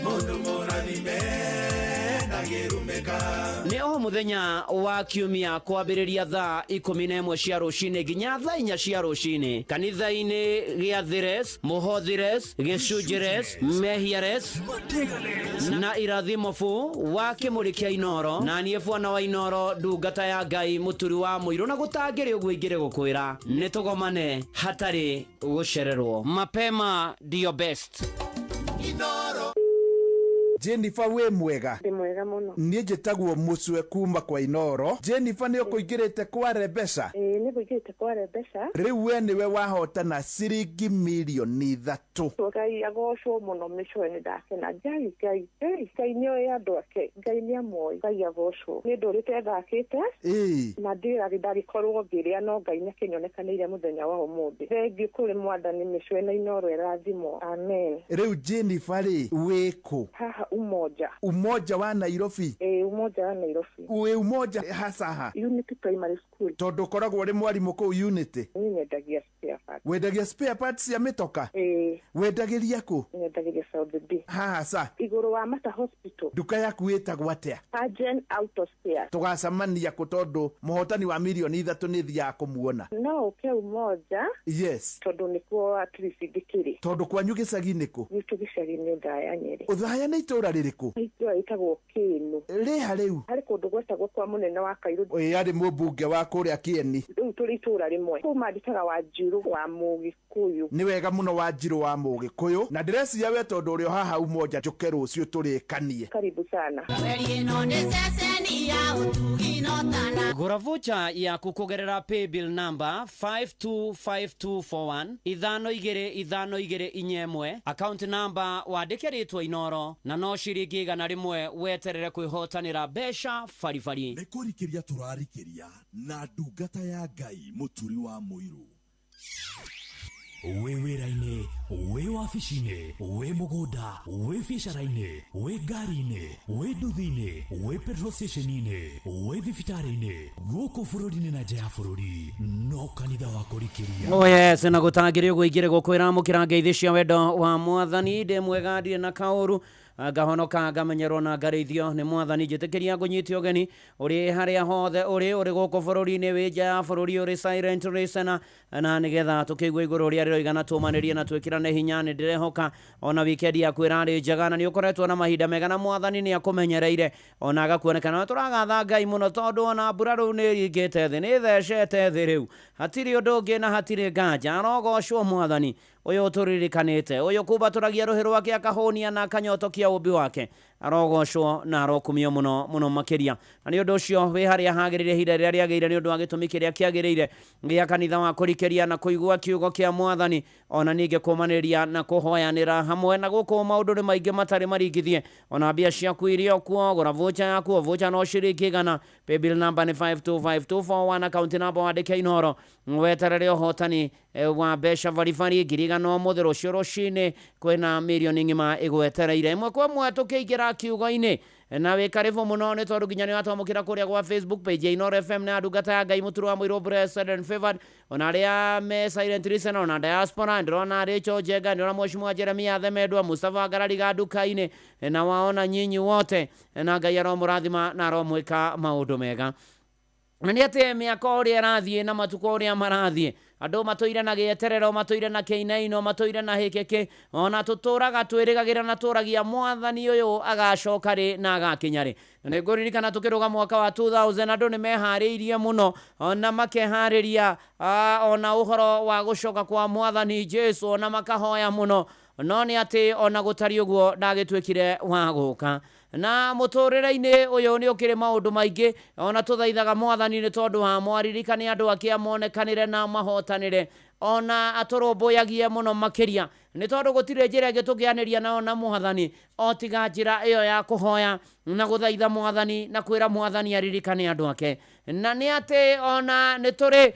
mundu murathime, ndangĩrumĩka. Nĩ o mũthenya wa kiumia kwambĩrĩria thaa 11 cia rũcinĩ nginya thaa 4 cia rũcinĩ kanitha-inĩ gĩa Thires, Mũhothires, Gĩcunjĩres, Mehiares na Irathimobu wa kĩmũrĩ kĩa Inoro, na niĩ bwana wa Inoro, ndungata ya Ngai, mũturi wa mũirũ, na gũtangĩrĩ ũguo ingĩrĩ gũkwĩra nĩ tũgomane hatarĩ gũcererwo. Mapema ndio best. Inoro. Jennifer, wĩ mwega? Ndĩ mwega mũno. Niĩ njĩtagwo Mũcwe kuma kwa Inoro. Jennifer, nĩ ũkũingĩrĩte kwa Rembeca? Ĩĩ, nĩ ngũingĩrĩte kwa Rembeca. Rĩu we nĩwe wahotana ciringi mirioni 3. Ngai agocwo mũno Mĩcwe, nĩ ndakena. Ngai, Ngai, Ngai, Ngai nĩ oĩ andũ ake. Ngai nĩ amoĩ. Ngai agocwo. Nĩ ndũrĩte thakĩte. Ĩĩ. Na ndĩrarĩ ndagĩkorwo ngĩrĩa, no Ngai nĩ akĩnyonekanĩire mũthenya wa ũmũthĩ. Thengiũ kũrĩ mwathani Mĩcwe na Inoro ĩrathimwo. Amen. Rĩu Jennifer rĩ, wĩ kũ? Haha Umoja. Umoja wa Nairobi? Ĩĩ, Umoja wa Nairobi. Wĩ Umoja hasaha? Unity Primary School. Tondũ ũkoragwo ũrĩ mwarimũ kũu Unity? Niĩ nyendagia spare parts. Wendagia spare parts cia mĩtoka? Ĩĩ. Wendagĩria kũ? Nyendagĩria South B. Haha sa? Igũrũ wa Mata Hospital. Nduka yaku ĩtagwo atĩa? Argen Auto Spare. Tũgacemania kũ tondũ mũhotani wa mirioni 3 nĩ thiaga kũmuona? No ũke Umoja. Yes. Tondũ nĩkuo at least ndĩkĩrĩ. Tondũ kwanyu gĩcagi nĩ kũ? Gwitũ gĩcagi nĩ Othaya, Nyeri. Othaya nĩ itũra rĩrĩkũ? Itũra rĩtagwo Kĩĩnũ. Rĩha rĩu? Harĩ kũndũ gwetagwo kwa mũnene wa Kairũ. Ĩĩ, arĩ mũmbunge wa kũrĩa Kĩeni. Rĩu tũrĩ itũra rĩmwe. Kũu mandĩkaga Wanjirũ wa Mũgĩkũyũ. Nĩ wega mũno, Wanjirũ wa Mũgĩkũyũ. Na ndĩreciria we tondũ ũrĩ o haha Umoja, njũke rũciũ tũrĩkanie. Karibu sana. Gũra vocha yaku kũgerera paybill number 525241 525241, account number wandĩke rĩtwa Inoro, na no ciringi 100 weterere kwĩhotanĩra mbeca baribari. Nĩ kũrikĩria tũrarikĩria na ndungata ya Ngai mũturi wa mũirũ. Wĩ wĩra-inĩ, wĩ wabici-inĩ, wĩ mũgũnda, wĩ biacara-inĩ, wĩ ngari-inĩ, wĩ nduthi-inĩ, wĩ petrol station-inĩ, wĩ thibitarĩ-inĩ, gũkũ bũrũri-inĩ na nja ya bũrũri, no kanitha wa kũrikĩria. Oh yes, na gũtangĩrĩ ũguo ingĩrĩ gũkwĩra mũkĩra ngeithi cia wendo wa mwathani. Ndĩ mwega, ndirĩ na kaũru, ngahonoka, ngamenyerwo na ngarĩithio nĩ mwathani. Njĩtĩkĩria ngũnyite ũgeni ũrĩ harĩa hothe ũrĩ, ũrĩ gũkũ bũrũri-inĩ, wĩ nja ya bũrũri, ũrĩ silent listener, na nĩgetha tũkĩigua igũrũ ũrĩa rĩroiga na tũmanĩrie na twĩkĩrane hinya. Nĩ ndĩrehoka ona weekend yaku ĩrarĩ njega na nĩ ũkoretwo na mahinda mega na mwathani nĩ akũmenyereire ona agakuonekana. Tũragatha Ngai mũno tondũ ona mbura rĩu nĩ ĩringĩte thĩ, nĩ ĩthecete thĩ rĩu, hatirĩ ũndũ ũngĩ na hatirĩ nganja. Arogocwo mwathani ũyũ ũtũririkanĩte, ũyũ kumbatũragia rũhĩ rwake akahũnia na akanyotokia ũmbi wake, arogocwo na arokumio mũno mũno makĩria. Na nĩ ũndũ ũcio wĩ harĩa hagĩrĩire ihinda rĩrĩa rĩagĩrĩire nĩ ũndũ wa gĩtũmi kĩrĩa kĩagĩrĩire gĩa kanitha wa kũrikĩria na kũigua kiugo kĩa mwathani, ona ningĩ kũmanĩria na kũhoyanĩra hamwe. Na gũkũ maũndũ nĩ maingĩ matarĩ maringithie, ona mbia ciaku irio kuo, gũra vocha yaku, vocha no ciringi 100, paybill number nĩ 525241, account number wandĩke Inoro, weterere ũhotani wa mbeca baribari 100,000 ũmũthĩ. Rũciũ rũcinĩ kwĩna mirioni ng'ima ĩgwetereire. Ĩmwe kwa ĩmwe tũkĩingĩra kiugo-inĩ, na wĩ karibu mũno nĩ tondũ nginya nĩ watwamũkĩra kũrĩa gwa Facebook page ya Inoro FM na ndungata ya Ngai mũturi wa mũirũ blessed and favored, ona arĩa me silent listener, ona diaspora ndĩrona Rachel Njenga, ndĩrona Mheshimiwa Jeremia Themendwa, Mustafa Ngarariga nduka-inĩ, na waona nyinyi wote, na Ngai aromũrathima na aromwĩka maũndũ mega. Na nĩ atĩ mĩaka ũrĩa ĩrathiĩ na matukũ ũrĩa marathiĩ, andũ matũire na gĩeterero, matũire na kĩinaino, matũire na hĩkĩkĩ, ona tũtũraga twĩrĩgagĩra na tũragia mwathani ũyũ agacoka rĩ na agakinya rĩ. Na nĩ ngũririkana tũkĩrũga mwaka wa 2000 andũ nĩ meharĩirie mũno ona makeharĩria ona ũhoro wa gũcoka kwa mwathani Jesu, ona makahoya mũno, no nĩ atĩ ona gũtariĩ ũguo ndagĩtuĩkire wa gũka. Na mũtũrĩre-inĩ ũyũ nĩ ũkĩrĩ maũndũ maingĩ ona tũthaithaga mwathani nĩ tondũ wa mwaririkane andũ ake amonekanĩre na mahotanĩre, ona atũrũmbũyagie mũno makĩria, nĩ tondũ gũtirĩ njĩra ĩngĩ tũngĩanĩria nao na mwathani o tiga njĩra ĩyo ya kũhoya na gũthaitha mwathani na kwĩra mwathani aririkane andũ ake. Na nĩ atĩ ona nĩ tũrĩ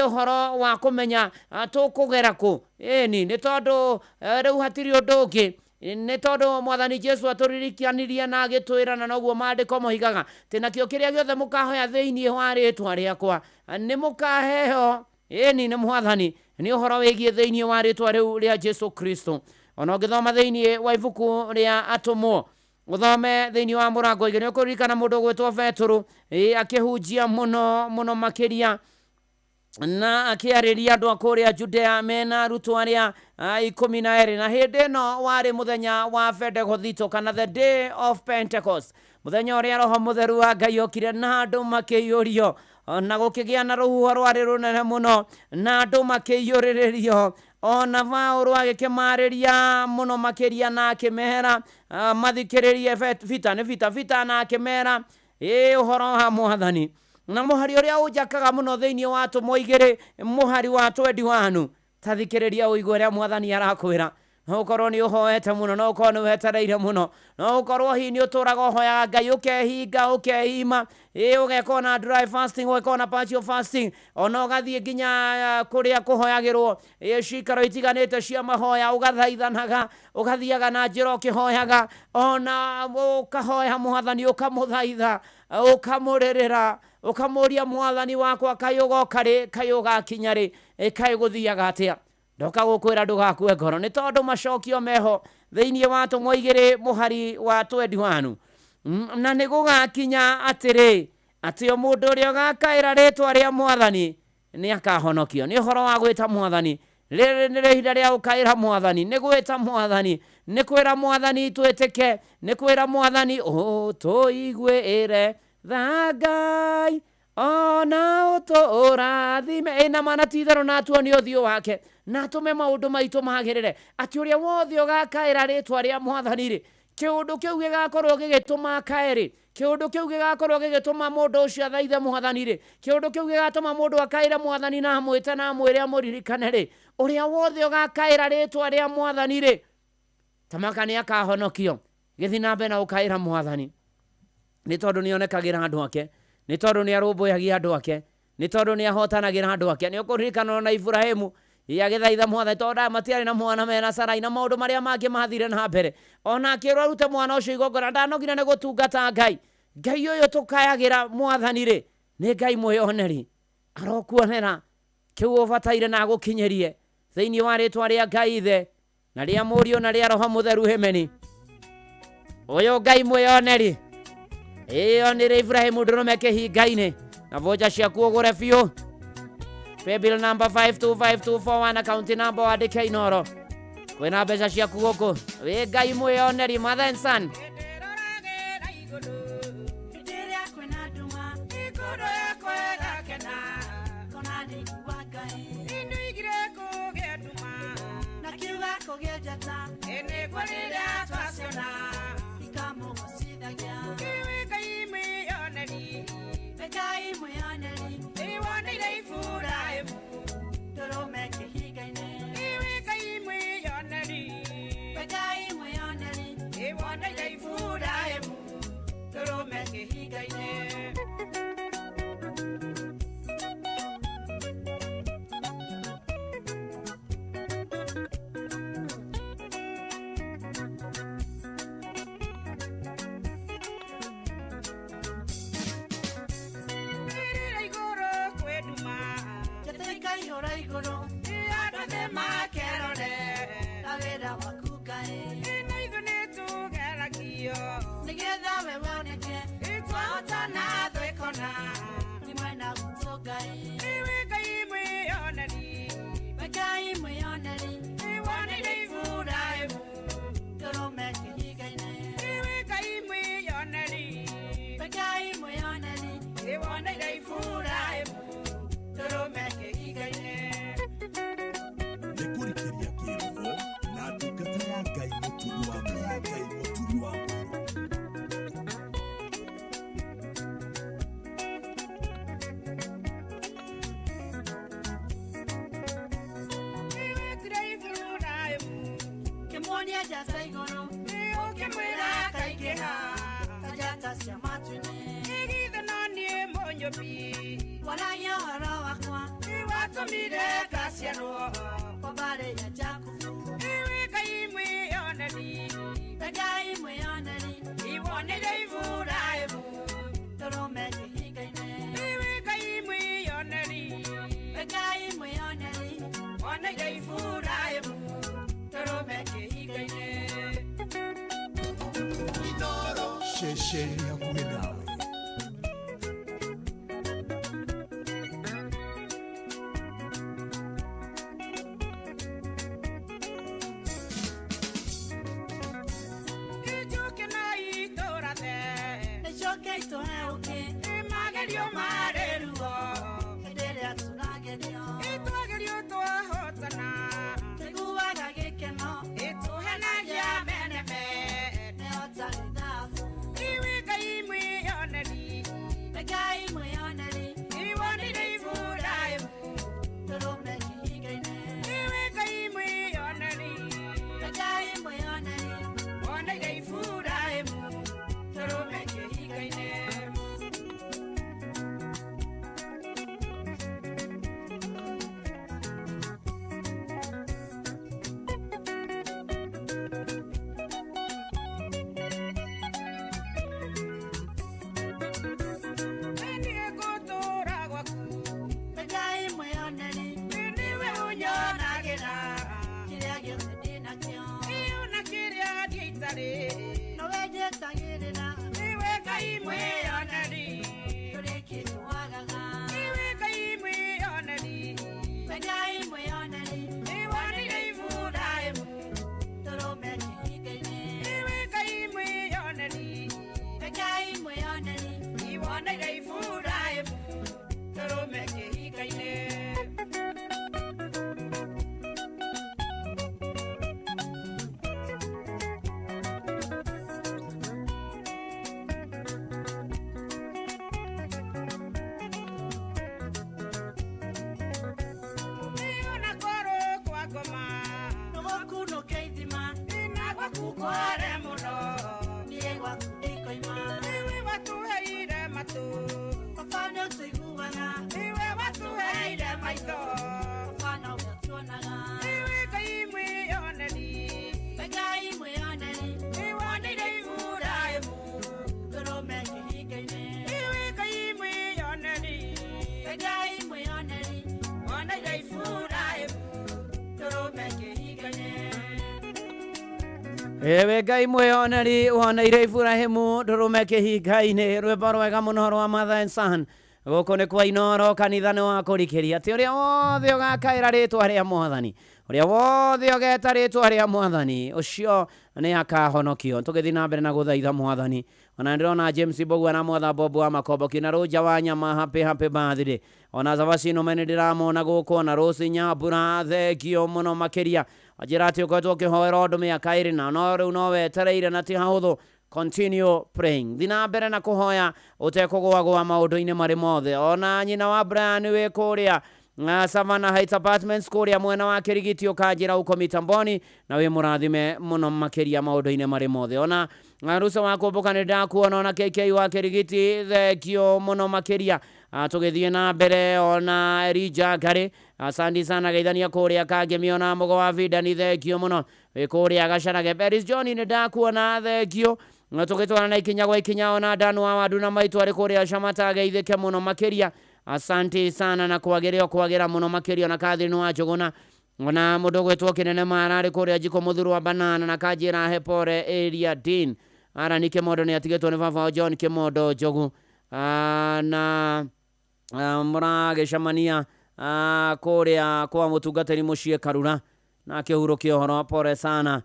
ũhoro wa kũmenya tũkũgera kũ, ĩni nĩ tondũ rĩu hatirĩ ũndũ ũngĩ, nĩ tondũ mwathani Jesu atũririkanirie na agĩtwĩra, na noguo maandĩko moigaga atĩ nakĩo kĩrĩa gĩothe mũkahoya thĩinĩ wa rĩtwa rĩakwa nĩ mũkaheo, ĩni nĩ mwathani. Nĩ ũhoro wĩgiĩ thĩinĩ wa rĩtwa rĩu rĩa Jesu Kristo. Ona ũngĩthoma thĩinĩ wa ibuku rĩa Atũmwo, ũthome thĩinĩ wa mũrango igĩrĩ, nĩ ũkũririkana mũndũ ũgwĩtwo Petũrũ akĩhunjia mũno mũno makĩria na akĩarĩria andũ a kũrĩa Judea mena arutwo arĩa 12. Na hĩndĩ ĩno warĩ mũthenya wa Bendegothito, kana the day of Pentecost, mũthenya ũrĩa Roho Mũtheru wa Ngai okire na andũ makĩiyũrio, na gũkĩgĩa na rũhuho rwarĩ rũnene mũno na andũ makĩiyũrĩrĩrio. Ona Paũlũ agĩkĩmarĩria mũno makĩria na akĩmera mathikĩrĩrie vita nĩ vita vita, na akĩmera ũhoro wa mwathani. Na mũhari ũrĩa ũnjakaga mũno thĩinĩ wa Atũmwo igĩrĩ, mũhari wa 21, ta thikĩrĩria ũigue ũrĩa mwathani arakwĩra. No ũkorwo nĩ ũhoete mũno, no ũkorwo nĩ wetereire mũno, no ũkorwo hihi nĩ ũtũraga ũhoyaga Ngai ũkehinga ũkeima, ũgeka ona dry fasting, ũgeka ona partial fasting, ona ũgathiĩ nginya kũrĩa kũhoyagĩrwo cikaro itiganĩte cia mahoya, ũgathaithanaga, ũgathiaga na njĩra ũkĩhoyaga, ona ũkahoya mwathani, ũkamũthaitha, ũkamũrĩrĩra, ũkamũria mwathani wakwa kaĩ ũgoka rĩ, kaĩ ũgakinya rĩ, kaĩ gũthiaga atĩa. Ndoka gũkwĩra ndũgakue ngoro, nĩ tondũ macokio meho thĩinĩ wa Atũmwo igĩrĩ mũhari wa 21. Na nĩ gũgakinya atĩrĩ, atĩ o mũndũ ũrĩa ũgakaĩra rĩtwa rĩa mwathani nĩ akahonokio. Nĩ ũhoro wa gwĩta mwathani, rĩrĩ nĩ ihinda rĩa gũkaĩra mwathani, nĩ gwĩta mwathani, nĩ kwĩra mwathani twĩtĩke, nĩ kwĩra mwathani ũtũiguĩre tha Ngai ona ũtũrathime. Ĩna mana ti itherũ na atuonie ũthiũ wake na atũme maũndũ maitũ magĩrĩre, atĩ ũrĩa wothe ũgakaĩra rĩtwa rĩa mwathani rĩ, kĩũndũ kĩu gĩgakorwo gĩgĩtũma akae rĩ, kĩũndũ kĩu gĩgakorwo gĩgĩtũma mũndũ ũcio athaithe mwathani rĩ, kĩũndũ kĩu gĩgatũma mũndũ akaĩre mwathani na amwĩte na amwĩre amũririkane rĩ, ũrĩa wothe ũgakaĩra rĩtwa rĩa mwathani rĩ, tamaka nĩ akahonokio. Gĩthiĩ na mbere na gũkaĩra mwathani, nĩ tondũ nĩ onekagĩra andũ ake, nĩ tondũ nĩ arũmbũyagia andũ ake, nĩ tondũ nĩ ahotanagĩra andũ ake. Nĩ ũkũririkana ona Iburahĩmu agĩthaitha mwathani, tondũ matiarĩ na mwana mena Sarai na maũndũ marĩa mangĩ mathire na mbere, ona akĩrwo arute mwana ũcio igongona, ndanogire nĩ gũtungata Ngai. Ngai ũyũ tũkayagĩra mwathani rĩ, nĩ Ngai mwĩyoneri, arokuonera kĩu ũbataire na agũkinyĩrie thĩinĩ wa rĩtwa rĩa Ngai Ithe na rĩa Mũriũ na rĩa Roho Mũtheru. Hĩmeni. Ũyũ Ngai mwĩyoneri ĩyonire Ibrahimu ndũrũme kĩhinga-inĩ, na vocha ciaku ũgũre biũ. Paybill number 525241, account number wandĩke Inoro. Kwĩna mbeca ciaku gũkũ. Wĩ Ngai mwĩyoneri, mother and son. Nĩgetha we woneke, twahotana thũ ĩkona. ya Ngai mũturi wa Ngai mũturi wa mũirũ. Kĩmuonia njata igũrũ ũkĩmwĩra akaingĩha ta njata cia matu-inĩ Igithe no niĩ mũnyũmbi waragia ũhoro wakwa watũmire ngaciarwo kwa mbarĩ ya Jakubu iwe Ngai mwĩoneri Ngai mwĩoneri iwonire Iburahĩmu tũrũme kĩhinga-inĩ iwe Ngai mwĩoneri Ngai mwĩoneri woneire Iburahĩmu tũrũme kĩhinga-inĩ. Ceceni hakuhĩ nawe. Ijuke no itũrathe Nĩcoke itũhe ũkĩ magerio marĩ ruo hĩndĩ ĩrĩa tũragerio itwagerio twahotana tũiguaga gĩkeno ĩtũhenagia meneme nĩhotarĩ thabu iwe Ngai mwĩoneri Ngai mwĩoneri iwonire Iburahĩmu tũrũme kĩhinga-inĩ iwe Ngai mwĩoneri Ngai mwĩoneri woneire Iburahĩmu tũrũme kĩhinga-inĩ. Niĩ ngũtũũra gwaku Ngai mwĩoneri nĩwe ũnyonagĩra kĩrĩa gĩothe ndĩnakĩo ona kĩrĩa ndiitarĩ nowe njetagĩrĩra nĩwe Ngai mwĩoneri ndũrĩ kĩndũ wagaga nĩwe Ngai mwĩoneri Ngai mwĩoneri nĩwonire Iburahĩmu tũrũme kĩhinga-inĩ nĩwe Ngai mwĩoneri Ngai mwĩoneri iwoneire Iburahĩmu tũrũme kĩhinga-inĩ. Ona korwo kwa ngoma nĩgũkunũke ithima na gwaku kware mũno niĩ gwaku ndikoima nĩwe watũheire matũ baba nĩũtũiguaga nĩwe watũheire maitho baba nowe ũtuonaga nĩwe Ngai mwĩoneri Ngai mwĩoneri nĩwonire Iburahĩmu tũrũme kĩhinga-inĩ nĩwe Ngai mwĩoneri Ngai mwĩoneri woneire Iburahĩmu tũrũme kĩhinga-inĩ. Ewe Ngai mwĩoneri woneire Iburahĩmu ndũrũme kĩhinga-inĩ rwĩmbo rwega mũno rwa Mother and Son gũkũ nĩ kwa Inoro kanitha nĩ wa kũrikĩria atĩ ũrĩa wothe ũgakaĩra rĩtwa rĩa mwathani ũrĩa wothe ũgeta rĩtwa rĩa mwathani ũcio nĩ akahonokio tũgĩthiĩ na mbere na gũthaitha mwathani ona ndĩrona James Mbũgua na mwatha Bob wa Makomboki na Rũnja wa Nyama happy happy birthday ona Zavacino mene ndĩramona gũkũ ona Rose Nyambura thengio mũno makĩria wanjĩra atĩ ũkoretwo ũkĩhoera ũndũ mĩaka ĩrĩ na no rĩu no wetereire na ti hahũthũ continue praying thi na mbere na kũhoya ũtekũgũagũa maũndũ-inĩ marĩ mothe ona nyina wa Brian wĩ kũrĩa Savannah Heights Apartments kũrĩa mwena wa Kĩrigiti ũkanjĩra uko mitamboni na wĩ mũrathime mũno makĩria maũndũ-inĩ marĩ mothe ona Rusa wa kũmbũka nĩ ndakuona ona KK wa Kĩrigiti thengio mũno makĩria tũgĩthiĩ na mbere ona Elijah Ngarĩ asandi sana geithania kũrĩa Kangemi ona Mũgo wa Vida ni thengio mũno wĩ kũrĩa Gacarage Beris John nĩ ndakuona thengio na tũgĩtwarana na ikinya gwa ikinya ona Dan wa Wandu na maitũ arĩ kũrĩa Camata geithĩke mũno makĩria asante sana na kwagĩra kwagĩra mũno makĩria na Catherine wa Njũgũna ona mũndũ ũgwĩtwo Kĩnene Mara arĩ kũrĩa Njiko Mũthuru wa Banana na kanjĩra he pore area Dean Arani Kĩmondo nĩ atigĩtwo nĩ baba wao John Kĩmondo Njogu na mũragĩcemania kũrĩa kwa mũtungatĩri mũciĩ Karura na kĩhurũkio ũhoro pore sana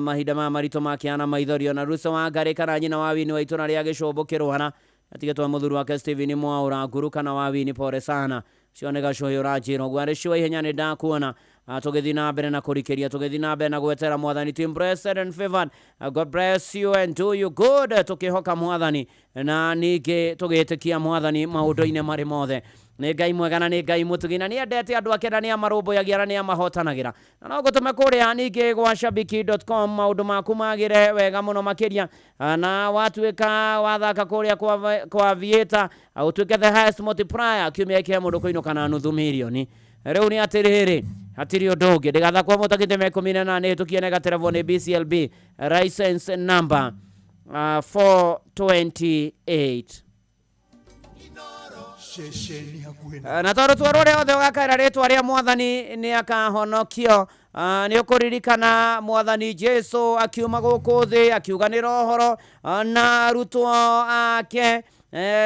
mahinda maya maritũ makĩhana maithorio na Ruso wa Ngarĩ kana nyina wa Wini wa itũra rĩa Gĩcũmbũ kĩrwara atigĩtwo mũthuri wake Steven Mwaũra Nguru kana wa Wini pore sana cio nĩ gacũhĩ ũranjĩra ũguo arĩ cio ihenya nĩ ndakuona Tũgĩthiĩ na mbere na kũrikĩria, tũgĩthiĩ na mbere na gwetera mwathani. Team blessed and favored. God bless you and do you good. Tũkĩhoka mwathani na ningĩ tũgĩtĩkia mwathani maũndũ-inĩ marĩ mothe. Nĩ Ngai mwega na nĩ Ngai mũtugi na nĩ endete andũ ake na nĩ amarũmbũyagia na nĩ amahotanagĩra. Na no ngũtũme kũrĩa ningĩ gwa shabiki.com maũndũ maku magĩre wega mũno makĩria, na watuĩka wathaka kũrĩa kwa Vieta, ũtuĩke the highest multiplier kiumia gĩkĩ he mũndũ kũinũka na nuthu mirioni. Rĩu nĩ atĩrĩrĩ, hatirĩ ũndũ ũngĩ ndĩgathakwo mũtakĩte me 18 hĩtũkie na ĩgaterevwo nĩ BCLB license number 428. Ceceni hakuhĩ Na tondũ tuo rũrĩa othe ũgakaĩra rĩtwa rĩa mwathani nĩ akahonokio. Nĩ ũkũririkana mwathani Jesu akiuma gũkũ thĩ akiuganĩra ũhoro na arutwo ake,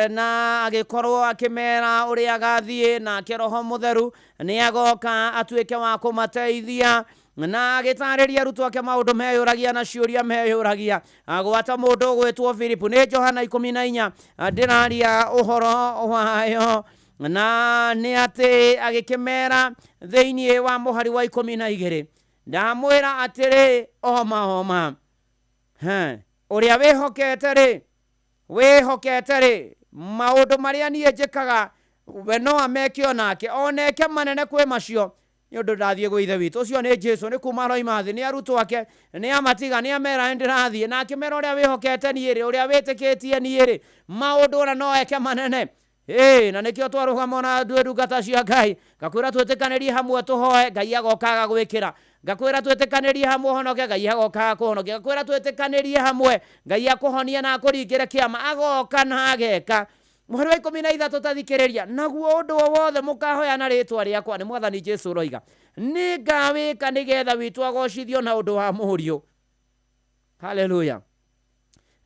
na agĩkorwo akĩmera ũrĩa agathiĩ, nake Roho Mũtheru nĩ agoka atuĩke wa kũmateithia, na agĩtarĩria arutwo ake maũndũ meyũragia na ciũria meyũragia. Gwata mũndũ ũgwĩtwo Filipu, nĩ Johana 14 ndĩraria ũhoro wayo, na nĩ atĩ agĩkĩmera thĩinĩ wa mũhari wa 12, ndamwĩra atĩrĩ oma oma, ũrĩa wĩhokete rĩ maũndũ marĩa niĩ njĩkaga we no ameke onake, oneke manene kwĩ macio, nĩ ũndũ ndathiĩ gwĩ ithe witũ. Ũcio nĩ Jesu, nĩ kuma aroima thĩ, nĩ arutwo ake, nĩ amatiga, nĩ amera nĩndĩrathiĩ, na akĩmera ũrĩa wĩhokete niĩ rĩ, ũrĩa wĩtĩkĩtie niĩ rĩ, maũndũ ona no eke manene. Na nĩkĩo twarũgama ona ndue ndungata cia Ngai, ngakwĩra twĩtĩkanĩrie hamwe tũhoe, Ngai agoka agagwĩkĩra. Ngakwĩra twĩtĩkanĩrie hamwe ũhonoke, Ngai agoka agakũhonokia. Ngakwĩra twĩtĩkanĩrie hamwe, Ngai akũhonie na akũringĩre kĩama, agoka na ageka. Mũhari wa 13 tathikĩrĩria, naguo ũndũ o wothe mũkahoya na rĩtwa rĩakwa, nĩ mwathani Jesu ũroiga, nĩ ngawĩka nĩgetha witũ agocithio na ũndũ wa mũriũ. Haleluya.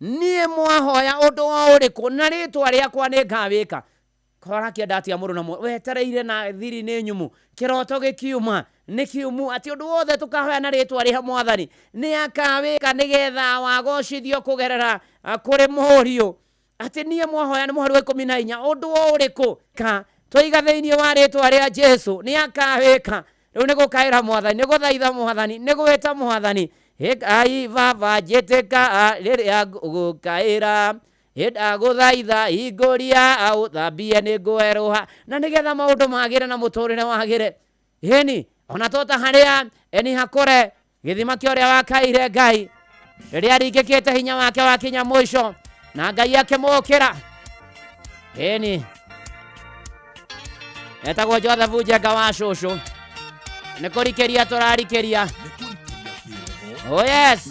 Niĩ mwahoya ũndũ o ũrĩkũ na rĩtwa rĩakwa nĩ ngawĩka. Kora kĩenda atĩa mũrũ na wetereire na thiri nĩ nyumu, kĩroto gĩkiuma nĩ kiumu, atĩ ũndũ wothe tũkahoya na rĩtwa rĩa mwathani nĩ akawĩka nĩgetha wagocithio kũgerera kũrĩ mũriũ. Atĩ niĩ mwahoya, nĩ mũhari wa 14, ũndũ o ũrĩkũ ka twaiga thĩinĩ wa rĩtwa rĩa Jesu nĩ akawĩka. Rĩu nĩ gũkaĩra mwathani, nĩ gũthaitha mwathani, nĩ gwĩta mwathani. Ngai baba njĩtĩka rĩrĩa ngũkaĩra, ndagũthaitha hingũria ũthambie nĩ ngwerũha, na nĩgetha maũndũ magĩre na mũtũrĩre wagĩre. Ĩni ona tota harĩa eni hakũre gĩthima kĩa ũrĩa wakaire Ngai rĩrĩa aringĩkĩte hinya wake wakinya mũico na Ngai akĩmũkĩra. Ĩni etagwo Joseph Njenga wa cũcũ, nĩ kũrikĩria tũrarikĩria. Oh yes.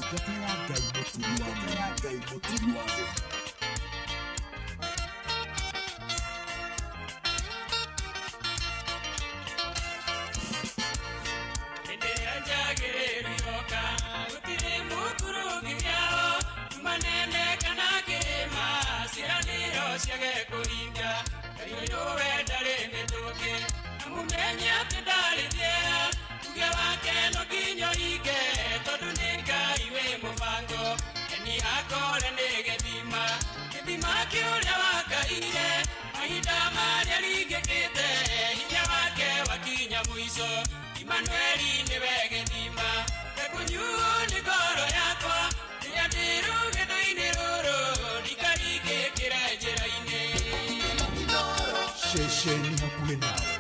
Ceceni hakuhĩ nawe.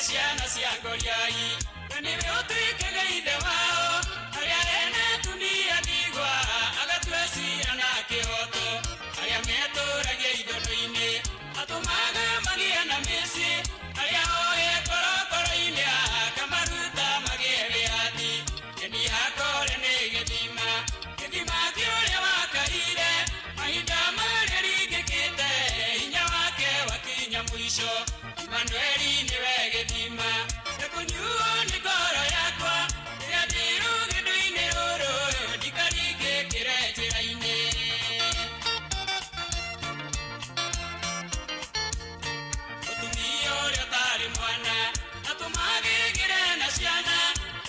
Ciana cia ngoriai, we nĩ nĩwe ũtuĩkaga ithe wao arĩa ena atumia ndigwa agatua ciira na kĩhooto arĩa metũragia ithono-inĩ atũmaga magĩe na mĩciĩ arĩa oĩ korokoro-inĩ akamaruta magĩe wĩyathi eni yakore nĩ gĩthima gĩthima kĩa ũrĩa wakaire mahinda marĩa ringĩkĩte hinya wake wakinya mũico Imanueli nĩwe gĩthima ndĩkũnyuo nĩ ngoro yakwa rĩrĩa ndĩ rũgendo-inĩ rũrũ ndikaringĩkĩre njĩra-inĩ. Mũtumia ũrĩa ũtarĩ mwana atũmagĩgĩre na ciana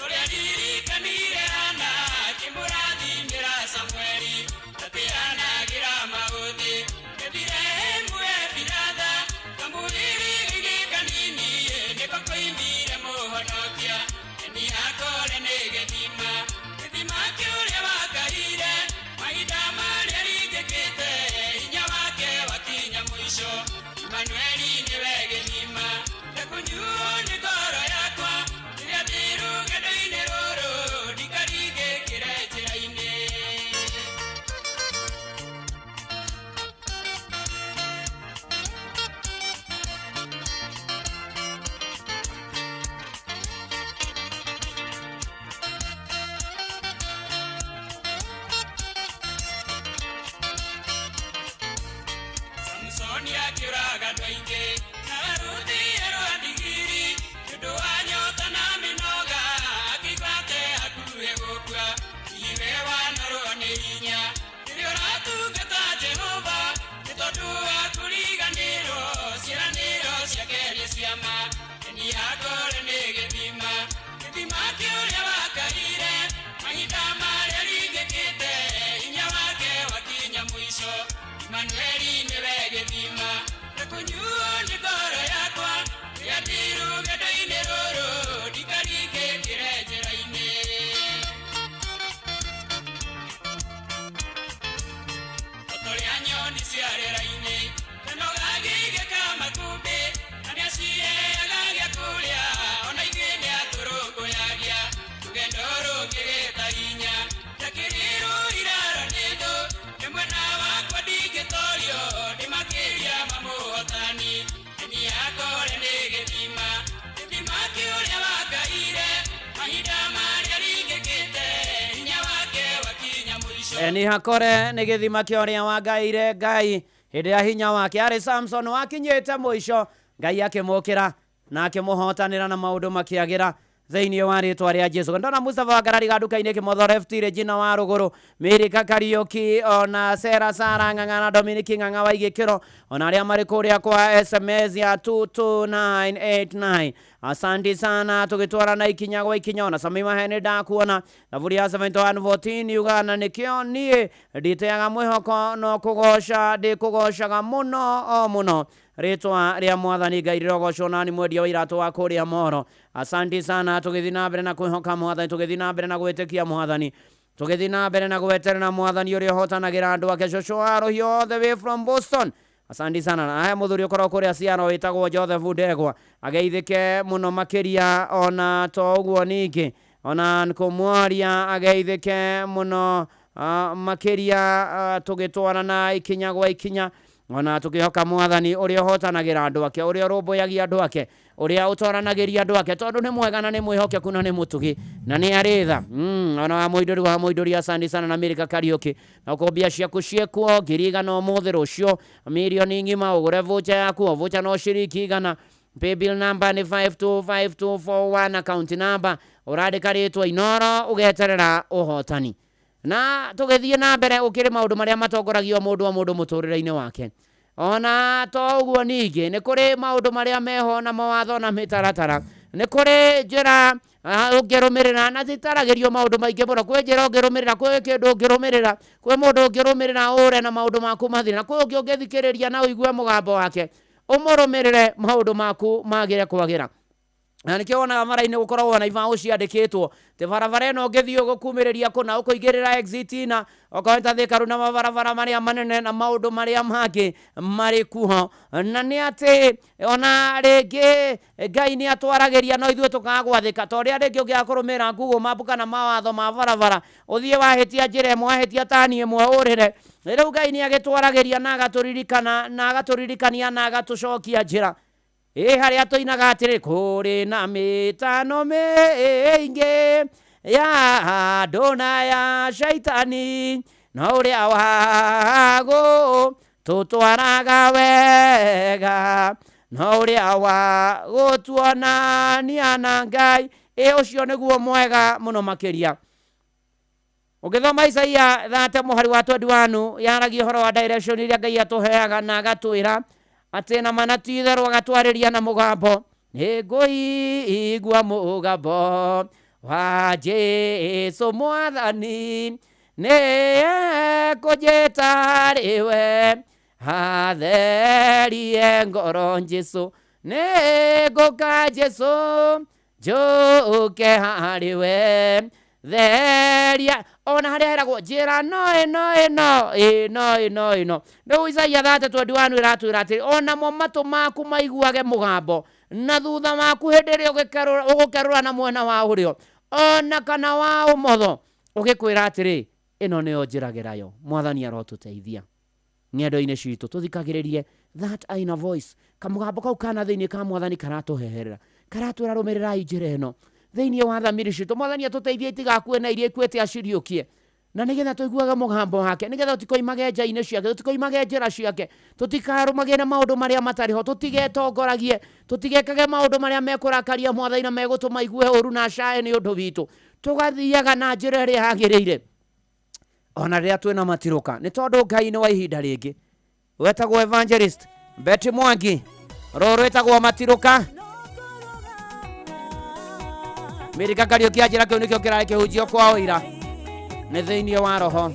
ũrĩa ririkanire Hana akĩmũrathimĩra Samueli atianagĩra maũthĩ Bethilehemu Efiratha kamũhĩrĩga-inĩ kanini nĩko koimire mũhonokia eni yakore nĩ gĩthima gĩthima kĩa ũrĩa wakaire mahinda marĩa ringĩkĩte hinya wake wakinya mũico Imanueli nĩwe gĩthima ndekũnyuo nĩ ngoro yakwa rĩrĩa ndĩ rũgendo-inĩ rũrũ ndikaringĩkĩre njĩra-inĩ. Samsoni akĩũraga andũ aingĩ na arũthie rwa ndigiri nĩ ũndũ wa nyota na mĩnoga akĩigua ate hakuhĩ gũkua iwe wanorwo nĩ hinya rĩrĩa ũratungata Jehova nĩ tondũ wa kũriganĩrwo ciĩranĩro ciake nĩ ciama eni yakore nĩ gĩthima gĩthima kĩa ũrĩa wakaire mahinda marĩa ringĩkĩte hinya wake wakinya mũico Imanueli nĩwe gĩthima ndĩkũnyuo nĩ ngoro yakwa rĩrĩa ndĩ rũgendo-inĩ rũrũ ndikaringĩkĩre njĩra-inĩ. Ũtorĩa nyoni cia rĩera-inĩ kanoga gĩgĩka makũmbĩ na nĩaciheaga gĩa kũrĩa ona ithuĩ nĩatũrũmbũyagia rũgendo rũngĩgĩta hinya njakĩrĩrwo iraro nĩ thũ nĩ mwena wakwa ndingĩtorio ndĩ makĩria ma mũhotani eni yakore nĩ gĩthima gĩthima kĩa ũrĩa wakaire mahinda marĩa ringĩkĩte hinya wake wakinya mũico. Eni hakore nĩ gĩthima kĩa ũrĩa wangaire Ngai hĩndĩ ya hinya wake arĩ Samson wakinyĩte mũico Ngai akĩmũkĩra na akĩmũhotanĩra na maũndũ makĩagĩra thĩinĩ wa rĩtwa rĩa Jesu. Ndona Mustafa Wakarari nduka-inĩ Kĩmotho Left Regina wa Rũgũrũ Mĩrika Kariũki ona Sera Sara Ng'ang'a na Dominiki Ng'ang'a wa Igĩkĩro ona arĩa marĩ kũrĩa kwa SMS ya 22989 asanti sana tũgĩtwarana ikinya gwa ikinya ona Sami Mahene ndakuona thaburi ya 71:14 yugaga na nĩkĩo niĩ nditeaga mwĩhoko no kũgoca ndĩkũgocaga mũno o mũno rĩtwa rĩa mwathani Ngai rĩrogocwo nani mwendia wa iratũ wa kũrĩa Moro. Asanti sana tũgĩthiĩ na mbere na kwĩhoka mwathani tũgĩthiĩ na mbere na gwĩtĩkia mwathani tũgĩthiĩ na mbere na gweterera mwathani ũrĩa ũhotanagĩra andũ ake. Cũcũ wa Rũhiũ all the way from Boston Asante sana. Na haya muthuri ukorwo kuria ciaro witagwo Joseph Ndegwa ageithike muno makiria ona to uguo ningi ona nkumwaria ageithike muno makiria tugitwarana ikinya gwa ikinya ona tukihoka mwathani uria uhotanagira andu ake uria urumbuyagia andu ake uria utoranagiria andu ake tondu ni mwega na ni mwihokeku na ni mutugi na ni ari tha. Ona wa muinduri wa muinduri asante sana na Amerika Kariuki na ukombia ciaku ciekuo 100,000 umuthi rucio milioni ng'ima ugure voucher yaku voucher no ciringi 100 paybill number ni 525241 account number urandika ritwa Inoro ugeterera uhotani na tugithie na mbere ukiri maundu maria matongoragio mundu wa mundu muturire-ini wake ona to uguo ningi ni kuri maundu maria meho na mawatho na mitaratara ni kuri njira ungirumirira na zitaragirio maundu maingi muno kwi njira ungirumirira kwi kindu ungirumirira kwi mundu ungirumirira ure na maundu maku mathire na kwi ungi ungithikiriria na uigue mugambo wake umurumirire maundu maku magire kwagira. Na nĩkĩo wonaga mara-inĩ gũkoragwo na ibaũ ciandĩkĩtwo atĩ barabara ĩno ũngĩthiĩ ũgũkumĩrĩria kũna ũkũingĩrĩra exit na okorwo nĩ ta Thika Road na mabarabara marĩa manene na maũndũ marĩa mangĩ marĩ kuo. Na nĩ atĩ ona rĩngĩ Ngai nĩ atwaragĩria no ithuĩ tũkaga gwathĩka, ta ũrĩa rĩngĩ ũngĩaga kũrũmĩrĩra Google Map kana mawatho ma barabara, ũthiĩ wahĩtia njĩra ĩmwe, wahĩtia tani ĩmwe ũrĩre. Rĩu Ngai nĩ agĩtwaragĩria na agatũririkana na agatũririkania na agatũcokia njĩra. Ĩ harĩa tũinaga atĩrĩ, kũrĩ na mĩtano mĩingĩ ya andũ na ya shaitani, no ũrĩa wa gũtũtwaraga wega, no ũrĩa wa gũtuonania na Ngai, ĩ ũcio nĩguo mwega mũno makĩria. Ũngĩthoma Isaia 30 mũhari wa 21 yaragia ũhoro wa direction iria Ngai atũheaga na agatwĩra atĩ na mana ti itherũ agatwarĩria na mũgambo, nĩngũigua mũgambo wa Jesũ Mwathani, nĩekũnjĩta harĩ we, atherie ngoro Jesũ, nĩngũka Jesũ njũke harĩ we, theria. Ona harĩa heragwo njĩra no ĩno ĩno ĩno ĩno ĩno. Rĩu Isaia 30:21 ĩratwĩra atĩrĩ, onamo matũ maku maiguage mũgambo, na thutha waku hĩndĩ ĩrĩa ũgũkerũra na mwena wa ũrĩo ona kana wa ũmotho, ũgĩkwĩra atĩrĩ, ĩno nĩyo njĩra gerayo. Mwathani arotũteithia ng'endo-inĩ citũ, tũthikagĩrĩrie that inner voice, kamũgambo kau kana thĩinĩ ka Mwathani karatũheherera, karatwĩra rũmĩrĩrai njĩra ĩno thĩinĩ wa thamiri citũ. Mwathani atũteithie itigakue na iria ikuĩte aciriũkie, na nĩgetha tũiguage mũgambo wake, nĩgetha tũtikoimage nja-inĩ ciake, tũtikoimage njĩra ciake, tũtikarũmagie na maũndũ marĩa matarĩ ho, tũtigetongoragie, tũtigekage maũndũ marĩa mekũrakaria Mwathani na megũtũma igue ũru na acae nĩ ũndũ witũ. Tũgathiaga na njĩra ĩrĩa yagĩrĩire ona rĩrĩa twĩna matirũka, nĩ tondũ Ngai nĩ wa ihinda rĩngĩ. Wetagwo Evangelist Betty Mwangi, rũrũ rwĩtagwo Matirũka. Mĩrika Kariũki anjĩra kĩu nĩkĩo kĩrarĩ kĩhunjio kwa ũira nĩ thĩinĩ wa roho.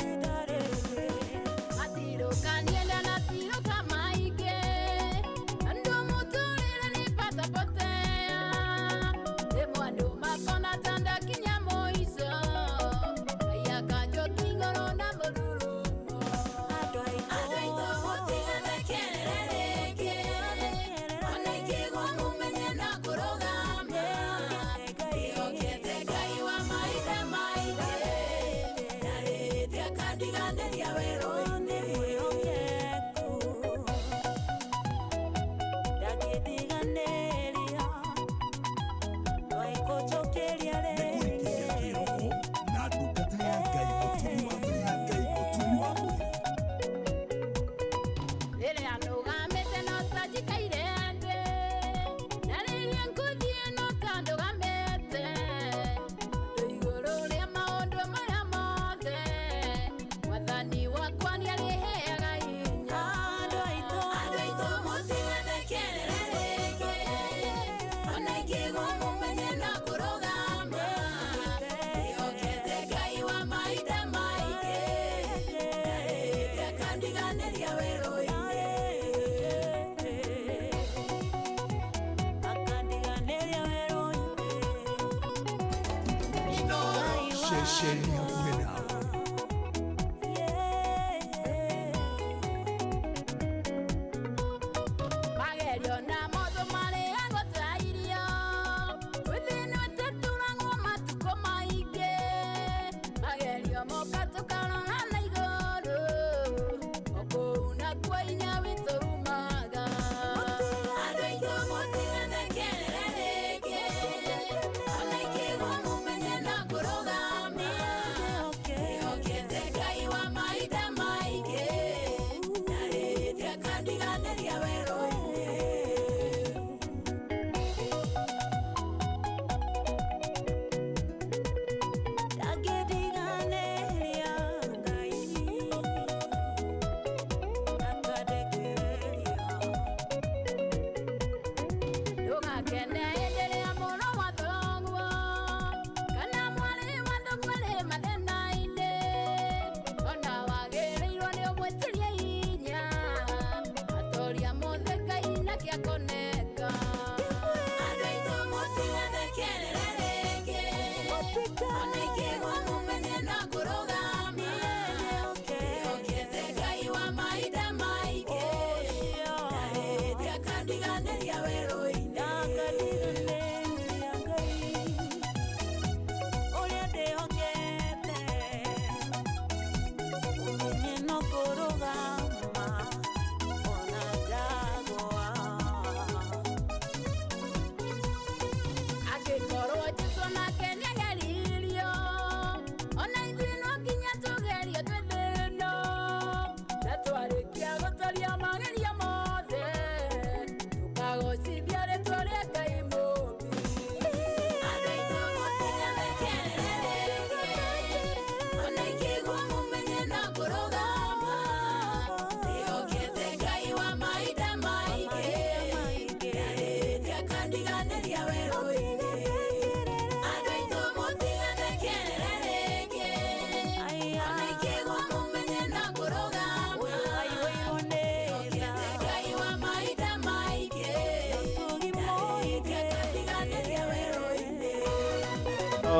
Ceceni hakuhĩ nawe. Magerio na moto marĩagwo ta irio, wĩthĩna ũtatũragwo matukũ maingĩ. Magerio moka tũkarora na igũrũ, o kũu nakuo hinya witũ umaga. Andũ aitũ mũtigane kĩrĩra rĩngĩ, ona ingĩgwa mũmenye na kũrũgama. Mwĩhokete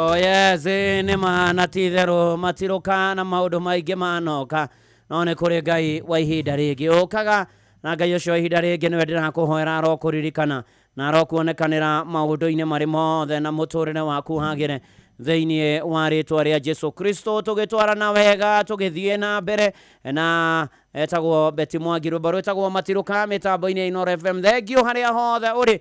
Oh yes, nĩ ma na ti itherũ matirũka na maũndũ maingĩ manoka no nĩ kũrĩ Ngai wa ihinda rĩngĩ ũkaga na Ngai ũcio wa ihinda rĩngĩ nĩwe ndĩrakũhoera arokũririkana na arokuonekanĩra maũndũ-inĩ marĩ mothe na mũtũrĩre waku hagĩre thĩinĩ wa rĩtwa rĩa Jesu Kristo. Tũgĩtwarana wega tũgĩthiĩ na mbere na etagwo Betty Mwangi, rwĩmbo rwĩtagwo Matirũka mĩtambo-inĩ ya Inooro FM. Thengiũ harĩa hothe ũrĩ,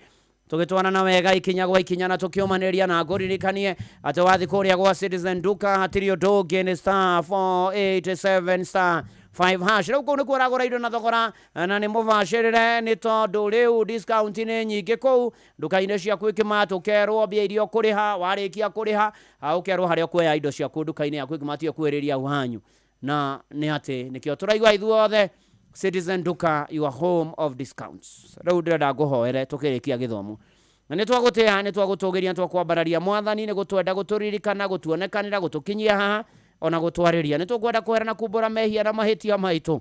tũgĩtwarana wega ikinya gwa ikinya na tũkĩũmanĩria na ngũririkanie atĩ wathi kũrĩa gwa Citizen Duka hatirĩ ũndũ ũngĩ nĩ star 487 star 5 hash. Rĩu kũu nĩkuo ũragũra indo na thogora na nĩ mũbacĩrĩre nĩ tondũ rĩu discount nĩ nyingĩ kũu nduka-inĩ cia Quickmart. Ũkerwo mbia iria ũkũrĩha, warĩkia kũrĩha ũkerwo harĩa ũkuoya indo ciaku nduka-inĩ ya Quickmart ũkuhĩrĩria hau hanyu, na nĩ atĩ nĩkĩo tũraigua ithuothe Citizen Duka, your home of discounts. Rĩu ndĩrenda ngũhoere tũkĩrĩkia gĩthomo na nĩ twagũtĩa, nĩ twagũtũgĩria, nĩ twakwambararia mwathani nĩ gũtwenda gũtũririkana, gũtuonekanĩra, gũtũkinyia haha ona gũtwarĩria. Nĩ tũkwenda kwehera na kumbũra mehia na mahĩtia maitũ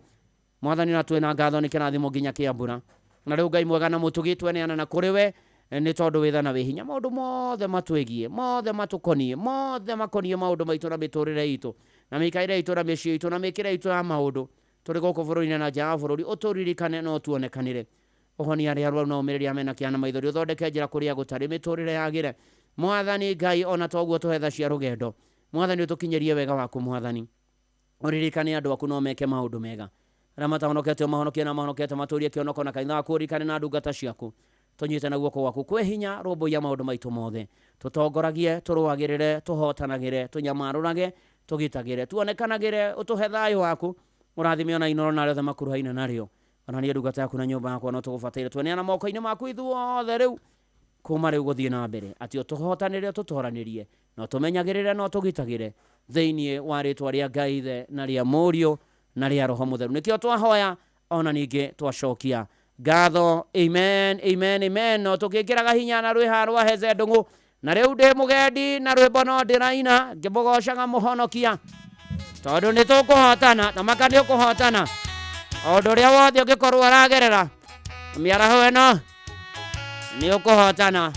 mwathani, na twĩna ngatho nĩ kĩrathimo nginya kĩa mbura. Na rĩu Ngai mwega na mũtugi tweneana na kũrĩ we nĩ tondũ wĩ tha na wĩ hinya, maũndũ mothe matwĩgiĩ, mothe matũkoniĩ, mothe makoniĩ maũndũ maitũ na mĩtũrĩre itũ na mĩikarĩre itũ na mĩciĩ itũ na mĩkĩre itũ ya maũndũ tũrĩ gũkũ bũrũri-inĩ na nja wa bũrũri, ũtũririkane na ũtuonekanĩre, ũhonie arĩa arwaru na ũmĩrĩrie mena kĩeha na maithori, ũthondeke njĩra kũrĩa gũtarĩ, mĩtũrĩre yagĩre mwathani Ngai, ona toguo tũhe tha cia rũgendo mwathani, ũtũkinyĩrie wega waku mwathani, ũririkane andũ aku no meke maũndũ mega, arĩa matahonokete ũmahonokie na mahonokete matũrie kĩhonoko na kanitha waku, ũririkane na ndungata ciaku, tũnyite na guoko gwaku kwĩ hinya, rũmbũiya maũndũ maitũ mothe, tũtongoragie, tũrũagĩrĩre, tũhotanagĩre, tũnyamarũrage, tũgitagĩre, tuonekanagĩre, ũtũhe thayũ waku, ũrathime ona Inooro na arĩa othe makuruhaine narĩo, ona niĩ ndungata yaku na nyũmba yakwa no tũgũbataire, tweneana moko-inĩ maku ithuothe rĩu kuma rĩu gũthiĩ na mbere, atĩ ũtũhotanĩre, ũtũtoranĩrie, na ũtũmenyagĩrĩre na ũtũgitagĩre thĩinĩ wa rĩtwa rĩa Ngai Ithe na rĩa Mũriũ na rĩa Roho Mũtheru. Nĩkĩo twahoya ona ningĩ twacokia ngatho. Amen, amen, amen. No tũkĩkĩraga hinya na rwĩha rwa Heze Ndũng'ũ, na rĩu ndĩ mũgendi na rwĩmbo no ndĩraina ngĩmũgocaga mũhonokia, tondũ nĩ tũkũhotana na maka nĩ ũkũhotana o ũndũ ũrĩa wothe ũngĩkorwo ũragerera mĩaraho ĩno nĩ ũkũhotana.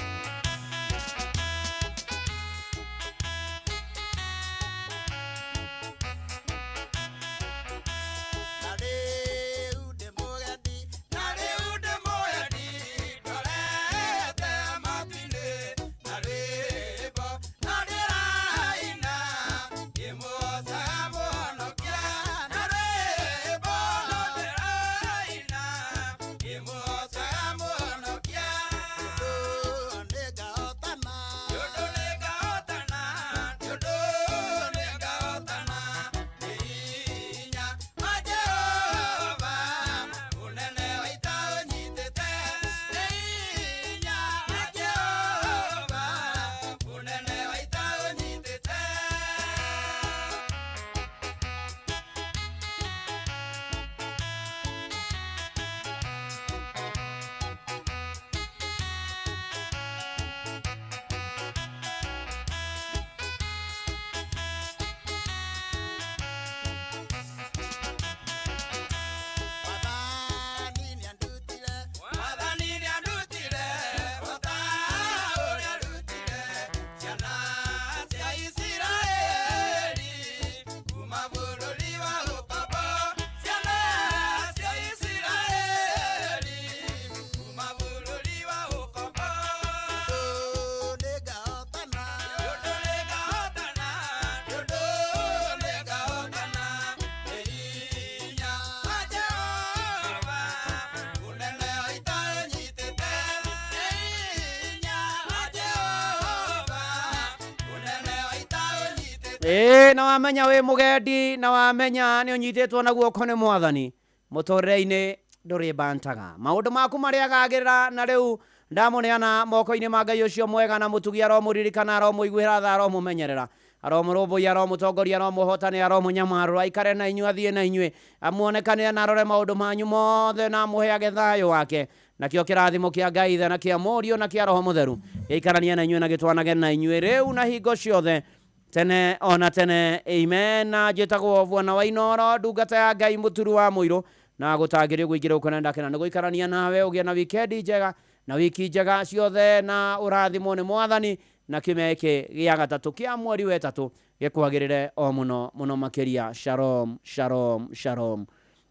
Na wamenya wĩ mũgendi na wamenya nĩ ũnyitĩtwo na guoko nĩ mwathani, mũtũrĩre-inĩ ndũrĩ bantaga, maũndũ maku marĩa agagĩrĩra, na rĩu ndamũneana moko-inĩ ma Ngai ũcio mwega na mũtugi, aromũririkana, aromũiguĩra tha, aromũmenyerera, aromũrũmbũiya, aromũtongoria, aromũhotania, aromũnyamarũra, aikare na inyuĩ, athiĩ na inyuĩ, amuonekanĩre na arore maũndũ manyu mothe na amũheage thayũ wake. Nakĩo kĩrathimo kĩa Ngai Ithe na kĩa Mũriũ na kĩa Roho Mũtheru gĩikaranie na inyuĩ na gĩtwanage na inyuĩ rĩu na hingo ciothe tene ona tene. Amen. Na njĩtagwo Bwana wa Inooro, ndungata ya Ngai mũturu wa mũirũ, na gũtangĩrĩ ũguo ingĩrĩ gũkũ ndakena nĩ gũikarania nawe, ũgĩe na wikendi njega na wiki njega ciothe, na ũrathimwo nĩ mwathani Na kiumia gĩkĩ gĩa gatatũ kĩa mweri wa ĩtatũ gĩkwagĩrĩre o mũno mũno makĩria. Shalom, shalom, shalom.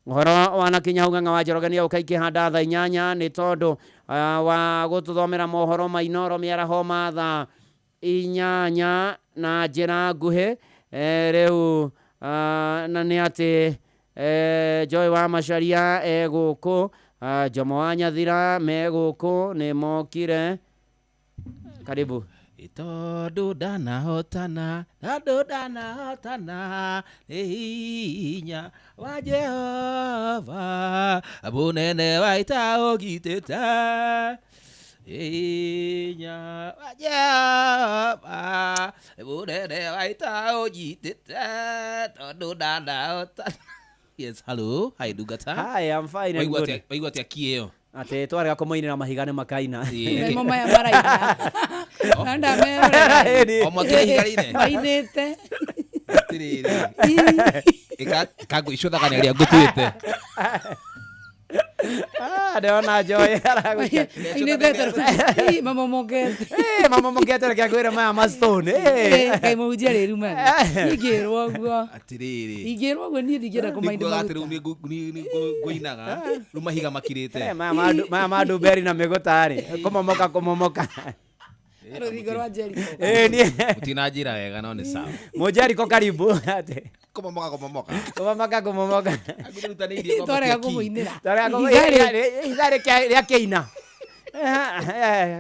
Ũhoro wanakinya hau Ng'ang'a wa Njoroge nĩ ũkaingĩha thaa 8 nĩ tondũ wa gũtũthomera mohoro ma Inooro mĩaraho ma thaa 8 na njĩra nguhĩ. Rĩu na nĩ atĩ Joy wa Macharia egũkũ, Jomo wa Nyathira megũkũ, nĩ mokire. Karibu. Tondũ ndanahotana, tondũ ndanahotana, nĩ hinya wa Jehova, mũnene wa ita ũgitĩte. Hinya wa Jehova, mũnene wa ita ũnyitĩte, tondũ ndanahotana. Yes, hello. Hi, Ndungata. Hi, I'm fine and good. Waigua atĩa kĩeo? Atĩ twarega kũmũinĩra mahiga nĩ makaina. Nĩmo maya maraina. Na ndamerorera. O mwakĩra ihiga rĩine? Mainĩte. Atĩrĩrĩ. Ĩka ngũicũthaga nĩ arĩa ngũtuĩte. Ndĩrona Joy aragũikia. Ainĩte mamomokete. Mamomokete reke ngwĩre maya ma stone. Ngai mũhunjia rĩrumana. Ingĩrwo ũguo. Atĩrĩrĩ. Ingĩrwo ũguo niĩ ndingĩenda kũmaina Nĩngugaga atĩ maguta. rĩu nĩ ngũinaga, rĩu mahiga makirĩte. Maya ma ndumberi na mĩgũta-rĩ, kũmomoka kũmomoka. Rũthingo rwa Jericho. Mũtinanjĩra wega no nĩ sawa. Mũjeriko karibu. Atĩ. Kũmomoka kũmomoka. Kũmomoka kũmomoka. Twarega kũmũinĩra. Twarega Ihiga kũmũinĩra. Ihiga rĩa kĩina.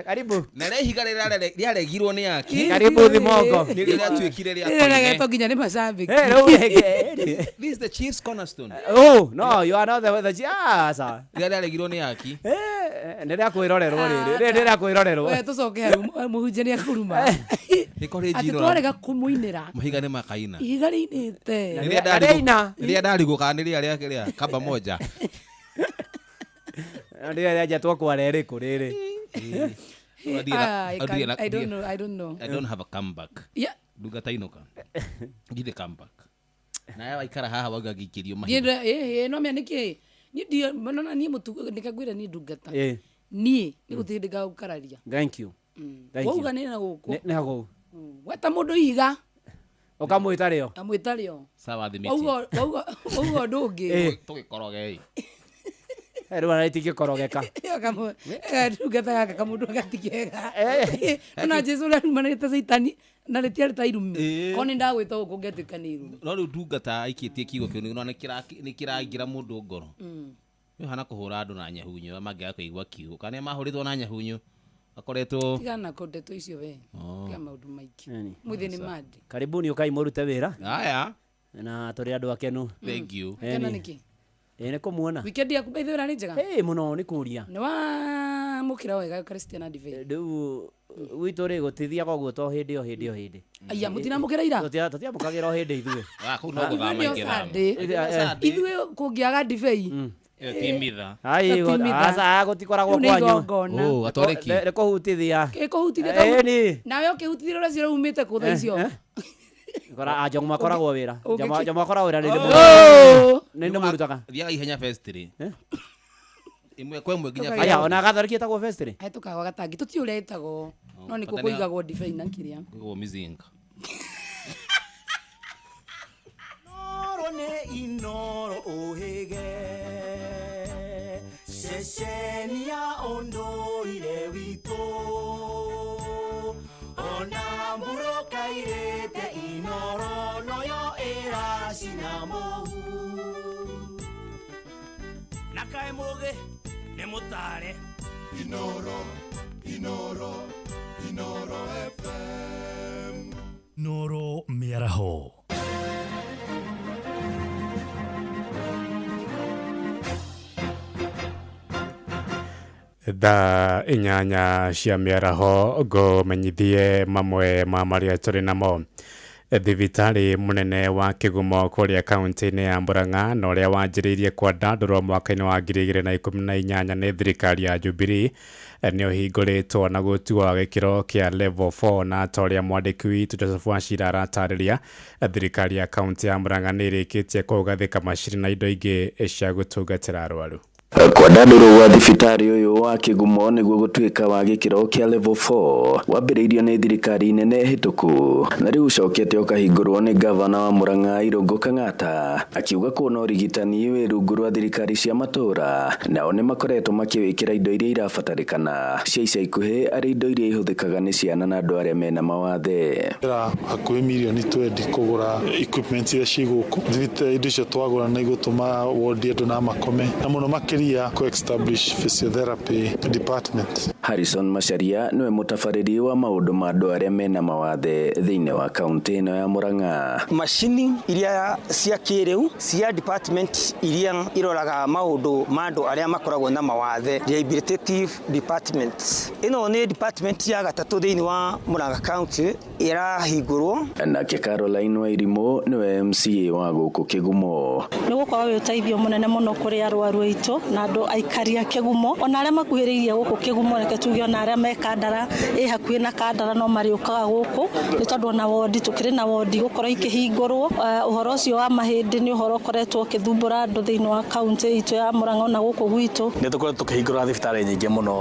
Karibu. Na rĩa ihiga rĩrĩa rĩaregirwo nĩ aki. Karibu Thimongo. Nĩrĩo rĩatuĩkire rĩa Rĩregetwo nginya nĩ macambĩki. Rĩu rĩngĩ. This is the chief's cornerstone. Oh, no, you are not the sir. Rĩrĩa rĩaregirwo nĩ aki. Nĩ rĩa kwĩrorerwo rĩrĩ. Rĩrĩ nĩ rĩa kwĩrorerwo. We tũcoke hau mũhunjia nĩ akũruma. Rĩko rĩ Atĩ njino. twarega kũmũinĩra. Mahiga nĩ makaina. Ihiga rĩinĩte. Rĩrĩa ndarigwo kana nĩ rĩrĩa rĩa kamba moja. Rĩrĩa rĩanjatwo kwara ĩrĩkũ rĩrĩ? I don't know, I don't know. I don't have a comeback. Yeah. Ndungata inũka. Ndirĩ comeback. Nawe waikara haha wauga ngĩikĩrio mahiga. Niĩ no mĩa nĩkĩ? Niĩ ndio nona niĩ mũtugo nĩkangwĩra niĩ ndungata. Niĩ nĩ gũtirĩ hĩndĩ ngagũkararia. Thank you. Thank you. Wauga nĩ na gũkũ. Nĩ hagũu. Weta mũndũ ihiga. Ũkamwĩta rĩo. Amwĩta rĩo. Sawa thimiti. Wauga ũndũ ũngĩ. Tũgĩkorogei. Rĩu ona rĩtingĩkorogeka. Ndungata gaka kamũndũ gatikega. Ona Jesu ũrĩa arumanĩte caitani na rĩtiarĩ ta irumi. Korwo nĩ ndagwĩta gũkũ ngĩatuĩka nĩ irumi. No rĩu ndungata aikĩtie kiugo kĩu nĩ kĩraingĩra mũndũ ngoro. Nĩ ũhana kũhũra andũ na nyahunyo mangĩaga kũigua kiugo. Kana nĩ mahũrĩtwo na nyahunyo akoretwo. Tigana na ndeto icio we. Tiga maũndũ maingĩ. Mwĩthĩ nĩ mandi. Karibuni ũkai mũrute wĩra. Aya. Na tũrĩ andũ akenu. Thank you. Akena nĩkĩ? Nĩ kũmuona. Weekend yaku by the way nĩ njega? Mũno nĩ kũria. Nĩ wamũkĩra wega Eucharistia na ndibei? Rĩu gwitũ rĩ gũtithiaga ũguo to hĩndĩ o hĩndĩ o hĩndĩ. Aya mũtinamũkĩra ira? Tũtiamũkagĩra o hĩndĩ ithuĩ. Kũu no gũthama ingĩthama. Ithuĩ kũngĩaga ndibei. Ĩyo ti mitha. Aca gũtikoragwo Rĩu nĩ kwanyu. igongona. Nĩ kũhutithia. Ĩkũhutithia Ĩni. Nawe ũkĩhutithia ũrĩa ũcio umĩte kũ thaa icio. Kora Njomo akoragwo wĩra. Njomo akoragwo wĩra nĩ ndĩmũrutaga. Thiaga ihenya festiri. Ĩmwe kwa ĩmwe nginya. Aya ona gathoreki ĩtagwo festiri. Hetũkagwo gatangi tũtiũ ũrĩa ĩtagwo. No nĩkuo kũigagwo ndibei na kĩrĩa. Kũigagwo mĩzinga. Inoro nĩ inoro ũhĩge ceceni ya ũndũire witũ ona mbura kairĩte inoro noyo ĩracina mũhu na kaĩ mũgĩ nĩ mũtare. Inoro, Inoro, Inoro FM. Noro mĩaraho. Thaa 8 cia mĩaraho ngũmenyithie mamwe ma marĩa tũrĩ namo. Thibitarĩ mũnene wa Kĩgumo kũrĩa kaunti-inĩ ya Murang'a na ũrĩa wanjĩrĩirie kwandandũrwo mwaka-inĩ wa 2018 nĩ thirikari ya Jubilee nĩ ũhingũrĩtwo na gũtuo gĩkĩro kĩa level 4 na ta ũrĩa mwandĩki witũ Joseph Wachira aratarĩria, thirikari ya kaunti ya Murang'a nĩ ĩrĩkĩtie kũgathĩka macini na indo ingĩ cia gũtungatĩra arwaru. Kwandandũrwo gwa thibitarĩ ũyũ wa Kĩgumo nĩguo gũtuĩka wa gĩkĩro kĩa level 4 wambĩrĩirio nĩ thirikari nene hĩtũku na rĩu ũcokete ũkahingũrwo nĩ gavana wa Murang'a Irũngũ Kang'ata, akiuga kuona ũrigitani wĩ rungu rwa thirikari cia matũũra nao nĩ makoretwo makĩwĩkĩra indo iria irabatarĩkana cia ica ikuhĩ arĩ indo iria ihũthĩkaga nĩ ciana na andũ arĩa mena mawathe. Hakuhĩ mirioni 20 kũgũra equipment iria ciĩ gũkũ, indo icio twagũra nĩ igũtũma wodi andũ na makome na mũno makĩria ku establish physiotherapy department. Harrison Macharia niwe mũtabarĩri wa maũndũ ma andũ arĩa mena mawathe thĩinĩ wa kaunti ĩno ya Murang'a. Macini iria cia kĩrĩu cia department iria iroraga maũndũ ma andũ arĩa makoragwo na mawathe, rehabilitative department. Ĩno nĩ department ya gatatũ thĩinĩ wa Murang'a County ĩrahingũrwo. Nake Caroline Wairimu niwe MCA wa gũkũ Kĩgumo. Nĩ gũkorwo wĩ ũteithio mũnene mũno kũrĩ arwaru aitũ na andũ aikari a Kĩgumo ona arĩa makuhĩrĩirie gũkũ Kĩgumo, reke tuge ona arĩa me Kandara, ĩ hakuhĩ na Kandara no marĩũkaga gũkũ nĩ tondũ ona wondi tũkĩrĩ na wondi gũkorwo ikĩhingũrwo. Ũhoro ũcio wa mahĩndĩ nĩ ũhoro ũkoretwo ũkĩthumbũra andũ thĩinĩ wa kaunti itũ ya Murang'a ona gũkũ gwitũ. Nĩ tũkoretwo tũkĩhingũra thibitarĩ nyingĩ mũno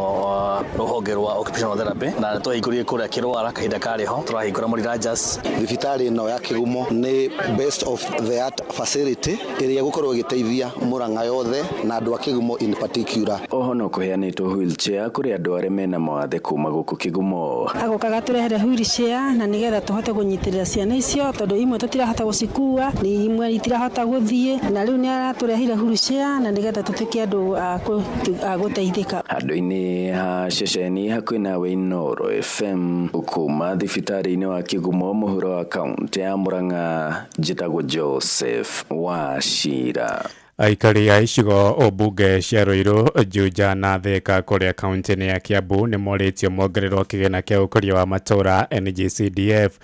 rũhonge rwa occupational therapy na nĩ twahingũrire kũrĩa Kĩrwara kahinda karĩ ho, tũrahingũra Mũriranjas. Thibitarĩ ĩno ya Kĩgumo nĩ best of the art facility ĩrĩa ĩgũkorwo ĩgĩteithia Murang'a yothe na andũ a Kĩgumo in particular. Oho no kũheanĩtwo wheelchair kũrĩ andũ arĩa mena mawathe kuma gũkũ Kĩgumo. Agokaga tũrehere wheelchair na nĩgetha tũhote kũnyitĩrĩra ciana icio tondũ imwe tũtirahota gũcikua, ni imwe itirahota gũthiĩ, na rĩu nĩ aratũrehire wheelchair na nĩgetha tũtuĩke andũ a gũteithĩka. Handũ-inĩ ha ceceni hakuhĩ nawe Inooro FM kuma thibitarĩ-inĩ wa Kĩgumo mũhuro wa kaunti ya Murang'a, njĩtagwo Joseph Wachira. Aikari a icigo mbunge cia Ruiru, Juja na Thika kũrĩa kaunti-inĩ ya Kiambu nĩ morĩtio mongererwo kĩgĩna kĩa ũkũria wa matũũra NGCDF.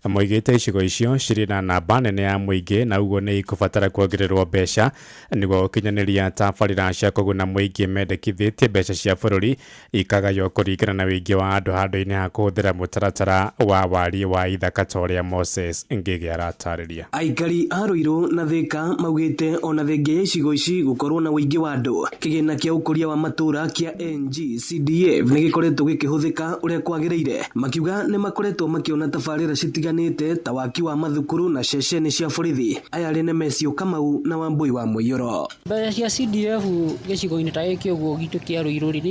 Moigĩte icigo icio cirĩ na namba nene ya mũingĩ na ũguo nĩ ikũbatara kuongererwo mbeca nĩguo gũkinyanĩria tabarĩra cia kũguna mũingĩ. Mendekithĩtie mbeca cia bũrũri ikagaywo kũringana na ũingĩ wa andũ handũ-inĩ ha kũhũthĩra mũtaratara wa wariĩ wa ithaka ta ũrĩa Moses Ngĩgĩ aratarĩria. Aikari a Ruiru na Thika maugĩte ona thengia ya icigo ici gũkorwo na ũingĩ wa andũ, kĩgĩna kĩa ũkũria wa matũũra kĩa NGCDF nĩ gĩkoretwo gĩkĩhũthĩka ũrĩa kwagĩrĩire, makiuga nĩ makoretwo makĩona tabarĩra citiganĩte ta waki wa mathukuru na ceceni cia borithi. Aya arĩ nĩ Mesio Kamau na Wambui wa Mũiyũro. Mbeca cia CDF gĩcigo-inĩ ta gĩkĩ ũguo gitũ kĩa Ruiru rĩ,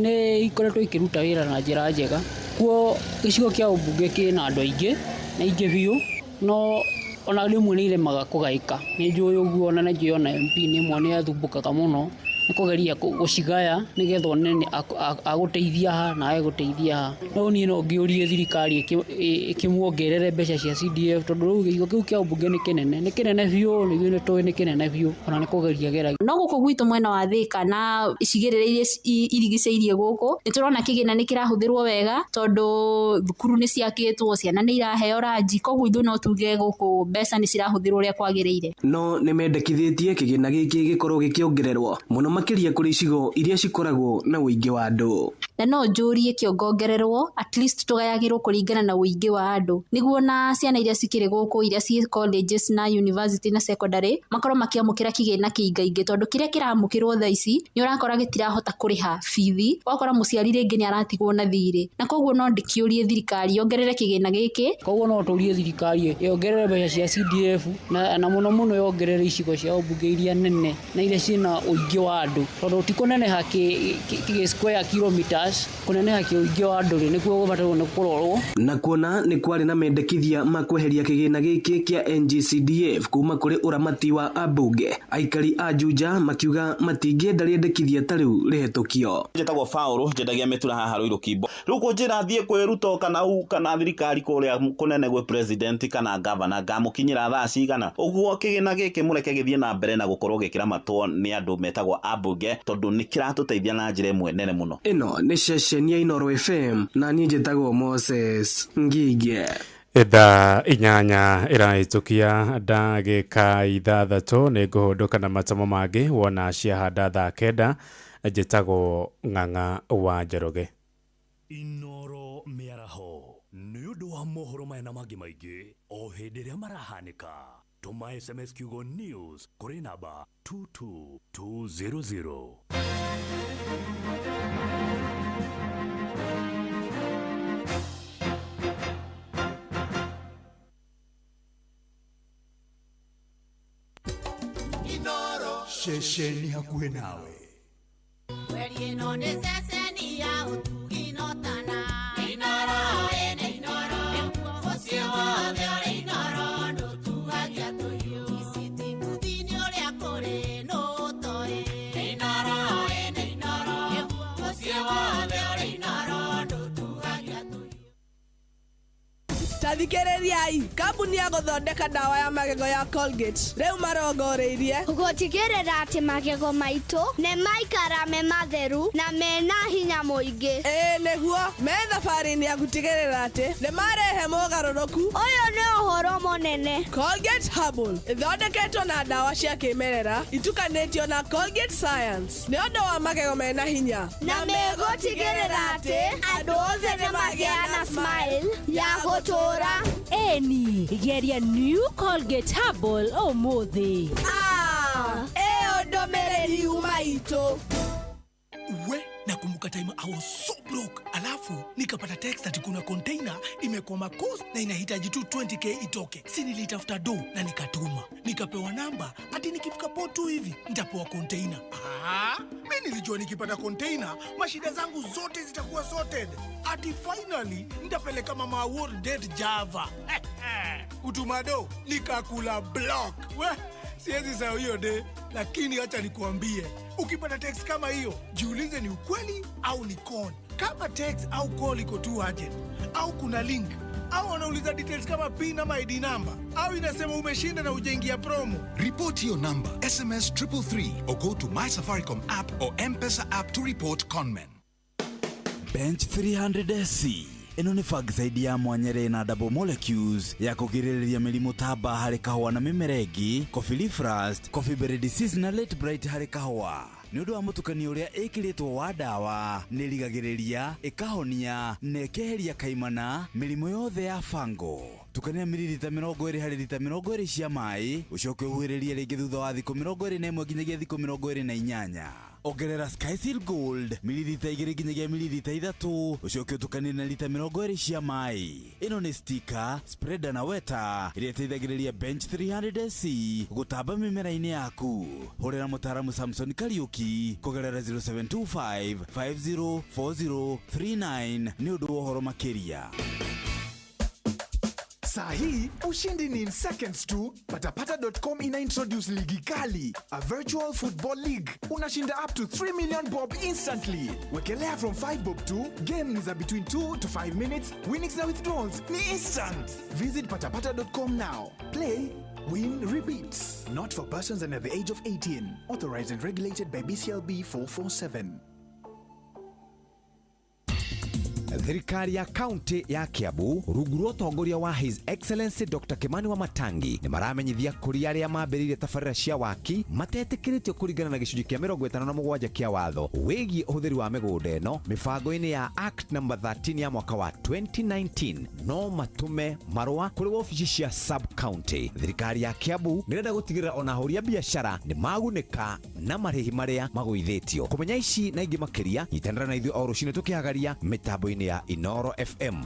nĩ ikoretwo ikĩruta wĩra na njĩra njega. Kuo gĩcigo kĩa ũmbunge kĩna andũ aingĩ na aingĩ biũ, no ona rĩmwe nĩ iremaga kũgaĩka. Nĩ njũĩ ũguo, ona nĩ njũĩ ona MP nĩ ĩmwe nĩ athumbũkaga mũno nĩ kũgeria gũcigaya nĩgetha one nĩ agũteithia ha na agũteithia ha. No niĩ no ngĩũrie thirikari ĩkĩmuongerere mbeca cia CDF tondũ rĩu gĩcigo kĩu kĩa ũmbunge nĩ kĩnene, nĩ kĩnene biũ, nĩguo nĩ tũĩ nĩ kĩnene biũ, ona nĩ kũgeria geragia. No gũkũ gwitũ mwena wa Thika na icigĩrĩra iria irigicĩirie gũkũ nĩ tũrona kĩgĩna nĩ kĩrahũthĩrwo wega tondũ thukuru nĩ ciakĩtwo, ciana nĩ iraheo ranji, koguo ithuĩ no tuge gũkũ mbeca nĩ cirahũthĩrwo ũrĩa kwagĩrĩire. No nĩ mendekithĩtie kĩgĩna gĩkĩ gĩkorwo gĩkĩongererwo mũno makĩria kũrĩ icigo iria cikoragwo na ũingĩ wa andũ. Na no njũrie kĩongongererwo at least tũgayagĩrwo kũringana na ũingĩ wa andũ nĩguo na ciana iria cikĩrĩ gũkũ iria ciĩ colleges na university na secondary makorwo makĩamũkĩra kĩgĩna kĩingaingĩ tondũ kĩrĩa kĩramũkĩrwo thaa ici nĩ ũrakora gĩtirahota kũrĩha bithi, ũgakora mũciari rĩngĩ nĩ aratigwo na thirĩ, na koguo no ndĩkĩũrie thirikari yongerere kĩgĩna gĩkĩ. Koguo no tũrie thirikari yongerere mbeca cia CDF na mũno mũno yongerere icigo cia ũmbunge iria nene na iria ciĩna ũingĩ wa andũ tondũ ti kũneneha kĩ square kilometers, kũneneha kĩ ũingĩ wa andũ rĩ nĩkuo gũbatairwo nĩ kũrorwo. Na kuona nĩ kwarĩ na mendekithia ma kweheria kĩgĩna gĩkĩ kĩa NGCDF kuma kũrĩ ũramati wa ambunge, aikari a Juja makiuga matingĩenda rĩendekithia ta rĩu rĩhetũkio. Njĩtagwo Paũlũ, njendagia mĩtura haha Ruiru Kimbo. Rĩu kũnjĩra thiĩ kwĩ Ruto kana thirikari kũrĩa kũnene gwĩ president kana governor ngamũkinyĩra thaa cigana? Ũguo kĩgĩna gĩkĩ mũreke gĩthiĩ na mbere na gũkorwo gĩkĩramatwo nĩ andũ metagwo ambunge tondũ nĩ kĩratũteithia na njĩra ĩmwe nene mũno. Ĩno nĩ ceceni ya Inooro FM na niĩ njĩtagwo Moses Ngige. Thaa 8 ĩrahĩtũkia ndagĩka 6 nĩ ngũhũndũka na mathomo mangĩ wona ciahanda thaa 9. Njĩtagwo Ng'ang'a wa Njoroge. Inooro mĩaraho nĩ ũndũ wa mohoro maya na mangĩ maingĩ o hĩndĩ ĩrĩa marahanĩka. Tũma SMS kiugo news kũrĩ namba 22200. Ceceni hakuhĩ nawe. Kweri ĩno nĩ ceceni ya ũtugi na ũtana. Inooro ĩ nĩ Inooro. Mũciĩ wothe ũrĩ Inooro ndũtuagia tũhiũ. Ici ti ũrĩa kũrĩ nũ ũtoĩ. Inooro ĩ nĩ Inooro. Mũciĩ wothe ũrĩ Inooro ndũtuagia tũhiũ. Ta thikĩrĩriai, kambuni ya gũthondeka ndawa ya magego ya Colgate rĩu marongoreirie gũtigĩrĩra atĩ magego maitũ nĩ maikara me matheru na mena hinya mũingĩ. Ĩĩ nĩguo, me thabarĩ-inĩ ya gũtigĩrĩra atĩ nĩ marehe mogarũrũku. Ũyũ nĩ ũhoro mũnene. Colgate Herbal ĩthondeketwo na ndawa cia kĩmerera itukanĩtio na Colgate Science nĩ ũndũ wa magego mena hinya na megũtigĩrĩra atĩ andũ othe nĩ magĩa na smile ya gũtũũra. Eni, geria New Colgate Herbal ũmũthĩ. Ĩyo ndũmĩrĩri yuma itũ. We, nakumbuka time I was so broke, alafu nikapata text ati kuna container imekwama coast na inahitaji tu 20K itoke. Si nilitafuta do na nikatuma, nikapewa namba ati nikifika port tu hivi nitapewa container. Ah, mi nilijua nikipata container mashida zangu zote zitakuwa sorted, ati finally nitapeleka mama world date Java. Kutuma do nikakula block. We, siwezi sahau hiyo de, lakini acha nikuambie, ukipata text kama hiyo, jiulize ni ukweli au ni con. Kama text au call iko tu urgent, au kuna link au wanauliza details kama PIN ama ID number, au inasema umeshinda na ujaingia promo. Report your number, SMS 333 or go to My Safaricom app or M-Pesa app to report conmen. Bench 300 SC ĩno nĩ fungicide ya mwanya ĩrĩ na double molecules ya kũgirĩrĩria mĩrimũ ta mbaa harĩ kahũa na mĩmera ĩngĩ, coffee leaf rust, coffee berry disease na late blight harĩ kahũa. Nĩ ũndũ wa mũtukanio ũrĩa ĩkĩrĩtwo wa ndawa, nĩ ĩrigagĩrĩria, ĩkahonia na ĩkeheria kaimana mĩrimũ yothe ya fango. Tukania mililita 20 harĩ lita 20 cia maĩ, ũcoke ũhuhĩrĩrie rĩngĩ thutha wa thikũ 21 nginyagia thikũ 28. Ongerera Skyseal Gold mililita 2 nginyagia mililita 3, ũcoke ũtukanie na lita 20 cia maĩ. Ĩno nĩ stika, spreader na weta ĩrĩa ĩteithagĩrĩria Bench 300 SC gũtamba mĩmera-inĩ yaku. Hũrĩra mũtaaramu Samson Kariuki kũgerera 0725 504039 nĩ ũndũ wa ũhoro makĩria. Saa hii ushindi ni in seconds tu. Patapata.com ina introduce ligi kali, a virtual football league. Unashinda up to 3 million bob instantly. Wekelea from 5 bob tu. Game ni za between 2 to 5 minutes. Winnings na withdrawals ni instant. Visit patapata.com now. Play, win, repeat. Not for persons under the age of 18. Authorized and regulated by BCLB 447. Thirikari ya kaunti ya Kiambu rungu rwa ũtongoria wa His Excellency Dr. Kimani Wamatangi nĩ maramenyithia kũrĩ arĩa mambĩrĩirie tabarĩra cia waki matetĩkĩrĩtio kũringana na gĩcunjĩ kĩa 57 kĩa watho wĩgiĩ ũhũthĩri wa mĩgũnda ĩno mĩbango-inĩ ya Act number 13 ya mwaka wa 2019 no matũme marũa kũrĩ wabici cia sub county. Thirikari ya Kiambu nĩrenda gũtigĩrĩra ona ahũri a biacara nĩ magunĩka na marĩhi marĩa magũithĩtio. Kũmenya ici na ingĩ makĩria nyitanĩra na ithuĩ o rũcinĩ tũkĩhagaria mĩtambo-inĩ ya Inoro FM.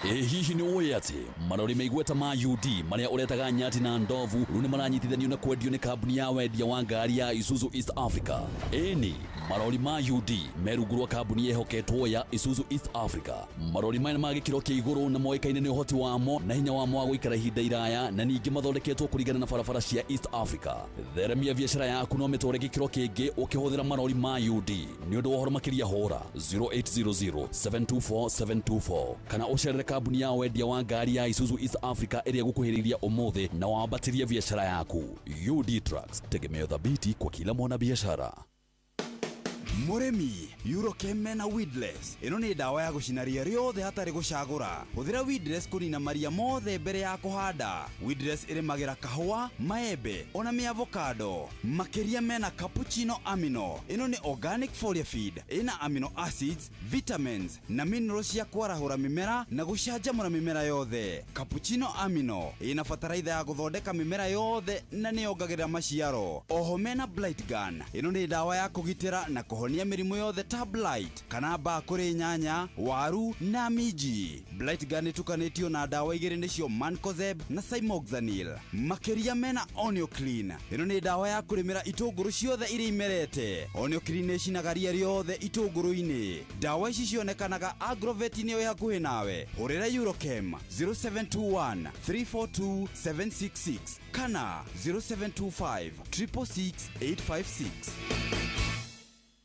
Ĩ hihi nĩ ũĩ atĩ marori meigweta ma UD marĩa ũretaga nyati na ndovu rĩu nĩ maranyitithanio na kwendio nĩ kambuni ya wendia wa ngari ya Isuzu East Africa. Ĩni marori ma UD me rungu rwa kambuni ĩhoketwo ya Isuzu East Africa. Marori maya nĩ ma gĩkĩro kĩa igũrũ na moĩkaine nĩ ũhoti wamo na hinya wamo wa gũikara ihinda iraya na ningĩ mathondeketwo kũringana na barabara cia East Africa. Theremia biacara yaku na ũmĩtware gĩkĩro kĩngĩ ũkĩhũthĩra marori ma UD. Nĩ ũndũ wa ũhoro makĩria hũra 0800 724 724 kana ũcerere kambuni ya wendia wa ngari ya Isuzu East Africa ĩrĩa ĩgũkuhĩrĩirie ũmũthĩ na wambatĩrie biacara yaku. UD Trucks, tegemeo thabiti kwa kila mwanabiashara. Mũrĩmi, Eurochem mena weedless. Ĩno nĩ ndawa ya gũcina ria rĩothe hatarĩ gũcagũra. Hũthĩra weedless kũnina maria mothe mbere ya kũhanda. Weedless ĩrĩmagĩra kahũa, maembe ona mĩavocado. Makĩria mena cappuccino amino. Ĩno nĩ organic foliar feed, ĩna amino acids, vitamins na minerals cia kwarahũra mĩmera na gũcanjamũra mĩmera yothe. Cappuccino amino ĩna bataraitha ya gũthondeka mĩmera yothe na nĩyongagĩrĩra maciaro. Oho mena blight gun. Ĩno nĩ ndawa ya kũgitĩra na kũhonia mĩrimũ yothe ta blight kana mbaa kũrĩ nyanya, waru na minji. Blight gun ĩtukanĩtio na ndawa igĩrĩ nĩcio mancozeb na cymoxanil. Makĩria mena Onioclean. Ĩno nĩ ndawa ya kũrĩmĩra itũngũrũ ciothe iria imerete. Onioclean nĩ ĩcinaga ria rĩothe itũngũrũ-inĩ. Ndawa ici cionekanaga agrovet-inĩ ĩ hakuhĩ nawe. Hũrĩra Eurochem 0721 342 766 kana 0725 666 856.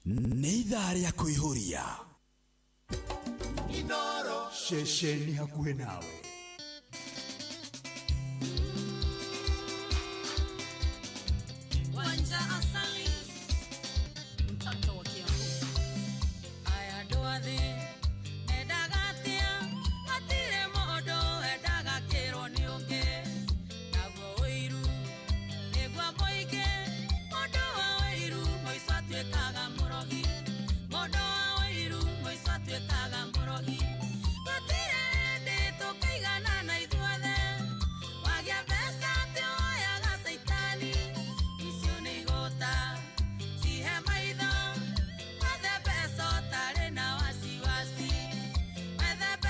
Nĩ ithaa rĩa kũihũria. Ceceni hakuhĩ nawe.